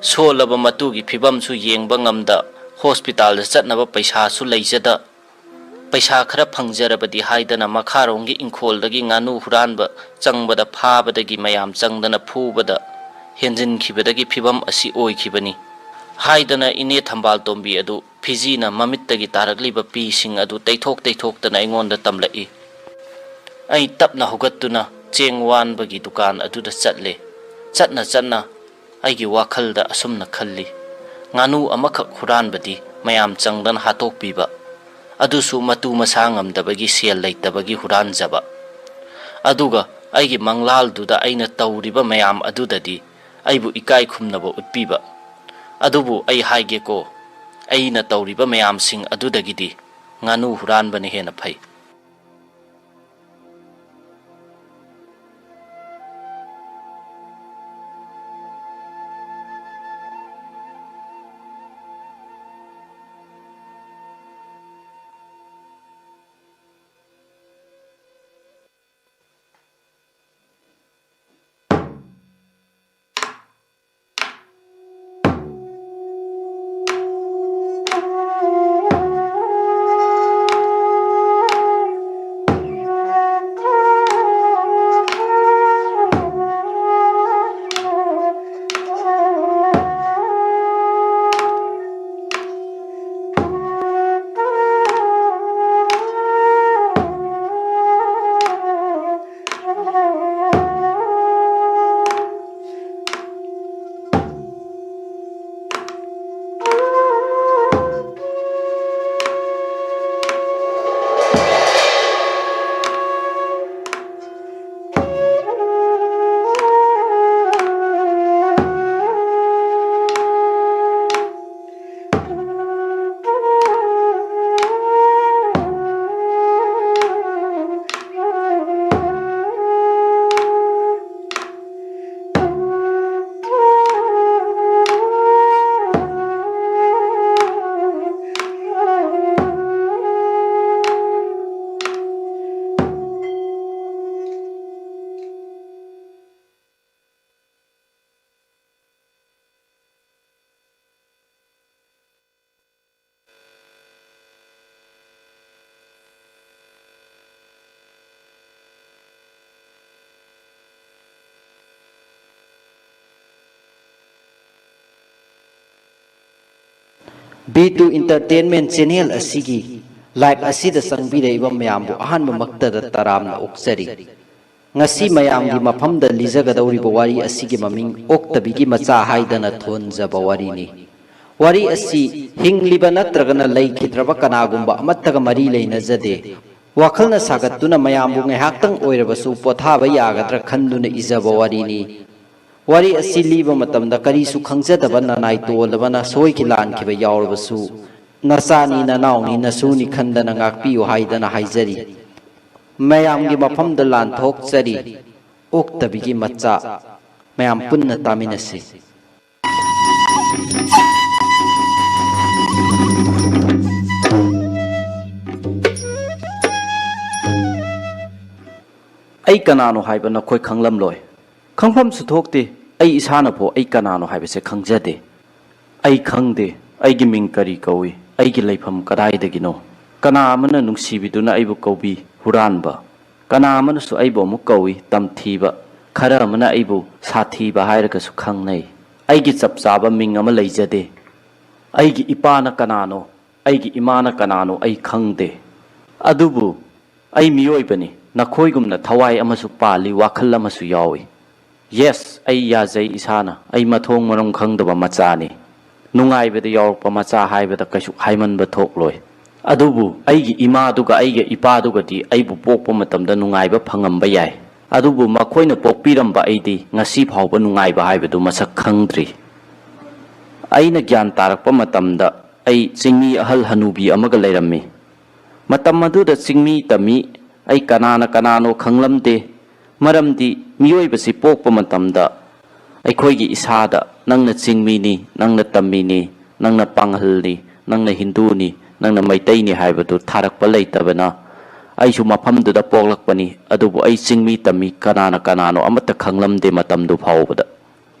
ꯁꯣꯜꯂꯕ ꯃꯇꯨꯒꯤ ꯐꯤꯕꯝꯁꯨ ꯌꯦꯡꯕ ꯉꯝꯗ, ꯍꯣꯁꯄꯤꯇꯥꯜꯗ ꯆꯠꯅꯕ ꯄꯩꯁꯥꯁꯨ ꯂꯩꯖꯗ, ꯄꯩꯁꯥ ꯈꯔ ꯐꯪꯖꯔꯕꯗꯤ ꯍꯥꯏꯗꯅ ꯃꯈꯥꯔꯣꯝꯒꯤ ꯏꯪꯈꯣꯜꯗꯒꯤ ꯉꯥꯅꯨ ꯍꯨꯔꯥꯟꯕ ꯆꯪꯕꯗ ꯐꯥꯕꯗꯒꯤ ꯃꯌꯥꯝ ꯆꯪꯗꯅ ꯐꯨꯕꯗ ꯍꯦꯟꯖꯤꯟꯈꯤꯕꯗꯒꯤ ꯐꯤꯕꯝ ꯑꯁꯤ ꯑꯣꯏꯈꯤꯕꯅꯤ" ꯍꯥꯏꯗꯅ ꯏꯅꯦ ꯊꯝꯕꯥꯜ ꯇꯣꯝꯕꯤ ꯑꯗꯨ ꯐꯤꯖꯤꯅ ꯃꯃꯤꯠꯇꯒꯤ ꯇꯥꯔꯛꯂꯤꯕ ꯄꯤꯁꯤꯡ ꯑꯗꯨ ꯇꯩꯊꯣꯛ ꯇꯩꯊꯣꯛꯇꯅ ꯑꯩꯉꯣꯟꯗ ꯇꯝꯂꯛꯏ꯫ ꯑꯩ ꯇꯞꯅ ꯍꯧꯒꯠꯇꯨꯅ ꯆꯦꯡ ꯋꯥꯟꯕꯒꯤ ꯗꯨꯀꯥꯟ ꯑꯗꯨꯗ ꯆꯠꯂꯦ꯫ ꯆꯠꯅ ꯆꯠꯅ ꯑꯩꯒꯤ ꯋꯥꯈꯜꯗ ꯑꯁꯨꯝꯅ ꯈꯜꯂꯤ, "ꯉꯥꯅꯨ ꯑꯃꯈꯛ ꯍꯨꯔꯥꯟꯕꯗꯤ ꯃꯌꯥꯝ ꯆꯪꯗꯅ ꯍꯥꯠꯇꯣꯛꯄꯤꯕ, ꯑꯗꯨꯁꯨ ꯃꯇꯨ ꯃꯁꯥ ꯉꯝꯗꯕꯒꯤ, ꯁꯦꯜ ꯂꯩꯇꯕꯒꯤ ꯍꯨꯔꯥꯟꯖꯕ꯫ ꯑꯗꯨꯒ ꯑꯩꯒꯤ ꯃꯪꯂꯥꯜꯗꯨꯗ ꯑꯩꯅ ꯇꯧꯔꯤꯕ ꯃꯌꯥꯝ ꯑꯗꯨꯗꯗꯤ ꯑꯩꯕꯨ ꯏꯀꯥꯏ ꯈꯨꯝꯅꯕ ꯎꯠꯄꯤꯕ꯫ ꯑꯗꯨꯕꯨ ꯑꯩ ꯍꯥꯏꯒꯦꯀꯣ, ꯑꯩꯅ ꯇꯧꯔꯤꯕ ꯃꯌꯥꯝꯁꯤꯡ ꯑꯗꯨꯗꯒꯤꯗꯤ ꯉꯥꯅꯨ ꯍꯨꯔꯥꯟꯕꯅ ꯍꯦꯟꯅ ꯐꯩ"꯫ B two Entertainment Channel ꯑꯁꯤꯒꯤ live ꯑꯁꯤꯗ ꯆꯪꯕꯤꯔꯛꯏꯕ ꯃꯌꯥꯝꯕꯨ ꯑꯍꯥꯟꯕꯃꯛꯇꯗ ꯇꯔꯥꯝꯅ ꯑꯣꯛꯆꯔꯤ꯫ ꯉꯁꯤ ꯃꯌꯥꯝꯒꯤ ꯃꯐꯝꯗ ꯂꯤꯖꯒꯗꯧꯔꯤꯕ ꯋꯥꯔꯤ ꯑꯁꯤꯒꯤ ꯃꯃꯤꯡ ꯑꯣꯛꯇꯕꯤꯒꯤ ꯃꯆꯥ ꯍꯥꯏꯗꯅ ꯊꯣꯟꯖꯕ ꯋꯥꯔꯤꯅꯤ꯫ ꯋꯥꯔꯤ ꯑꯁꯤ ꯍꯤꯡꯂꯤꯕ ꯅꯠꯇ꯭ꯔꯒꯅ ꯂꯩꯈꯤꯗ꯭ꯔꯕ ꯀꯅꯥꯒꯨꯝꯕ ꯑꯃꯠꯇꯒ ꯃꯔꯤ ꯂꯩꯅꯖꯗꯦ꯫ ꯋꯥꯈꯜꯅ ꯁꯥꯒꯠꯇꯨꯅ ꯃꯌꯥꯝꯕꯨ ꯉꯥꯏꯍꯥꯛꯇꯪ ꯑꯣꯏꯔꯕꯁꯨ ꯄꯣꯊꯥꯕ ꯌꯥꯒꯗ꯭ꯔꯥ ꯈꯟꯗꯨꯅ ꯏꯖꯕ ꯋꯥꯔꯤꯅꯤ꯫ ꯋꯥꯔꯤ ꯑꯁꯤ ꯂꯤꯕ ꯃꯇꯝꯗ ꯀꯔꯤꯁꯨ ꯈꯪꯖꯗꯕ ꯅꯅꯥꯏ ꯇꯣꯜꯂꯕꯅ ꯁꯣꯏꯈꯤ ꯂꯥꯟꯈꯤꯕ ꯌꯥꯎꯔꯕꯁꯨ, "ꯅꯆꯥꯅꯤ, ꯅꯅꯥꯎꯅꯤ, ꯅꯁꯨꯅꯤ ꯈꯟꯗꯅ ꯉꯥꯛꯄꯤꯌꯨ" ꯍꯥꯏꯗꯅ ꯍꯥꯏꯖꯔꯤ꯫ ꯃꯌꯥꯝꯒꯤ ꯃꯐꯝꯗ ꯂꯥꯟꯊꯣꯛꯆꯔꯤ꯫ ꯑꯣꯛꯇꯕꯤꯒꯤ ꯃꯆꯥ꯫ ꯃꯌꯥꯝ ꯄꯨꯟꯅ ꯇꯥꯃꯤꯟꯅꯁꯤ꯫ ꯑꯩ ꯀꯅꯥꯅꯣ ꯍꯥꯏꯕ ꯅꯈꯣꯏ ꯈꯪꯂꯝꯂꯣꯏ꯫ ꯈꯪꯐꯝꯁꯨ ꯊꯣꯛꯇꯦ꯫ ꯑꯩ ꯏꯁꯥꯅꯐꯥꯎ ꯑꯩ ꯀꯅꯥꯅꯣ ꯍꯥꯏꯕꯁꯦ ꯈꯪꯖꯗꯦ꯫ ꯑꯩ ꯈꯪꯗꯦ꯫ ꯑꯩꯒꯤ ꯃꯤꯡ ꯀꯔꯤ ꯀꯧꯏ? ꯑꯩꯒꯤ ꯂꯩꯐꯝ ꯀꯗꯥꯏꯗꯒꯤꯅꯣ? ꯀꯅꯥ ꯑꯃꯅ ꯅꯨꯡꯁꯤꯕꯤꯗꯨꯅ ꯑꯩꯕꯨ ꯀꯧꯕꯤ ꯍꯨꯔꯥꯟꯕ? ꯀꯅꯥ ꯑꯃꯅꯁꯨ ꯑꯩꯕꯨ ꯑꯃꯨꯛ ꯀꯧꯏ ꯇꯝꯊꯤꯕ? ꯈꯔ ꯑꯃꯅ ꯑꯩꯕꯨ ꯁꯥꯊꯤꯕ ꯍꯥꯏꯔꯒꯁꯨ ꯈꯪꯅꯩ꯫ ꯑꯩꯒꯤ ꯆꯞ ꯆꯥꯕ ꯃꯤꯡ ꯑꯃ ꯂꯩꯖꯗꯦ꯫ ꯑꯩꯒꯤ ꯏꯄꯥꯅ ꯀꯅꯥꯅꯣ? ꯑꯩꯒꯤ ꯏꯃꯥꯅ ꯀꯅꯥꯅꯣ? ꯑꯩ ꯈꯪꯗꯦ꯫ ꯑꯗꯨꯕꯨ ꯑꯩ ꯃꯤꯑꯣꯏꯕꯅꯤ꯫ ꯅꯈꯣꯏꯒꯨꯝꯅ ꯊꯋꯥꯏ ꯑꯃꯁꯨ ꯄꯥꯜꯂꯤ, ꯋꯥꯈꯜ ꯑꯃꯁꯨ ꯌꯥꯎꯏ꯫ Yes, ꯑꯩ ꯌꯥꯖꯩ ꯏꯁꯥꯅ꯫ ꯑꯩ ꯃꯊꯣꯡ ꯃꯔꯝ ꯈꯪꯗꯕ ꯃꯆꯥꯅꯤ꯫ ꯅꯨꯡꯉꯥꯏꯕꯗ ꯌꯥꯎꯔꯛꯄ ꯃꯆꯥ ꯍꯥꯏꯕꯗ ꯀꯩꯁꯨ ꯍꯥꯏꯃꯟꯕ ꯊꯣꯛꯂꯣꯏ꯫ ꯑꯗꯨꯕꯨ ꯑꯩꯒꯤ ꯏꯃꯥꯗꯨꯒ ꯑꯩꯒꯤ ꯏꯄꯥꯗꯨꯒꯗꯤ ꯑꯩꯕꯨ ꯄꯣꯛꯄ ꯃꯇꯝꯗ ꯅꯨꯡꯉꯥꯏꯕ ꯐꯪꯉꯝꯕ ꯌꯥꯏ꯫ ꯑꯗꯨꯕꯨ ꯃꯈꯣꯏꯅ ꯄꯣꯛꯄꯤꯔꯝꯕ ꯑꯩꯗꯤ ꯉꯁꯤ ꯐꯥꯎꯕ ꯅꯨꯡꯉꯥꯏꯕ ꯍꯥꯏꯕꯗꯨ ꯃꯁꯛ ꯈꯪꯗ꯭ꯔꯤ꯫ ꯑꯩꯅ ꯒ꯭ꯌꯥꯟ ꯇꯥꯔꯛꯄ ꯃꯇꯝꯗ ꯑꯩ ꯆꯤꯡꯃꯤ ꯑꯍꯜ ꯍꯅꯨꯕꯤ ꯑꯃꯒ ꯂꯩꯔꯝꯃꯤ꯫ ꯃꯇꯝ ꯑꯗꯨꯗ ꯆꯤꯡꯃꯤ ꯇꯝꯃꯤ ꯑꯩ ꯀꯅꯥꯅ ꯀꯅꯥꯅꯣ ꯈꯪꯂꯝꯗꯦ꯫ ꯃꯔꯝꯗꯤ ꯃꯤꯑꯣꯏꯕꯁꯤ ꯄꯣꯛꯄ ꯃꯇꯝꯗ ꯑꯩꯈꯣꯏꯒꯤ ꯏꯁꯥꯗ "ꯅꯪꯅ ꯆꯤꯡꯃꯤꯅꯤ, ꯅꯪꯅ ꯇꯝꯃꯤꯅꯤ, ꯅꯪꯅ ꯄꯥꯡꯒꯜꯅꯤ, ꯅꯪꯅ ꯍꯤꯟꯗꯨꯅꯤ, ꯅꯪꯅ ꯃꯩꯇꯩꯅꯤ" ꯍꯥꯏꯕꯗꯨ ꯊꯥꯔꯛꯄ ꯂꯩꯇꯕꯅ ꯑꯩꯁꯨ ꯃꯐꯝꯗꯨꯗ ꯄꯣꯛꯂꯛꯄꯅꯤ꯫ ꯑꯗꯨꯕꯨ ꯑꯩ ꯆꯤꯡꯃꯤ ꯇꯝꯃꯤ ꯀꯅꯥꯅ ꯀꯅꯥꯅꯣ ꯑꯃꯠꯇ ꯈꯪꯂꯝꯗꯦ ꯃꯇꯝꯗꯨ ꯐꯥꯎꯕꯗ꯫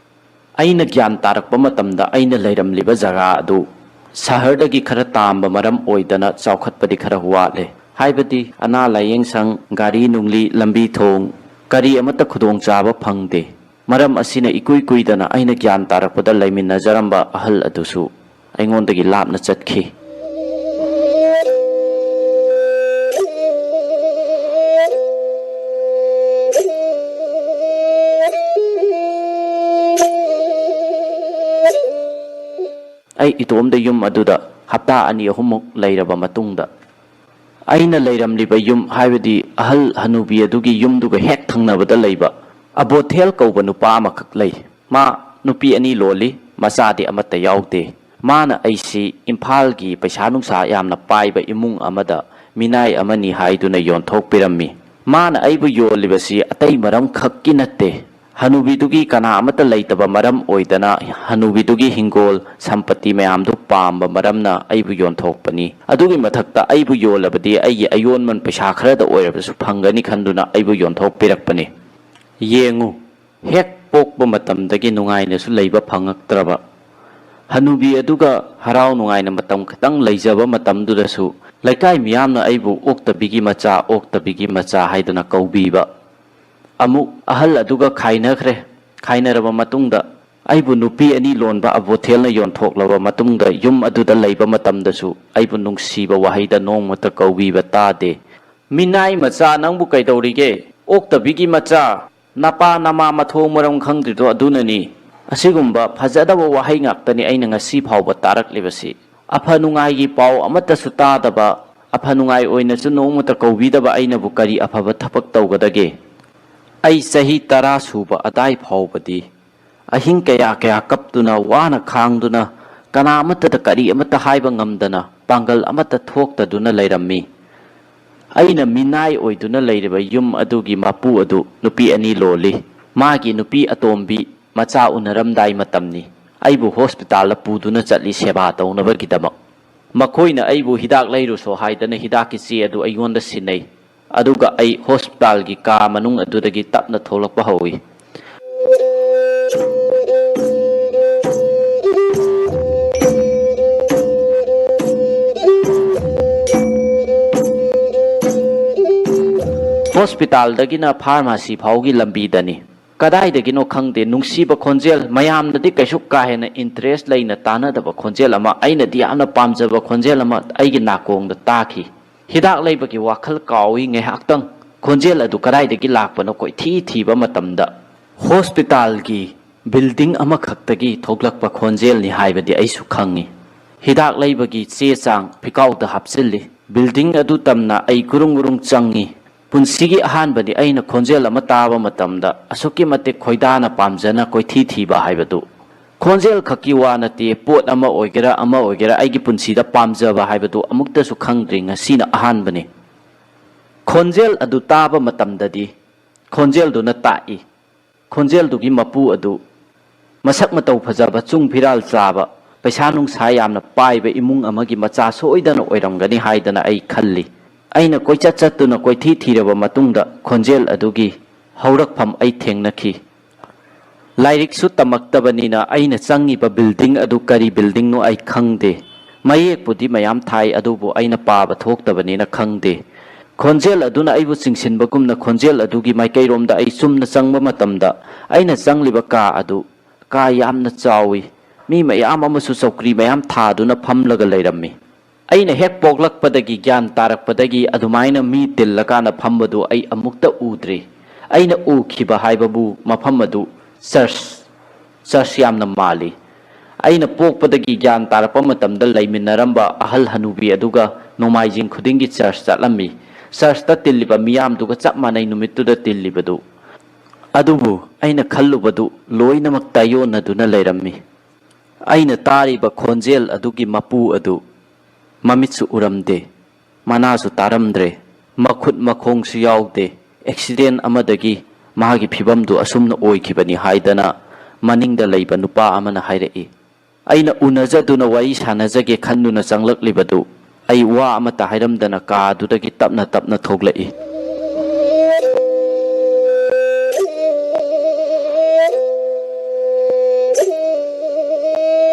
ꯑꯩꯅ ꯒ꯭ꯌꯥꯟ ꯇꯥꯔꯛꯄ ꯃꯇꯝꯗ ꯑꯩꯅ ꯂꯩꯔꯝꯂꯤꯕ ꯖꯒꯥ ꯑꯗꯨ ꯁꯍꯔꯗꯒꯤ ꯈꯔ ꯇꯥꯝꯕ ꯃꯔꯝ ꯑꯣꯏꯗꯅ ꯆꯥꯎꯈꯠꯄꯗꯤ ꯈꯔ ꯋꯥꯠꯂꯦ꯫ ꯍꯥꯏꯕꯗꯤ ꯑꯅꯥ ꯂꯥꯌꯦꯡ ꯁꯪ, ꯒꯥꯔꯤ ꯅꯨꯡꯂꯤ, ꯂꯝꯕꯤ ꯊꯣꯡ, ꯀꯔꯤ ꯑꯃꯠꯇ ꯈꯨꯗꯣꯡꯆꯥꯕ ꯐꯪꯗꯦ꯫ ꯃꯔꯝ ꯑꯁꯤꯅ ꯏꯀꯨꯏ ꯀꯨꯏꯗꯅ ꯑꯩꯅ ꯒ꯭ꯌꯥꯟ ꯇꯥꯔꯛꯄꯗ ꯂꯩꯃꯤꯟꯅꯖꯔꯝꯕ ꯑꯍꯜ ꯑꯗꯨꯁꯨ ꯑꯩꯉꯣꯟꯗꯒꯤ ꯂꯥꯞꯅ ꯆꯠꯈꯤ꯫ ꯑꯩ ꯏꯇꯣꯝꯗ ꯌꯨꯝ ꯑꯗꯨꯗ ꯍꯞꯇꯥ ꯑꯅꯤ ꯑꯍꯨꯝꯃꯨꯛ ꯂꯩꯔꯕ ꯃꯇꯨꯡꯗ, ꯑꯩꯅ ꯂꯩꯔꯝꯂꯤꯕ ꯌꯨꯝ, ꯍꯥꯏꯕꯗꯤ ꯑꯍꯜ ꯍꯅꯨꯕꯤ ꯑꯗꯨꯒꯤ ꯌꯨꯝꯗꯨꯒ ꯍꯦꯛ ꯊꯪꯅꯕꯗ ꯂꯩꯕ ꯑꯕꯣꯊꯦꯜ ꯀꯧꯕ ꯅꯨꯄꯥ ꯑꯃꯈꯛ ꯂꯩ꯫ ꯃꯥ ꯅꯨꯄꯤ ꯑꯅꯤ ꯂꯣꯜꯂꯤ, ꯃꯆꯥꯗꯤ ꯑꯃꯠꯇ ꯌꯥꯎꯗꯦ꯫ ꯃꯥꯅ ꯑꯩꯁꯤ ꯏꯝꯐꯥꯜꯒꯤ ꯄꯩꯁꯥ ꯅꯨꯡꯁꯥ ꯌꯥꯝꯅ ꯄꯥꯏꯕ ꯏꯃꯨꯡ ꯑꯃꯗ ꯃꯤꯅꯥꯏ ꯑꯃꯅꯤ ꯍꯥꯏꯗꯨꯅ ꯌꯣꯟꯊꯣꯛꯄꯤꯔꯝꯃꯤ꯫ ꯃꯥꯅ ꯑꯩꯕꯨ ꯌꯣꯜꯂꯤꯕꯁꯤ ꯑꯇꯩ ꯃꯔꯝ ꯈꯛꯀꯤ ꯅꯠꯇꯦ꯫ ꯍꯅꯨꯕꯤꯗꯨꯒꯤ ꯀꯅꯥ ꯑꯃꯠꯇ ꯂꯩꯇꯕ ꯃꯔꯝ ꯑꯣꯏꯗꯅ, ꯍꯅꯨꯕꯤꯗꯨꯒꯤ ꯍꯤꯡꯒꯣꯜ ꯁꯝꯄꯇꯤ ꯃꯌꯥꯝꯗꯨ ꯄꯥꯝꯕ ꯃꯔꯝꯅ ꯑꯩꯕꯨ ꯌꯣꯟꯊꯣꯛꯄꯅꯤ꯫ ꯑꯗꯨꯒꯤ ꯃꯊꯛꯇ, ꯑꯩꯕꯨ ꯌꯣꯜꯂꯕꯗꯤ ꯑꯩꯒꯤ ꯑꯌꯣꯟꯃꯟ ꯄꯩꯁꯥ ꯈꯔꯗ ꯑꯣꯏꯔꯕꯁꯨ ꯐꯪꯒꯅꯤ ꯈꯟꯗꯨꯅ ꯑꯩꯕꯨ ꯌꯣꯟꯊꯣꯛꯄꯤꯔꯛꯄꯅꯤ꯫ ꯌꯦꯡꯉꯨ, ꯍꯦꯛ ꯄꯣꯛꯄ ꯃꯇꯝꯗꯒꯤ ꯅꯨꯡꯉꯥꯏꯅꯁꯨ ꯂꯩꯕ ꯐꯪꯉꯛꯇ꯭ꯔꯕ ꯍꯅꯨꯕꯤ ꯑꯗꯨꯒ ꯍꯔꯥꯎ ꯅꯨꯡꯉꯥꯏꯅ ꯃꯇꯝ ꯈꯤꯇꯪ ꯂꯩꯖꯕ ꯃꯇꯝꯗꯨꯗꯁꯨ, ꯂꯩꯀꯥꯏ ꯃꯤꯌꯥꯝꯅ ꯑꯩꯕꯨ "ꯑꯣꯛꯇꯕꯤꯒꯤ ꯃꯆꯥ, ꯑꯣꯛꯇꯕꯤꯒꯤ ꯃꯆꯥ" ꯍꯥꯏꯗꯨꯅ ꯀꯧꯕꯤꯕ꯫ ꯑꯃꯨꯛ ꯑꯍꯜ ꯑꯗꯨꯒ ꯈꯥꯏꯅꯈ꯭ꯔꯦ꯫ ꯈꯥꯏꯅꯔꯕ ꯃꯇꯨꯡꯗ, ꯑꯩꯕꯨ ꯅꯨꯄꯤ ꯑꯅꯤ ꯂꯣꯟꯕ ꯑꯕꯣꯊꯦꯜꯅ ꯌꯣꯟꯊꯣꯛꯂꯕ ꯃꯇꯨꯡꯗ, ꯌꯨꯝ ꯑꯗꯨꯗ ꯂꯩꯕ ꯃꯇꯝꯗꯁꯨ ꯑꯩꯕꯨ ꯅꯨꯡꯁꯤꯕ ꯋꯥꯍꯩꯗ ꯅꯣꯡꯃꯇ ꯀꯧꯕꯤꯕ ꯇꯥꯗꯦ꯫ "ꯃꯤꯅꯥꯏ ꯃꯆꯥ, ꯅꯪꯕꯨ ꯀꯩꯗꯧꯔꯤꯒꯦ? ꯑꯣꯛꯇꯕꯤꯒꯤ ꯃꯆꯥ, ꯅꯄꯥ ꯅꯃꯥ ꯃꯊꯣꯡ ꯃꯔꯝ ꯈꯪꯗ꯭ꯔꯤꯗꯣ ꯑꯗꯨꯅꯅꯤ"꯫ ꯑꯁꯤꯒꯨꯝꯕ ꯐꯖꯗꯕ ꯋꯥꯍꯩ ꯉꯥꯛꯇꯅꯤ ꯑꯩꯅ ꯉꯁꯤ ꯐꯥꯎꯕ ꯇꯥꯔꯛꯂꯤꯕꯁꯤ꯫ ꯑꯐ ꯅꯨꯡꯉꯥꯏꯒꯤ ꯄꯥꯎ ꯑꯃꯠꯇꯁꯨ ꯇꯥꯗꯕ, ꯑꯐ ꯅꯨꯡꯉꯥꯏ ꯑꯣꯏꯅꯁꯨ ꯅꯣꯡꯃꯇ ꯀꯧꯕꯤꯗꯕ ꯑꯩꯅꯕꯨ ꯀꯔꯤ ꯑꯐꯕ ꯊꯕꯛ ꯇꯧꯒꯗꯒꯦ? ꯑꯩ ꯆꯍꯤ ꯇꯔꯥ ꯁꯨꯕ ꯑꯗꯥꯏ ꯐꯥꯎꯕꯗꯤ ꯑꯍꯤꯡ ꯀꯌꯥ ꯀꯌꯥ ꯀꯞꯇꯨꯅ, ꯋꯥꯅ ꯈꯥꯡꯗꯨꯅ, ꯀꯅꯥ ꯑꯃꯠꯇꯗ ꯀꯔꯤ ꯑꯃꯠꯇ ꯍꯥꯏꯕ ꯉꯝꯗꯅ, ꯄꯥꯡꯒꯜ ꯑꯃꯠꯇ ꯊꯣꯛꯇꯗꯨꯅ ꯂꯩꯔꯝꯃꯤ꯫ ꯑꯩꯅ ꯃꯤꯅꯥꯏ ꯑꯣꯏꯗꯨꯅ ꯂꯩꯔꯤꯕ ꯌꯨꯝ ꯑꯗꯨꯒꯤ ꯃꯄꯨ ꯑꯗꯨ ꯅꯨꯄꯤ ꯑꯅꯤ ꯂꯣꯜꯂꯤ꯫ ꯃꯥꯒꯤ ꯅꯨꯄꯤ ꯑꯇꯣꯝꯕꯤ ꯃꯆꯥ ꯎꯅꯔꯝꯗꯥꯏ ꯃꯇꯝꯅꯤ꯫ ꯑꯩꯕꯨ ꯍꯣꯁꯄꯤꯇꯥꯜꯗ ꯄꯨꯗꯨꯅ ꯆꯠꯂꯤ ꯁꯦꯕꯥ ꯇꯧꯅꯕꯒꯤꯗꯃꯛ꯫ ꯃꯈꯣꯏꯅ ꯑꯩꯕꯨ ꯍꯤꯗꯥꯛ ꯂꯩꯔꯨꯁꯣ ꯍꯥꯏꯗꯅ ꯍꯤꯗꯥꯛꯀꯤ ꯆꯦ ꯑꯗꯨ ꯑꯩꯉꯣꯟꯗ ꯁꯤꯟꯅꯩ꯫ ꯑꯗꯨꯒ ꯑꯩ ꯍꯣꯁꯄꯤꯇꯥꯜꯒꯤ ꯀꯥ ꯃꯅꯨꯡ ꯑꯗꯨꯗꯒꯤ ꯇꯞꯅ ꯊꯣꯛꯂꯛꯄ ꯍꯧꯏ꯫ ꯍꯣꯁꯄꯤꯇꯥꯜꯗꯒꯤꯅ ꯐꯥꯔꯃꯥꯁꯤ ꯐꯥꯎꯒꯤ ꯂꯝꯕꯤꯗꯅꯤ꯫ ꯀꯗꯥꯏꯗꯒꯤꯅꯣ ꯈꯪꯗꯦ, ꯅꯨꯡꯁꯤꯕ ꯈꯣꯟꯖꯦꯜ, ꯃꯌꯥꯝꯅꯗꯤ ꯀꯩꯁꯨ ꯀꯥ ꯍꯦꯟꯅ interest ꯂꯩꯅ ꯇꯥꯅꯗꯕ ꯈꯣꯟꯖꯦꯜ ꯑꯃ, ꯑꯩꯅꯗꯤ ꯌꯥꯝꯅ ꯄꯥꯝꯖꯕ ꯈꯣꯟꯖꯦꯜ ꯑꯃ ꯑꯩꯒꯤ ꯅꯥꯀꯣꯡꯗ ꯇꯥꯈꯤ꯫ ꯍꯤꯗꯥꯛ ꯂꯩꯕꯒꯤ ꯋꯥꯈꯜ ꯀꯥꯎꯏ ꯉꯥꯏꯍꯥꯛꯇꯪ꯫ ꯈꯣꯟꯖꯦꯜ ꯑꯗꯨ ꯀꯗꯥꯏꯗꯒꯤ ꯂꯥꯛꯄꯅꯣ ꯀꯣꯏꯊꯤ ꯊꯤꯕ ꯃꯇꯝꯗ, hospitalꯒꯤ building ꯑꯃꯈꯛꯇꯒꯤ ꯊꯣꯛꯂꯛꯄ ꯈꯣꯟꯖꯦꯜꯅꯤ ꯍꯥꯏꯕꯗꯤ ꯑꯩꯁꯨ ꯈꯪꯉꯤ꯫ ꯍꯤꯗꯥꯛ ꯂꯩꯕꯒꯤ ꯆꯦ ꯆꯥꯡ ꯐꯤꯀꯥꯎꯗ ꯍꯥꯞꯆꯤꯜꯂꯤ꯫ Building ꯑꯗꯨ ꯇꯝꯅ ꯑꯩ ꯒꯨꯔꯨꯡ ꯒꯨꯔꯨꯡ ꯆꯪꯉꯤ꯫ ꯄꯨꯟꯁꯤꯒꯤ ꯑꯍꯥꯟꯕꯅꯤ ꯑꯩꯅ ꯈꯣꯟꯖꯦꯜ ꯑꯃ ꯇꯥꯕ ꯃꯇꯝꯗ ꯑꯁꯨꯛꯀꯤ ꯃꯇꯤꯛ ꯈꯣꯏꯗꯥꯅ ꯄꯥꯝꯖꯅ ꯀꯣꯏꯊꯤ ꯊꯤꯕ ꯍꯥꯏꯕꯗꯨ꯫ ꯈꯣꯟꯖꯦꯜ ꯈꯛꯀꯤ ꯋꯥ ꯅꯠꯇꯦ, ꯄꯣꯠ ꯑꯃ ꯑꯣꯏꯒꯦꯔꯥ ꯑꯃ ꯑꯣꯏꯒꯦꯔꯥ, ꯑꯩꯒꯤ ꯄꯨꯟꯁꯤꯗ ꯄꯥꯝꯖꯕ ꯍꯥꯏꯕꯗꯨ ꯑꯃꯨꯛꯇꯁꯨ ꯈꯪꯗ꯭ꯔꯤ, ꯉꯁꯤꯅ ꯑꯍꯥꯟꯕꯅꯤ꯫ ꯈꯣꯟꯖꯦꯜ ꯑꯗꯨ ꯇꯥꯕ ꯃꯇꯝꯗꯗꯤ ꯈꯣꯟꯖꯦꯜꯗꯨꯅ ꯇꯥꯛꯏ꯫ ꯈꯣꯟꯖꯦꯜꯗꯨꯒꯤ ꯃꯄꯨ ꯑꯗꯨ ꯃꯁꯛ ꯃꯇꯧ ꯐꯖꯕ, ꯆꯨꯡ ꯐꯤꯔꯥꯜ ꯆꯥꯕ, ꯄꯩꯁꯥ ꯅꯨꯡꯁꯥ ꯌꯥꯝꯅ ꯄꯥꯏꯕ ꯏꯃꯨꯡ ꯑꯃꯒꯤ ꯃꯆꯥ ꯁꯣꯏꯗꯅ ꯑꯣꯏꯔꯝꯒꯅꯤ ꯍꯥꯏꯗꯅ ꯑꯩ ꯈꯜꯂꯤ꯫ ꯑꯩꯅ ꯀꯣꯏꯆꯠ ꯆꯠꯇꯨꯅ ꯀꯣꯏꯊꯤ ꯊꯤꯔꯕ ꯃꯇꯨꯡꯗ ꯈꯣꯟꯖꯦꯜ ꯑꯗꯨꯒꯤ ꯍꯧꯔꯛꯐꯝ ꯑꯩ ꯊꯦꯡꯅꯈꯤ꯫ ꯂꯥꯏꯔꯤꯛꯁꯨ ꯇꯝꯃꯛꯇꯕꯅꯤꯅ ꯑꯩꯅ ꯆꯪꯉꯤꯕ building ꯑꯗꯨ ꯀꯔꯤ buildingꯅꯣ ꯑꯩ ꯈꯪꯗꯦ꯫ ꯃꯌꯦꯛꯄꯨꯗꯤ ꯃꯌꯥꯝ ꯊꯥꯏ, ꯑꯗꯨꯕꯨ ꯑꯩꯅ ꯄꯥꯕ ꯊꯣꯛꯇꯕꯅꯤꯅ ꯈꯪꯗꯦ꯫ ꯈꯣꯟꯖꯦꯜ ꯑꯗꯨꯅ ꯑꯩꯕꯨ ꯆꯤꯡꯁꯤꯟꯕꯒꯨꯝꯅ ꯈꯣꯟꯖꯦꯜ ꯑꯗꯨꯒꯤ ꯃꯥꯏꯀꯩꯔꯣꯝꯗ ꯑꯩ ꯆꯨꯝꯅ ꯆꯪꯕ ꯃꯇꯝꯗ, ꯑꯩꯅ ꯆꯪꯂꯤꯕ ꯀꯥ ꯑꯗꯨ ꯀꯥ ꯌꯥꯝꯅ ꯆꯥꯎꯏ꯫ ꯃꯤ ꯃꯌꯥꯝ ꯑꯃꯁꯨ ꯆꯧꯀ꯭ꯔꯤ ꯃꯌꯥꯝ ꯊꯥꯗꯨꯅ ꯐꯝꯂꯒ ꯂꯩꯔꯝꯃꯤ꯫ ꯑꯩꯅ ꯍꯦꯛ ꯄꯣꯛꯂꯛꯄꯗꯒꯤ, ꯒ꯭ꯌꯥꯟ ꯇꯥꯔꯛꯄꯗꯒꯤ ꯑꯗꯨꯃꯥꯏꯅ ꯃꯤ ꯇꯤꯜꯂꯀꯥꯟꯗ ꯐꯝꯕꯗꯨ ꯑꯩ ꯑꯃꯨꯛꯇ ꯎꯗ꯭ꯔꯤ꯫ ꯑꯩꯅ ꯎꯈꯤꯕ ꯍꯥꯏꯕꯕꯨ ꯃꯐꯝ ꯑꯗꯨ church, church ꯌꯥꯝꯅ ꯃꯥꯜꯂꯤ꯫ ꯑꯩꯅ ꯄꯣꯛꯄꯗꯒꯤ ꯒ꯭ꯌꯥꯟ ꯇꯥꯔꯛꯄ ꯃꯇꯝꯗ ꯂꯩꯃꯤꯟꯅꯔꯝꯕ ꯑꯍꯜ ꯍꯅꯨꯕꯤ ꯑꯗꯨꯒ ꯅꯣꯡꯃꯥꯏꯖꯤꯡ ꯈꯨꯗꯤꯡꯒꯤ church ꯆꯠꯂꯝꯃꯤ꯫ Churchꯇ ꯇꯤꯜꯂꯤꯕ ꯃꯤꯌꯥꯝꯗꯨꯒ ꯆꯞ ꯃꯥꯟꯅꯩ ꯅꯨꯃꯤꯠꯇꯨꯗ ꯇꯤꯜꯂꯤꯕꯗꯨ꯫ ꯑꯗꯨꯕꯨ ꯑꯩꯅ ꯈꯜꯂꯨꯕꯗꯨ ꯂꯣꯏꯅꯃꯛ ꯇꯥꯏꯌꯣꯟꯅꯗꯨꯅ ꯂꯩꯔꯝꯃꯤ꯫ ꯑꯩꯅ ꯇꯥꯔꯤꯕ ꯈꯣꯟꯖꯦꯜ ꯑꯗꯨꯒꯤ ꯃꯄꯨ ꯑꯗꯨ ꯃꯃꯤꯠꯁꯨ ꯎꯔꯝꯗꯦ, ꯃꯅꯥꯁꯨ ꯇꯥꯔꯝꯗ꯭ꯔꯦ, ꯃꯈꯨꯠ ꯃꯈꯣꯡꯁꯨ ꯌꯥꯎꯗꯦ꯫ Accident ꯑꯃꯗꯒꯤ ꯃꯥꯒꯤ ꯐꯤꯕꯝꯗꯨ ꯑꯁꯨꯝꯅ ꯑꯣꯏꯈꯤꯕꯅꯤ ꯍꯥꯏꯗꯅ ꯃꯅꯤꯡꯗ ꯂꯩꯕ ꯅꯨꯄꯥ ꯑꯃꯅ ꯍꯥꯏꯔꯛꯏ꯫ ꯑꯩꯅ ꯎꯅꯖꯗꯨꯅ ꯋꯥꯔꯤ ꯁꯥꯟꯅꯖꯒꯦ ꯈꯟꯗꯨꯅ ꯆꯪꯂꯛꯂꯤꯕꯗꯨ ꯑꯩ ꯋꯥ ꯑꯃꯠꯇ ꯍꯥꯏꯔꯝꯗꯅ ꯀꯥ ꯑꯗꯨꯗꯒꯤ ꯇꯞꯅ ꯇꯞꯅ ꯊꯣꯛꯂꯛꯏ꯫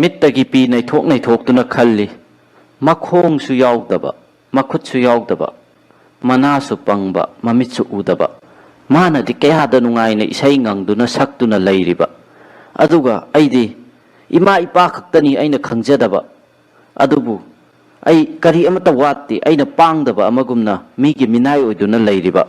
ꯃꯤꯠꯇꯒꯤ ꯄꯤ ꯅꯩꯊꯣꯛ ꯅꯩꯊꯣꯛꯇꯨꯅ ꯈꯜꯂꯤ꯫ ꯃꯈꯣꯡꯁꯨ ꯌꯥꯎꯗꯕ, ꯃꯈꯨꯠꯁꯨ ꯌꯥꯎꯗꯕ, ꯃꯅꯥꯁꯨ ꯄꯪꯕ, ꯃꯃꯤꯠꯁꯨ ꯎꯗꯕ꯫ ꯃꯥꯅꯗꯤ ꯀꯌꯥꯗ ꯅꯨꯡꯉꯥꯏꯅ ꯏꯁꯩ ꯉꯪꯗꯨꯅ ꯁꯛꯇꯨꯅ ꯂꯩꯔꯤꯕ꯫ ꯑꯗꯨꯒ ꯑꯩꯗꯤ ꯏꯃꯥ ꯏꯄꯥ ꯈꯛꯇꯅꯤ ꯑꯩꯅ ꯈꯪꯖꯗꯕ꯫ ꯑꯗꯨꯕꯨ ꯑꯩ ꯀꯔꯤ ꯑꯃꯠꯇ ꯋꯥꯠꯇꯦ, ꯑꯩꯅ ꯄꯥꯡꯗꯕ ꯑꯃꯒꯨꯝꯅ ꯃꯤꯒꯤ ꯃꯤꯅꯥꯏ ꯑꯣꯏꯗꯨꯅ ꯂꯩꯔꯤꯕ꯫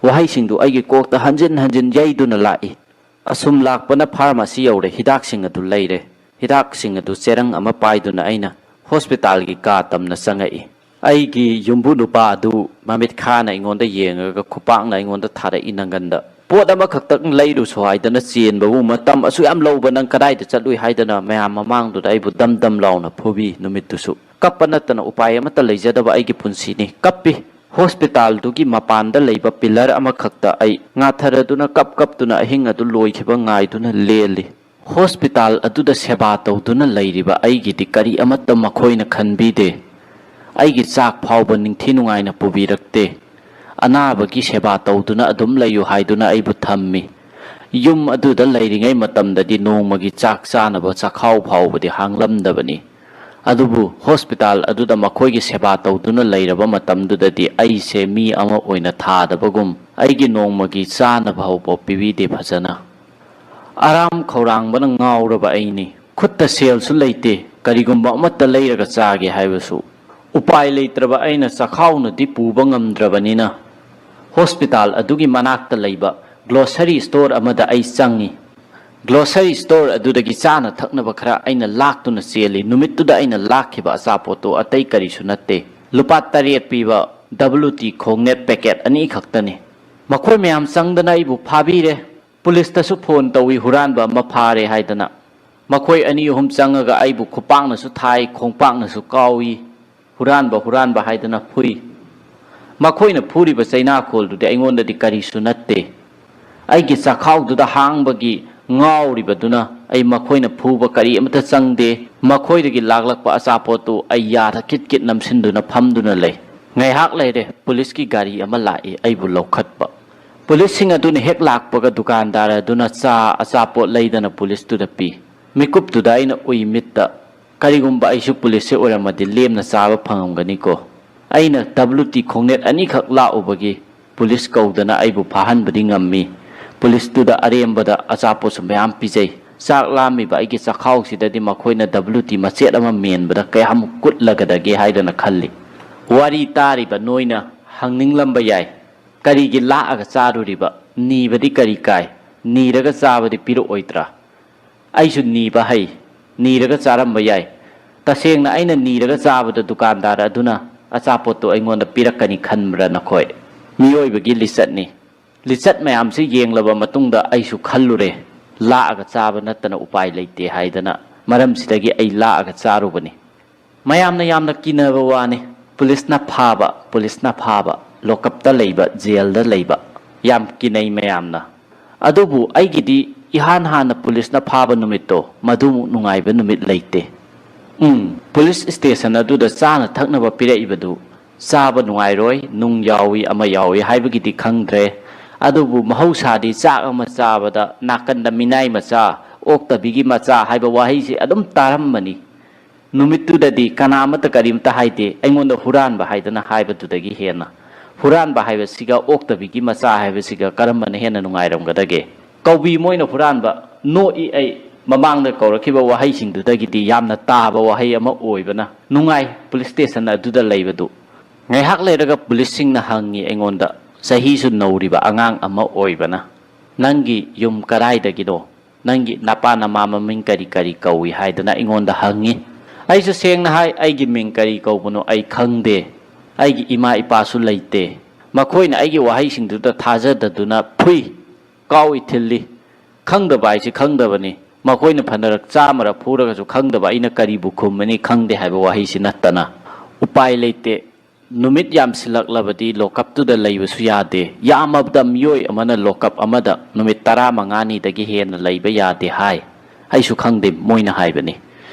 ꯋꯥꯍꯩꯁꯤꯡꯗꯨ ꯑꯩꯒꯤ ꯀꯣꯛꯇ ꯍꯟꯖꯤꯟ ꯍꯟꯖꯤꯟ ꯌꯩꯗꯨꯅ ꯂꯥꯛꯏ꯫ ꯑꯁꯨꯝ ꯂꯥꯛꯄꯅ ꯐꯥꯔꯃꯥꯁꯤ ꯌꯧꯔꯦ, ꯍꯤꯗꯥꯛꯁꯤꯡ ꯑꯗꯨ ꯂꯩꯔꯦ꯫ ꯍꯤꯗꯥꯛꯁꯤꯡ ꯑꯗꯨ ꯆꯦꯔꯪ ꯑꯃ ꯄꯥꯏꯗꯨꯅ ꯑꯩꯅ ꯍꯣꯁꯄꯤꯇꯥꯜꯒꯤ ꯀꯥ ꯇꯝꯅ ꯆꯪꯉꯛꯏ꯫ ꯑꯩꯒꯤ ꯌꯨꯝꯕꯨ ꯅꯨꯄꯥ ꯑꯗꯨ ꯃꯃꯤꯠ ꯈꯥꯅ ꯑꯩꯉꯣꯟꯗ ꯌꯦꯡꯉꯒ ꯈꯨꯄꯥꯛꯅ ꯑꯩꯉꯣꯟꯗ ꯊꯥꯔꯛꯏ ꯅꯪꯒꯟꯗ꯫ "ꯄꯣꯠ ꯑꯃꯈꯛꯇꯪ ꯂꯩꯔꯨꯁꯣ ꯍꯥꯏꯗꯅ ꯆꯦꯟꯕꯕꯨ ꯃꯇꯝ ꯑꯁꯨꯛ ꯌꯥꯝ ꯂꯧꯕ ꯅꯪ ꯀꯗꯥꯏꯗ ꯆꯠꯂꯨꯏ?" ꯍꯥꯏꯗꯅ ꯃꯌꯥꯝ ꯃꯃꯥꯡꯗꯨꯗ ꯑꯩꯕꯨ ꯗꯝ ꯗꯝ ꯂꯥꯎꯅ ꯐꯨꯕꯤ ꯅꯨꯃꯤꯠꯇꯨꯁꯨ꯫ ꯀꯞꯄ ꯅꯠꯇꯅ ꯎꯄꯥꯏ ꯑꯃꯠꯇ ꯂꯩꯖꯗꯕ ꯑꯩꯒꯤ ꯄꯨꯟꯁꯤꯅꯤ꯫ ꯀꯞꯄꯤ꯫ ꯍꯣꯁꯄꯤꯇꯥꯜꯗꯨꯒꯤ ꯃꯄꯥꯟꯗ ꯂꯩꯕ ꯄꯤꯂꯔ ꯑꯃꯈꯛꯇ ꯑꯩ ꯉꯥꯊꯔꯗꯨꯅ ꯀꯞ ꯀꯞꯇꯨꯅ ꯑꯍꯤꯡ ꯑꯗꯨ ꯂꯣꯏꯈꯤꯕ ꯉꯥꯏꯗꯨꯅ ꯂꯦꯜꯂꯤ꯫ ꯍꯣꯁꯄꯤꯇꯥꯜ ꯑꯗꯨꯗ ꯁꯦꯕꯥ ꯇꯧꯗꯨꯅ ꯂꯩꯔꯤꯕ ꯑꯩꯒꯤꯗꯤ ꯀꯔꯤ ꯑꯃꯠꯇ ꯃꯈꯣꯏꯅ ꯈꯟꯕꯤꯗꯦ꯫ ꯑꯩꯒꯤ ꯆꯥꯛ ꯐꯥꯎꯕ ꯅꯤꯡꯊꯤ ꯅꯨꯡꯉꯥꯏꯅ ꯄꯨꯕꯤꯔꯛꯇꯦ꯫ ꯑꯅꯥꯕꯒꯤ ꯁꯦꯕꯥ ꯇꯧꯗꯨꯅ ꯑꯗꯨꯝ ꯂꯩꯌꯨ ꯍꯥꯏꯗꯨꯅ ꯑꯩꯕꯨ ꯊꯝꯃꯤ꯫ ꯌꯨꯝ ꯑꯗꯨꯗ ꯂꯩꯔꯤꯉꯩ ꯃꯇꯝꯗꯗꯤ ꯅꯣꯡꯃꯒꯤ ꯆꯥꯛ ꯆꯥꯅꯕ ꯆꯥꯛꯈꯥꯎ ꯐꯥꯎꯕꯗꯤ ꯍꯥꯡꯂꯝꯗꯕꯅꯤ꯫ ꯑꯗꯨꯕꯨ ꯍꯣꯁꯄꯤꯇꯥꯜ ꯑꯗꯨꯗ ꯃꯈꯣꯏꯒꯤ ꯁꯦꯕꯥ ꯇꯧꯗꯨꯅ ꯂꯩꯔꯕ ꯃꯇꯝꯗꯨꯗꯗꯤ ꯑꯩꯁꯦ ꯃꯤ ꯑꯃ ꯑꯣꯏꯅ ꯊꯥꯗꯕꯒꯨꯝ ꯑꯩꯒꯤ ꯅꯣꯡꯃꯒꯤ ꯆꯥꯅꯕ ꯐꯥꯎꯕ ꯄꯤꯕꯤꯗꯦ ꯐꯖꯅ꯫ ꯑꯔꯥꯝ ꯈꯧꯔꯥꯡꯕꯅ ꯉꯥꯎꯔꯕ ꯑꯩꯅꯤ꯫ ꯈꯨꯠꯇ ꯁꯦꯜꯁꯨ ꯂꯩꯇꯦ, ꯀꯔꯤꯒꯨꯝꯕ ꯑꯃꯠꯇ ꯂꯩꯔꯒ ꯆꯥꯒꯦ ꯍꯥꯏꯕꯁꯨ꯫ ꯎꯄꯥꯏ ꯂꯩꯇ꯭ꯔꯕ ꯑꯩꯅ ꯆꯈꯥꯎꯅꯗꯤ ꯄꯨꯕ ꯉꯝꯗ꯭ꯔꯕꯅꯤꯅ, ꯍꯣꯁꯄꯤꯇꯥꯜ ꯑꯗꯨꯒꯤ ꯃꯅꯥꯛꯇ ꯂꯩꯕ ꯒ꯭ꯂꯣꯁꯔꯤ ꯁ꯭ꯇꯣꯔ ꯑꯃꯗ ꯑꯩ ꯆꯪꯉꯤ꯫ ꯒ꯭ꯂꯣꯁꯔꯤ ꯁ꯭ꯇꯣꯔ ꯑꯗꯨꯗꯒꯤ ꯆꯥꯅ ꯊꯛꯅꯕ ꯈꯔ ꯑꯩꯅ ꯂꯥꯛꯇꯨꯅ ꯆꯦꯜꯂꯤ꯫ ꯅꯨꯃꯤꯠꯇꯨꯗ ꯑꯩꯅ ꯂꯥꯛꯈꯤꯕ ꯑꯆꯥꯄꯣꯠꯇꯨ ꯑꯇꯩ ꯀꯔꯤꯁꯨ ꯅꯠꯇꯦ, ꯂꯨꯄꯥ ꯇꯔꯦꯠ ꯄꯤꯕ ꯗꯕꯜꯌꯨ ꯇꯤ ꯈꯣꯡꯅꯦꯠ ꯄꯦꯀꯦꯠ ꯑꯅꯤ ꯈꯛꯇꯅꯤ꯫ ꯃꯈꯣꯏ ꯃꯌꯥꯝ ꯆꯪꯗꯅ ꯑꯩꯕꯨ ꯐꯥꯕꯤꯔꯦ꯫ ꯄꯨꯂꯤꯁꯇꯁꯨ ꯐꯣꯟ ꯇꯧꯏ, ꯍꯨꯔꯥꯟꯕ ꯑꯃ ꯐꯥꯔꯦ ꯍꯥꯏꯗꯅ꯫ ꯃꯈꯣꯏ ꯑꯅꯤ ꯑꯍꯨꯝ ꯆꯪꯉꯒ ꯑꯩꯕꯨ ꯈꯨꯄꯥꯛꯅꯁꯨ ꯊꯥꯏ, ꯈꯣꯡꯄꯥꯛꯅꯁꯨ ꯀꯥꯎꯏ꯫ "ꯍꯨꯔꯥꯟꯕ, ꯍꯨꯔꯥꯟꯕ" ꯍꯥꯏꯗꯅ ꯐꯨꯏ꯫ ꯃꯈꯣꯏꯅ ꯐꯨꯔꯤꯕ ꯆꯩꯅꯥꯈꯣꯜꯗꯨꯗꯤ ꯑꯩꯉꯣꯟꯗꯗꯤ ꯀꯔꯤꯁꯨ ꯅꯠꯇꯦ꯫ ꯑꯩꯒꯤ ꯆꯥꯛꯈꯥꯎꯗꯨꯗ ꯍꯥꯡꯕꯒꯤ ꯉꯥꯎꯔꯤꯕꯗꯨꯅ ꯑꯩ ꯃꯈꯣꯏꯅ ꯐꯨꯕ ꯀꯔꯤ ꯑꯃꯠꯇ ꯆꯪꯗꯦ꯫ ꯃꯈꯣꯏꯗꯒꯤ ꯂꯥꯛꯂꯛꯄ ꯑꯆꯥꯄꯣꯠꯇꯨ ꯑꯩ ꯌꯥꯗ ꯀꯤꯠ ꯀꯤꯠ ꯅꯝꯁꯤꯟꯗꯨꯅ ꯐꯝꯗꯨꯅ ꯂꯩ꯫ ꯉꯥꯏꯍꯥꯛ ꯂꯩꯔꯦ, ꯄꯨꯂꯤꯁꯀꯤ ꯒꯥꯔꯤ ꯑꯃ ꯂꯥꯛꯏ ꯑꯩꯕꯨ ꯂꯧꯈꯠꯄ꯫ ꯄꯨꯂꯤꯁꯁꯤꯡ ꯑꯗꯨꯅ ꯍꯦꯛ ꯂꯥꯛꯄꯒ ꯗꯨꯀꯥꯟꯗꯥꯔ ꯑꯗꯨꯅ ꯆꯥ ꯑꯆꯥꯄꯣꯠ ꯂꯩꯗꯅ ꯄꯨꯂꯤꯁꯇꯨꯗ ꯄꯤ꯫ ꯃꯤꯀꯨꯞꯇꯨꯗ ꯑꯩꯅ ꯎꯏ ꯃꯤꯠꯇ, "ꯀꯔꯤꯒꯨꯝꯕ ꯑꯩꯁꯨ ꯄꯨꯂꯤꯁꯁꯦ ꯑꯣꯏꯔꯝꯃꯗꯤ ꯂꯦꯝꯅ ꯆꯥꯕ ꯐꯪꯉꯝꯒꯅꯤꯀꯣ?" ꯑꯩꯅ W T ꯈꯣꯡꯅꯦꯠ ꯑꯅꯤꯈꯛ ꯂꯥꯛꯎꯕꯒꯤ ꯄꯨꯂꯤꯁ ꯀꯧꯗꯅ ꯑꯩꯕꯨ ꯐꯥꯍꯟꯕꯗꯤ ꯉꯝꯃꯤ꯫ ꯄꯨꯂꯤꯁꯇꯨꯗ ꯑꯔꯦꯝꯕꯗ ꯑꯆꯥꯄꯣꯠꯁꯨ ꯃꯌꯥꯝ ꯄꯤꯖꯩ꯫ ꯆꯥꯛ ꯂꯥꯝꯃꯤꯕ ꯑꯩꯒꯤ ꯆꯥꯛꯈꯥꯎꯁꯤꯗꯗꯤ ꯃꯈꯣꯏꯅ W T ꯃꯆꯦꯠ ꯑꯃ ꯃꯦꯟꯕꯗ ꯀꯌꯥꯃꯨꯛ ꯀꯨꯠꯂꯒꯗꯒꯦ ꯍꯥꯏꯗꯅ ꯈꯜꯂꯤ꯫ ꯋꯥꯔꯤ ꯇꯥꯔꯤꯕ ꯅꯣꯏꯅ ꯍꯪꯅꯤꯡꯂꯝꯕ ꯌꯥꯏ, "ꯀꯔꯤꯒꯤ ꯂꯥꯛꯑꯒ ꯆꯥꯔꯨꯔꯤꯕ? ꯅꯤꯕꯗꯤ ꯀꯔꯤ ꯀꯥꯏ? ꯅꯤꯔꯒ ꯆꯥꯕꯗꯤ ꯄꯤꯔꯛꯑꯣꯏꯗ꯭ꯔꯥ?" ꯑꯩꯁꯨ ꯅꯤꯕ ꯍꯩ, ꯅꯤꯔꯒ ꯆꯥꯔꯝꯕ ꯌꯥꯏ꯫ ꯇꯁꯦꯡꯅ ꯑꯩꯅ ꯅꯤꯔꯒ ꯆꯥꯕꯗ ꯗꯨꯀꯥꯟꯗꯥꯔ ꯑꯗꯨꯅ ꯑꯆꯥꯄꯣꯠꯇꯨ ꯑꯩꯉꯣꯟꯗ ꯄꯤꯔꯛꯀꯅꯤ ꯈꯟꯕ꯭ꯔꯥ ꯅꯈꯣꯏ? ꯃꯤꯑꯣꯏꯕꯒꯤ ꯂꯤꯆꯠꯅꯤ꯫ ꯂꯤꯆꯠ ꯃꯌꯥꯝꯁꯤ ꯌꯦꯡꯂꯕ ꯃꯇꯨꯡꯗ ꯑꯩꯁꯨ ꯈꯜꯂꯨꯔꯦ, ꯂꯥꯛꯑꯒ ꯆꯥꯕ ꯅꯠꯇꯅ ꯎꯄꯥꯏ ꯂꯩꯇꯦ ꯍꯥꯏꯗꯅ ꯃꯔꯝꯁꯤꯗꯒꯤ ꯑꯩ ꯂꯥꯛꯑꯒ ꯆꯥꯔꯨꯕꯅꯤ꯫ ꯃꯌꯥꯝꯅ ꯌꯥꯝꯅ ꯀꯤꯅꯕ ꯋꯥꯅꯤ꯫ ꯄꯨꯂꯤꯁꯅ ꯐꯥꯕ, ꯄꯨꯂꯤꯁꯅ ꯐꯥꯕ, ꯂꯣꯀꯞꯇ ꯂꯩꯕ, ꯖꯦꯜꯗ ꯂꯩꯕ, ꯌꯥꯝ ꯀꯤꯅꯩ ꯃꯌꯥꯝꯅ꯫ ꯑꯗꯨꯕꯨ ꯑꯩꯒꯤꯗꯤ ꯏꯍꯥꯟ ꯍꯥꯟꯅ ꯄꯨꯂꯤꯁꯅ ꯐꯥꯕ ꯅꯨꯃꯤꯠꯇꯣ, ꯃꯗꯨꯃꯨꯛ ꯅꯨꯡꯉꯥꯏꯕ ꯅꯨꯃꯤꯠ ꯂꯩꯇꯦ꯫ ꯎꯝ, ꯄꯨꯂꯤꯁ ꯁ꯭ꯇꯦꯁꯟ ꯑꯗꯨꯗ ꯆꯥꯅ ꯊꯛꯅꯕ ꯄꯤꯔꯛꯏꯕꯗꯨ ꯆꯥꯕ ꯅꯨꯡꯉꯥꯏꯔꯣꯏ, ꯅꯨꯡ ꯌꯥꯎꯏ, ꯑꯃ ꯌꯥꯎꯏ ꯍꯥꯏꯕꯒꯤꯗꯤ ꯈꯪꯗ꯭ꯔꯦ꯫ ꯑꯗꯨꯕꯨ ꯃꯍꯧꯁꯥꯗꯤ ꯆꯥꯛ ꯑꯃ ꯆꯥꯕꯗ ꯅꯥꯀꯟꯗ ꯃꯤꯅꯥꯏ ꯃꯆꯥ, ꯑꯣꯛꯇꯕꯤꯒꯤ ꯃꯆꯥ ꯍꯥꯏꯕ ꯋꯥꯍꯩꯁꯤ ꯑꯗꯨꯝ ꯇꯥꯔꯝꯕꯅꯤ꯫ ꯅꯨꯃꯤꯠꯇꯨꯗꯗꯤ ꯀꯅꯥ ꯑꯃꯠꯇ ꯀꯔꯤꯝꯇ ꯍꯥꯏꯗꯦ꯫ ꯑꯩꯉꯣꯟꯗ ꯍꯨꯔꯥꯟꯕ ꯍꯥꯏꯗꯅ ꯍꯥꯏꯕꯗꯨꯗꯒꯤ ꯍꯦꯟꯅ, ꯍꯨꯔꯥꯟꯕ ꯍꯥꯏꯕꯁꯤꯒ ꯑꯣꯛꯇꯕꯤꯒꯤ ꯃꯆꯥ ꯍꯥꯏꯕꯁꯤꯒ ꯀꯔꯝꯕꯅ ꯍꯦꯟꯅ ꯅꯨꯡꯉꯥꯏꯔꯝꯒꯗꯒꯦ? ꯀꯧꯕꯤ ꯃꯣꯏꯅ ꯍꯨꯔꯥꯟꯕ꯫ ꯅꯣꯛꯏ ꯑꯩ꯫ ꯃꯃꯥꯡꯗ ꯀꯧꯔꯛꯈꯤꯕ ꯋꯥꯍꯩꯁꯤꯡꯗꯨꯗꯒꯤꯗꯤ ꯌꯥꯝꯅ ꯇꯥꯕ ꯋꯥꯍꯩ ꯑꯃ ꯑꯣꯏꯕꯅ ꯅꯨꯡꯉꯥꯏ꯫ ꯄꯨꯂꯤꯁ ꯁ꯭ꯇꯦꯁꯟ ꯑꯗꯨꯗ ꯂꯩꯕꯗꯨ꯫ ꯉꯥꯏꯍꯥꯛ ꯂꯩꯔꯒ ꯄꯨꯂꯤꯁꯁꯤꯡꯅ ꯍꯪꯉꯤ ꯑꯩꯉꯣꯟꯗ, ꯆꯍꯤꯁꯨ ꯅꯧꯔꯤꯕ ꯑꯉꯥꯡ ꯑꯃ ꯑꯣꯏꯕꯅ, "ꯅꯪꯒꯤ ꯌꯨꯝ ꯀꯗꯥꯏꯗꯒꯤꯅꯣ? ꯅꯪꯒꯤ ꯅꯄꯥ ꯅꯃꯥ ꯃꯃꯤꯡ ꯀꯔꯤ ꯀꯔꯤ ꯀꯧꯏ?" ꯍꯥꯏꯗꯅ ꯑꯩꯉꯣꯟꯗ ꯍꯪꯉꯤ꯫ ꯑꯩꯁꯨ ꯁꯦꯡꯅ ꯍꯥꯏ, "ꯑꯩꯒꯤ ꯃꯤꯡ ꯀꯔꯤ ꯀꯧꯕꯅꯣ ꯑꯩ ꯈꯪꯗꯦ꯫ ꯑꯩꯒꯤ ꯏꯃꯥ ꯏꯄꯥꯁꯨ ꯂꯩꯇꯦ꯫" ꯃꯈꯣꯏꯅ ꯑꯩꯒꯤ ꯋꯥꯍꯩꯁꯤꯡꯗꯨꯗ ꯊꯥꯖꯗꯗꯨꯅ ꯐꯨꯏ, ꯀꯥꯎꯏ ꯊꯤꯜꯂꯤ꯫ ꯈꯪꯗꯕ ꯍꯥꯏꯁꯤ ꯈꯪꯗꯕꯅꯤ꯫ ꯃꯈꯣꯏꯅ ꯐꯅꯔꯛ ꯆꯥꯝꯃꯔꯛ ꯐꯨꯔꯒꯁꯨ ꯈꯪꯗꯕ ꯑꯩꯅ ꯀꯔꯤꯕꯨ ꯈꯨꯝꯃꯅꯤ ꯈꯪꯗꯦ ꯍꯥꯏꯕ ꯋꯥꯍꯩꯁꯤ ꯅꯠꯇꯅ꯫ ꯎꯄꯥꯏ ꯂꯩꯇꯦ꯫ ꯅꯨꯃꯤꯠ ꯌꯥꯝꯁꯤꯜꯂꯛꯂꯕꯗꯤ ꯂꯣꯀꯞꯇꯨꯗ ꯂꯩꯕꯁꯨ ꯌꯥꯗꯦ꯫ ꯌꯥꯝꯃꯕꯗ ꯃꯤꯑꯣꯏ ꯑꯃꯅ ꯂꯣꯀꯞ ꯑꯃꯗ ꯅꯨꯃꯤꯠ ꯇꯔꯥꯃꯉꯥꯅꯤꯗꯒꯤ ꯍꯦꯟꯅ ꯂꯩꯕ ꯌꯥꯗꯦ ꯍꯥꯏ꯫ ꯑꯩꯁꯨ ꯈꯪꯗꯦ, ꯃꯣꯏꯅ ꯍꯥꯏꯕꯅꯤ꯫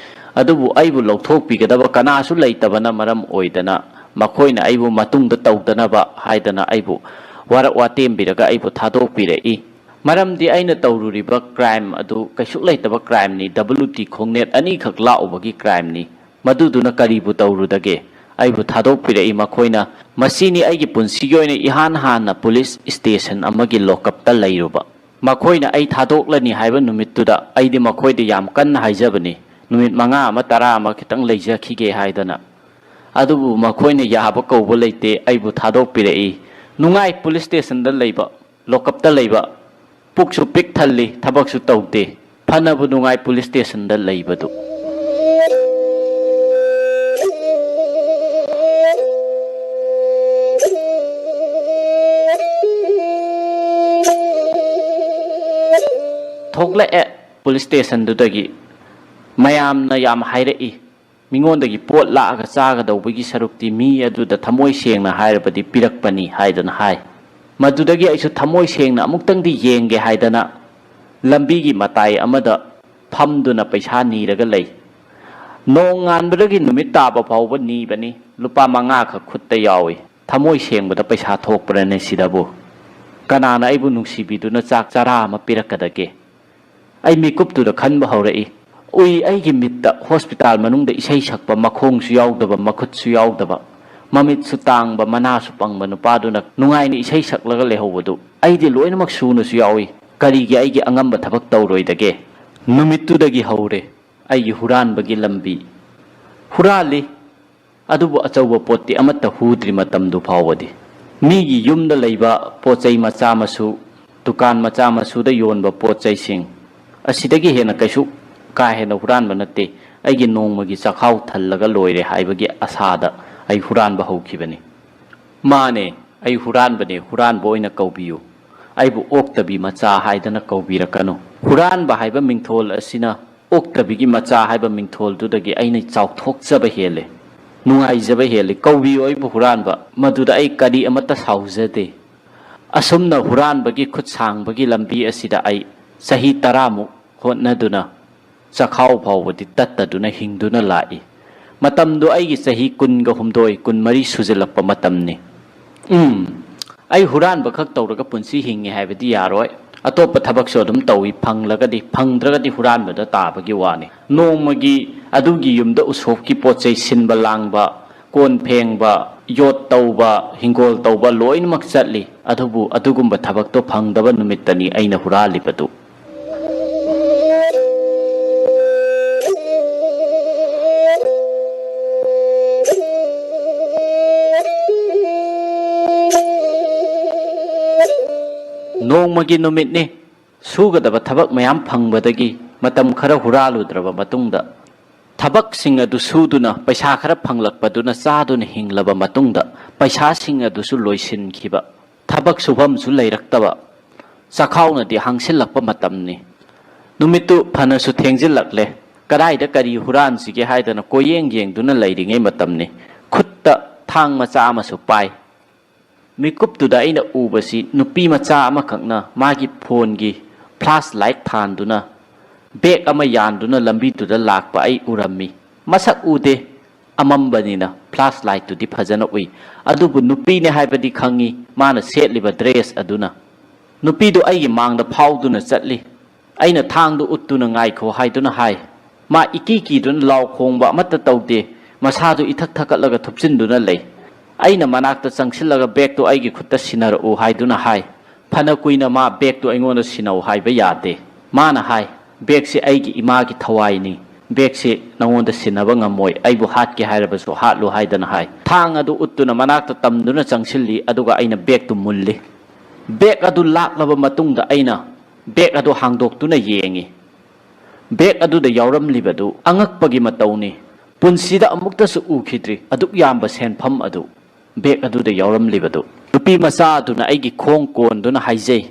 ꯑꯗꯨꯕꯨ ꯑꯩꯕꯨ ꯂꯧꯊꯣꯛꯄꯤꯒꯗꯕ ꯀꯅꯥꯁꯨ ꯂꯩꯇꯕꯅ ꯃꯔꯝ ꯑꯣꯏꯗꯅ ꯃꯈꯣꯏꯅ ꯑꯩꯕꯨ ꯃꯇꯨꯡꯗ ꯇꯧꯗꯅꯕ ꯍꯥꯏꯗꯅ ꯑꯩꯕꯨ ꯋꯥꯔꯛ ꯋꯥꯇꯦꯝꯕꯤꯔꯒ ꯑꯩꯕꯨ ꯊꯥꯗꯣꯛꯄꯤꯔꯛꯏ꯫ ꯃꯔꯝꯗꯤ ꯑꯩꯅ ꯇꯧꯔꯨꯔꯤꯕ ꯀ꯭ꯔꯥꯏꯝ ꯑꯗꯨ ꯀꯩꯁꯨ ꯂꯩꯇꯕ ꯀ꯭ꯔꯥꯏꯝꯅꯤ, W T ꯈꯣꯡꯅꯦꯠ ꯑꯅꯤꯈꯛ ꯂꯥꯛꯎꯕꯒꯤ ꯀ꯭ꯔꯥꯏꯝꯅꯤ꯫ ꯃꯗꯨꯗꯨꯅ ꯀꯔꯤꯕꯨ ꯇꯧꯔꯨꯗꯒꯦ? ꯑꯩꯕꯨ ꯊꯥꯗꯣꯛꯄꯤꯔꯛꯏ ꯃꯈꯣꯏꯅ꯫ ꯃꯁꯤꯅꯤ ꯑꯩꯒꯤ ꯄꯨꯟꯁꯤꯒꯤ ꯑꯣꯏꯅ ꯏꯍꯥꯟ ꯍꯥꯟꯅ ꯄꯨꯂꯤꯁ ꯁ꯭ꯇꯦꯁꯟ ꯑꯃꯒꯤ ꯂꯣꯀꯞꯇ ꯂꯩꯔꯨꯕ꯫ ꯃꯈꯣꯏꯅ ꯑꯩ ꯊꯥꯗꯣꯛꯂꯅꯤ ꯍꯥꯏꯕ ꯅꯨꯃꯤꯠꯇꯨꯗ ꯑꯩꯗꯤ ꯃꯈꯣꯏꯗ ꯌꯥꯝ ꯀꯟꯅ ꯍꯥꯏꯖꯕꯅꯤ, ꯅꯨꯃꯤꯠ ꯃꯉꯥ ꯑꯃ, ꯇꯔꯥ ꯑꯃ ꯈꯤꯇꯪ ꯂꯩꯖꯈꯤꯒꯦ ꯍꯥꯏꯗꯅ꯫ ꯑꯗꯨꯕꯨ ꯃꯈꯣꯏꯅ ꯌꯥꯕ ꯀꯧꯕ ꯂꯩꯇꯦ, ꯑꯩꯕꯨ ꯊꯥꯗꯣꯛꯄꯤꯔꯛꯏ꯫ ꯅꯨꯡꯉꯥꯏ ꯄꯨꯂꯤꯁ ꯁ꯭ꯇꯦꯁꯟꯗ ꯂꯩꯕ, ꯂꯣꯀꯞꯇ ꯂꯩꯕ, ꯄꯨꯛꯁꯨ ꯄꯤꯛ ꯊꯜꯂꯤ, ꯊꯕꯛꯁꯨ ꯇꯧꯗꯦ꯫ ꯐꯅꯕꯨ ꯅꯨꯡꯉꯥꯏ ꯄꯨꯂꯤꯁ ꯁ꯭ꯇꯦꯁꯟꯗ ꯂꯩꯕꯗꯨ꯫ ꯊꯣꯛꯂꯛꯑꯦ ꯄꯨꯂꯤꯁ ꯁ꯭ꯇꯦꯁꯟꯗꯨꯗꯒꯤ꯫ ꯃꯌꯥꯝꯅ ꯌꯥꯝ ꯍꯥꯏꯔꯛꯏ, "ꯃꯤꯉꯣꯟꯗꯒꯤ ꯄꯣꯠ ꯂꯥꯛꯑꯒ ꯆꯥꯒꯗꯧꯕꯒꯤ ꯁꯔꯨꯛꯇꯤ ꯃꯤ ꯑꯗꯨꯗ ꯊꯃꯣꯏ ꯁꯦꯡꯅ ꯍꯥꯏꯔꯕꯗꯤ ꯄꯤꯔꯛꯄꯅꯤ" ꯍꯥꯏꯗꯅ ꯍꯥꯏ꯫ ꯃꯗꯨꯗꯒꯤ ꯑꯩꯁꯨ ꯊꯃꯣꯏ ꯁꯦꯡꯅ ꯑꯃꯨꯛꯇꯪꯗꯤ ꯌꯦꯡꯒꯦ ꯍꯥꯏꯗꯅ ꯂꯝꯕꯤꯒꯤ ꯃꯇꯥꯏ ꯑꯃꯗ ꯐꯝꯗꯨꯅ ꯄꯩꯁꯥ ꯅꯤꯔꯒ ꯂꯩ꯫ ꯅꯣꯡ ꯉꯥꯟꯕꯗꯒꯤ ꯅꯨꯃꯤꯠ ꯇꯥꯕ ꯐꯥꯎꯕ ꯅꯤꯕꯅꯤ꯫ ꯂꯨꯄꯥ ꯃꯉꯥꯈꯛ ꯈꯨꯠꯇ ꯌꯥꯎꯏ꯫ ꯊꯃꯣꯏ ꯁꯦꯡꯕꯗ ꯄꯩꯁꯥ ꯊꯣꯛꯄ꯭ꯔꯅꯦ ꯁꯤꯗꯕꯨ? ꯀꯅꯥꯅ ꯑꯩꯕꯨ ꯅꯨꯡꯁꯤꯕꯤꯗꯨꯅ ꯆꯥꯛ ꯆꯔꯥ ꯑꯃ ꯄꯤꯔꯛꯀꯗꯒꯦ? ꯑꯩ ꯃꯤꯀꯨꯞꯇꯨꯗ ꯈꯟꯕ ꯍꯧꯔꯛꯏ꯫ ꯎꯏ ꯑꯩꯒꯤ ꯃꯤꯠꯇ ꯍꯣꯁꯄꯤꯇꯥꯜ ꯃꯅꯨꯡꯗ ꯏꯁꯩ ꯁꯛꯄ, ꯃꯈꯣꯡꯁꯨ ꯌꯥꯎꯗꯕ, ꯃꯈꯨꯠꯁꯨ ꯌꯥꯎꯗꯕ, ꯃꯃꯤꯠꯁꯨ ꯇꯥꯡꯕ, ꯃꯅꯥꯁꯨ ꯄꯪꯕ ꯅꯨꯄꯥꯗꯨꯅ ꯅꯨꯡꯉꯥꯏꯅ ꯏꯁꯩ ꯁꯛꯂꯒ ꯂꯩꯍꯧꯕꯗꯨ꯫ ꯑꯩꯗꯤ ꯂꯣꯏꯅꯃꯛ ꯁꯨꯅꯁꯨ ꯌꯥꯎꯏ꯫ ꯀꯔꯤꯒꯤ ꯑꯩꯒꯤ ꯑꯉꯝꯕ ꯊꯕꯛ ꯇꯧꯔꯣꯏꯗꯒꯦ? ꯅꯨꯃꯤꯠꯇꯨꯗꯒꯤ ꯍꯧꯔꯦ ꯑꯩꯒꯤ ꯍꯨꯔꯥꯟꯕꯒꯤ ꯂꯝꯕꯤ꯫ ꯍꯨꯔꯥꯜꯂꯤ, ꯑꯗꯨꯕꯨ ꯑꯆꯧꯕ ꯄꯣꯠꯇꯤ ꯑꯃꯠꯇ ꯍꯨꯗ꯭ꯔꯤ ꯃꯇꯝꯗꯨ ꯐꯥꯎꯕꯗꯤ꯫ ꯃꯤꯒꯤ ꯌꯨꯝꯗ ꯂꯩꯕ ꯄꯣꯠ ꯆꯩ ꯃꯆꯥ ꯃꯁꯨ, ꯗꯨꯀꯥꯟ ꯃꯆꯥ ꯃꯁꯨꯗ ꯌꯣꯟꯕ ꯄꯣꯠ ꯆꯩꯁꯤꯡ ꯑꯁꯤꯗꯒꯤ ꯍꯦꯟꯅ ꯀꯩꯁꯨ ꯀꯥ ꯍꯦꯟꯅ ꯍꯨꯔꯥꯟꯕ ꯅꯠꯇꯦ꯫ ꯑꯩꯒꯤ ꯅꯣꯡꯃꯒꯤ ꯆꯈꯥꯎ ꯊꯜꯂꯒ ꯂꯣꯏꯔꯦ ꯍꯥꯏꯕꯒꯤ ꯑꯁꯥꯗ ꯑꯩ ꯍꯨꯔꯥꯟꯕ ꯍꯧꯈꯤꯕꯅꯤ꯫ ꯃꯥꯅꯦ, ꯑꯩ ꯍꯨꯔꯥꯟꯕꯅꯦ, ꯍꯨꯔꯥꯟꯕ ꯑꯣꯏꯅ ꯀꯧꯕꯤꯌꯨ꯫ ꯑꯩꯕꯨ ꯑꯣꯛꯇꯕꯤ ꯃꯆꯥ ꯍꯥꯏꯗꯅ ꯀꯧꯕꯤꯔꯛꯀꯅꯨ꯫ ꯍꯨꯔꯥꯟꯕ ꯍꯥꯏꯕ ꯃꯤꯡꯊꯣꯜ ꯑꯁꯤꯅ ꯑꯣꯛꯇꯕꯤꯒꯤ ꯃꯆꯥ ꯍꯥꯏꯕ ꯃꯤꯡꯊꯣꯜꯗꯨꯗꯒꯤ ꯑꯩꯅ ꯆꯥꯎꯊꯣꯛꯆꯕ ꯍꯦꯜꯂꯦ, ꯅꯨꯡꯉꯥꯏꯖꯕ ꯍꯦꯜꯂꯦ꯫ ꯀꯧꯕꯤꯌꯨ ꯑꯩꯕꯨ ꯍꯨꯔꯥꯟꯕ, ꯃꯗꯨꯗ ꯑꯩ ꯀꯔꯤ ꯑꯃꯠꯇ ꯁꯥꯎꯖꯗꯦ꯫ ꯑꯁꯨꯝꯅ ꯍꯨꯔꯥꯟꯕꯒꯤ ꯈꯨꯠ ꯁꯥꯡꯕꯒꯤ ꯂꯝꯕꯤ ꯑꯁꯤꯗ ꯑꯩ ꯆꯍꯤ ꯇꯔꯥꯃꯨꯛ ꯍꯣꯠꯅꯗꯨꯅ ꯆꯈꯥꯎ ꯐꯥꯎꯕꯗꯤ ꯇꯠꯇꯗꯨꯅ ꯍꯤꯡꯗꯨꯅ ꯂꯥꯛꯏ꯫ ꯃꯇꯝꯗꯨ ꯑꯩꯒꯤ ꯆꯍꯤ ꯀꯨꯟꯒ ꯍꯨꯝꯗꯣꯏ, ꯀꯨꯟꯃꯔꯤ ꯁꯨꯖꯤꯜꯂꯛꯄ ꯃꯇꯝꯅꯤ꯫ ꯎꯝ, ꯑꯩ ꯍꯨꯔꯥꯟꯕ ꯈꯛ ꯇꯧꯔꯒ ꯄꯨꯟꯁꯤ ꯍꯤꯡꯉꯤ ꯍꯥꯏꯕꯗꯤ ꯌꯥꯔꯣꯏ꯫ ꯑꯇꯣꯞꯄ ꯊꯕꯛꯁꯨ ꯑꯗꯨꯝ ꯇꯧꯏ, ꯐꯪꯂꯒꯗꯤ, ꯐꯪꯗ꯭ꯔꯒꯗꯤ ꯍꯨꯔꯥꯟꯕꯗ ꯇꯥꯕꯒꯤ ꯋꯥꯅꯤ꯫ ꯅꯣꯡꯃꯒꯤ ꯑꯗꯨꯒꯤ ꯌꯨꯝꯗ ꯎꯁꯣꯞꯀꯤ ꯄꯣꯠ ꯆꯩ ꯁꯤꯟꯕ ꯂꯥꯡꯕ, ꯀꯣꯟ ꯐꯦꯡꯕ, ꯌꯣꯠ ꯇꯧꯕ, ꯍꯤꯡꯒꯣꯜ ꯇꯧꯕ ꯂꯣꯏꯅꯃꯛ ꯆꯠꯂꯤ꯫ ꯑꯗꯨꯕꯨ ꯑꯗꯨꯒꯨꯝꯕ ꯊꯕꯛꯇꯣ ꯐꯪꯗꯕ ꯅꯨꯃꯤꯠꯇꯅꯤ ꯑꯩꯅ ꯍꯨꯔꯥꯜꯂꯤꯕꯗꯨ꯫ ꯅꯣꯡꯃꯒꯤ ꯅꯨꯃꯤꯠꯅꯤ꯫ ꯁꯨꯒꯗꯕ ꯊꯕꯛ ꯃꯌꯥꯝ ꯐꯪꯕꯗꯒꯤ ꯃꯇꯝ ꯈꯔ ꯍꯨꯔꯥꯜꯂꯨꯗ꯭ꯔꯕ ꯃꯇꯨꯡꯗ, ꯊꯕꯛꯁꯤꯡ ꯑꯗꯨ ꯁꯨꯗꯨꯅ ꯄꯩꯁꯥ ꯈꯔ ꯐꯪꯂꯛꯄꯗꯨꯅ ꯆꯥꯗꯨꯅ ꯍꯤꯡꯂꯕ ꯃꯇꯨꯡꯗ, ꯄꯩꯁꯥꯁꯤꯡ ꯑꯗꯨꯁꯨ ꯂꯣꯏꯁꯤꯟꯈꯤꯕ, ꯊꯕꯛ ꯁꯨꯐꯝꯁꯨ ꯂꯩꯔꯛꯇꯕ, ꯆꯈꯥꯎꯅꯗꯤ ꯍꯥꯡꯁꯤꯜꯂꯛꯄ ꯃꯇꯝꯅꯤ꯫ ꯅꯨꯃꯤꯠꯇꯨ ꯐꯅꯁꯨ ꯊꯦꯡꯖꯤꯜꯂꯛꯂꯦ꯫ ꯀꯗꯥꯏꯗ ꯀꯔꯤ ꯍꯨꯔꯥꯟꯁꯤꯒꯦ ꯍꯥꯏꯗꯅ ꯀꯣꯏꯌꯦꯡ ꯌꯦꯡꯗꯨꯅ ꯂꯩꯔꯤꯉꯩ ꯃꯇꯝꯅꯤ꯫ ꯈꯨꯠꯇ ꯊꯥꯡ ꯃꯆꯥ ꯑꯃꯁꯨ ꯄꯥꯏ꯫ ꯃꯤꯀꯨꯞꯇꯨꯗ ꯑꯩꯅ ꯎꯕꯁꯤ ꯅꯨꯄꯤ ꯃꯆꯥ ꯑꯃꯈꯛꯅ ꯃꯥꯒꯤ ꯐꯣꯟꯒꯤ ꯐ꯭ꯂꯥꯁ ꯂꯥꯏꯠ ꯊꯥꯟꯗꯨꯅ ꯕꯦꯒ ꯑꯃ ꯌꯥꯟꯗꯨꯅ ꯂꯝꯕꯤꯗꯨꯗ ꯂꯥꯛꯄ ꯑꯩ ꯎꯔꯝꯃꯤ꯫ ꯃꯁꯛ ꯎꯗꯦ, ꯑꯃꯝꯕꯅꯤꯅ ꯐ꯭ꯂꯥꯁ ꯂꯥꯏꯠꯇꯨꯗꯤ ꯐꯖꯅ ꯎꯏ꯫ ꯑꯗꯨꯕꯨ ꯅꯨꯄꯤꯅꯦ ꯍꯥꯏꯕꯗꯤ ꯈꯪꯉꯤ, ꯃꯥꯅ ꯁꯦꯠꯂꯤꯕ ꯗ꯭ꯔꯦꯁ ꯑꯗꯨꯅ꯫ ꯅꯨꯄꯤꯗꯨ ꯑꯩꯒꯤ ꯃꯥꯡꯗ ꯐꯥꯎꯗꯨꯅ ꯆꯠꯂꯤ꯫ ꯑꯩꯅ ꯊꯥꯡꯗꯨ ꯎꯠꯇꯨꯅ "ꯉꯥꯏꯈꯣ" ꯍꯥꯏꯗꯨꯅ ꯍꯥꯏ꯫ ꯃꯥ ꯏꯀꯤ ꯀꯤꯗꯨꯅ ꯂꯥꯎ ꯈꯣꯡꯕ ꯑꯃꯠꯇ ꯇꯧꯗꯦ꯫ ꯃꯁꯥꯗꯨ ꯏꯊꯛ ꯊꯛꯀꯠꯂꯒ ꯊꯨꯞꯆꯤꯟꯗꯨꯅ ꯂꯩ꯫ ꯑꯩꯅ ꯃꯅꯥꯛꯇ ꯆꯪꯁꯤꯜꯂꯒ "ꯕꯦꯒꯇꯨ ꯑꯩꯒꯤ ꯈꯨꯠꯇ ꯁꯤꯟꯅꯔꯛꯎ" ꯍꯥꯏꯗꯨꯅ ꯍꯥꯏ꯫ ꯐꯅ ꯀꯨꯏꯅ ꯃꯥ "ꯕꯦꯒꯇꯨ ꯑꯩꯉꯣꯟꯗ ꯁꯤꯟꯅꯧ" ꯍꯥꯏꯕ ꯌꯥꯗꯦ꯫ ꯃꯥꯅ ꯍꯥꯏ, "ꯕꯦꯒꯁꯤ ꯑꯩꯒꯤ ꯏꯃꯥꯒꯤ ꯊꯋꯥꯏꯅꯤ꯫ ꯕꯦꯒꯁꯤ ꯅꯉꯣꯟꯗ ꯁꯤꯟꯅꯕ ꯉꯝꯃꯣꯏ꯫ ꯑꯩꯕꯨ ꯍꯥꯠꯀꯦ ꯍꯥꯏꯔꯕꯁꯨ ꯍꯥꯠꯂꯨ" ꯍꯥꯏꯗꯅ ꯍꯥꯏ꯫ ꯊꯥꯡ ꯑꯗꯨ ꯎꯠꯇꯨꯅ ꯃꯅꯥꯛꯇ ꯇꯝꯗꯨꯅ ꯆꯪꯁꯤꯜꯂꯤ, ꯑꯗꯨꯒ ꯑꯩꯅ ꯕꯦꯒꯇꯨ ꯃꯨꯜꯂꯤ꯫ ꯕꯦꯒ ꯑꯗꯨ ꯂꯥꯛꯂꯕ ꯃꯇꯨꯡꯗ ꯑꯩꯅ ꯕꯦꯒ ꯑꯗꯨ ꯍꯥꯡꯗꯣꯛꯇꯨꯅ ꯌꯦꯡꯉꯤ꯫ ꯕꯦꯒ ꯑꯗꯨꯗ ꯌꯥꯎꯔꯝꯂꯤꯕꯗꯨ ꯑꯉꯛꯄꯒꯤ ꯃꯇꯧꯅꯤ꯫ ꯄꯨꯟꯁꯤꯗ ꯑꯃꯨꯛꯇꯁꯨ ꯎꯈꯤꯗ꯭ꯔꯤ ꯑꯗꯨꯛ ꯌꯥꯝꯕ ꯁꯦꯟꯐꯝ ꯑꯗꯨ꯫ ꯕꯦꯒ ꯑꯗꯨꯗ ꯌꯥꯎꯔꯝꯂꯤꯕꯗꯨ꯫ ꯅꯨꯄꯤ ꯃꯆꯥ ꯑꯗꯨꯅ ꯑꯩꯒꯤ ꯈꯣꯡ ꯀꯣꯟꯗꯨꯅ ꯍꯥꯏꯖꯩ,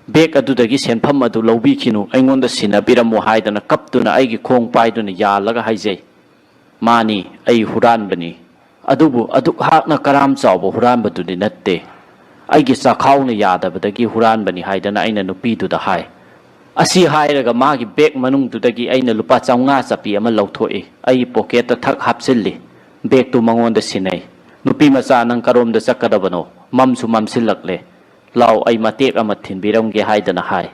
"ꯕꯦꯒ ꯑꯗꯨꯗꯒꯤ ꯁꯦꯟꯐꯝ ꯑꯗꯨ ꯂꯧꯕꯤꯈꯤꯅꯨ, ꯑꯩꯉꯣꯟꯗ ꯁꯤꯟꯅꯕꯤꯔꯝꯃꯨ" ꯍꯥꯏꯗꯅ ꯀꯞꯇꯨꯅ ꯑꯩꯒꯤ ꯈꯣꯡ ꯄꯥꯏꯗꯨꯅ ꯌꯥꯜꯂꯒ ꯍꯥꯏꯖꯩ꯫ "ꯃꯥꯅꯤ, ꯑꯩ ꯍꯨꯔꯥꯟꯕꯅꯤ, ꯑꯗꯨꯕꯨ ꯑꯗꯨꯛ ꯍꯥꯛꯅ ꯀꯔꯥꯝ ꯆꯥꯎꯕ ꯍꯨꯔꯥꯟꯕꯗꯨꯗꯤ ꯅꯠꯇꯦ꯫ ꯑꯩꯒꯤ ꯆꯈꯥꯎꯅ ꯌꯥꯗꯕꯗꯒꯤ ꯍꯨꯔꯥꯟꯕꯅꯤ" ꯍꯥꯏꯗꯅ ꯑꯩꯅ ꯅꯨꯄꯤꯗꯨꯗ ꯍꯥꯏ꯫ ꯑꯁꯤ ꯍꯥꯏꯔꯒ ꯃꯥꯒꯤ ꯕꯦꯒ ꯃꯅꯨꯡꯗꯨꯗꯒꯤ ꯑꯩꯅ ꯂꯨꯄꯥ ꯆꯥꯝꯃꯉꯥ ꯆꯞꯄꯤ ꯑꯃ ꯂꯧꯊꯣꯛꯏ, ꯑꯩꯒꯤ ꯄꯣꯀꯦꯠꯇ ꯊꯛ ꯍꯥꯞꯆꯤꯜꯂꯤ꯫ ꯕꯦꯒꯇꯨ ꯃꯉꯣꯟꯗ ꯁꯤꯟꯅꯩ꯫ "ꯅꯨꯄꯤ ꯃꯆꯥ, ꯅꯪ ꯀꯔꯣꯝꯗ ꯆꯠꯀꯗꯕꯅꯣ? ꯃꯝꯁꯨ ꯃꯝꯁꯤꯜꯂꯛꯂꯦ꯫ ꯂꯥꯎ, ꯑꯩ ꯃꯇꯦꯛ ꯑꯃ ꯊꯤꯟꯕꯤꯔꯝꯒꯦ" ꯍꯥꯏꯗꯅ ꯍꯥꯏ꯫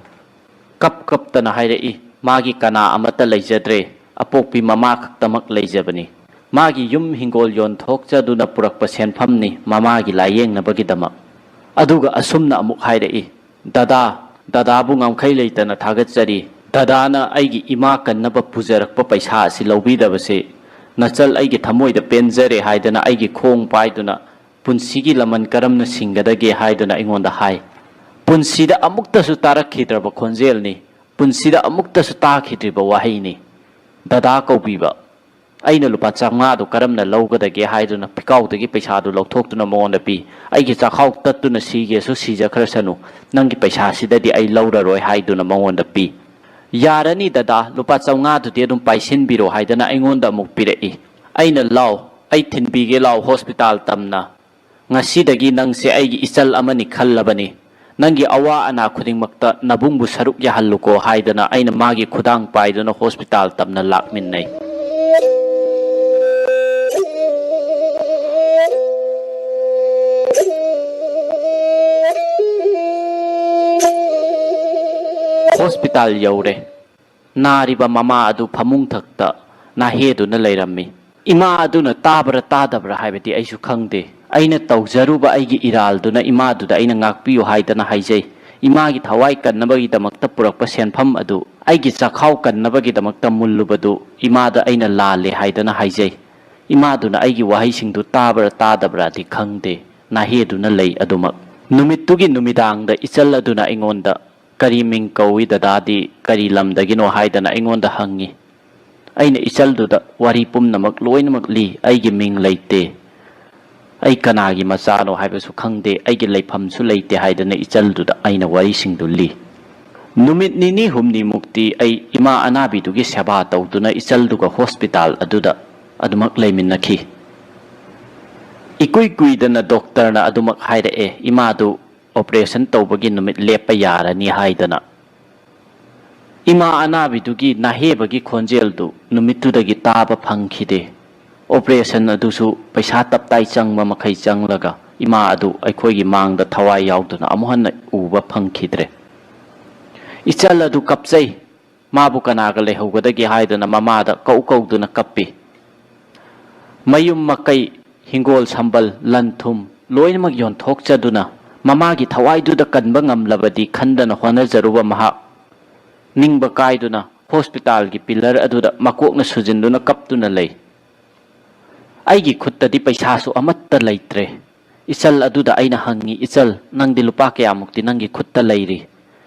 ꯀꯞ ꯀꯞꯇꯅ ꯍꯥꯏꯔꯛꯏ, ꯃꯥꯒꯤ ꯀꯅꯥ ꯑꯃꯠꯇ ꯂꯩꯖꯗ꯭ꯔꯦ, ꯑꯄꯣꯛꯄꯤ ꯃꯃꯥ ꯈꯛꯇꯃꯛ ꯂꯩꯖꯕꯅꯤ꯫ ꯃꯥꯒꯤ ꯌꯨꯝ ꯍꯤꯡꯒꯣꯜ ꯌꯣꯟꯊꯣꯛꯆꯗꯨꯅ ꯄꯨꯔꯛꯄ ꯁꯦꯟꯐꯝꯅꯤ ꯃꯃꯥꯒꯤ ꯂꯥꯏꯌꯦꯡꯅꯕꯒꯤꯗꯃꯛ꯫ ꯑꯗꯨꯒ ꯑꯁꯨꯝꯅ ꯑꯃꯨꯛ ꯍꯥꯏꯔꯛꯏ, "ꯗꯗꯥ, ꯗꯗꯥꯕꯨ ꯉꯝꯈꯩ ꯂꯩꯇꯅ ꯊꯥꯒꯠꯆꯔꯤ꯫ ꯗꯗꯥꯅ ꯑꯩꯒꯤ ꯏꯃꯥ ꯀꯟꯅꯕ ꯄꯨꯖꯔꯛꯄ ꯄꯩꯁꯥ ꯑꯁꯤ ꯂꯧꯕꯤꯗꯕꯁꯦ ꯅꯆꯜ ꯑꯩꯒꯤ ꯊꯃꯣꯏꯗ ꯄꯦꯟꯖꯔꯦ ꯍꯥꯏꯗꯅ ꯑꯩꯒꯤ ꯈꯣꯡ ꯄꯥꯏꯗꯨꯅ ꯄꯨꯟꯁꯤꯒꯤ ꯂꯃꯟ ꯀꯔꯝꯅ ꯁꯤꯡꯒꯗꯒꯦ ꯍꯥꯏꯗꯨꯅ ꯑꯩꯉꯣꯟꯗ ꯍꯥꯏ꯫" ꯄꯨꯟꯁꯤꯗ ꯑꯃꯨꯛꯇꯁꯨ ꯇꯥꯔꯛꯈꯤꯗ꯭ꯔꯕ ꯈꯣꯟꯖꯦꯜꯅꯤ, ꯄꯨꯟꯁꯤꯗ ꯑꯃꯨꯛꯇꯁꯨ ꯇꯥꯈꯤꯗ꯭ꯔꯤꯕ ꯋꯥꯍꯩꯅꯤ꯫ "ꯗꯗꯥ" ꯀꯧꯕꯤꯕ꯫ ꯑꯩꯅ ꯂꯨꯄꯥ ꯆꯥꯝꯃꯉꯥꯗꯨ ꯀꯔꯝꯅ ꯂꯧꯒꯗꯒꯦ ꯍꯥꯏꯗꯨꯅ ꯄꯤꯀꯥꯎꯗꯒꯤ ꯄꯩꯁꯥꯗꯨ ꯂꯧꯊꯣꯛꯇꯨꯅ ꯃꯉꯣꯟꯗ ꯄꯤ꯫ "ꯑꯩꯒꯤ ꯆꯥꯛꯈꯥꯎ ꯇꯠꯇꯨꯅ ꯁꯤꯒꯦꯁꯨ ꯁꯤꯖꯈ꯭ꯔꯁꯅꯨ, ꯅꯪꯒꯤ ꯄꯩꯁꯥꯁꯤꯗꯗꯤ ꯑꯩ ꯂꯧꯔꯔꯣꯏ" ꯍꯥꯏꯗꯨꯅ ꯃꯉꯣꯟꯗ ꯄꯤ꯫ "ꯌꯥꯔꯅꯤ ꯗꯗꯥ, ꯂꯨꯄꯥ ꯆꯥꯝꯃꯉꯥꯗꯨꯗꯤ ꯑꯗꯨꯝ ꯄꯥꯏꯁꯤꯟꯕꯤꯔꯣ" ꯍꯥꯏꯗꯅ ꯑꯩꯉꯣꯟꯗ ꯑꯃꯨꯛ ꯄꯤꯔꯛꯏ꯫ ꯑꯩꯅ, "ꯂꯥꯎ, ꯑꯩ ꯊꯤꯟꯕꯤꯒꯦ ꯂꯥꯎ ꯍꯣꯁꯄꯤꯇꯥꯜ ꯇꯝꯅ꯫ ꯉꯁꯤꯗꯒꯤ ꯅꯪꯁꯦ ꯑꯩꯒꯤ ꯏꯆꯜ ꯑꯃꯅꯤ ꯈꯜꯂꯕꯅꯤ꯫ ꯅꯪꯒꯤ ꯑꯋꯥ ꯑꯅꯥ ꯈꯨꯗꯤꯡꯃꯛꯇ ꯅꯕꯨꯡꯕꯨ ꯁꯔꯨꯛ ꯌꯥꯍꯜꯂꯨꯀꯣ" ꯍꯥꯏꯗꯅ ꯑꯩꯅ ꯃꯥꯒꯤ ꯈꯨꯗꯥꯡ ꯄꯥꯏꯗꯨꯅ ꯍꯣꯁꯄꯤꯇꯥꯜ ꯇꯝꯅ ꯂꯥꯛꯃꯤꯟꯅꯩ꯫ ꯍꯣꯁꯄꯤꯇꯥꯜ ꯌꯧꯔꯦ꯫ ꯅꯥꯔꯤꯕ ꯃꯃꯥ ꯑꯗꯨ ꯐꯃꯨꯡ ꯊꯛꯇ ꯅꯥꯍꯦꯗꯨꯅ ꯂꯩꯔꯝꯃꯤ꯫ ꯏꯃꯥ ꯑꯗꯨꯅ ꯇꯥꯕ꯭ꯔꯥ ꯇꯥꯗꯕ꯭ꯔꯥ ꯍꯥꯏꯕꯗꯤ ꯑꯩꯁꯨ ꯈꯪꯗꯦ꯫ ꯑꯩꯅ ꯇꯧꯖꯔꯨꯕ ꯑꯩꯒꯤ ꯏꯔꯥꯜꯗꯨꯅ ꯏꯃꯥꯗꯨꯗ ꯑꯩꯅ ꯉꯥꯛꯄꯤꯌꯨ ꯍꯥꯏꯗꯅ ꯍꯥꯏꯖꯩ꯫ ꯏꯃꯥꯒꯤ ꯊꯋꯥꯏ ꯀꯟꯅꯕꯒꯤꯗꯃꯛꯇ ꯄꯨꯔꯛꯄ ꯁꯦꯟꯐꯝ ꯑꯗꯨ, ꯑꯩꯒꯤ ꯆꯥꯛꯈꯥꯎ ꯀꯟꯅꯕꯒꯤꯗꯃꯛꯇ ꯃꯨꯜꯂꯨꯕꯗꯨ ꯏꯃꯥꯗ ꯑꯩꯅ ꯂꯥꯜꯂꯦ ꯍꯥꯏꯗꯅ ꯍꯥꯏꯖꯩ꯫ ꯏꯃꯥꯗꯨꯅ ꯑꯩꯒꯤ ꯋꯥꯍꯩꯁꯤꯡꯗꯨ ꯇꯥꯕ꯭ꯔꯥ ꯇꯥꯗꯕ꯭ꯔꯥꯗꯤ ꯈꯪꯗꯦ, ꯅꯥꯍꯦꯗꯨꯅ ꯂꯩ ꯑꯗꯨꯃꯛ꯫ ꯅꯨꯃꯤꯠꯇꯨꯒꯤ ꯅꯨꯃꯤꯗꯥꯡꯗ ꯏꯆꯜ ꯑꯗꯨꯅ ꯑꯩꯉꯣꯟꯗ, "ꯀꯔꯤ ꯃꯤꯡ ꯀꯧꯏ ꯗꯗꯥꯗꯤ? ꯀꯔꯤ ꯂꯝꯗꯒꯤꯅꯣ?" ꯍꯥꯏꯗꯅ ꯑꯩꯉꯣꯟꯗ ꯍꯪꯉꯤ꯫ ꯑꯩꯅ ꯏꯆꯜꯗꯨꯗ ꯋꯥꯔꯤ ꯄꯨꯝꯅꯃꯛ ꯂꯣꯏꯅꯃꯛ ꯂꯤ꯫ "ꯑꯩꯒꯤ ꯃꯤꯡ ꯂꯩꯇꯦ, ꯑꯩ ꯀꯅꯥꯒꯤ ꯃꯆꯥꯅꯣ ꯍꯥꯏꯕꯁꯨ ꯈꯪꯗꯦ, ꯑꯩꯒꯤ ꯂꯩꯐꯝꯁꯨ ꯂꯩꯇꯦ" ꯍꯥꯏꯗꯅ ꯏꯆꯜꯗꯨꯗ ꯑꯩꯅ ꯋꯥꯔꯤꯁꯤꯡꯗꯨ ꯂꯤ꯫ ꯅꯨꯃꯤꯠ ꯅꯤꯅꯤ ꯍꯨꯝꯅꯤꯃꯨꯛꯇꯤ ꯑꯩ ꯏꯃꯥ ꯑꯅꯥꯕꯤꯗꯨꯒꯤ ꯁꯦꯕꯥ ꯇꯧꯗꯨꯅ ꯏꯆꯜꯗꯨꯒ ꯍꯣꯁꯄꯤꯇꯥꯜ ꯑꯗꯨꯗ ꯑꯗꯨꯃꯛ ꯂꯩꯃꯤꯟꯅꯈꯤ꯫ ꯏꯀꯨꯏ ꯀꯨꯏꯗꯅ ꯗꯣꯛꯇꯔꯅ ꯑꯗꯨꯃꯛ ꯍꯥꯏꯔꯛꯑꯦ, ꯏꯃꯥꯗꯨ ꯑꯣꯄꯔꯦꯁꯟ ꯇꯧꯕꯒꯤ ꯅꯨꯃꯤꯠ ꯂꯦꯞꯄ ꯌꯥꯔꯅꯤ ꯍꯥꯏꯗꯅ꯫ ꯏꯃꯥ ꯑꯅꯥꯕꯤꯗꯨꯒꯤ ꯅꯥꯍꯦꯕꯒꯤ ꯈꯣꯟꯖꯦꯜꯗꯨ ꯅꯨꯃꯤꯠꯇꯨꯗꯒꯤ ꯇꯥꯕ ꯐꯪꯈꯤꯗꯦ꯫ ꯑꯣꯄꯔꯦꯁꯟ ꯑꯗꯨꯁꯨ ꯄꯩꯁꯥ ꯇꯞꯇꯥꯏ ꯆꯪꯕ ꯃꯈꯩ ꯆꯪꯂꯒ ꯏꯃꯥ ꯑꯗꯨ ꯑꯩꯈꯣꯏꯒꯤ ꯃꯥꯡꯗ ꯊꯋꯥꯏ ꯌꯥꯎꯗꯨꯅ ꯑꯃꯨꯛ ꯍꯟꯅ ꯎꯕ ꯐꯪꯈꯤꯗ꯭ꯔꯦ꯫ ꯏꯆꯜ ꯑꯗꯨ ꯀꯞꯆꯩ꯫ ꯃꯥꯕꯨ ꯀꯅꯥꯒ ꯂꯩꯍꯧꯒꯗꯒꯦ ꯍꯥꯏꯗꯨꯅ ꯃꯃꯥꯗ ꯀꯧ ꯀꯧꯗꯨꯅ ꯀꯞꯄꯤ꯫ ꯃꯌꯨꯝ ꯃꯀꯩ, ꯍꯤꯡꯒꯣꯜ ꯁꯝꯕꯜ, ꯂꯟ ꯊꯨꯝ ꯂꯣꯏꯅꯃꯛ ꯌꯣꯟꯊꯣꯛꯆꯗꯨꯅ ꯃꯃꯥꯒꯤ ꯊꯋꯥꯏꯗꯨꯗ ꯀꯟꯕ ꯉꯝꯂꯕꯗꯤ ꯈꯟꯗꯅ ꯍꯣꯠꯅꯖꯔꯨꯕ ꯃꯍꯥꯛ ꯅꯤꯡꯕ ꯀꯥꯏꯗꯨꯅ ꯍꯣꯁꯄꯤꯇꯥꯜꯒꯤ ꯄꯤꯂꯔ ꯑꯗꯨꯗ ꯃꯀꯣꯛꯅ ꯁꯨꯖꯤꯟꯗꯨꯅ ꯀꯞꯇꯨꯅ ꯂꯩ꯫ ꯑꯩꯒꯤ ꯈꯨꯠꯇꯗꯤ ꯄꯩꯁꯥꯁꯨ ꯑꯃꯠꯇ ꯂꯩꯇ꯭ꯔꯦ꯫ ꯏꯆꯜ ꯑꯗꯨꯗ ꯑꯩꯅ ꯍꯪꯉꯤ, "ꯏꯆꯜ, ꯅꯪꯗꯤ ꯂꯨꯄꯥ ꯀꯌꯥꯃꯨꯛꯇꯤ ꯅꯪꯒꯤ ꯈꯨꯠꯇ ꯂꯩꯔꯤ?"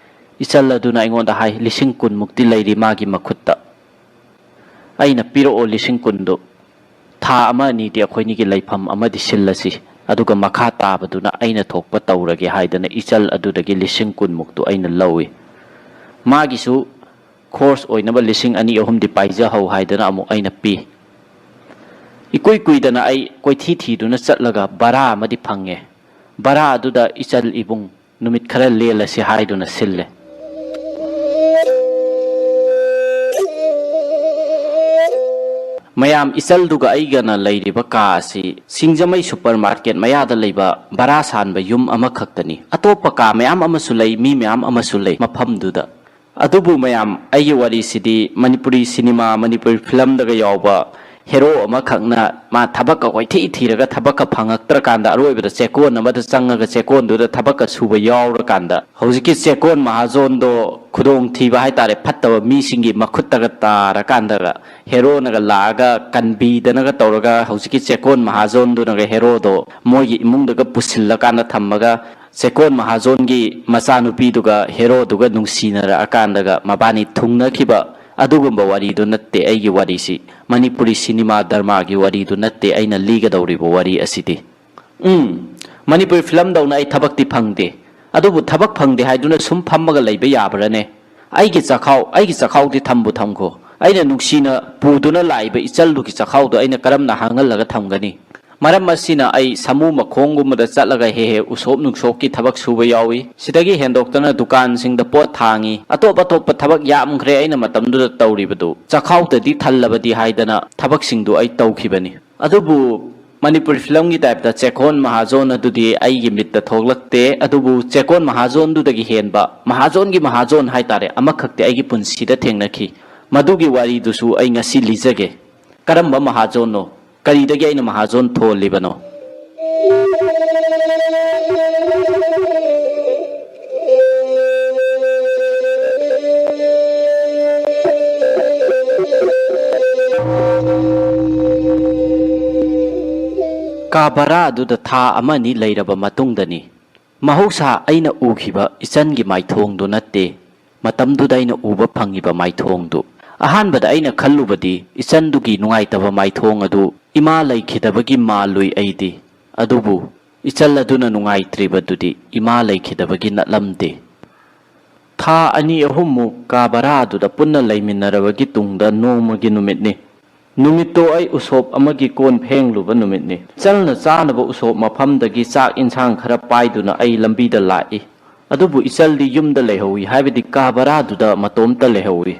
ꯏꯆꯜ ꯑꯗꯨꯅ ꯑꯩꯉꯣꯟꯗ ꯍꯥꯏ, "ꯂꯤꯁꯤꯡ ꯀꯨꯟꯃꯨꯛꯇꯤ ꯂꯩꯔꯤ ꯃꯥꯒꯤ ꯃꯈꯨꯠꯇ"꯫ ꯑꯩꯅ, "ꯄꯤꯔꯛꯑꯣ ꯂꯤꯁꯤꯡ ꯀꯨꯟꯗꯨ꯫ ꯊꯥ ꯑꯃ ꯑꯅꯤꯗꯤ ꯑꯩꯈꯣꯏꯅꯤꯒꯤ ꯂꯩꯐꯝ ꯑꯃꯗꯤ ꯁꯤꯜꯂꯁꯤ, ꯑꯗꯨꯒ ꯃꯈꯥ ꯇꯥꯕꯗꯨꯅ ꯑꯩꯅ ꯊꯣꯛꯄ ꯇꯧꯔꯒꯦ" ꯍꯥꯏꯗꯅ ꯏꯆꯜ ꯑꯗꯨꯗꯒꯤ ꯂꯤꯁꯤꯡ ꯀꯨꯟꯃꯨꯛꯇꯨ ꯑꯩꯅ ꯂꯧꯏ꯫ ꯃꯥꯒꯤꯁꯨ ꯈꯣꯔꯁ ꯑꯣꯏꯅꯕ ꯂꯤꯁꯤꯡ ꯑꯅꯤ ꯑꯍꯨꯝꯗꯤ ꯄꯥꯏꯖꯍꯧ ꯍꯥꯏꯗꯅ ꯑꯃꯨꯛ ꯑꯩꯅ ꯄꯤ꯫ ꯏꯀꯨꯏ ꯀꯨꯏꯗꯅ ꯑꯩ ꯀꯣꯏꯊꯤ ꯊꯤꯗꯨꯅ ꯆꯠꯂꯒ ꯚꯔꯥ ꯑꯃꯗꯤ ꯐꯪꯉꯦ꯫ ꯚꯔꯥ ꯑꯗꯨꯗ ꯏꯆꯜ ꯏꯕꯨꯡ ꯅꯨꯃꯤꯠ ꯈꯔ ꯂꯦꯜꯂꯁꯤ ꯍꯥꯏꯗꯨꯅ ꯁꯤꯜꯂꯦ꯫ ꯃꯌꯥꯝ, ꯏꯆꯜꯗꯨꯒ ꯑꯩꯒꯅ ꯂꯩꯔꯤꯕ ꯀꯥ ꯑꯁꯤ ꯁꯤꯡꯖꯃꯩ ꯁꯨꯄꯔ ꯃꯥꯔꯀꯦꯠ ꯃꯌꯥꯗ ꯂꯩꯕ ꯚꯔꯥ ꯁꯥꯟꯕ ꯌꯨꯝ ꯑꯃꯈꯛꯇꯅꯤ꯫ ꯑꯇꯣꯞꯄ ꯀꯥ ꯃꯌꯥꯝ ꯑꯃꯁꯨ ꯂꯩ, ꯃꯤ ꯃꯌꯥꯝ ꯑꯃꯁꯨ ꯂꯩ ꯃꯐꯝꯗꯨꯗ꯫ ꯑꯗꯨꯕꯨ ꯃꯌꯥꯝ, ꯑꯩꯒꯤ ꯋꯥꯔꯤꯁꯤꯗꯤ ꯃꯅꯤꯄꯨꯔꯤ ꯁꯤꯅꯦꯃꯥ, ꯃꯅꯤꯄꯨꯔꯤ ꯐꯤꯂꯝꯗꯒ ꯌꯥꯎꯕ ꯍꯦꯔꯣ ꯑꯃꯈꯛꯅ ꯃꯥ ꯊꯕꯛꯀ ꯀꯣꯏꯊꯤ ꯊꯤꯔꯒ ꯊꯕꯛꯀ ꯐꯪꯉꯛꯇ꯭ꯔꯀꯥꯟꯗ ꯑꯔꯣꯏꯕꯗ ꯆꯦꯛꯀꯣꯟ ꯑꯃꯗ ꯆꯪꯉꯒ ꯆꯦꯛꯀꯣꯟꯗꯨꯗ ꯊꯕꯛꯀ ꯁꯨꯕ ꯌꯥꯎꯔꯀꯥꯟꯗ ꯍꯧꯖꯤꯛꯀꯤ ꯆꯦꯛꯀꯣꯟ ꯃꯍꯥꯖꯣꯟꯗꯣ ꯈꯨꯗꯣꯡꯊꯤꯕ ꯍꯥꯏꯇꯥꯔꯦ, ꯐꯠꯇꯕ ꯃꯤꯁꯤꯡꯒꯤ ꯃꯈꯨꯠꯇꯒ ꯇꯥꯔꯀꯥꯟꯗꯒ ꯍꯦꯔꯣꯅꯒ ꯂꯥꯛꯑꯒ ꯀꯟꯕꯤꯗꯅꯒ ꯇꯧꯔꯒ ꯍꯧꯖꯤꯛꯀꯤ ꯆꯦꯛꯀꯣꯟ ꯃꯍꯥꯖꯣꯟꯗꯨꯅꯒ ꯍꯦꯔꯣꯗꯣ ꯃꯣꯏꯒꯤ ꯏꯃꯨꯡꯗꯒ ꯄꯨꯁꯤꯜꯂꯀꯥꯟꯗ ꯊꯝꯃꯒ ꯆꯦꯛꯀꯣꯟ ꯃꯍꯥꯖꯣꯟꯒꯤ ꯃꯆꯥꯅꯨꯄꯤꯗꯨꯒ ꯍꯦꯔꯣꯗꯨꯒ ꯅꯨꯡꯁꯤꯅꯔꯛꯑꯀꯥꯟꯗꯒ ꯃꯕꯥꯅꯤ ꯊꯨꯡꯅꯈꯤꯕ ꯑꯗꯨꯒꯨꯝꯕ ꯋꯥꯔꯤꯗꯨ ꯅꯠꯇꯦ ꯑꯩꯒꯤ ꯋꯥꯔꯤꯁꯤ꯫ ꯃꯅꯤꯄꯨꯔꯤ ꯁꯤꯅꯦꯃꯥ ꯗꯔꯃꯥꯒꯤ ꯋꯥꯔꯤꯗꯨ ꯅꯠꯇꯦ ꯑꯩꯅ ꯂꯤꯒꯗꯧꯔꯤꯕ ꯋꯥꯔꯤ ꯑꯁꯤꯗꯤ꯫ ꯎꯝ, ꯃꯅꯤꯄꯨꯔꯤ ꯐꯤꯂꯝꯗꯧꯅ ꯑꯩ ꯊꯕꯛꯇꯤ ꯐꯪꯗꯦ꯫ ꯑꯗꯨꯕꯨ ꯊꯕꯛ ꯐꯪꯗꯦ ꯍꯥꯏꯗꯨꯅ ꯁꯨꯝ ꯐꯝꯃꯒ ꯂꯩꯕ ꯌꯥꯕ꯭ꯔꯥꯅꯦ? ꯑꯩꯒꯤ ꯆꯈꯥꯎ, ꯑꯩꯒꯤ ꯆꯈꯥꯎꯗꯤ ꯊꯝꯕꯨ ꯊꯝꯈꯣ꯫ ꯑꯩꯅ ꯅꯨꯡꯁꯤꯅ ꯄꯨꯗꯨꯅ ꯂꯥꯛꯏꯕ ꯏꯆꯜꯗꯨꯒꯤ ꯆꯈꯥꯎꯗꯣ ꯑꯩꯅ ꯀꯔꯝꯅ ꯍꯥꯡꯍꯜꯂꯒ ꯊꯝꯒꯅꯤ? ꯃꯔꯝ ꯑꯁꯤꯅ ꯑꯩ ꯁꯥꯃꯨ ꯃꯈꯣꯡꯒꯨꯝꯕꯗ ꯆꯠꯂꯒ ꯍꯦꯛ ꯍꯦꯛ ꯎꯁꯣꯞ ꯅꯨꯡꯁꯣꯞꯀꯤ ꯊꯕꯛ ꯁꯨꯕ ꯌꯥꯎꯏ꯫ ꯁꯤꯗꯒꯤ ꯍꯦꯟꯗꯣꯛꯇꯅ ꯗꯨꯀꯥꯟꯁꯤꯡꯗ ꯄꯣꯠ ꯊꯥꯡꯉꯤ꯫ ꯑꯇꯣꯞ ꯑꯇꯣꯞꯄ ꯊꯕꯛ ꯌꯥꯝꯈ꯭ꯔꯦ ꯑꯩꯅ ꯃꯇꯝꯗꯨꯗ ꯇꯧꯔꯤꯕꯗꯨ꯫ ꯆꯈꯥꯎꯗꯗꯤ ꯊꯜꯂꯕꯗꯤ ꯍꯥꯏꯗꯅ ꯊꯕꯛꯁꯤꯡꯗꯨ ꯑꯩ ꯇꯧꯈꯤꯕꯅꯤ꯫ ꯑꯗꯨꯕꯨ ꯃꯅꯤꯄꯨꯔꯤ ꯐꯤꯂꯝꯒꯤ ꯇꯥꯏꯞꯇ ꯆꯦꯛꯀꯣꯟ ꯃꯍꯥꯖꯣꯟ ꯑꯗꯨꯗꯤ ꯑꯩꯒꯤ ꯃꯤꯠꯇ ꯊꯣꯛꯂꯛꯇꯦ꯫ ꯑꯗꯨꯕꯨ ꯆꯦꯛꯀꯣꯟ ꯃꯍꯥꯖꯣꯟꯗꯨꯗꯒꯤ ꯍꯦꯟꯕ ꯃꯍꯥꯖꯣꯟꯒꯤ ꯃꯍꯥꯖꯣꯟ ꯍꯥꯏꯇꯥꯔꯦ, ꯑꯃꯈꯛꯇꯤ ꯑꯩꯒꯤ ꯄꯨꯟꯁꯤꯗ ꯊꯦꯡꯅꯈꯤ꯫ ꯃꯗꯨꯒꯤ ꯋꯥꯔꯤꯗꯨꯁꯨ ꯑꯩ ꯉꯁꯤ ꯂꯤꯖꯒꯦ꯫ ꯀꯔꯝꯕ ꯃꯍꯥꯖꯣꯟꯅꯣ? ꯀꯔꯤꯗꯒꯤ ꯑꯩꯅ ꯃꯍꯥꯖꯣꯟ ꯊꯣꯜꯂꯤꯕꯅꯣ? ꯀꯥ ꯚꯔꯥ ꯑꯗꯨꯗ ꯊꯥ ꯑꯃ ꯑꯅꯤ ꯂꯩꯔꯕ ꯃꯇꯨꯡꯗꯅꯤ꯫ ꯃꯍꯧꯁꯥ ꯑꯩꯅ ꯎꯈꯤꯕ ꯏꯆꯟꯒꯤ ꯃꯥꯏꯊꯣꯡꯗꯨ ꯅꯠꯇꯦ, ꯃꯇꯝꯗꯨꯗ ꯑꯩꯅ ꯎꯕ ꯐꯪꯉꯤꯕ ꯃꯥꯏꯊꯣꯡꯗꯨ꯫ ꯑꯍꯥꯟꯕꯗ ꯑꯩꯅ ꯈꯜꯂꯨꯕꯗꯤ ꯏꯆꯟꯗꯨꯒꯤ ꯅꯨꯡꯉꯥꯏꯇꯕ ꯃꯥꯏꯊꯣꯡ ꯑꯗꯨ ꯏꯃꯥ ꯂꯩꯈꯤꯗꯕꯒꯤ ꯃꯥꯜꯂꯨꯏ ꯑꯩꯗꯤ꯫ ꯑꯗꯨꯕꯨ ꯏꯆꯜ ꯑꯗꯨꯅ ꯅꯨꯡꯉꯥꯏꯇ꯭ꯔꯤꯕꯗꯨꯗꯤ ꯏꯃꯥ ꯂꯩꯈꯤꯗꯕꯒꯤ ꯅꯠꯂꯝꯗꯦ꯫ ꯊꯥ ꯑꯅꯤ ꯑꯍꯨꯝꯃꯨꯛ ꯀꯥ ꯚꯔꯥ ꯑꯗꯨꯗ ꯄꯨꯟꯅ ꯂꯩꯃꯤꯟꯅꯔꯕꯒꯤ ꯇꯨꯡꯗ ꯅꯣꯡꯃꯒꯤ ꯅꯨꯃꯤꯠꯅꯤ꯫ ꯅꯨꯃꯤꯠꯇꯣ ꯑꯩ ꯎꯁꯣꯞ ꯑꯃꯒꯤ ꯀꯣꯟ ꯐꯦꯡꯂꯨꯕ ꯅꯨꯃꯤꯠꯅꯤ꯫ ꯏꯆꯜꯅ ꯆꯥꯅꯕ ꯎꯁꯣꯞ ꯃꯐꯝꯗꯒꯤ ꯆꯥꯛ ꯏꯟꯁꯥꯡ ꯈꯔ ꯄꯥꯏꯗꯨꯅ ꯑꯩ ꯂꯝꯕꯤꯗ ꯂꯥꯛꯏ꯫ ꯑꯗꯨꯕꯨ ꯏꯆꯜꯗꯤ ꯌꯨꯝꯗ ꯂꯩꯍꯧꯏ, ꯍꯥꯏꯕꯗꯤ ꯀꯥ ꯚꯔꯥꯗꯨꯗ ꯃꯇꯣꯝꯇ ꯂꯩꯍꯧꯏ꯫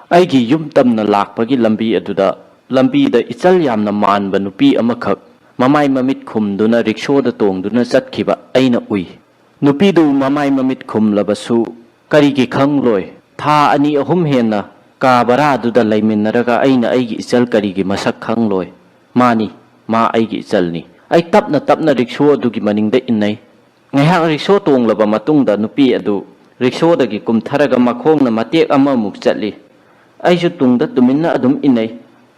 ꯑꯩꯒꯤ ꯌꯨꯝ ꯇꯝꯅ ꯂꯥꯛꯄꯒꯤ ꯂꯝꯕꯤ ꯑꯗꯨꯗ, ꯂꯝꯕꯤꯗ ꯏꯆꯜ ꯌꯥꯝꯅ ꯃꯥꯟꯕ ꯅꯨꯄꯤ ꯑꯃꯈꯛ ꯃꯃꯥꯏ ꯃꯃꯤꯠ ꯈꯨꯝꯗꯨꯅ ꯔꯤꯛꯁꯣꯗ ꯇꯣꯡꯗꯨꯅ ꯆꯠꯈꯤꯕ ꯑꯩꯅ ꯎꯏ꯫ ꯅꯨꯄꯤꯗꯨ ꯃꯃꯥꯏ ꯃꯃꯤꯠ ꯈꯨꯝꯂꯕꯁꯨ ꯀꯔꯤꯒꯤ ꯈꯪꯂꯣꯏ? ꯊꯥ ꯑꯅꯤ ꯑꯍꯨꯝ ꯍꯦꯟꯅ ꯀꯥ ꯚꯔꯥꯗꯨꯗ ꯂꯩꯃꯤꯟꯅꯔꯒ ꯑꯩꯅ ꯑꯩꯒꯤ ꯏꯆꯜ ꯀꯔꯤꯒꯤ ꯃꯁꯛ ꯈꯪꯂꯣꯏ? ꯃꯥꯅꯤ, ꯃꯥ ꯑꯩꯒꯤ ꯏꯆꯜꯅꯤ꯫ ꯑꯩ ꯇꯞꯅ ꯇꯞꯅ ꯔꯤꯛꯁꯣ ꯑꯗꯨꯒꯤ ꯃꯅꯤꯡꯗ ꯏꯟꯅꯩ꯫ ꯉꯥꯏꯍꯥꯛ ꯔꯤꯛꯁꯣ ꯇꯣꯡꯂꯕ ꯃꯇꯨꯡꯗ ꯅꯨꯄꯤ ꯑꯗꯨ ꯔꯤꯛꯁꯣꯗꯒꯤ ꯀꯨꯝꯊꯔꯒ ꯃꯈꯣꯡꯅ ꯃꯇꯦꯛ ꯑꯃꯃꯨꯛ ꯆꯠꯂꯤ꯫ ꯑꯩꯁꯨ ꯇꯨꯡꯗ ꯇꯨꯃꯤꯟꯅ ꯑꯗꯨꯝ ꯏꯟꯅꯩ꯫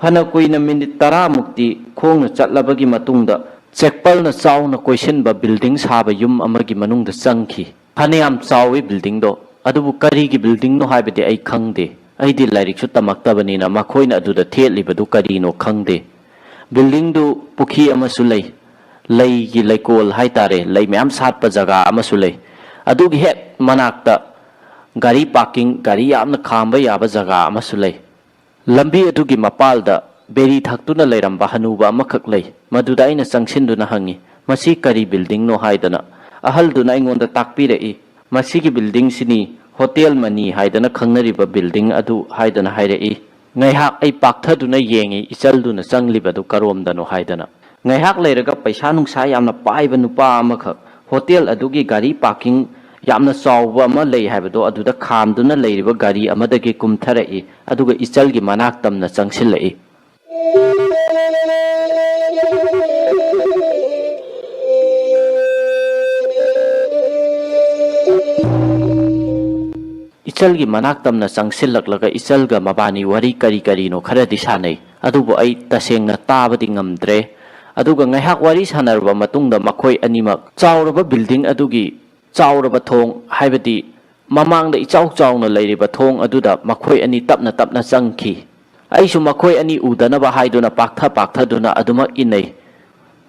ꯐꯅ ꯀꯨꯏꯅ ꯃꯤꯅꯤꯠ ꯇꯔꯥꯃꯨꯛꯇꯤ ꯈꯣꯡꯅ ꯆꯠꯂꯕꯒꯤ ꯃꯇꯨꯡꯗ ꯆꯦꯛꯄꯜꯅ ꯆꯥꯎꯅ ꯀꯣꯏꯁꯤꯟꯕ ꯕꯤꯜꯗꯤꯡ ꯁꯥꯕ ꯌꯨꯝ ꯑꯃꯒꯤ ꯃꯅꯨꯡꯗ ꯆꯪꯈꯤ꯫ ꯐꯅꯌꯥꯝ ꯆꯥꯎꯏ ꯕꯤꯜꯗꯤꯡꯗꯣ, ꯑꯗꯨꯕꯨ ꯀꯔꯤꯒꯤ ꯕꯤꯜꯗꯤꯡꯅꯣ ꯍꯥꯏꯕꯗꯤ ꯑꯩ ꯈꯪꯗꯦ꯫ ꯑꯩꯗꯤ ꯂꯥꯏꯔꯤꯛꯁꯨ ꯇꯝꯃꯛꯇꯕꯅꯤꯅ ꯃꯈꯣꯏꯅ ꯑꯗꯨꯗ ꯊꯦꯠꯂꯤꯕꯗꯨ ꯀꯔꯤꯅꯣ ꯈꯪꯗꯦ꯫ ꯕꯤꯜꯗꯤꯡꯗꯨ ꯄꯨꯈ꯭ꯔꯤ ꯑꯃꯁꯨ ꯂꯩ, ꯂꯩꯒꯤ ꯂꯩꯀꯣꯜ ꯍꯥꯏꯇꯥꯔꯦ, ꯂꯩ ꯃꯌꯥꯝ ꯁꯥꯠꯄ ꯖꯒꯥ ꯑꯃꯁꯨ ꯂꯩ꯫ ꯑꯗꯨꯒꯤ ꯍꯦꯛ ꯃꯅꯥꯛꯇ ꯒꯥꯔꯤ ꯄꯥꯔꯀꯤꯡ, ꯒꯥꯔꯤ ꯌꯥꯝꯅ ꯈꯥꯝꯕ ꯌꯥꯕ ꯖꯒꯥ ꯑꯃꯁꯨ ꯂꯩ꯫ ꯂꯝꯕꯤ ꯑꯗꯨꯒꯤ ꯃꯄꯥꯜꯗ ꯕꯦꯔꯤ ꯊꯛꯇꯨꯅ ꯂꯩꯔꯝꯕ ꯍꯅꯨꯕ ꯑꯃꯈꯛ ꯂꯩ꯫ ꯃꯗꯨꯗ ꯑꯩꯅ ꯆꯪꯁꯤꯟꯗꯨꯅ ꯍꯪꯉꯤ, "ꯃꯁꯤ ꯀꯔꯤ ꯕꯤꯜꯗꯤꯡꯅꯣ?" ꯍꯥꯏꯗꯅ꯫ ꯑꯍꯜꯗꯨꯅ ꯑꯩꯉꯣꯟꯗ ꯇꯥꯛꯄꯤꯔꯛꯏ, "ꯃꯁꯤꯒꯤ ꯕꯤꯜꯗꯤꯡꯁꯤꯅꯤ ꯍꯣꯇꯦꯜ ꯃꯅꯤ ꯍꯥꯏꯗꯅ ꯈꯪꯅꯔꯤꯕ ꯕꯤꯜꯗꯤꯡ ꯑꯗꯨ" ꯍꯥꯏꯗꯅ ꯍꯥꯏꯔꯛꯏ꯫ ꯉꯥꯏꯍꯥꯛ ꯑꯩ ꯄꯥꯛꯊꯗꯨꯅ ꯌꯦꯡꯉꯤ, ꯏꯆꯜꯗꯨꯅ ꯆꯪꯂꯤꯕꯗꯨ ꯀꯔꯣꯝꯗꯅꯣ ꯍꯥꯏꯗꯅ꯫ ꯉꯥꯏꯍꯥꯛ ꯂꯩꯔꯒ ꯄꯩꯁꯥ ꯅꯨꯡꯁꯥ ꯌꯥꯝꯅ ꯄꯥꯏꯕ ꯅꯨꯄꯥ ꯑꯃꯈꯛ ꯍꯣꯇꯦꯜ ꯑꯗꯨꯒꯤ ꯒꯥꯔꯤ ꯄꯥꯔꯀꯤꯡ ꯌꯥꯝꯅ ꯆꯥꯎꯕ ꯑꯃ ꯂꯩ ꯍꯥꯏꯕꯗꯣ, ꯑꯗꯨꯗ ꯈꯥꯝꯗꯨꯅ ꯂꯩꯔꯤꯕ ꯒꯥꯔꯤ ꯑꯃꯗꯒꯤ ꯀꯨꯝꯊꯔꯛꯏ, ꯑꯗꯨꯒ ꯏꯆꯜꯒꯤ ꯃꯅꯥꯛ ꯇꯝꯅ ꯆꯪꯁꯤꯜꯂꯛꯏ꯫ ꯏꯆꯜꯒꯤ ꯃꯅꯥꯛ ꯇꯝꯅ ꯆꯪꯁꯤꯜꯂꯛꯂꯒ ꯏꯆꯜꯒ ꯃꯕꯥꯅꯤ ꯋꯥꯔꯤ ꯀꯔꯤ ꯀꯔꯤꯅꯣ ꯈꯔꯗꯤ ꯁꯥꯟꯅꯩ꯫ ꯑꯗꯨꯕꯨ ꯑꯩ ꯇꯁꯦꯡꯅ ꯇꯥꯕꯗꯤ ꯉꯝꯗ꯭ꯔꯦ꯫ ꯑꯗꯨꯒ ꯉꯥꯏꯍꯥꯛ ꯋꯥꯔꯤ ꯁꯥꯟꯅꯔꯕ ꯃꯇꯨꯡꯗ ꯃꯈꯣꯏ ꯑꯅꯤꯃꯛ ꯆꯥꯎꯔꯕ ꯕꯤꯜꯗꯤꯡ ꯑꯗꯨꯒꯤ ꯆꯥꯎꯔꯕ ꯊꯣꯡ, ꯍꯥꯏꯕꯗꯤ ꯃꯃꯥꯡꯗ ꯏꯆꯥꯎ ꯆꯥꯎꯅ ꯂꯩꯔꯤꯕ ꯊꯣꯡ ꯑꯗꯨꯗ ꯃꯈꯣꯏ ꯑꯅꯤ ꯇꯞꯅ ꯇꯞꯅ ꯆꯪꯈꯤ꯫ ꯑꯩꯁꯨ ꯃꯈꯣꯏ ꯑꯅꯤ ꯎꯗꯅꯕ ꯍꯥꯏꯗꯨꯅ ꯄꯥꯛꯊ ꯄꯥꯛꯊꯗꯨꯅ ꯑꯗꯨꯃꯛ ꯏꯟꯅꯩ꯫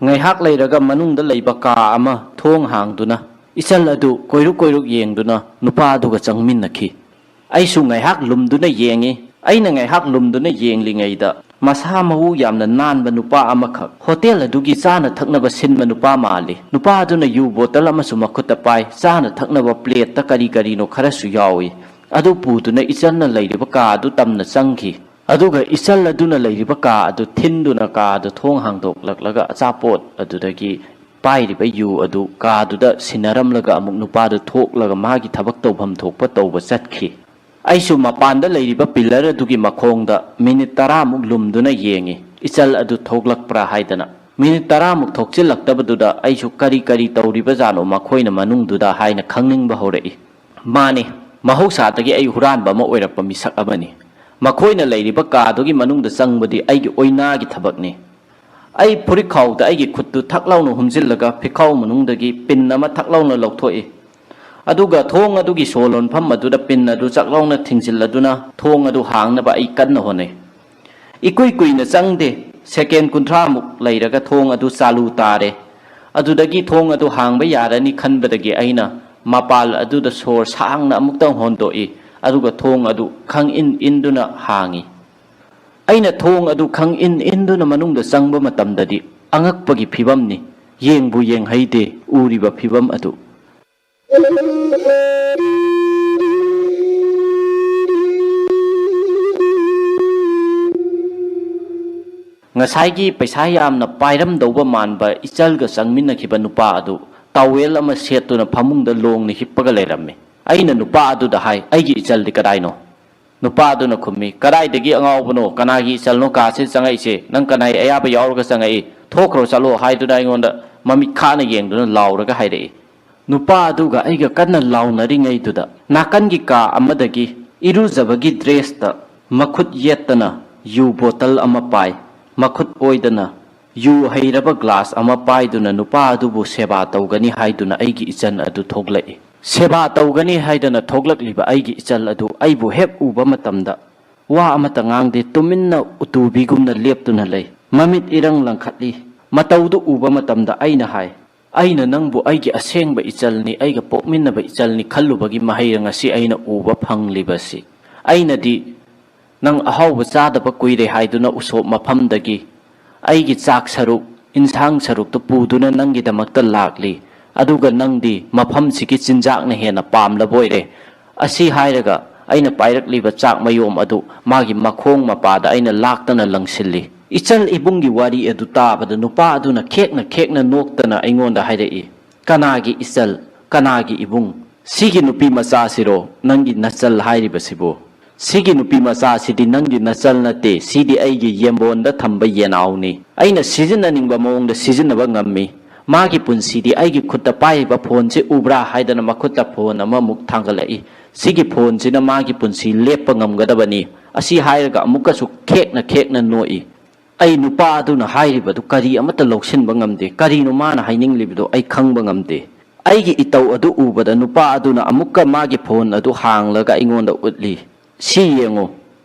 ꯉꯥꯏꯍꯥꯛ ꯂꯩꯔꯒ ꯃꯅꯨꯡꯗ ꯂꯩꯕ ꯀꯥ ꯑꯃ ꯊꯣꯡ ꯍꯥꯡꯗꯨꯅ ꯏꯆꯜ ꯑꯗꯨ ꯀꯣꯏꯔꯨꯛ ꯀꯣꯏꯔꯨꯛ ꯌꯦꯡꯗꯨꯅ ꯅꯨꯄꯥ ꯑꯗꯨꯒ ꯆꯪꯃꯤꯟꯅꯈꯤ꯫ ꯑꯩꯁꯨ ꯉꯥꯏꯍꯥꯛ ꯂꯨꯝꯗꯨꯅ ꯌꯦꯡꯉꯤ꯫ ꯑꯩꯅ ꯉꯥꯏꯍꯥꯛ ꯂꯨꯝꯗꯨꯅ ꯌꯦꯡꯂꯤꯉꯩꯗ ꯃꯁꯥ ꯃꯎ ꯌꯥꯝꯅ ꯅꯥꯟꯕ ꯅꯨꯄꯥ ꯑꯃꯈꯛ ꯍꯣꯇꯦꯜ ꯑꯗꯨꯒꯤ ꯆꯥꯅ ꯊꯛꯅꯕ ꯁꯤꯟꯕ ꯅꯨꯄꯥ ꯃꯥꯜꯂꯤ꯫ ꯅꯨꯄꯥ ꯑꯗꯨꯅ ꯌꯨ ꯕꯣꯇꯜ ꯑꯃꯁꯨ ꯃꯈꯨꯠꯇ ꯄꯥꯏ, ꯆꯥꯅ ꯊꯛꯅꯕ ꯄ꯭ꯂꯦꯠꯇ ꯀꯔꯤ ꯀꯔꯤꯅꯣ ꯈꯔꯁꯨ ꯌꯥꯎꯏ꯫ ꯑꯗꯨ ꯄꯨꯗꯨꯅ ꯏꯆꯜꯅ ꯂꯩꯔꯤꯕ ꯀꯥ ꯑꯗꯨ ꯇꯝꯅ ꯆꯪꯈꯤ꯫ ꯑꯗꯨꯒ ꯏꯆꯜ ꯑꯗꯨꯅ ꯂꯩꯔꯤꯕ ꯀꯥ ꯑꯗꯨ ꯊꯤꯟꯗꯨꯅ ꯀꯥ ꯑꯗꯨ ꯊꯣꯡ ꯍꯥꯡꯗꯣꯛꯂꯛꯂꯒ ꯑꯆꯥꯄꯣꯠ ꯑꯗꯨꯗꯒꯤ ꯄꯥꯏꯔꯤꯕ ꯌꯨ ꯑꯗꯨ ꯀꯥꯗꯨꯗ ꯁꯤꯟꯅꯔꯝꯂꯒ ꯑꯃꯨꯛ ꯅꯨꯄꯥꯗꯨ ꯊꯣꯛꯂꯒ ꯃꯥꯒꯤ ꯊꯕꯛ ꯇꯧꯐꯝ ꯊꯣꯛꯄ ꯇꯧꯕ ꯆꯠꯈꯤ꯫ ꯑꯩꯁꯨ ꯃꯄꯥꯟꯗ ꯂꯩꯔꯤꯕ ꯄꯤꯂꯔ ꯑꯗꯨꯒꯤ ꯃꯈꯣꯡꯗ ꯃꯤꯅꯤꯠ ꯇꯔꯥꯃꯨꯛ ꯂꯨꯝꯗꯨꯅ ꯌꯦꯡꯉꯤ, ꯏꯆꯜ ꯑꯗꯨ ꯊꯣꯛꯂꯛꯄ꯭ꯔꯥ ꯍꯥꯏꯗꯅ꯫ ꯃꯤꯅꯤꯠ ꯇꯔꯥꯃꯨꯛ ꯊꯣꯛꯆꯤꯜꯂꯛꯇꯕꯗꯨꯗ ꯑꯩꯁꯨ ꯀꯔꯤ ꯀꯔꯤ ꯇꯧꯔꯤꯕꯖꯥꯠꯅꯣ ꯃꯈꯣꯏꯅ ꯃꯅꯨꯡꯗꯨꯗ ꯍꯥꯏꯅ ꯈꯪꯅꯤꯡꯕ ꯍꯧꯔꯛꯏ꯫ ꯃꯥꯅꯤ, ꯃꯍꯧꯁꯥꯗꯒꯤ ꯑꯩ ꯍꯨꯔꯥꯟꯕ ꯑꯃ ꯑꯣꯏꯔꯛꯄ ꯃꯤꯁꯛ ꯑꯃꯅꯤ꯫ ꯃꯈꯣꯏꯅ ꯂꯩꯔꯤꯕ ꯀꯥꯗꯨꯒꯤ ꯃꯅꯨꯡꯗ ꯆꯪꯕꯗꯤ ꯑꯩꯒꯤ ꯑꯣꯏꯅꯥꯒꯤ ꯊꯕꯛꯅꯤ꯫ ꯑꯩ ꯐꯨꯔꯤꯠꯈꯥꯎꯗ ꯑꯩꯒꯤ ꯈꯨꯠꯇꯨ ꯊꯛ ꯂꯥꯎꯅ ꯍꯨꯝꯖꯤꯜꯂꯒ ꯐꯤꯈꯥꯎ ꯃꯅꯨꯡꯗꯒꯤ ꯄꯤꯟ ꯑꯃ ꯊꯛ ꯂꯥꯎꯅ ꯂꯧꯊꯣꯛꯏ꯫ ꯑꯗꯨꯒ ꯊꯣꯡ ꯑꯗꯨꯒꯤ ꯁꯣ ꯂꯣꯟꯐꯝ ꯑꯗꯨꯗ ꯄꯤꯟ ꯑꯗꯨ ꯆꯥꯛ ꯂꯥꯎꯅ ꯊꯤꯡꯖꯤꯜꯂꯗꯨꯅ ꯊꯣꯡ ꯑꯗꯨ ꯍꯥꯡꯅꯕ ꯑꯩ ꯀꯟꯅ ꯍꯣꯠꯅꯩ꯫ ꯏꯀꯨꯏ ꯀꯨꯏꯅ ꯆꯪꯗꯦ, ꯁꯦꯀꯦꯟ ꯀꯨꯟꯊ꯭ꯔꯥꯃꯨꯛ ꯂꯩꯔꯒ ꯊꯣꯡ ꯑꯗꯨ ꯆꯥꯂꯨ ꯇꯥꯔꯦ꯫ ꯑꯗꯨꯗꯒꯤ ꯊꯣꯡ ꯑꯗꯨ ꯍꯥꯡꯕ ꯌꯥꯔꯅꯤ ꯈꯟꯕꯗꯒꯤ ꯑꯩꯅ ꯃꯄꯥꯜ ꯑꯗꯨꯗ ꯁꯣꯔ ꯁꯥꯡꯅ ꯑꯃꯨꯛꯇꯪ ꯍꯣꯟꯗꯣꯛꯏ, ꯑꯗꯨꯒ ꯊꯣꯡ ꯑꯗꯨ ꯈꯪ ꯏꯟ ꯏꯟꯗꯨꯅ ꯍꯥꯡꯏ꯫ ꯑꯩꯅ ꯊꯣꯡ ꯑꯗꯨ ꯈꯪ ꯏꯟ ꯏꯟꯗꯨꯅ ꯃꯅꯨꯡꯗ ꯆꯪꯕ ꯃꯇꯝꯗꯗꯤ ꯑꯉꯛꯄꯒꯤ ꯐꯤꯕꯝꯅꯤ꯫ ꯌꯦꯡꯕꯨ ꯌꯦꯡꯍꯩꯗꯦ ꯎꯔꯤꯕ ꯐꯤꯕꯝ ꯑꯗꯨ꯫ ꯉꯁꯥꯏꯒꯤ ꯄꯩꯁꯥ ꯌꯥꯝꯅ ꯄꯥꯏꯔꯝꯗꯧꯕ ꯃꯥꯟꯕ ꯏꯆꯜꯒ ꯆꯪꯃꯤꯟꯅꯈꯤꯕ ꯅꯨꯄꯥ ꯑꯗꯨ ꯇꯥꯋꯦꯜ ꯑꯃ ꯁꯦꯠꯇꯨꯅ ꯐꯃꯨꯡꯗ ꯂꯣꯡꯅ ꯍꯤꯞꯄꯒ ꯂꯩꯔꯝꯃꯤ꯫ ꯑꯩꯅ ꯅꯨꯄꯥ ꯑꯗꯨꯗ ꯍꯥꯏ, "ꯑꯩꯒꯤ ꯏꯆꯜꯗꯤ ꯀꯗꯥꯏꯅꯣ?" ꯅꯨꯄꯥ ꯑꯗꯨꯅ ꯈꯨꯝꯃꯤ, "ꯀꯗꯥꯏꯗꯒꯤ ꯑꯉꯥꯎꯕꯅꯣ? ꯀꯅꯥꯒꯤ ꯏꯆꯜꯅꯣ ꯀꯥꯁꯤꯗ ꯆꯪꯉꯛꯏꯁꯦ? ꯅꯪ ꯀꯅꯥꯏ ꯑꯌꯥꯕ ꯌꯥꯎꯔꯒ ꯆꯪꯉꯛꯏ? ꯊꯣꯛꯈ꯭ꯔꯣ ꯆꯠꯂꯣ" ꯍꯥꯏꯗꯨꯅ ꯑꯩꯉꯣꯟꯗ ꯃꯃꯤꯠ ꯈꯥꯅ ꯌꯦꯡꯗꯨꯅ ꯂꯥꯎꯔꯒ ꯍꯥꯏꯔꯛꯏ꯫ ꯅꯨꯄꯥ ꯑꯗꯨꯒ ꯑꯩꯒ ꯀꯟꯅ ꯂꯥꯎꯅꯔꯤꯉꯩꯗꯨꯗ ꯅꯥꯀꯟꯒꯤ ꯀꯥ ꯑꯃꯗꯒꯤ ꯏꯔꯨꯖꯕꯒꯤ ꯗ꯭ꯔꯦꯁꯇ ꯃꯈꯨꯠ ꯌꯦꯠꯇꯅ ꯌꯨ ꯕꯣꯇꯜ ꯑꯃ ꯄꯥꯏ, ꯃꯈꯨꯠ ꯑꯣꯏꯗꯅ ꯌꯨ ꯍꯩꯔꯕ ꯒ꯭ꯂꯥꯁ ꯑꯃ ꯄꯥꯏꯗꯨꯅ ꯅꯨꯄꯥ ꯑꯗꯨꯕꯨ ꯁꯦꯕꯥ ꯇꯧꯒꯅꯤ ꯍꯥꯏꯗꯨꯅ ꯑꯩꯒꯤ ꯏꯆꯜ ꯑꯗꯨ ꯊꯣꯛꯂꯛꯏ꯫ ꯁꯦꯕꯥ ꯇꯧꯒꯅꯤ ꯍꯥꯏꯗꯅ ꯊꯣꯛꯂꯛꯂꯤꯕ ꯑꯩꯒꯤ ꯏꯆꯜ ꯑꯗꯨ ꯑꯩꯕꯨ ꯍꯦꯛ ꯎꯕ ꯃꯇꯝꯗ ꯋꯥ ꯑꯃꯠꯇ ꯉꯥꯡꯗꯦ, ꯇꯨꯃꯤꯟꯅ ꯎꯇꯨꯕꯤꯒꯨꯝꯅ ꯂꯦꯞꯇꯨꯅ ꯂꯩ꯫ ꯃꯃꯤꯠ ꯏꯔꯪ ꯂꯪꯈꯠꯂꯤ꯫ ꯃꯇꯧꯗꯨ ꯎꯕ ꯃꯇꯝꯗ ꯑꯩꯅ ꯍꯥꯏ, "ꯑꯩꯅ ꯅꯪꯕꯨ ꯑꯩꯒꯤ ꯑꯁꯦꯡꯕ ꯏꯆꯜꯅꯤ, ꯑꯩꯒ ꯄꯣꯛꯃꯤꯟꯅꯕ ꯏꯆꯜꯅꯤ ꯈꯜꯂꯨꯕꯒꯤ ꯃꯍꯩꯔ ꯉꯁꯤ ꯑꯩꯅ ꯎꯕ ꯐꯪꯂꯤꯕꯁꯤ꯫ ꯑꯩꯅꯗꯤ ꯅꯪ ꯑꯍꯥꯎꯕ ꯆꯥꯗꯕ ꯀꯨꯏꯔꯦ ꯍꯥꯏꯗꯨꯅ ꯎꯁꯣꯞ ꯃꯐꯝꯗꯒꯤ ꯑꯩꯒꯤ ꯆꯥꯛ ꯁꯔꯨꯛ, ꯏꯟꯁꯥꯡ ꯁꯔꯨꯛꯇꯨ ꯄꯨꯗꯨꯅ ꯅꯪꯒꯤꯗꯃꯛꯇ ꯂꯥꯛꯂꯤ꯫ ꯑꯗꯨꯒ ꯅꯪꯗꯤ ꯃꯐꯝꯁꯤꯒꯤ ꯆꯤꯟꯖꯥꯛꯅ ꯍꯦꯟꯅ ꯄꯥꯝꯂꯕ ꯑꯣꯏꯔꯦ꯫" ꯑꯁꯤ ꯍꯥꯏꯔꯒ ꯑꯩꯅ ꯄꯥꯏꯔꯛꯂꯤꯕ ꯆꯥꯛ ꯃꯌꯣꯝ ꯑꯗꯨ ꯃꯥꯒꯤ ꯃꯈꯣꯡ ꯃꯄꯥꯗ ꯑꯩꯅ ꯂꯥꯛꯇꯅ ꯂꯪꯁꯤꯜꯂꯤ꯫ ꯏꯆꯜ ꯏꯕꯨꯡꯒꯤ ꯋꯥꯔꯤ ꯑꯗꯨ ꯇꯥꯕꯗ ꯅꯨꯄꯥ ꯑꯗꯨꯅ ꯈꯦꯛꯅ ꯈꯦꯛꯅ ꯅꯣꯛꯇꯅ ꯑꯩꯉꯣꯟꯗ ꯍꯥꯏꯔꯛꯏ, "ꯀꯅꯥꯒꯤ ꯏꯆꯜ? ꯀꯅꯥꯒꯤ ꯏꯕꯨꯡ? ꯁꯤꯒꯤ ꯅꯨꯄꯤ ꯃꯆꯥꯁꯤꯔꯣ ꯅꯪꯒꯤ ꯅꯆꯜ ꯍꯥꯏꯔꯤꯕꯁꯤꯕꯨ? ꯁꯤꯒꯤ ꯅꯨꯄꯤ ꯃꯆꯥꯁꯤꯗꯤ ꯅꯪꯒꯤ ꯅꯆꯜ ꯅꯠꯇꯦ, ꯁꯤꯗꯤ ꯑꯩꯒꯤ ꯌꯦꯝꯕꯣꯟꯗ ꯊꯝꯕ ꯌꯦꯟꯅꯥꯎꯅꯤ꯫ ꯑꯩꯅ ꯁꯤꯖꯤꯟꯅꯅꯤꯡꯕ ꯃꯑꯣꯡꯗ ꯁꯤꯖꯤꯟꯅꯕ ꯉꯝꯃꯤ꯫ ꯃꯥꯒꯤ ꯄꯨꯟꯁꯤꯗꯤ ꯑꯩꯒꯤ ꯈꯨꯠꯇ ꯄꯥꯏꯔꯤꯕ ꯐꯣꯟꯁꯤ ꯎꯕ꯭ꯔꯥ?" ꯍꯥꯏꯗꯅ ꯃꯈꯨꯠꯇ ꯐꯣꯟ ꯑꯃꯃꯨꯛ ꯊꯥꯡꯒꯠꯂꯛꯏ꯫ "ꯁꯤꯒꯤ ꯐꯣꯟꯁꯤꯅ ꯃꯥꯒꯤ ꯄꯨꯟꯁꯤ ꯂꯦꯞꯄ ꯉꯝꯒꯗꯕꯅꯤ꯫" ꯑꯁꯤ ꯍꯥꯏꯔꯒ ꯑꯃꯨꯛꯀꯁꯨ ꯈꯦꯛꯅ ꯈꯦꯛꯅ ꯅꯣꯛꯏ꯫ ꯑꯩ ꯅꯨꯄꯥ ꯑꯗꯨꯅ ꯍꯥꯏꯔꯤꯕꯗꯨ ꯀꯔꯤ ꯑꯃꯠꯇ ꯂꯧꯁꯤꯟꯕ ꯉꯝꯗꯦ꯫ ꯀꯔꯤꯅꯣ ꯃꯥꯅ ꯍꯥꯏꯅꯤꯡꯂꯤꯕꯗꯨ ꯑꯩ ꯈꯪꯕ ꯉꯝꯗꯦ꯫ ꯑꯩꯒꯤ ꯏꯇꯧ ꯑꯗꯨ ꯎꯕꯗ ꯅꯨꯄꯥ ꯑꯗꯨꯅ ꯑꯃꯨꯛꯀ ꯃꯥꯒꯤ ꯐꯣꯟ ꯑꯗꯨ ꯍꯥꯡꯂꯒ ꯑꯩꯉꯣꯟꯗ ꯎꯠꯂꯤ꯫ "ꯁꯤ ꯌꯦꯡꯉꯨ,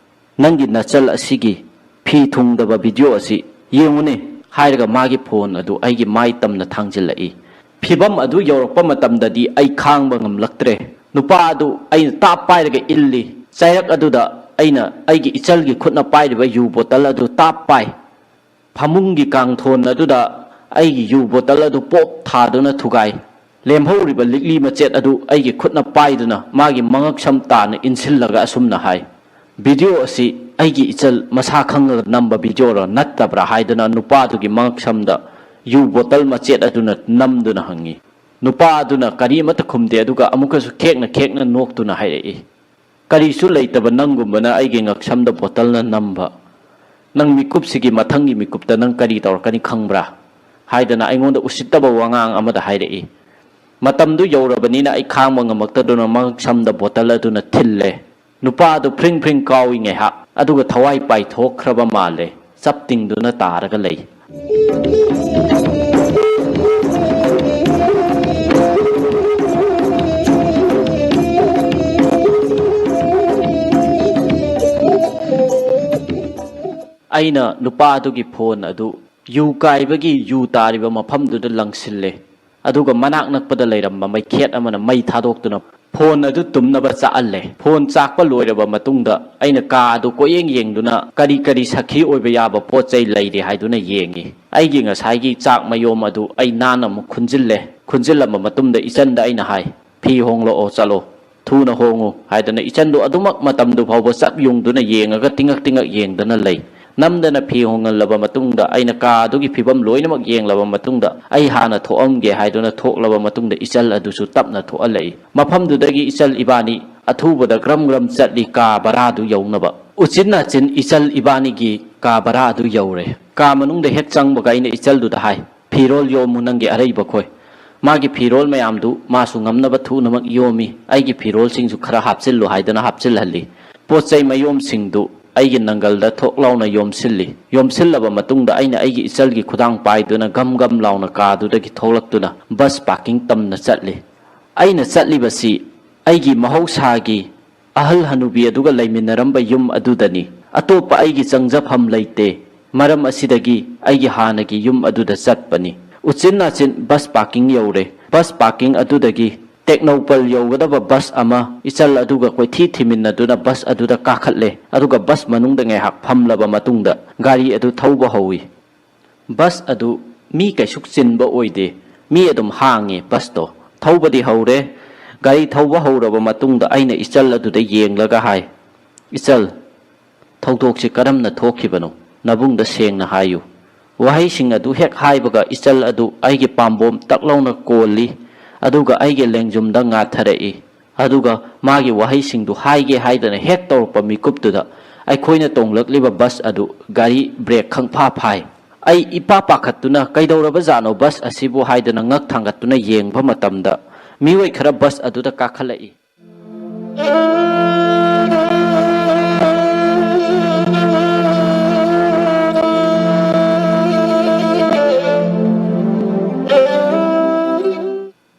ꯅꯪꯒꯤ ꯅꯆꯜ ꯑꯁꯤꯒꯤ ꯐꯤ ꯊꯨꯡꯗꯕ ꯚꯤꯗꯤꯑꯣ ꯑꯁꯤ ꯌꯦꯡꯉꯨꯅꯦ" ꯍꯥꯏꯔꯒ ꯃꯥꯒꯤ ꯐꯣꯟ ꯑꯗꯨ ꯑꯩꯒꯤ ꯃꯥꯏ ꯇꯝꯅ ꯊꯥꯡꯖꯤꯜꯂꯛꯏ꯫ ꯐꯤꯚꯝ ꯑꯗꯨ ꯌꯧꯔꯛꯄ ꯃꯇꯝꯗꯗꯤ ꯑꯩ ꯈꯥꯡꯕ ꯉꯝꯂꯛꯇ꯭ꯔꯦ꯫ ꯅꯨꯄꯥ ꯑꯗꯨ ꯑꯩꯅ ꯇꯥꯞ ꯄꯥꯏꯔꯒ ꯏꯜꯂꯤ꯫ ꯆꯩꯔꯛ ꯑꯗꯨꯗ ꯑꯩꯅ ꯑꯩꯒꯤ ꯏꯆꯜꯒꯤ ꯈꯨꯠꯅ ꯄꯥꯏꯔꯤꯕ ꯌꯨ ꯕꯣꯇꯜ ꯑꯗꯨ ꯇꯥꯞ ꯄꯥꯏ꯫ ꯐꯃꯨꯡꯒꯤ ꯀꯥꯡꯊꯣꯟ ꯑꯗꯨꯗ ꯑꯩꯒꯤ ꯌꯨ ꯕꯣꯇꯜ ꯑꯗꯨ ꯄꯣꯞ ꯊꯥꯗꯨꯅ ꯊꯨꯒꯥꯏ꯫ ꯂꯦꯝꯍꯧꯔꯤꯕ ꯂꯤꯛꯂꯤ ꯃꯆꯦꯠ ꯑꯗꯨ ꯑꯩꯒꯤ ꯈꯨꯠꯅ ꯄꯥꯏꯗꯨꯅ ꯃꯥꯒꯤ ꯃꯉꯛꯁꯝ ꯇꯥꯅ ꯏꯟꯁꯤꯜꯂꯒ ꯑꯁꯨꯝꯅ ꯍꯥꯏ, "ꯚꯤꯗꯤꯑꯣ ꯑꯁꯤ ꯑꯩꯒꯤ ꯏꯆꯜ ꯃꯁꯥ ꯈꯪꯉꯒ ꯅꯝꯕ ꯚꯤꯗꯤꯑꯣꯔꯣ ꯅꯠꯇꯕ꯭ꯔꯥ?" ꯍꯥꯏꯗꯨꯅ ꯅꯨꯄꯥꯗꯨꯒꯤ ꯃꯉꯛꯁꯝꯗ ꯌꯨ ꯕꯣꯇꯜ ꯃꯆꯦꯠ ꯑꯗꯨꯅ ꯅꯝꯗꯨꯅ ꯍꯪꯉꯤ꯫ ꯅꯨꯄꯥ ꯑꯗꯨꯅ ꯀꯔꯤ ꯑꯃꯠꯇ ꯈꯨꯝꯗꯦ, ꯑꯗꯨꯒ ꯑꯃꯨꯛꯀꯁꯨ ꯈꯦꯛꯅ ꯈꯦꯛꯅ ꯅꯣꯛꯇꯨꯅ ꯍꯥꯏꯔꯛꯏ, "ꯀꯔꯤꯁꯨ ꯂꯩꯇꯕ ꯅꯪꯒꯨꯝꯕꯅ ꯑꯩꯒꯤ ꯉꯛꯁꯝꯗ ꯕꯣꯇꯜꯅ ꯅꯝꯕ꯫ ꯅꯪ ꯃꯤꯀꯨꯞꯁꯤꯒꯤ ꯃꯊꯪꯒꯤ ꯃꯤꯀꯨꯞꯇ ꯅꯪ ꯀꯔꯤ ꯇꯧꯔꯛꯀꯅꯤ ꯈꯪꯕ꯭ꯔꯥ?" ꯍꯥꯏꯗꯅ ꯑꯩꯉꯣꯟꯗ ꯎꯁꯤꯠꯇꯕ ꯋꯥꯉꯥꯡ ꯑꯃꯗ ꯍꯥꯏꯔꯛꯏ꯫ ꯃꯇꯝꯗꯨ ꯌꯧꯔꯕꯅꯤꯅ ꯑꯩ ꯈꯥꯡꯕ ꯉꯝꯃꯛꯇꯗꯨꯅ ꯃꯉꯛꯁꯝꯗ ꯕꯣꯇꯜ ꯑꯗꯨꯅ ꯊꯤꯜꯂꯦ꯫ ꯅꯨꯄꯥ ꯑꯗꯨ ꯐ꯭ꯔꯤꯡ ꯐ꯭ꯔꯤꯡ ꯀꯥꯎꯏ ꯉꯥꯏꯍꯥꯛ, ꯑꯗꯨꯒ ꯊꯋꯥꯏ ꯄꯥꯏꯊꯣꯛꯈ꯭ꯔꯕ ꯃꯥꯜꯂꯦ꯫ ꯆꯞ ꯇꯤꯡꯗꯨꯅ ꯇꯥꯔꯒ ꯂꯩ꯫ ꯑꯩꯅ ꯅꯨꯄꯥ ꯑꯗꯨꯒꯤ ꯐꯣꯟ ꯑꯗꯨ ꯌꯨ ꯀꯥꯏꯕꯒꯤ ꯌꯨ ꯇꯥꯔꯤꯕ ꯃꯐꯝꯗꯨꯗ ꯂꯪꯁꯤꯜꯂꯦ꯫ ꯑꯗꯨꯒ ꯃꯅꯥꯛ ꯅꯛꯄꯗ ꯂꯩꯔꯝꯕ ꯃꯩꯈꯦꯠ ꯑꯃꯅ ꯃꯩ ꯊꯥꯗꯣꯛꯇꯨꯅ ꯐꯣꯟ ꯑꯗꯨ ꯇꯨꯝꯅꯕ ꯆꯥꯛꯍꯜꯂꯦ꯫ ꯐꯣꯟ ꯆꯥꯛꯄ ꯂꯣꯏꯔꯕ ꯃꯇꯨꯡꯗ ꯑꯩꯅ ꯀꯥ ꯑꯗꯨ ꯀꯣꯏꯌꯦꯡ ꯌꯦꯡꯗꯨꯅ ꯀꯔꯤ ꯀꯔꯤ ꯁꯥꯈꯤ ꯑꯣꯏꯕ ꯌꯥꯕ ꯄꯣꯠ ꯆꯩ ꯂꯩꯔꯤ ꯍꯥꯏꯗꯨꯅ ꯌꯦꯡꯉꯤ꯫ ꯑꯩꯒꯤ ꯉꯁꯥꯏꯒꯤ ꯆꯥꯛ ꯃꯌꯣꯝ ꯑꯗꯨ ꯑꯩ ꯅꯥꯟꯅ ꯑꯃꯨꯛ ꯈꯨꯟꯖꯤꯜꯂꯦ꯫ ꯈꯨꯟꯖꯤꯜꯂꯝꯕ ꯃꯇꯨꯡꯗ ꯏꯆꯟꯗ ꯑꯩꯅ ꯍꯥꯏ, "ꯐꯤ ꯍꯣꯡꯂꯛꯑꯣ, ꯆꯠꯂꯣ, ꯊꯨꯅ ꯍꯣꯡꯉꯨ" ꯍꯥꯏꯗꯅ ꯏꯆꯟꯗꯨ ꯑꯗꯨꯃꯛ ꯃꯇꯝꯗꯨ ꯐꯥꯎꯕ ꯆꯞ ꯌꯨꯡꯗꯨꯅ ꯌꯦꯡꯉꯒ ꯇꯤꯡꯉꯛ ꯇꯤꯡꯉꯛ ꯌꯦꯡꯗꯅ ꯂꯩ꯫ ꯅꯝꯗꯅ ꯐꯤ ꯍꯣꯡꯍꯜꯂꯕ ꯃꯇꯨꯡꯗ ꯑꯩꯅ ꯀꯥ ꯑꯗꯨꯒꯤ ꯐꯤꯕꯝ ꯂꯣꯏꯅꯃꯛ ꯌꯦꯡꯂꯕ ꯃꯇꯨꯡꯗ ꯑꯩ ꯍꯥꯟꯅ ꯊꯣꯛꯑꯝꯒꯦ ꯍꯥꯏꯗꯨꯅ ꯊꯣꯛꯂꯕ ꯃꯇꯨꯡꯗ ꯏꯆꯜ ꯑꯗꯨꯁꯨ ꯇꯞꯅ ꯊꯣꯛꯍꯜꯂꯛꯏ꯫ ꯃꯐꯝꯗꯨꯗꯒꯤ ꯏꯆꯜ ꯏꯕꯥꯅꯤ ꯑꯊꯨꯕꯗ ꯒ꯭ꯔꯝ ꯒ꯭ꯔꯝ ꯆꯠꯂꯤ ꯀꯥ ꯚꯔꯥꯗꯨ ꯌꯧꯅꯕ꯫ ꯎꯆꯤꯟ ꯅꯥꯆꯤꯟ ꯏꯆꯜ ꯏꯕꯥꯅꯤꯒꯤ ꯀꯥ ꯚꯔꯥ ꯑꯗꯨ ꯌꯧꯔꯦ꯫ ꯀꯥ ꯃꯅꯨꯡꯗ ꯍꯦꯛ ꯆꯪꯕꯒ ꯑꯩꯅ ꯏꯆꯜꯗꯨꯗ ꯍꯥꯏ, "ꯐꯤꯔꯣꯜ ꯌꯣꯝꯃꯨ ꯅꯪꯒꯤ ꯑꯔꯩꯕꯈꯣꯏ"꯫ ꯃꯥꯒꯤ ꯐꯤꯔꯣꯜ ꯃꯌꯥꯝꯗꯨ ꯃꯥꯁꯨ ꯉꯝꯅꯕ ꯊꯨꯅꯃꯛ ꯌꯣꯝꯃꯤ꯫ ꯑꯩꯒꯤ ꯐꯤꯔꯣꯜꯁꯤꯡꯁꯨ ꯈꯔ ꯍꯥꯞꯆꯤꯜꯂꯨ ꯍꯥꯏꯗꯨꯅ ꯍꯥꯞꯆꯤꯜꯍꯜꯂꯤ꯫ ꯄꯣꯠ ꯆꯩ ꯃꯌꯣꯝꯁꯤꯡꯗꯨ ꯑꯩꯒꯤ ꯅꯪꯒꯜꯗ ꯊꯣꯛ ꯂꯥꯎꯅ ꯌꯣꯝꯁꯤꯜꯂꯤ꯫ ꯌꯣꯝꯁꯤꯜꯂꯕ ꯃꯇꯨꯡꯗ ꯑꯩꯅ ꯑꯩꯒꯤ ꯏꯆꯜꯒꯤ ꯈꯨꯗꯥꯡ ꯄꯥꯏꯗꯨꯅ ꯒꯝ ꯒꯝ ꯂꯥꯎꯅ ꯀꯥꯗꯨꯗꯒꯤ ꯊꯣꯛꯂꯛꯇꯨꯅ ꯕꯁ ꯄꯥꯔꯀꯤꯡ ꯇꯝꯅ ꯆꯠꯂꯤ꯫ ꯑꯩꯅ ꯆꯠꯂꯤꯕꯁꯤ ꯑꯩꯒꯤ ꯃꯍꯧꯁꯥꯒꯤ ꯑꯍꯜ ꯍꯅꯨꯕꯤ ꯑꯗꯨꯒ ꯂꯩꯃꯤꯟꯅꯔꯝꯕ ꯌꯨꯝ ꯑꯗꯨꯗꯅꯤ꯫ ꯑꯇꯣꯞꯄ ꯑꯩꯒꯤ ꯆꯪꯖꯐꯝ ꯂꯩꯇꯦ꯫ ꯃꯔꯝ ꯑꯁꯤꯗꯒꯤ ꯑꯩꯒꯤ ꯍꯥꯟꯅꯒꯤ ꯌꯨꯝ ꯑꯗꯨꯗ ꯆꯠꯄꯅꯤ꯫ ꯎꯆꯤꯟ ꯅꯥꯆꯤꯟ ꯕꯁ ꯄꯥꯔꯀꯤꯡ ꯌꯧꯔꯦ꯫ ꯕꯁ ꯄꯥꯔꯀꯤꯡ ꯑꯗꯨꯗꯒꯤ ꯇꯦꯡꯅꯧꯄꯜ ꯌꯧꯒꯗꯕ ꯕꯁ ꯑꯃ ꯏꯆꯜ ꯑꯗꯨꯒ ꯀꯣꯏꯊꯤ ꯊꯤꯃꯤꯟꯅꯗꯨꯅ ꯕꯁ ꯑꯗꯨꯗ ꯀꯥꯈꯠꯂꯦ꯫ ꯑꯗꯨꯒ ꯕꯁ ꯃꯅꯨꯡꯗ ꯉꯥꯏꯍꯥꯛ ꯐꯝꯂꯕ ꯃꯇꯨꯡꯗ ꯒꯥꯔꯤ ꯑꯗꯨ ꯊꯧꯕ ꯍꯧꯏ꯫ ꯕꯁ ꯑꯗꯨ ꯃꯤ ꯀꯩꯁꯨꯛ ꯆꯤꯟꯕ ꯑꯣꯏꯗꯦ꯫ ꯃꯤ ꯑꯗꯨꯝ ꯍꯥꯡꯉꯤ ꯕꯁꯇꯣ꯫ ꯊꯧꯕꯗꯤ ꯍꯧꯔꯦ꯫ ꯒꯥꯔꯤ ꯊꯧꯕ ꯍꯧꯔꯕ ꯃꯇꯨꯡꯗ ꯑꯩꯅ ꯏꯆꯜ ꯑꯗꯨꯗ ꯌꯦꯡꯂꯒ ꯍꯥꯏ, "ꯏꯆꯜ, ꯊꯧꯗꯣꯛꯁꯤ ꯀꯔꯝꯅ ꯊꯣꯛꯈꯤꯕꯅꯣ? ꯅꯕꯨꯡꯗ ꯁꯦꯡꯅ ꯍꯥꯏꯌꯨ"꯫ ꯋꯥꯍꯩꯁꯤꯡ ꯑꯗꯨ ꯍꯦꯛ ꯍꯥꯏꯕꯒ ꯏꯆꯜ ꯑꯗꯨ ꯑꯩꯒꯤ ꯄꯥꯝꯕꯣꯝ ꯇꯛ ꯂꯥꯎꯅ ꯀꯣꯜꯂꯤ, ꯑꯗꯨꯒ ꯑꯩꯒꯤ ꯂꯦꯡꯖꯨꯝꯗ ꯉꯥꯊꯔꯛꯏ꯫ ꯑꯗꯨꯒ ꯃꯥꯒꯤ ꯋꯥꯍꯩꯁꯤꯡꯗꯨ ꯍꯥꯏꯒꯦ ꯍꯥꯏꯗꯅ ꯍꯦꯛ ꯇꯧꯔꯛꯄ ꯃꯤꯀꯨꯞꯇꯨꯗ ꯑꯩꯈꯣꯏꯅ ꯇꯣꯡꯂꯛꯂꯤꯕ ꯕꯁ ꯑꯗꯨ ꯒꯥꯔꯤ ꯕ꯭ꯔꯦꯛ ꯈꯪꯐꯥ ꯐꯥꯏ꯫ ꯑꯩ ꯏꯄꯥ ꯄꯥꯈꯠꯇꯨꯅ "ꯀꯩꯗꯧꯔꯕꯖꯥꯠꯅꯣ ꯕꯁ ꯑꯁꯤꯕꯨ?" ꯍꯥꯏꯗꯨꯅ ꯉꯛ ꯊꯥꯡꯒꯠꯇꯨꯅ ꯌꯦꯡꯕ ꯃꯇꯝꯗ, ꯃꯤꯑꯣꯏ ꯈꯔ ꯕꯁ ꯑꯗꯨꯗ ꯀꯥꯈꯠꯂꯛꯏ꯫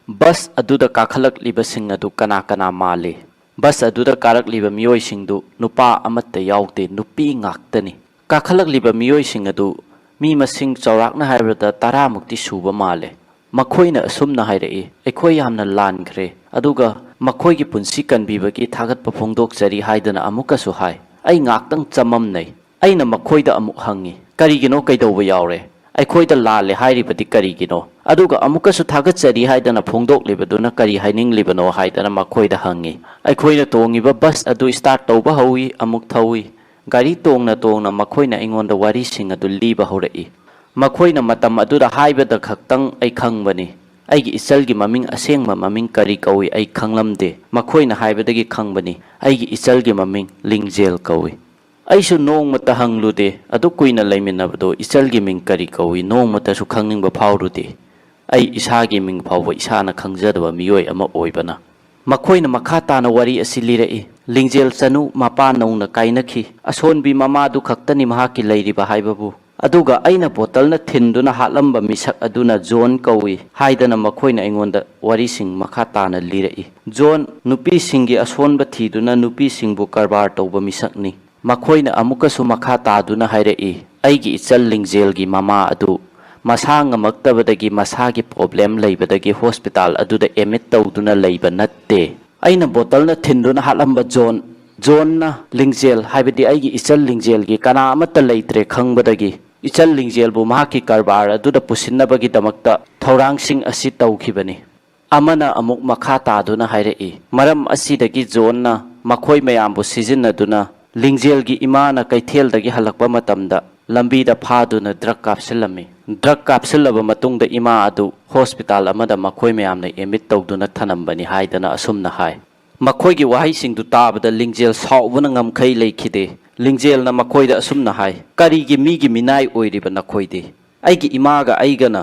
ꯕꯁ ꯑꯗꯨꯗ ꯀꯥꯈꯠꯂꯛꯂꯤꯕꯁꯤꯡ ꯑꯗꯨ ꯀꯅꯥ ꯀꯅꯥ ꯃꯥꯜꯂꯤ? ꯕꯁ ꯑꯗꯨꯗ ꯀꯥꯔꯛꯂꯤꯕ ꯃꯤꯑꯣꯏꯁꯤꯡꯗꯨ ꯅꯨꯄꯥ ꯑꯃꯠꯇ ꯌꯥꯎꯗꯦ, ꯅꯨꯄꯤ ꯉꯥꯛꯇꯅꯤ꯫ ꯀꯥꯈꯠꯂꯛꯂꯤꯕ ꯃꯤꯑꯣꯏꯁꯤꯡ ꯑꯗꯨ ꯃꯤ ꯃꯁꯤꯡ ꯆꯥꯎꯔꯥꯛꯅ ꯍꯥꯏꯔꯕꯗ ꯇꯔꯥꯃꯨꯛꯇꯤ ꯁꯨꯕ ꯃꯥꯜꯂꯦ꯫ ꯃꯈꯣꯏꯅ ꯑꯁꯨꯝꯅ ꯍꯥꯏꯔꯛꯏ, "ꯑꯩꯈꯣꯏ ꯌꯥꯝꯅ ꯂꯥꯟꯈ꯭ꯔꯦ, ꯑꯗꯨꯒ ꯃꯈꯣꯏꯒꯤ ꯄꯨꯟꯁꯤ ꯀꯟꯕꯤꯕꯒꯤ ꯊꯥꯒꯠꯄ ꯐꯣꯡꯗꯣꯛꯆꯔꯤ" ꯍꯥꯏꯗꯅ ꯑꯃꯨꯛꯀꯁꯨ ꯍꯥꯏ꯫ ꯑꯩ ꯉꯥꯛꯇꯪ ꯆꯃꯝꯅꯩ꯫ ꯑꯩꯅ ꯃꯈꯣꯏꯗ ꯑꯃꯨꯛ ꯍꯪꯉꯤ, "ꯀꯔꯤꯒꯤꯅꯣ? ꯀꯩꯗꯧꯕ ꯌꯥꯎꯔꯦ? ꯑꯩꯈꯣꯏꯗ ꯂꯥꯜꯂꯦ ꯍꯥꯏꯔꯤꯕꯗꯤ ꯀꯔꯤꯒꯤꯅꯣ? ꯑꯗꯨꯒ ꯑꯃꯨꯛꯀꯁꯨ ꯊꯥꯒꯠꯆꯔꯤ ꯍꯥꯏꯗꯅ ꯐꯣꯡꯗꯣꯛꯂꯤꯕꯗꯨꯅ ꯀꯔꯤ ꯍꯥꯏꯅꯤꯡꯂꯤꯕꯅꯣ?" ꯍꯥꯏꯗꯅ ꯃꯈꯣꯏꯗ ꯍꯪꯉꯤ꯫ ꯑꯩꯈꯣꯏꯅ ꯇꯣꯡꯉꯤꯕ ꯕꯁ ꯑꯗꯨ ꯁ꯭ꯇꯥꯔꯠ ꯇꯧꯕ ꯍꯧꯏ, ꯑꯃꯨꯛ ꯊꯧꯏ꯫ ꯒꯥꯔꯤ ꯇꯣꯡꯅ ꯇꯣꯡꯅ ꯃꯈꯣꯏꯅ ꯑꯩꯉꯣꯟꯗ ꯋꯥꯔꯤꯁꯤꯡ ꯑꯗꯨ ꯂꯤꯕ ꯍꯧꯔꯛꯏ꯫ ꯃꯈꯣꯏꯅ ꯃꯇꯝ ꯑꯗꯨꯗ ꯍꯥꯏꯕꯗ ꯈꯛꯇꯪ ꯑꯩ ꯈꯪꯕꯅꯤ꯫ ꯑꯩꯒꯤ ꯏꯆꯜꯒꯤ ꯃꯃꯤꯡ, ꯑꯁꯦꯡꯕ ꯃꯃꯤꯡ ꯀꯔꯤ ꯀꯧꯏ ꯑꯩ ꯈꯪꯂꯝꯗꯦ꯫ ꯃꯈꯣꯏꯅ ꯍꯥꯏꯕꯗꯒꯤ ꯈꯪꯕꯅꯤ ꯑꯩꯒꯤ ꯏꯆꯜꯒꯤ ꯃꯃꯤꯡ ꯂꯤꯡꯖꯦꯜ ꯀꯧꯏ꯫ ꯑꯩꯁꯨ ꯅꯣꯡꯃꯇ ꯍꯪꯂꯨꯗꯦ, ꯑꯗꯨꯛ ꯀꯨꯏꯅ ꯂꯩꯃꯤꯟꯅꯕꯗꯣ ꯏꯆꯜꯒꯤ ꯃꯤꯡ ꯀꯔꯤ ꯀꯧꯏ ꯅꯣꯡꯃꯇꯁꯨ ꯈꯪꯅꯤꯡꯕ ꯐꯥꯎꯔꯨꯗꯦ꯫ ꯑꯩ ꯏꯁꯥꯒꯤ ꯃꯤꯡ ꯐꯥꯎꯕ ꯏꯁꯥꯅ ꯈꯪꯖꯗꯕ ꯃꯤꯑꯣꯏ ꯑꯃ ꯑꯣꯏꯕꯅ꯫ ꯃꯈꯣꯏꯅ ꯃꯈꯥ ꯇꯥꯅ ꯋꯥꯔꯤ ꯑꯁꯤ ꯂꯤꯔꯛꯏ꯫ "ꯂꯤꯡꯖꯦꯜ ꯆꯅꯨ ꯃꯄꯥ ꯅꯧꯅ ꯀꯥꯏꯅꯈꯤ꯫ ꯑꯁꯣꯟꯕꯤ ꯃꯃꯥꯗꯨ ꯈꯛꯇꯅꯤ ꯃꯍꯥꯛꯀꯤ ꯂꯩꯔꯤꯕ ꯍꯥꯏꯕꯕꯨ꯫ ꯑꯗꯨꯒ ꯑꯩꯅ ꯕꯣꯇꯜꯅ ꯊꯤꯟꯗꯨꯅ ꯍꯥꯠꯂꯝꯕ ꯃꯤꯁꯛ ꯑꯗꯨꯅ ꯖꯣꯟ ꯀꯧꯏ" ꯍꯥꯏꯗꯅ ꯃꯈꯣꯏꯅ ꯑꯩꯉꯣꯟꯗ ꯋꯥꯔꯤꯁꯤꯡ ꯃꯈꯥ ꯇꯥꯅ ꯂꯤꯔꯛꯏ꯫ ꯖꯣꯟ ꯅꯨꯄꯤꯁꯤꯡꯒꯤ ꯑꯁꯣꯟꯕ ꯊꯤꯗꯨꯅ ꯅꯨꯄꯤꯁꯤꯡꯕꯨ ꯀꯔꯕꯥꯔ ꯇꯧꯕ ꯃꯤꯁꯛꯅꯤ꯫ ꯃꯈꯣꯏꯅ ꯑꯃꯨꯛꯀꯁꯨ ꯃꯈꯥ ꯇꯥꯗꯨꯅ ꯍꯥꯏꯔꯛꯏ, "ꯑꯩꯒꯤ ꯏꯆꯜ ꯂꯤꯡꯖꯦꯜꯒꯤ ꯃꯃꯥ ꯑꯗꯨ ꯃꯁꯥ ꯉꯝꯃꯛꯇꯕꯗꯒꯤ, ꯃꯁꯥꯒꯤ ꯄ꯭ꯔꯣꯕ꯭ꯂꯦꯝ ꯂꯩꯕꯗꯒꯤ ꯍꯣꯁꯄꯤꯇꯥꯜ ꯑꯗꯨꯗ ꯑꯦꯗꯃꯤꯠ ꯇꯧꯗꯨꯅ ꯂꯩꯕ ꯅꯠꯇꯦ꯫ ꯑꯩꯅ ꯕꯣꯇꯜꯅ ꯊꯤꯟꯗꯨꯅ ꯍꯥꯠꯂꯝꯕ ꯖꯣꯟ, ꯖꯣꯟꯅ ꯂꯤꯡꯖꯦꯜ, ꯍꯥꯏꯕꯗꯤ ꯑꯩꯒꯤ ꯏꯆꯜ ꯂꯤꯡꯖꯦꯜꯒꯤ ꯀꯅꯥ ꯑꯃꯠꯇ ꯂꯩꯇ꯭ꯔꯦ ꯈꯪꯕꯗꯒꯤ, ꯏꯆꯜ ꯂꯤꯡꯖꯦꯜꯕꯨ ꯃꯍꯥꯛꯀꯤ ꯀꯔꯕꯥꯔ ꯑꯗꯨꯗ ꯄꯨꯁꯤꯟꯅꯕꯒꯤꯗꯃꯛꯇ ꯊꯧꯔꯥꯡꯁꯤꯡ ꯑꯁꯤ ꯇꯧꯈꯤꯕꯅꯤ"꯫ ꯑꯃꯅ ꯑꯃꯨꯛ ꯃꯈꯥ ꯇꯥꯗꯨꯅ ꯍꯥꯏꯔꯛꯏ, "ꯃꯔꯝ ꯑꯁꯤꯗꯒꯤ ꯖꯣꯟꯅ ꯃꯈꯣꯏ ꯃꯌꯥꯝꯕꯨ ꯁꯤꯖꯤꯟꯅꯗꯨꯅ ꯂꯤꯡꯖꯦꯜꯒꯤ ꯏꯃꯥꯅ ꯀꯩꯊꯦꯜꯗꯒꯤ ꯍꯜꯂꯛꯄ ꯃꯇꯝꯗ ꯂꯝꯕꯤꯗ ꯐꯥꯗꯨꯅ ꯗ꯭ꯔꯒ ꯀꯥꯞꯁꯤꯜꯂꯝꯃꯤ꯫ ꯗ꯭ꯔꯒ ꯀꯥꯞꯁꯤꯜꯂꯕ ꯃꯇꯨꯡꯗ ꯏꯃꯥ ꯑꯗꯨ ꯍꯣꯁꯄꯤꯇꯥꯜ ꯑꯃꯗ ꯃꯈꯣꯏ ꯃꯌꯥꯝꯅ ꯑꯦꯗꯃꯤꯠ ꯇꯧꯗꯨꯅ ꯊꯅꯝꯕꯅꯤ" ꯍꯥꯏꯗꯅ ꯑꯁꯨꯝꯅ ꯍꯥꯏ꯫ ꯃꯈꯣꯏꯒꯤ ꯋꯥꯍꯩꯁꯤꯡꯗꯨ ꯇꯥꯕꯗ ꯂꯤꯡꯖꯦꯜ ꯁꯥꯎꯕꯅ ꯉꯝꯈꯩ ꯂꯩꯈꯤꯗꯦ꯫ ꯂꯤꯡꯖꯦꯜꯅ ꯃꯈꯣꯏꯗ ꯑꯁꯨꯝꯅ ꯍꯥꯏ, "ꯀꯔꯤꯒꯤ ꯃꯤꯒꯤ ꯃꯤꯅꯥꯏ ꯑꯣꯏꯔꯤꯕ ꯅꯈꯣꯏꯗꯤ? ꯑꯩꯒꯤ ꯏꯃꯥꯒ ꯑꯩꯒꯅ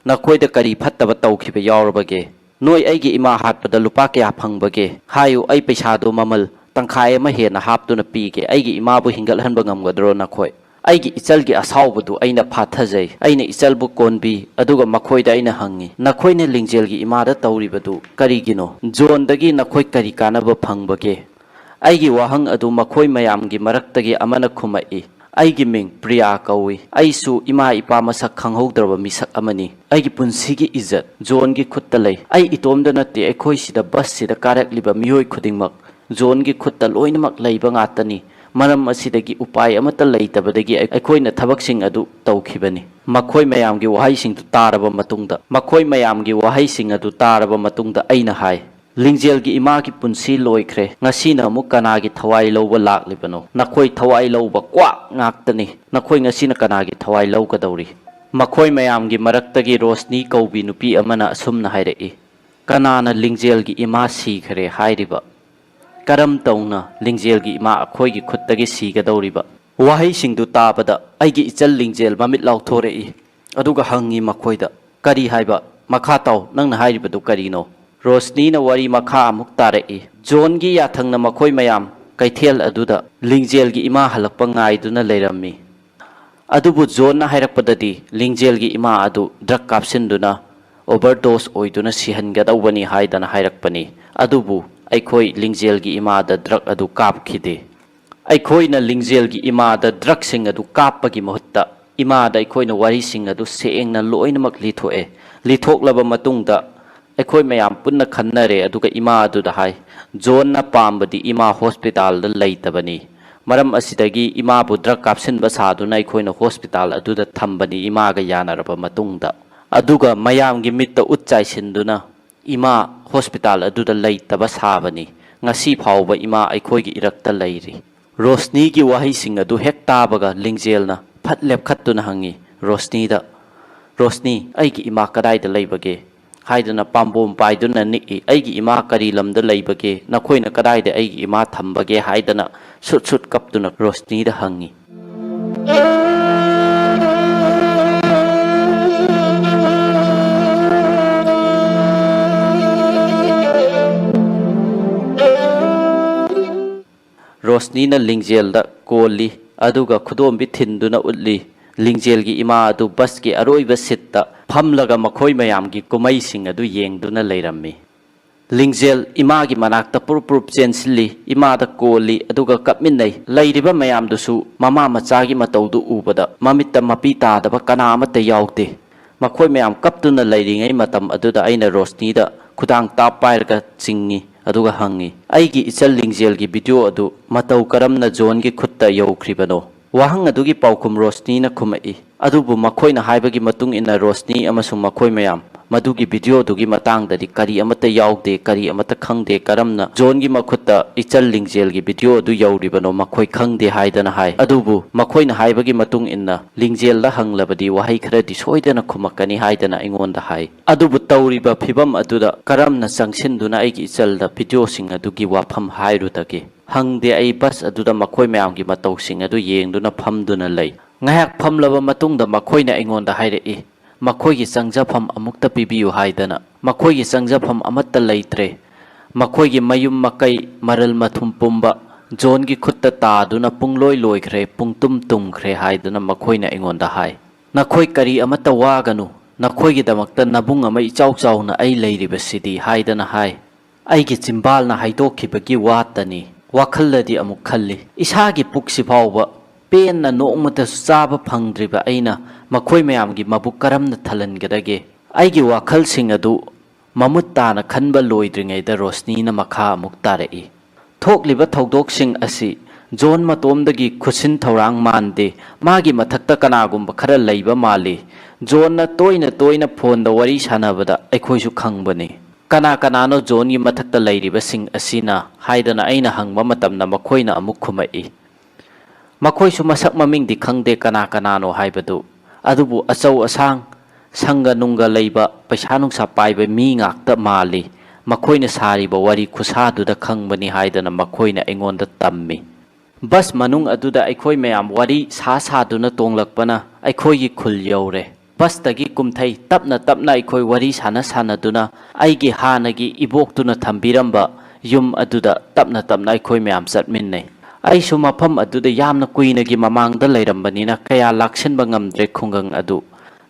ꯅꯈꯣꯏꯗ ꯀꯔꯤ ꯐꯠꯇꯕ ꯇꯧꯈꯤꯕ ꯌꯥꯎꯔꯕꯒꯦ? ꯅꯣꯏ ꯑꯩꯒꯤ ꯏꯃꯥ ꯍꯥꯠꯄꯗ ꯂꯨꯄꯥ ꯀꯌꯥ ꯐꯪꯕꯒꯦ? ꯍꯥꯏꯌꯨ, ꯑꯩ ꯄꯩꯁꯥꯗꯣ ꯃꯃꯜ ꯇꯪꯈꯥꯏ ꯑꯃ ꯍꯦꯟꯅ ꯍꯥꯞꯇꯨꯅ ꯄꯤꯒꯦ꯫ ꯑꯩꯒꯤ ꯏꯃꯥꯕꯨ ꯍꯤꯡꯒꯠꯍꯟꯕ ꯉꯝꯒꯗ꯭ꯔꯣ ꯅꯈꯣꯏ? ꯑꯩꯒꯤ ꯏꯆꯜꯒꯤ ꯑꯁꯥꯎꯕꯗꯨ ꯑꯩꯅ ꯐꯥꯊꯖꯩ꯫ ꯑꯩꯅ ꯏꯆꯜꯕꯨ ꯀꯣꯟꯕꯤ, ꯑꯗꯨꯒ ꯃꯈꯣꯏꯗ ꯑꯩꯅ ꯍꯪꯉꯤ, 'ꯅꯈꯣꯏꯅ ꯂꯤꯡꯖꯦꯜꯒꯤ ꯏꯃꯥꯗ ꯇꯧꯔꯤꯕꯗꯨ ꯀꯔꯤꯒꯤꯅꯣ? ꯖꯣꯟꯗꯒꯤ ꯅꯈꯣꯏ ꯀꯔꯤ ꯀꯥꯟꯅꯕ ꯐꯪꯕꯒꯦ?' ꯑꯩꯒꯤ ꯋꯥꯍꯪ ꯑꯗꯨ ꯃꯈꯣꯏ ꯃꯌꯥꯝꯒꯤ ꯃꯔꯛꯇꯒꯤ ꯑꯃꯅ ꯈꯨꯝꯃꯛꯏ, "ꯑꯩꯒꯤ ꯃꯤꯡ ꯄ꯭ꯔꯤꯌꯥ ꯀꯧꯏ꯫ ꯑꯩꯁꯨ ꯏꯃꯥ ꯏꯄꯥ ꯃꯁꯛ ꯈꯪꯍꯧꯗ꯭ꯔꯕ ꯃꯤꯁꯛ ꯑꯃꯅꯤ꯫ ꯑꯩꯒꯤ ꯄꯨꯟꯁꯤꯒꯤ ꯏꯖꯠ ꯖꯣꯟꯒꯤ ꯈꯨꯠꯇ ꯂꯩ꯫ ꯑꯩ ꯏꯇꯣꯝꯗ ꯅꯠꯇꯦ, ꯑꯩꯈꯣꯏ ꯁꯤꯗ ꯕꯁꯁꯤꯗ ꯀꯥꯔꯛꯂꯤꯕ ꯃꯤꯑꯣꯏ ꯈꯨꯗꯤꯡꯃꯛ ꯖꯣꯟꯒꯤ ꯈꯨꯠꯇ ꯂꯣꯏꯅꯃꯛ ꯂꯩꯕ ꯉꯥꯛꯇꯅꯤ꯫ ꯃꯔꯝ ꯑꯁꯤꯗꯒꯤ ꯎꯄꯥꯏ ꯑꯃꯠꯇ ꯂꯩꯇꯕꯗꯒꯤ ꯑꯩ-, ꯑꯩꯈꯣꯏꯅ ꯊꯕꯛꯁꯤꯡ ꯑꯗꯨ ꯇꯧꯈꯤꯕꯅꯤ"꯫ ꯃꯈꯣꯏ ꯃꯌꯥꯝꯒꯤ ꯋꯥꯍꯩꯁꯤꯡꯗꯨ ꯇꯥꯔꯕ ꯃꯇꯨꯡꯗ, ꯃꯈꯣꯏ ꯃꯌꯥꯝꯒꯤ ꯋꯥꯍꯩꯁꯤꯡ ꯑꯗꯨ ꯇꯥꯔꯕ ꯃꯇꯨꯡꯗ ꯑꯩꯅ ꯍꯥꯏ, "ꯂꯤꯡꯖꯦꯜꯒꯤ ꯏꯃꯥꯒꯤ ꯄꯨꯟꯁꯤ ꯂꯣꯏꯈ꯭ꯔꯦ꯫ ꯉꯁꯤꯅ ꯑꯃꯨꯛ ꯀꯅꯥꯒꯤ ꯊꯋꯥꯏ ꯂꯧꯕ ꯂꯥꯛꯂꯤꯕꯅꯣ? ꯅꯈꯣꯏ ꯊꯋꯥꯏ ꯂꯧꯕ ꯀ꯭ꯋꯥꯛ ꯉꯥꯛꯇꯅꯤ꯫ ꯅꯈꯣꯏ ꯉꯁꯤꯅ ꯀꯅꯥꯒꯤ ꯊꯋꯥꯏ ꯂꯧꯒꯗꯧꯔꯤ?" ꯃꯈꯣꯏ ꯃꯌꯥꯝꯒꯤ ꯃꯔꯛꯇꯒꯤ ꯔꯣꯁꯅꯤ ꯀꯧꯕꯤ ꯅꯨꯄꯤ ꯑꯃꯅ ꯑꯁꯨꯝꯅ ꯍꯥꯏꯔꯛꯏ, "ꯀꯅꯥꯅ ꯂꯤꯡꯖꯦꯜꯒꯤ ꯏꯃꯥ ꯁꯤꯈꯔꯦ ꯍꯥꯏꯔꯤꯕ? ꯀꯔꯝ ꯇꯧꯅ ꯂꯤꯡꯖꯦꯜꯒꯤ ꯏꯃꯥ ꯑꯩꯈꯣꯏꯒꯤ ꯈꯨꯠꯇꯒꯤ ꯁꯤꯒꯗꯧꯔꯤꯕ?" ꯋꯥꯍꯩꯁꯤꯡꯗꯨ ꯇꯥꯕꯗ ꯑꯩꯒꯤ ꯏꯆꯜ ꯂꯤꯡꯖꯦꯜ ꯃꯃꯤꯠ ꯂꯥꯎꯊꯣꯔꯛꯏ, ꯑꯗꯨꯒ ꯍꯪꯉꯤ ꯃꯈꯣꯏꯗ, "ꯀꯔꯤ ꯍꯥꯏꯕ? ꯃꯈꯥ ꯇꯥꯎ, ꯅꯪꯅ ꯍꯥꯏꯔꯤꯕꯗꯨ ꯀꯔꯤꯅꯣ?" ꯔꯣꯁꯅꯤꯅ ꯋꯥꯔꯤ ꯃꯈꯥ ꯑꯃꯨꯛ ꯇꯥꯔꯛꯏ, "ꯖꯣꯟꯒꯤ ꯌꯥꯊꯪꯅ ꯃꯈꯣꯏ ꯃꯌꯥꯝ ꯀꯩꯊꯦꯜ ꯑꯗꯨꯗ ꯂꯤꯡꯖꯦꯜꯒꯤ ꯏꯃꯥ ꯍꯜꯂꯛꯄ ꯉꯥꯏꯗꯨꯅ ꯂꯩꯔꯝꯃꯤ꯫ ꯑꯗꯨꯕꯨ ꯖꯣꯟꯅ ꯍꯥꯏꯔꯛꯄꯗꯗꯤ ꯂꯤꯡꯖꯦꯜꯒꯤ ꯏꯃꯥ ꯑꯗꯨ ꯗ꯭ꯔꯒ ꯀꯥꯞꯁꯤꯟꯗꯨꯅ ꯑꯣꯚꯔꯗꯣꯁ ꯑꯣꯏꯗꯨꯅ ꯁꯤꯍꯟꯒꯗꯧꯕꯅꯤ ꯍꯥꯏꯗꯅ ꯍꯥꯏꯔꯛꯄꯅꯤ꯫ ꯑꯗꯨꯕꯨ ꯑꯩꯈꯣꯏ ꯂꯤꯡꯖꯦꯜꯒꯤ ꯏꯃꯥꯗ ꯗ꯭ꯔꯒ ꯑꯗꯨ ꯀꯥꯞꯈꯤꯗꯦ꯫ ꯑꯩꯈꯣꯏꯅ ꯂꯤꯡꯖꯦꯜꯒꯤ ꯏꯃꯥꯗ ꯗ꯭ꯔꯒꯁꯤꯡ ꯑꯗꯨ ꯀꯥꯞꯄꯒꯤ ꯃꯍꯨꯠꯇ ꯏꯃꯥꯗ ꯑꯩꯈꯣꯏꯅ ꯋꯥꯔꯤꯁꯤꯡ ꯑꯗꯨ ꯁꯦꯡꯅ ꯂꯣꯏꯅꯃꯛ ꯂꯤꯊꯣꯛꯑꯦ꯫ ꯂꯤꯊꯣꯛꯂꯕ ꯃꯇꯨꯡꯗ ꯑꯩꯈꯣꯏ ꯃꯌꯥꯝ ꯄꯨꯟꯅ ꯈꯟꯅꯔꯦ, ꯑꯗꯨꯒ ꯏꯃꯥ ꯑꯗꯨꯗ ꯍꯥꯏ, ꯖꯣꯟꯅ ꯄꯥꯝꯕꯗꯤ ꯏꯃꯥ ꯍꯣꯁꯄꯤꯇꯥꯜꯗ ꯂꯩꯇꯕꯅꯤ꯫ ꯃꯔꯝ ꯑꯁꯤꯗꯒꯤ ꯏꯃꯥꯕꯨ ꯗ꯭ꯔꯒ ꯀꯥꯞꯁꯤꯟꯕ ꯁꯥꯗꯨꯅ ꯑꯩꯈꯣꯏꯅ ꯍꯣꯁꯄꯤꯇꯥꯜ ꯑꯗꯨꯗ ꯊꯝꯕꯅꯤ ꯏꯃꯥꯒ ꯌꯥꯅꯔꯕ ꯃꯇꯨꯡꯗ꯫ ꯑꯗꯨꯒ ꯃꯌꯥꯝꯒꯤ ꯃꯤꯠꯇ ꯎꯠ ꯆꯥꯏꯁꯤꯟꯗꯨꯅ ꯏꯃꯥ ꯍꯣꯁꯄꯤꯇꯥꯜ ꯑꯗꯨꯗ ꯂꯩꯇꯕ ꯁꯥꯕꯅꯤ꯫ ꯉꯁꯤ ꯐꯥꯎꯕ ꯏꯃꯥ ꯑꯩꯈꯣꯏꯒꯤ ꯏꯔꯛꯇ ꯂꯩꯔꯤ꯫ ꯔꯣꯁꯅꯤꯒꯤ ꯋꯥꯍꯩꯁꯤꯡ ꯑꯗꯨ ꯍꯦꯛ ꯇꯥꯕꯒ ꯂꯤꯡꯖꯦꯜꯅ ꯐꯠ ꯂꯦꯞꯈꯠꯇꯨꯅ ꯍꯪꯉꯤ ꯔꯣꯁꯅꯤꯗ, "ꯔꯣꯁꯅꯤ, ꯑꯩꯒꯤ ꯏꯃꯥ ꯀꯗꯥꯏꯗ ꯂꯩꯕꯒꯦ?" ꯍꯥꯏꯗꯨꯅ ꯄꯥꯝꯕꯣꯝ ꯄꯥꯏꯗꯨꯅ ꯅꯤꯛꯏ꯫ "ꯑꯩꯒꯤ ꯏꯃꯥ ꯀꯔꯤ ꯂꯝꯗ ꯂꯩꯕꯒꯦ? ꯅꯈꯣꯏꯅ ꯀꯗꯥꯏꯗ ꯑꯩꯒꯤ ꯏꯃꯥ ꯊꯝꯕꯒꯦ?" ꯍꯥꯏꯗꯅ ꯁꯨꯠ ꯁꯨꯠ ꯀꯞꯇꯨꯅ ꯔꯣꯁꯅꯤꯗ ꯍꯪꯉꯤ꯫ ꯔꯣꯁꯅꯤꯅ ꯂꯤꯡꯖꯦꯜꯗ ꯀꯣꯜꯂꯤ, ꯑꯗꯨꯒ ꯈꯨꯗꯣꯝꯕꯤ ꯊꯤꯟꯗꯨꯅ ꯎꯠꯂꯤ꯫ ꯂꯤꯡꯖꯦꯜꯒꯤ ꯏꯃꯥ ꯑꯗꯨ ꯕꯁꯀꯤ ꯑꯔꯣꯏꯕ ꯁꯤꯠꯇ ꯐꯝꯂꯒ ꯃꯈꯣꯏ ꯃꯌꯥꯝꯒꯤ ꯀꯨꯝꯍꯩꯁꯤꯡ ꯑꯗꯨ ꯌꯦꯡꯗꯨꯅ ꯂꯩꯔꯝꯃꯤ꯫ ꯂꯤꯡꯖꯦꯜ ꯏꯃꯥꯒꯤ ꯃꯅꯥꯛꯇ ꯄꯨꯔꯨꯞ ꯄꯨꯔꯨꯞ ꯆꯦꯟꯁꯤꯜꯂꯤ, ꯏꯃꯥꯗ ꯀꯣꯜꯂꯤ, ꯑꯗꯨꯒ ꯀꯞꯃꯤꯟꯅꯩ꯫ ꯂꯩꯔꯤꯕ ꯃꯌꯥꯝꯗꯨꯁꯨ ꯃꯃꯥ ꯃꯆꯥꯒꯤ ꯃꯇꯧꯗꯨ ꯎꯕꯗ ꯃꯃꯤꯠꯇ ꯃꯄꯤ ꯇꯥꯗꯕ ꯀꯅꯥ ꯑꯃꯠꯇ ꯌꯥꯎꯗꯦ꯫ ꯃꯈꯣꯏ ꯃꯌꯥꯝ ꯀꯞꯇꯨꯅ ꯂꯩꯔꯤꯉꯩ ꯃꯇꯝ ꯑꯗꯨꯗ ꯑꯩꯅ ꯔꯣꯁꯅꯤꯗ ꯈꯨꯗꯥꯡ ꯇꯥꯞ ꯄꯥꯏꯔꯒ ꯆꯤꯡꯉꯤ, ꯑꯗꯨꯒ ꯍꯪꯉꯤ, "ꯑꯩꯒꯤ ꯏꯆꯜ ꯂꯤꯡꯖꯦꯜꯒꯤ ꯚꯤꯗꯤꯑꯣ ꯑꯗꯨ ꯃꯇꯧ ꯀꯔꯝꯅ ꯖꯣꯟꯒꯤ ꯈꯨꯠꯇ ꯌꯧꯈ꯭ꯔꯤꯕꯅꯣ?" ꯋꯥꯍꯪ ꯑꯗꯨꯒꯤ ꯄꯥꯎꯈꯨꯝ ꯔꯣꯁꯅꯤꯅ ꯈꯨꯝꯃꯛꯏ꯫ ꯑꯗꯨꯕꯨ ꯃꯈꯣꯏꯅ ꯍꯥꯏꯕꯒꯤ ꯃꯇꯨꯡ ꯏꯟꯅ ꯔꯣꯁꯅꯤ ꯑꯃꯁꯨꯡ ꯃꯈꯣꯏ ꯃꯌꯥꯝ ꯃꯗꯨꯒꯤ ꯚꯤꯗꯤꯑꯣꯗꯨꯒꯤ ꯃꯇꯥꯡꯗꯗꯤ ꯀꯔꯤ ꯑꯃꯠꯇ ꯌꯥꯎꯗꯦ, ꯀꯔꯤ ꯑꯃꯠꯇ ꯈꯪꯗꯦ, ꯀꯔꯝꯅ ꯖꯣꯟꯒꯤ ꯃꯈꯨꯠꯇ ꯏꯆꯜ ꯂꯤꯡꯖꯦꯜꯒꯤ ꯚꯤꯗꯤꯑꯣ ꯑꯗꯨ ꯌꯧꯔꯤꯕꯅꯣ ꯃꯈꯣꯏ ꯈꯪꯗꯦ ꯍꯥꯏꯗꯅ ꯍꯥꯏ꯫ ꯑꯗꯨꯕꯨ ꯃꯈꯣꯏꯅ ꯍꯥꯏꯕꯒꯤ ꯃꯇꯨꯡ ꯏꯟꯅ ꯂꯤꯡꯖꯦꯜꯗ ꯍꯪꯂꯕꯗꯤ ꯋꯥꯍꯩ ꯈꯔꯗꯤ ꯁꯣꯏꯗꯅ ꯈꯨꯝꯃꯛꯀꯅꯤ ꯍꯥꯏꯗꯅ ꯑꯩꯉꯣꯟꯗ ꯍꯥꯏ꯫ ꯑꯗꯨꯕꯨ ꯇꯧꯔꯤꯕ ꯐꯤꯚꯝ ꯑꯗꯨꯗ ꯀꯔꯝꯅ ꯆꯪꯁꯤꯟꯗꯨꯅ ꯑꯩꯒꯤ ꯏꯆꯜꯗ ꯚꯤꯗꯤꯑꯣꯁꯤꯡ ꯑꯗꯨꯒꯤ ꯋꯥꯐꯝ ꯍꯥꯏꯔꯨꯗꯒꯦ? ꯍꯪꯗꯦ꯫ ꯑꯩ ꯕꯁ ꯑꯗꯨꯗ ꯃꯈꯣꯏ ꯃꯌꯥꯝꯒꯤ ꯃꯇꯧꯁꯤꯡ ꯑꯗꯨ ꯌꯦꯡꯗꯨꯅ ꯐꯝꯗꯨꯅ ꯂꯩ꯫ ꯉꯥꯏꯍꯥꯛ ꯐꯝꯂꯕ ꯃꯇꯨꯡꯗ ꯃꯈꯣꯏꯅ ꯑꯩꯉꯣꯟꯗ ꯍꯥꯏꯔꯛꯏ, "ꯃꯈꯣꯏꯒꯤ ꯆꯪꯖꯐꯝ ꯑꯃꯨꯛꯇ ꯄꯤꯕꯤꯌꯨ" ꯍꯥꯏꯗꯅ꯫ ꯃꯈꯣꯏꯒꯤ ꯆꯪꯖꯐꯝ ꯑꯃꯠꯇ ꯂꯩꯇ꯭ꯔꯦ꯫ ꯃꯈꯣꯏꯒꯤ ꯃꯌꯨꯝ ꯃꯀꯩ, ꯃꯔꯜ ꯃꯊꯨꯝ ꯄꯨꯝꯕ ꯖꯣꯟꯒꯤ ꯈꯨꯠꯇ ꯇꯥꯗꯨꯅ ꯄꯨꯡꯂꯣꯏ ꯂꯣꯏꯈ꯭ꯔꯦ, ꯄꯨꯡꯇꯨꯝ ꯇꯨꯝꯈ꯭ꯔꯦ ꯍꯥꯏꯗꯨꯅ ꯃꯈꯣꯏꯅ ꯑꯩꯉꯣꯟꯗ ꯍꯥꯏ꯫ "ꯅꯈꯣꯏ ꯀꯔꯤ ꯑꯃꯠꯇ ꯋꯥꯒꯅꯨ, ꯅꯈꯣꯏꯒꯤꯗꯃꯛꯇ ꯅꯕꯨꯡ ꯑꯃ ꯏꯆꯥꯎ ꯆꯥꯎꯅ ꯑꯩ ꯂꯩꯔꯤꯕꯁꯤꯗꯤ" ꯍꯥꯏꯗꯅ ꯍꯥꯏ꯫ ꯑꯩꯒꯤ ꯆꯤꯝꯕꯥꯜꯅ ꯍꯥꯏꯗꯣꯛꯈꯤꯕꯒꯤ ꯋꯥꯇꯅꯤ꯫ ꯋꯥꯈꯜꯗꯗꯤ ꯑꯃꯨꯛ ꯈꯜꯂꯤ, ꯏꯁꯥꯒꯤ ꯄꯨꯛꯁꯤ ꯐꯥꯎꯕ ꯄꯦꯟꯅ ꯅꯣꯡꯃꯇꯁꯨ ꯆꯥꯕ ꯐꯪꯗ꯭ꯔꯤꯕ ꯑꯩꯅ ꯃꯈꯣꯏ ꯃꯌꯥꯝꯒꯤ ꯃꯕꯨꯛ ꯀꯔꯝꯅ ꯊꯜꯍꯟꯒꯗꯒꯦ? ꯑꯩꯒꯤ ꯋꯥꯈꯜꯁꯤꯡ ꯑꯗꯨ ꯃꯃꯨꯠ ꯇꯥꯅ ꯈꯟꯕ ꯂꯣꯏꯗ꯭ꯔꯤꯉꯩꯗ ꯔꯣꯁꯅꯤꯅ ꯃꯈꯥ ꯑꯃꯨꯛ ꯇꯥꯔꯛꯏ꯫ "ꯊꯣꯛꯂꯤꯕ ꯊꯧꯗꯣꯛꯁꯤꯡ ꯑꯁꯤ ꯖꯣꯟ ꯃꯇꯣꯝꯗꯒꯤ ꯈꯨꯠꯁꯤꯟ ꯊꯧꯔꯥꯡ ꯃꯥꯟꯗꯦ꯫ ꯃꯥꯒꯤ ꯃꯊꯛꯇ ꯀꯅꯥꯒꯨꯝꯕ ꯈꯔ ꯂꯩꯕ ꯃꯥꯜꯂꯤ꯫ ꯖꯣꯟꯅ ꯇꯣꯏꯅ ꯇꯣꯏꯅ ꯐꯣꯟꯗ ꯋꯥꯔꯤ ꯁꯥꯟꯅꯕꯗ ꯑꯩꯈꯣꯏꯁꯨ ꯈꯪꯕꯅꯤ꯫ ꯀꯅꯥ ꯀꯅꯥꯅꯣ ꯖꯣꯟꯒꯤ ꯃꯊꯛꯇ ꯂꯩꯔꯤꯕꯁꯤꯡ ꯑꯁꯤꯅ?" ꯍꯥꯏꯗꯅ ꯑꯩꯅ ꯍꯪꯕ ꯃꯇꯝꯗ ꯃꯈꯣꯏꯅ ꯑꯃꯨꯛ ꯈꯨꯝꯃꯛꯏ, "ꯃꯈꯣꯏꯁꯨ ꯃꯁꯛ ꯃꯃꯤꯡꯗꯤ ꯈꯪꯗꯦ ꯀꯅꯥ ꯀꯅꯥꯅꯣ ꯍꯥꯏꯕꯗꯨ, ꯑꯗꯨꯕꯨ ꯑꯆꯧ ꯑꯁꯥꯡ, ꯁꯪꯒ ꯅꯨꯡꯒ ꯂꯩꯕ, ꯄꯩꯁꯥ ꯅꯨꯡꯁꯥ ꯄꯥꯏꯕ ꯃꯤ ꯉꯥꯛꯇ ꯃꯥꯜꯂꯤ꯫ ꯃꯈꯣꯏꯅ ꯁꯥꯔꯤꯕ ꯋꯥꯔꯤ ꯈꯨꯁꯥꯗꯨꯗ ꯈꯪꯕꯅꯤ ꯍꯥꯏꯗꯅ ꯃꯈꯣꯏꯅ ꯑꯩꯉꯣꯟꯗ ꯇꯝꯃꯤ꯫ ꯕꯁ ꯃꯅꯨꯡ ꯑꯗꯨꯗ ꯑꯩꯈꯣꯏ ꯃꯌꯥꯝ ꯋꯥꯔꯤ ꯁꯥ ꯁꯥꯗꯨꯅ ꯇꯣꯡꯂꯛꯄꯅ ꯑꯩꯈꯣꯏꯒꯤ ꯈꯨꯜ ꯌꯧꯔꯦ꯫ ꯕꯁꯇꯒꯤ ꯀꯨꯝꯊꯩ꯫ ꯇꯞꯅ ꯇꯞꯅ ꯑꯩꯈꯣꯏ ꯋꯥꯔꯤ ꯁꯥꯟꯅ ꯁꯥꯟꯅꯗꯨꯅ ꯑꯩꯒꯤ ꯍꯥꯟꯅꯒꯤ ꯏꯕꯣꯛꯇꯨꯅ ꯊꯝꯕꯤꯔꯝꯕ ꯌꯨꯝ ꯑꯗꯨꯗ ꯇꯞꯅ ꯇꯞꯅ ꯑꯩꯈꯣꯏ ꯃꯌꯥꯝ ꯆꯠꯃꯤꯟꯅꯩ꯫ ꯑꯩꯁꯨ ꯃꯐꯝ ꯑꯗꯨꯗ ꯌꯥꯝꯅ ꯀꯨꯏꯅꯒꯤ ꯃꯃꯥꯡꯗ ꯂꯩꯔꯝꯕꯅꯤꯅ ꯀꯌꯥ ꯂꯥꯛꯁꯤꯟꯕ ꯉꯝꯗ꯭ꯔꯦ ꯈꯨꯡꯒꯪ ꯑꯗꯨ꯫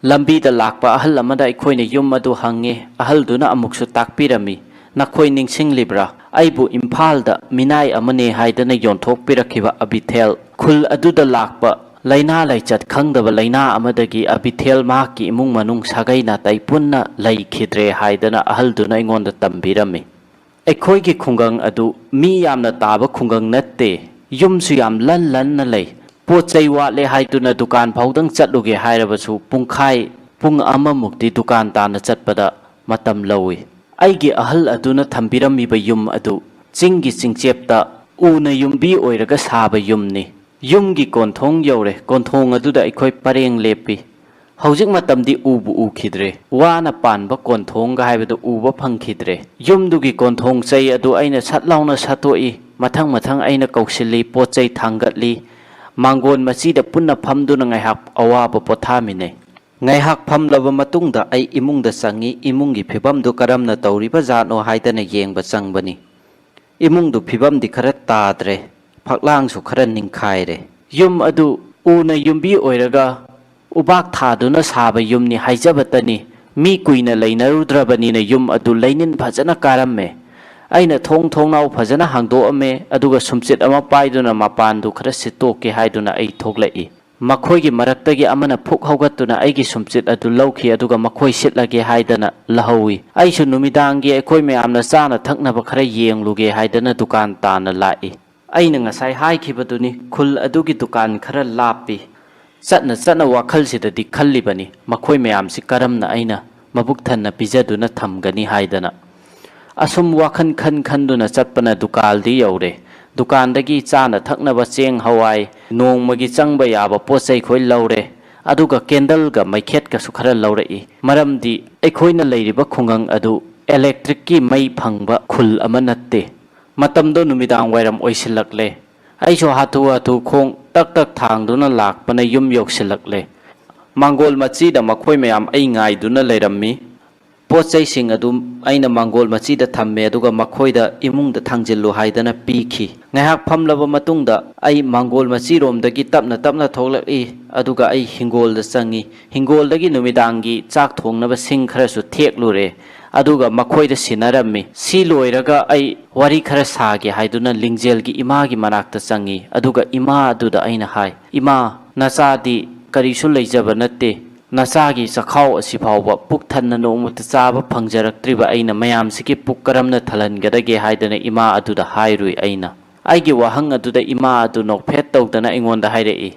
ꯂꯝꯕꯤꯗ ꯂꯥꯛꯄ ꯑꯍꯜ ꯑꯃꯗ ꯑꯩꯈꯣꯏꯅ ꯌꯨꯝ ꯑꯗꯨ ꯍꯪꯉꯤ꯫ ꯑꯍꯜꯗꯨꯅ ꯑꯃꯨꯛꯁꯨ ꯇꯥꯛꯄꯤꯔꯝꯃꯤ, "ꯅꯈꯣꯏ ꯅꯤꯡꯁꯤꯡꯂꯤꯕ꯭ꯔꯥ? ꯑꯩꯕꯨ ꯏꯝꯐꯥꯜꯗ ꯃꯤꯅꯥꯏ ꯑꯃꯅꯦ ꯍꯥꯏꯗꯅ ꯌꯣꯟꯊꯣꯛꯄꯤꯔꯛꯈꯤꯕ ꯑꯕꯤꯊꯦꯜ꯫ ꯈꯨꯜ ꯑꯗꯨꯗ ꯂꯥꯛꯄ ꯂꯥꯏꯅꯥ ꯂꯥꯏꯆꯠ ꯈꯪꯗꯕ ꯂꯥꯏꯅꯥ ꯑꯃꯗꯒꯤ ꯑꯕꯤꯊꯦꯜ ꯃꯍꯥꯛꯀꯤ ꯏꯃꯨꯡ ꯃꯅꯨꯡ ꯁꯥꯒꯩ ꯅꯥꯇꯩ ꯄꯨꯟꯅ ꯂꯩꯈꯤꯗ꯭ꯔꯦ" ꯍꯥꯏꯗꯅ ꯑꯍꯜꯗꯨꯅ ꯑꯩꯉꯣꯟꯗ ꯇꯝꯕꯤꯔꯝꯃꯤ꯫ ꯑꯩꯈꯣꯏꯒꯤ ꯈꯨꯡꯒꯪ ꯑꯗꯨ ꯃꯤ ꯌꯥꯝꯅ ꯇꯥꯕ ꯈꯨꯡꯒꯪ ꯅꯠꯇꯦ꯫ ꯌꯨꯝꯁꯨ ꯌꯥꯝ ꯂꯟ ꯂꯟꯅ ꯂꯩ꯫ ꯄꯣꯠ ꯆꯩ ꯋꯥꯠꯂꯦ ꯍꯥꯏꯗꯨꯅ ꯗꯨꯀꯥꯟ ꯐꯥꯎꯗꯪ ꯆꯠꯂꯨꯒꯦ ꯍꯥꯏꯔꯕꯁꯨ ꯄꯨꯡꯈꯥꯏ, ꯄꯨꯡ ꯑꯃꯃꯨꯛꯇꯤ ꯗꯨꯀꯥꯟ ꯇꯥꯟꯅ ꯆꯠꯄꯗ ꯃꯇꯝ ꯂꯧꯏ꯫ ꯑꯩꯒꯤ ꯑꯍꯜ ꯑꯗꯨꯅ ꯊꯝꯕꯤꯔꯝꯃꯤꯕ ꯌꯨꯝ ꯑꯗꯨ ꯆꯤꯡꯒꯤ ꯆꯤꯡꯆꯦꯞꯇ ꯎꯅ ꯌꯨꯝꯕꯤ ꯑꯣꯏꯔꯒ ꯁꯥꯕ ꯌꯨꯝꯅꯤ꯫ ꯌꯨꯝꯒꯤ ꯀꯣꯟꯊꯣꯡ ꯌꯧꯔꯦ꯫ ꯀꯣꯟꯊꯣꯡ ꯑꯗꯨꯗ ꯑꯩꯈꯣꯏ ꯄꯔꯦꯡ ꯂꯦꯞꯄꯤ꯫ ꯍꯧꯖꯤꯛ ꯃꯇꯝꯗꯤ ꯎꯕꯨ ꯎꯈꯤꯗ꯭ꯔꯦ꯫ ꯋꯥꯅ ꯄꯥꯟꯕ ꯀꯣꯟꯊꯣꯡꯒ ꯍꯥꯏꯕꯗꯨ ꯎꯕ ꯐꯪꯈꯤꯗ꯭ꯔꯦ꯫ ꯌꯨꯝꯗꯨꯒꯤ ꯀꯣꯟꯊꯣꯡ ꯆꯩ ꯑꯗꯨ ꯑꯩꯅ ꯁꯠ ꯂꯥꯎꯅ ꯁꯠꯇꯣꯛꯏ꯫ ꯃꯊꯪ ꯃꯊꯪ ꯑꯩꯅ ꯀꯧꯁꯤꯜꯂꯤ, ꯄꯣꯠ ꯆꯩ ꯊꯥꯡꯒꯠꯂꯤ꯫ ꯃꯥꯡꯒꯣꯟ ꯃꯆꯤꯗ ꯄꯨꯟꯅ ꯐꯝꯗꯨꯅ ꯉꯥꯏꯍꯥꯛ ꯑꯋꯥꯕ ꯄꯣꯊꯥꯃꯤꯟꯅꯩ꯫ ꯉꯥꯏꯍꯥꯛ ꯐꯝꯂꯕ ꯃꯇꯨꯡꯗ ꯑꯩ ꯏꯃꯨꯡꯗ ꯆꯪꯉꯤ꯫ ꯏꯃꯨꯡꯒꯤ ꯐꯤꯕꯝꯗꯨ ꯀꯔꯝꯅ ꯇꯧꯔꯤꯕ ꯖꯥꯠꯅꯣ ꯍꯥꯏꯗꯅ ꯌꯦꯡꯕ ꯆꯪꯕꯅꯤ꯫ ꯏꯃꯨꯡꯗꯨ ꯐꯤꯕꯝꯗꯤ ꯈꯔ ꯇꯥꯗ꯭ꯔꯦ, ꯐꯛꯂꯥꯡꯁꯨ ꯈꯔ ꯅꯤꯡꯈꯥꯏꯔꯦ꯫ ꯌꯨꯝ ꯑꯗꯨ ꯎꯅ ꯌꯨꯝꯕꯤ ꯑꯣꯏꯔꯒ ꯎꯕꯥꯛ ꯊꯥꯗꯨꯅ ꯁꯥꯕ ꯌꯨꯝꯅꯤ ꯍꯥꯏꯖꯕꯇꯅꯤ꯫ ꯃꯤ ꯀꯨꯏꯅ ꯂꯩꯅꯔꯨꯗ꯭ꯔꯕꯅꯤꯅ ꯌꯨꯝ ꯑꯗꯨ ꯂꯩꯅꯤꯟ ꯐꯖꯅ ꯀꯥꯔꯝꯃꯦ꯫ ꯑꯩꯅ ꯊꯣꯡ ꯊꯣꯡꯅꯥꯎ ꯐꯖꯅ ꯍꯥꯡꯗꯣꯛꯑꯝꯃꯦ, ꯑꯗꯨꯒ ꯁꯨꯝꯆꯤꯠ ꯑꯃ ꯄꯥꯏꯗꯨꯅ ꯃꯄꯥꯟꯗꯨ ꯈꯔ ꯁꯤꯠꯇꯣꯛꯀꯦ ꯍꯥꯏꯗꯨꯅ ꯑꯩ ꯊꯣꯛꯂꯛꯏ꯫ ꯃꯈꯣꯏꯒꯤ ꯃꯔꯛꯇꯒꯤ ꯑꯃꯅ ꯐꯨꯛ ꯍꯧꯒꯠꯇꯨꯅ ꯑꯩꯒꯤ ꯁꯨꯝꯆꯤꯠ ꯑꯗꯨ ꯂꯧꯈꯤ, ꯑꯗꯨꯒ ꯃꯈꯣꯏ ꯁꯤꯠꯂꯒꯦ ꯍꯥꯏꯗꯅ ꯂꯧꯍꯧꯏ꯫ ꯑꯩꯁꯨ ꯅꯨꯃꯤꯗꯥꯡꯒꯤ ꯑꯩꯈꯣꯏ ꯃꯌꯥꯝꯅ ꯆꯥꯅ ꯊꯛꯅꯕ ꯈꯔ ꯌꯦꯡꯂꯨꯒꯦ ꯍꯥꯏꯗꯅ ꯗꯨꯀꯥꯟ ꯇꯥꯟꯅ ꯂꯥꯛꯏ꯫ ꯑꯩꯅ ꯉꯁꯥꯏ ꯍꯥꯏꯈꯤꯕꯗꯨꯅꯤ, ꯈꯨꯜ ꯑꯗꯨꯒꯤ ꯗꯨꯀꯥꯟ ꯈꯔ ꯂꯥꯞꯄꯤ꯫ ꯆꯠꯅ ꯆꯠꯅ ꯋꯥꯈꯜꯁꯤꯗꯗꯤ ꯈꯜꯂꯤꯕꯅꯤ, ꯃꯈꯣꯏ ꯃꯌꯥꯝꯁꯤ ꯀꯔꯝꯅ ꯑꯩꯅ ꯃꯕꯨꯛ ꯊꯟꯅ ꯄꯤꯖꯗꯨꯅ ꯊꯝꯒꯅꯤ ꯍꯥꯏꯗꯅ꯫ ꯑꯁꯨꯝ ꯋꯥꯈꯜ ꯈꯟ ꯈꯟꯗꯨꯅ ꯆꯠꯄꯅ ꯗꯨꯀꯥꯜꯗꯤ ꯌꯧꯔꯦ꯫ ꯗꯨꯀꯥꯟꯗꯒꯤ ꯆꯥꯅ ꯊꯛꯅꯕ ꯆꯦꯡ, ꯍꯋꯥꯏ, ꯅꯣꯡꯃꯒꯤ ꯆꯪꯕ ꯌꯥꯕ ꯄꯣꯠ ꯆꯩꯈꯣꯏ ꯂꯧꯔꯦ꯫ ꯑꯗꯨꯒ ꯀꯦꯟꯗꯜꯒ ꯃꯩꯈꯦꯠꯀꯁꯨ ꯈꯔ ꯂꯧꯔꯛꯏ꯫ ꯃꯔꯝꯗꯤ ꯑꯩꯈꯣꯏꯅ ꯂꯩꯔꯤꯕ ꯈꯨꯡꯒꯪ ꯑꯗꯨ ꯏꯂꯦꯛꯇ꯭ꯔꯤꯛꯀꯤ ꯃꯩ ꯐꯪꯕ ꯈꯨꯜ ꯑꯃ ꯅꯠꯇꯦ꯫ ꯃꯇꯝꯗꯣ ꯅꯨꯃꯤꯗꯥꯡ ꯋꯥꯏꯔꯝ ꯑꯣꯏꯁꯤꯜꯂꯛꯂꯦ꯫ ꯑꯩꯁꯨ ꯍꯥꯊꯨ ꯍꯥꯊꯨ ꯈꯣꯡ ꯇꯛ ꯇꯛ ꯊꯥꯡꯗꯨꯅ ꯂꯥꯛꯄꯅ ꯌꯨꯝ ꯌꯧꯁꯤꯜꯂꯛꯂꯦ꯫ ꯃꯥꯡꯒꯣꯜ ꯃꯆꯤꯗ ꯃꯈꯣꯏ ꯃꯌꯥꯝ ꯑꯩ ꯉꯥꯏꯗꯨꯅ ꯂꯩꯔꯝꯃꯤ꯫ ꯄꯣꯠ ꯆꯩꯁꯤꯡ ꯑꯗꯨ ꯑꯩꯅ ꯃꯥꯡꯒꯣꯜ ꯃꯆꯤꯗ ꯊꯝꯃꯦ, ꯑꯗꯨꯒ ꯃꯈꯣꯏꯗ ꯏꯃꯨꯡꯗ ꯊꯥꯡꯖꯤꯜꯂꯨ ꯍꯥꯏꯗꯅ ꯄꯤꯈꯤ꯫ ꯉꯥꯏꯍꯥꯛ ꯐꯝꯂꯕ ꯃꯇꯨꯡꯗ ꯑꯩ ꯃꯥꯡꯒꯣꯜ ꯃꯆꯤꯔꯣꯝꯗꯒꯤ ꯇꯞꯅ ꯇꯞꯅ ꯊꯣꯛꯂꯛꯏ, ꯑꯗꯨꯒ ꯑꯩ ꯍꯤꯡꯒꯣꯜꯗ ꯆꯪꯉꯤ꯫ ꯍꯤꯡꯒꯣꯜꯗꯒꯤ ꯅꯨꯃꯤꯗꯥꯡꯒꯤ ꯆꯥꯛ ꯊꯣꯡꯅꯕ ꯁꯤꯡ ꯈꯔꯁꯨ ꯊꯦꯛꯂꯨꯔꯦ, ꯑꯗꯨꯒ ꯃꯈꯣꯏꯗ ꯁꯤꯟꯅꯔꯝꯃꯤ꯫ ꯁꯤ ꯂꯣꯏꯔꯒ ꯑꯩ ꯋꯥꯔꯤ ꯈꯔ ꯁꯥꯒꯦ ꯍꯥꯏꯗꯨꯅ ꯂꯤꯡꯖꯦꯜꯒꯤ ꯏꯃꯥꯒꯤ ꯃꯅꯥꯛꯇ ꯆꯪꯉꯤ, ꯑꯗꯨꯒ ꯏꯃꯥ ꯑꯗꯨꯗ ꯑꯩꯅ ꯍꯥꯏ, "ꯏꯃꯥ, ꯅꯆꯥꯗꯤ ꯀꯔꯤꯁꯨ ꯂꯩꯖꯕ ꯅꯠꯇꯦ꯫ ꯅꯆꯥꯒꯤ ꯆꯈꯥꯎ ꯑꯁꯤ ꯐꯥꯎꯕ ꯄꯨꯛ ꯊꯟꯅ ꯅꯣꯡꯃꯇ ꯆꯥꯕ ꯐꯪꯖꯔꯛꯇ꯭ꯔꯤꯕ ꯑꯩꯅ ꯃꯌꯥꯝꯁꯤꯒꯤ ꯄꯨꯛ ꯀꯔꯝꯅ ꯊꯜꯍꯟꯒꯗꯒꯦ?" ꯍꯥꯏꯗꯅ ꯏꯃꯥ ꯑꯗꯨꯗ ꯍꯥꯏꯔꯨꯏ ꯑꯩꯅ꯫ ꯑꯩꯒꯤ ꯋꯥꯍꯪ ꯑꯗꯨꯗ ꯏꯃꯥ ꯑꯗꯨ ꯅꯣꯛꯐꯦꯠ ꯇꯧꯗꯅ ꯑꯩꯉꯣꯟꯗ ꯍꯥꯏꯔꯛꯏ,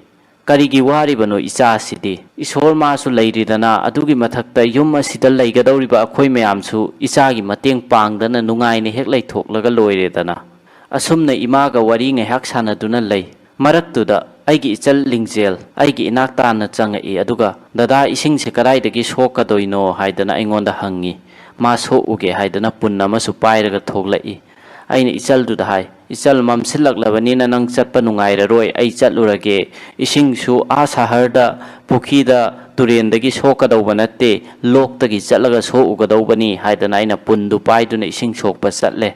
"ꯀꯔꯤꯒꯤ ꯋꯥꯔꯤꯕꯅꯣ ꯏꯆꯥꯁꯤꯗꯤ? ꯏꯁꯣꯔ ꯃꯥꯁꯨ ꯂꯩꯔꯤꯗꯅ, ꯑꯗꯨꯒꯤ ꯃꯊꯛꯇ ꯌꯨꯝ ꯑꯁꯤꯗ ꯂꯩꯒꯗꯧꯔꯤꯕ ꯑꯩꯈꯣꯏ ꯃꯌꯥꯝꯁꯨ ꯏꯆꯥꯒꯤ ꯃꯇꯦꯡ ꯄꯥꯡꯗꯅ ꯅꯨꯡꯉꯥꯏꯅ ꯍꯦꯛ ꯂꯩꯊꯣꯛꯂꯒ ꯂꯣꯏꯔꯦꯗꯅ꯫" ꯑꯁꯨꯝꯅ ꯏꯃꯥꯒ ꯋꯥꯔꯤ ꯉꯥꯏꯍꯥꯛ ꯁꯥꯟꯅꯗꯨꯅ ꯂꯩ꯫ ꯃꯔꯛꯇꯨꯗ ꯑꯩꯒꯤ ꯏꯆꯜ ꯂꯤꯡꯖꯦꯜ ꯑꯩꯒꯤ ꯏꯅꯥꯛ ꯇꯥꯅ ꯆꯪꯉꯛꯏ, ꯑꯗꯨꯒ, "ꯗꯗꯥ, ꯏꯁꯤꯡꯁꯦ ꯀꯗꯥꯏꯗꯒꯤ ꯁꯣꯛꯀꯗꯣꯏꯅꯣ?" ꯍꯥꯏꯗꯅ ꯑꯩꯉꯣꯟꯗ ꯍꯪꯉꯤ꯫ ꯃꯥ ꯁꯣꯛꯎꯒꯦ ꯍꯥꯏꯗꯅ ꯄꯨꯟ ꯑꯃꯁꯨ ꯄꯥꯏꯔꯒ ꯊꯣꯛꯂꯛꯏ꯫ ꯑꯩꯅ ꯏꯆꯜꯗꯨꯗ ꯍꯥꯏ, "ꯏꯆꯜ, ꯃꯝꯁꯤꯜꯂꯛꯂꯕꯅꯤꯅ ꯅꯪ ꯆꯠꯄ ꯅꯨꯡꯉꯥꯏꯔꯔꯣꯏ, ꯑꯩ ꯆꯠꯂꯨꯔꯒꯦ꯫ ꯏꯁꯤꯡꯁꯨ ꯑꯥ ꯁꯍꯔꯗ ꯄꯨꯈ꯭ꯔꯤꯗ, ꯇꯨꯔꯦꯟꯗꯒꯤ ꯁꯣꯛꯀꯗꯧꯕ ꯅꯠꯇꯦ, ꯂꯣꯛꯇꯒꯤ ꯆꯠꯂꯒ ꯁꯣꯛꯎꯒꯗꯧꯕꯅꯤ" ꯍꯥꯏꯗꯅ ꯑꯩꯅ ꯄꯨꯟꯗꯨ ꯄꯥꯏꯗꯨꯅ ꯏꯁꯤꯡ ꯁꯣꯛꯄ ꯆꯠꯂꯦ꯫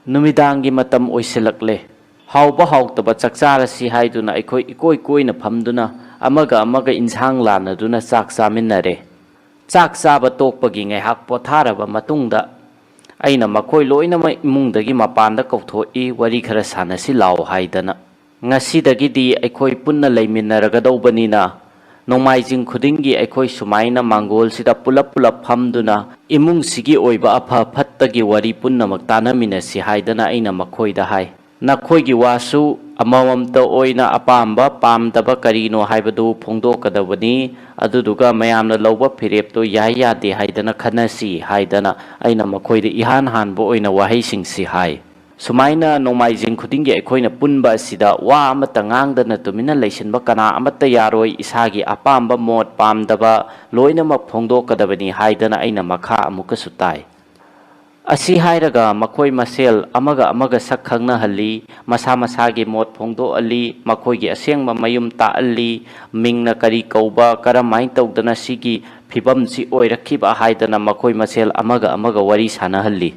ꯅꯨꯃꯤꯗꯥꯡꯒꯤ ꯃꯇꯝ ꯑꯣꯏꯁꯤꯜꯂꯛꯂꯦ꯫ ꯍꯥꯎꯕ ꯍꯥꯎꯇꯕ ꯆꯥꯛ ꯆꯥꯔꯁꯤ ꯍꯥꯏꯗꯨꯅ ꯑꯩꯈꯣꯏ ꯏꯀꯣꯏ ꯀꯣꯏꯅ ꯐꯝꯗꯨꯅ ꯑꯃꯒ ꯑꯃꯒ ꯏꯟꯁꯥꯡ ꯂꯥꯟꯅꯗꯨꯅ ꯆꯥꯛ ꯆꯥꯃꯤꯟꯅꯔꯦ꯫ ꯆꯥꯛ ꯆꯥꯕ ꯇꯣꯛꯄꯒꯤ ꯉꯥꯏꯍꯥꯛ ꯄꯣꯊꯥꯔꯕ ꯃꯇꯨꯡꯗ ꯑꯩꯅ ꯃꯈꯣꯏ ꯂꯣꯏꯅꯃꯛ ꯏꯃꯨꯡꯗꯒꯤ ꯃꯄꯥꯟꯗ ꯀꯧꯊꯣꯛꯏ, "ꯋꯥꯔꯤ ꯈꯔ ꯁꯥꯟꯅꯁꯤ ꯂꯥꯎ" ꯍꯥꯏꯗꯅ꯫ "ꯉꯁꯤꯗꯒꯤꯗꯤ ꯑꯩꯈꯣꯏ ꯄꯨꯟꯅ ꯂꯩꯃꯤꯟꯅꯔꯒꯗꯧꯕꯅꯤꯅ, ꯅꯣꯡꯃꯥꯏꯖꯤꯡ ꯈꯨꯗꯤꯡꯒꯤ ꯑꯩꯈꯣꯏ ꯁꯨꯃꯥꯏꯅ ꯃꯥꯡꯒꯣꯜꯁꯤꯗ ꯄꯨꯂꯞ ꯄꯨꯂꯞ ꯐꯝꯗꯨꯅ ꯏꯃꯨꯡꯁꯤꯒꯤ ꯑꯣꯏꯕ ꯑꯐ ꯐꯠꯇꯒꯤ ꯋꯥꯔꯤ ꯄꯨꯝꯅꯃꯛ ꯇꯥꯟꯅꯃꯤꯟꯅꯁꯤ" ꯍꯥꯏꯗꯅ ꯑꯩꯅ ꯃꯈꯣꯏꯗ ꯍꯥꯏ꯫ "ꯅꯈꯣꯏꯒꯤ ꯋꯥꯁꯨ ꯑꯃꯃꯝꯇ ꯑꯣꯏꯅ ꯑꯄꯥꯝꯕ ꯄꯥꯝꯗꯕ ꯀꯔꯤꯅꯣ ꯍꯥꯏꯕꯗꯨ ꯐꯣꯡꯗꯣꯛꯀꯗꯕꯅꯤ, ꯑꯗꯨꯗꯨꯒ ꯃꯌꯥꯝꯅ ꯂꯧꯕ ꯐꯤꯔꯦꯞꯇꯣ ꯌꯥꯏ ꯌꯥꯗꯦ ꯍꯥꯏꯗꯅ ꯈꯟꯅꯁꯤ" ꯍꯥꯏꯗꯅ ꯑꯩꯅ ꯃꯈꯣꯏꯗ ꯏꯍꯥꯟ ꯍꯥꯟꯕ ꯑꯣꯏꯅ ꯋꯥꯍꯩꯁꯤꯡꯁꯤ ꯍꯥꯏ꯫ ꯁꯨꯃꯥꯏꯅ ꯅꯣꯡꯃꯥꯏꯖꯤꯡ ꯈꯨꯗꯤꯡꯒꯤ ꯑꯩꯈꯣꯏꯅ ꯄꯨꯟꯕ ꯑꯁꯤꯗ ꯋꯥ ꯑꯃꯠꯇ ꯉꯥꯡꯗꯅ ꯇꯨꯃꯤꯟꯅ ꯂꯩꯁꯤꯟꯕ ꯀꯅꯥ ꯑꯃꯠꯇ ꯌꯥꯔꯣꯏ꯫ ꯏꯁꯥꯒꯤ ꯑꯄꯥꯝꯕ ꯃꯣꯠ ꯄꯥꯝꯗꯕ ꯂꯣꯏꯅꯃꯛ ꯐꯣꯡꯗꯣꯛꯀꯗꯕꯅꯤ ꯍꯥꯏꯗꯅ ꯑꯩꯅ ꯃꯈꯥ ꯑꯃꯨꯛꯀꯁꯨ ꯇꯥꯏ꯫ ꯑꯁꯤ ꯍꯥꯏꯔꯒ ꯃꯈꯣꯏ ꯃꯁꯦꯜ ꯑꯃꯒ ꯑꯃꯒ ꯁꯛ ꯈꯪꯅꯍꯜꯂꯤ, ꯃꯁꯥ ꯃꯁꯥꯒꯤ ꯃꯣꯠ ꯐꯣꯡꯗꯣꯛꯍꯜꯂꯤ, ꯃꯈꯣꯏꯒꯤ ꯑꯁꯦꯡꯕ ꯃꯌꯨꯝ ꯇꯥꯛꯍꯜꯂꯤ, ꯃꯤꯡꯅ ꯀꯔꯤ ꯀꯧꯕ, ꯀꯔꯝꯍꯥꯏꯅ ꯇꯧꯗꯅ ꯁꯤꯒꯤ ꯐꯤꯕꯝꯁꯤ ꯑꯣꯏꯔꯛꯈꯤꯕ ꯍꯥꯏꯗꯅ ꯃꯈꯣꯏ ꯃꯁꯦꯜ ꯑꯃꯒ ꯑꯃꯒ ꯋꯥꯔꯤ ꯁꯥꯟꯅꯍꯜꯂꯤ꯫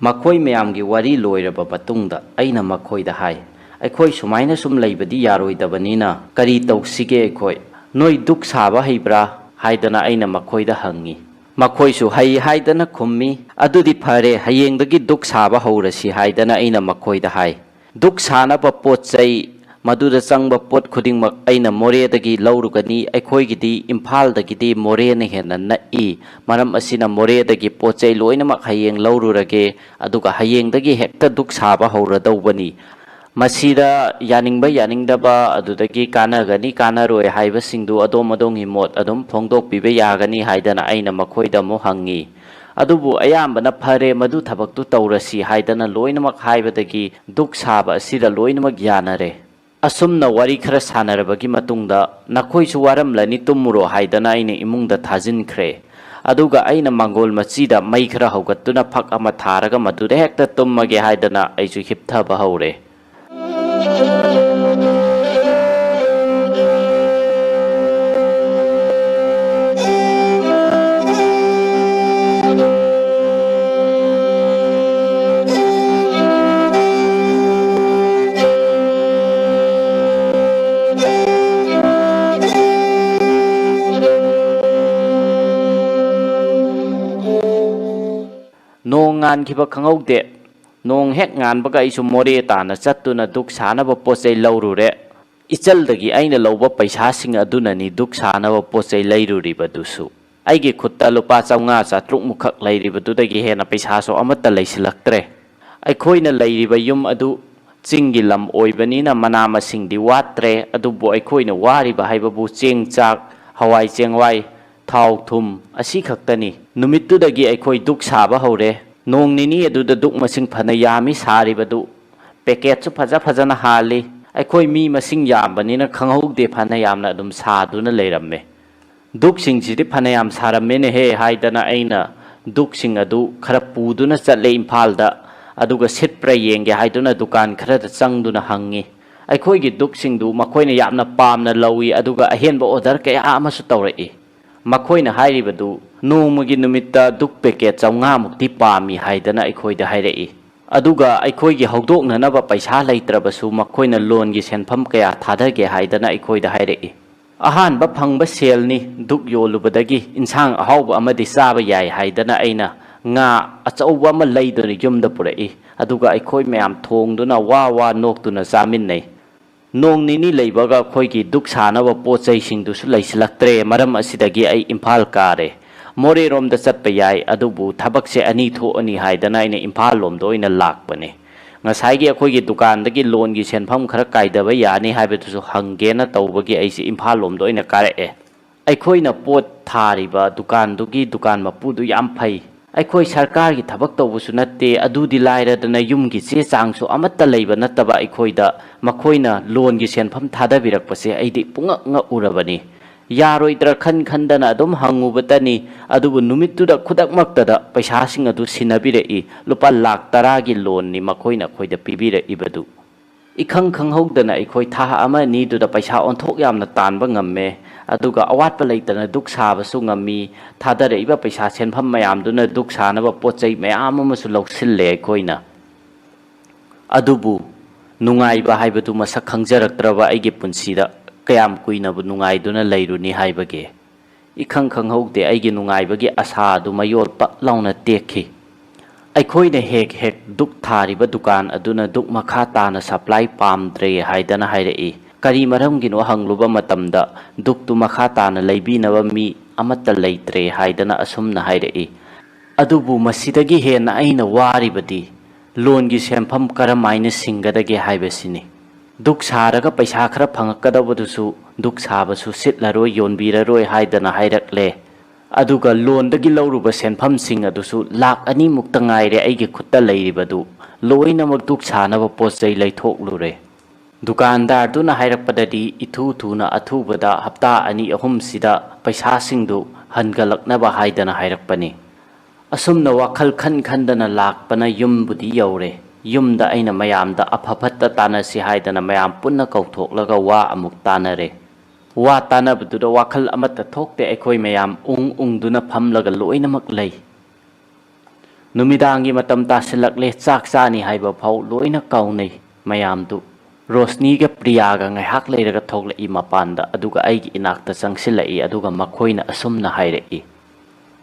ꯃꯈꯣꯏ ꯃꯌꯥꯝꯒꯤ ꯋꯥꯔꯤ ꯂꯣꯏꯔꯕ ꯃꯇꯨꯡꯗ ꯑꯩꯅ ꯃꯈꯣꯏꯗ ꯍꯥꯏ, "ꯑꯩꯈꯣꯏ ꯁꯨꯃꯥꯏꯅ ꯁꯨꯝ ꯂꯩꯕꯗꯤ ꯌꯥꯔꯣꯏꯗꯕꯅꯤꯅ ꯀꯔꯤ ꯇꯧꯁꯤꯒꯦ ꯑꯩꯈꯣꯏ? ꯅꯣꯏ ꯗꯨꯛ ꯁꯥꯕ ꯍꯩꯕ꯭ꯔꯥ?" ꯍꯥꯏꯗꯅ ꯑꯩꯅ ꯃꯈꯣꯏꯗ ꯍꯪꯉꯤ꯫ ꯃꯈꯣꯏꯁꯨ ꯍꯩ ꯍꯥꯏꯗꯅ ꯈꯨꯝꯃꯤ꯫ "ꯑꯗꯨꯗꯤ ꯐꯔꯦ, ꯍꯌꯦꯡꯗꯒꯤ ꯗꯨꯛ ꯁꯥꯕ ꯍꯧꯔꯁꯤ," ꯍꯥꯏꯗꯅ ꯑꯩꯅ ꯃꯈꯣꯏꯗ ꯍꯥꯏ꯫ ꯗꯨꯛ ꯁꯥꯅꯕ ꯄꯣꯠ ꯆꯩ, ꯃꯗꯨꯗ ꯆꯪꯕ ꯄꯣꯠ ꯈꯨꯗꯤꯡꯃꯛ ꯑꯩꯅ ꯃꯣꯔꯦꯗꯒꯤ ꯂꯧꯔꯨꯒꯅꯤ꯫ ꯑꯩꯈꯣꯏꯒꯤꯗꯤ ꯏꯝꯐꯥꯜꯗꯒꯤꯗꯤ ꯃꯣꯔꯦꯅ ꯍꯦꯟꯅ ꯅꯛꯏ꯫ ꯃꯔꯝ ꯑꯁꯤꯅ ꯃꯣꯔꯦꯗꯒꯤ ꯄꯣꯠ ꯆꯩ ꯂꯣꯏꯅꯃꯛ ꯍꯌꯦꯡ ꯂꯧꯔꯨꯔꯒꯦ, ꯑꯗꯨꯒ ꯍꯌꯦꯡꯗꯒꯤ ꯍꯦꯛꯇ ꯗꯨꯛ ꯁꯥꯕ ꯍꯧꯔꯗꯧꯕꯅꯤ꯫ ꯃꯁꯤꯗ ꯌꯥꯅꯤꯡꯕ ꯌꯥꯅꯤꯡꯗꯕ, ꯑꯗꯨꯗꯒꯤ ꯀꯥꯟꯅꯒꯅꯤ ꯀꯥꯟꯅꯔꯣꯏ ꯍꯥꯏꯕꯁꯤꯡꯗꯨ ꯑꯗꯣꯝ ꯑꯗꯣꯝꯒꯤ ꯃꯣꯠ ꯑꯗꯨꯝ ꯐꯣꯡꯗꯣꯛꯄꯤꯕ ꯌꯥꯒꯅꯤ ꯍꯥꯏꯗꯅ ꯑꯩꯅ ꯃꯈꯣꯏꯗ ꯑꯃꯨꯛ ꯍꯪꯉꯤ꯫ ꯑꯗꯨꯕꯨ ꯑꯌꯥꯝꯕꯅ "ꯐꯔꯦ, ꯃꯗꯨ ꯊꯕꯛꯇꯨ ꯇꯧꯔꯁꯤ" ꯍꯥꯏꯗꯅ ꯂꯣꯏꯅꯃꯛ ꯍꯥꯏꯕꯗꯒꯤ ꯗꯨꯛ ꯁꯥꯕ ꯑꯁꯤꯗ ꯂꯣꯏꯅꯃꯛ ꯌꯥꯅꯔꯦ꯫ ꯑꯁꯨꯝꯅ ꯋꯥꯔꯤ ꯈꯔ ꯁꯥꯟꯅꯔꯕꯒꯤ ꯃꯇꯨꯡꯗ, "ꯅꯈꯣꯏꯁꯨ ꯋꯥꯔꯝꯂꯅꯤ, ꯇꯨꯝꯃꯨꯔꯣ" ꯍꯥꯏꯗꯅ ꯑꯩꯅ ꯏꯃꯨꯡꯗ ꯊꯥꯖꯤꯟꯈ꯭ꯔꯦ꯫ ꯑꯗꯨꯒ ꯑꯩꯅ ꯃꯥꯡꯒꯣꯜ ꯃꯆꯤꯗ ꯃꯩ ꯈꯔ ꯍꯧꯒꯠꯇꯨꯅ ꯐꯛ ꯑꯃ ꯊꯥꯔꯒ ꯃꯗꯨꯗ ꯍꯦꯛꯇ ꯇꯨꯝꯃꯒꯦ ꯍꯥꯏꯗꯅ ꯑꯩꯁꯨ ꯍꯤꯞꯊꯕ ꯍꯧꯔꯦ꯫ ꯅꯣꯡ ꯉꯥꯟꯈꯤꯕ ꯈꯪꯍꯧꯗꯦ꯫ ꯅꯣꯡ ꯍꯦꯛ ꯉꯥꯟꯕꯒ ꯑꯩꯁꯨ ꯃꯣꯔꯦ ꯇꯥꯟꯅ ꯆꯠꯇꯨꯅ ꯗꯨꯛ ꯁꯥꯅꯕ ꯄꯣꯠ ꯆꯩ ꯂꯧꯔꯨꯔꯦ꯫ ꯏꯆꯜꯗꯒꯤ ꯑꯩꯅ ꯂꯧꯕ ꯄꯩꯁꯥꯁꯤꯡ ꯑꯗꯨꯅꯅꯤ ꯗꯨꯛ ꯁꯥꯅꯕ ꯄꯣꯠ ꯆꯩ ꯂꯩꯔꯨꯔꯤꯕꯗꯨꯁꯨ꯫ ꯑꯩꯒꯤ ꯈꯨꯠꯇ ꯂꯨꯄꯥ ꯆꯥꯝꯃꯉꯥ ꯆꯥꯇ꯭ꯔꯨꯛ ꯃꯨꯛꯈꯛ ꯂꯩꯔꯤꯕꯗꯨꯗꯒꯤ ꯍꯦꯟꯅ ꯄꯩꯁꯥꯁꯨ ꯑꯃꯠꯇ ꯂꯩꯁꯤꯜꯂꯛꯇ꯭ꯔꯦ꯫ ꯑꯩꯈꯣꯏꯅ ꯂꯩꯔꯤꯕ ꯌꯨꯝ ꯑꯗꯨ ꯆꯤꯡꯒꯤ ꯂꯝ ꯑꯣꯏꯕꯅꯤꯅ ꯃꯅꯥ ꯃꯁꯤꯡꯗꯤ ꯋꯥꯠꯇ꯭ꯔꯦ, ꯑꯗꯨꯕꯨ ꯑꯩꯈꯣꯏꯅ ꯋꯥꯔꯤꯕ ꯍꯥꯏꯕꯕꯨ ꯆꯦꯡ ꯆꯥꯛ, ꯍꯋꯥꯏ ꯆꯦꯡꯋꯥꯏ, ꯊꯥꯎ ꯊꯨꯝ ꯑꯁꯤ ꯈꯛꯇꯅꯤ꯫ ꯅꯨꯃꯤꯠꯇꯨꯗꯒꯤ ꯑꯩꯈꯣꯏ ꯗꯨꯛ ꯁꯥꯕ ꯍꯧꯔꯦ꯫ ꯅꯣꯡ ꯅꯤꯅꯤ ꯑꯗꯨꯗ ꯗꯨꯛ ꯃꯁꯤꯡ ꯐꯅ ꯌꯥꯝꯃꯤ ꯁꯥꯔꯤꯕꯗꯨ꯫ ꯄꯦꯀꯦꯠꯁꯨ ꯐꯖ ꯐꯖꯅ ꯍꯥꯜꯂꯤ꯫ ꯑꯩꯈꯣꯏ ꯃꯤ ꯃꯁꯤꯡ ꯌꯥꯝꯕꯅꯤꯅ ꯈꯪꯍꯧꯗꯦ, ꯐꯅ ꯌꯥꯝꯅ ꯑꯗꯨꯝ ꯁꯥꯗꯨꯅ ꯂꯩꯔꯝꯃꯦ꯫ "ꯗꯨꯛꯁꯤꯡꯁꯤꯗꯤ ꯐꯅꯌꯥꯝ ꯁꯥꯔꯝꯃꯦꯅꯦꯍꯦ" ꯍꯥꯏꯗꯅ ꯑꯩꯅ ꯗꯨꯛꯁꯤꯡ ꯑꯗꯨ ꯈꯔ ꯄꯨꯗꯨꯅ ꯆꯠꯂꯦ ꯏꯝꯐꯥꯜꯗ꯫ ꯑꯗꯨꯒ ꯁꯤꯠꯄ꯭ꯔꯥ ꯌꯦꯡꯒꯦ ꯍꯥꯏꯗꯨꯅ ꯗꯨꯀꯥꯟ ꯈꯔꯗ ꯆꯪꯗꯨꯅ ꯍꯪꯉꯤ꯫ ꯑꯩꯈꯣꯏꯒꯤ ꯗꯨꯛꯁꯤꯡꯗꯨ ꯃꯈꯣꯏꯅ ꯌꯥꯝꯅ ꯄꯥꯝꯅ ꯂꯧꯏ, ꯑꯗꯨꯒ ꯑꯍꯦꯟꯕ ꯑꯣꯔꯗꯔ ꯀꯌꯥ ꯑꯃꯁꯨ ꯇꯧꯔꯛꯏ꯫ ꯃꯈꯣꯏꯅ ꯍꯥꯏꯔꯤꯕꯗꯨ ꯅꯣꯡꯃꯒꯤ ꯅꯨꯃꯤꯠꯇ ꯗꯨꯛ ꯄꯦꯀꯦꯠ ꯆꯥꯝꯃꯉꯥ ꯃꯨꯛꯇꯤ ꯄꯥꯝꯃꯤ ꯍꯥꯏꯗꯅ ꯑꯩꯈꯣꯏꯗ ꯍꯥꯏꯔꯛꯏ꯫ ꯑꯗꯨꯒ ꯑꯩꯈꯣꯏꯒꯤ ꯍꯧꯗꯣꯛꯅꯅꯕ ꯄꯩꯁꯥ ꯂꯩꯇ꯭ꯔꯕꯁꯨ ꯃꯈꯣꯏꯅ ꯂꯣꯟꯒꯤ ꯁꯦꯟꯐꯝ ꯀꯌꯥ ꯊꯥꯗꯒꯦ ꯍꯥꯏꯗꯅ ꯑꯩꯈꯣꯏꯗ ꯍꯥꯏꯔꯛꯏ꯫ "ꯑꯍꯥꯟꯕ ꯐꯪꯕ ꯁꯦꯜꯅꯤ, ꯗꯨꯛ ꯌꯣꯜꯂꯨꯕꯗꯒꯤ ꯏꯟꯁꯥꯡ ꯑꯍꯥꯎꯕ ꯑꯃꯗꯤ ꯆꯥꯕ ꯌꯥꯏ" ꯍꯥꯏꯗꯅ ꯑꯩꯅ ꯉꯥ ꯑꯆꯧꯕ ꯑꯃ ꯂꯩꯗꯨꯅ ꯌꯨꯝꯗ ꯄꯨꯔꯛꯏ꯫ ꯑꯗꯨꯒ ꯑꯩꯈꯣꯏ ꯃꯌꯥꯝ ꯊꯣꯡꯗꯨꯅ ꯋꯥ ꯋꯥ ꯅꯣꯛꯇꯨꯅ ꯆꯥꯃꯤꯟꯅꯩ꯫ ꯅꯣꯡ ꯅꯤꯅꯤ ꯂꯩꯕꯒ ꯑꯩꯈꯣꯏꯒꯤ ꯗꯨꯛ ꯁꯥꯅꯕ ꯄꯣꯠ ꯆꯩꯁꯤꯡꯗꯨꯁꯨ ꯂꯩꯁꯤꯜꯂꯛꯇ꯭ꯔꯦ꯫ ꯃꯔꯝ ꯑꯁꯤꯗꯒꯤ ꯑꯩ ꯏꯝꯐꯥꯜ ꯀꯥꯔꯦ꯫ ꯃꯣꯔꯦꯔꯣꯝꯗ ꯆꯠꯄ ꯌꯥꯏ, ꯑꯗꯨꯕꯨ ꯊꯕꯛꯁꯦ ꯑꯅꯤ ꯊꯣꯛꯑꯅꯤ ꯍꯥꯏꯗꯅ ꯑꯩꯅ ꯏꯝꯐꯥꯜ ꯂꯣꯝꯗ ꯑꯣꯏꯅ ꯂꯥꯛꯄꯅꯦ꯫ ꯉꯁꯥꯏꯒꯤ ꯑꯩꯈꯣꯏꯒꯤ ꯗꯨꯀꯥꯟꯗꯒꯤ ꯂꯣꯟꯒꯤ ꯁꯦꯟꯐꯝ ꯈꯔ ꯀꯥꯏꯗꯕ ꯌꯥꯅꯤ ꯍꯥꯏꯕꯗꯨꯁꯨ ꯍꯪꯒꯦꯅ ꯇꯧꯕꯒꯤ ꯑꯩꯁꯦ ꯏꯝꯐꯥꯜ ꯂꯣꯝꯗ ꯑꯣꯏꯅ ꯀꯥꯔꯛꯑꯦ꯫ ꯑꯩꯈꯣꯏꯅ ꯄꯣꯠ ꯊꯥꯔꯤꯕ ꯗꯨꯀꯥꯟꯗꯨꯒꯤ ꯗꯨꯀꯥꯟ ꯃꯄꯨꯗꯨ ꯌꯥꯝ ꯐꯩ꯫ ꯑꯩꯈꯣꯏ ꯁꯔꯀꯥꯔꯒꯤ ꯊꯕꯛ ꯇꯧꯕꯁꯨ ꯅꯠꯇꯦ, ꯑꯗꯨꯗꯤ ꯂꯥꯏꯔꯗꯅ ꯌꯨꯝꯒꯤ ꯆꯦ ꯆꯥꯡꯁꯨ ꯑꯃꯠꯇ ꯂꯩꯕ ꯅꯠꯇꯕ ꯑꯩꯈꯣꯏꯗ꯫ ꯃꯈꯣꯏꯅ ꯂꯣꯟꯒꯤ ꯁꯦꯟꯐꯝ ꯊꯥꯗꯕꯤꯔꯛꯄꯁꯦ ꯑꯩꯗꯤ ꯄꯨꯡꯉꯛ ꯉꯛꯎꯔꯕꯅꯤ꯫ ꯌꯥꯔꯣꯏꯗ꯭ꯔꯥ ꯈꯟ ꯈꯟꯗꯅ ꯑꯗꯨꯝ ꯍꯪꯉꯨꯕꯇꯅꯤ, ꯑꯗꯨꯕꯨ ꯅꯨꯃꯤꯠꯇꯨꯗ ꯈꯨꯗꯛꯃꯛꯇꯗ ꯄꯩꯁꯥꯁꯤꯡ ꯑꯗꯨ ꯁꯤꯟꯅꯕꯤꯔꯛꯏ꯫ ꯂꯨꯄꯥ ꯂꯥꯈ ꯇꯔꯥꯒꯤ ꯂꯣꯟꯅꯤ ꯃꯈꯣꯏꯅ ꯑꯩꯈꯣꯏꯗ ꯄꯤꯕꯤꯔꯛꯏꯕꯗꯨ꯫ ꯏꯈꯪ ꯈꯪꯍꯧꯗꯅ ꯑꯩꯈꯣꯏ ꯊꯥ ꯑꯃ ꯑꯅꯤꯗꯨꯗ ꯄꯩꯁꯥ ꯑꯣꯟꯊꯣꯛ ꯌꯥꯝꯅ ꯇꯥꯟꯕ ꯉꯝꯃꯦ, ꯑꯗꯨꯒ ꯑꯋꯥꯠꯄ ꯂꯩꯇꯅ ꯗꯨꯛ ꯁꯥꯕꯁꯨ ꯉꯝꯃꯤ꯫ ꯊꯥꯗꯔꯛꯏꯕ ꯄꯩꯁꯥ ꯁꯦꯟꯐꯝ ꯃꯌꯥꯝꯗꯨꯅ ꯗꯨꯛ ꯁꯥꯅꯕ ꯄꯣꯠ ꯆꯩ ꯃꯌꯥꯝ ꯑꯃꯁꯨ ꯂꯧꯁꯤꯜꯂꯦ ꯑꯩꯈꯣꯏꯅ꯫ ꯑꯗꯨꯕꯨ ꯅꯨꯡꯉꯥꯏꯕ ꯍꯥꯏꯕꯗꯨ ꯃꯁꯛ ꯈꯪꯖꯔꯛꯇ꯭ꯔꯕ ꯑꯩꯒꯤ ꯄꯨꯟꯁꯤꯗ ꯀꯌꯥꯝ ꯀꯨꯏꯅꯕꯨ ꯅꯨꯡꯉꯥꯏꯗꯨꯅ ꯂꯩꯔꯨꯅꯤ ꯍꯥꯏꯕꯒꯦ? ꯏꯈꯪ ꯈꯪꯍꯧꯗꯦ ꯑꯩꯒꯤ ꯅꯨꯡꯉꯥꯏꯕꯒꯤ ꯑꯁꯥ ꯑꯗꯨ ꯃꯌꯣꯜ ꯄꯠ ꯂꯥꯎꯅ ꯇꯦꯛꯈꯤ꯫ ꯑꯩꯈꯣꯏꯅ ꯍꯦꯛ ꯍꯦꯛ ꯗꯨꯛ ꯊꯥꯔꯤꯕ ꯗꯨꯀꯥꯟ ꯑꯗꯨꯅ ꯗꯨꯛ ꯃꯈꯥ ꯇꯥꯅ ꯁꯄ꯭ꯂꯥꯏ ꯄꯥꯝꯗ꯭ꯔꯦ ꯍꯥꯏꯗꯅ ꯍꯥꯏꯔꯛꯏ꯫ ꯀꯔꯤ ꯃꯔꯝꯒꯤꯅꯣ ꯍꯪꯂꯨꯕ ꯃꯇꯝꯗ ꯗꯨꯛꯇꯨ ꯃꯈꯥ ꯇꯥꯅ ꯂꯩꯕꯤꯅꯕ ꯃꯤ ꯑꯃꯠꯇ ꯂꯩꯇ꯭ꯔꯦ ꯍꯥꯏꯗꯅ ꯑꯁꯨꯝꯅ ꯍꯥꯏꯔꯛꯏ꯫ ꯑꯗꯨꯕꯨ ꯃꯁꯤꯗꯒꯤ ꯍꯦꯟꯅ ꯑꯩꯅ ꯋꯥꯔꯤꯕꯗꯤ ꯂꯣꯟꯒꯤ ꯁꯦꯟꯐꯝ ꯀꯔꯝꯍꯥꯏꯅ ꯁꯤꯡꯒꯗꯒꯦ ꯍꯥꯏꯕꯁꯤꯅꯤ꯫ ꯗꯨꯛ ꯁꯥꯔꯒ ꯄꯩꯁꯥ ꯈꯔ ꯐꯪꯉꯛꯀꯗꯧꯕꯗꯨꯁꯨ ꯗꯨꯛ ꯁꯥꯕꯁꯨ ꯁꯤꯠꯂꯔꯣꯏ, ꯌꯣꯟꯕꯤꯔꯔꯣꯏ ꯍꯥꯏꯗꯅ ꯍꯥꯏꯔꯛꯂꯦ꯫ ꯑꯗꯨꯒ ꯂꯣꯟꯗꯒꯤ ꯂꯧꯔꯨꯕ ꯁꯦꯟꯐꯝꯁꯤꯡ ꯑꯗꯨꯁꯨ ꯂꯥꯛ ꯑꯅꯤꯃꯨꯛꯇ ꯉꯥꯏꯔꯦ ꯑꯩꯒꯤ ꯈꯨꯠꯇ ꯂꯩꯔꯤꯕꯗꯨ, ꯂꯣꯏꯅꯃꯛ ꯙꯨꯛ ꯁꯥꯅꯕ ꯄꯣꯠ ꯆꯩ ꯂꯩꯊꯣꯛꯂꯨꯔꯦ꯫ ꯗꯨꯀꯥꯟꯗꯥꯔꯗꯨꯅ ꯍꯥꯏꯔꯛꯄꯗꯗꯤ ꯏꯊꯨ ꯊꯨꯅ, ꯑꯊꯨꯕꯗ ꯍꯞꯇꯥ ꯑꯅꯤ ꯑꯍꯨꯝꯁꯤꯗ ꯄꯩꯁꯥꯁꯤꯡꯗꯨ ꯍꯟꯒꯠꯂꯛꯅꯕ ꯍꯥꯏꯗꯅ ꯍꯥꯏꯔꯛꯄꯅꯤ꯫ ꯑꯁꯨꯝꯅ ꯋꯥꯈꯜ ꯈꯟ ꯈꯟꯗꯅ ꯂꯥꯛꯄꯅ ꯌꯨꯝꯕꯨꯗꯤ ꯌꯧꯔꯦ꯫ ꯌꯨꯝꯗ ꯑꯩꯅ ꯃꯌꯥꯝꯗ ꯑꯐ ꯐꯠꯇ ꯇꯥꯟꯅꯁꯤ ꯍꯥꯏꯗꯅ ꯃꯌꯥꯝ ꯄꯨꯟꯅ ꯀꯧꯊꯣꯛꯂꯒ ꯋꯥ ꯑꯃꯨꯛ ꯇꯥꯟꯅꯔꯦ꯫ ꯋꯥ ꯇꯥꯟꯅꯕꯗꯨꯗ ꯋꯥꯈꯜ ꯑꯃꯠꯇ ꯊꯣꯛꯇꯦ꯫ ꯑꯩꯈꯣꯏ ꯃꯌꯥꯝ ꯎꯪ ꯎꯪꯗꯨꯅ ꯐꯝꯂꯒ ꯂꯣꯏꯅꯃꯛ ꯂꯩ꯫ ꯅꯨꯃꯤꯗꯥꯡꯒꯤ ꯃꯇꯝ ꯇꯥꯁꯤꯜꯂꯛꯂꯦ꯫ ꯆꯥꯛ ꯆꯥꯅꯤ ꯍꯥꯏꯕ ꯐꯥꯎ ꯂꯣꯏꯅ ꯀꯥꯎꯅꯩ ꯃꯌꯥꯝꯗꯨ꯫ ꯔꯣꯁꯅꯤꯒ ꯄ꯭ꯔꯤꯌꯥꯒ ꯉꯥꯏꯍꯥꯛ ꯂꯩꯔꯒ ꯊꯣꯛꯂꯛꯏ ꯃꯄꯥꯟꯗ, ꯑꯗꯨꯒ ꯑꯩꯒꯤ ꯏꯅꯥꯛꯇ ꯆꯪꯁꯤꯜꯂꯛꯏ, ꯑꯗꯨꯒ ꯃꯈꯣꯏꯅ ꯑꯁꯨꯝꯅ ꯍꯥꯏꯔꯛꯏ,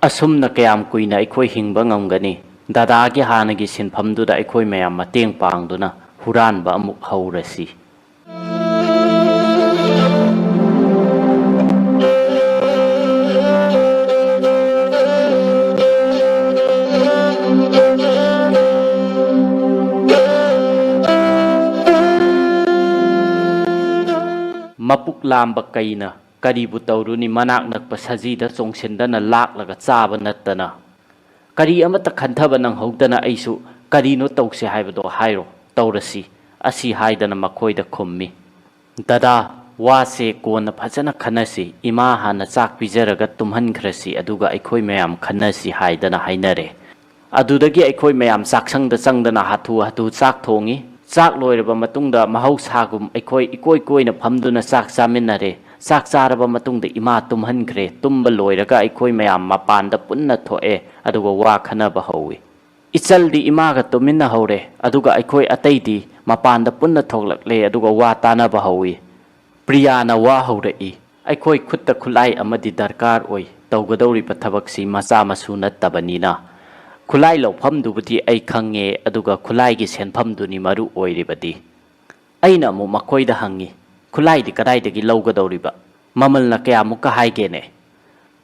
"ꯑꯁꯨꯝꯅ ꯀꯌꯥꯝ ꯀꯨꯏꯅ ꯑꯩꯈꯣꯏ ꯍꯤꯡꯕ ꯉꯝꯒꯅꯤ? ꯗꯗꯥꯒꯤ ꯍꯥꯟꯅꯒꯤ ꯁꯤꯟꯐꯝꯗꯨꯗ ꯑꯩꯈꯣꯏ ꯃꯌꯥꯝ ꯃꯇꯦꯡ ꯄꯥꯡꯗꯨꯅ ꯍꯨꯔꯥꯟꯕ ꯑꯃꯨꯛ ꯍꯧꯔꯁꯤ"꯫ ꯃꯄꯨꯛ ꯂꯥꯝꯕ ꯀꯩꯅ ꯀꯔꯤꯕꯨ ꯇꯧꯔꯨꯅꯤ? ꯃꯅꯥꯛ ꯅꯛꯄ ꯁꯖꯤꯗ ꯆꯣꯡꯁꯤꯟꯗꯅ ꯂꯥꯛꯂꯒ ꯆꯥꯕ ꯅꯠꯇꯅ꯫ ꯀꯔꯤ ꯑꯃꯠꯇ ꯈꯟꯊꯕ ꯅꯪꯍꯧꯗꯅ ꯑꯩꯁꯨ "ꯀꯔꯤꯅꯣ ꯇꯧꯁꯦ ꯍꯥꯏꯕꯗꯣ ꯍꯥꯏꯔꯣ, ꯇꯧꯔꯁꯤ" ꯑꯁꯤ ꯍꯥꯏꯗꯅ ꯃꯈꯣꯏꯗ ꯈꯨꯝꯃꯤ꯫ "ꯗꯗꯥ, ꯋꯥꯁꯦ ꯀꯣꯟꯅ ꯐꯖꯅ ꯈꯟꯅꯁꯤ꯫ ꯏꯃꯥ ꯍꯥꯟꯅ ꯆꯥꯛ ꯄꯤꯖꯔꯒ ꯇꯨꯝꯍꯟꯈ꯭ꯔꯁꯤ, ꯑꯗꯨꯒ ꯑꯩꯈꯣꯏ ꯃꯌꯥꯝ ꯈꯟꯅꯁꯤ" ꯍꯥꯏꯗꯅ ꯍꯥꯏꯅꯔꯦ꯫ ꯑꯗꯨꯗꯒꯤ ꯑꯩꯈꯣꯏ ꯃꯌꯥꯝ ꯆꯥꯛꯁꯪꯗ ꯆꯪꯗꯅ ꯍꯥꯊꯨ ꯍꯥꯊꯨ ꯆꯥꯛ ꯊꯣꯡꯉꯤ꯫ ꯆꯥꯛ ꯂꯣꯏꯔꯕ ꯃꯇꯨꯡꯗ ꯃꯍꯧꯁꯥꯒꯨꯝ ꯑꯩꯈꯣꯏ ꯏꯀꯣꯏ ꯀꯣꯏꯅ ꯐꯝꯗꯨꯅ ꯆꯥꯛ ꯆꯥꯃꯤꯟꯅꯔꯦ꯫ ꯆꯥꯛ ꯆꯥꯔꯕ ꯃꯇꯨꯡꯗ ꯏꯃꯥ ꯇꯨꯝꯍꯟꯈ꯭ꯔꯦ꯫ ꯇꯨꯝꯕ ꯂꯣꯏꯔꯒ ꯑꯩꯈꯣꯏ ꯃꯌꯥꯝ ꯃꯄꯥꯟꯗ ꯄꯨꯟꯅ ꯊꯣꯛꯑꯦ, ꯑꯗꯨꯒ ꯋꯥ ꯈꯟꯅꯕ ꯍꯧꯏ꯫ ꯏꯆꯜꯗꯤ ꯏꯃꯥꯒ ꯇꯨꯃꯤꯟꯅꯍꯧꯔꯦ, ꯑꯗꯨꯒ ꯑꯩꯈꯣꯏ ꯑꯇꯩꯗꯤ ꯃꯄꯥꯟꯗ ꯄꯨꯟꯅ ꯊꯣꯛꯂꯛꯂꯦ, ꯑꯗꯨꯒ ꯋꯥ ꯇꯥꯅꯕ ꯍꯧꯏ꯫ ꯄ꯭ꯔꯤꯌꯥꯅ ꯋꯥ ꯍꯧꯔꯛꯏ, "ꯑꯩꯈꯣꯏ ꯈꯨꯠꯇ ꯈꯨꯠꯂꯥꯏ ꯑꯃꯗꯤ ꯗꯔꯀꯥꯔ ꯑꯣꯏ꯫ ꯇꯧꯒꯗꯧꯔꯤꯕ ꯊꯕꯛꯁꯤ ꯃꯆꯥ ꯃꯁꯨ ꯅꯠꯇꯕꯅꯤꯅ꯫ ꯈꯨꯠꯂꯥꯏ ꯂꯧꯐꯝꯗꯨꯕꯨꯗꯤ ꯑꯩ ꯈꯪꯉꯦ, ꯑꯗꯨꯒ ꯈꯨꯠꯂꯥꯏꯒꯤ ꯁꯦꯟꯐꯝꯗꯨꯅꯤ ꯃꯔꯨ ꯑꯣꯏꯔꯤꯕꯗꯤ"꯫ ꯑꯩꯅ ꯑꯃꯨꯛ ꯃꯈꯣꯏꯗ ꯍꯪꯉꯤ, "ꯈꯨꯠꯂꯥꯏꯗꯤ ꯀꯗꯥꯏꯗꯒꯤ ꯂꯧꯒꯗꯧꯔꯤꯕ? ꯃꯃꯜꯅ ꯀꯌꯥꯃꯨꯛꯀ ꯍꯥꯏꯒꯦꯅꯦ?"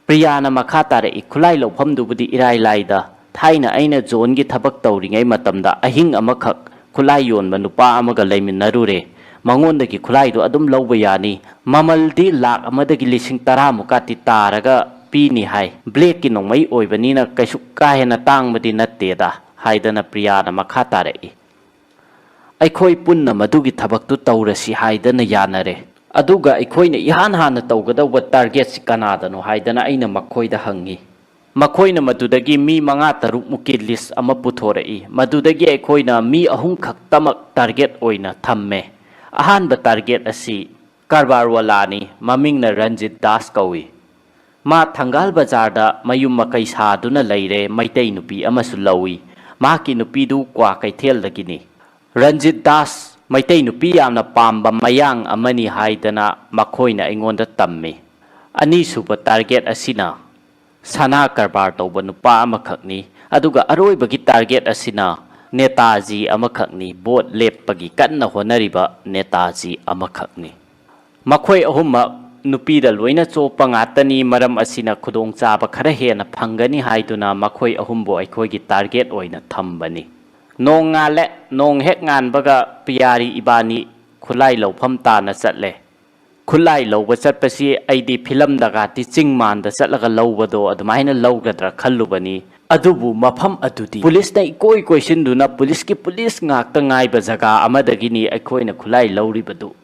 ꯄ꯭ꯔꯤꯌꯥꯅ ꯃꯈꯥ ꯇꯥꯔꯛꯏ, "ꯈꯨꯠꯂꯥꯏ ꯂꯧꯐꯝꯗꯨꯕꯨꯗꯤ ꯏꯔꯥꯏ ꯂꯥꯏꯗ꯫ ꯊꯥꯏꯅ ꯑꯩꯅ ꯖꯣꯟꯒꯤ ꯊꯕꯛ ꯇꯧꯔꯤꯉꯩ ꯃꯇꯝꯗ ꯑꯍꯤꯡ ꯑꯃꯈꯛ ꯈꯨꯠꯂꯥꯏ ꯌꯣꯟꯕ ꯅꯨꯄꯥ ꯑꯃꯒ ꯂꯩꯃꯤꯟꯅꯔꯨꯔꯦ꯫ ꯃꯉꯣꯟꯗꯒꯤ ꯈꯨꯠꯂꯥꯏꯗꯨ ꯑꯗꯨꯝ ꯂꯧꯕ ꯌꯥꯅꯤ꯫ ꯃꯃꯜꯗꯤ ꯂꯥꯛ ꯑꯃꯗꯒꯤ ꯂꯤꯁꯤꯡ ꯇꯔꯥꯃꯨꯛꯀꯥꯇꯤ ꯇꯥꯔꯒ ꯄꯤꯅꯤ ꯍꯥꯏ꯫ ꯕ꯭ꯂꯦꯛꯀꯤ ꯅꯣꯡꯃꯩ ꯑꯣꯏꯕꯅꯤꯅ ꯀꯩꯁꯨ ꯀꯥ ꯍꯦꯟꯅ ꯇꯥꯡꯕꯗꯤ ꯅꯠꯇꯦꯗ" ꯍꯥꯏꯗꯅ ꯄ꯭ꯔꯤꯌꯥꯅ ꯃꯈꯥ ꯇꯥꯔꯛꯏ꯫ "ꯑꯩꯈꯣꯏ ꯄꯨꯟꯅ ꯃꯗꯨꯒꯤ ꯊꯕꯛꯇꯨ ꯇꯧꯔꯁꯤ" ꯍꯥꯏꯗꯅ ꯌꯥꯅꯔꯦ꯫ ꯑꯗꯨꯒ ꯑꯩꯈꯣꯏꯅ ꯏꯍꯥꯟ ꯍꯥꯟꯅ ꯇꯧꯒꯗꯧꯕ ꯇꯥꯔꯒꯦꯠꯁꯤ ꯀꯅꯥꯗꯅꯣ ꯍꯥꯏꯗꯅ ꯑꯩꯅ ꯃꯈꯣꯏꯗ ꯍꯪꯉꯤ꯫ ꯃꯈꯣꯏꯅ ꯃꯗꯨꯗꯒꯤ ꯃꯤ ꯃꯉꯥ ꯇꯔꯨꯛ ꯃꯨꯛꯀꯤ ꯂꯤꯁ ꯑꯃ ꯄꯨꯊꯣꯔꯛꯏ꯫ ꯃꯗꯨꯗꯒꯤ ꯑꯩꯈꯣꯏꯅ ꯃꯤ ꯑꯍꯨꯝ ꯈꯛꯇꯃꯛ ꯇꯥꯔꯒꯦꯠ ꯑꯣꯏꯅ ꯊꯝꯃꯦ꯫ ꯑꯍꯥꯟꯕ ꯇꯥꯔꯒꯦꯠ ꯑꯁꯤ ꯀꯔꯕꯥꯔꯋꯥꯂꯥꯅꯤ, ꯃꯃꯤꯡꯅ ꯔꯟꯖꯤꯠ ꯗꯥꯁ ꯀꯧꯏ꯫ ꯃꯥ ꯊꯪꯒꯥꯜ ꯕꯖꯥꯔꯗ ꯃꯌꯨꯝ ꯃꯀꯩ ꯁꯥꯗꯨꯅ ꯂꯩꯔꯦ, ꯃꯩꯇꯩ ꯅꯨꯄꯤ ꯑꯃꯁꯨ ꯂꯧꯏ꯫ ꯃꯍꯥꯛꯀꯤ ꯅꯨꯄꯤꯗꯨ ꯀ꯭ꯋꯥ ꯀꯩꯊꯦꯜꯗꯒꯤꯅꯤ꯫ ꯔꯟꯖꯤꯠ ꯗꯥꯁ ꯃꯩꯇꯩ ꯅꯨꯄꯤ ꯌꯥꯝꯅ ꯄꯥꯝꯕ ꯃꯌꯥꯡ ꯑꯃꯅꯤ ꯍꯥꯏꯗꯅ ꯃꯈꯣꯏꯅ ꯑꯩꯉꯣꯟꯗ ꯇꯝꯃꯤ꯫ ꯑꯅꯤꯁꯨꯕ ꯇꯥꯔꯒꯦꯠ ꯑꯁꯤꯅ ꯁꯅꯥ ꯀꯔꯕꯥꯔ ꯇꯧꯕ ꯅꯨꯄꯥ ꯑꯃꯈꯛꯅꯤ꯫ ꯑꯗꯨꯒ ꯑꯔꯣꯏꯕꯒꯤ ꯇꯥꯔꯒꯦꯠ ꯑꯁꯤꯅ ꯅꯦꯇꯥꯖꯤ ꯑꯃꯈꯛꯅꯤ, ꯚꯣꯠ ꯂꯦꯞꯄꯒꯤ ꯀꯟꯅ ꯍꯣꯠꯅꯔꯤꯕ ꯅꯦꯇꯥꯖꯤ ꯑꯃꯈꯛꯅꯤ꯫ ꯃꯈꯣꯏ ꯑꯍꯨꯝꯃꯛ ꯅꯨꯄꯤꯗ ꯂꯣꯏꯅ ꯆꯣꯞꯄ ꯉꯥꯛꯇꯅꯤ꯫ ꯃꯔꯝ ꯑꯁꯤꯅ ꯈꯨꯗꯣꯡꯆꯥꯕ ꯈꯔ ꯍꯦꯟꯅ ꯐꯪꯒꯅꯤ ꯍꯥꯏꯗꯨꯅ ꯃꯈꯣꯏ ꯑꯍꯨꯝꯕꯨ ꯑꯩꯈꯣꯏꯒꯤ ꯇꯥꯔꯒꯦꯠ ꯑꯣꯏꯅ ꯊꯝꯕꯅꯤ꯫ ꯅꯣꯡ ꯉꯥꯜꯂꯦ꯫ ꯅꯣꯡ ꯍꯦꯛ ꯉꯥꯟꯕꯒ ꯄꯤꯌꯥꯔꯤ ꯏꯕꯥꯅꯤ ꯈꯨꯠꯂꯥꯏ ꯂꯧꯐꯝ ꯇꯥꯅ ꯆꯠꯂꯦ꯫ ꯈꯨꯠꯂꯥꯏ ꯂꯧꯕ ꯆꯠꯄꯁꯤ ꯑꯩꯗꯤ ꯐꯤꯂꯝꯗꯒꯥꯇꯤ ꯆꯤꯡ ꯃꯥꯟꯗ ꯆꯠꯂꯒ ꯂꯧꯕꯗꯣ ꯑꯗꯨꯃꯥꯏꯅ ꯂꯧꯒꯗ꯭ꯔꯥ ꯈꯜꯂꯨꯕꯅꯤ꯫ ꯑꯗꯨꯕꯨ ꯃꯐꯝ ꯑꯗꯨꯗꯤ ꯄꯨꯂꯤꯁꯅ ꯏꯀꯣꯏ ꯀꯣꯏꯁꯤꯟꯗꯨꯅ ꯄꯨꯂꯤꯁꯀꯤ ꯄꯨꯂꯤꯁ ꯉꯥꯛꯇ ꯉꯥꯏꯕ ꯖꯒꯥ ꯑꯃꯗꯒꯤꯅꯤ ꯑꯩꯈꯣꯏꯅ ꯈꯨꯠꯂꯥꯏ ꯂꯧꯔꯤꯕꯗꯨ꯫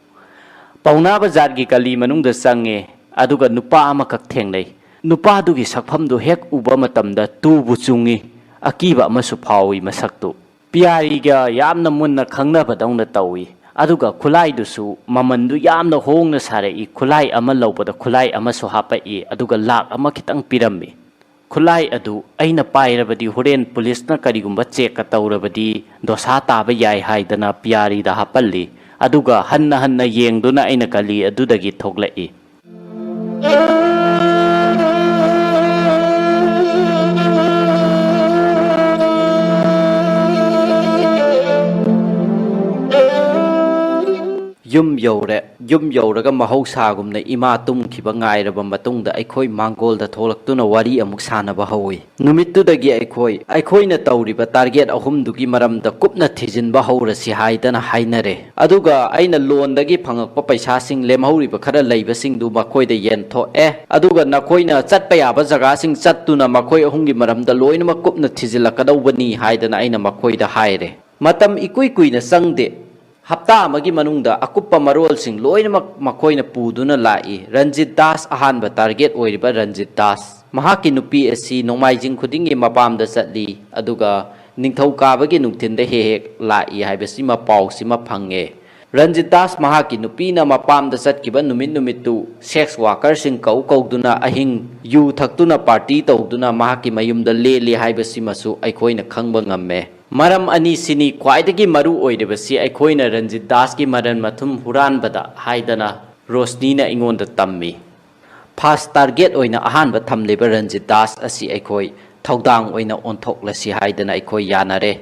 ꯄꯥꯎꯅꯥ ꯕꯖꯥꯔꯒꯤ ꯒꯂꯤ ꯃꯅꯨꯡꯗ ꯆꯪꯉꯦ, ꯑꯗꯨꯒ ꯅꯨꯄꯥ ꯑꯃꯈꯛ ꯊꯦꯡꯅꯩ꯫ ꯅꯨꯄꯥꯗꯨꯒꯤ ꯁꯛꯐꯝꯗꯨ ꯍꯦꯛ ꯎꯕ ꯃꯇꯝꯗ ꯇꯨꯕꯨ ꯆꯨꯡꯉꯤ, ꯑꯀꯤꯕ ꯑꯃꯁꯨ ꯐꯥꯎꯏ꯫ ꯃꯁꯛꯇꯨ ꯄꯤꯌꯥꯔꯤꯒ ꯌꯥꯝꯅ ꯃꯨꯟꯅ ꯈꯪꯅꯕꯗꯧꯅ ꯇꯧꯏ꯫ ꯑꯗꯨꯒ ꯈꯨꯠꯂꯥꯏꯗꯨꯁꯨ ꯃꯃꯟꯗꯨ ꯌꯥꯝꯅ ꯍꯣꯡꯅ ꯁꯥꯔꯛꯏ꯫ ꯈꯨꯠꯂꯥꯏ ꯑꯃ ꯂꯧꯕꯗ ꯈꯨꯠꯂꯥꯏ ꯑꯃꯁꯨ ꯍꯥꯄꯛꯏ, ꯑꯗꯨꯒ ꯂꯥꯛ ꯑꯃ ꯈꯤꯇꯪ ꯄꯤꯔꯝꯃꯤ꯫ ꯈꯨꯠꯂꯥꯏ ꯑꯗꯨ ꯑꯩꯅ ꯄꯥꯏꯔꯕꯗꯤ ꯍꯣꯔꯦꯟ ꯄꯨꯂꯤꯁꯅ ꯀꯔꯤꯒꯨꯝꯕ ꯆꯦꯛꯀ ꯇꯧꯔꯕꯗꯤ ꯗꯣꯁꯥ ꯇꯥꯕ ꯌꯥꯏ ꯍꯥꯏꯗꯅ ꯄꯤꯌꯥꯔꯤꯗ ꯍꯥꯞꯄꯜꯂꯤ꯫ ꯑꯗꯨꯒ ꯍꯟꯅ ꯍꯟꯅ ꯌꯦꯡꯗꯨꯅ ꯑꯩꯅ ꯒꯂꯤ ꯑꯗꯨꯗꯒꯤ ꯊꯣꯛꯂꯛꯏ꯫ ꯌꯨꯝ ꯌꯧꯔꯦ꯫ ꯌꯨꯝ ꯌꯧꯔꯒ ꯃꯍꯧꯁꯥꯒꯨꯝꯅ ꯏꯃꯥ ꯇꯨꯝꯈꯤꯕ ꯉꯥꯏꯔꯕ ꯃꯇꯨꯡꯗ ꯑꯩꯈꯣꯏ ꯃꯥꯡꯒꯣꯜꯗ ꯊꯣꯛꯂꯛꯇꯨꯅ ꯋꯥꯔꯤ ꯑꯃꯨꯛ ꯁꯥꯟꯅꯕ ꯍꯧꯏ꯫ ꯅꯨꯃꯤꯠꯇꯨꯗꯒꯤ ꯑꯩꯈꯣꯏ, ꯑꯩꯈꯣꯏꯅ ꯇꯧꯔꯤꯕ target ꯑꯍꯨꯝꯗꯨꯒꯤ ꯃꯔꯝꯗ ꯀꯨꯞꯅ ꯊꯤꯖꯤꯟꯕ ꯍꯧꯔꯁꯤ ꯍꯥꯏꯗꯅ ꯍꯥꯏꯅꯔꯦ꯫ ꯑꯗꯨꯒ ꯑꯩꯅ loanꯗꯒꯤ ꯐꯪꯉꯛꯄ ꯄꯩꯁꯥꯁꯤꯡ ꯂꯦꯝꯍꯧꯔꯤꯕ ꯈꯔ ꯂꯩꯕꯁꯤꯡꯗꯨ ꯃꯈꯣꯏꯗ ꯌꯦꯟꯊꯣꯛꯑꯦ꯫ ꯑꯗꯨꯒ ꯅꯈꯣꯏꯅ ꯆꯠꯄ ꯌꯥꯕ ꯖꯒꯥꯁꯤꯡ ꯆꯠꯇꯨꯅ ꯃꯈꯣꯏ ꯑꯍꯨꯝꯒꯤ ꯃꯔꯝꯗ ꯂꯣꯏꯅꯃꯛ ꯀꯨꯞꯅ ꯊꯤꯖꯤꯜꯂꯛꯀꯗꯧꯕꯅꯤ ꯍꯥꯏꯗꯅ ꯑꯩꯅ ꯃꯈꯣꯏꯗ ꯍꯥꯏꯔꯦ꯫ ꯃꯇꯝ ꯏꯀꯨꯏ ꯀꯨꯏꯅ ꯆꯪꯗꯦ꯫ ꯍꯞꯇꯥ ꯑꯃꯒꯤ ꯃꯅꯨꯡꯗ ꯑꯀꯨꯞꯄ ꯃꯔꯣꯜꯁꯤꯡ ꯂꯣꯏꯅꯃꯛ ꯃꯈꯣꯏꯅ ꯄꯨꯗꯨꯅ ꯂꯥꯛꯏ꯫ ꯔꯟꯖꯤꯠ ꯗꯥꯁ, ꯑꯍꯥꯟꯕ target ꯑꯣꯏꯔꯤꯕ ꯔꯟꯖꯤꯠ ꯗꯥꯁ, ꯃꯍꯥꯛꯀꯤ ꯅꯨꯄꯤ ꯑꯁꯤ ꯅꯣꯡꯃꯥꯏꯖꯤꯡ ꯈꯨꯗꯤꯡꯒꯤ ꯃꯄꯥꯝꯗ ꯆꯠꯂꯤ, ꯑꯗꯨꯒ ꯅꯤꯡꯊꯧꯀꯥꯕꯒꯤ ꯅꯨꯡꯊꯤꯟꯗ ꯍꯦꯛ ꯍꯦꯛ ꯂꯥꯛꯏ ꯍꯥꯏꯕꯁꯤꯃ ꯄꯥꯎꯁꯤꯃ ꯐꯪꯉꯦ꯫ ꯔꯟꯖꯤꯠ ꯗꯥꯁ ꯃꯍꯥꯛꯀꯤ ꯅꯨꯄꯤꯅ ꯃꯄꯥꯝꯗ ꯆꯠꯈꯤꯕ ꯅꯨꯃꯤꯠ ꯅꯨꯃꯤꯠꯇꯨ sex workerꯁꯤꯡ ꯀꯧ ꯀꯧꯗꯨꯅ ꯑꯍꯤꯡ ꯌꯨ ꯊꯛꯇꯨꯅ party ꯇꯧꯗꯨꯅ ꯃꯍꯥꯛꯀꯤ ꯃꯌꯨꯝꯗ ꯂꯦꯜꯂꯤ ꯍꯥꯏꯕꯁꯤꯃꯁꯨ ꯑꯩꯈꯣꯏꯅ ꯈꯪꯕ ꯉꯝꯃꯦ꯫ ꯃꯔꯝ ꯑꯅꯤꯁꯤꯅꯤ ꯈ꯭ꯋꯥꯏꯗꯒꯤ ꯃꯔꯨ ꯑꯣꯏꯔꯤꯕꯁꯤ ꯑꯩꯈꯣꯏꯅ ꯔꯟꯖꯤꯠ ꯗꯥꯁꯀꯤ ꯃꯔꯟ ꯃꯊꯨꯝ ꯍꯨꯔꯥꯟꯕꯗ ꯍꯥꯏꯗꯅ ꯔꯣꯁꯅꯤꯅ ꯑꯩꯉꯣꯟꯗ ꯇꯝꯃꯤ꯫ First target ꯑꯣꯏꯅ ꯑꯍꯥꯟꯕ ꯊꯝꯂꯤꯕ ꯔꯟꯖꯤꯠ ꯗꯥꯁ ꯑꯁꯤ ꯑꯩꯈꯣꯏ ꯊꯧꯗꯥꯡ ꯑꯣꯏꯅ ꯑꯣꯟꯊꯣꯛꯂꯁꯤ ꯍꯥꯏꯗꯅ ꯑꯩꯈꯣꯏ ꯌꯥꯅꯔꯦ꯫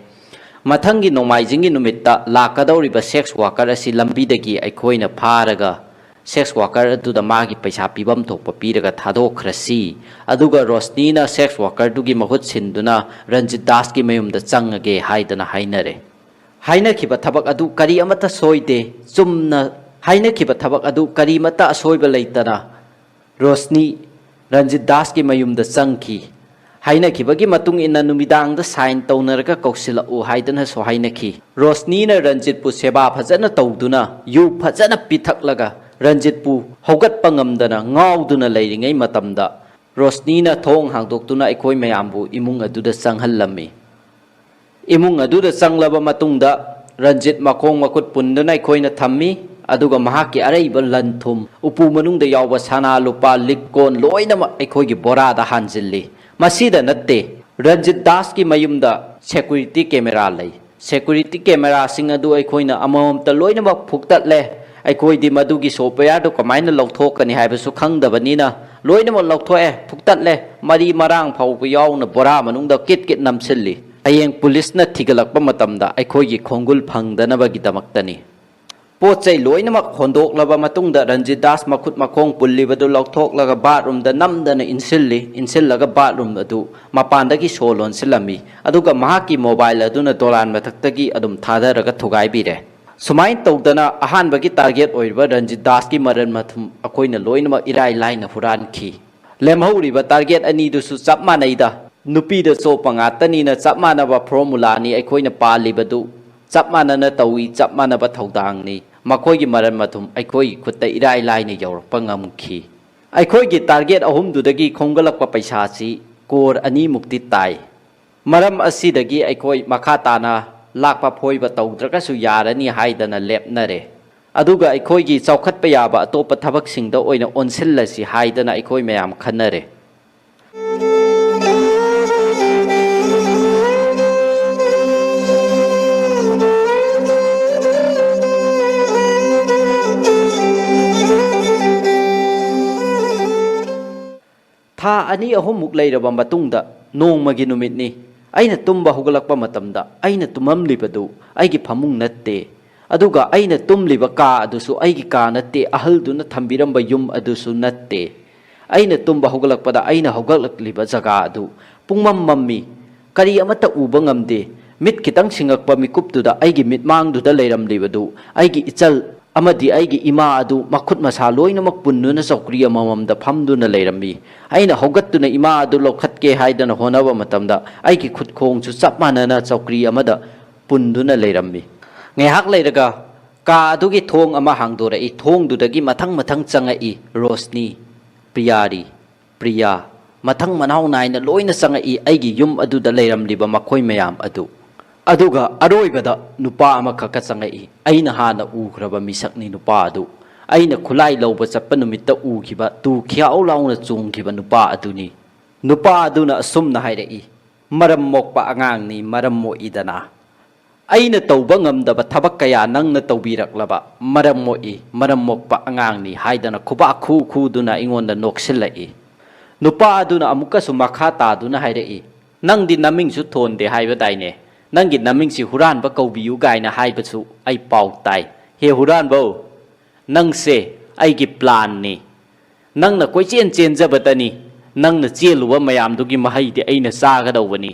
ꯃꯊꯪꯒꯤ ꯅꯣꯡꯃꯥꯏꯖꯤꯡꯒꯤ ꯅꯨꯃꯤꯠꯇ ꯂꯥꯛꯀꯗꯧꯔꯤꯕ sex worker ꯑꯁꯤ ꯂꯝꯕꯤꯗꯒꯤ ꯑꯩꯈꯣꯏꯅ ꯐꯥꯔꯒ sex worker ꯑꯗꯨꯗ ꯃꯥꯒꯤ ꯄꯩꯁꯥ ꯄꯤꯐꯝ ꯊꯣꯛꯄ ꯄꯤꯔꯒ ꯊꯥꯗꯣꯛꯈ꯭ꯔꯁꯤ꯫ ꯑꯗꯨꯒ ꯔꯣꯁꯅꯤꯅ sex workerꯗꯨꯒꯤ ꯃꯍꯨꯠ ꯁꯤꯟꯗꯨꯅ ꯔꯟꯖꯤꯠ ꯗꯥꯁꯀꯤ ꯃꯌꯨꯝꯗ ꯆꯪꯉꯒꯦ ꯍꯥꯏꯗꯅ ꯍꯥꯏꯅꯔꯦ꯫ ꯍꯥꯏꯅꯈꯤꯕ ꯊꯕꯛ ꯑꯗꯨ ꯀꯔꯤ ꯑꯃꯠꯇ ꯁꯣꯏꯗꯦ꯫ ꯆꯨꯝꯅ ꯍꯥꯏꯅꯈꯤꯕ ꯊꯕꯛ ꯑꯗꯨ ꯀꯔꯤꯃꯠꯇ ꯑꯁꯣꯏꯕ ꯂꯩꯇꯅ ꯔꯣꯁꯅꯤ ꯔꯟꯖꯤꯠ ꯗꯥꯁꯀꯤ ꯃꯌꯨꯝꯗ ꯆꯪꯈꯤ꯫ ꯍꯥꯏꯅꯈꯤꯕꯒꯤ ꯃꯇꯨꯡ ꯏꯟꯅ ꯅꯨꯃꯤꯗꯥꯡꯗ sign ꯇꯧꯅꯔꯒ ꯀꯧꯁꯤꯜꯂꯛꯎ ꯍꯥꯏꯗꯅꯁꯨ ꯍꯥꯏꯅꯈꯤ꯫ ꯔꯣꯁꯅꯤꯅ ꯔꯟꯖꯤꯠꯄꯨ ꯁꯦꯕꯥ ꯐꯖꯅ ꯇꯧꯗꯨꯅ, ꯌꯨ ꯐꯖꯅ ꯄꯤꯊꯛꯂꯒ, ꯔꯟꯖꯤꯠꯄꯨ ꯍꯧꯒꯠꯄ ꯉꯝꯗꯅ ꯉꯥꯎꯗꯨꯅ ꯂꯩꯔꯤꯉꯩ ꯃꯇꯝꯗ, ꯔꯣꯁꯅꯤꯅ ꯊꯣꯡ ꯍꯥꯡꯗꯣꯛꯇꯨꯅ ꯑꯩꯈꯣꯏ ꯃꯌꯥꯝꯕꯨ ꯏꯃꯨꯡ ꯑꯗꯨꯗ ꯆꯪꯍꯜꯂꯝꯃꯤ꯫ ꯏꯃꯨꯡ ꯑꯗꯨꯗ ꯆꯪꯂꯕ ꯃꯇꯨꯡꯗ, ꯔꯟꯖꯤꯠ ꯃꯈꯣꯡ ꯃꯈꯨꯠ ꯄꯨꯟꯗꯨꯅ ꯑꯩꯈꯣꯏꯅ ꯊꯝꯃꯤ, ꯑꯗꯨꯒ ꯃꯍꯥꯛꯀꯤ ꯑꯔꯩꯕ ꯂꯟ ꯊꯨꯝ, ꯎꯄꯨ ꯃꯅꯨꯡꯗ ꯌꯥꯎꯕ ꯁꯅꯥ ꯂꯨꯄꯥ, ꯂꯤꯛ ꯀꯣꯟ ꯂꯣꯏꯅꯃꯛ ꯑꯩꯈꯣꯏꯒꯤ ꯕꯣꯔꯥꯗ ꯍꯥꯟꯖꯤꯜꯂꯤ꯫ ꯃꯁꯤꯗ ꯅꯠꯇꯦ, ꯔꯟꯖꯤꯠ ꯗꯥꯁꯀꯤ ꯃꯌꯨꯝꯗ security camera ꯂꯩ꯫ Security cameraꯁꯤꯡ ꯑꯗꯨ ꯑꯩꯈꯣꯏꯅ ꯑꯃꯃꯝꯇ ꯂꯣꯏꯅꯃꯛ ꯐꯨꯛꯇꯠꯂꯦ꯫ ꯑꯩꯈꯣꯏꯗꯤ ꯃꯗꯨꯒꯤ softwareꯗꯨ ꯀꯃꯥꯏꯅ ꯂꯧꯊꯣꯛꯀꯅꯤ ꯍꯥꯏꯕꯁꯨ ꯈꯪꯗꯕꯅꯤꯅ ꯂꯣꯏꯅꯃꯛ ꯂꯧꯊꯣꯛꯑꯦ, ꯐꯨꯛꯇꯠꯂꯦ꯫ ꯃꯔꯤ ꯃꯔꯥꯡ ꯐꯥꯎꯕ ꯌꯥꯎꯅ ꯕꯣꯔꯥ ꯃꯅꯨꯡꯗ ꯀꯤꯠ ꯀꯤꯠ ꯅꯝꯁꯤꯜꯂꯤ꯫ ꯍꯌꯦꯡ ꯄꯨꯂꯤꯁꯅ ꯊꯤꯒꯠꯂꯛꯄ ꯃꯇꯝꯗ ꯑꯩꯈꯣꯏꯒꯤ ꯈꯣꯡꯒꯨꯜ ꯐꯪꯗꯅꯕꯒꯤꯗꯃꯛꯇꯅꯤ꯫ ꯄꯣꯠ ꯆꯩ ꯂꯣꯏꯅꯃꯛ ꯍꯣꯟꯗꯣꯛꯂꯕ ꯃꯇꯨꯡꯗ ꯔꯟꯖꯤꯠ ꯗꯥꯁ ꯃꯈꯨꯠ ꯃꯈꯣꯡ ꯄꯨꯜꯂꯤꯕꯗꯨ ꯂꯧꯊꯣꯛꯂꯒ ꯕꯥꯠꯔꯨꯝꯗ ꯅꯝꯗꯅ ꯏꯟꯁꯤꯜꯂꯤ꯫ ꯏꯟꯁꯤꯜꯂꯒ ꯕꯥꯠꯔꯨꯝ ꯑꯗꯨ ꯃꯄꯥꯟꯗꯒꯤ ꯁꯣ ꯂꯣꯟꯁꯤꯜꯂꯝꯃꯤ꯫ ꯑꯗꯨꯒ ꯃꯍꯥꯛꯀꯤ ꯃꯣꯕꯥꯏꯜ ꯑꯗꯨꯅ ꯗꯣꯂꯥꯟ ꯃꯊꯛꯇꯒꯤ ꯑꯗꯨꯝ ꯊꯥꯗꯔꯒ ꯊꯨꯒꯥꯏꯕꯤꯔꯦ꯫ ꯁꯨꯃꯥꯏꯅ ꯇꯧꯗꯅ ꯑꯍꯥꯟꯕꯒꯤ ꯇꯥꯔꯒꯦꯠ ꯑꯣꯏꯔꯤꯕ ꯔꯟꯖꯤꯠ ꯗꯥꯁꯀꯤ ꯃꯔꯟ ꯃꯊꯨꯝ ꯑꯩꯈꯣꯏꯅ ꯂꯣꯏꯅꯃꯛ ꯏꯔꯥꯏ ꯂꯥꯏꯅ ꯍꯨꯔꯥꯟꯈꯤ꯫ ꯂꯦꯝꯍꯧꯔꯤꯕ ꯇꯥꯔꯒꯦꯠ ꯑꯅꯤꯗꯨꯁꯨ ꯆꯞ ꯃꯥꯟꯅꯩꯗ꯫ ꯅꯨꯄꯤꯗ ꯆꯣꯞꯄ ꯉꯥꯛꯇꯅꯤꯅ ꯆꯞ ꯃꯥꯟꯅꯕ ꯐꯣꯔꯃꯨꯂꯥꯅꯤ ꯑꯩꯈꯣꯏꯅ ꯄꯥꯜꯂꯤꯕꯗꯨ꯫ ꯆꯞ ꯃꯥꯟꯅꯅ ꯇꯧꯏ, ꯆꯞ ꯃꯥꯟꯅꯕ ꯊꯧꯗꯥꯡꯅꯤ꯫ ꯃꯈꯣꯏꯒꯤ ꯃꯔꯟ ꯃꯊꯨꯝ ꯑꯩꯈꯣꯏꯒꯤ ꯈꯨꯠꯇ ꯏꯔꯥꯏ ꯂꯥꯏꯅ ꯌꯧꯔꯛꯄ ꯉꯝꯈꯤ꯫ ꯑꯩꯈꯣꯏꯒꯤ ꯇꯥꯔꯒꯦꯠ ꯑꯍꯨꯝꯗꯨꯗꯒꯤ ꯈꯣꯝꯒꯠꯂꯛꯄ ꯄꯩꯁꯥꯁꯤ ꯀꯣꯔ ꯑꯅꯤꯃꯨꯛꯇꯤ ꯇꯥꯏ꯫ ꯃꯔꯝ ꯑꯁꯤꯗꯒꯤ ꯑꯩꯈꯣꯏ ꯃꯈꯥ ꯇꯥꯅ ꯂꯥꯛꯄ ꯐꯣꯏꯕ ꯇꯧꯗ꯭ꯔꯒꯁꯨ ꯌꯥꯔꯅꯤ ꯍꯥꯏꯗꯅ ꯂꯦꯞꯅꯔꯦ꯫ ꯑꯗꯨꯒ ꯑꯩꯈꯣꯏꯒꯤ ꯆꯥꯎꯈꯠꯄ ꯌꯥꯕ ꯑꯇꯣꯞꯄ ꯊꯕꯛꯁꯤꯡꯗ ꯑꯣꯏꯅ ꯑꯣꯟꯁꯤꯜꯂꯁꯤ ꯍꯥꯏꯗꯅ ꯑꯩꯈꯣꯏ ꯃꯌꯥꯝ ꯈꯟꯅꯔꯦ꯫ ꯊꯥ ꯑꯅꯤ ꯑꯍꯨꯝꯃꯨꯛ ꯂꯩꯔꯕ ꯃꯇꯨꯡꯗ ꯅꯣꯡꯃꯒꯤ ꯅꯨꯃꯤꯠꯅꯤ꯫ ꯑꯩꯅ ꯇꯨꯝꯕ ꯍꯧꯒꯠꯂꯛꯄ ꯃꯇꯝꯗ ꯑꯩꯅ ꯇꯨꯝꯃꯝꯂꯤꯕꯗꯨ ꯑꯩꯒꯤ ꯐꯃꯨꯡ ꯅꯠꯇꯦ꯫ ꯑꯗꯨꯒ ꯑꯩꯅ ꯇꯨꯝꯂꯤꯕ ꯀꯥ ꯑꯗꯨꯁꯨ ꯑꯩꯒꯤ ꯀꯥ ꯅꯠꯇꯦ, ꯑꯍꯜꯗꯨꯅ ꯊꯝꯕꯤꯔꯝꯕ ꯌꯨꯝ ꯑꯗꯨꯁꯨ ꯅꯠꯇꯦ꯫ ꯑꯩꯅ ꯇꯨꯝꯕ ꯍꯧꯒꯠꯂꯛꯄꯗ ꯑꯩꯅ ꯍꯧꯒꯠꯂꯛꯂꯤꯕ ꯖꯒꯥ ꯑꯗꯨ ꯄꯨꯡꯃꯝ ꯃꯝꯃꯤ꯫ ꯀꯔꯤ ꯑꯃꯠꯇ ꯎꯕ ꯉꯝꯗꯦ꯫ ꯃꯤꯠ ꯈꯤꯇꯪ ꯁꯤꯡꯉꯛꯄ ꯃꯤꯀꯨꯞꯇꯨꯗ ꯑꯩꯒꯤ ꯃꯤꯠꯃꯥꯡꯗꯨꯗ ꯂꯩꯔꯝꯂꯤꯕꯗꯨ ꯑꯩꯒꯤ ꯏꯆꯜ ꯑꯃꯗꯤ ꯑꯩꯒꯤ ꯏꯃꯥ ꯑꯗꯨ ꯃꯈꯨꯠ ꯃꯁꯥ ꯂꯣꯏꯅꯃꯛ ꯄꯨꯟꯗꯨꯅ ꯆꯧꯀ꯭ꯔꯤ ꯑꯃꯃꯝꯗ ꯐꯝꯗꯨꯅ ꯂꯩꯔꯝꯃꯤ꯫ ꯑꯩꯅ ꯍꯧꯒꯠꯇꯨꯅ ꯏꯃꯥ ꯑꯗꯨ ꯂꯧꯈꯠꯀꯦ ꯍꯥꯏꯗꯅ ꯍꯣꯠꯅꯕ ꯃꯇꯝꯗ ꯑꯩꯒꯤ ꯈꯨꯠ ꯈꯣꯡꯁꯨ ꯆꯞ ꯃꯥꯟꯅꯅ ꯆꯧꯀ꯭ꯔꯤ ꯑꯃꯗ ꯄꯨꯟꯗꯨꯅ ꯂꯩꯔꯝꯃꯤ꯫ ꯉꯥꯏꯍꯥꯛ ꯂꯩꯔꯒ ꯀꯥ ꯑꯗꯨꯒꯤ ꯊꯣꯡ ꯑꯃ ꯍꯥꯡꯗꯣꯔꯛꯏ꯫ ꯊꯣꯡꯗꯨꯗꯒꯤ ꯃꯊꯪ ꯃꯊꯪ ꯆꯪꯉꯛꯏ, ꯔꯣꯁꯅꯤ, ꯄ꯭ꯔꯤꯌꯥꯔꯤ, ꯄ꯭ꯔꯤꯌꯥ, ꯃꯊꯪ ꯃꯅꯥꯎ ꯅꯥꯏꯅ ꯂꯣꯏꯅ ꯆꯪꯉꯛꯏ ꯑꯩꯒꯤ ꯌꯨꯝ ꯑꯗꯨꯗ ꯂꯩꯔꯝꯂꯤꯕ ꯃꯈꯣꯏ ꯃꯌꯥꯝ ꯑꯗꯨ꯫ ꯑꯗꯨꯒ ꯑꯔꯣꯏꯕꯗ ꯅꯨꯄꯥ ꯑꯃꯈꯛꯀ ꯆꯪꯉꯛꯏ, ꯑꯩꯅ ꯍꯥꯟꯅ ꯎꯈ꯭ꯔꯕ ꯃꯤꯁꯛꯅꯤ ꯅꯨꯄꯥ ꯑꯗꯨ꯫ ꯑꯩꯅ ꯈꯨꯠꯂꯥꯏ ꯂꯧꯕ ꯆꯠꯄ ꯅꯨꯃꯤꯠꯇ ꯎꯈꯤꯕ, ꯇꯨ ꯈ꯭ꯌꯥꯎ ꯂꯥꯎꯅ ꯆꯣꯡꯈꯤꯕ ꯅꯨꯄꯥ ꯑꯗꯨꯅꯤ꯫ ꯅꯨꯄꯥ ꯑꯗꯨꯅ ꯑꯁꯨꯝꯅ ꯍꯥꯏꯔꯛꯏ, "ꯃꯔꯝ ꯃꯣꯛꯄ ꯑꯉꯥꯡꯅꯤ, ꯃꯔꯝ ꯃꯣꯛꯏꯗꯅ꯫ ꯑꯩꯅ ꯇꯧꯕ ꯉꯝꯗꯕ ꯊꯕꯛ ꯀꯌꯥ ꯅꯪꯅ ꯇꯧꯕꯤꯔꯛꯂꯕ, ꯃꯔꯝ ꯃꯣꯛꯏ, ꯃꯔꯝ ꯃꯣꯛꯄ ꯑꯉꯥꯡꯅꯤ" ꯍꯥꯏꯗꯅ ꯈꯨꯕꯥꯛ ꯈꯨ ꯈꯨꯗꯨꯅ ꯑꯩꯉꯣꯟꯗ ꯅꯣꯛꯁꯤꯜꯂꯛꯏ꯫ ꯅꯨꯄꯥ ꯑꯗꯨꯅ ꯑꯃꯨꯛꯀꯁꯨ ꯃꯈꯥ ꯇꯥꯗꯨꯅ ꯍꯥꯏꯔꯛꯏ, "ꯅꯪꯗꯤ ꯅꯃꯤꯡꯁꯨ ꯊꯣꯟꯗꯦ ꯍꯥꯏꯕꯗꯥꯏꯅꯦ? ꯅꯪꯒꯤ ꯅꯃꯤꯡꯁꯤ ꯍꯨꯔꯥꯟꯕ ꯀꯧꯕꯤꯌꯨ ꯀꯥꯏꯅ ꯍꯥꯏꯕꯁꯨ ꯑꯩ ꯄꯥꯎ ꯇꯥꯏ꯫ "ꯍꯦ ꯍꯨꯔꯥꯟꯕꯧ, ꯅꯪꯁꯦ ꯑꯩꯒꯤ ꯄ꯭ꯂꯥꯟꯅꯤ꯫ ꯅꯪꯅ ꯀꯣꯏꯆꯦꯟ ꯆꯦꯟꯖꯕꯗꯅꯤ, ꯅꯪꯅ ꯆꯦꯜꯂꯨꯕ ꯃꯌꯥꯝꯗꯨꯒꯤ ꯃꯍꯩꯗꯤ ꯑꯩꯅ ꯆꯥꯒꯗꯧꯕꯅꯤ꯫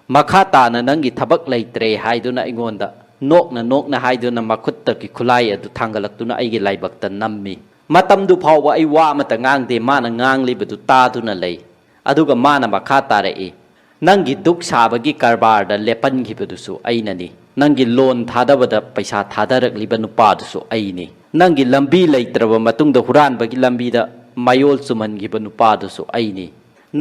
ꯃꯈꯥ ꯇꯥꯅ ꯅꯪꯒꯤ ꯊꯕꯛ ꯂꯩꯇ꯭ꯔꯦ" ꯍꯥꯏꯗꯨꯅ ꯑꯩꯉꯣꯟꯗ ꯅꯣꯛꯅ ꯅꯣꯛꯅ ꯍꯥꯏꯗꯨꯅ ꯃꯈꯨꯠꯇꯒꯤ ꯈꯨꯠꯂꯥꯏ ꯑꯗꯨ ꯊꯥꯡꯒꯠꯂꯛꯇꯨꯅ ꯑꯩꯒꯤ ꯂꯥꯏꯕꯛꯇ ꯅꯝꯃꯤ꯫ ꯃꯇꯝꯗꯨ ꯐꯥꯎꯕ ꯑꯩ ꯋꯥ ꯑꯃꯠꯇ ꯉꯥꯡꯗꯦ, ꯃꯥꯅ ꯉꯥꯡꯂꯤꯕꯗꯨ ꯇꯥꯗꯨꯅ ꯂꯩ꯫ ꯑꯗꯨꯒ ꯃꯥꯅ ꯃꯈꯥ ꯇꯥꯔꯛꯏ, "ꯅꯪꯒꯤ ꯗꯨꯛ ꯁꯥꯕꯒꯤ ꯀꯔꯕꯥꯔꯗ ꯂꯦꯞꯍꯟꯈꯤꯕꯗꯨꯁꯨ ꯑꯩꯅꯅꯤ꯫ ꯅꯪꯒꯤ ꯂꯣꯟ ꯊꯥꯗꯕꯗ ꯄꯩꯁꯥ ꯊꯥꯗꯔꯛꯂꯤꯕ ꯅꯨꯄꯥꯗꯨꯁꯨ ꯑꯩꯅꯤ꯫ ꯅꯪꯒꯤ ꯂꯝꯕꯤ ꯂꯩꯇ꯭ꯔꯕ ꯃꯇꯨꯡꯗ ꯍꯨꯔꯥꯟꯕꯒꯤ ꯂꯝꯕꯤꯗ ꯃꯌꯣꯜ ꯆꯨꯝꯍꯟꯈꯤꯕ ꯅꯨꯄꯥꯗꯨꯁꯨ ꯑꯩꯅꯤ꯫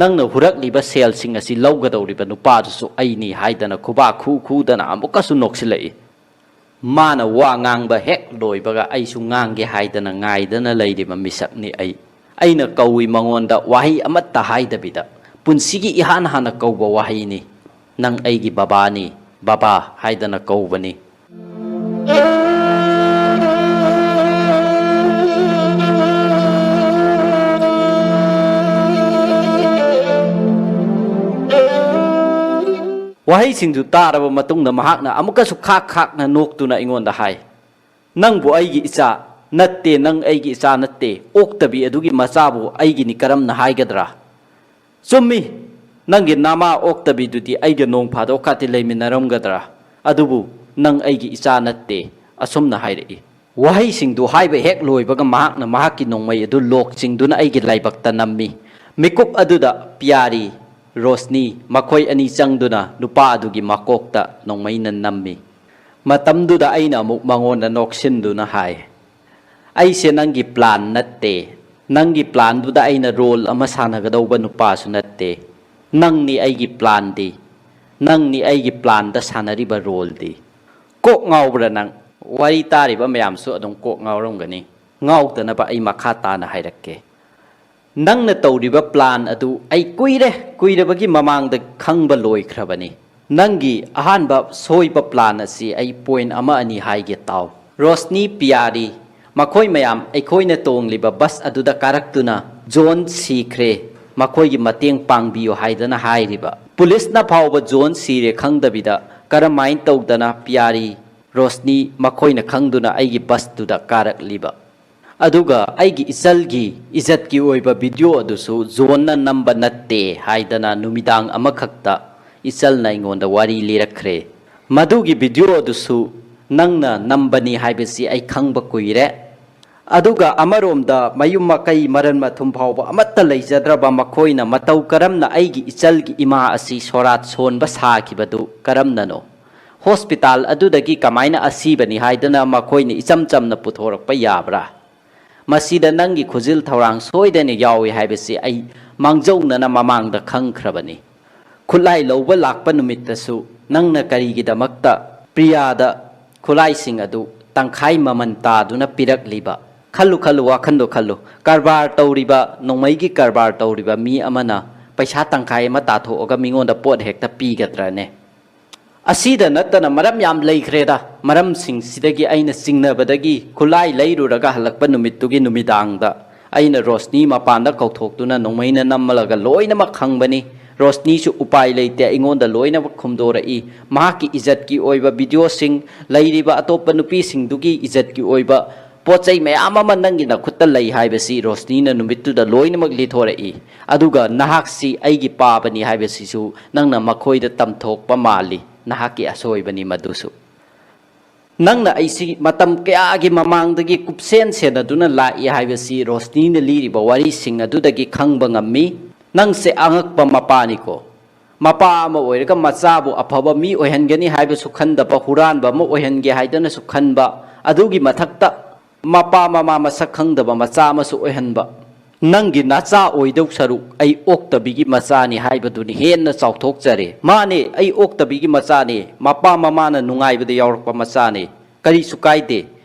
ꯅꯪꯅ ꯍꯨꯔꯛꯂꯤꯕ ꯁꯦꯜꯁꯤꯡ ꯑꯁꯤ ꯂꯧꯒꯗꯧꯔꯤꯕ ꯅꯨꯄꯥꯗꯨꯁꯨ ꯑꯩꯅꯤ" ꯍꯥꯏꯗꯅ ꯈꯨꯕꯥꯛ ꯈꯨ ꯈꯨꯗꯅ ꯑꯃꯨꯛꯀꯁꯨ ꯅꯣꯛꯁꯤꯜꯂꯛꯏ꯫ ꯃꯥꯅ ꯋꯥ ꯉꯥꯡꯕ ꯍꯦꯛ ꯂꯣꯏꯕꯒ ꯑꯩꯁꯨ ꯉꯥꯡꯒꯦ ꯍꯥꯏꯗꯅ ꯉꯥꯏꯗꯅ ꯂꯩꯔꯤꯕ ꯃꯤꯁꯛꯅꯤ ꯑꯩ꯫ ꯑꯩꯅ ꯀꯧꯏ ꯃꯉꯣꯟꯗ, ꯋꯥꯍꯩ ꯑꯃꯠꯇ ꯍꯥꯏꯗꯕꯤꯗ꯫ ꯄꯨꯟꯁꯤꯒꯤ ꯏꯍꯥꯟ ꯍꯥꯟꯅ ꯀꯧꯕ ꯋꯥꯍꯩꯅꯤ꯫ "ꯅꯪ ꯑꯩꯒꯤ ꯕꯕꯥꯅꯤ, ꯕꯕꯥ" ꯍꯥꯏꯗꯅ ꯀꯧꯕꯅꯤ꯫ ꯋꯥꯍꯩꯁꯤꯡꯗꯨ ꯇꯥꯔꯕ ꯃꯇꯨꯡꯗ ꯃꯍꯥꯛꯅ ꯑꯃꯨꯛꯀꯁꯨ ꯈꯥꯛ ꯈꯥꯛꯅ ꯅꯣꯛꯇꯨꯅ ꯑꯩꯉꯣꯟꯗ ꯍꯥꯏ, "ꯅꯪꯕꯨ ꯑꯩꯒꯤ ꯏꯆꯥ ꯅꯠꯇꯦ, ꯅꯪ ꯑꯩꯒꯤ ꯏꯆꯥ ꯅꯠꯇꯦ, ꯑꯣꯛꯇꯕꯤ ꯑꯗꯨꯒꯤ ꯃꯆꯥꯕꯨ ꯑꯩꯒꯤꯅꯤ ꯀꯔꯝꯅ ꯍꯥꯏꯒꯗ꯭ꯔꯥ? ꯆꯨꯝꯃꯤ, ꯅꯪꯒꯤ ꯅꯃꯥ ꯑꯣꯛꯇꯕꯤꯗꯨꯗꯤ ꯑꯩꯒ ꯅꯣꯡ ꯐꯥꯗꯣꯛ ꯈꯛꯇꯤ ꯂꯩꯃꯤꯟꯅꯔꯝꯒꯗ꯭ꯔꯥ? ꯑꯗꯨꯕꯨ ꯅꯪ ꯑꯩꯒꯤ ꯏꯆꯥ ꯅꯠꯇꯦ", ꯑꯁꯨꯝꯅ ꯍꯥꯏꯔꯛꯏ꯫ ꯋꯥꯍꯩꯁꯤꯡꯗꯨ ꯍꯥꯏꯕ ꯍꯦꯛ ꯂꯣꯏꯕꯒ ꯃꯍꯥꯛꯅ ꯃꯍꯥꯛꯀꯤ ꯅꯣꯡꯃꯩ ꯑꯗꯨ ꯂꯣꯛ ꯆꯤꯡꯗꯨꯅ ꯑꯩꯒꯤ ꯂꯥꯏꯕꯛꯇ ꯅꯝꯃꯤ꯫ ꯃꯤꯀꯨꯞ ꯑꯗꯨꯗ ꯄꯤꯌꯥꯔꯤ, ꯔꯣꯁꯅꯤ, ꯃꯈꯣꯏ ꯑꯅꯤ ꯆꯪꯗꯨꯅ ꯅꯨꯄꯥ ꯑꯗꯨꯒꯤ ꯃꯀꯣꯛꯇ ꯅꯣꯡꯃꯩꯅ ꯅꯝꯃꯤ꯫ ꯃꯇꯝꯗꯨꯗ ꯑꯩꯅ ꯑꯃꯨꯛ ꯃꯉꯣꯟꯗ ꯅꯣꯛꯁꯤꯟꯗꯨꯅ ꯍꯥꯏ, "ꯑꯩꯁꯦ ꯅꯪꯒꯤ ꯄ꯭ꯂꯥꯟ ꯅꯠꯇꯦ꯫ ꯅꯪꯒꯤ ꯄ꯭ꯂꯥꯟꯗꯨꯗ ꯑꯩꯅ ꯔꯣꯜ ꯑꯃ ꯁꯥꯟꯅꯒꯗꯧꯕ ꯅꯨꯄꯥꯁꯨ ꯅꯠꯇꯦ꯫ ꯅꯪꯅꯤ ꯑꯩꯒꯤ ꯄ꯭ꯂꯥꯟꯗꯤ꯫ ꯅꯪꯅꯤ ꯑꯩꯒꯤ ꯄ꯭ꯂꯥꯟꯗ ꯁꯥꯟꯅꯔꯤꯕ ꯔꯣꯜꯗꯤ꯫ ꯀꯣꯛ ꯉꯥꯎꯕ꯭ꯔꯥ ꯅꯪ?" ꯋꯥꯔꯤ ꯇꯥꯔꯤꯕ ꯃꯌꯥꯝꯁꯨ ꯑꯗꯨꯝ ꯀꯣꯛ ꯉꯥꯎꯔꯝꯒꯅꯤ꯫ ꯉꯥꯎꯗꯅꯕ ꯑꯩ ꯃꯈꯥ ꯇꯥꯅ ꯍꯥꯏꯔꯛꯀꯦ꯫ ꯅꯪꯅ ꯇꯧꯔꯤꯕ ꯄ꯭ꯂꯥꯟ ꯑꯗꯨ ꯑꯩ ꯀꯨꯏꯔꯦ, ꯀꯨꯏꯔꯕꯒꯤ ꯃꯃꯥꯡꯗ ꯈꯪꯕ ꯂꯣꯏꯈ꯭ꯔꯕꯅꯤ꯫ ꯅꯪꯒꯤ ꯑꯍꯥꯟꯕ ꯁꯣꯏꯕ ꯄ꯭ꯂꯥꯟ ꯑꯁꯤ ꯑꯩ ꯄꯣꯏꯟ ꯑꯃ ꯑꯅꯤ ꯍꯥꯏꯒꯦ ꯇꯥꯎ꯫ ꯔꯣꯁꯅꯤ, ꯄꯤꯌꯥꯔꯤ, ꯃꯈꯣꯏ ꯃꯌꯥꯝ ꯑꯩꯈꯣꯏꯅ ꯇꯣꯡꯂꯤꯕ ꯕꯁ ꯑꯗꯨꯗ ꯀꯥꯔꯛꯇꯨꯅ "ꯖꯣꯟ ꯁꯤꯈ꯭ꯔꯦ, ꯃꯈꯣꯏꯒꯤ ꯃꯇꯦꯡ ꯄꯥꯡꯕꯤꯌꯨ" ꯍꯥꯏꯗꯅ ꯍꯥꯏꯔꯤꯕ꯫ ꯄꯨꯂꯤꯁꯅ ꯐꯥꯎꯕ ꯖꯣꯟ ꯁꯤꯔꯦ ꯈꯪꯗꯕꯤꯗ ꯀꯔꯝꯍꯥꯏꯅ ꯇꯧꯗꯅ ꯄꯤꯌꯥꯔꯤ ꯔꯣꯁꯅꯤ ꯃꯈꯣꯏꯅ ꯈꯪꯗꯨꯅ ꯑꯩꯒꯤ ꯕꯁꯇꯨꯗ ꯀꯥꯔꯛꯂꯤꯕ꯫ ꯑꯗꯨꯒ ꯑꯩꯒꯤ ꯏꯆꯜꯒꯤ ꯏꯖꯠꯀꯤ ꯑꯣꯏꯕ ꯚꯤꯗꯤꯑꯣ ꯑꯗꯨꯁꯨ ꯖꯣꯟꯅ ꯅꯝꯕ ꯅꯠꯇꯦ ꯍꯥꯏꯗꯅ ꯅꯨꯃꯤꯗꯥꯡ ꯑꯃꯈꯛꯇ ꯏꯆꯜꯅ ꯑꯩꯉꯣꯟꯗ ꯋꯥꯔꯤ ꯂꯤꯔꯛꯈ꯭ꯔꯦ꯫ ꯃꯗꯨꯒꯤ ꯚꯤꯗꯤꯑꯣ ꯑꯗꯨꯁꯨ ꯅꯪꯅ ꯅꯝꯕꯅꯤ ꯍꯥꯏꯕꯁꯤ ꯑꯩ ꯈꯪꯕ ꯀꯨꯏꯔꯦ꯫ ꯑꯗꯨꯒ ꯑꯃꯔꯣꯝꯗ ꯃꯌꯨꯝ ꯃꯀꯩ ꯃꯔꯟ ꯃꯊꯨꯝ ꯐꯥꯎꯕ ꯑꯃꯠꯇ ꯂꯩꯖꯗ꯭ꯔꯕ ꯃꯈꯣꯏꯅ ꯃꯇꯧ ꯀꯔꯝꯅ ꯑꯩꯒꯤ ꯏꯆꯜꯒꯤ ꯏꯃꯥ ꯑꯁꯤ ꯁꯣꯔꯥꯠ ꯁꯣꯟꯕ ꯁꯥꯈꯤꯕꯗꯨ ꯀꯔꯝꯅꯅꯣ? ꯍꯣꯁꯄꯤꯇꯥꯜ ꯑꯗꯨꯗꯒꯤ ꯀꯃꯥꯏꯅ ꯑꯁꯤꯕꯅꯤ ꯍꯥꯏꯗꯅ ꯃꯈꯣꯏꯅ ꯏꯆꯝ ꯆꯝꯅ ꯄꯨꯊꯣꯔꯛꯄ ꯌꯥꯕ꯭ꯔꯥ? ꯃꯁꯤꯗ ꯅꯪꯒꯤ ꯈꯨꯖꯤꯜ ꯊꯧꯔꯥꯡ ꯁꯣꯏꯗꯅ ꯌꯥꯎꯏ ꯍꯥꯏꯕꯁꯤ ꯑꯩ ꯃꯥꯡꯖꯧꯅꯅ ꯃꯃꯥꯡꯗ ꯈꯪꯈ꯭ꯔꯕꯅꯤ꯫ ꯈꯨꯠꯂꯥꯏ ꯂꯧꯕ ꯂꯥꯛꯄ ꯅꯨꯃꯤꯠꯇꯁꯨ ꯅꯪꯅ ꯀꯔꯤꯒꯤꯗꯃꯛꯇ ꯄ꯭ꯔꯤꯌꯥꯗ ꯈꯨꯠꯂꯥꯏꯁꯤꯡ ꯑꯗꯨ ꯇꯪꯈꯥꯏ ꯃꯃꯜ ꯇꯥꯗꯨꯅ ꯄꯤꯔꯛꯂꯤꯕ? ꯈꯜꯂꯨ, ꯈꯜꯂꯨ, ꯋꯥꯈꯟꯗꯣ ꯈꯜꯂꯨ꯫ ꯀꯔꯕꯥꯔ ꯇꯧꯔꯤꯕ, ꯅꯣꯡꯃꯩꯒꯤ ꯀꯔꯕꯥꯔ ꯇꯧꯔꯤꯕ ꯃꯤ ꯑꯃꯅ ꯄꯩꯁꯥ ꯇꯪꯈꯥꯏ ꯑꯃ ꯇꯥꯊꯣꯛꯑꯒ ꯃꯤꯉꯣꯟꯗ ꯄꯣꯠ ꯍꯦꯛꯇ ꯄꯤꯒꯗ꯭ꯔꯅꯦ? ꯑꯁꯤꯗ ꯅꯠꯇꯅ ꯃꯔꯝ ꯌꯥꯝ ꯂꯩꯈ꯭ꯔꯦꯗ꯫ ꯃꯔꯝꯁꯤꯡꯁꯤꯗꯒꯤ ꯑꯩꯅ ꯆꯤꯡꯅꯕꯗꯒꯤ ꯈꯨꯠꯂꯥꯏ ꯂꯩꯔꯨꯔꯒ ꯍꯜꯂꯛꯄ ꯅꯨꯃꯤꯠꯇꯨꯒꯤ ꯅꯨꯃꯤꯗꯥꯡꯗ ꯑꯩꯅ ꯔꯣꯁꯅꯤ ꯃꯄꯥꯟꯗ ꯀꯧꯊꯣꯛꯇꯨꯅ ꯅꯣꯡꯃꯩꯅ ꯅꯝꯃꯂꯒ ꯂꯣꯏꯅꯃꯛ ꯈꯪꯕꯅꯤ꯫ ꯔꯣꯁꯅꯤꯁꯨ ꯎꯄꯥꯏ ꯂꯩꯇꯦ, ꯑꯩꯉꯣꯟꯗ ꯂꯣꯏꯅꯃꯛ ꯈꯨꯝꯗꯣꯔꯛꯏ꯫ ꯃꯍꯥꯛꯀꯤ ꯏꯖꯠꯀꯤ ꯑꯣꯏꯕ ꯚꯤꯗꯤꯑꯣꯁꯤꯡ, ꯂꯩꯔꯤꯕ ꯑꯇꯣꯞꯄ ꯅꯨꯄꯤꯁꯤꯡꯗꯨꯒꯤ ꯏꯖꯠꯀꯤ ꯑꯣꯏꯕ ꯄꯣꯠ ꯆꯩ ꯃꯌꯥꯝ ꯑꯃ ꯅꯪꯒꯤ ꯅꯈꯨꯠꯇ ꯂꯩ ꯍꯥꯏꯕꯁꯤ ꯔꯣꯁꯅꯤꯅ ꯅꯨꯃꯤꯠꯇꯨꯗ ꯂꯣꯏꯅꯃꯛ ꯂꯤꯊꯣꯔꯛꯏ꯫ ꯑꯗꯨꯒ ꯅꯍꯥꯛꯁꯤ ꯑꯩꯒꯤ ꯄꯥꯕꯅꯤ ꯍꯥꯏꯕꯁꯤꯁꯨ ꯅꯪꯅ ꯃꯈꯣꯏꯗ ꯇꯝꯊꯣꯛꯄ ꯃꯥꯜꯂꯤ꯫ ꯅꯍꯥꯛꯀꯤ ꯑꯁꯣꯏꯕꯅꯤ ꯃꯗꯨꯁꯨ꯫ ꯅꯪꯅ ꯑꯩꯁꯤ ꯃꯇꯝ ꯀꯌꯥꯒꯤ ꯃꯃꯥꯡꯗꯒꯤ ꯀꯨꯞꯁꯦꯟ ꯁꯦꯟꯅꯗꯨꯅ ꯂꯥꯛꯏ ꯍꯥꯏꯕꯁꯤ ꯔꯣꯁꯅꯤꯅ ꯂꯤꯔꯤꯕ ꯋꯥꯔꯤꯁꯤꯡ ꯑꯗꯨꯗꯒꯤ ꯈꯪꯕ ꯉꯝꯃꯤ꯫ ꯅꯪꯁꯦ ꯑꯉꯛꯄ ꯃꯄꯥꯅꯤꯀꯣ꯫ ꯃꯄꯥ ꯑꯃ ꯑꯣꯏꯔꯒ ꯃꯆꯥꯕꯨ ꯑꯐꯕ ꯃꯤ ꯑꯣꯏꯍꯟꯒꯅꯤ ꯍꯥꯏꯕꯁꯨ ꯈꯟꯗꯕ, ꯍꯨꯔꯥꯟꯕ ꯑꯃ ꯑꯣꯏꯍꯟꯒꯦ ꯍꯥꯏꯗꯅꯁꯨ ꯈꯟꯕ, ꯑꯗꯨꯒꯤ ꯃꯊꯛꯇ ꯃꯄꯥ ꯃꯃꯥ ꯃꯁꯛ ꯈꯪꯗꯕ ꯃꯆꯥ ꯑꯃꯁꯨ ꯑꯣꯏꯍꯟꯕ꯫ ꯅꯪꯒꯤ ꯅꯆꯥ ꯑꯣꯏꯗꯧ ꯁꯔꯨꯛ ꯑꯩ ꯑꯣꯛꯇꯕꯤꯒꯤ ꯃꯆꯥꯅꯤ ꯍꯥꯏꯕꯗꯨꯅꯤ ꯍꯦꯟꯅ ꯆꯥꯎꯊꯣꯛꯆꯔꯦ꯫ ꯃꯥꯅꯦ, ꯑꯩ ꯑꯣꯛꯇꯕꯤꯒꯤ ꯃꯆꯥꯅꯦ, ꯃꯄꯥ ꯃꯃꯥꯅ ꯅꯨꯡꯉꯥꯏꯕꯗ ꯌꯥꯎꯔꯛꯄ ꯃꯆꯥꯅꯦ꯫ ꯀꯔꯤꯁꯨ ꯀꯥꯏꯗꯦ꯫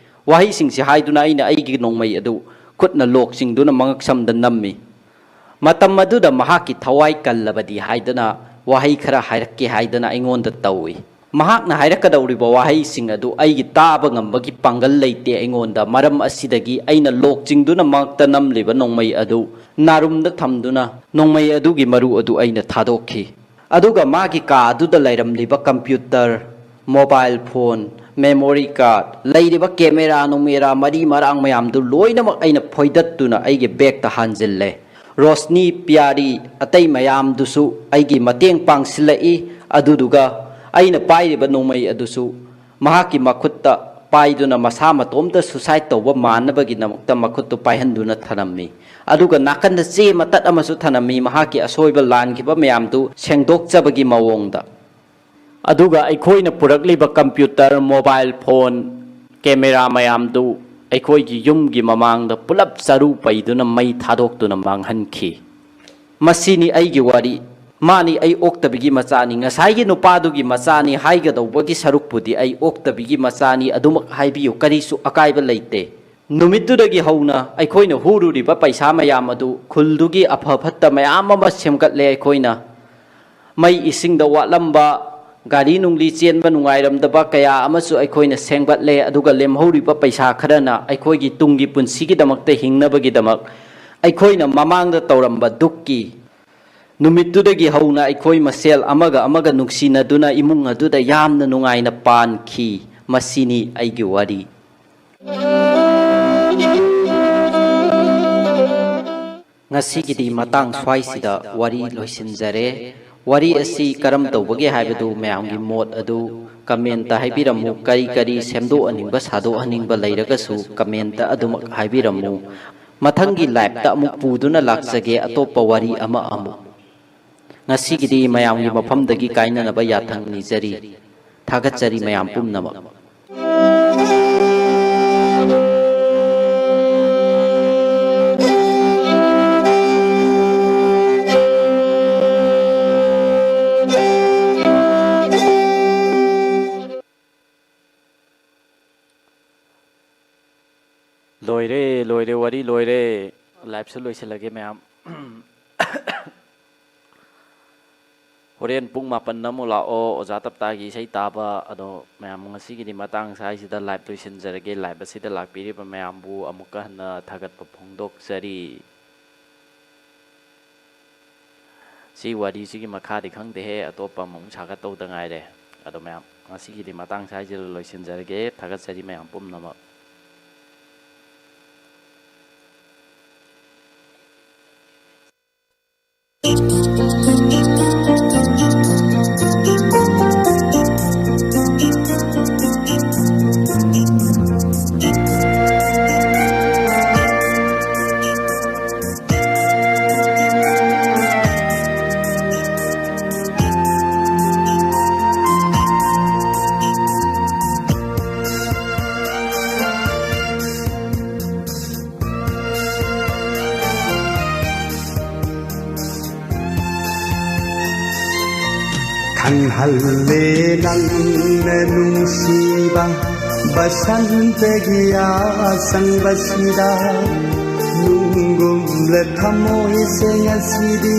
ꯋꯥꯍꯩꯁꯤꯡꯁꯤ ꯍꯥꯏꯗꯨꯅ ꯑꯩꯅ ꯑꯩꯒꯤ ꯅꯣꯡꯃꯩ ꯑꯗꯨ ꯈꯨꯠꯅ ꯂꯣꯛ ꯆꯤꯡꯗꯨꯅ ꯃꯉꯛꯁꯝꯗ ꯅꯝꯃꯤ꯫ ꯃꯇꯝ ꯑꯗꯨꯗ ꯃꯍꯥꯛꯀꯤ ꯊꯋꯥꯏ ꯀꯜꯂꯕꯗꯤ ꯍꯥꯏꯗꯅ ꯋꯥꯍꯩ ꯈꯔ ꯍꯥꯏꯔꯛꯀꯦ ꯍꯥꯏꯗꯅ ꯑꯩꯉꯣꯟꯗ ꯇꯧꯏ꯫ ꯃꯍꯥꯛꯅ ꯍꯥꯏꯔꯛꯀꯗꯧꯔꯤꯕ ꯋꯥꯍꯩꯁꯤꯡ ꯑꯗꯨ ꯑꯩꯒꯤ ꯇꯥꯕ ꯉꯝꯕꯒꯤ ꯄꯥꯡꯒꯜ ꯂꯩꯇꯦ ꯑꯩꯉꯣꯟꯗ꯫ ꯃꯔꯝ ꯑꯁꯤꯗꯒꯤ ꯑꯩꯅ ꯂꯣꯛ ꯆꯤꯡꯗꯨꯅ ꯃꯉꯛꯇ ꯅꯝꯂꯤꯕ ꯅꯣꯡꯃꯩ ꯑꯗꯨ ꯅꯥꯔꯨꯝꯗ ꯊꯝꯗꯨꯅ ꯅꯣꯡꯃꯩ ꯑꯗꯨꯒꯤ ꯃꯔꯨ ꯑꯗꯨ ꯑꯩꯅ ꯊꯥꯗꯣꯛꯈꯤ꯫ ꯑꯗꯨꯒ ꯃꯥꯒꯤ ꯀꯥ ꯑꯗꯨꯗ ꯂꯩꯔꯝꯂꯤꯕ computer, mobile phone, memory card, ꯂꯩꯔꯤꯕ camera ꯅꯨꯡꯃꯦꯔꯥ ꯃꯔꯤ ꯃꯔꯥꯡ ꯃꯌꯥꯝꯗꯨ ꯂꯣꯏꯅꯃꯛ ꯑꯩꯅ ꯐꯣꯏꯗꯠꯇꯨꯅ ꯑꯩꯒꯤ bagꯇ ꯍꯥꯟꯖꯤꯜꯂꯦ꯫ ꯔꯣꯁꯅꯤ ꯄꯤꯌꯥꯔꯤ ꯑꯇꯩ ꯃꯌꯥꯝꯗꯨꯁꯨ ꯑꯩꯒꯤ ꯃꯇꯦꯡ ꯄꯥꯡꯁꯤꯜꯂꯛꯏ꯫ ꯑꯗꯨꯗꯨꯒ ꯑꯩꯅ ꯄꯥꯏꯔꯤꯕ ꯅꯣꯡꯃꯩ ꯑꯗꯨꯁꯨ ꯃꯍꯥꯛꯀꯤ ꯃꯈꯨꯠꯇ ꯄꯥꯏꯗꯨꯅ ꯃꯁꯥ ꯃꯇꯣꯝꯇ suicide ꯇꯧꯕ ꯃꯥꯟꯅꯕꯒꯤꯗꯃꯛꯇ ꯃꯈꯨꯠꯇꯨ ꯄꯥꯏꯍꯟꯗꯨꯅ ꯊꯅꯝꯃꯤ꯫ ꯑꯗꯨꯒ ꯅꯥꯀꯟꯗ ꯆꯦ ꯃꯇꯠ ꯑꯃꯁꯨ ꯊꯅꯝꯃꯤ, ꯃꯍꯥꯛꯀꯤ ꯑꯁꯣꯏꯕ ꯂꯥꯟꯈꯤꯕ ꯃꯌꯥꯝꯗꯨ ꯁꯦꯡꯗꯣꯛꯆꯕꯒꯤ ꯃꯑꯣꯡꯗ꯫ ꯑꯗꯨꯒ ꯑꯩꯈꯣꯏꯅ ꯄꯨꯔꯛꯂꯤꯕ computer, mobile phone, camera ꯃꯌꯥꯝꯗꯨ ꯑꯩꯈꯣꯏꯒꯤ ꯌꯨꯝꯒꯤ ꯃꯃꯥꯡꯗ ꯄꯨꯂꯞ ꯆꯔꯨ ꯄꯩꯗꯨꯅ ꯃꯩ ꯊꯥꯗꯣꯛꯇꯨꯅ ꯃꯥꯡꯍꯟꯈꯤ꯫ ꯃꯁꯤꯅꯤ ꯑꯩꯒꯤ ꯋꯥꯔꯤ꯫ ꯃꯥꯅꯤ ꯑꯩ ꯑꯣꯛꯇꯕꯤꯒꯤ ꯃꯆꯥꯅꯤ꯫ ꯉꯁꯥꯏꯒꯤ ꯅꯨꯄꯥꯗꯨꯒꯤ ꯃꯆꯥꯅꯤ ꯍꯥꯏꯒꯗꯧꯕꯒꯤ ꯁꯔꯨꯛꯄꯨꯗꯤ ꯑꯩ ꯑꯣꯛꯇꯕꯤꯒꯤ ꯃꯆꯥꯅꯤ ꯑꯗꯨꯃꯛ ꯍꯥꯏꯕꯤꯌꯨ, ꯀꯔꯤꯁꯨ ꯑꯀꯥꯏꯕ ꯂꯩꯇꯦ꯫ ꯅꯨꯃꯤꯠꯇꯨꯗꯒꯤ ꯍꯧꯅ ꯑꯩꯈꯣꯏꯅ ꯍꯨꯔꯨꯔꯤꯕ ꯄꯩꯁꯥ ꯃꯌꯥꯝ ꯑꯗꯨ ꯈꯨꯜꯗꯨꯒꯤ ꯑꯐ ꯐꯠꯇ ꯃꯌꯥꯝ ꯑꯃ ꯁꯦꯝꯒꯠꯂꯦ꯫ ꯑꯩꯈꯣꯏꯅ ꯃꯩ ꯏꯁꯤꯡꯗ ꯋꯥꯠꯂꯝꯕ, ꯒꯥꯔꯤ ꯅꯨꯡꯂꯤ ꯆꯦꯟꯕ ꯅꯨꯡꯉꯥꯏꯔꯝꯗꯕ ꯀꯌꯥ ꯑꯃꯁꯨ ꯑꯩꯈꯣꯏꯅ ꯁꯦꯝꯒꯠꯂꯦ꯫ ꯑꯗꯨꯒ ꯂꯦꯝꯍꯧꯔꯤꯕ ꯄꯩꯁꯥ ꯈꯔꯅ ꯑꯩꯈꯣꯏꯒꯤ ꯇꯨꯡꯒꯤ ꯄꯨꯟꯁꯤꯒꯤꯗꯃꯛꯇ ꯍꯤꯡꯅꯕꯒꯤꯗꯃꯛ ꯑꯩꯈꯣꯏꯅ ꯃꯃꯥꯡꯗ ꯇꯧꯔꯝꯕ ꯗꯨꯛꯀꯤ ꯅꯨꯃꯤꯠꯇꯨꯗꯒꯤ ꯍꯧꯅ ꯑꯩꯈꯣꯏ ꯃꯁꯦꯜ ꯑꯃꯒ ꯑꯃꯒ ꯅꯨꯡꯁꯤꯅꯗꯨꯅ ꯏꯃꯨꯡ ꯑꯗꯨꯗ ꯌꯥꯝꯅ ꯅꯨꯡꯉꯥꯏꯅ ꯄꯥꯟꯈꯤ꯫ ꯃꯁꯤꯅꯤ ꯑꯩꯒꯤ ꯋꯥꯔꯤ꯫ ꯉꯁꯤꯒꯤꯗꯤ ꯃꯇꯥꯡ ꯁ꯭ꯋꯥꯏꯁꯤꯗ ꯋꯥꯔꯤ ꯂꯣꯏꯁꯤꯟꯖꯔꯦ꯫ ꯋꯥꯔꯤ ꯑꯁꯤ ꯀꯔꯝ ꯇꯧꯕꯒꯦ ꯍꯥꯏꯕꯗꯨ ꯃꯌꯥꯝꯒꯤ ꯃꯣꯠ ꯑꯗꯨ commentꯇ ꯍꯥꯏꯕꯤꯔꯝꯃꯨ꯫ ꯀꯔꯤ ꯀꯔꯤ ꯁꯦꯝꯗꯣꯛꯍꯟꯅꯤꯡꯕ, ꯁꯥꯗꯣꯛꯍꯟꯅꯤꯡꯕ ꯂꯩꯔꯒꯁꯨ commentꯇ ꯑꯗꯨꯃꯛ ꯍꯥꯏꯕꯤꯔꯝꯃꯨ꯫ ꯃꯊꯪꯒꯤ liveꯇ ꯑꯃꯨꯛ ꯄꯨꯗꯨꯅ ꯂꯥꯛꯆꯒꯦ ꯑꯇꯣꯞꯄ ꯋꯥꯔꯤ ꯑꯃ ꯑꯃꯨꯛ꯫ ꯉꯁꯤꯒꯤꯗꯤ ꯃꯌꯥꯝꯒꯤ ꯃꯐꯝꯗꯒꯤ ꯀꯥꯏꯅꯅꯕ ꯌꯥꯊꯪ ꯅꯤꯖꯔꯤ꯫ ꯊꯥꯒꯠꯆꯔꯤ ꯃꯌꯥꯝ ꯄꯨꯝꯅꯃꯛ꯫ ꯂꯣꯏꯔꯦ, ꯂꯣꯏꯔꯦ, ꯋꯥꯔꯤ ꯂꯣꯏꯔꯦ꯫ Liveꯁꯨ ꯂꯣꯏꯁꯤꯜꯂꯒꯦ ꯃꯌꯥꯝ꯫ ꯍꯣꯔꯦꯟ ꯄꯨꯡ ꯃꯥꯄꯟꯗ ꯑꯃꯨꯛ ꯂꯥꯛꯑꯣ, ꯑꯣꯖꯥ ꯇꯞꯇꯥꯒꯤ ꯏꯁꯩ ꯇꯥꯕ꯫ ꯑꯗꯣ ꯃꯌꯥꯝ, ꯉꯁꯤꯒꯤꯗꯤ ꯃꯇꯥꯡ ꯁ꯭ꯋꯥꯏꯁꯤꯗ live ꯂꯣꯏꯁꯤꯟꯖꯔꯒꯦ꯫ Live ꯑꯁꯤꯗ ꯂꯥꯛꯄꯤꯔꯤꯕ ꯃꯌꯥꯝꯕꯨ ꯑꯃꯨꯛꯀ ꯍꯟꯅ ꯊꯥꯒꯠꯄ ꯐꯣꯡꯗꯣꯛꯆꯔꯤ꯫ ꯁꯤ ꯋꯥꯔꯤꯁꯤꯒꯤ ꯃꯈꯥꯗꯤ ꯈꯪꯗꯦꯍꯦ, ꯑꯇꯣꯞꯄ ꯑꯃꯨꯛ ꯁꯥꯒꯠꯇꯧꯗ ꯉꯥꯏꯔꯦ꯫ ꯑꯗꯣ ꯃꯌꯥꯝ, ꯉꯁꯤꯒꯤꯗꯤ ꯃꯇꯥꯡ ꯁ꯭ꯋꯥꯏꯁꯤꯗ ꯂꯣꯏꯁꯤꯟꯖꯔꯒꯦ꯫ ꯊꯥꯒꯠꯆꯔꯤ ꯃꯌꯥꯝ ꯄꯨꯝꯅꯃꯛ꯫ ꯈꯪꯍꯜꯂꯦ ꯅꯪꯅ ꯅꯨꯡꯁꯤꯕ ꯕꯁꯟꯇꯒꯤ ꯑꯁꯪꯕꯁꯤꯗ꯫ ꯅꯨꯡꯒꯨꯝꯂ ꯊꯃꯣꯏꯁꯦ ꯉꯁꯤꯗꯤ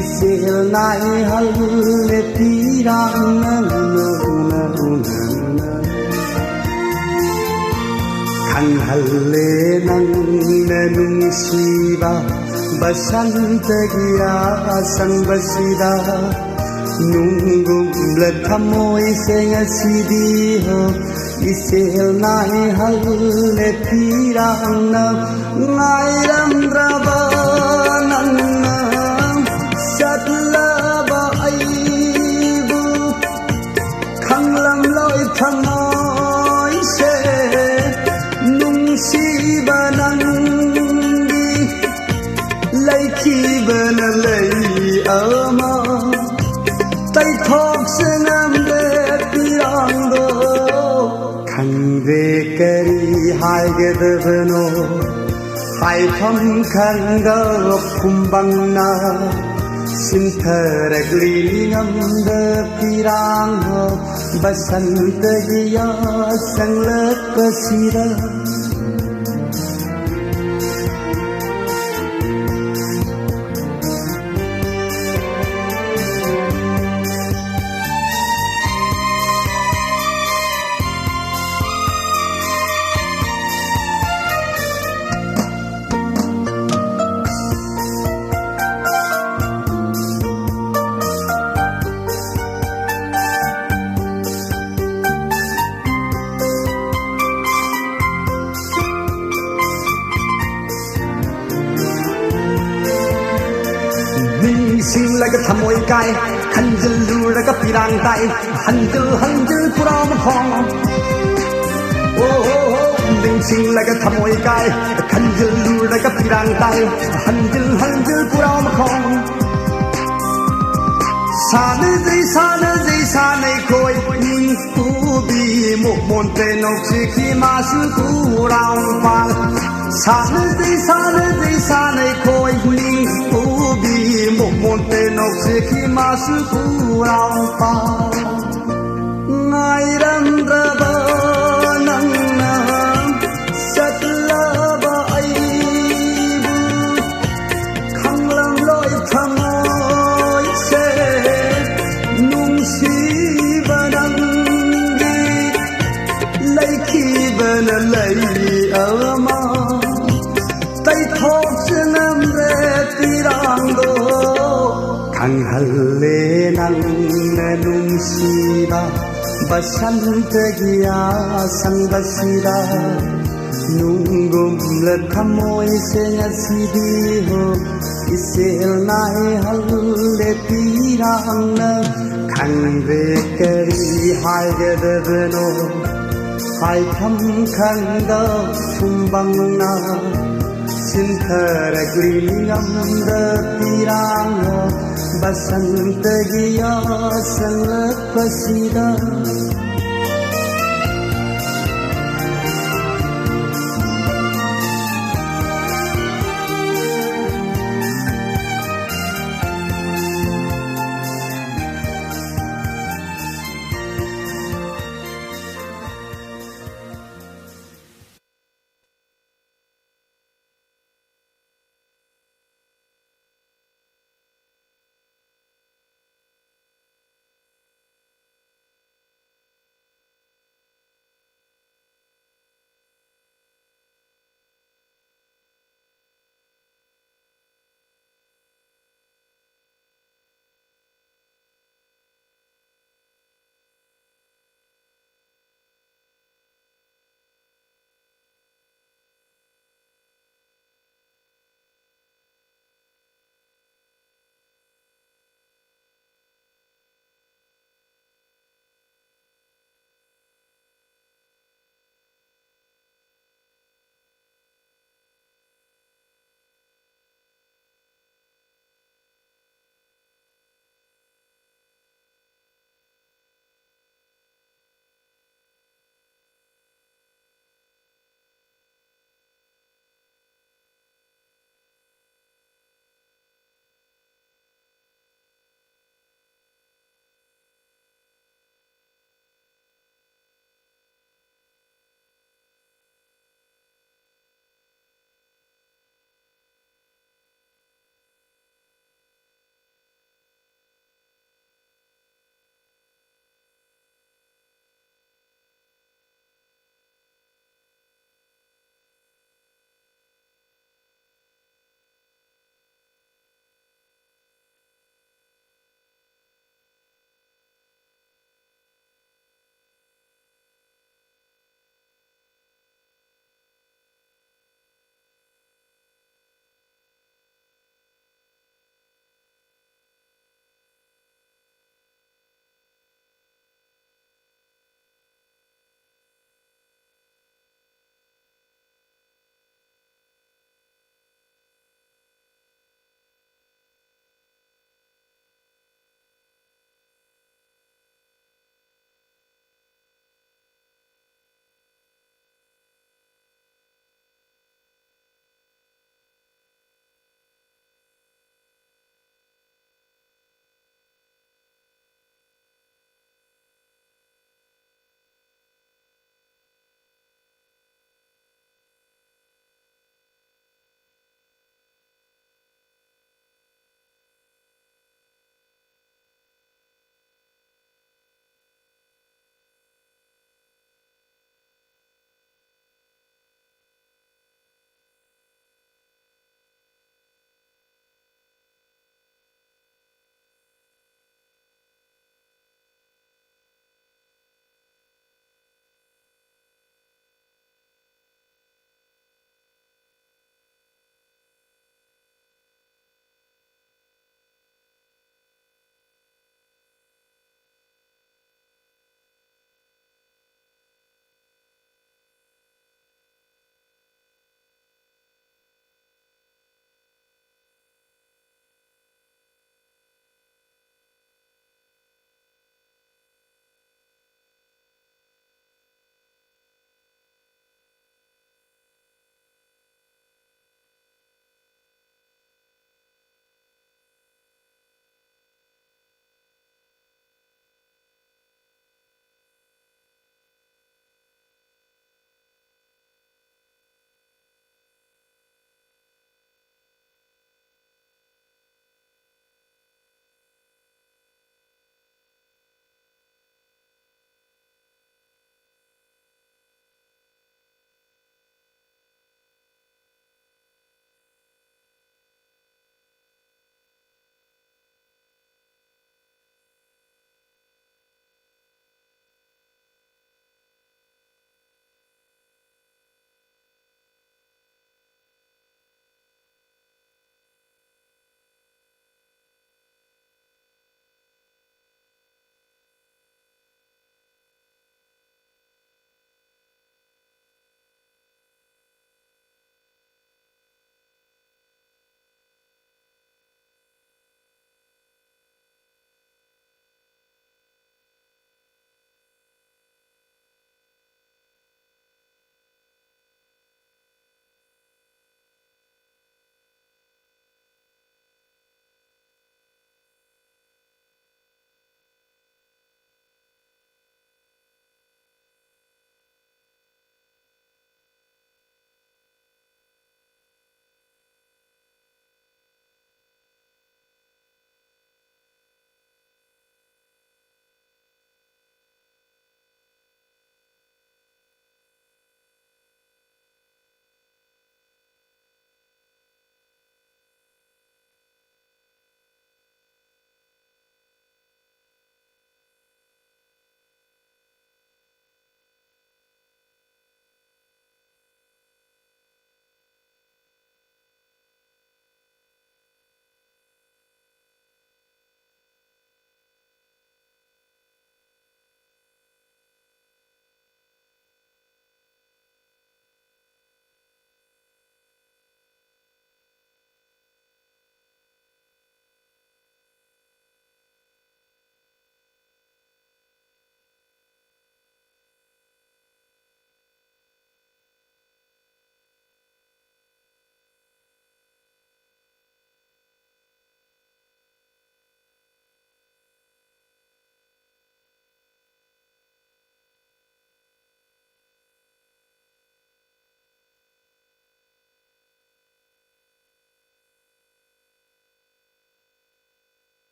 ꯏꯆꯦꯜ ꯅꯥꯏꯍꯜꯂꯦ ꯄꯤꯔꯥꯡꯅ ꯎꯅ ꯎꯅ ꯎꯅ꯫ ꯈꯪꯍꯜꯂꯦ ꯅꯪꯅ ꯅꯨꯡꯁꯤꯕ ꯕꯁꯟꯇꯒꯤ ꯑꯁꯪꯕꯁꯤꯗ꯫ ꯅꯨꯡꯒꯨꯝꯂ ꯊꯃꯣꯏꯁꯦ ꯉꯁꯤꯗꯤ ꯍꯣ ꯏꯆꯦꯜ ꯅꯥꯏꯍꯜꯂꯦ ꯄꯤꯔꯥꯡꯅ꯫ ꯉꯥꯏꯔꯝꯗ꯭ꯔꯕ ꯅꯪꯅ ꯆꯠꯂꯕ ꯑꯩꯕꯨ ꯈꯪꯂꯝꯂꯣꯏ ꯊꯃꯣꯏꯁꯦ ꯅꯨꯡꯁꯤꯕ ꯅꯪꯒꯤ ꯂꯩꯈꯤꯕꯅ ꯂꯩ ꯑꯃ ꯇꯩꯊꯣꯛꯁꯦ ꯅꯪꯒꯤ ꯄꯤꯔꯥꯡꯗꯣ꯫ ꯈꯪꯗꯦ ꯀꯔꯤ ꯍꯥꯏꯒꯗꯕꯅꯣ ꯍꯥꯏꯐꯝ ꯈꯪꯗꯕ ꯈꯨꯝꯕꯪꯅ ꯁꯤꯟꯊꯔꯛꯂꯤ ꯅꯤꯡꯉꯝꯗ ꯄꯤꯔꯥꯡ ꯍꯣ ꯕꯁꯟꯇꯒꯤ ꯌꯥꯁꯪꯂꯛꯄꯁꯤꯗ꯫ ꯂꯒ ꯊꯃꯣꯏ ꯀꯥꯏ, ꯈꯟꯖꯤꯜꯂꯨꯔꯒ ꯄꯤꯔꯥꯡ ꯇꯥꯏ, ꯍꯟꯖꯤꯜ ꯍꯟꯖꯤꯜ ꯄꯨꯔꯥ ꯃꯈꯣꯡ꯫ ꯑꯣ ꯍꯣ ꯍꯣ, ꯅꯤꯡꯁꯤꯡꯂꯒ ꯊꯃꯣꯏ ꯀꯥꯏ, ꯈꯟꯖꯤꯜꯂꯨꯔꯒ ꯄꯤꯔꯥꯡ ꯇꯥꯏ, ꯍꯟꯖꯤꯜ ꯍꯟꯖꯤꯜ ꯄꯨꯔꯥ ꯃꯈꯣꯡ꯫ ꯁꯥꯟꯅꯖꯩ ꯁꯥꯟꯅꯖꯩ ꯁꯥꯟꯅꯩꯈꯣꯏ ꯅꯤꯡꯄꯨꯕꯤ, ꯃꯣꯃꯣꯟ ꯇꯦꯅꯣꯛꯁꯤꯈꯤ ꯃꯥꯁꯨ ꯀꯨꯔꯥꯎ ꯄꯥꯜ꯫ ꯁꯥꯟꯅꯖꯩ ꯁꯥꯟꯅꯖꯩ ꯁꯥꯟꯅꯩꯈꯣꯏ ꯅꯤꯡꯄꯨꯕꯤ, ꯃꯣꯃꯣꯟ ꯇꯦꯅꯣꯛꯁꯤꯈꯤ ꯃꯥꯁꯨ ꯀꯨꯔꯥꯎ ꯄꯥꯜ꯫ ꯉꯥꯏꯔꯝꯗ꯭ꯔꯕ ꯅꯪꯅ ꯆꯠꯂꯕ ꯑꯩꯕꯨ ꯈꯪꯂꯝꯂꯣꯏ ꯊꯃꯣꯏꯁꯦ ꯅꯨꯡꯁꯤꯕ ꯅꯪꯒꯤ ꯂꯩꯈꯤꯕꯅ ꯂꯩ ꯑꯃ ꯇꯩꯊꯣꯛꯆ ꯉꯝꯗ꯭ꯔꯦ ꯄꯤꯔꯥꯡꯗꯣ꯫ ꯈꯪꯍꯜꯂꯦ ꯅꯪꯅ ꯅꯨꯡꯁꯤꯕ ꯕꯁꯟꯇꯒꯤ ꯑꯁꯪꯕꯁꯤꯗ ꯅꯨꯡꯒꯨꯝꯂ ꯊꯃꯣꯏꯁꯦ ꯉꯁꯤꯗꯤ ꯍꯣ ꯏꯆꯦꯜ ꯅꯥꯏꯍꯜꯂꯦ ꯄꯤꯔꯥꯡꯅ꯫ ꯈꯪꯗ꯭ꯔꯦ ꯀꯔꯤ ꯍꯥꯏꯒꯗꯕꯅꯣ ꯍꯥꯏꯐꯝ ꯈꯪꯗ ꯁꯨꯝꯕꯪꯅ ꯁꯤꯟꯊꯔꯛꯂꯤ ꯅꯤꯡꯉꯝꯗ ꯄꯤꯔꯥꯡꯅ ꯕꯁꯟꯇꯒꯤ ꯌꯥꯁꯜꯂꯛꯄꯁꯤꯗ꯫